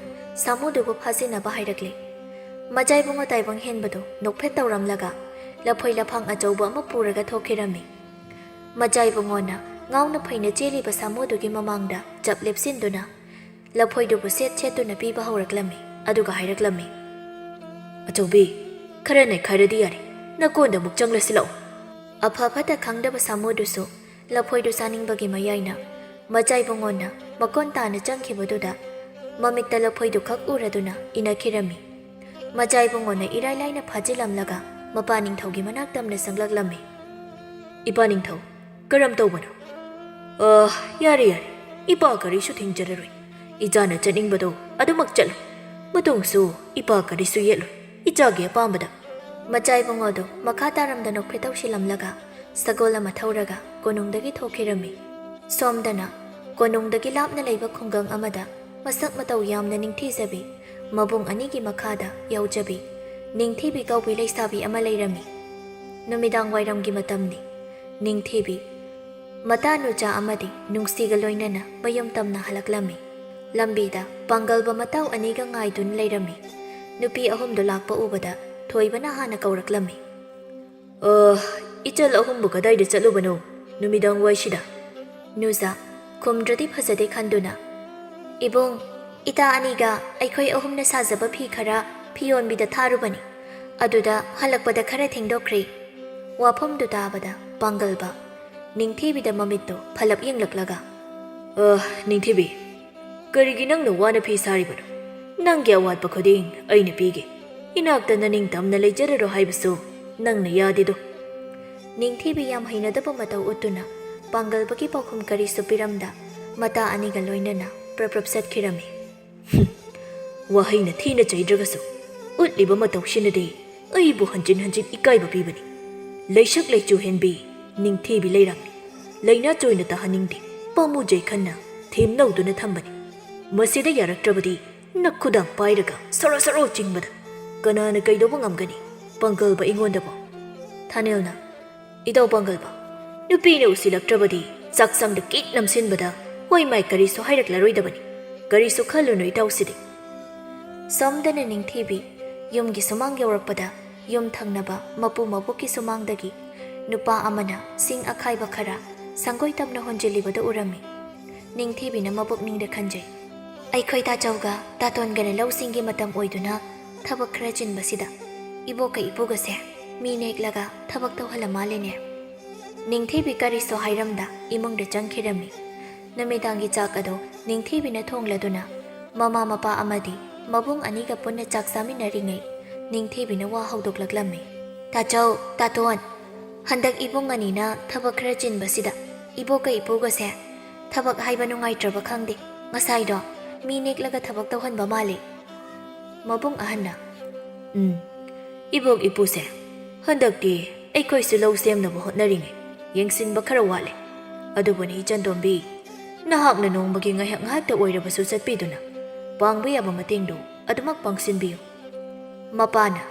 ꯁꯥꯃꯨꯗꯨꯕꯨ ꯐꯥꯖꯤꯟꯅꯕ ꯍꯥꯏꯔꯛꯂꯦ꯫ ꯃꯆꯥ ꯏꯕꯨꯡꯉꯣ ꯇꯥꯏꯕꯪ ꯍꯦꯟꯕꯗꯨ ꯅꯣꯛꯐꯦꯠ ꯇꯧꯔꯝꯂꯒ ꯂꯐꯣꯏ ꯂꯐꯥꯡ ꯑꯆꯧꯕ ꯑꯃ ꯄꯨꯔꯒ ꯊꯣꯛꯈꯤꯔꯝꯃꯤ꯫ ꯃꯆꯥ ꯏꯕꯨꯡꯉꯣꯅ ꯉꯥꯎꯅ ꯐꯩꯅ ꯆꯦꯜꯂꯤꯕ ꯁꯥꯃꯨꯗꯨꯒꯤ ꯃꯃꯥꯡꯗ ꯆꯞ ꯂꯦꯞꯁꯤꯟꯗꯨꯅ ꯂꯐꯣꯏꯗꯨꯕꯨ ꯁꯦꯠ ꯁꯦꯠꯇꯨꯅ ꯄꯤꯕ ꯍꯧꯔꯛꯂꯝꯃꯤ꯫ ꯑꯗꯨꯒ ꯍꯥꯏꯔꯛꯂꯝꯃꯤ, "ꯑꯆꯧꯕꯤ, ꯈꯔ ꯅꯩꯈꯥꯏꯔꯗꯤ ꯌꯥꯔꯦ, ꯅꯀꯣꯟꯗ ꯑꯃꯨꯛ ꯆꯪꯂꯁꯤ ꯂꯥꯛꯑꯣ꯫" ꯑꯐ ꯐꯠꯇ ꯈꯪꯗꯕ ꯁꯥꯃꯨꯗꯨꯁꯨ ꯂꯐꯣꯏꯗꯨ ꯆꯥꯅꯤꯡꯕꯒꯤ ꯃꯌꯥꯏꯅ ꯃꯆꯥ ꯏꯕꯨꯡꯉꯣꯅ ꯃꯀꯣꯟ ꯇꯥꯅ ꯆꯪꯈꯤꯕꯗꯨꯗ ꯃꯃꯤꯠꯇ ꯂꯐꯣꯏꯗꯨ ꯈꯛ ꯎꯔꯗꯨꯅ ꯏꯅꯈꯤꯔꯝꯃꯤ꯫ ꯃꯆꯥ ꯏꯕꯨꯡꯉꯣꯅ ꯏꯔꯥꯏ ꯂꯥꯏꯅ ꯐꯥꯖꯤꯜꯂꯝꯂꯒ ꯃꯄꯥ ꯅꯤꯡꯊꯧꯒꯤ ꯃꯅꯥꯛ ꯇꯝꯅ ꯆꯪꯂꯛꯂꯝꯃꯤ꯫ "ꯏꯄꯥ ꯅꯤꯡꯊꯧ, ꯀꯔꯝ ꯇꯧꯕꯅꯣ?" "ꯑ, ꯌꯥꯔꯦ, ꯌꯥꯔꯦ, ꯏꯄꯥ ꯀꯔꯤꯁꯨ ꯊꯤꯡꯖꯔꯔꯣꯏ꯫ ꯏꯆꯥꯅ ꯆꯠꯅꯤꯡꯕꯗꯣ ꯑꯗꯨꯃꯛ ꯆꯠꯂꯨ꯫ ꯃꯇꯨꯡꯁꯨ ꯏꯄꯥ ꯀꯔꯤꯁꯨ ꯌꯦꯠꯂꯣꯏ, ꯏꯆꯥꯒꯤ ꯑꯄꯥꯝꯕꯗ꯫" ꯃꯆꯥ ꯏꯕꯨꯡꯉꯣꯗꯨ ꯃꯈꯥ ꯇꯥꯔꯝꯗ ꯅꯣꯛꯐꯦꯠ ꯇꯧꯁꯤꯜꯂꯝꯂꯒ ꯁꯒꯣꯜ ꯑꯃ ꯊꯧꯔꯒ ꯀꯣꯅꯨꯡꯗꯒꯤ ꯊꯣꯛꯈꯤꯔꯝꯃꯤ꯫ ꯁꯣꯝꯗꯅ ꯀꯣꯅꯨꯡꯗꯒꯤ ꯂꯥꯞꯅ ꯂꯩꯕ ꯈꯨꯡꯒꯪ ꯑꯃꯗ ꯃꯁꯛ ꯃꯇꯧ ꯌꯥꯝꯅ ꯅꯤꯡꯊꯤꯖꯕꯤ, ꯃꯕꯨꯡ ꯑꯅꯤꯒꯤ ꯃꯈꯥꯗ ꯌꯥꯎꯖꯕꯤ, ꯅꯤꯡꯊꯤꯕꯤ ꯀꯧꯕꯤ ꯂꯩꯁꯥꯕꯤ ꯑꯃ ꯂꯩꯔꯝꯃꯤ꯫ ꯅꯨꯃꯤꯗꯥꯡ ꯋꯥꯏꯔꯝꯒꯤ ꯃꯇꯝꯅꯤ꯫ ꯅꯤꯡꯊꯤꯕꯤ ꯃꯇꯥ ꯅꯨꯆꯥ ꯑꯃꯗꯤ ꯅꯨꯡꯁꯤꯒ ꯂꯣꯏꯅꯅ ꯃꯌꯨꯝ ꯇꯝꯅ ꯍꯜꯂꯛꯂꯝꯃꯤ꯫ ꯂꯝꯕꯤꯗ ꯄꯥꯡꯒꯜꯕ ꯃꯇꯥꯎ ꯑꯅꯤꯒ ꯉꯥꯏꯗꯨꯅ ꯂꯩꯔꯝꯃꯤ꯫ ꯅꯨꯄꯤ ꯑꯍꯨꯝꯗꯨ ꯂꯥꯛꯄ ꯎꯕꯗ ꯊꯣꯏꯕꯅ ꯍꯥꯟꯅ ꯀꯧꯔꯛꯂꯝꯃꯤ꯫ "ꯑ, ꯏꯆꯜ ꯑꯍꯨꯝꯕꯨ ꯀꯗꯥꯏꯗ ꯆꯠꯂꯨꯕꯅꯣ ꯅꯨꯃꯤꯗꯥꯡ ꯋꯥꯏꯁꯤꯗ?" ꯅꯨꯖꯥ ꯈꯨꯝꯗ꯭ꯔꯗꯤ ꯐꯖꯗꯦ ꯈꯟꯗꯨꯅ, "ꯏꯕꯨꯡ, ꯏꯇꯥ ꯑꯅꯤꯒ ꯑꯩꯈꯣꯏ ꯑꯍꯨꯝꯅ ꯁꯥꯖꯕ ꯐꯤ ꯈꯔ ꯐꯤ ꯌꯣꯟꯕꯤꯗ ꯊꯥꯔꯨꯕꯅꯤ꯫ ꯑꯗꯨꯗ ꯍꯜꯂꯛꯄꯗ ꯈꯔ ꯊꯦꯡꯗꯣꯛꯈ꯭ꯔꯦ꯫" ꯋꯥꯐꯝꯗꯨ ꯇꯥꯕꯗ ꯄꯥꯡꯒꯜꯕ ꯅꯤꯡꯊꯤꯕꯤꯗ ꯃꯃꯤꯠꯇꯨ ꯐꯂꯞ ꯌꯦꯡꯂꯛꯂꯒ, ꯑ, ꯅꯤꯡꯊꯤꯕꯤ, ꯀꯔꯤꯒꯤ ꯅꯪꯅ ꯋꯥꯅ ꯐꯤ ꯁꯥꯔꯤꯕꯅꯣ? ꯅꯪꯒꯤ ꯑꯋꯥꯠꯄ ꯈꯨꯗꯤꯡ ꯑꯩꯅ ꯄꯤꯒꯦ꯫ ꯏꯅꯥꯛꯇ ꯅꯅꯤꯡꯇꯝꯅ ꯂꯩꯖꯔꯔꯣ ꯍꯥꯏꯕꯁꯨ ꯅꯪꯅ ꯌꯥꯗꯦꯗꯣ꯫ ꯅꯤꯡꯊꯤꯕꯤ ꯌꯥꯝ ꯍꯩꯅꯗꯕ ꯃꯇꯧ ꯎꯠꯇꯨꯅ ꯄꯥꯡꯒꯜꯕꯒꯤ ꯄꯥꯎꯈꯨꯝ ꯀꯔꯤꯁꯨ ꯄꯤꯔꯝꯗ ꯃꯇꯥ ꯑꯅꯤꯒ ꯂꯣꯏꯅꯅ ꯄ꯭ꯔꯞ ꯄ꯭ꯔꯞ ꯆꯠꯈꯤꯔꯝꯃꯤ꯫ ꯍꯨꯝ, ꯋꯥꯍꯩꯅ ꯊꯤꯅ ꯆꯩꯗ꯭ꯔꯒꯁꯨ ꯎꯠꯂꯤꯕ ꯃꯇꯧꯁꯤꯅꯗꯤ ꯑꯩꯕꯨ ꯍꯟꯖꯤꯟ ꯍꯟꯖꯤꯟ ꯏꯀꯥꯏꯕ ꯄꯤꯕꯅꯤ꯫ ꯂꯩꯁꯛ ꯂꯩꯆꯨ ꯍꯦꯟꯕꯤ ꯅꯤꯡꯊꯤꯕꯤ ꯂꯩꯔꯥꯡꯅꯤ꯫ ꯂꯩꯅꯥ ꯆꯣꯏꯅ ꯇꯥꯍꯟꯅꯤꯡꯗꯦ꯫ ꯄꯥꯝꯃꯨꯖꯩ ꯈꯟꯅ ꯊꯦꯝꯅꯧꯗꯨꯅ ꯊꯝꯕꯅꯤ꯫ ꯃꯁꯤꯗ ꯌꯥꯔꯛꯇ꯭ꯔꯕꯗꯤ ꯅꯈꯨꯗꯥꯡ ꯄꯥꯏꯔꯒ ꯁꯣꯔꯣ ꯁꯣꯔꯣ ꯆꯤꯡꯕꯗ ꯀꯅꯥꯅ ꯀꯩꯗꯧꯕ ꯉꯝꯒꯅꯤ? ꯄꯥꯡꯒꯜꯕ ꯑꯩꯉꯣꯟꯗꯕꯨ꯫ ꯊꯥꯅꯤꯜꯅ, "ꯏꯇꯥꯎ ꯄꯥꯡꯒꯜꯕ, ꯅꯨꯄꯤꯅ ꯎꯁꯤꯜꯂꯛꯇ꯭ꯔꯕꯗꯤ ꯆꯥꯛꯁꯪꯗ ꯀꯤꯛ ꯅꯝꯁꯤꯟꯕꯗ ꯍꯣꯏ ꯃꯥꯏ ꯀꯔꯤꯁꯨ ꯍꯥꯏꯔꯛꯂꯔꯣꯏꯗꯕꯅꯤ꯫ ꯀꯔꯤꯁꯨ ꯈꯜꯂꯨꯅꯨ ꯏꯇꯥꯎꯁꯤꯗꯤ"꯫ ꯁꯣꯝꯗꯅ ꯅꯤꯡꯊꯤꯕꯤ ꯌꯨꯝꯒꯤ ꯁꯨꯃꯥꯡ ꯌꯧꯔꯛꯄꯗ ꯌꯨꯝ ꯊꯪꯅꯕ ꯃꯄꯨ ꯃꯕꯣꯛꯀꯤ ꯁꯨꯃꯥꯡꯗꯒꯤ ꯅꯨꯄꯥ ꯑꯃꯅ ꯁꯤꯡ ꯑꯈꯥꯏꯕ ꯈꯔ ꯁꯪꯒꯣꯏ ꯇꯝꯅ ꯍꯣꯟꯖꯤꯜꯂꯤꯕꯗꯨ ꯎꯔꯝꯃꯤ꯫ ꯅꯤꯡꯊꯤꯕꯤꯅ ꯃꯕꯨꯛꯅꯤꯡꯗ ꯈꯟꯖꯩ, "ꯑꯩꯈꯣꯏ ꯇꯥꯆꯧꯒ ꯇꯥꯇꯣꯟꯒꯅ ꯂꯧꯁꯤꯡꯒꯤ ꯃꯇꯝ ꯑꯣꯏꯗꯨꯅ ꯊꯕꯛ ꯈꯔ ꯆꯤꯟꯕꯁꯤꯗ ꯏꯕꯣꯛꯀ ꯏꯄꯨꯒꯁꯦ ꯃꯤ ꯅꯦꯛꯂꯒ ꯊꯕꯛ ꯇꯧꯍꯜꯂ ꯃꯥꯜꯂꯦꯅꯦ"꯫ ꯅꯤꯡꯊꯤꯕꯤ ꯀꯔꯤꯁꯨ ꯍꯥꯏꯔꯝꯗ ꯏꯃꯨꯡꯗ ꯆꯪꯈꯤꯔꯝꯃꯤ꯫ ꯅꯨꯃꯤꯗꯥꯡꯒꯤ ꯆꯥꯛ ꯑꯗꯨ ꯅꯤꯡꯊꯤꯕꯤꯅ ꯊꯣꯡꯂꯗꯨꯅ ꯃꯃꯥ ꯃꯄꯥ ꯑꯃꯗꯤ ꯃꯕꯨꯡ ꯑꯅꯤꯒ ꯄꯨꯟꯅ ꯆꯥꯛ ꯆꯥꯃꯤꯟꯅꯔꯤꯉꯩ ꯅꯤꯡꯊꯤꯕꯤꯅ ꯋꯥ ꯍꯧꯗꯣꯛꯂꯛꯂꯝꯃꯤ꯫ "ꯇꯥꯆꯧ, ꯇꯥꯇꯣꯟ, ꯍꯟꯗꯛ ꯏꯕꯨꯡ ꯑꯅꯤꯅ ꯊꯕꯛ ꯈꯔ ꯆꯤꯟꯕꯁꯤꯗ ꯏꯕꯣꯛꯀ ꯏꯄꯨꯒꯁꯦ ꯊꯕꯛ ꯍꯥꯏꯕ ꯅꯨꯡꯉꯥꯏꯇ꯭ꯔꯕ ꯈꯪꯗꯦ, ꯉꯁꯥꯏꯗꯣ ꯃꯤ ꯅꯦꯛꯂꯒ ꯊꯕꯛ ꯇꯧꯍꯟꯕ ꯃꯥꯜꯂꯦ"꯫ ꯃꯕꯨꯡ ꯑꯍꯟꯅ, "ꯎꯝ, ꯏꯕꯣꯛ ꯏꯄꯨꯁꯦ ꯍꯟꯗꯛꯇꯤ ꯑꯩꯈꯣꯏꯁꯨ ꯂꯧ ꯁꯦꯝꯅꯕ ꯍꯣꯠꯅꯔꯤꯉꯩ ꯌꯦꯡꯁꯤꯟꯕ ꯈꯔ ꯋꯥꯠꯂꯦ꯫ ꯑꯗꯨꯕꯨꯅꯤ ꯏꯆꯟꯇꯣꯝꯕꯤ, ꯅꯍꯥꯛꯅ ꯅꯣꯡꯃꯒꯤ ꯉꯥꯏꯍꯥꯛ ꯉꯥꯏꯍꯥꯛꯇ ꯑꯣꯏꯔꯕꯁꯨ ꯆꯠꯄꯤꯗꯨꯅ ꯄꯥꯡꯕ ꯌꯥꯕ ꯃꯇꯦꯡꯗꯨ ꯑꯗꯨꯃꯛ ꯄꯥꯡꯁꯤꯟꯕꯤꯌꯨ"꯫ ꯃꯄꯥꯅ,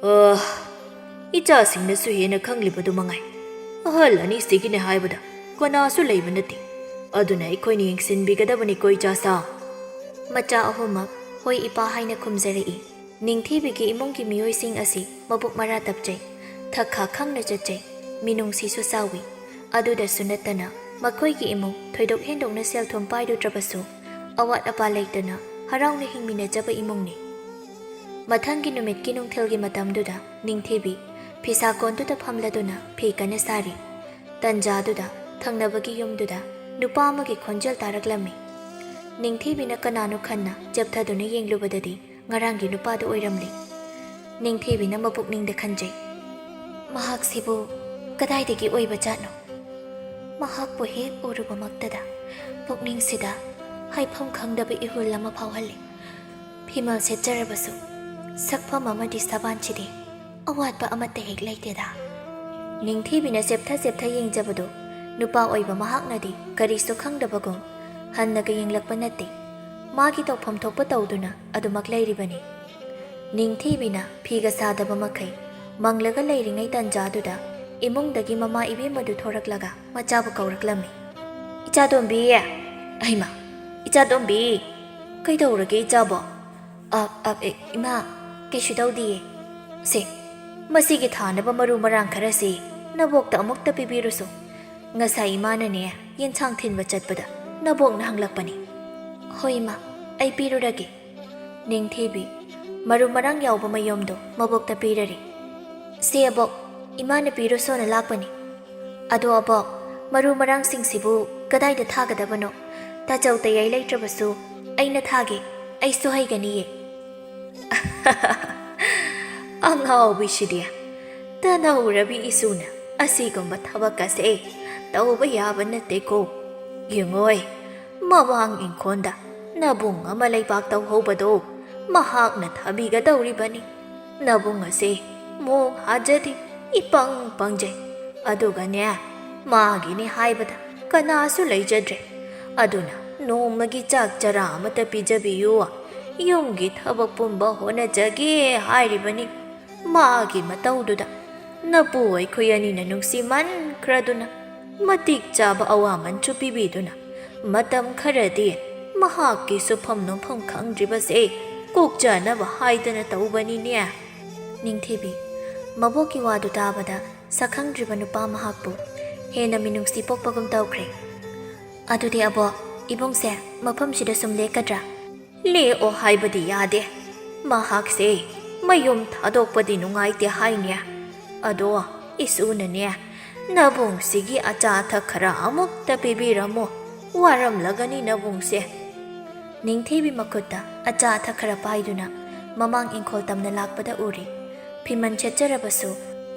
"ꯑ, ꯏꯆꯥꯁꯤꯡꯅꯁꯨ ꯍꯦꯟꯅ ꯈꯪꯂꯤꯕꯗꯨ ꯃꯉꯥꯏ꯫ ꯑꯍꯜ ꯑꯅꯤꯁꯤꯒꯤꯅꯦ ꯍꯥꯏꯕꯗ ꯀꯅꯥꯁꯨ ꯂꯩꯕ ꯅꯠꯇꯦ꯫ ꯑꯗꯨꯅ ꯑꯩꯈꯣꯏꯅ ꯌꯦꯡꯁꯤꯟꯕꯤꯒꯗꯕꯅꯤꯀꯣ ꯏꯆꯥꯁꯥ"꯫ ꯃꯆꯥ ꯑꯍꯨꯝꯃꯛ "ꯍꯣꯏ ꯏꯄꯥ" ꯍꯥꯏꯅ ꯈꯨꯝꯖꯔꯛꯏ꯫ ꯅꯤꯡꯊꯤꯕꯤꯒꯤ ꯏꯃꯨꯡꯒꯤ ꯃꯤꯑꯣꯏꯁꯤꯡ ꯑꯁꯤ ꯃꯕꯨꯛ ꯃꯔꯥ ꯇꯞꯆꯩ, ꯊꯛ ꯈꯥ ꯈꯪꯅ ꯆꯠꯆꯩ, ꯃꯤꯅꯨꯡꯁꯤꯁꯨ ꯆꯥꯎꯏ꯫ ꯑꯗꯨꯗꯁꯨ ꯅꯠꯇꯅ ꯃꯈꯣꯏꯒꯤ ꯏꯃꯨꯡ ꯊꯣꯏꯗꯣꯛ ꯍꯦꯟꯗꯣꯛꯅ ꯁꯦꯜ ꯊꯨꯝ ꯄꯥꯏꯔꯨꯗ꯭ꯔꯕꯁꯨ ꯑꯋꯥꯠ ꯑꯄꯥ ꯂꯩꯇꯅ ꯍꯔꯥꯎꯅ ꯍꯤꯡꯃꯤꯟꯅꯖꯕ ꯏꯃꯨꯡꯅꯤ꯫ ꯃꯊꯪꯒꯤ ꯅꯨꯃꯤꯠꯀꯤ ꯅꯨꯡꯊꯤꯜꯒꯤ ꯃꯇꯝꯗꯨꯗ ꯅꯤꯡꯊꯤꯕꯤ ꯐꯤꯁꯥ ꯀꯣꯟꯗꯨꯗ ꯐꯝꯂꯗꯨꯅ ꯐꯤ ꯀꯟꯅ ꯁꯥꯔꯤ꯫ ꯇꯟꯖꯥꯗꯨꯗ ꯊꯪꯅꯕꯒꯤ ꯌꯨꯝꯗꯨꯗ ꯅꯨꯄꯥ ꯑꯃꯒꯤ ꯈꯣꯟꯖꯦꯜ ꯇꯥꯔꯛꯂꯝꯃꯤ꯫ ꯅꯤꯡꯊꯤꯕꯤꯅ ꯀꯅꯥꯅꯣ ꯈꯟꯅ ꯆꯦꯞꯊꯗꯨꯅ ꯌꯦꯡꯂꯨꯕꯗꯗꯤ ꯉꯔꯥꯡꯒꯤ ꯅꯨꯄꯥꯗꯨ ꯑꯣꯏꯔꯝꯂꯦ꯫ ꯅꯤꯡꯊꯤꯕꯤꯅ ꯃꯄꯨꯛꯅꯤꯡꯗ ꯈꯟꯖꯩ, "ꯃꯍꯥꯛꯁꯤꯕꯨ ꯀꯗꯥꯏꯗꯒꯤ ꯑꯣꯏꯕ ꯖꯥꯠꯅꯣ?" ꯃꯍꯥꯛꯄꯨ ꯍꯦꯛ ꯎꯔꯨꯕꯃꯛꯇꯗ ꯄꯨꯛꯅꯤꯡꯁꯤꯗ ꯍꯥꯏꯐꯝ ꯈꯪꯗꯕ ꯏꯍꯨꯜ ꯑꯃ ꯐꯥꯎꯍꯜꯂꯤ꯫ ꯐꯤꯃꯜ ꯁꯦꯠꯆꯔꯕꯁꯨ ꯁꯛꯐꯝ ꯑꯃꯗꯤ ꯁꯕꯥꯟꯁꯤꯗꯤ ꯑꯋꯥꯠꯄ ꯑꯃꯠꯇ ꯍꯦꯛ ꯂꯩꯇꯦꯗ꯫ ꯅꯤꯡꯊꯤꯕꯤꯅ ꯆꯦꯞꯊ ꯆꯦꯞꯊ ꯌꯦꯡꯖꯕꯗꯨ ꯅꯨꯄꯥ ꯑꯣꯏꯕ ꯃꯍꯥꯛꯅꯗꯤ ꯀꯔꯤꯁꯨ ꯈꯪꯗꯕꯒꯨꯝ ꯍꯟꯅꯒ ꯌꯦꯡꯂꯛꯄ ꯅꯠꯇꯦ꯫ ꯃꯥꯒꯤ ꯇꯧꯐꯝ ꯊꯣꯛꯄ ꯇꯧꯗꯨꯅ ꯑꯗꯨꯃꯛ ꯂꯩꯔꯤꯕꯅꯤ꯫ ꯅꯤꯡꯊꯤꯕꯤꯅ ꯐꯤꯒ ꯁꯥꯗꯕ ꯃꯈꯩ ꯃꯪꯂꯒ ꯂꯩꯔꯤꯉꯩ ꯇꯟꯖꯥꯗꯨꯗ ꯏꯃꯨꯡꯗꯒꯤ ꯃꯃꯥ ꯏꯕꯦꯝꯃꯗꯨ ꯊꯣꯔꯛꯂꯒ ꯃꯆꯥꯕꯨ ꯀꯧꯔꯛꯂꯝꯃꯤ꯫ "ꯏꯆꯥꯇꯣꯝꯕꯤ! ꯑꯩꯃ! ꯏꯆꯥꯇꯣꯝꯕꯤ! ꯀꯩꯗꯧꯔꯒꯦ ꯏꯆꯥꯕꯣ? ꯑ, ꯑ, ꯑꯦ, ꯏꯃꯥ, ꯀꯩꯁꯨ ꯇꯧꯗꯤꯌꯦ꯫ ꯁꯦ, ꯃꯁꯤꯒꯤ ꯊꯥꯅꯕ ꯃꯔꯨ ꯃꯔꯥꯡ ꯈꯔꯁꯤ ꯅꯕꯣꯛꯇ ꯑꯃꯨꯛꯇ ꯄꯤꯕꯤꯔꯨꯁꯣ꯫ ꯉꯁꯥꯏ ꯏꯃꯥꯅꯅꯦ ꯌꯦꯟꯁꯥꯡ ꯊꯤꯟꯕ ꯆꯠꯄꯗ ꯅꯕꯣꯛꯅ ꯍꯪꯂꯛꯄꯅꯤ꯫" "ꯍꯣꯏ ꯏꯃꯥ, ꯑꯩ ꯄꯤꯔꯨꯔꯒꯦ꯫" ꯅꯤꯡꯊꯤꯕꯤ ꯃꯔꯨ ꯃꯔꯥꯡ ꯌꯥꯎꯕ ꯃꯌꯣꯝꯗꯣ ꯃꯕꯣꯛꯇ ꯄꯤꯔꯔꯤ꯫ "ꯁꯦ ꯑꯕꯣꯛ, ꯏꯃꯥꯅ ꯄꯤꯔꯨꯁꯣꯅ ꯂꯥꯛꯄꯅꯤ꯫ ꯑꯗꯣ ꯑꯕꯣꯛ, ꯃꯔꯨ ꯃꯔꯥꯡꯁꯤꯡꯁꯤꯕꯨ ꯀꯗꯥꯏꯗ ꯊꯥꯒꯗꯕꯅꯣ? ꯇꯥꯆꯧ ꯇꯌꯥꯏ ꯂꯩꯇ꯭ꯔꯕꯁꯨ ꯑꯩꯅ ꯊꯥꯒꯦ, ꯑꯩꯁꯨ ꯍꯩꯒꯅꯤꯌꯦ꯫" "ꯑꯉꯥꯎꯕꯤꯁꯤꯗꯤ, ꯇꯅꯧꯔꯕꯤ ꯏꯁꯨꯅ ꯑꯁꯤꯒꯨꯝꯕ ꯊꯕꯛ ꯑꯁꯦ ꯇꯧꯕ ꯌꯥꯕ ꯅꯠꯇꯦꯀꯣ꯫ ꯌꯦꯡꯉꯣꯏ, ꯃꯃꯥꯡ ꯏꯪꯈꯣꯜꯗ ꯅꯕꯨꯡ ꯑꯃ ꯂꯩꯕꯥꯛ ꯇꯧꯍꯧꯕꯗꯣ ꯃꯍꯥꯛꯅ ꯊꯥꯕꯤꯒꯗꯧꯔꯤꯕꯅꯤ꯫ ꯅꯕꯨꯡ ꯑꯁꯦ ꯃꯣꯡ ꯍꯥꯖꯗꯦ, ꯏꯄꯪ ꯄꯪꯖꯩ꯫ ꯑꯗꯨꯒꯅꯦ, ꯃꯥꯒꯤꯅꯤ ꯍꯥꯏꯕꯗ ꯀꯅꯥꯁꯨ ꯂꯩꯖꯗ꯭ꯔꯦ꯫ ꯑꯗꯨꯅ ꯅꯣꯡꯃꯒꯤ ꯆꯥꯛ ꯆꯔꯥ ꯑꯃꯇ ꯄꯤꯖꯕꯤꯌꯨ, ꯌꯨꯝꯒꯤ ꯊꯕꯛ ꯄꯨꯝꯕ ꯍꯣꯠꯅꯖꯒꯦ ꯍꯥꯏꯔꯤꯕꯅꯤ꯫ ꯃꯥꯒꯤ ꯃꯇꯧꯗꯨꯗ ꯅꯄꯨ ꯑꯩꯈꯣꯏ ꯑꯅꯤꯅ ꯅꯨꯡꯁꯤꯃꯟꯈ꯭ꯔꯗꯨꯅ ꯃꯇꯤꯛ ꯆꯥꯕ ꯑꯋꯥꯃꯟꯁꯨ ꯄꯤꯕꯤꯗꯨꯅ ꯃꯇꯝ ꯈꯔꯗꯤ ꯃꯍꯥꯛꯀꯤ ꯁꯨꯐꯝ ꯅꯣꯝꯐꯝ ꯈꯪꯗ꯭ꯔꯤꯕꯁꯦ ꯀꯣꯛꯆꯅꯕ ꯍꯥꯏꯗꯅ ꯇꯧꯕꯅꯤꯅꯦ꯫" ꯅꯤꯡꯊꯤꯕꯤ ꯃꯕꯣꯛꯀꯤ ꯋꯥꯗꯨ ꯇꯥꯕꯗ ꯁꯛꯈꯪꯗ꯭ꯔꯤꯕ ꯅꯨꯄꯥ ꯃꯍꯥꯛꯄꯨ ꯍꯦꯟꯅ ꯃꯤꯅꯨꯡꯁꯤ ꯄꯣꯛꯄꯒꯨꯝ ꯇꯧꯈ꯭ꯔꯦ꯫ "ꯑꯗꯨꯗꯤ ꯑꯕꯣꯛ, ꯏꯕꯨꯡꯁꯦ ꯃꯐꯝꯁꯤꯗ ꯁꯨꯝ ꯂꯦꯛꯀꯗ꯭ꯔꯥ?" "ꯂꯦꯛꯑꯣ ꯍꯥꯏꯕꯗꯤ ꯌꯥꯗꯦ꯫ ꯃꯍꯥꯛꯁꯦ ꯃꯌꯨꯝ ꯊꯥꯗꯣꯛꯄꯗꯤ ꯅꯨꯡꯉꯥꯏꯇꯦ ꯍꯥꯏꯅꯦ꯫ ꯑꯗꯣ ꯏꯁꯨꯅꯅꯦ, "ꯅꯕꯨꯡꯁꯤꯒꯤ ꯑꯆꯥ ꯑꯊꯛ ꯈꯔ ꯑꯃꯨꯛꯇ ꯄꯤꯕꯤꯔꯝꯃꯨ, ꯋꯥꯔꯝꯂꯒꯅꯤ ꯅꯕꯨꯡꯁꯦ꯫" ꯅꯤꯡꯊꯤꯕꯤ ꯃꯈꯨꯠꯇ ꯑꯆꯥ ꯑꯊꯛ ꯈꯔ ꯄꯥꯏꯗꯨꯅ ꯃꯃꯥꯡ ꯏꯪꯈꯣꯜ ꯇꯝꯅ ꯂꯥꯛꯄꯗ ꯎꯔꯦ꯫ ꯐꯤꯃꯟ ꯁꯦꯠꯆꯔꯕꯁꯨ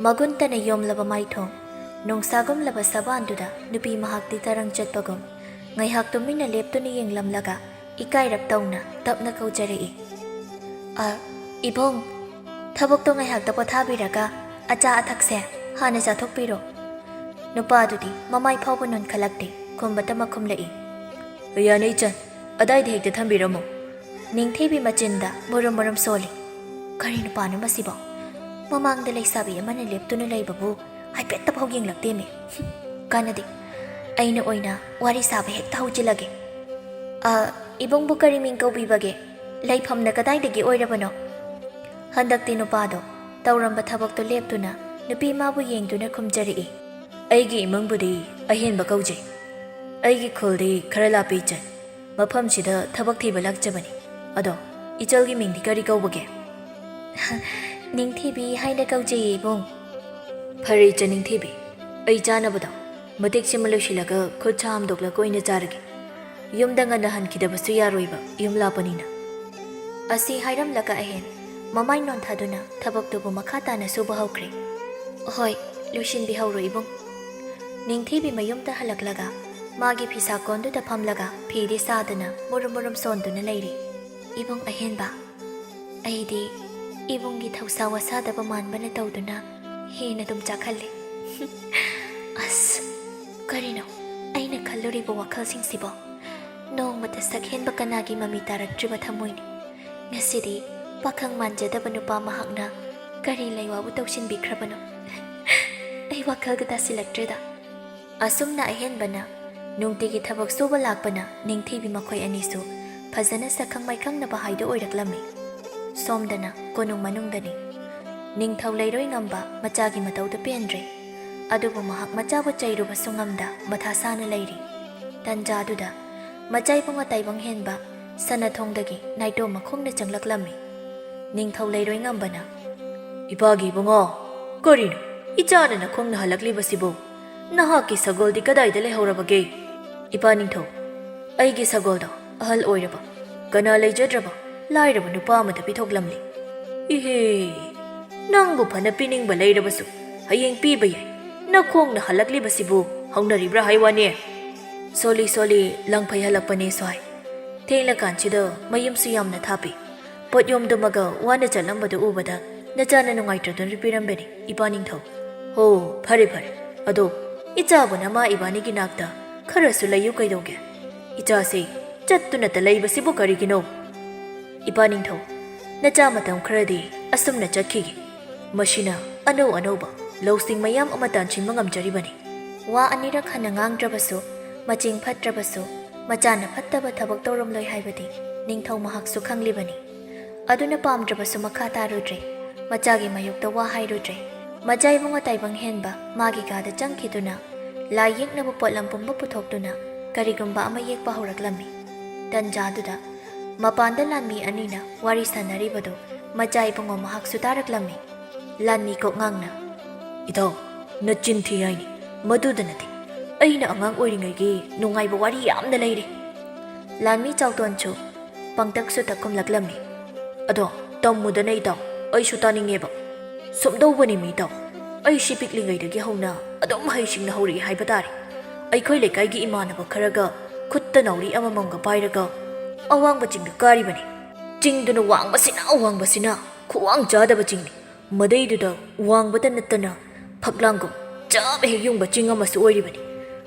ꯃꯒꯨꯟꯇꯅ ꯌꯣꯝꯂꯕ ꯃꯥꯏꯊꯣꯡ, ꯅꯣꯡꯁꯥꯒꯨꯝꯂꯕ ꯁꯕꯥꯟꯗꯨꯗ ꯅꯨꯄꯤ ꯃꯍꯥꯛꯇꯤ ꯇꯔꯪ ꯆꯠꯄꯒꯨꯝ ꯉꯥꯏꯍꯥꯛ ꯇꯨꯃꯤꯟꯅ ꯂꯦꯞꯇꯨꯅ ꯌꯦꯡꯂꯝꯂꯒ ꯏꯀꯥꯏꯔꯞ ꯇꯧꯅ ꯇꯞꯅ ꯀꯧꯖꯔꯛꯏ꯫ "ꯑ, ꯏꯕꯨꯡ, ꯊꯕꯛꯇꯣ ꯉꯥꯏꯍꯥꯛꯇ ꯄꯣꯊꯥꯕꯤꯔꯒ ꯑꯆꯥ ꯑꯊꯛꯁꯦ ꯍꯥꯟꯅ ꯆꯥꯊꯣꯛꯄꯤꯔꯣ꯫" ꯅꯨꯄꯥꯗꯨꯗꯤ ꯃꯃꯥꯏ ꯐꯥꯎꯕ ꯅꯣꯟꯈꯠꯂꯛꯇꯦ, ꯈꯨꯝꯕꯇ ꯃꯈꯨꯝꯂꯛꯏ꯫ "ꯌꯥꯅꯤ ꯏꯆꯟ, ꯑꯗꯥꯏꯗ ꯍꯦꯛꯇ ꯊꯝꯕꯤꯔꯝꯃꯣ꯫" ꯅꯤꯡꯊꯤꯕꯤ ꯃꯆꯤꯟꯗ ꯃꯨꯔꯨꯝ ꯃꯨꯔꯨꯝ ꯁꯣꯜꯂꯤ꯫ "ꯀꯔꯤ ꯅꯨꯄꯥꯅꯣ ꯃꯁꯤꯕꯣ? ꯃꯃꯥꯡꯗ ꯂꯩꯁꯥꯕꯤ ꯑꯃꯅ ꯂꯦꯞꯇꯨꯅ ꯂꯩꯕꯕꯨ ꯍꯥꯏꯐꯦꯠꯇꯐꯥꯎ ꯌꯦꯡꯂꯛꯇꯦꯃꯤ꯫ ꯀꯥꯟꯅꯗꯦ, ꯑꯩꯅ ꯑꯣꯏꯅ ꯋꯥꯔꯤ ꯁꯥꯕ ꯍꯦꯛꯇ ꯍꯧꯖꯤꯜꯂꯒꯦ꯫ ꯑ, ꯏꯕꯨꯡꯕꯨ ꯀꯔꯤ ꯃꯤꯡ ꯀꯧꯕꯤꯕꯒꯦ? ꯂꯩꯐꯝꯅ ꯀꯗꯥꯏꯗꯒꯤ ꯑꯣꯏꯔꯕꯅꯣ?" ꯍꯟꯗꯛꯇꯤ ꯅꯨꯄꯥꯗꯣ ꯇꯧꯔꯝꯕ ꯊꯕꯛꯇꯣ ꯂꯦꯞꯇꯨꯅ ꯅꯨꯄꯤ ꯃꯥꯕꯨ ꯌꯦꯡꯗꯨꯅ ꯈꯨꯝꯖꯔꯛꯏ꯫ "ꯑꯩꯒꯤ ꯏꯃꯨꯡꯕꯨꯗꯤ ꯑꯍꯦꯟꯕ ꯀꯧꯖꯩ꯫ ꯑꯩꯒꯤ ꯈꯨꯜꯗꯤ ꯈꯔ ꯂꯥꯞꯄꯤ ꯏꯆꯟ꯫ ꯃꯐꯝꯁꯤꯗ ꯊꯕꯛ ꯊꯤꯕ ꯂꯥꯛꯆꯕꯅꯤ꯫ ꯑꯗꯣ ꯏꯆꯜꯒꯤ ꯃꯤꯡꯗꯤ ꯀꯔꯤ ꯀꯧꯕꯒꯦ?" "ꯅꯤꯡꯊꯤꯕꯤ ꯍꯥꯏꯅ ꯀꯧꯖꯩꯌꯦ ꯏꯕꯨꯡ꯫" "ꯐꯔꯦ ꯏꯆꯟ ꯅꯤꯡꯊꯤꯕꯤ, ꯑꯩ ꯆꯥꯅꯕꯗꯣ ꯃꯇꯤꯛꯁꯤꯃ ꯂꯣꯏꯁꯤꯜꯂꯒ ꯈꯨꯠ ꯁꯥ ꯍꯥꯝꯗꯣꯛꯂꯒ ꯑꯣꯏꯅ ꯆꯥꯔꯒꯦ꯫ ꯌꯨꯝꯗ ꯉꯟꯅ ꯍꯟꯈꯤꯗꯕꯁꯨ ꯌꯥꯔꯣꯏꯕ, ꯌꯨꯝ ꯂꯥꯞꯄꯅꯤꯅ꯫" ꯑꯁꯤ ꯍꯥꯏꯔꯝꯂꯒ ꯑꯍꯦꯟ ꯃꯃꯥꯏ ꯅꯣꯟꯊꯗꯨꯅ ꯊꯕꯛꯇꯨꯕꯨ ꯃꯈꯥ ꯇꯥꯅ ꯁꯨꯕ ꯍꯧꯈ꯭ꯔꯦ꯫ "ꯍꯣꯏ, ꯂꯣꯏꯁꯤꯟꯕꯤꯍꯧꯔꯣ ꯏꯕꯨꯡ꯫" ꯅꯤꯡꯊꯤꯕꯤ ꯃꯌꯨꯝꯗ ꯍꯜꯂꯛꯂꯒ ꯃꯥꯒꯤ ꯐꯤꯁꯥꯀꯣꯟꯗꯨꯗ ꯐꯝꯂꯒ ꯐꯤꯗꯤ ꯁꯥꯗꯅ ꯃꯨꯔꯨꯝ ꯃꯨꯔꯨꯝ ꯁꯣꯟꯗꯨꯅ ꯂꯩꯔꯤ꯫ "ꯏꯕꯨꯡ ꯑꯍꯦꯟꯕ, ꯑꯩꯗꯤ ꯏꯕꯨꯡꯒꯤ ꯊꯧꯁꯥ ꯋꯥꯁꯥꯗꯕ ꯃꯥꯟꯕꯅ ꯇꯧꯗꯨꯅ ꯍꯦꯟꯅ ꯑꯗꯨꯝ ꯆꯥꯛꯍꯜꯂꯤ꯫" ꯑꯁ, ꯀꯔꯤꯅꯣ ꯑꯩꯅ ꯈꯜꯂꯨꯔꯤꯕ ꯋꯥꯈꯜꯁꯤꯡꯁꯤꯕꯣ? ꯅꯣꯡꯃꯇ ꯁꯛ ꯍꯦꯟꯕ ꯀꯅꯥꯒꯤ ꯃꯃꯤ ꯇꯥꯔꯛꯇ꯭ꯔꯤꯕ ꯊꯃꯣꯏꯅꯤ꯫ ꯉꯁꯤꯗꯤ ꯄꯥꯈꯪ ꯃꯥꯟꯖꯗꯕ ꯅꯨꯄꯥ ꯃꯍꯥꯛꯅ ꯀꯔꯤ ꯂꯩꯋꯥꯕꯨ ꯇꯧꯁꯤꯟꯕꯤꯈ꯭ꯔꯕꯅꯣ? ꯑꯩ ꯋꯥꯈꯜꯒ ꯇꯥꯁꯤꯜꯂꯛꯇ꯭ꯔꯦꯗ꯫ ꯑꯁꯨꯝꯅ ꯑꯍꯦꯟꯕꯅ ꯅꯨꯡꯇꯤꯒꯤ ꯊꯕꯛ ꯁꯨꯕ ꯂꯥꯛꯄꯅ ꯅꯤꯡꯊꯤꯕꯤ ꯃꯈꯣꯏ ꯑꯅꯤꯁꯨ ꯐꯖꯅ ꯁꯛꯈꯪ ꯃꯥꯏꯈꯪꯅꯕ ꯍꯥꯏꯗꯨ ꯑꯣꯏꯔꯛꯂꯝꯃꯤ꯫ ꯁꯣꯝꯗꯅ ꯀꯣꯅꯨꯡ ꯃꯅꯨꯡꯗꯅꯤ꯫ ꯅꯤꯡꯊꯧ ꯂꯩꯔꯣꯏ ꯉꯝꯕ ꯃꯆꯥꯒꯤ ꯃꯇꯧꯗ ꯄꯦꯟꯗ꯭ꯔꯦ꯫ ꯑꯗꯨꯕꯨ ꯃꯍꯥꯛ ꯃꯆꯥꯕꯨ ꯆꯩꯔꯨꯕꯁꯨ ꯉꯝꯗ ꯃꯊꯥ ꯁꯥꯅ ꯂꯩꯔꯤ꯫ ꯇꯟꯖꯥꯗꯨꯗ ꯃꯆꯥꯏꯕꯨꯡ ꯑꯇꯥꯏꯕꯪ ꯍꯦꯟꯕ ꯁꯅꯥꯊꯣꯡꯗꯒꯤ ꯅꯥꯏꯇꯣꯝ ꯃꯈꯣꯡꯅ ꯆꯪꯂꯛꯂꯝꯃꯤ꯫ ꯅꯤꯡꯊꯧ ꯂꯩꯔꯣꯏ ꯉꯝꯕꯅ, "ꯏꯄꯥꯒꯤ ꯏꯕꯨꯡꯉꯣ, ꯀꯔꯤꯅꯣ? "ꯏꯆꯥꯅ ꯅꯈꯣꯡꯅ ꯍꯜꯂꯛꯂꯤꯕꯁꯤꯕꯨ? ꯅꯍꯥꯛꯀꯤ ꯁꯒꯣꯜꯗꯤ ꯀꯗꯥꯏꯗ ꯂꯩꯍꯧꯔꯕꯒꯦ?" "ꯏꯄꯥ ꯅꯤꯡꯊꯧ, ꯑꯩꯒꯤ ꯁꯒꯣꯜꯗꯣ ꯑꯍꯜ ꯑꯣꯏꯔꯕ, ꯀꯅꯥ ꯂꯩꯖꯗ꯭ꯔꯕ ꯂꯥꯏꯔꯕ ꯅꯨꯄꯥ ꯑꯃꯗ ꯄꯤꯊꯣꯛꯂꯝꯂꯤ꯫" "ꯏꯍꯦ, ꯅꯪꯕꯨ ꯐꯅ ꯄꯤꯅꯤꯡꯕ ꯂꯩꯔꯕꯁꯨ ꯍꯌꯦꯡ ꯄꯤꯕ ꯌꯥꯏ꯫ ꯅꯈꯣꯡꯅ ꯍꯜꯂꯛꯂꯤꯕꯁꯤꯕꯨ ꯍꯧꯅꯔꯤꯕ꯭ꯔꯥ ꯍꯥꯏ ꯋꯥꯅꯦ?" "ꯁꯣꯜꯂꯤ ꯁꯣꯜꯂꯤ, ꯂꯪꯐꯩ ꯍꯜꯂꯛꯄꯅꯦꯁꯨ ꯍꯥꯏ꯫ ꯊꯦꯡꯂꯀꯥꯟꯁꯤꯗ ꯃꯌꯨꯝꯁꯨ ꯌꯥꯝꯅ ꯊꯥꯞꯄꯤ꯫ ꯄꯣꯠ ꯌꯣꯝꯗꯨꯃꯒ ꯋꯥꯅ ꯆꯠꯂꯝꯕꯗꯨ ꯎꯕꯗ ꯅꯆꯥꯅ ꯅꯨꯡꯉꯥꯏꯇ꯭ꯔꯗꯨꯅ ꯄꯤꯔꯝꯕꯅꯤ, ꯏꯄꯥ ꯅꯤꯡꯊꯧ꯫" "ꯍꯣ, ꯐꯔꯦ ꯐꯔꯦ꯫ ꯑꯗꯣ ꯏꯆꯥꯕꯨ ꯅꯃꯥ ꯏꯕꯥꯅꯤꯒꯤ ꯅꯥꯛꯇ ꯈꯔꯁꯨ ꯂꯩꯌꯨ ꯀꯩꯗꯧꯒꯦ? ꯏꯆꯥꯁꯦ ꯆꯠꯇꯨꯅꯇ ꯂꯩꯕꯁꯤꯕꯨ ꯀꯔꯤꯒꯤꯅꯣ?" "ꯏꯄꯥ ꯅꯤꯡꯊꯧ, ꯅꯆꯥ ꯃꯇꯝ ꯈꯔꯗꯤ ꯑꯁꯨꯝꯅ ꯆꯠꯈꯤꯒꯦ꯫ ꯃꯁꯤꯅ ꯑꯅꯧ ꯑꯅꯧꯕ ꯂꯧꯁꯤꯡ ꯃꯌꯥꯝ ꯑꯃ ꯇꯥꯟꯁꯤꯟꯕ ꯉꯝꯖꯔꯤꯕꯅꯤ꯫" ꯋꯥ ꯑꯅꯤꯔꯛ ꯍꯟꯅ ꯉꯥꯡꯗ꯭ꯔꯕꯁꯨ, ꯃꯆꯤꯡ ꯐꯠꯇ꯭ꯔꯕꯁꯨ, ꯃꯆꯥꯅ ꯐꯠꯇꯕ ꯊꯕꯛ ꯇꯧꯔꯝꯂꯣꯏ ꯍꯥꯏꯕꯗꯤ ꯅꯤꯡꯊꯧ ꯃꯍꯥꯛꯁꯨ ꯈꯪꯂꯤꯕꯅꯤ꯫ ꯑꯗꯨꯅ ꯄꯥꯝꯗ꯭ꯔꯕꯁꯨ ꯃꯈꯥ ꯇꯥꯔꯨꯗ꯭ꯔꯦ꯫ ꯃꯆꯥꯒꯤ ꯃꯥꯌꯣꯛꯇ ꯋꯥ ꯍꯥꯏꯔꯨꯗ꯭ꯔꯦ꯫ ꯃꯆꯥ ꯏꯕꯨꯡꯉꯣ ꯇꯥꯏꯕꯪ ꯍꯦꯟꯕ ꯃꯥꯒꯤ ꯀꯥꯗ ꯆꯪꯈꯤꯗꯨꯅ ꯂꯥꯏ ꯌꯦꯛꯅꯕ ꯄꯣꯠꯂꯝ ꯄꯨꯝꯕ ꯄꯨꯊꯣꯛꯇꯨꯅ ꯀꯔꯤꯒꯨꯝꯕ ꯑꯃ ꯌꯦꯛꯄ ꯍꯧꯔꯛꯂꯝꯃꯤ꯫ ꯇꯟꯖꯥꯗꯨꯗ ꯃꯄꯥꯟꯗ ꯂꯥꯟꯃꯤ ꯑꯅꯤꯅ ꯋꯥꯔꯤ ꯁꯥꯟꯅꯔꯤꯕꯗꯨ ꯃꯆꯥ ꯏꯕꯨꯡꯉꯣ ꯃꯍꯥꯛꯁꯨ ꯇꯥꯔꯛꯂꯝꯃꯤ꯫ ꯂꯥꯟꯃꯤ ꯀꯣꯛꯉꯥꯡꯅ, "ꯏꯇꯥꯎ, ꯅꯆꯤꯟ ꯊꯤ ꯍꯥꯏꯅꯤ꯫ ꯃꯗꯨꯗ ꯅꯠꯇꯦ, ꯑꯩꯅ ꯑꯉꯥꯡ ꯑꯣꯏꯔꯤꯉꯩꯒꯤ ꯅꯨꯡꯉꯥꯏꯕ ꯋꯥꯔꯤ ꯌꯥꯝꯅ ꯂꯩꯔꯤ꯫" ꯂꯥꯟꯃꯤ ꯆꯥꯎꯇꯣꯟꯁꯨ ꯄꯪꯇꯛ ꯁꯨꯇꯛ ꯈꯨꯝꯂꯛꯂꯝꯃꯤ꯫ "ꯑꯗꯣ ꯇꯝꯃꯨꯗꯅ ꯏꯇꯥꯎ, ꯑꯩꯁꯨ ꯇꯥꯅꯤꯡꯉꯦꯕ꯫" "ꯁꯨꯝꯗꯧꯕꯅꯤ ꯃꯤ ꯏꯇꯥꯎ, ꯑꯩꯁꯤ ꯄꯤꯛꯂꯤꯉꯩꯗꯒꯤ ꯍꯧꯅ ꯑꯗꯨꯝ ꯍꯩꯁꯤꯡꯅ ꯍꯧꯔꯛꯏ ꯍꯥꯏꯕ ꯇꯥꯔꯦ꯫ ꯑꯩꯈꯣꯏ ꯂꯩꯀꯥꯏꯒꯤ ꯏꯃꯥꯟꯅꯕ ꯈꯔꯒ ꯈꯨꯠꯇ ꯅꯥꯎꯔꯤ ꯑꯃꯃꯝꯒ ꯄꯥꯏꯔꯒ ꯑꯋꯥꯡꯕ ꯆꯤꯡꯗ ꯀꯥꯔꯤꯕꯅꯤ꯫ ꯆꯤꯡꯗꯨꯅ ꯋꯥꯡꯕꯁꯤꯅ ꯋꯥꯡꯕꯁꯤꯅ ꯈꯨꯋꯥꯡ ꯆꯥꯗꯕ ꯆꯤꯡꯅꯤ꯫ ꯃꯗꯩꯗꯨꯗ ꯋꯥꯡꯕꯇ ꯅꯠꯇꯅ ꯐꯛꯂꯥꯡꯒꯨꯝ ꯆꯥꯕ ꯍꯦꯛ ꯌꯨꯡꯕ ꯆꯤꯡ ꯑꯃꯁꯨ ꯑꯣꯏꯔꯤꯕꯅꯤ꯫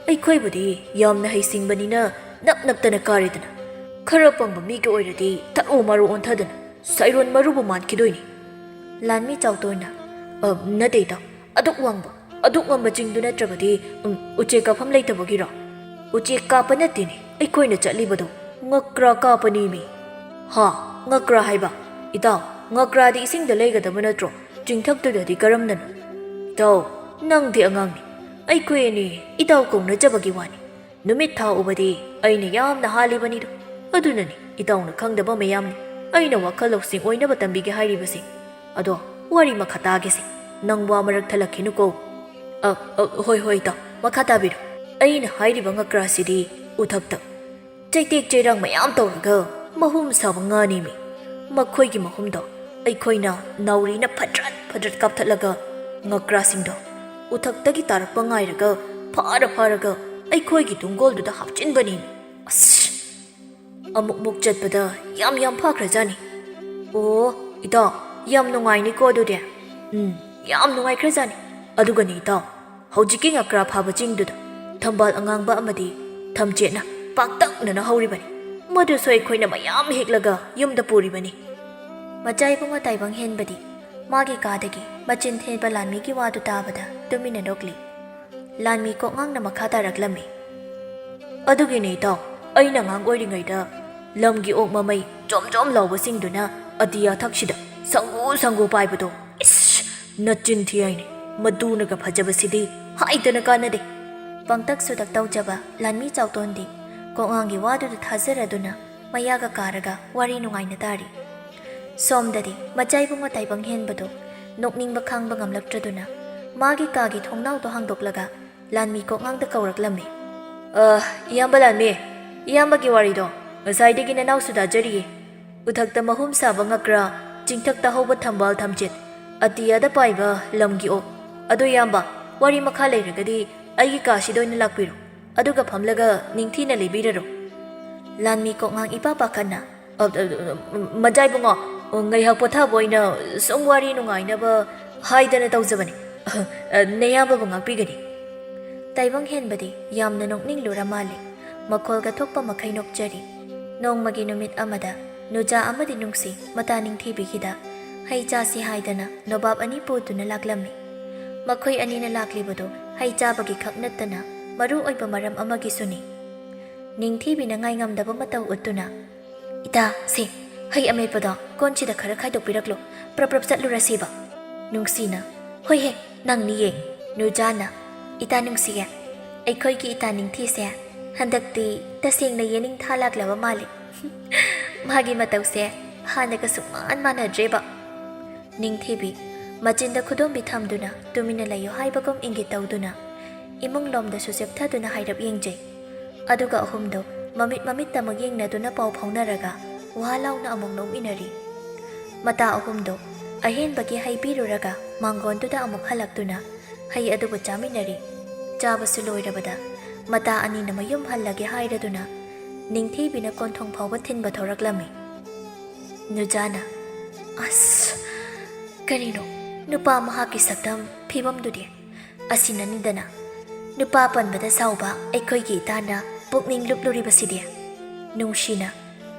ꯑꯩꯈꯣꯏꯕꯨꯗꯤ ꯌꯥꯝꯅ ꯍꯩꯁꯤꯡꯕꯅꯤꯅ ꯅꯞ ꯅꯞꯇꯅ ꯀꯥꯔꯦꯗꯅ꯫ ꯈꯔ ꯄꯪꯕ ꯃꯤꯒ ꯑꯣꯏꯔꯗꯤ ꯇꯔꯨ ꯃꯔꯨ ꯑꯣꯟꯊꯗꯅ ꯁꯥꯏꯔꯣꯟ ꯃꯔꯨꯕꯨ ꯃꯥꯟꯈꯤꯗꯣꯏꯅꯤ꯫" ꯂꯥꯟꯃꯤ ꯆꯥꯎꯇꯣꯟꯅ, "ꯑ, ꯅꯠꯇꯦ ꯏꯇꯥꯎ, ꯑꯗꯨꯛ ꯋꯥꯡꯕ, ꯑꯗꯨꯛ ꯉꯝꯕ ꯆꯤꯡꯗꯨ ꯅꯠꯇ꯭ꯔꯕꯗꯤ, ꯎꯝ, ꯎꯆꯦꯛ ꯀꯥꯐꯝ ꯂꯩꯇꯕꯒꯤꯔꯣ?" "ꯎꯆꯦꯛ ꯀꯥꯞꯄ ꯅꯠꯇꯦꯅꯦ ꯑꯩꯈꯣꯏꯅ ꯆꯠꯂꯤꯕꯗꯣ, ꯉꯀ꯭ꯔꯥ ꯀꯥꯞꯄꯅꯦꯃꯤ꯫" "ꯍꯥ? ꯉꯀ꯭ꯔꯥ ꯍꯥꯏꯕ? ꯏꯇꯥꯎ, ꯉꯀ꯭ꯔꯥꯗꯤ ꯏꯁꯤꯡꯗ ꯂꯩꯒꯗꯕ ꯅꯠꯇ꯭ꯔꯣ? ꯆꯤꯡꯊꯛꯇꯨꯗꯗꯤ ꯀꯔꯝꯅꯅꯣ?" "ꯏꯇꯥꯎ, ꯅꯪꯗꯤ ꯑꯉꯥꯡꯅꯤ꯫ ꯑꯩꯈꯣꯏ ꯑꯅꯤ ꯏꯇꯥꯎ ꯀꯧꯅꯖꯕꯒꯤ ꯋꯥꯅꯤ꯫ ꯅꯨꯃꯤꯠ ꯊꯥ ꯎꯕꯗꯤ ꯑꯩꯅ ꯌꯥꯝꯅ ꯍꯥꯜꯂꯤꯕꯅꯤꯗꯣ꯫ ꯑꯗꯨꯅꯅꯤ ꯏꯇꯥꯎꯅ ꯈꯪꯗꯕ ꯃꯌꯥꯝꯅꯤ ꯑꯩꯅ ꯋꯥꯈꯜ ꯂꯧꯁꯤꯡ ꯑꯣꯏꯅꯕ ꯇꯝꯕꯤꯒꯦ ꯍꯥꯏꯔꯤꯕꯁꯦ꯫ ꯑꯗꯣ ꯋꯥꯔꯤ ꯃꯈꯥ ꯇꯥꯒꯦꯁꯦ꯫" ꯅꯪ ꯋꯥ ꯃꯔꯛ ꯊꯠꯂꯛꯈꯤꯅꯨꯀꯣ꯫ ꯑ, ꯑ, ꯍꯣꯏ, ꯍꯣꯏ, ꯏꯇꯥꯎ, ꯃꯈꯥ ꯇꯥꯕꯤꯔꯣ꯫ ꯑꯩꯅ ꯍꯥꯏꯔꯤꯕ ꯉꯀ꯭ꯔꯥꯁꯤꯗꯤ ꯎꯊꯛꯇ ꯆꯩꯇꯦꯛ ꯆꯩꯔꯥꯡ ꯃꯌꯥꯝ ꯇꯧꯔꯒ ꯃꯍꯨꯝ ꯁꯥꯕ ꯉꯥꯅꯤꯃꯤ꯫ ꯃꯈꯣꯏꯒꯤ ꯃꯍꯨꯝꯗꯣ ꯑꯩꯈꯣꯏꯅ ꯅꯥꯎꯔꯤꯅ ꯐꯗ꯭ꯔꯠ ꯐꯗ꯭ꯔꯠ ꯀꯥꯞꯊꯠꯂꯒ ꯉꯀ꯭ꯔꯥꯁꯤꯡꯗꯣ ꯎꯊꯛꯇꯒꯤ ꯇꯥꯔꯛꯄ ꯉꯥꯏꯔꯒ ꯐꯥꯔ ꯐꯥꯔꯒ ꯑꯩꯈꯣꯏꯒꯤ ꯇꯨꯡꯒꯣꯜꯗꯨꯗ ꯍꯥꯞꯆꯤꯟꯕꯅꯤꯃꯤ꯫ ꯑꯁ! ꯑꯃꯨꯛ ꯃꯨꯛ ꯆꯠꯄꯗ ꯌꯥꯝ ꯌꯥꯝ ꯐꯈ꯭ꯔꯖꯥꯠꯅꯤ꯫ ꯑꯣ, ꯏꯇꯥꯎ, ꯌꯥꯝ ꯅꯨꯡꯉꯥꯏꯅꯤꯀꯣ ꯑꯗꯨꯗꯤ꯫ ꯎꯝ, ꯌꯥꯝ ꯅꯨꯡꯉꯥꯏꯈ꯭ꯔꯖꯥꯠꯅꯤ꯫ ꯑꯗꯨꯒꯅꯤ ꯏꯇꯥꯎ, ꯍꯧꯖꯤꯛꯀꯤ ꯉꯀ꯭ꯔꯥ ꯐꯥꯕ ꯆꯤꯡꯗꯨꯗ ꯊꯝꯕꯥꯜ ꯑꯉꯥꯡꯕ ꯑꯃꯗꯤ ꯊꯝꯆꯦꯠꯅ ꯄꯥꯛꯇꯛꯅꯅ ꯍꯧꯔꯤꯕꯅꯤ꯫ ꯃꯗꯨꯁꯨ ꯑꯩꯈꯣꯏꯅ ꯃꯌꯥꯝ ꯍꯦꯛꯂꯒ ꯌꯨꯝꯗ ꯄꯨꯔꯤꯕꯅꯤ꯫ ꯃꯆꯥ ꯏꯕꯨꯡꯉꯣ ꯇꯥꯏꯕꯪ ꯍꯦꯟꯕꯗꯤ ꯃꯥꯒꯤ ꯀꯥꯗꯒꯤ ꯃꯆꯤꯟ ꯊꯦꯟꯕ ꯂꯥꯟꯃꯤꯒꯤ ꯋꯥꯗꯨ ꯇꯥꯕꯗ ꯇꯨꯃꯤꯟꯅ ꯅꯣꯛꯂꯤ꯫ ꯂꯥꯟꯃꯤ ꯀꯣꯛꯉꯥꯡꯅ ꯃꯈꯥ ꯇꯥꯔꯛꯂꯝꯃꯤ꯫ ꯑꯗꯨꯒꯤꯅꯦ ꯏꯇꯥꯎ, ꯑꯩꯅ ꯑꯉꯥꯡ ꯑꯣꯏꯔꯤꯉꯩꯗ ꯂꯝꯒꯤ ꯑꯣꯛ ꯃꯃꯩ ꯖꯣꯝ ꯖꯣꯝ ꯂꯥꯎꯕꯁꯤꯡꯗꯨꯅ ꯑꯇꯤꯌꯥ ꯊꯛꯁꯤꯗ ꯁꯪꯒꯨ ꯁꯪꯒꯨ ꯄꯥꯏꯕꯗꯣ꯫ ꯏꯁ! ꯅꯆꯤꯟ ꯊꯤ ꯍꯥꯏꯅꯤ, ꯃꯗꯨꯅꯒ ꯐꯖꯕꯁꯤꯗꯤ ꯍꯥꯏꯗꯅ ꯀꯥꯟꯅꯗꯦ꯫ ꯄꯪꯇꯛ ꯁꯨꯇꯛ ꯇꯧꯖꯕ ꯂꯥꯟꯃꯤ ꯆꯥꯎꯇꯣꯟꯗꯤ ꯀꯣꯛꯉꯥꯡꯒꯤ ꯋꯥꯗꯨꯗ ꯊꯥꯖꯔꯗꯨꯅ ꯃꯌꯥꯒ ꯀꯥꯔꯒ ꯋꯥꯔꯤ ꯅꯨꯡꯉꯥꯏꯅ ꯇꯥꯔꯤ꯫ ꯁꯣꯝꯗꯗꯤ ꯃꯆꯥ ꯏꯕꯨꯡꯉꯣ ꯇꯥꯏꯕꯪ ꯍꯦꯟꯕꯗꯨ ꯅꯣꯛꯅꯤꯡꯕ ꯈꯥꯡꯕ ꯉꯝꯂꯛꯇ꯭ꯔꯗꯨꯅ ꯃꯥꯒꯤ ꯀꯥꯒꯤ ꯊꯣꯡꯅꯥꯎꯗꯣ ꯍꯥꯡꯗꯣꯛꯂꯒ ꯂꯥꯟꯃꯤ ꯀꯣꯛꯉꯥꯡꯗ ꯀꯧꯔꯛꯂꯝꯃꯤ꯫ "ꯑ, ꯏꯌꯥꯝꯕ ꯂꯥꯟꯃꯤ, ꯏꯌꯥꯝꯕꯒꯤ ꯋꯥꯔꯤꯗꯣ ꯉꯁꯥꯏꯗꯒꯤ ꯅꯅꯥꯎꯁꯨ ꯇꯥꯖꯔꯤꯌꯦ꯫ ꯎꯊꯛꯇ ꯃꯍꯨꯝ ꯁꯥꯕ ꯉꯀ꯭ꯔꯥ, ꯆꯤꯡꯊꯛꯇ ꯍꯧꯕ ꯊꯝꯕꯥꯜ ꯊꯝꯆꯦꯠ, ꯑꯇꯤꯌꯥꯗ ꯄꯥꯏꯕ ꯂꯝꯒꯤ ꯑꯣꯛ꯫ ꯑꯗꯣ ꯏꯌꯥꯝꯕ, ꯋꯥꯔꯤ ꯃꯈꯥ ꯂꯩꯔꯒꯗꯤ ꯑꯩꯒꯤ ꯀꯥꯁꯤꯗ ꯑꯣꯏꯅ ꯂꯥꯛꯄꯤꯔꯣ꯫ ꯑꯗꯨꯒ ꯐꯝꯂꯒ ꯅꯤꯡꯊꯤꯅ ꯂꯤꯕꯤꯔꯔꯣ꯫" ꯂꯥꯟꯃꯤ ꯀꯣꯛꯉꯥꯡ ꯏꯄꯥ ꯄꯥꯈꯠꯅ, "ꯑ, ꯑ, ꯑ, ꯃꯆꯥ ꯏꯕꯨꯡꯉꯣ, ꯉꯥꯏꯍꯥꯛ ꯄꯣꯊꯥꯕ ꯑꯣꯏꯅ ꯁꯨꯝ ꯋꯥꯔꯤ ꯅꯨꯡꯉꯥꯏꯅꯕ ꯍꯥꯏꯗꯅ ꯇꯧꯖꯕꯅꯤ꯫ ꯑ, ꯅꯌꯥꯝꯕꯕꯨ ꯉꯥꯛꯄꯤꯒꯅꯤ꯫" ꯇꯥꯏꯕꯪ ꯍꯦꯟꯕꯗꯤ ꯌꯥꯝꯅ ꯅꯣꯛꯅꯤꯡꯂꯨꯔ ꯃꯥꯜꯂꯤ꯫ ꯃꯈꯣꯜꯒ ꯊꯣꯛꯄ ꯃꯈꯩ ꯅꯣꯛꯆꯔꯤ꯫ ꯅꯣꯡꯃꯒꯤ ꯅꯨꯃꯤꯠ ꯑꯃꯗ ꯅꯨꯖꯥ ꯑꯃꯗꯤ ꯅꯨꯡꯁꯤ ꯃꯇꯥ ꯅꯤꯡꯊꯤꯕꯤꯒꯤꯗ ꯍꯩ ꯆꯥꯁꯤ ꯍꯥꯏꯗꯅ ꯅꯣꯕꯥꯞ ꯑꯅꯤ ꯄꯨꯗꯨꯅ ꯂꯥꯛꯂꯝꯃꯤ꯫ ꯃꯈꯣꯏ ꯑꯅꯤꯅ ꯂꯥꯛꯂꯤꯕꯗꯨ ꯍꯩ ꯆꯥꯕꯒꯤ ꯈꯛ ꯅꯠꯇꯅ ꯃꯔꯨ ꯑꯣꯏꯕ ꯃꯔꯝ ꯑꯃꯒꯤꯁꯨꯅꯤ꯫ ꯅꯤꯡꯊꯤꯕꯤꯅ ꯉꯥꯏꯉꯝꯗꯕ ꯃꯇꯧ ꯎꯠꯇꯨꯅ, "ꯏꯇꯥ, ꯁꯦ, ꯍꯩ ꯑꯃꯦꯠꯄꯗꯣ ꯀꯣꯟꯁꯤꯗ ꯈꯔ ꯈꯥꯏꯗꯣꯛꯄꯤꯔꯛꯂꯣ, ꯄ꯭ꯔꯞ ꯄ꯭ꯔꯞ ꯆꯠꯂꯨꯔꯁꯤꯕ꯫" ꯅꯨꯡꯁꯤꯅ, "ꯍꯣꯏꯍꯦ, ꯅꯪꯅꯤꯌꯦ꯫" ꯅꯨꯖꯥꯅ, "ꯏꯇꯥ ꯅꯨꯡꯁꯤꯌꯦ, ꯑꯩꯈꯣꯏꯒꯤ ꯏꯇꯥ ꯅꯤꯡꯊꯤꯁꯦ ꯍꯟꯗꯛꯇꯤ ꯇꯁꯦꯡꯅ ꯌꯦꯅꯤꯡꯊꯥ ꯂꯥꯛꯂꯕ ꯃꯥꯜꯂꯦ꯫ ꯃꯥꯒꯤ ꯃꯇꯧꯁꯦ ꯍꯥꯟꯅꯒ ꯁꯨꯛꯃꯥꯟ ꯃꯥꯟꯅꯗ꯭ꯔꯦꯕ꯫" ꯅꯤꯡꯊꯤꯕꯤ, ꯃꯆꯤꯟꯗ ꯈꯨꯗꯣꯝꯕꯤ ꯊꯝꯗꯨꯅ ꯇꯨꯃꯤꯟꯅ ꯂꯩꯌꯨ ꯍꯥꯏꯕꯒꯨꯝ ꯏꯪꯒꯤꯠ ꯇꯧꯗꯨꯅ ꯏꯃꯨꯡ ꯂꯣꯝꯗꯁꯨ ꯆꯦꯞꯊꯗꯨꯅ ꯍꯥꯏꯔꯞ ꯌꯦꯡꯖꯩ꯫ ꯑꯗꯨꯒ ꯑꯍꯨꯝꯗꯣ ꯃꯃꯤꯠ ꯃꯃꯤꯠꯇꯃꯛ ꯌꯦꯡꯅꯗꯨꯅ ꯄꯥꯎ ꯐꯥꯎꯅꯔꯒ ꯋꯥ ꯂꯥꯎꯅ ꯑꯃꯨꯛ ꯅꯣꯛꯃꯤꯟꯅꯔꯤ꯫ ꯃꯇꯥ ꯑꯍꯨꯝꯗꯣ ꯑꯍꯦꯟꯕꯒꯤ ꯍꯩ ꯄꯤꯔꯨꯔꯒ ꯃꯥꯡꯒꯣꯟꯗꯨꯗ ꯑꯃꯨꯛ ꯍꯜꯂꯛꯇꯨꯅ ꯍꯩ ꯑꯗꯨꯕꯨ ꯆꯥꯃꯤꯟꯅꯔꯤ꯫ ꯆꯥꯕꯁꯨ ꯂꯣꯏꯔꯕꯗ ꯃꯇꯥ ꯑꯅꯤꯅ ꯃꯌꯨꯝ ꯍꯜꯂꯒꯦ ꯍꯥꯏꯔꯗꯨꯅ ꯅꯤꯡꯊꯤꯕꯤꯅ ꯀꯣꯟꯊꯣꯡ ꯐꯥꯎꯕ ꯊꯤꯟꯕ ꯊꯣꯔꯛꯂꯝꯃꯤ꯫ ꯅꯨꯖꯥꯅ, "ꯑꯁ, ꯀꯔꯤꯅꯣ ꯅꯨꯄꯥ ꯃꯍꯥꯛꯀꯤ ꯁꯛꯇꯝ ꯐꯤꯕꯝꯗꯨꯗꯤ? ꯑꯁꯤꯅꯅꯤꯗꯅ ꯅꯨꯄꯥ ꯄꯟꯕꯗ ꯁꯥꯎꯕ ꯑꯩꯈꯣꯏꯒꯤ ꯏꯇꯥꯅ ꯄꯨꯛꯅꯤꯡ ꯂꯨꯞꯂꯨꯔꯤꯕꯁꯤꯗꯤ?" ꯅꯨꯡꯁꯤꯅ,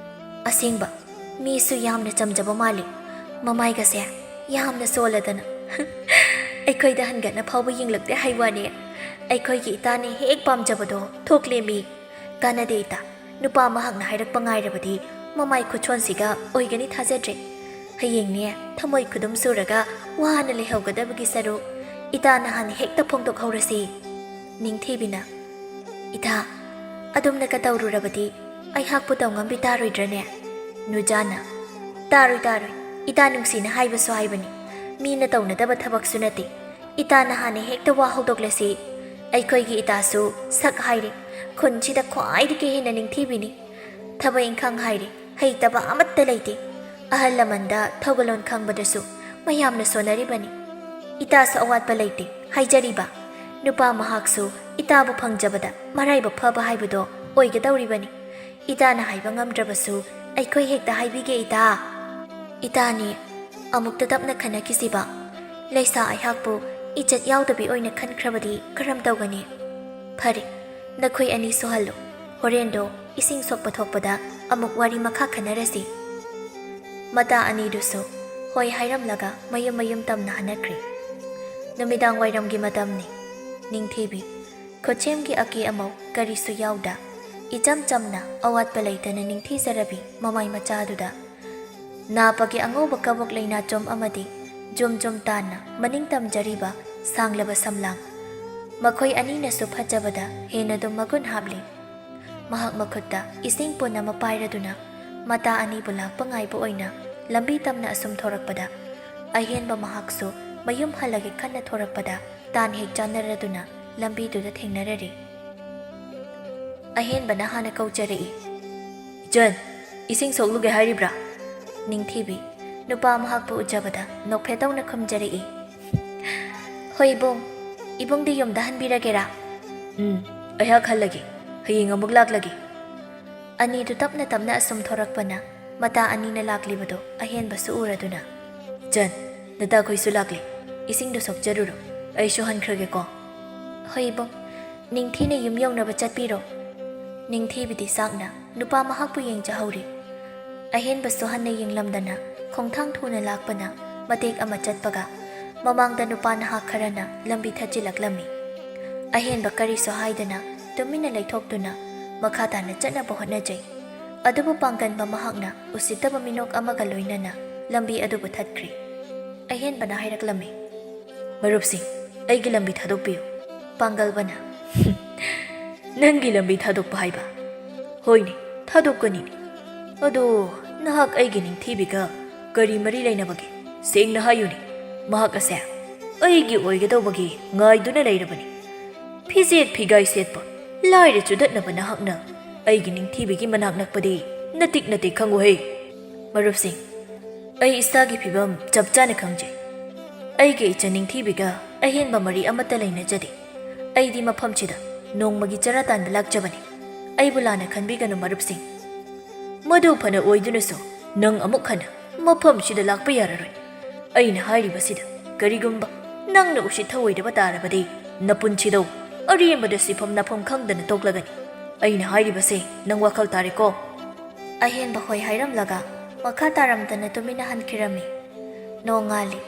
"ꯑꯁꯦꯡꯕ, ꯃꯤꯁꯨ ꯌꯥꯝꯅ ꯆꯝꯖꯕ ꯃꯥꯜꯂꯤ꯫ ꯃꯃꯥꯏꯒꯁꯦ ꯌꯥꯝꯅ ꯁꯣꯜꯂꯗꯅ꯫ ꯑꯩꯈꯣꯏꯗ ꯍꯟꯒꯠꯅ ꯐꯥꯎꯕ ꯌꯦꯡꯂꯛꯇꯦ ꯍꯥꯏ ꯋꯥꯅꯤ꯫ ꯑꯩꯈꯣꯏꯒꯤ ꯏꯇꯥꯅ ꯍꯦꯛ ꯄꯥꯝꯖꯕꯗꯣ ꯊꯣꯛꯂꯦꯃꯤ꯫ ꯀꯥꯟꯅꯗꯦ ꯏꯇꯥ, ꯅꯨꯄꯥ ꯃꯍꯥꯛꯅ ꯍꯥꯏꯔꯛꯄ ꯉꯥꯏꯔꯕꯗꯤ ꯃꯃꯥꯏ ꯈꯨꯠꯁꯣꯟꯁꯤꯒ ꯑꯣꯏꯒꯅꯤ ꯊꯥꯖꯗ꯭ꯔꯦ꯫ ꯍꯌꯦꯡꯅꯦ ꯊꯃꯣꯏ ꯈꯨꯗꯨꯝ ꯁꯨꯔꯒ ꯋꯥꯅ ꯂꯩꯍꯧꯒꯗꯕꯒꯤ ꯁꯔꯨꯛ ꯏꯇꯥꯅ ꯍꯥꯟꯅ ꯍꯦꯛꯇ ꯐꯣꯡꯗꯣꯛꯍꯧꯔꯁꯤ꯫" ꯅꯤꯡꯊꯤꯕꯤꯅ, "ꯏꯇꯥ, ꯑꯗꯨꯝꯅꯒ ꯇꯧꯔꯨꯔꯕꯗꯤ ꯑꯩꯍꯥꯛꯄꯨ ꯇꯧꯉꯝꯕꯤ ꯇꯥꯔꯣꯏꯗ꯭ꯔꯅꯦ?" ꯅꯨꯖꯥꯅ, "ꯇꯥꯔꯣꯏ, ꯇꯥꯔꯣꯏ꯫ ꯏꯇꯥ ꯅꯨꯡꯁꯤꯅ ꯍꯥꯏꯕꯁꯨ ꯍꯥꯏꯕꯅꯤ꯫ ꯃꯤꯅ ꯇꯧꯅꯗꯕ ꯊꯕꯛꯁꯨ ꯅꯠꯇꯦ꯫ ꯏꯇꯥꯅ ꯍꯥꯟꯅ ꯍꯦꯛꯇ ꯋꯥ ꯍꯧꯗꯣꯛꯂꯁꯤ꯫ ꯑꯩꯈꯣꯏꯒꯤ ꯏꯇꯥꯁꯨ ꯁꯛ ꯍꯥꯏꯔꯦ, ꯈꯨꯟꯁꯤꯗ ꯈ꯭ꯋꯥꯏꯗꯒꯤ ꯍꯦꯟꯅ ꯅꯤꯡꯊꯤꯕꯤꯅꯤ꯫ ꯊꯕꯛ ꯏꯪꯈꯥꯡ ꯍꯥꯏꯔꯦ, ꯍꯩꯇꯕ ꯑꯃꯠꯇ ꯂꯩꯇꯦ꯫ ꯑꯍꯜ ꯂꯃꯟꯗ ꯊꯧꯒꯜꯂꯣꯟ ꯈꯪꯕꯗꯁꯨ ꯃꯌꯥꯝꯅ ꯁꯣꯟꯅꯔꯤꯕꯅꯤ꯫ ꯏꯇꯥꯁꯨ ꯑꯋꯥꯠꯄ ꯂꯩꯇꯦ ꯍꯥꯏꯖꯔꯤꯕ꯫ ꯅꯨꯄꯥ ꯃꯍꯥꯛꯁꯨ ꯏꯇꯥꯕꯨ ꯐꯪꯖꯕꯗ ꯃꯔꯥꯏꯕꯛ ꯐꯕ ꯍꯥꯏꯕꯗꯣ ꯑꯣꯏꯒꯗꯧꯔꯤꯕꯅꯤ꯫ ꯏꯇꯥꯅ ꯍꯥꯏꯕ ꯉꯝꯗ꯭ꯔꯕꯁꯨ ꯑꯩꯈꯣꯏ ꯍꯦꯛꯇ ꯍꯥꯏꯕꯤꯒꯦ ꯏꯇꯥ꯫ ꯏꯇꯥꯅꯤ ꯑꯃꯨꯛꯇ ꯇꯞꯅ ꯈꯟꯅꯈꯤꯁꯤꯕ꯫ ꯂꯩꯁꯥ ꯑꯩꯍꯥꯛꯄꯨ ꯏꯖꯠ ꯌꯥꯎꯗꯕꯤ ꯑꯣꯏꯅ ꯈꯟꯈ꯭ꯔꯕꯗꯤ ꯀꯔꯝ ꯇꯧꯒꯅꯤ? ꯐꯔꯦ, ꯅꯈꯣꯏ ꯑꯅꯤ ꯁꯨꯍꯜꯂꯨ꯫ ꯍꯣꯔꯦꯟꯗꯣ ꯏꯁꯤꯡ ꯁꯣꯛꯄ ꯊꯣꯛꯄꯗ ꯑꯃꯨꯛ ꯋꯥꯔꯤ ꯃꯈꯥ ꯈꯟꯅꯔꯁꯤ꯫" ꯃꯇꯥ ꯑꯅꯤꯗꯨꯁꯨ ꯍꯣꯏ ꯍꯥꯏꯔꯝꯂꯒ ꯃꯌꯨꯝ ꯃꯌꯨꯝ ꯇꯝꯅ ꯍꯟꯅꯈ꯭ꯔꯦ꯫ ꯅꯨꯃꯤꯗꯥꯡ ꯋꯥꯏꯔꯝꯒꯤ ꯃꯇꯝꯅꯤ꯫ ꯅꯤꯡꯊꯤꯕꯤ ꯈꯨꯠꯁꯦꯝꯒꯤ ꯑꯀꯦ ꯑꯃꯧ ꯀꯔꯤꯁꯨ ꯌꯥꯎꯗ ꯏꯆꯝ ꯆꯝꯅ ꯑꯋꯥꯠꯄ ꯂꯩꯇꯅ ꯅꯤꯡꯊꯤꯖꯔꯕꯤ ꯃꯃꯥꯏ ꯃꯆꯥꯗꯨꯗ ꯅꯥꯄꯒꯤ ꯑꯉꯧꯕ ꯀꯕꯣꯛ ꯂꯩꯅꯥꯆꯣꯝ ꯑꯃꯗꯤ ꯖꯨꯝ ꯖꯨꯝ ꯇꯥꯟꯅ ꯃꯅꯤꯡ ꯇꯝꯖꯔꯤꯕ ꯁꯥꯡꯂꯕ ꯁꯝꯂꯥꯡ, ꯃꯈꯣꯏ ꯑꯅꯤꯅꯁꯨ ꯐꯖꯕꯗ ꯍꯦꯟꯅ ꯑꯗꯨꯝ ꯃꯒꯨꯟ ꯍꯥꯞꯂꯤ꯫ ꯃꯍꯥꯛ ꯃꯈꯨꯠꯇ ꯏꯁꯤꯡ ꯄꯨꯟ ꯑꯃ ꯄꯥꯏꯔꯗꯨꯅ ꯃꯇꯥ ꯑꯅꯤꯕꯨ ꯂꯥꯛꯄ ꯉꯥꯏꯕ ꯑꯣꯏꯅ ꯂꯝꯕꯤ ꯇꯝꯅ ꯑꯁꯨꯝ ꯊꯣꯔꯛꯄꯗ ꯑꯍꯦꯟꯕ ꯃꯍꯥꯛꯁꯨ ꯃꯌꯨꯝ ꯍꯜꯂꯒꯦ ꯈꯟꯅ ꯊꯣꯔꯛꯄꯗ ꯇꯥꯟ ꯍꯦꯛ ꯆꯥꯟꯅꯔꯗꯨꯅ ꯂꯝꯕꯤꯗꯨꯗ ꯊꯦꯡꯅꯔꯔꯤ꯫ ꯑꯍꯦꯟꯕꯅ ꯍꯥꯟꯅ ꯀꯧꯖꯔꯛꯏ, "ꯏꯆꯟ, ꯏꯁꯤꯡ ꯁꯣꯛꯂꯨꯒꯦ ꯍꯥꯏꯔꯤꯕ꯭ꯔꯥ?" ꯅꯤꯡꯊꯤꯕꯤ ꯅꯨꯄꯥ ꯃꯍꯥꯛꯄꯨ ꯎꯖꯕꯗ ꯅꯣꯛꯐꯦꯠ ꯇꯧꯅ ꯈꯨꯝꯖꯔꯛꯏ, "ꯍꯣꯏ ꯏꯕꯨꯡ, ꯏꯕꯨꯡꯗꯤ ꯌꯨꯝꯗ ꯍꯟꯕꯤꯔꯒꯦꯔꯥ?" "ꯎꯝ, ꯑꯩꯍꯥꯛ ꯍꯜꯂꯒꯦ, ꯍꯌꯦꯡ ꯑꯃꯨꯛ ꯂꯥꯛꯂꯒꯦ꯫" ꯑꯅꯤꯗꯨ ꯇꯞꯅ ꯇꯞꯅ ꯑꯁꯨꯝ ꯊꯣꯔꯛꯄꯅ ꯃꯇꯥ ꯑꯅꯤꯅ ꯂꯥꯛꯂꯤꯕꯗꯨ ꯑꯍꯦꯟꯕꯁꯨ ꯎꯔꯗꯨꯅ, "ꯏꯆꯟ, ꯅꯇꯥꯈꯣꯏꯁꯨ ꯂꯥꯛꯂꯤ, ꯏꯁꯤꯡꯗꯨ ꯁꯣꯛꯆꯔꯨꯔꯣ, ꯑꯩꯁꯨ ꯍꯟꯈ꯭ꯔꯒꯦꯀꯣ꯫" "ꯍꯣꯏ ꯏꯕꯨꯡ, ꯅꯤꯡꯊꯤꯅ ꯌꯨꯝ ꯌꯧꯅꯕ ꯆꯠꯄꯤꯔꯣ꯫" ꯅꯤꯡꯊꯤꯕꯤꯗꯤ ꯆꯥꯛꯅ ꯅꯨꯄꯥ ꯃꯍꯥꯛꯄꯨ ꯌꯦꯡꯖꯍꯧꯔꯤ꯫ ꯑꯍꯦꯟꯕꯁꯨ ꯍꯟꯅ ꯌꯦꯡꯂꯝꯗꯅ ꯈꯣꯡꯊꯥꯡ ꯊꯨꯅ ꯂꯥꯛꯄꯅ ꯃꯇꯦꯛ ꯑꯃ ꯆꯠꯄꯒ ꯃꯃꯥꯡꯗ ꯅꯨꯄꯥ ꯅꯍꯥ ꯈꯔꯅ ꯂꯝꯕꯤ ꯊꯠꯆꯤꯜꯂꯛꯂꯝꯃꯤ꯫ ꯑꯍꯦꯟꯕ ꯀꯔꯤꯁꯨ ꯍꯥꯏꯗꯅ ꯇꯨꯃꯤꯟꯅ ꯂꯩꯊꯣꯛꯇꯨꯅ ꯃꯈꯥ ꯇꯥꯅ ꯆꯠꯅꯕ ꯍꯣꯠꯅꯖꯩ꯫ ꯑꯗꯨꯕꯨ ꯄꯥꯡꯒꯟꯕ ꯃꯍꯥꯛꯅ ꯎꯁꯤꯠꯇꯕ ꯃꯤꯅꯣꯛ ꯑꯃꯒ ꯂꯣꯏꯅꯅ ꯂꯝꯕꯤ ꯑꯗꯨꯕꯨ ꯊꯠꯈ꯭ꯔꯤ꯫ ꯑꯍꯦꯟꯕꯅ ꯍꯥꯏꯔꯛꯂꯝꯃꯤ, "ꯃꯔꯨꯞꯁꯤꯡ, ꯑꯩꯒꯤ ꯂꯝꯕꯤ ꯊꯥꯗꯣꯛꯄꯤꯌꯨ꯫" ꯄꯥꯡꯒꯜꯕꯅ, "ꯅꯪꯒꯤ ꯂꯝꯕꯤ ꯊꯥꯗꯣꯛꯄ ꯍꯥꯏꯕ? ꯍꯣꯏꯅꯦ, ꯊꯥꯗꯣꯛꯀꯅꯤꯅꯦ꯫ ꯑꯗꯣ ꯅꯍꯥꯛ ꯑꯩꯒꯤ ꯅꯤꯡꯊꯤꯕꯤꯒ ꯀꯔꯤ ꯃꯔꯤ ꯂꯩꯅꯕꯒꯦ? ꯁꯦꯡꯅ ꯍꯥꯏꯌꯨꯅꯦ꯫ ꯃꯍꯥꯛ ꯑꯁꯦ ꯑꯩꯒꯤ ꯑꯣꯏꯒꯗꯧꯕꯒꯤ ꯉꯥꯏꯗꯨꯅ ꯂꯩꯔꯕꯅꯤ꯫ ꯐꯤꯖꯦꯠ ꯐꯤꯒꯥꯏ ꯁꯦꯠꯄ, ꯂꯥꯏꯔ ꯆꯨꯗꯠꯅꯕ ꯅꯍꯥꯛꯅ ꯑꯩꯒꯤ ꯅꯤꯡꯊꯤꯕꯤꯒꯤ ꯃꯅꯥꯛ ꯅꯛꯄꯗꯤ ꯅꯇꯤꯛ ꯅꯇꯤꯛ ꯈꯪꯉꯨꯍꯦ꯫" ꯃꯔꯨꯞꯁꯤꯡ, ꯑꯩ ꯏꯁꯥꯒꯤ ꯐꯤꯕꯝ ꯆꯞ ꯆꯥꯅ ꯈꯪꯖꯩ꯫ ꯑꯩꯒꯤ ꯏꯆꯟ ꯅꯤꯡꯊꯤꯕꯤꯒ ꯑꯍꯦꯟꯕ ꯃꯔꯤ ꯑꯃꯠꯇ ꯂꯩꯅꯖꯗꯦ꯫ ꯑꯩꯗꯤ ꯃꯐꯝꯁꯤꯗ ꯅꯣꯡꯃꯒꯤ ꯆꯔꯥ ꯇꯥꯟꯕ ꯂꯥꯛꯆꯕꯅꯤ꯫ ꯑꯩꯕꯨ ꯂꯥꯟꯅ ꯈꯟꯕꯤꯒꯅꯨ ꯃꯔꯨꯞꯁꯤꯡ꯫ ꯃꯗꯨ ꯐꯅ ꯑꯣꯏꯗꯨꯅꯁꯨ ꯅꯪ ꯑꯃꯨꯛ ꯍꯟꯅ ꯃꯐꯝꯁꯤꯗ ꯂꯥꯛꯄ ꯌꯥꯔꯔꯣꯏ꯫ ꯑꯩꯅ ꯍꯥꯏꯔꯤꯕꯁꯤꯗ ꯀꯔꯤꯒꯨꯝꯕ ꯅꯪꯅ ꯎꯁꯤꯠ ꯊꯑꯣꯏꯗꯕ ꯇꯥꯔꯕꯗꯤ ꯅꯄꯨꯟꯁꯤꯗꯧ ꯑꯔꯦꯝꯕꯗ ꯁꯤꯐꯝ ꯅꯥꯐꯝ ꯈꯪꯗꯅ ꯇꯣꯛꯂꯒꯅꯤ꯫ ꯑꯩꯅ ꯍꯥꯏꯔꯤꯕꯁꯦ ꯅꯪ ꯋꯥꯈꯜ ꯇꯥꯔꯦꯀꯣ? ꯑꯍꯦꯟꯕ ꯍꯣꯏ ꯍꯥꯏꯔꯝꯂꯒ ꯃꯈꯥ ꯇꯥꯔꯝꯗꯅ ꯇꯨꯃꯤꯟꯅ ꯍꯟꯈꯤꯔꯝꯃꯤ꯫ ꯅꯣꯡꯉꯥꯜꯂꯤ꯫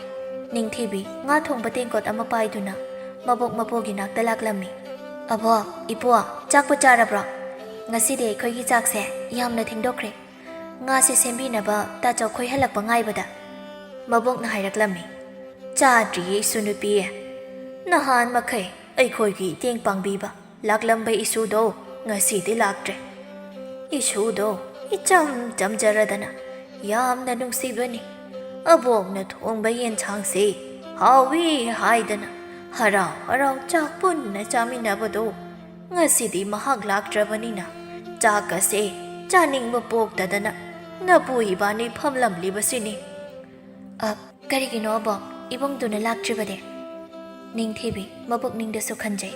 ꯅꯤꯡꯊꯤꯕꯤ ꯉꯥ ꯊꯣꯡꯕ ꯇꯦꯡꯀꯣꯠ ꯑꯃ ꯄꯥꯏꯗꯨꯅ ꯃꯕꯣꯛ ꯃꯄꯨꯒꯤ ꯅꯥꯛꯇ ꯂꯥꯛꯂꯝꯃꯤ꯫ "ꯑꯕꯣꯛ, ꯏꯄꯨ, ꯆꯥꯛꯄꯨ ꯆꯥꯔꯕ꯭ꯔꯣ? ꯉꯁꯤꯗꯤ ꯑꯩꯈꯣꯏꯒꯤ ꯆꯥꯛꯁꯦ ꯌꯥꯝꯅ ꯊꯦꯡꯗꯣꯛꯈ꯭ꯔꯦ꯫ ꯉꯥꯁꯦ ꯁꯦꯝꯕꯤꯅꯕ ꯇꯥꯆꯧ ꯈꯣꯏ ꯍꯜꯂꯛꯄ ꯉꯥꯏꯕꯗ꯫" ꯃꯕꯣꯛꯅ ꯍꯥꯏꯔꯛꯂꯝꯃꯤ꯫ "ꯆꯥꯗ꯭ꯔꯤꯌꯦ ꯏꯁꯨ ꯅꯨꯄꯤ꯫ ꯅꯍꯥꯟ ꯃꯈꯩ ꯑꯩꯈꯣꯏꯒꯤ ꯏꯇꯦꯡ ꯄꯥꯡꯕꯤꯕ ꯂꯥꯛꯂꯝꯕ ꯏꯁꯨꯗꯣ ꯉꯁꯤꯗꯤ ꯂꯥꯛꯇ꯭ꯔꯦ꯫ ꯏꯁꯨꯗꯣ ꯏꯆꯝ ꯆꯝꯖꯔꯗꯅ ꯌꯥꯝꯅ ꯅꯨꯡꯁꯤꯕꯅꯤ꯫ ꯑꯕꯣꯛꯅ ꯊꯣꯡꯕ ꯌꯦꯟꯁꯥꯡꯁꯤ ꯍꯥꯎꯏ ꯍꯥꯏꯗꯅ ꯍꯔꯥꯎ ꯍꯔꯥꯎ ꯆꯥꯛ ꯄꯨꯟꯅ ꯆꯥꯃꯤꯟꯅꯕꯗꯣ ꯉꯁꯤꯗꯤ ꯃꯍꯥꯛ ꯂꯥꯛꯇ꯭ꯔꯕꯅꯤꯅ ꯆꯥꯛ ꯑꯁꯦ ꯆꯥꯅꯤꯡꯕ ꯄꯣꯛꯇꯗꯅ ꯅꯄꯨ ꯏꯕꯥꯅꯤ ꯐꯝꯂꯝꯂꯤꯕꯁꯤꯅꯤ꯫ ꯑ, ꯀꯔꯤꯒꯤꯅꯣ ꯑꯕꯣꯛ, ꯏꯕꯨꯡꯗꯨꯅ ꯂꯥꯛꯇ꯭ꯔꯤꯕꯗꯤ? ꯅꯤꯡꯊꯤꯕꯤ ꯃꯕꯨꯛꯅꯤꯡꯗꯁꯨ ꯈꯟꯖꯩ꯫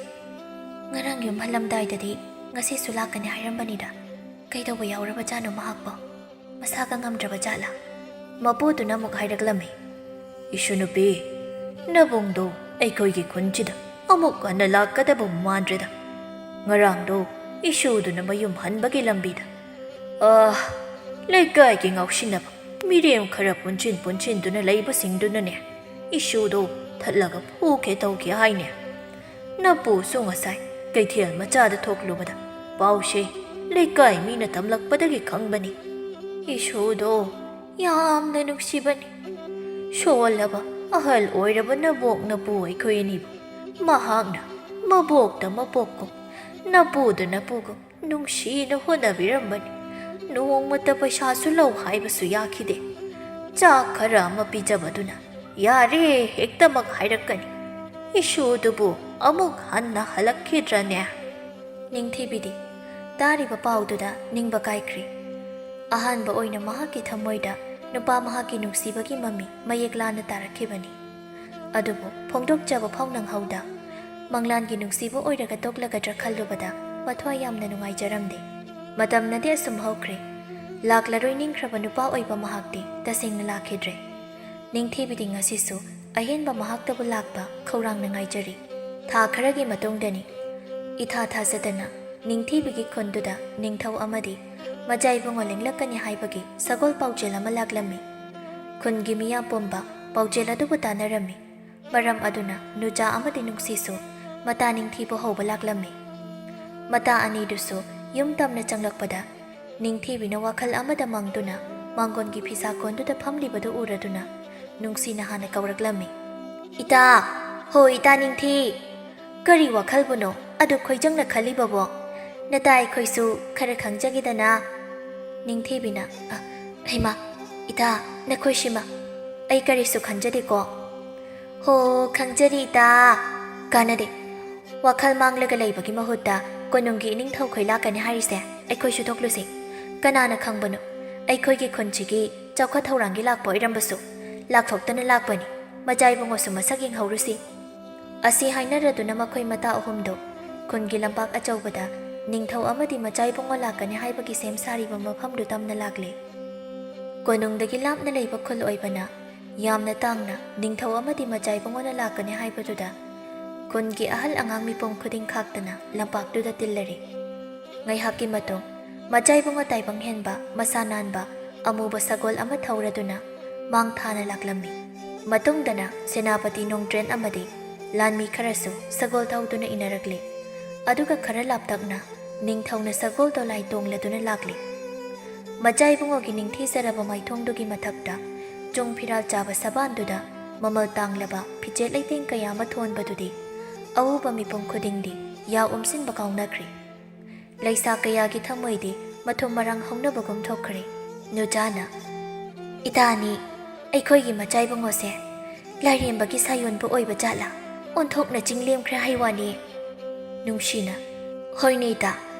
ꯉꯔꯥꯡ ꯌꯨꯝ ꯍꯜꯂꯝꯗꯥꯏꯗꯗꯤ ꯉꯁꯤꯁꯨ ꯂꯥꯛꯀꯅꯤ ꯍꯥꯏꯔꯝꯕꯅꯤꯗ꯫ ꯀꯩꯗꯧꯕ ꯌꯥꯎꯔꯕꯖꯥꯠꯅꯣ ꯃꯍꯥꯛꯄꯣ? ꯃꯁꯥꯒ ꯉꯝꯗ꯭ꯔꯕ ꯖꯥꯠꯂꯥ? ꯃꯄꯨꯗꯨꯅ ꯑꯃꯨꯛ ꯍꯥꯏꯔꯛꯂꯝꯃꯤ, "ꯏꯁꯨ ꯅꯨꯄꯤ, ꯅꯕꯨꯡꯗꯣ ꯑꯩꯈꯣꯏꯒꯤ ꯈꯨꯟꯁꯤꯗ ꯑꯃꯨꯛ ꯍꯟꯅ ꯂꯥꯛꯀꯗꯕ ꯃꯥꯟꯗ꯭ꯔꯦꯗ꯫ ꯉꯔꯥꯡꯗꯣ ꯏꯁꯨꯗꯨꯅ ꯃꯌꯨꯝ ꯍꯟꯕꯒꯤ ꯂꯝꯕꯤꯗ, ꯑꯥ, ꯂꯩꯀꯥꯏꯒꯤ ꯉꯥꯎꯁꯤꯟꯅꯕ ꯃꯤꯔꯦꯝ ꯈꯔ ꯄꯨꯟꯁꯤꯟ ꯄꯨꯟꯁꯤꯟꯗꯨꯅ ꯂꯩꯕꯁꯤꯡꯗꯨꯅꯅꯦ, ꯏꯁꯨꯗꯣ ꯊꯠꯂꯒ ꯐꯨꯒꯦ ꯇꯧꯒꯦ ꯍꯥꯏꯅꯦ꯫ ꯅꯄꯨꯁꯨ ꯉꯁꯥꯏ ꯀꯩꯊꯦꯜ ꯃꯆꯥꯗ ꯊꯣꯛꯂꯨꯕꯗ ꯄꯥꯎꯁꯦ ꯂꯩꯀꯥꯏ ꯃꯤꯅ ꯇꯝꯂꯛꯄꯗꯒꯤ ꯈꯪꯕꯅꯤ꯫ ꯏꯁꯨꯗꯣ ꯌꯥꯝꯅ ꯅꯨꯡꯁꯤꯕꯅꯤ꯫ ꯁꯣꯜꯂꯕ ꯑꯍꯜ ꯑꯣꯏꯔꯕ ꯅꯕꯣꯛ ꯅꯄꯨ ꯑꯩꯈꯣꯏ ꯑꯅꯤꯕꯨ ꯃꯍꯥꯛꯅ ꯃꯕꯣꯛꯇ ꯃꯄꯣꯛꯀꯨꯝ, ꯅꯄꯨꯗ ꯅꯄꯨꯒꯨꯝ ꯅꯨꯡꯁꯤꯅ ꯍꯣꯠꯅꯕꯤꯔꯝꯕꯅꯤ꯫ ꯅꯣꯡꯃꯇ ꯄꯩꯁꯥꯁꯨ ꯂꯧ ꯍꯥꯏꯕꯁꯨ ꯌꯥꯈꯤꯗꯦ꯫ ꯆꯥꯛ ꯈꯔ ꯑꯃ ꯄꯤꯖꯕꯗꯨꯅ ꯌꯥꯔꯦ ꯍꯦꯛꯇꯃꯛ ꯍꯥꯏꯔꯛꯀꯅꯤ꯫ ꯏꯁꯨꯗꯨꯕꯨ ꯑꯃꯨꯛ ꯍꯟꯅ ꯍꯜꯂꯛꯈꯤꯗ꯭ꯔꯅꯦ?" ꯅꯤꯡꯊꯤꯕꯤꯗꯤ ꯇꯥꯔꯤꯕ ꯄꯥꯎꯗꯨꯗ ꯅꯤꯡꯕ ꯀꯥꯏꯈ꯭ꯔꯦ꯫ ꯑꯍꯥꯟꯕ ꯑꯣꯏꯅ ꯃꯍꯥꯛꯀꯤ ꯊꯃꯣꯏꯗ ꯅꯨꯄꯥ ꯃꯍꯥꯛꯀꯤ ꯅꯨꯡꯁꯤꯕꯒꯤ ꯃꯃꯤ ꯃꯌꯦꯛ ꯂꯥꯅ ꯇꯥꯔꯛꯈꯤꯕꯅꯤ꯫ ꯑꯗꯨꯕꯨ ꯐꯣꯡꯗꯣꯛꯆꯕ ꯐꯥꯎ ꯅꯪꯍꯧꯗ, ꯃꯪꯂꯥꯟꯒꯤ ꯅꯨꯡꯁꯤꯕ ꯑꯣꯏꯔꯒ ꯇꯣꯛꯂꯒꯗ꯭ꯔꯥ ꯈꯜꯂꯨꯕꯗ ꯃꯊ꯭ꯋꯥꯏ ꯌꯥꯝꯅ ꯅꯨꯡꯉꯥꯏꯖꯔꯝꯗꯦ꯫ ꯃꯇꯝꯅꯗꯤ ꯑꯁꯨꯝ ꯍꯧꯈ꯭ꯔꯦ꯫ ꯂꯥꯛꯂꯔꯣꯏ ꯅꯤꯡꯈ꯭ꯔꯕ ꯅꯨꯄꯥ ꯑꯣꯏꯕ ꯃꯍꯥꯛꯇꯤ ꯇꯁꯦꯡꯅ ꯂꯥꯛꯈꯤꯗ꯭ꯔꯦ꯫ ꯅꯤꯡꯊꯤꯕꯤꯗꯤ ꯉꯁꯤꯁꯨ ꯑꯍꯦꯟꯕ ꯃꯍꯥꯛꯇꯕꯨ ꯂꯥꯛꯄ ꯈꯧꯔꯥꯡꯅ ꯉꯥꯏꯖꯔꯤ꯫ ꯊꯥ ꯈꯔꯒꯤ ꯃꯇꯨꯡꯗꯅꯤ꯫ ꯏꯊꯥ ꯊꯥꯖꯗꯅ ꯅꯤꯡꯊꯤꯕꯤꯒꯤ ꯈꯨꯟꯗꯨꯗ ꯅꯤꯡꯊꯧ ꯑꯃꯗꯤ ꯃꯆꯥ ꯏꯕꯨꯡꯉꯣ ꯂꯦꯡꯂꯛꯀꯅꯤ ꯍꯥꯏꯕꯒꯤ ꯁꯒꯣꯜ ꯄꯥꯎꯖꯦꯜ ꯑꯃ ꯂꯥꯛꯂꯝꯃꯤ꯫ ꯈꯨꯟꯒꯤ ꯃꯤꯌꯥꯝ ꯄꯨꯝꯕ ꯄꯥꯎꯖꯦꯜ ꯑꯗꯨꯕꯨ ꯇꯥꯟꯅꯔꯝꯃꯤ꯫ ꯃꯔꯝ ꯑꯗꯨꯅ ꯅꯨꯆꯥ ꯑꯃꯗꯤ ꯅꯨꯡꯁꯤꯁꯨ ꯃꯇꯥ ꯅꯤꯡꯊꯤꯕ ꯍꯧꯕ ꯂꯥꯛꯂꯝꯃꯤ꯫ ꯃꯇꯥ ꯑꯅꯤꯗꯨꯁꯨ ꯌꯨꯝ ꯇꯝꯅ ꯆꯪꯂꯛꯄꯗ ꯅꯤꯡꯊꯤꯕꯤꯅ ꯋꯥꯈꯜ ꯑꯃꯗ ꯃꯪꯗꯨꯅ ꯃꯥꯡꯒꯣꯟꯒꯤ ꯐꯤꯁꯥ ꯀꯣꯟꯗꯨꯗ ꯐꯝꯂꯤꯕꯗꯨ ꯎꯔꯗꯨꯅ ꯅꯨꯡꯁꯤꯅ ꯍꯥꯟꯅ ꯀꯧꯔꯛꯂꯝꯃꯤ꯫ "ꯏꯇꯥ! ꯍꯣ ꯏꯇꯥ ꯅꯤꯡꯊꯤ! ꯀꯔꯤ ꯋꯥꯈꯜꯕꯨꯅꯣ ꯑꯗꯨ ꯈꯣꯏꯖꯪꯅ ꯈꯜꯂꯤꯕꯕꯣ? ꯅꯇꯥ ꯑꯩꯈꯣꯏꯁꯨ ꯈꯔ ꯈꯪꯖꯒꯦꯗꯅ꯫" ꯅꯤꯡꯊꯤꯕꯤꯅ, "ꯑ, ꯍꯩꯃꯥ, ꯏꯇꯥ, ꯅꯈꯣꯏꯁꯤꯃ ꯑꯩ ꯀꯔꯤꯁꯨ ꯈꯟꯖꯗꯦꯀꯣ꯫ ꯍꯣ, ꯈꯪꯖꯔꯤꯗ꯫ ꯀꯥꯟꯅꯗꯦ꯫ ꯋꯥꯈꯜ ꯃꯥꯡꯂꯒ ꯂꯩꯕꯒꯤ ꯃꯍꯨꯠꯇ ꯀꯣꯅꯨꯡꯒꯤ ꯏꯅꯤꯡꯊꯧꯈꯣꯏ ꯂꯥꯛꯀꯅꯤ ꯍꯥꯏꯔꯤꯁꯦ ꯑꯩꯈꯣꯏꯁꯨ ꯊꯣꯛꯂꯨꯁꯤ꯫ ꯀꯅꯥꯅ ꯈꯪꯕꯅꯣ, ꯑꯩꯈꯣꯏꯒꯤ ꯈꯨꯟꯁꯤꯒꯤ ꯆꯥꯎꯈꯠ ꯊꯧꯔꯥꯡꯒꯤ ꯂꯥꯛꯄ ꯑꯣꯏꯔꯝꯕꯁꯨ꯫ ꯂꯥꯛꯊꯣꯛꯇꯅ ꯂꯥꯛꯄꯅꯤ꯫ ꯃꯆꯥ ꯏꯕꯨꯡꯉꯣꯁꯨ ꯃꯁꯛ ꯌꯦꯡꯍꯧꯔꯨꯁꯤ꯫ ꯑꯁꯤ ꯍꯥꯏꯅꯔꯗꯨꯅ ꯃꯈꯣꯏ ꯃꯇꯥ ꯑꯍꯨꯝꯗꯨ ꯈꯨꯟꯒꯤ ꯂꯝꯄꯥꯛ ꯑꯆꯧꯕꯗ ꯅꯤꯡꯊꯧ ꯑꯃꯗꯤ ꯃꯆꯥ ꯏꯕꯨꯡꯉꯣ ꯂꯥꯛꯀꯅꯤ ꯍꯥꯏꯕꯒꯤ ꯁꯦꯝ ꯁꯥꯔꯤꯕ ꯃꯐꯝꯗꯨ ꯇꯝꯅ ꯂꯥꯛꯂꯦ꯫ ꯀꯣꯅꯨꯡꯗꯒꯤ ꯂꯥꯞꯅ ꯂꯩꯕ ꯈꯨꯜ ꯑꯣꯏꯕꯅ ꯌꯥꯝꯅ ꯇꯥꯡꯅ ꯅꯤꯡꯊꯧ ꯑꯃꯗꯤ ꯃꯆꯥ ꯏꯕꯨꯡꯉꯣꯅ ꯂꯥꯛꯀꯅꯤ ꯍꯥꯏꯕꯗꯨꯗ ꯈꯨꯟꯒꯤ ꯑꯍꯜ ꯑꯉꯥꯡ ꯃꯤꯄꯨꯝ ꯈꯨꯗꯤꯡ ꯈꯥꯛꯇꯅ ꯂꯝꯄꯥꯛꯇꯨꯗ ꯇꯤꯜꯂꯔꯦ꯫ ꯉꯥꯏꯍꯥꯛꯀꯤ ꯃꯇꯨꯡ ꯃꯆꯥ ꯏꯕꯨꯡꯉꯣ ꯇꯥꯏꯕꯪ ꯍꯦꯟꯕ, ꯃꯁꯥ ꯅꯥꯟꯕ, ꯑꯃꯨꯕ ꯁꯒꯣꯜ ꯑꯃ ꯊꯧꯔꯗꯨꯅ ꯃꯥꯡ ꯊꯥꯅ ꯂꯥꯛꯂꯝꯃꯤ꯫ ꯃꯇꯨꯡꯗꯅ ꯁꯦꯅꯥꯄꯇꯤ ꯅꯣꯡꯗ꯭ꯔꯦꯟ ꯑꯃꯗꯤ ꯂꯥꯟꯃꯤ ꯈꯔꯁꯨ ꯁꯒꯣꯜ ꯊꯧꯗꯨꯅ ꯏꯟꯅꯔꯛꯂꯦ꯫ ꯑꯗꯨꯒ ꯈꯔ ꯂꯥꯞꯇꯛꯅ ꯅꯤꯡꯊꯧꯅ ꯁꯒꯣꯜ ꯗꯣꯂꯥꯏ ꯇꯣꯡꯂꯗꯨꯅ ꯂꯥꯛꯂꯦ꯫ ꯃꯆꯥ ꯏꯕꯨꯡꯉꯣꯒꯤ ꯅꯤꯡꯊꯤꯖꯔꯕ ꯃꯥꯏꯊꯣꯡꯗꯨꯒꯤ ꯃꯊꯛꯇ ꯆꯨꯡ ꯐꯤꯔꯥꯜ ꯆꯥꯕ ꯁꯕꯥꯟꯗꯨꯗ ꯃꯃꯜ ꯇꯥꯡꯂꯕ ꯐꯤꯖꯦꯠ ꯂꯩꯇꯦꯡ ꯀꯌꯥ ꯑꯃ ꯊꯣꯟꯕꯗꯨꯗꯤ ꯑꯎꯕ ꯃꯤꯄꯨꯝ ꯈꯨꯗꯤꯡꯗꯤ ꯌꯥ ꯎꯝꯁꯤꯟꯕ ꯀꯥꯎꯅꯈ꯭ꯔꯦ꯫ ꯂꯩꯁꯥ ꯀꯌꯥꯒꯤ ꯊꯃꯣꯏꯗꯤ ꯃꯊꯨꯝ ꯃꯔꯥꯡ ꯍꯧꯅꯕꯒꯨꯝ ꯊꯣꯛꯈ꯭ꯔꯦ꯫ ꯅꯨꯖꯥꯅ, "ꯏꯇꯥꯅꯤ, ꯑꯩꯈꯣꯏꯒꯤ ꯃꯆꯥ ꯏꯕꯨꯡꯉꯣꯁꯦ ꯂꯥꯏꯔꯦꯝꯕꯒꯤ ꯁꯥꯌꯣꯟꯕꯨ ꯑꯣꯏꯕ ꯖꯥꯠꯂꯥ? ꯑꯣꯟꯊꯣꯛꯅ ꯆꯤꯡꯂꯦꯝꯈ꯭ꯔꯦ ꯍꯥꯏ ꯋꯥꯅꯤ꯫" ꯅꯨꯡꯁꯤꯅ, "ꯍꯣꯏꯅꯦ ꯏꯇꯥ,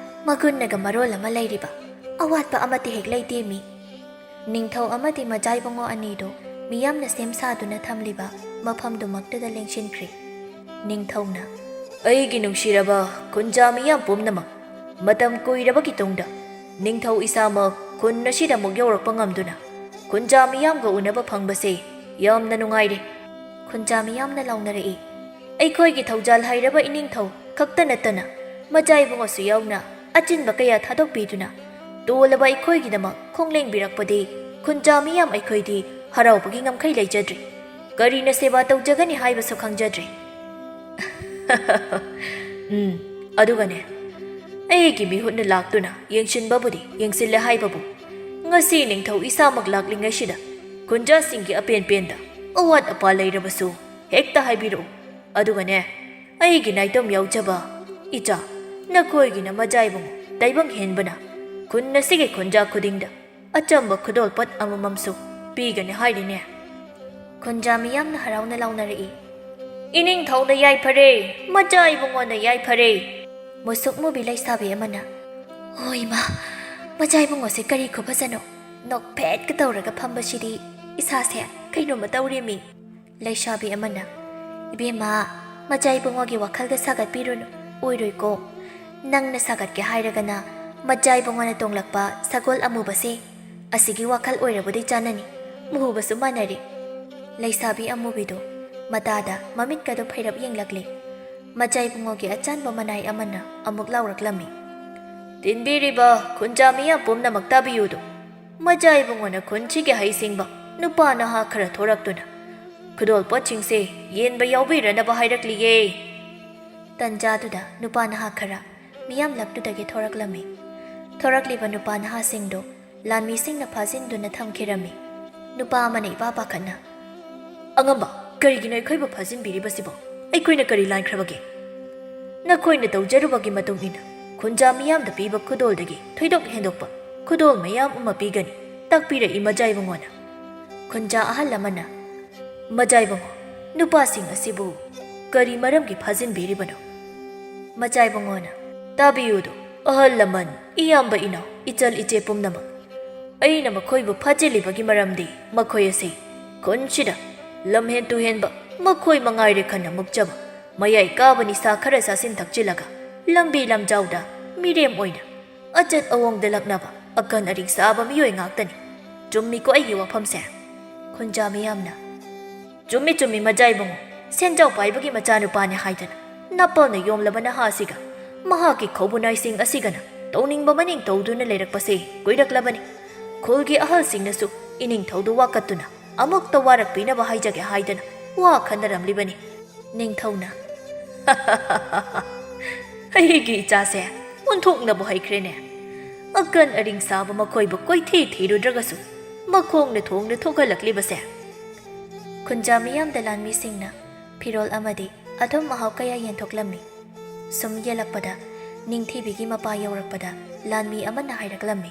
ꯃꯒꯨꯟꯅꯒ ꯃꯔꯣꯜ ꯑꯃ ꯂꯩꯔꯤꯕ, ꯑꯋꯥꯠꯄ ꯑꯃꯠꯇ ꯍꯦꯛ ꯂꯩꯇꯦ ꯃꯤ꯫" ꯅꯤꯡꯊꯧ ꯑꯃꯗꯤ ꯃꯆꯥ ꯏꯕꯨꯡꯉꯣ ꯑꯅꯤꯗꯨ ꯃꯤꯌꯥꯝꯅ ꯁꯦꯝ ꯁꯥꯗꯨꯅ ꯊꯝꯂꯤꯕ ꯃꯐꯝꯗꯨꯃꯛꯇꯗ ꯂꯦꯡꯁꯤꯟꯈ꯭ꯔꯦ꯫ ꯅꯤꯡꯊꯧꯅ, "ꯑꯩꯒꯤ ꯅꯨꯡꯁꯤꯔꯕ ꯈꯨꯟꯖꯥ ꯃꯤꯌꯥꯝ ꯄꯨꯝꯅꯃꯛ, ꯃꯇꯝ ꯀꯨꯏꯔꯕꯒꯤ ꯇꯨꯡꯗ ꯅꯤꯡꯊꯧ ꯏꯁꯥꯃꯛ ꯈꯨꯟ ꯑꯁꯤꯗ ꯑꯃꯨꯛ ꯌꯧꯔꯛꯄ ꯉꯝꯗꯨꯅ ꯈꯨꯟꯖꯥ ꯃꯤꯌꯥꯝꯒ ꯎꯅꯕ ꯐꯪꯕꯁꯦ ꯌꯥꯝꯅ ꯅꯨꯡꯉꯥꯏꯔꯦ꯫" ꯈꯨꯟꯖꯥ ꯃꯤꯌꯥꯝꯅ ꯂꯥꯎꯅꯔꯛꯏ, "ꯑꯩꯈꯣꯏꯒꯤ ꯊꯧꯖꯥꯜ ꯍꯩꯔꯕ ꯏꯅꯤꯡꯊꯧ ꯈꯛꯇ ꯅꯠꯇꯅ ꯃꯆꯥ ꯏꯕꯨꯡꯉꯣꯁꯨ ꯌꯥꯎꯅ ꯑꯆꯤꯟꯕ ꯀꯌꯥ ꯊꯥꯗꯣꯛꯄꯤꯗꯨꯅ ꯇꯣꯜꯂꯕ ꯑꯩꯈꯣꯏꯒꯤꯗꯃꯛ ꯈꯣꯡꯂꯦꯡꯕꯤꯔꯛꯄꯗꯤ ꯈꯨꯟꯖꯥ ꯃꯤꯌꯥꯝ ꯑꯩꯈꯣꯏꯗꯤ ꯍꯔꯥꯎꯕꯒꯤ ꯉꯝꯈꯩ ꯂꯩꯖꯗ꯭ꯔꯦ꯫ ꯀꯔꯤꯅ ꯁꯦꯕꯥ ꯇꯧꯖꯒꯅꯤ ꯍꯥꯏꯕꯁꯨ ꯈꯪꯖꯗ꯭ꯔꯦ꯫" "ꯎꯝ, ꯑꯗꯨꯒꯅꯦ, ꯑꯩꯒꯤ ꯃꯤꯍꯨꯠꯅ ꯂꯥꯛꯇꯨꯅ ꯌꯦꯡꯁꯤꯟꯕꯕꯨꯗꯤ ꯌꯦꯡꯁꯤꯜꯂꯦ ꯍꯥꯏꯕꯕꯨ, ꯉꯁꯤ ꯅꯤꯡꯊꯧ ꯏꯁꯥꯃꯛ ꯂꯥꯛꯂꯤꯉꯩꯁꯤꯗ ꯈꯨꯟꯖꯥꯁꯤꯡꯒꯤ ꯑꯄꯦꯟ ꯄꯦꯟꯗ ꯑꯋꯥꯠ ꯑꯄꯥ ꯂꯩꯔꯕꯁꯨ ꯍꯦꯛꯇ ꯍꯥꯏꯕꯤꯔꯛꯎ꯫ ꯑꯗꯨꯒꯅꯦ, ꯑꯩꯒꯤ ꯅꯥꯏꯇꯣꯝ ꯌꯥꯎꯖꯕ ꯏꯆꯥ, ꯅꯈꯣꯏꯒꯤꯅ ꯃꯆꯥ ꯏꯕꯨꯡꯉꯣ ꯇꯥꯏꯕꯪ ꯍꯦꯟꯕꯅ ꯈꯨꯟ ꯑꯁꯤꯒꯤ ꯈꯨꯟꯖꯥ ꯈꯨꯗꯤꯡꯗ ꯑꯆꯝꯕ ꯈꯨꯗꯣꯜꯄꯣꯠ ꯑꯃꯃꯝꯁꯨ ꯄꯤꯒꯅꯤ ꯍꯥꯏꯔꯤꯅꯦ꯫" ꯈꯨꯟꯖꯥ ꯃꯤꯌꯥꯝꯅ ꯍꯔꯥꯎꯅ ꯂꯥꯎꯅꯔꯛꯏ, "ꯏꯅꯤꯡꯊꯧꯅ ꯌꯥꯏꯐꯔꯦ! ꯃꯆꯥ ꯏꯕꯨꯡꯉꯣꯅ ꯌꯥꯏꯐꯔꯦ!" ꯃꯨꯁꯨꯛ ꯃꯨꯕꯤ ꯂꯩꯁꯥꯕꯤ ꯑꯃꯅ, "ꯍꯣꯏ ꯏꯃꯥ, ꯃꯆꯥ ꯏꯕꯨꯡꯉꯣꯁꯦ ꯀꯔꯤ ꯈꯨꯐꯖꯅꯣ! ꯅꯣꯛꯐꯦꯠꯀ ꯇꯧꯔꯒ ꯐꯝꯕꯁꯤꯗꯤ ꯏꯁꯥꯁꯦ ꯀꯩꯅꯣꯝꯃ ꯇꯧꯔꯦꯃꯤ!" ꯂꯩꯁꯥꯕꯤ ꯑꯃꯅ, "ꯏꯕꯦꯝꯃ, ꯃꯆꯥ ꯏꯕꯨꯡꯉꯣꯒꯤ ꯋꯥꯈꯜꯒ ꯁꯥꯒꯠꯄꯤꯔꯨꯅꯨ, ꯑꯣꯏꯔꯣꯏꯀꯣ꯫ ꯅꯪꯅ ꯁꯥꯒꯠꯀꯦ ꯍꯥꯏꯔꯒꯅ ꯃꯆꯥ ꯏꯕꯨꯡꯉꯣꯅ ꯇꯣꯡꯂꯛꯄ ꯁꯒꯣꯜ ꯑꯃꯨꯕꯁꯦ, ꯑꯁꯤꯒꯤ ꯋꯥꯈꯜ ꯑꯣꯏꯔꯕꯨꯗꯤ ꯆꯥꯟꯅꯅꯤ, ꯃꯨꯕꯁꯨ ꯃꯥꯟꯅꯔꯦ꯫" ꯂꯩꯁꯥꯕꯤ ꯑꯃꯨꯕꯤꯗꯨ ꯃꯇꯥꯗ ꯃꯃꯤꯠꯀꯗꯨ ꯐꯩꯔꯞ ꯌꯦꯡꯂꯛꯂꯦ꯫ ꯃꯆꯥ ꯏꯕꯨꯡꯉꯣꯒꯤ ꯑꯆꯥꯟꯕ ꯃꯅꯥꯏ ꯑꯃꯅ ꯑꯃꯨꯛ ꯂꯥꯎꯔꯛꯂꯝꯃꯤ, "ꯇꯤꯟꯕꯤꯔꯤꯕ ꯈꯨꯟꯖꯥ ꯃꯤꯌꯥꯝ ꯄꯨꯝꯅꯃꯛ ꯇꯥꯕꯤꯌꯨꯗꯣ꯫ ꯃꯆꯥ ꯏꯕꯨꯡꯉꯣꯅ ꯈꯨꯟꯁꯤꯒꯤ ꯍꯩꯁꯤꯡꯕ ꯅꯨꯄꯥ ꯅꯍꯥ ꯈꯔ ꯊꯣꯔꯛꯇꯨꯅ ꯈꯨꯗꯣꯜ ꯄꯣꯠꯁꯤꯡꯁꯦ ꯌꯦꯟꯕ ꯌꯥꯎꯕꯤꯔꯅꯕ ꯍꯥꯏꯔꯛꯂꯤꯌꯦ꯫" ꯇꯟꯖꯥꯗꯨꯗ ꯅꯨꯄꯥ ꯅꯍꯥ ꯈꯔ ꯃꯤꯌꯥꯝꯂꯛꯇꯨꯗꯒꯤ ꯊꯣꯔꯛꯂꯝꯃꯤ꯫ ꯊꯣꯔꯛꯂꯤꯕ ꯅꯨꯄꯥ ꯅꯍꯥꯁꯤꯡꯗꯨ ꯂꯥꯟꯃꯤꯁꯤꯡꯅ ꯐꯥꯖꯤꯟꯗꯨꯅ ꯊꯝꯈꯤꯔꯝꯃꯤ꯫ ꯅꯨꯄꯥ ꯑꯃꯅ ꯏꯄꯥ ꯄꯥꯈꯠꯅ, "ꯑꯉꯝꯕ, ꯀꯔꯤꯒꯤꯅꯣ ꯑꯩꯈꯣꯏꯕꯨ ꯐꯥꯖꯤꯟꯕꯤꯔꯤꯕꯁꯤꯕꯣ? ꯑꯩꯈꯣꯏꯅ ꯀꯔꯤ ꯂꯥꯟꯈ꯭ꯔꯕꯒꯦ? ꯅꯈꯣꯏꯅ ꯇꯧꯖꯔꯨꯕꯒꯤ ꯃꯇꯨꯡ ꯏꯟꯅ ꯈꯨꯟꯖꯥ ꯃꯤꯌꯥꯝꯗ ꯄꯤꯕ ꯈꯨꯗꯣꯜꯗꯒꯤ ꯊꯣꯏꯗꯣꯛ ꯍꯦꯟꯗꯣꯛꯄ ꯈꯨꯗꯣꯜ ꯃꯌꯥꯝ ꯑꯃ ꯄꯤꯒꯅꯤ," ꯇꯥꯛꯄꯤꯔꯛꯏ ꯃꯖꯥ ꯏꯕꯨꯡꯉꯣꯅ꯫ ꯈꯨꯟꯖꯥ ꯑꯍꯜ ꯑꯃꯅ, "ꯃꯖꯥ ꯏꯕꯨꯡꯉꯣ, ꯅꯨꯄꯥꯁꯤꯡ ꯑꯁꯤꯕꯨ ꯀꯔꯤ ꯃꯔꯝꯒꯤ ꯐꯥꯖꯤꯟꯕꯤꯔꯤꯕꯅꯣ?" ꯃꯖꯥ ꯏꯕꯨꯡꯉꯣꯅ, "ꯇꯥꯕꯤꯌꯨꯗꯣ, ꯑꯍꯜ ꯂꯃꯟ, ꯏꯌꯥꯝꯕ ꯏꯅꯥꯎ, ꯏꯆꯜ ꯏꯆꯦ ꯄꯨꯝꯅꯃꯛ, ꯑꯩꯅ ꯃꯈꯣꯏꯕꯨ ꯐꯥꯖꯤꯜꯂꯤꯕꯒꯤ ꯃꯔꯝꯗꯤ ꯃꯈꯣꯏ ꯑꯁꯤ ꯈꯨꯟꯁꯤꯗ ꯂꯝꯍꯦꯟ ꯇꯨꯍꯦꯟꯕ, ꯃꯈꯣꯏ ꯃꯉꯥꯏꯔꯦ ꯈꯟꯅ ꯃꯨꯛꯆꯕ, ꯃꯌꯥꯏ ꯀꯥꯕ ꯅꯤꯁꯥ ꯈꯔ ꯆꯥꯁꯤꯟ ꯊꯛꯆꯤꯜꯂꯒ ꯂꯝꯕꯤ ꯂꯝꯖꯥꯎꯗ ꯃꯤꯔꯦꯝ ꯑꯣꯏꯅ ꯑꯆꯠ ꯑꯋꯣꯡꯗ ꯂꯛꯅꯕ ꯑꯀꯟ ꯑꯔꯤꯡ ꯁꯥꯕ ꯃꯤꯑꯣꯏ ꯉꯥꯛꯇꯅꯤ꯫ ꯆꯨꯝꯃꯤꯀꯣ ꯑꯩꯒꯤ ꯋꯥꯐꯝꯁꯦ?" ꯈꯨꯟꯖꯥ ꯃꯤꯌꯥꯝꯅ, "ꯆꯨꯝꯃꯤ, ꯆꯨꯝꯃꯤ, ꯃꯖꯥ ꯏꯕꯨꯡꯉꯣ꯫ ꯁꯦꯟꯖꯥꯎ ꯄꯥꯏꯕꯒꯤ ꯃꯆꯥꯅꯨꯄꯥꯅꯤ ꯍꯥꯏꯗꯅ ꯅꯥꯄꯜꯅ ꯌꯣꯝꯂꯕ ꯅꯍꯥ ꯑꯁꯤꯒ ꯃꯍꯥꯛꯀꯤ ꯈꯧꯕꯨꯅꯥꯏꯁꯤꯡ ꯑꯁꯤꯒꯅ ꯇꯧꯅꯤꯡꯕ ꯃꯅꯤꯡ ꯇꯧꯗꯨꯅ ꯂꯩꯔꯛꯄꯁꯦ ꯀꯨꯏꯔꯛꯂꯕꯅꯤ꯫ ꯈꯨꯜꯒꯤ ꯑꯍꯜꯁꯤꯡꯅꯁꯨ ꯏꯅꯤꯡꯊꯧꯗꯨ ꯋꯥꯀꯠꯇꯨꯅ ꯑꯃꯨꯛꯇ ꯋꯥꯔꯛꯄꯤꯅꯕ ꯍꯥꯏꯖꯒꯦ ꯍꯥꯏꯗꯅ ꯋꯥ ꯈꯟꯅꯔꯝꯂꯤꯕꯅꯤ꯫" ꯅꯤꯡꯊꯧꯅ, "ꯑꯩꯒꯤ ꯏꯆꯥꯁꯦ ꯑꯣꯟꯊꯣꯛꯅꯕꯨ ꯍꯩꯈ꯭ꯔꯦꯅꯦ꯫ ꯑꯀꯟ ꯑꯔꯤꯡ ꯁꯥꯕ ꯃꯈꯣꯏꯕꯨ ꯀꯣꯏꯊꯤ ꯊꯤꯔꯨꯗ꯭ꯔꯒꯁꯨ ꯃꯈꯣꯡꯅ ꯊꯣꯡꯅ ꯊꯣꯛꯍꯜꯂꯛꯂꯤꯕꯁꯦ꯫" ꯈꯨꯟꯖꯥ ꯃꯤꯌꯥꯝꯗ ꯂꯥꯟꯃꯤꯁꯤꯡꯅ ꯐꯤꯔꯣꯜ ꯑꯃꯗꯤ ꯑꯊꯨꯝ ꯑꯍꯥꯎ ꯀꯌꯥ ꯌꯦꯟꯊꯣꯛꯂꯝꯃꯤ꯫ ꯁꯨꯝ ꯌꯦꯜꯂꯛꯄꯗ ꯅꯤꯡꯊꯤꯕꯤꯒꯤ ꯃꯄꯥ ꯌꯧꯔꯛꯄꯗ ꯂꯥꯟꯃꯤ ꯑꯃꯅ ꯍꯥꯏꯔꯛꯂꯝꯃꯤ,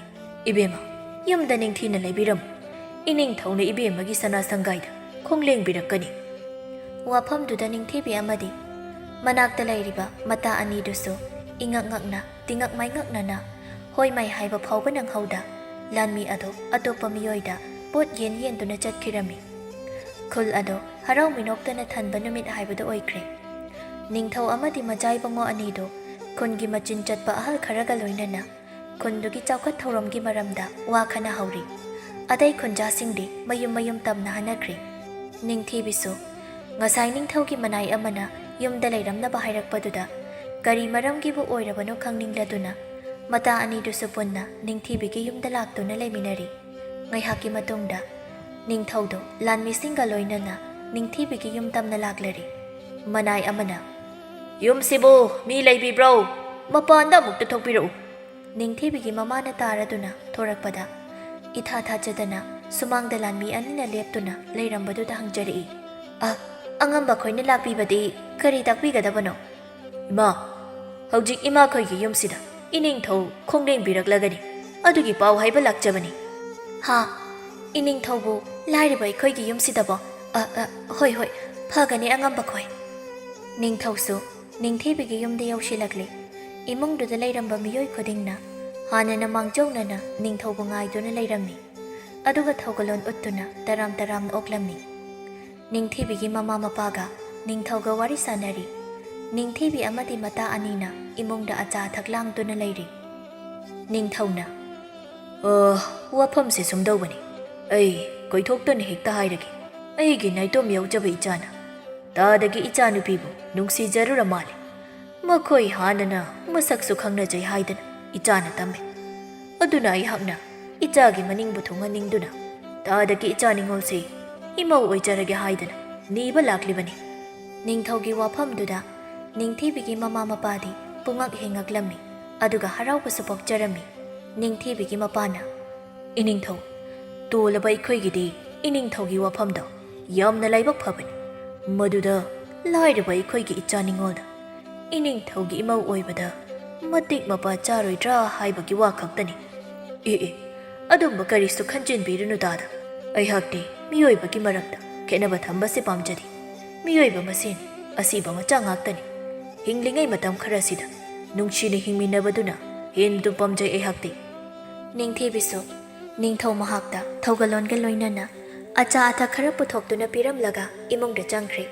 "ꯏꯕꯦꯝꯃ, ꯌꯨꯝꯗ ꯅꯤꯡꯊꯤꯅ ꯂꯩꯕꯤꯔꯝꯃꯨ꯫ ꯏꯅꯤꯡꯊꯧꯅ ꯏꯕꯦꯝꯃꯒꯤ ꯁꯅꯥ ꯁꯪꯒꯥꯏꯗ ꯈꯣꯡꯂꯦꯡꯕꯤꯔꯛꯀꯅꯤ꯫ ꯋꯥꯐꯝꯗꯨꯗ ꯅꯤꯡꯊꯤꯕꯤ ꯑꯃꯗꯤ ꯃꯅꯥꯛꯇ ꯂꯩꯔꯤꯕ ꯃꯇꯥ ꯑꯅꯤꯗꯨꯁꯨ ꯏꯉꯛ ꯉꯛꯅ, ꯇꯤꯉꯛ ꯃꯥꯏꯉꯛꯅꯅ, ꯍꯣꯏ ꯃꯥꯏ ꯍꯥꯏꯕ ꯐꯥꯎꯕ ꯅꯪꯍꯧꯗ, ꯂꯥꯟꯃꯤ ꯑꯗꯨ ꯑꯇꯣꯞꯄ ꯃꯤꯑꯣꯏꯗ ꯄꯣꯠ ꯌꯦꯟ ꯌꯦꯟꯗꯨꯅ ꯆꯠꯈꯤꯔꯝꯃꯤ꯫ ꯈꯨꯜ ꯑꯗꯨ ꯍꯔꯥꯎ ꯃꯤꯅꯣꯛꯇꯅ ꯊꯟꯕ ꯅꯨꯃꯤꯠ ꯍꯥꯏꯕꯗꯨ ꯑꯣꯏꯈ꯭ꯔꯦ꯫ ꯅꯤꯡꯊꯧ ꯑꯃꯗꯤ ꯃꯆꯥꯏꯕꯨꯡꯉꯣ ꯑꯅꯤꯗꯨ ꯈꯨꯟꯒꯤ ꯃꯆꯤꯟ ꯆꯠꯄ ꯑꯍꯜ ꯈꯔꯒ ꯂꯣꯏꯅꯅ ꯈꯨꯟꯗꯨꯒꯤ ꯆꯥꯎꯈꯠ ꯊꯧꯔꯝꯒꯤ ꯃꯔꯝꯗ ꯋꯥ ꯈꯟꯅꯍꯧꯔꯤ꯫ ꯑꯇꯩ ꯈꯨꯟꯖꯥꯁꯤꯡꯗꯤ ꯃꯌꯨꯝ ꯃꯌꯨꯝ ꯇꯝꯅ ꯍꯟꯅꯈ꯭ꯔꯦ꯫ ꯅꯤꯡꯊꯤꯕꯤꯁꯨ ꯉꯁꯥꯏ ꯅꯤꯡꯊꯧꯒꯤ ꯃꯅꯥꯏ ꯑꯃꯅ ꯌꯨꯝꯗ ꯂꯩꯔꯝꯅꯕ ꯍꯥꯏꯔꯛꯄꯗꯨꯗ ꯀꯔꯤ ꯃꯔꯝꯒꯤꯕꯨ ꯑꯣꯏꯔꯕꯅꯣ ꯈꯪꯅꯤꯡꯂꯗꯨꯅ ꯃꯇꯥ ꯑꯅꯤꯗꯨꯁꯨ ꯄꯨꯟꯅ ꯅꯤꯡꯊꯤꯕꯤꯒꯤ ꯌꯨꯝꯗ ꯂꯥꯛꯇꯨꯅ ꯂꯩꯃꯤꯟꯅꯔꯤ꯫ ꯉꯥꯏꯍꯥꯛꯀꯤ ꯃꯇꯨꯡꯗ ꯅꯤꯡꯊꯧꯗꯨ ꯂꯥꯟꯃꯤꯁꯤꯡꯒ ꯂꯣꯏꯅꯅ ꯅꯤꯡꯊꯤꯕꯤꯒꯤ ꯌꯨꯝ ꯇꯝꯅ ꯂꯥꯛꯂꯔꯤ꯫ ꯃꯅꯥꯏ ꯑꯃꯅ, "ꯌꯨꯝꯁꯤꯕꯨ ꯃꯤ ꯂꯩꯕꯤꯕ꯭ꯔꯣ? ꯃꯄꯥꯟꯗ ꯑꯃꯨꯛꯇ ꯊꯣꯛꯄꯤꯔꯛꯎ꯫" ꯅꯤꯡꯊꯤꯕꯤꯒꯤ ꯃꯃꯥꯅ ꯇꯥꯔꯗꯨꯅ ꯊꯣꯔꯛꯄꯗ ꯏꯊꯥ ꯊꯥꯖꯗꯅ ꯁꯨꯃꯥꯡꯗ ꯂꯥꯟꯃꯤ ꯑꯅꯤꯅ ꯂꯦꯞꯇꯨꯅ ꯂꯩꯔꯝꯕꯗꯨꯗ ꯍꯪꯖꯔꯛꯏ, "ꯑ, ꯑꯉꯝꯕ ꯈꯣꯏꯅ ꯂꯥꯛꯄꯤꯕꯗꯤ ꯀꯔꯤ ꯇꯥꯛꯄꯤꯒꯗꯕꯅꯣ?" "ꯏꯃꯥ, ꯍꯧꯖꯤꯛ ꯏꯃꯥꯈꯣꯏꯒꯤ ꯌꯨꯝꯁꯤꯗ ꯏꯅꯤꯡꯊꯧ ꯈꯣꯡꯂꯦꯡꯕꯤꯔꯛꯂꯒꯅꯤ꯫ ꯑꯗꯨꯒꯤ ꯄꯥꯎ ꯍꯥꯏꯕ ꯂꯥꯛꯆꯕꯅꯤ꯫" "ꯍꯥ? ꯏꯅꯤꯡꯊꯧꯕꯨ ꯂꯥꯏꯔꯕ ꯑꯩꯈꯣꯏꯒꯤ ꯌꯨꯝꯁꯤꯗꯕꯣ? ꯑ, ꯑ, ꯍꯣꯏ, ꯍꯣꯏ, ꯐꯒꯅꯤ ꯑꯉꯝꯕ ꯈꯣꯏ꯫" ꯅꯤꯡꯊꯧꯁꯨ ꯅꯤꯡꯊꯤꯕꯤꯒꯤ ꯌꯨꯝꯗ ꯌꯧꯁꯤꯜꯂꯛꯂꯦ꯫ ꯏꯃꯨꯡꯗꯨꯗ ꯂꯩꯔꯝꯕ ꯃꯤꯑꯣꯏ ꯈꯨꯗꯤꯡꯅ ꯍꯥꯟꯅꯅ ꯃꯥꯡꯖꯧꯅꯅ ꯅꯤꯡꯊꯧꯕꯨ ꯉꯥꯏꯗꯨꯅ ꯂꯩꯔꯝꯃꯤ꯫ ꯑꯗꯨꯒ ꯊꯧꯒꯜꯂꯣꯟ ꯎꯠꯇꯨꯅ ꯇꯔꯥꯝ ꯇꯔꯥꯝꯅ ꯑꯣꯛꯂꯝꯃꯤ꯫ ꯅꯤꯡꯊꯤꯕꯤꯒꯤ ꯃꯃꯥ ꯃꯄꯥꯒ ꯅꯤꯡꯊꯧꯒ ꯋꯥꯔꯤ ꯁꯥꯟꯅꯔꯤ꯫ ꯅꯤꯡꯊꯤꯕꯤ ꯑꯃꯗꯤ ꯃꯇꯥ ꯑꯅꯤꯅ ꯏꯃꯨꯡꯗ ꯑꯆꯥ ꯑꯊꯛ ꯂꯥꯡꯗꯨꯅ ꯂꯩꯔꯤ꯫ ꯅꯤꯡꯊꯧꯅ, "ꯑ, ꯋꯥꯐꯝꯁꯦ ꯁꯨꯝꯗꯧꯕꯅꯤ꯫ ꯑꯩ ꯀꯣꯏꯊꯣꯛꯇꯅ ꯍꯦꯛꯇ ꯍꯥꯏꯔꯒꯦ꯫ ꯑꯩꯒꯤ ꯅꯥꯏꯇꯣꯝ ꯌꯥꯎꯖꯕ ꯏꯆꯥꯅ ꯇꯥꯗꯒꯤ ꯏꯆꯥꯅꯨꯄꯤꯕꯨ ꯅꯨꯡꯁꯤꯖꯔꯨꯔ ꯃꯥꯜꯂꯦ꯫ ꯃꯈꯣꯏ ꯍꯥꯟꯅꯅ ꯃꯁꯛꯁꯨ ꯈꯪꯅꯖꯩ ꯍꯥꯏꯗꯅ ꯏꯆꯥꯅ ꯇꯝꯃꯤ꯫ ꯑꯗꯨꯅ ꯑꯩꯍꯥꯛꯅ ꯏꯆꯥꯒꯤ ꯃꯅꯤꯡꯕꯨ ꯊꯨꯡꯍꯟꯅꯤꯡꯗꯨꯅ ꯇꯥꯗꯒꯤ ꯏꯆꯥ ꯅꯤꯉꯣꯜꯁꯤ ꯏꯃꯧ ꯑꯣꯏꯖꯔꯒꯦ ꯍꯥꯏꯗꯅ ꯅꯤꯕ ꯂꯥꯛꯂꯤꯕꯅꯤ꯫" ꯅꯤꯡꯊꯧꯒꯤ ꯋꯥꯐꯝꯗꯨꯗ ꯅꯤꯡꯊꯤꯕꯤꯒꯤ ꯃꯃꯥ ꯃꯄꯥꯗꯤ ꯄꯨꯡꯉꯛ ꯍꯦꯡꯉꯛꯂꯝꯃꯤ, ꯑꯗꯨꯒ ꯍꯔꯥꯎꯕꯁꯨ ꯄꯣꯛꯆꯔꯝꯃꯤ꯫ ꯅꯤꯡꯊꯤꯕꯤꯒꯤ ꯃꯄꯥꯅ, "ꯏꯅꯤꯡꯊꯧ, ꯇꯣꯜꯂꯕ ꯑꯩꯈꯣꯏꯒꯤꯗꯤ ꯏꯅꯤꯡꯊꯧꯒꯤ ꯋꯥꯐꯝꯗꯣ ꯌꯥꯝꯅ ꯂꯥꯏꯕꯛ ꯐꯕꯅꯤ꯫ ꯃꯗꯨꯗ ꯂꯥꯏꯔꯕ ꯑꯩꯈꯣꯏꯒꯤ ꯏꯆꯥ ꯅꯤꯉꯣꯜꯗ ꯏꯅꯤꯡꯊꯧꯒꯤ ꯏꯃꯧ ꯑꯣꯏꯕꯗ ꯃꯇꯤꯛ ꯃꯄꯥ ꯆꯥꯔꯣꯏꯗ꯭ꯔꯥ ꯍꯥꯏꯕꯒꯤ ꯋꯥ ꯈꯛꯇꯅꯤ꯫" "ꯑꯦ, ꯑꯦ, ꯑꯗꯨꯝꯕ ꯀꯔꯤꯁꯨ ꯈꯟꯖꯤꯟꯕꯤꯔꯨꯅꯨ ꯗꯥꯗꯥ꯫ ꯑꯩꯍꯥꯛꯇꯤ ꯃꯤꯑꯣꯏꯕꯒꯤ ꯃꯔꯛꯇ ꯈꯦꯠꯅꯕ ꯊꯝꯕꯁꯤ ꯄꯥꯝꯖꯗꯦ꯫ ꯃꯤꯑꯣꯏꯕ ꯃꯁꯦꯟ ꯑꯁꯤꯕ ꯃꯆꯥ ꯉꯥꯛꯇꯅꯤ꯫ ꯍꯤꯡꯂꯤꯉꯩ ꯃꯇꯝ ꯈꯔꯁꯤꯗ ꯅꯨꯡꯁꯤꯅ ꯍꯤꯡꯃꯤꯟꯅꯕꯗꯨꯅ ꯍꯦꯟꯅꯗꯨ ꯄꯥꯝꯖꯩ ꯑꯩꯍꯥꯛꯇꯤ꯫ ꯅꯤꯡꯊꯤꯕꯤꯁꯨ ꯅꯤꯡꯊꯧ ꯃꯍꯥꯛꯇ ꯊꯧꯒꯜꯂꯣꯟꯒ ꯂꯣꯏꯅꯅ ꯑꯆꯥ ꯑꯊꯛ ꯈꯔ ꯄꯨꯊꯣꯛꯇꯨꯅ ꯄꯤꯔꯝꯂꯒ ꯏꯃꯨꯡꯗ ꯆꯪꯈ꯭ꯔꯦ꯫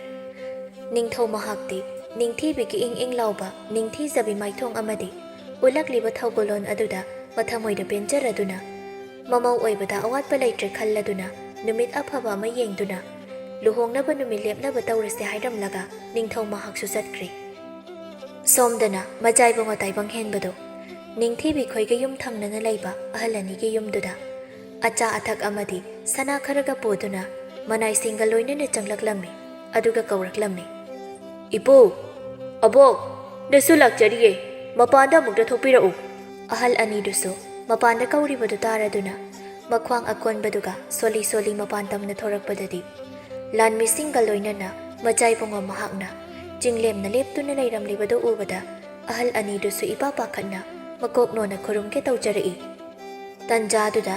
ꯅꯤꯡꯊꯧ ꯃꯍꯥꯛꯇꯤ ꯅꯤꯡꯊꯤꯕꯤꯒꯤ ꯏꯪ ꯏꯪ ꯂꯥꯎꯕ ꯅꯤꯡꯊꯤꯖꯕꯤ ꯃꯥꯏꯊꯣꯡ ꯑꯃꯗꯤ ꯎꯠꯂꯛꯂꯤꯕ ꯊꯧꯒꯜꯂꯣꯟ ꯑꯗꯨꯗ ꯃꯊꯃꯣꯏꯗ ꯄꯦꯟꯖꯔꯗꯨꯅ, ꯃꯃꯧ ꯑꯣꯏꯕꯗ ꯑꯋꯥꯠꯄ ꯂꯩꯇ꯭ꯔꯦ ꯈꯜꯂꯗꯨꯅ, ꯅꯨꯃꯤꯠ ꯑꯐꯕ ꯑꯃ ꯌꯦꯡꯗꯨꯅ ꯂꯨꯍꯣꯡꯅꯕ ꯅꯨꯃꯤꯠ ꯂꯦꯞꯅꯕ ꯇꯧꯔꯁꯦ ꯍꯥꯏꯔꯝꯂꯒ ꯅꯤꯡꯊꯧ ꯃꯍꯥꯛꯁꯨ ꯆꯠꯈ꯭ꯔꯦ꯫ ꯁꯣꯝꯗꯅ ꯃꯆꯥ ꯏꯕꯨꯡꯉꯣ ꯇꯥꯏꯕꯪ ꯍꯦꯟꯕꯗꯣ ꯅꯤꯡꯊꯤꯕꯤ ꯈꯣꯏꯒ ꯌꯨꯝ ꯊꯪꯅꯅ ꯂꯩꯕ ꯑꯍꯜ ꯑꯅꯤꯒꯤ ꯌꯨꯝꯗꯨꯗ ꯑꯆꯥ ꯑꯊꯛ ꯑꯃꯗꯤ ꯁꯅꯥ ꯈꯔꯒ ꯄꯨꯗꯨꯅ ꯃꯅꯥꯏꯁꯤꯡꯒ ꯂꯣꯏꯅꯅ ꯆꯪꯂꯛꯂꯝꯃꯤ꯫ ꯑꯗꯨꯒ ꯀꯧꯔꯛꯂꯝꯃꯤ, "ꯏꯄꯨ, ꯑꯕꯣꯛ, ꯅꯁꯨ ꯂꯥꯛꯆꯔꯤꯌꯦ, ꯃꯄꯥꯟꯗ ꯑꯃꯨꯛꯇ ꯊꯣꯛꯄꯤꯔꯛꯎ꯫" ꯑꯍꯜ ꯑꯅꯤꯗꯨꯁꯨ ꯃꯄꯥꯟꯗ ꯀꯧꯔꯤꯕꯗꯨ ꯇꯥꯔꯗꯨꯅ ꯃꯈ꯭ꯋꯥꯡ ꯑꯀꯣꯟꯕꯗꯨꯒ ꯁꯣꯜꯂꯤ ꯁꯣꯜꯂꯤ ꯃꯄꯥꯟ ꯇꯝꯅ ꯊꯣꯔꯛꯄꯗꯗꯤ ꯂꯥꯟꯃꯤꯁꯤꯡꯒ ꯂꯣꯏꯅꯅ ꯃꯆꯥ ꯏꯕꯨꯡꯉꯣ ꯃꯍꯥꯛꯅ ꯆꯤꯡꯂꯦꯝꯅ ꯂꯦꯞꯇꯨꯅ ꯂꯩꯔꯝꯂꯤꯕꯗꯨ ꯎꯕꯗ ꯑꯍꯜ ꯑꯅꯤꯗꯨꯁꯨ ꯏꯄꯥ ꯄꯥꯈꯠꯅ ꯃꯀꯣꯛ ꯅꯣꯟꯅ ꯈꯨꯔꯨꯝꯒꯦ ꯇꯧꯖꯔꯛꯏ꯫ ꯇꯟꯖꯥꯗꯨꯗ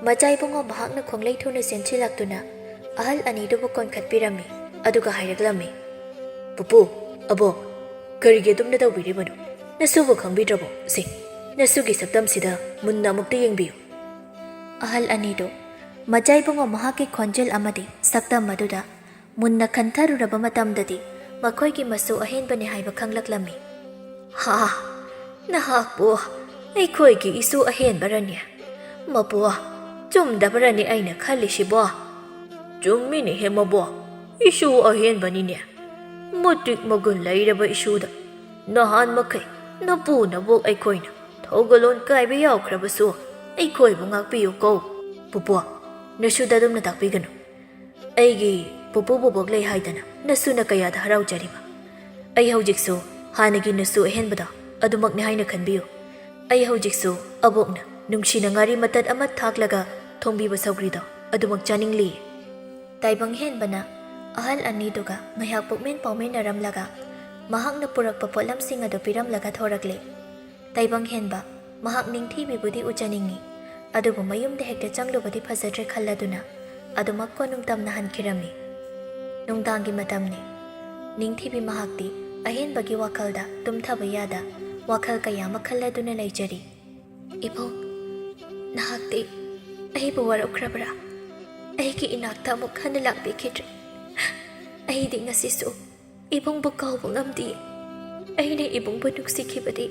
ꯃꯆꯥ ꯏꯕꯨꯡꯉꯣ ꯃꯍꯥꯛꯅ ꯈꯣꯡꯂꯩ ꯊꯨꯅ ꯆꯦꯟꯁꯤꯜꯂꯛꯇꯨꯅ ꯑꯍꯜ ꯑꯅꯤꯗꯨꯕꯨ ꯀꯣꯟꯈꯠꯄꯤꯔꯝꯃꯤ꯫ ꯑꯗꯨꯒ ꯍꯥꯏꯔꯛꯂꯝꯃꯤ, "ꯄꯨꯄꯨ, ꯑꯕꯣꯛ, ꯀꯔꯤꯒꯤ ꯑꯗꯨꯝꯅ ꯇꯧꯕꯤꯔꯤꯕꯅꯣ? ꯅꯁꯨꯕꯨ ꯈꯪꯕꯤꯗ꯭ꯔꯕꯣ? ꯁꯦ, ꯅꯁꯨꯒꯤ ꯁꯛꯇꯝꯁꯤꯗ ꯃꯨꯟꯅ ꯑꯃꯨꯛꯇ ꯌꯦꯡꯕꯤꯌꯨ꯫" ꯑꯍꯜ ꯑꯅꯤꯗꯨ ꯃꯆꯥ ꯏꯕꯨꯡꯉꯣ ꯃꯍꯥꯛꯀꯤ ꯈꯣꯟꯖꯦꯜ ꯑꯃꯗꯤ ꯁꯛꯇꯝ ꯑꯗꯨꯗ ꯃꯨꯟꯅ ꯈꯟꯊꯔꯨꯔꯕ ꯃꯇꯝꯗꯗꯤ ꯃꯈꯣꯏꯒꯤ ꯃꯁꯨ ꯑꯍꯦꯟꯕꯅꯤ ꯍꯥꯏꯕ ꯈꯪꯂꯛꯂꯝꯃꯤ꯫ "ꯍꯥ, ꯅꯍꯥꯛꯄꯨ ꯑꯩꯈꯣꯏꯒꯤ ꯏꯁꯨ ꯑꯍꯦꯟꯕꯔꯅꯦ? ꯃꯄꯨ, ꯆꯨꯝꯗꯕꯔꯅꯦ ꯑꯩꯅ ꯈꯜꯂꯤꯁꯤꯕꯣ?" "ꯆꯨꯝꯃꯤꯅꯦꯍꯦ ꯃꯕꯣꯛ, ꯏꯁꯨ ꯑꯍꯦꯟꯕꯅꯤꯅꯦ꯫ ꯃꯇꯤꯛ ꯃꯒꯨꯟ ꯂꯩꯔꯕ ꯏꯁꯨꯗ ꯅꯍꯥꯟ ꯃꯈꯩ ꯅꯄꯨ ꯅꯕꯣꯛ ꯑꯩꯈꯣꯏꯅ ꯊꯧꯒꯜꯂꯣꯟ ꯀꯥꯏꯕ ꯌꯥꯎꯈ꯭ꯔꯕꯁꯨ ꯑꯩꯈꯣꯏꯕꯨ ꯉꯥꯛꯄꯤꯌꯨ ꯀꯧ꯫ ꯄꯨꯄꯨ, ꯅꯁꯨꯗ ꯑꯗꯨꯝꯅ ꯇꯥꯛꯄꯤꯒꯅꯨ꯫ ꯑꯩꯒꯤ ꯄꯨꯄꯨ ꯕꯣꯕꯣꯛ ꯂꯩ ꯍꯥꯏꯗꯅ ꯅꯁꯨꯅ ꯀꯌꯥꯗ ꯍꯔꯥꯎꯖꯔꯤꯕ꯫ ꯑꯩ ꯍꯧꯖꯤꯛꯁꯨ ꯍꯥꯟꯅꯒꯤ ꯅꯁꯨ ꯑꯍꯦꯟꯕꯗꯣ ꯑꯗꯨꯃꯛꯅꯤ ꯍꯥꯏꯅ ꯈꯟꯕꯤꯌꯨ꯫ ꯑꯩ ꯍꯧꯖꯤꯛꯁꯨ ꯑꯕꯣꯛꯅ ꯅꯨꯡꯁꯤꯅ ꯉꯥꯔꯤ ꯃꯇꯠ ꯑꯃ ꯊꯥꯛꯂꯒ ꯊꯣꯡꯕꯤꯕ ꯁꯧꯒ꯭ꯔꯤꯗꯣ ꯑꯗꯨꯃꯛ ꯆꯥꯅꯤꯡꯂꯤ꯫" ꯇꯥꯏꯕꯪ ꯍꯦꯟꯕꯅ ꯑꯍꯜ ꯑꯅꯤꯗꯨꯒ ꯉꯥꯏꯍꯥꯛ ꯄꯨꯛꯃꯦꯟ ꯄꯥꯎꯃꯤꯟꯅꯔꯝꯂꯒ ꯃꯍꯥꯛꯅ ꯄꯨꯔꯛꯄ ꯄꯣꯠꯂꯝꯁꯤꯡ ꯑꯗꯨ ꯄꯤꯔꯝꯂꯒ ꯊꯣꯔꯛꯂꯦ꯫ ꯇꯥꯏꯕꯪ ꯍꯦꯟꯕ ꯃꯍꯥꯛ ꯅꯤꯡꯊꯤꯕꯤꯕꯨꯗꯤ ꯎꯖꯅꯤꯡꯏ, ꯑꯗꯨꯕꯨ ꯃꯌꯨꯝꯗ ꯍꯦꯛꯇ ꯆꯪꯂꯨꯕꯗꯤ ꯐꯖꯗ꯭ꯔꯦ ꯈꯜꯂꯗꯨꯅ ꯑꯗꯨꯃꯛ ꯀꯣꯅꯨꯡ ꯇꯝꯅ ꯍꯟꯈꯤꯔꯝꯃꯤ꯫ ꯅꯨꯡꯗꯥꯡꯒꯤ ꯃꯇꯝꯅꯤ꯫ ꯅꯤꯡꯊꯤꯕꯤ ꯃꯍꯥꯛꯇꯤ ꯑꯍꯦꯟꯕꯒꯤ ꯋꯥꯈꯜꯗ ꯇꯨꯝꯊꯕ ꯌꯥꯗ ꯋꯥꯈꯜ ꯀꯌꯥ ꯑꯃ ꯈꯜꯂꯗꯨꯅ ꯂꯩꯖꯔꯤ꯫ "ꯏꯕꯨꯡ, ꯅꯍꯥꯛꯇꯤ ꯑꯩꯕꯨ ꯋꯥꯔꯧꯈ꯭ꯔꯕ꯭ꯔꯥ? ꯑꯩꯒꯤ ꯏꯅꯥꯛꯇ ꯑꯃꯨꯛ ꯍꯟꯅ ꯂꯥꯛꯄꯤꯈꯤꯗ꯭ꯔꯦ꯫ ꯑꯩꯗꯤ ꯉꯁꯤꯁꯨ ꯏꯕꯨꯡꯕꯨ ꯀꯥꯎꯕ ꯉꯝꯗꯦ꯫ ꯑꯩꯅ ꯏꯕꯨꯡꯕꯨ ꯅꯨꯡꯁꯤꯈꯤꯕꯗꯤ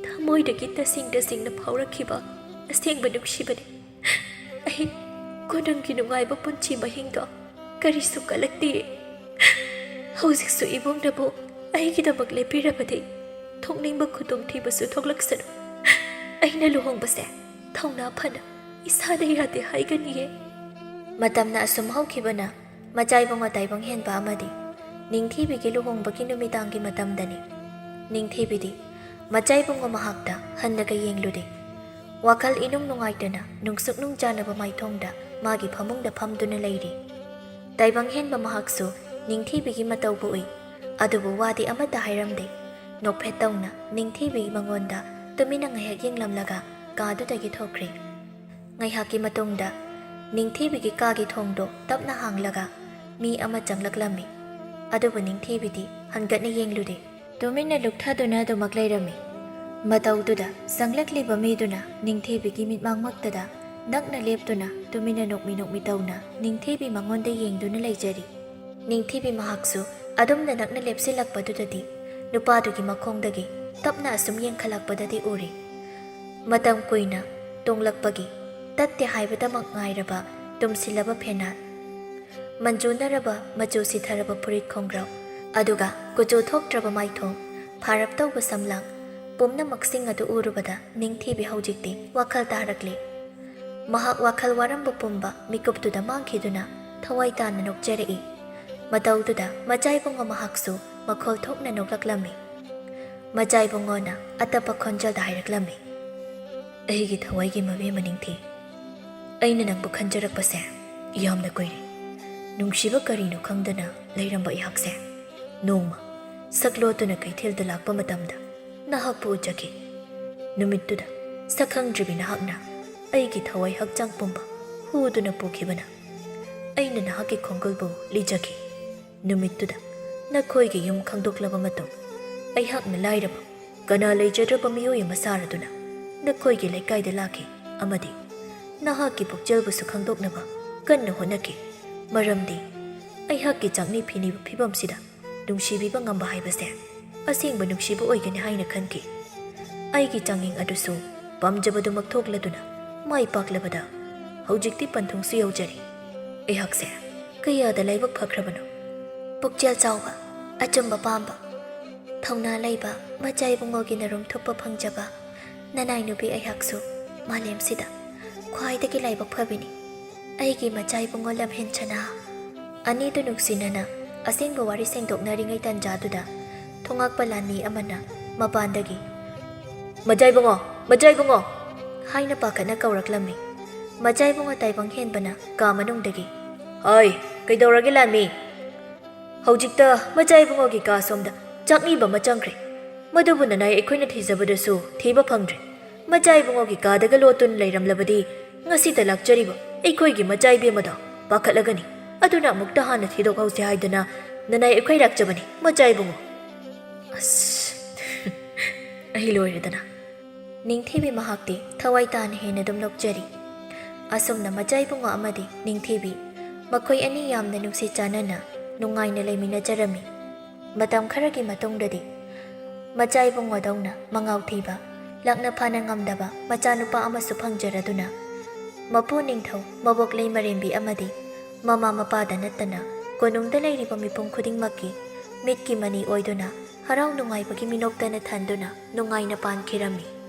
ꯊꯃꯣꯏꯗꯒꯤ ꯇꯁꯦꯡ ꯇꯁꯦꯡꯅ ꯐꯥꯎꯔꯛꯈꯤꯕ ꯑꯁꯦꯡꯕ ꯅꯨꯡꯁꯤꯕꯅꯤ꯫ ꯑꯩ ꯀꯣꯅꯨꯡꯒꯤ ꯅꯨꯡꯉꯥꯏꯕ ꯄꯨꯟꯁꯤ ꯃꯍꯤꯡꯗꯣ ꯀꯔꯤꯁꯨ ꯀꯜꯂꯛꯇꯦ꯫ ꯍꯧꯖꯤꯛꯁꯨ ꯏꯕꯨꯡꯅꯕꯨ ꯑꯩꯒꯤꯗꯃꯛ ꯂꯦꯞꯄꯤꯔꯕꯗꯤ ꯊꯣꯛꯅꯤꯡꯕ ꯈꯨꯗꯣꯡꯊꯤꯕꯁꯨ ꯊꯣꯛꯂꯛꯁꯅꯨ꯫ ꯑꯩꯅ ꯂꯨꯍꯣꯡꯕꯁꯦ ꯊꯧꯅꯥ ꯐꯅ ꯏꯁꯥꯅ ꯌꯥꯗꯦ ꯍꯥꯏꯒꯅꯤꯌꯦ"꯫ ꯃꯇꯝꯅ ꯑꯁꯨꯝ ꯍꯧꯈꯤꯕꯅ ꯃꯆꯥꯏꯕꯨꯡ ꯑꯇꯥꯏꯕꯪ ꯍꯦꯟꯕ ꯑꯃꯗꯤ ꯅꯤꯡꯊꯤꯕꯤꯒꯤ ꯂꯨꯍꯣꯡꯕꯒꯤ ꯅꯨꯃꯤꯗꯥꯡꯒꯤ ꯃꯇꯝꯗꯅꯤ꯫ ꯅꯤꯡꯊꯤꯕꯤꯗꯤ ꯃꯆꯥꯏꯕꯨꯡ ꯃꯍꯥꯛꯇ ꯍꯟꯅꯒ ꯌꯦꯡꯂꯨꯗꯦ꯫ ꯋꯥꯈꯜ ꯏꯅꯨꯡ ꯅꯨꯡꯉꯥꯏꯇꯅ ꯅꯨꯡꯁꯨꯛ ꯅꯨꯡꯖꯥꯅꯕ ꯃꯥꯏꯊꯣꯡꯗ ꯃꯥꯒꯤ ꯐꯃꯨꯡꯗ ꯐꯝꯗꯨꯅ ꯂꯩꯔꯤ꯫ ꯇꯥꯏꯕꯪ ꯍꯦꯟꯕ ꯃꯍꯥꯛꯁꯨ ꯅꯤꯡꯊꯤꯕꯤꯒꯤ ꯃꯇꯧꯕꯨ ꯎꯏ, ꯑꯗꯨꯕꯨ ꯋꯥꯗꯤ ꯑꯃꯠꯇ ꯍꯥꯏꯔꯝꯗꯦ꯫ ꯅꯣꯛꯐꯦꯠ ꯇꯧꯅ ꯅꯤꯡꯊꯤꯕꯤ ꯃꯉꯣꯟꯗ ꯇꯨꯃꯤꯟꯅ ꯉꯥꯏꯍꯥꯛ ꯌꯦꯡꯂꯝꯂꯒ ꯀꯥꯗꯨꯗꯒꯤ ꯊꯣꯛꯈ꯭ꯔꯦ꯫ ꯉꯥꯏꯍꯥꯛꯀꯤ ꯃꯇꯨꯡꯗ ꯅꯤꯡꯊꯤꯕꯤꯒꯤ ꯀꯥꯒꯤ ꯊꯣꯡꯗꯣ ꯇꯞꯅ ꯍꯥꯡꯂꯒ ꯃꯤ ꯑꯃ ꯆꯪꯂꯛꯂꯝꯃꯤ꯫ ꯑꯗꯨꯕꯨ ꯅꯤꯡꯊꯤꯕꯤꯗꯤ ꯍꯟꯒꯠꯅ ꯌꯦꯡꯂꯨꯗꯦ꯫ ꯇꯨꯃꯤꯟꯅ ꯂꯨꯞꯊꯗꯨꯅ ꯑꯗꯨꯃꯛ ꯂꯩꯔꯝꯃꯤ꯫ ꯃꯇꯧꯗꯨꯗ ꯆꯪꯂꯛꯂꯤꯕ ꯃꯤꯗꯨꯅ ꯅꯤꯡꯊꯤꯕꯤꯒꯤ ꯃꯤꯠꯃꯥꯡꯃꯛꯇꯗ ꯅꯛꯅ ꯂꯦꯞꯇꯨꯅ ꯇꯨꯃꯤꯟꯅ ꯅꯣꯛꯃꯤ ꯅꯣꯛꯃꯤ ꯇꯧꯅ ꯅꯤꯡꯊꯤꯕꯤ ꯃꯉꯣꯟꯗ ꯌꯦꯡꯗꯨꯅ ꯂꯩꯖꯔꯤ꯫ ꯅꯤꯡꯊꯤꯕꯤ ꯃꯍꯥꯛꯁꯨ ꯑꯗꯨꯝꯅ ꯅꯛꯅ ꯂꯦꯞꯁꯤꯜꯂꯛꯄꯗꯨꯗꯗꯤ ꯅꯨꯄꯥꯗꯨꯒꯤ ꯃꯈꯣꯡꯗꯒꯤ ꯇꯞꯅ ꯑꯁꯨꯝ ꯌꯦꯡꯈꯠꯂꯛꯄꯗꯗꯤ ꯎꯔꯤ꯫ ꯃꯇꯝ ꯀꯨꯏꯅ ꯇꯣꯡꯂꯛꯄꯒꯤ ꯇꯠꯇꯦ ꯍꯥꯏꯕꯗꯃꯛ ꯉꯥꯏꯔꯕ ꯇꯨꯝꯁꯤꯜꯂꯕ ꯐꯦꯅꯥꯠ, ꯃꯟꯖꯨꯅꯔꯕ ꯃꯆꯨ ꯁꯤꯊꯔꯕ ꯐꯨꯔꯤꯠ ꯈꯣꯡꯒ꯭ꯔꯥꯎ, ꯑꯗꯨꯒ ꯀꯨꯆꯨ ꯊꯣꯛꯇ꯭ꯔꯕ ꯃꯥꯏꯊꯣꯡ, ꯐꯥꯔꯞ ꯇꯧꯕ ꯁꯝꯂꯥꯡ, ꯄꯨꯝꯅꯃꯛꯁꯤꯡ ꯑꯗꯨ ꯎꯔꯨꯕꯗ ꯅꯤꯡꯊꯤꯕꯤ ꯍꯧꯖꯤꯛꯇꯤ ꯋꯥꯈꯜ ꯇꯥꯔꯛꯂꯦ꯫ ꯃꯍꯥꯛ ꯋꯥꯈꯜ ꯋꯥꯔꯝꯕ ꯄꯨꯝꯕ ꯃꯤꯀꯨꯞꯇꯨꯗ ꯃꯥꯡꯈꯤꯗꯨꯅ ꯊꯋꯥꯏ ꯇꯥꯅ ꯅꯣꯛꯆꯔꯛꯏ꯫ ꯃꯇꯧꯗꯨꯗ ꯃꯆꯥꯏꯕꯨꯡꯉꯣ ꯃꯍꯥꯛꯁꯨ ꯃꯈꯣꯜ ꯊꯣꯛꯅ ꯅꯣꯛꯂꯛꯂꯝꯃꯤ꯫ ꯃꯆꯥꯏꯕꯨꯡꯉꯣꯅ ꯑꯇꯞꯄ ꯈꯣꯟꯖꯦꯜꯗ ꯍꯥꯏꯔꯛꯂꯝꯃꯤ, "ꯑꯩꯒꯤ ꯊꯋꯥꯏꯒꯤ ꯃꯕꯦꯝꯃ ꯅꯤꯡꯊꯤ, ꯑꯩꯅ ꯅꯪꯕꯨ ꯈꯟꯖꯔꯛꯄꯁꯦ ꯌꯥꯝꯅ ꯀꯨꯏꯔꯦ꯫ ꯅꯨꯡꯁꯤꯕ ꯀꯔꯤꯅꯣ ꯈꯪꯗꯅ ꯂꯩꯔꯝꯕ ꯑꯩꯍꯥꯛꯁꯦ ꯅꯣꯡꯃ ꯁꯛꯂꯣꯠꯇꯨꯅ ꯀꯩꯊꯦꯜꯗ ꯂꯥꯛꯄ ꯃꯇꯝꯗ ꯅꯍꯥꯛꯄꯨ ꯎꯖꯈꯤ꯫ ꯅꯨꯃꯤꯠꯇꯨꯗ ꯁꯛꯈꯪꯗ꯭ꯔꯤꯕꯤ ꯅꯍꯥꯛꯅ ꯑꯩꯒꯤ ꯊꯋꯥꯏ ꯍꯛꯆꯥꯡ ꯄꯨꯝꯕ ꯍꯨꯗꯨꯅ ꯄꯨꯈꯤꯕꯅ ꯑꯩꯅ ꯅꯍꯥꯛꯀꯤ ꯈꯣꯡꯒꯨꯜꯕꯨ ꯂꯤꯖꯈꯤ꯫ ꯅꯨꯃꯤꯠꯇꯨꯗ ꯅꯈꯣꯏꯒꯤ ꯌꯨꯝ ꯈꯪꯗꯣꯛꯂꯕ ꯃꯇꯨꯡ, ꯑꯩꯍꯥꯛꯅ ꯂꯥꯏꯔꯕ, ꯀꯅꯥ ꯂꯩꯖꯗ꯭ꯔꯕ ꯃꯤꯑꯣꯏ ꯑꯃ ꯁꯥꯔꯗꯨꯅ ꯅꯈꯣꯏꯒꯤ ꯂꯩꯀꯥꯏꯗ ꯂꯥꯛꯈꯤ ꯑꯃꯗꯤ ꯅꯍꯥꯛꯀꯤ ꯄꯨꯛꯆꯦꯜꯕꯨꯁꯨ ꯈꯪꯗꯣꯛꯅꯕ ꯀꯟꯅ ꯍꯣꯠꯅꯈꯤ꯫ ꯃꯔꯝꯗꯤ ꯑꯩꯍꯥꯛꯀꯤ ꯆꯥꯛꯅꯤ ꯐꯤꯅꯤꯕ ꯐꯤꯕꯝꯁꯤꯗ ꯅꯨꯡꯁꯤꯕꯤꯕ ꯉꯝꯕ ꯍꯥꯏꯕꯁꯦ ꯑꯁꯦꯡꯕ ꯅꯨꯡꯁꯤꯕ ꯑꯣꯏꯒꯅꯤ ꯍꯥꯏꯅ ꯈꯟꯈꯤ꯫ ꯑꯩꯒꯤ ꯆꯥꯡꯌꯦꯡ ꯑꯗꯨꯁꯨ ꯄꯥꯝꯖꯕꯗꯨꯃꯛ ꯊꯣꯛꯂꯗꯨꯅ ꯃꯥꯏ ꯄꯥꯛꯂꯕꯗ ꯍꯧꯖꯤꯛꯇꯤ ꯄꯟꯊꯨꯡꯁꯨ ꯌꯧꯖꯔꯦ꯫ ꯑꯩꯍꯥꯛꯁꯦ ꯀꯌꯥꯗ ꯂꯥꯏꯕꯛ ꯐꯈ꯭ꯔꯕꯅꯣ! ꯄꯨꯛꯆꯦꯜ ꯆꯥꯎꯕ, ꯑꯆꯨꯝꯕ ꯄꯥꯝꯕ, ꯊꯧꯅꯥ ꯂꯩꯕ ꯃꯆꯥ ꯏꯕꯨꯡꯉꯣꯒꯤ ꯅꯔꯨꯝ ꯊꯨꯞꯄ ꯐꯪꯖꯕ ꯅꯅꯥꯏ ꯅꯨꯄꯤ ꯑꯩꯍꯥꯛꯁꯨ ꯃꯥꯂꯦꯝꯁꯤꯗ ꯈ꯭ꯋꯥꯏꯗꯒꯤ ꯂꯥꯏꯕꯛ ꯐꯕꯤꯅꯤ꯫ ꯑꯩꯒꯤ ꯃꯆꯥ ꯏꯕꯨꯡꯉꯣ ꯂꯝꯍꯦꯟ ꯁꯅꯥ꯫ ꯑꯅꯤꯗꯨ ꯅꯨꯡꯁꯤꯅꯅ ꯑꯁꯦꯡꯕ ꯋꯥꯔꯤ ꯁꯦꯡꯗꯣꯛꯅꯔꯤꯉꯩ ꯇꯟꯖꯥꯗꯨꯗ ꯊꯣꯉꯥꯛꯄ ꯂꯥꯟꯃꯤ ꯑꯃꯅ ꯃꯄꯥꯟꯗꯒꯤ, "ꯃꯆꯥ ꯏꯕꯨꯡꯉꯣ, ꯃꯆꯥ ꯏꯕꯨꯡꯉꯣ!" ꯍꯥꯏꯅ ꯄꯥꯈꯠꯅ ꯀꯧꯔꯛꯂꯝꯃꯤ꯫ ꯃꯆꯥ ꯏꯕꯨꯡꯉꯣ ꯇꯥꯏꯕꯪ ꯍꯦꯟꯕꯅ ꯀꯥ ꯃꯅꯨꯡꯗꯒꯤ, "ꯍꯣꯏ, ꯀꯩꯗꯧꯔꯒꯦ ꯂꯥꯟꯃꯤ? ꯍꯧꯖꯤꯛꯇ ꯃꯆꯥ ꯏꯕꯨꯡꯉꯣꯒꯤ ꯀꯥ ꯁꯣꯝꯗ ꯆꯥꯛꯅꯤꯕ ꯑꯃ ꯆꯪꯈ꯭ꯔꯦ꯫ ꯃꯗꯨꯕꯨ ꯅꯅꯥꯏ ꯑꯩꯈꯣꯏꯅ ꯊꯤꯖꯕꯗꯁꯨ ꯊꯤꯕ ꯐꯪꯗ꯭ꯔꯦ꯫ ꯃꯆꯥ ꯏꯕꯨꯡꯉꯣꯒꯤ ꯀꯥꯗꯒ ꯂꯣꯠꯇꯨꯅ ꯂꯩꯔꯝꯂꯕꯗꯤ ꯉꯁꯤꯇ ꯂꯥꯛꯆꯔꯤꯕ ꯑꯩꯈꯣꯏꯒꯤ ꯃꯆꯥ ꯏꯕꯦꯝꯃꯗꯣ ꯄꯥꯈꯠꯂꯒꯅꯤ꯫ ꯑꯗꯨꯅ ꯑꯃꯨꯛꯇ ꯍꯥꯟꯅ ꯊꯤꯗꯣꯛꯍꯧꯁꯤ ꯍꯥꯏꯗꯨꯅ ꯅꯅꯥꯏ ꯑꯩꯈꯣꯏ ꯂꯥꯛꯆꯕꯅꯤ, ꯃꯆꯥ ꯏꯕꯨꯡꯉꯣ꯫" ꯑꯁ, ꯑꯩ ꯂꯣꯏꯔꯦꯗꯅ꯫ ꯅꯤꯡꯊꯤꯕꯤ ꯃꯍꯥꯛꯇꯤ ꯊꯋꯥꯏ ꯇꯥꯅ ꯍꯦꯟꯅ ꯑꯗꯨꯝ ꯅꯣꯛꯆꯔꯤ꯫ ꯑꯁꯨꯝꯅ ꯃꯆꯥ ꯏꯕꯨꯡꯉꯣ ꯑꯃꯗꯤ ꯅꯤꯡꯊꯤꯕꯤ ꯃꯈꯣꯏ ꯑꯅꯤ ꯌꯥꯝꯅ ꯅꯨꯡꯁꯤ ꯆꯥꯟꯅꯅ ꯅꯨꯡꯉꯥꯏꯅ ꯂꯩꯃꯤꯟꯅꯖꯔꯝꯃꯤ꯫ ꯃꯇꯝ ꯈꯔꯒꯤ ꯃꯇꯨꯡꯗꯗꯤ ꯃꯆꯥ ꯏꯕꯨꯡꯉꯣꯗꯧꯅ ꯃꯉꯥꯎ ꯊꯤꯕ, ꯂꯥꯛꯅ ꯐꯥꯅ ꯉꯝꯗꯕ ꯃꯆꯥꯅꯨꯄꯥ ꯑꯃꯁꯨ ꯐꯪꯖꯔꯗꯨꯅ ꯃꯄꯨ ꯅꯤꯡꯊꯧ, ꯃꯕꯣꯛ ꯂꯩꯃꯔꯦꯝꯕꯤ ꯑꯃꯗꯤ ꯃꯃꯥ ꯃꯄꯥꯗ ꯅꯠꯇꯅ ꯀꯣꯅꯨꯡꯗ ꯂꯩꯔꯤꯕ ꯃꯤꯄꯨꯝ ꯈꯨꯗꯤꯡꯃꯛꯀꯤ ꯃꯤꯠꯀꯤ ꯃꯅꯤ ꯑꯣꯏꯗꯨꯅ ꯍꯔꯥꯎ ꯅꯨꯡꯉꯥꯏꯕꯒꯤ ꯃꯤꯅꯣꯛꯇꯅ ꯊꯟꯗꯨꯅ ꯅꯨꯡꯉꯥꯏꯅ ꯄꯥꯟꯈꯤꯔꯝꯃꯤ꯫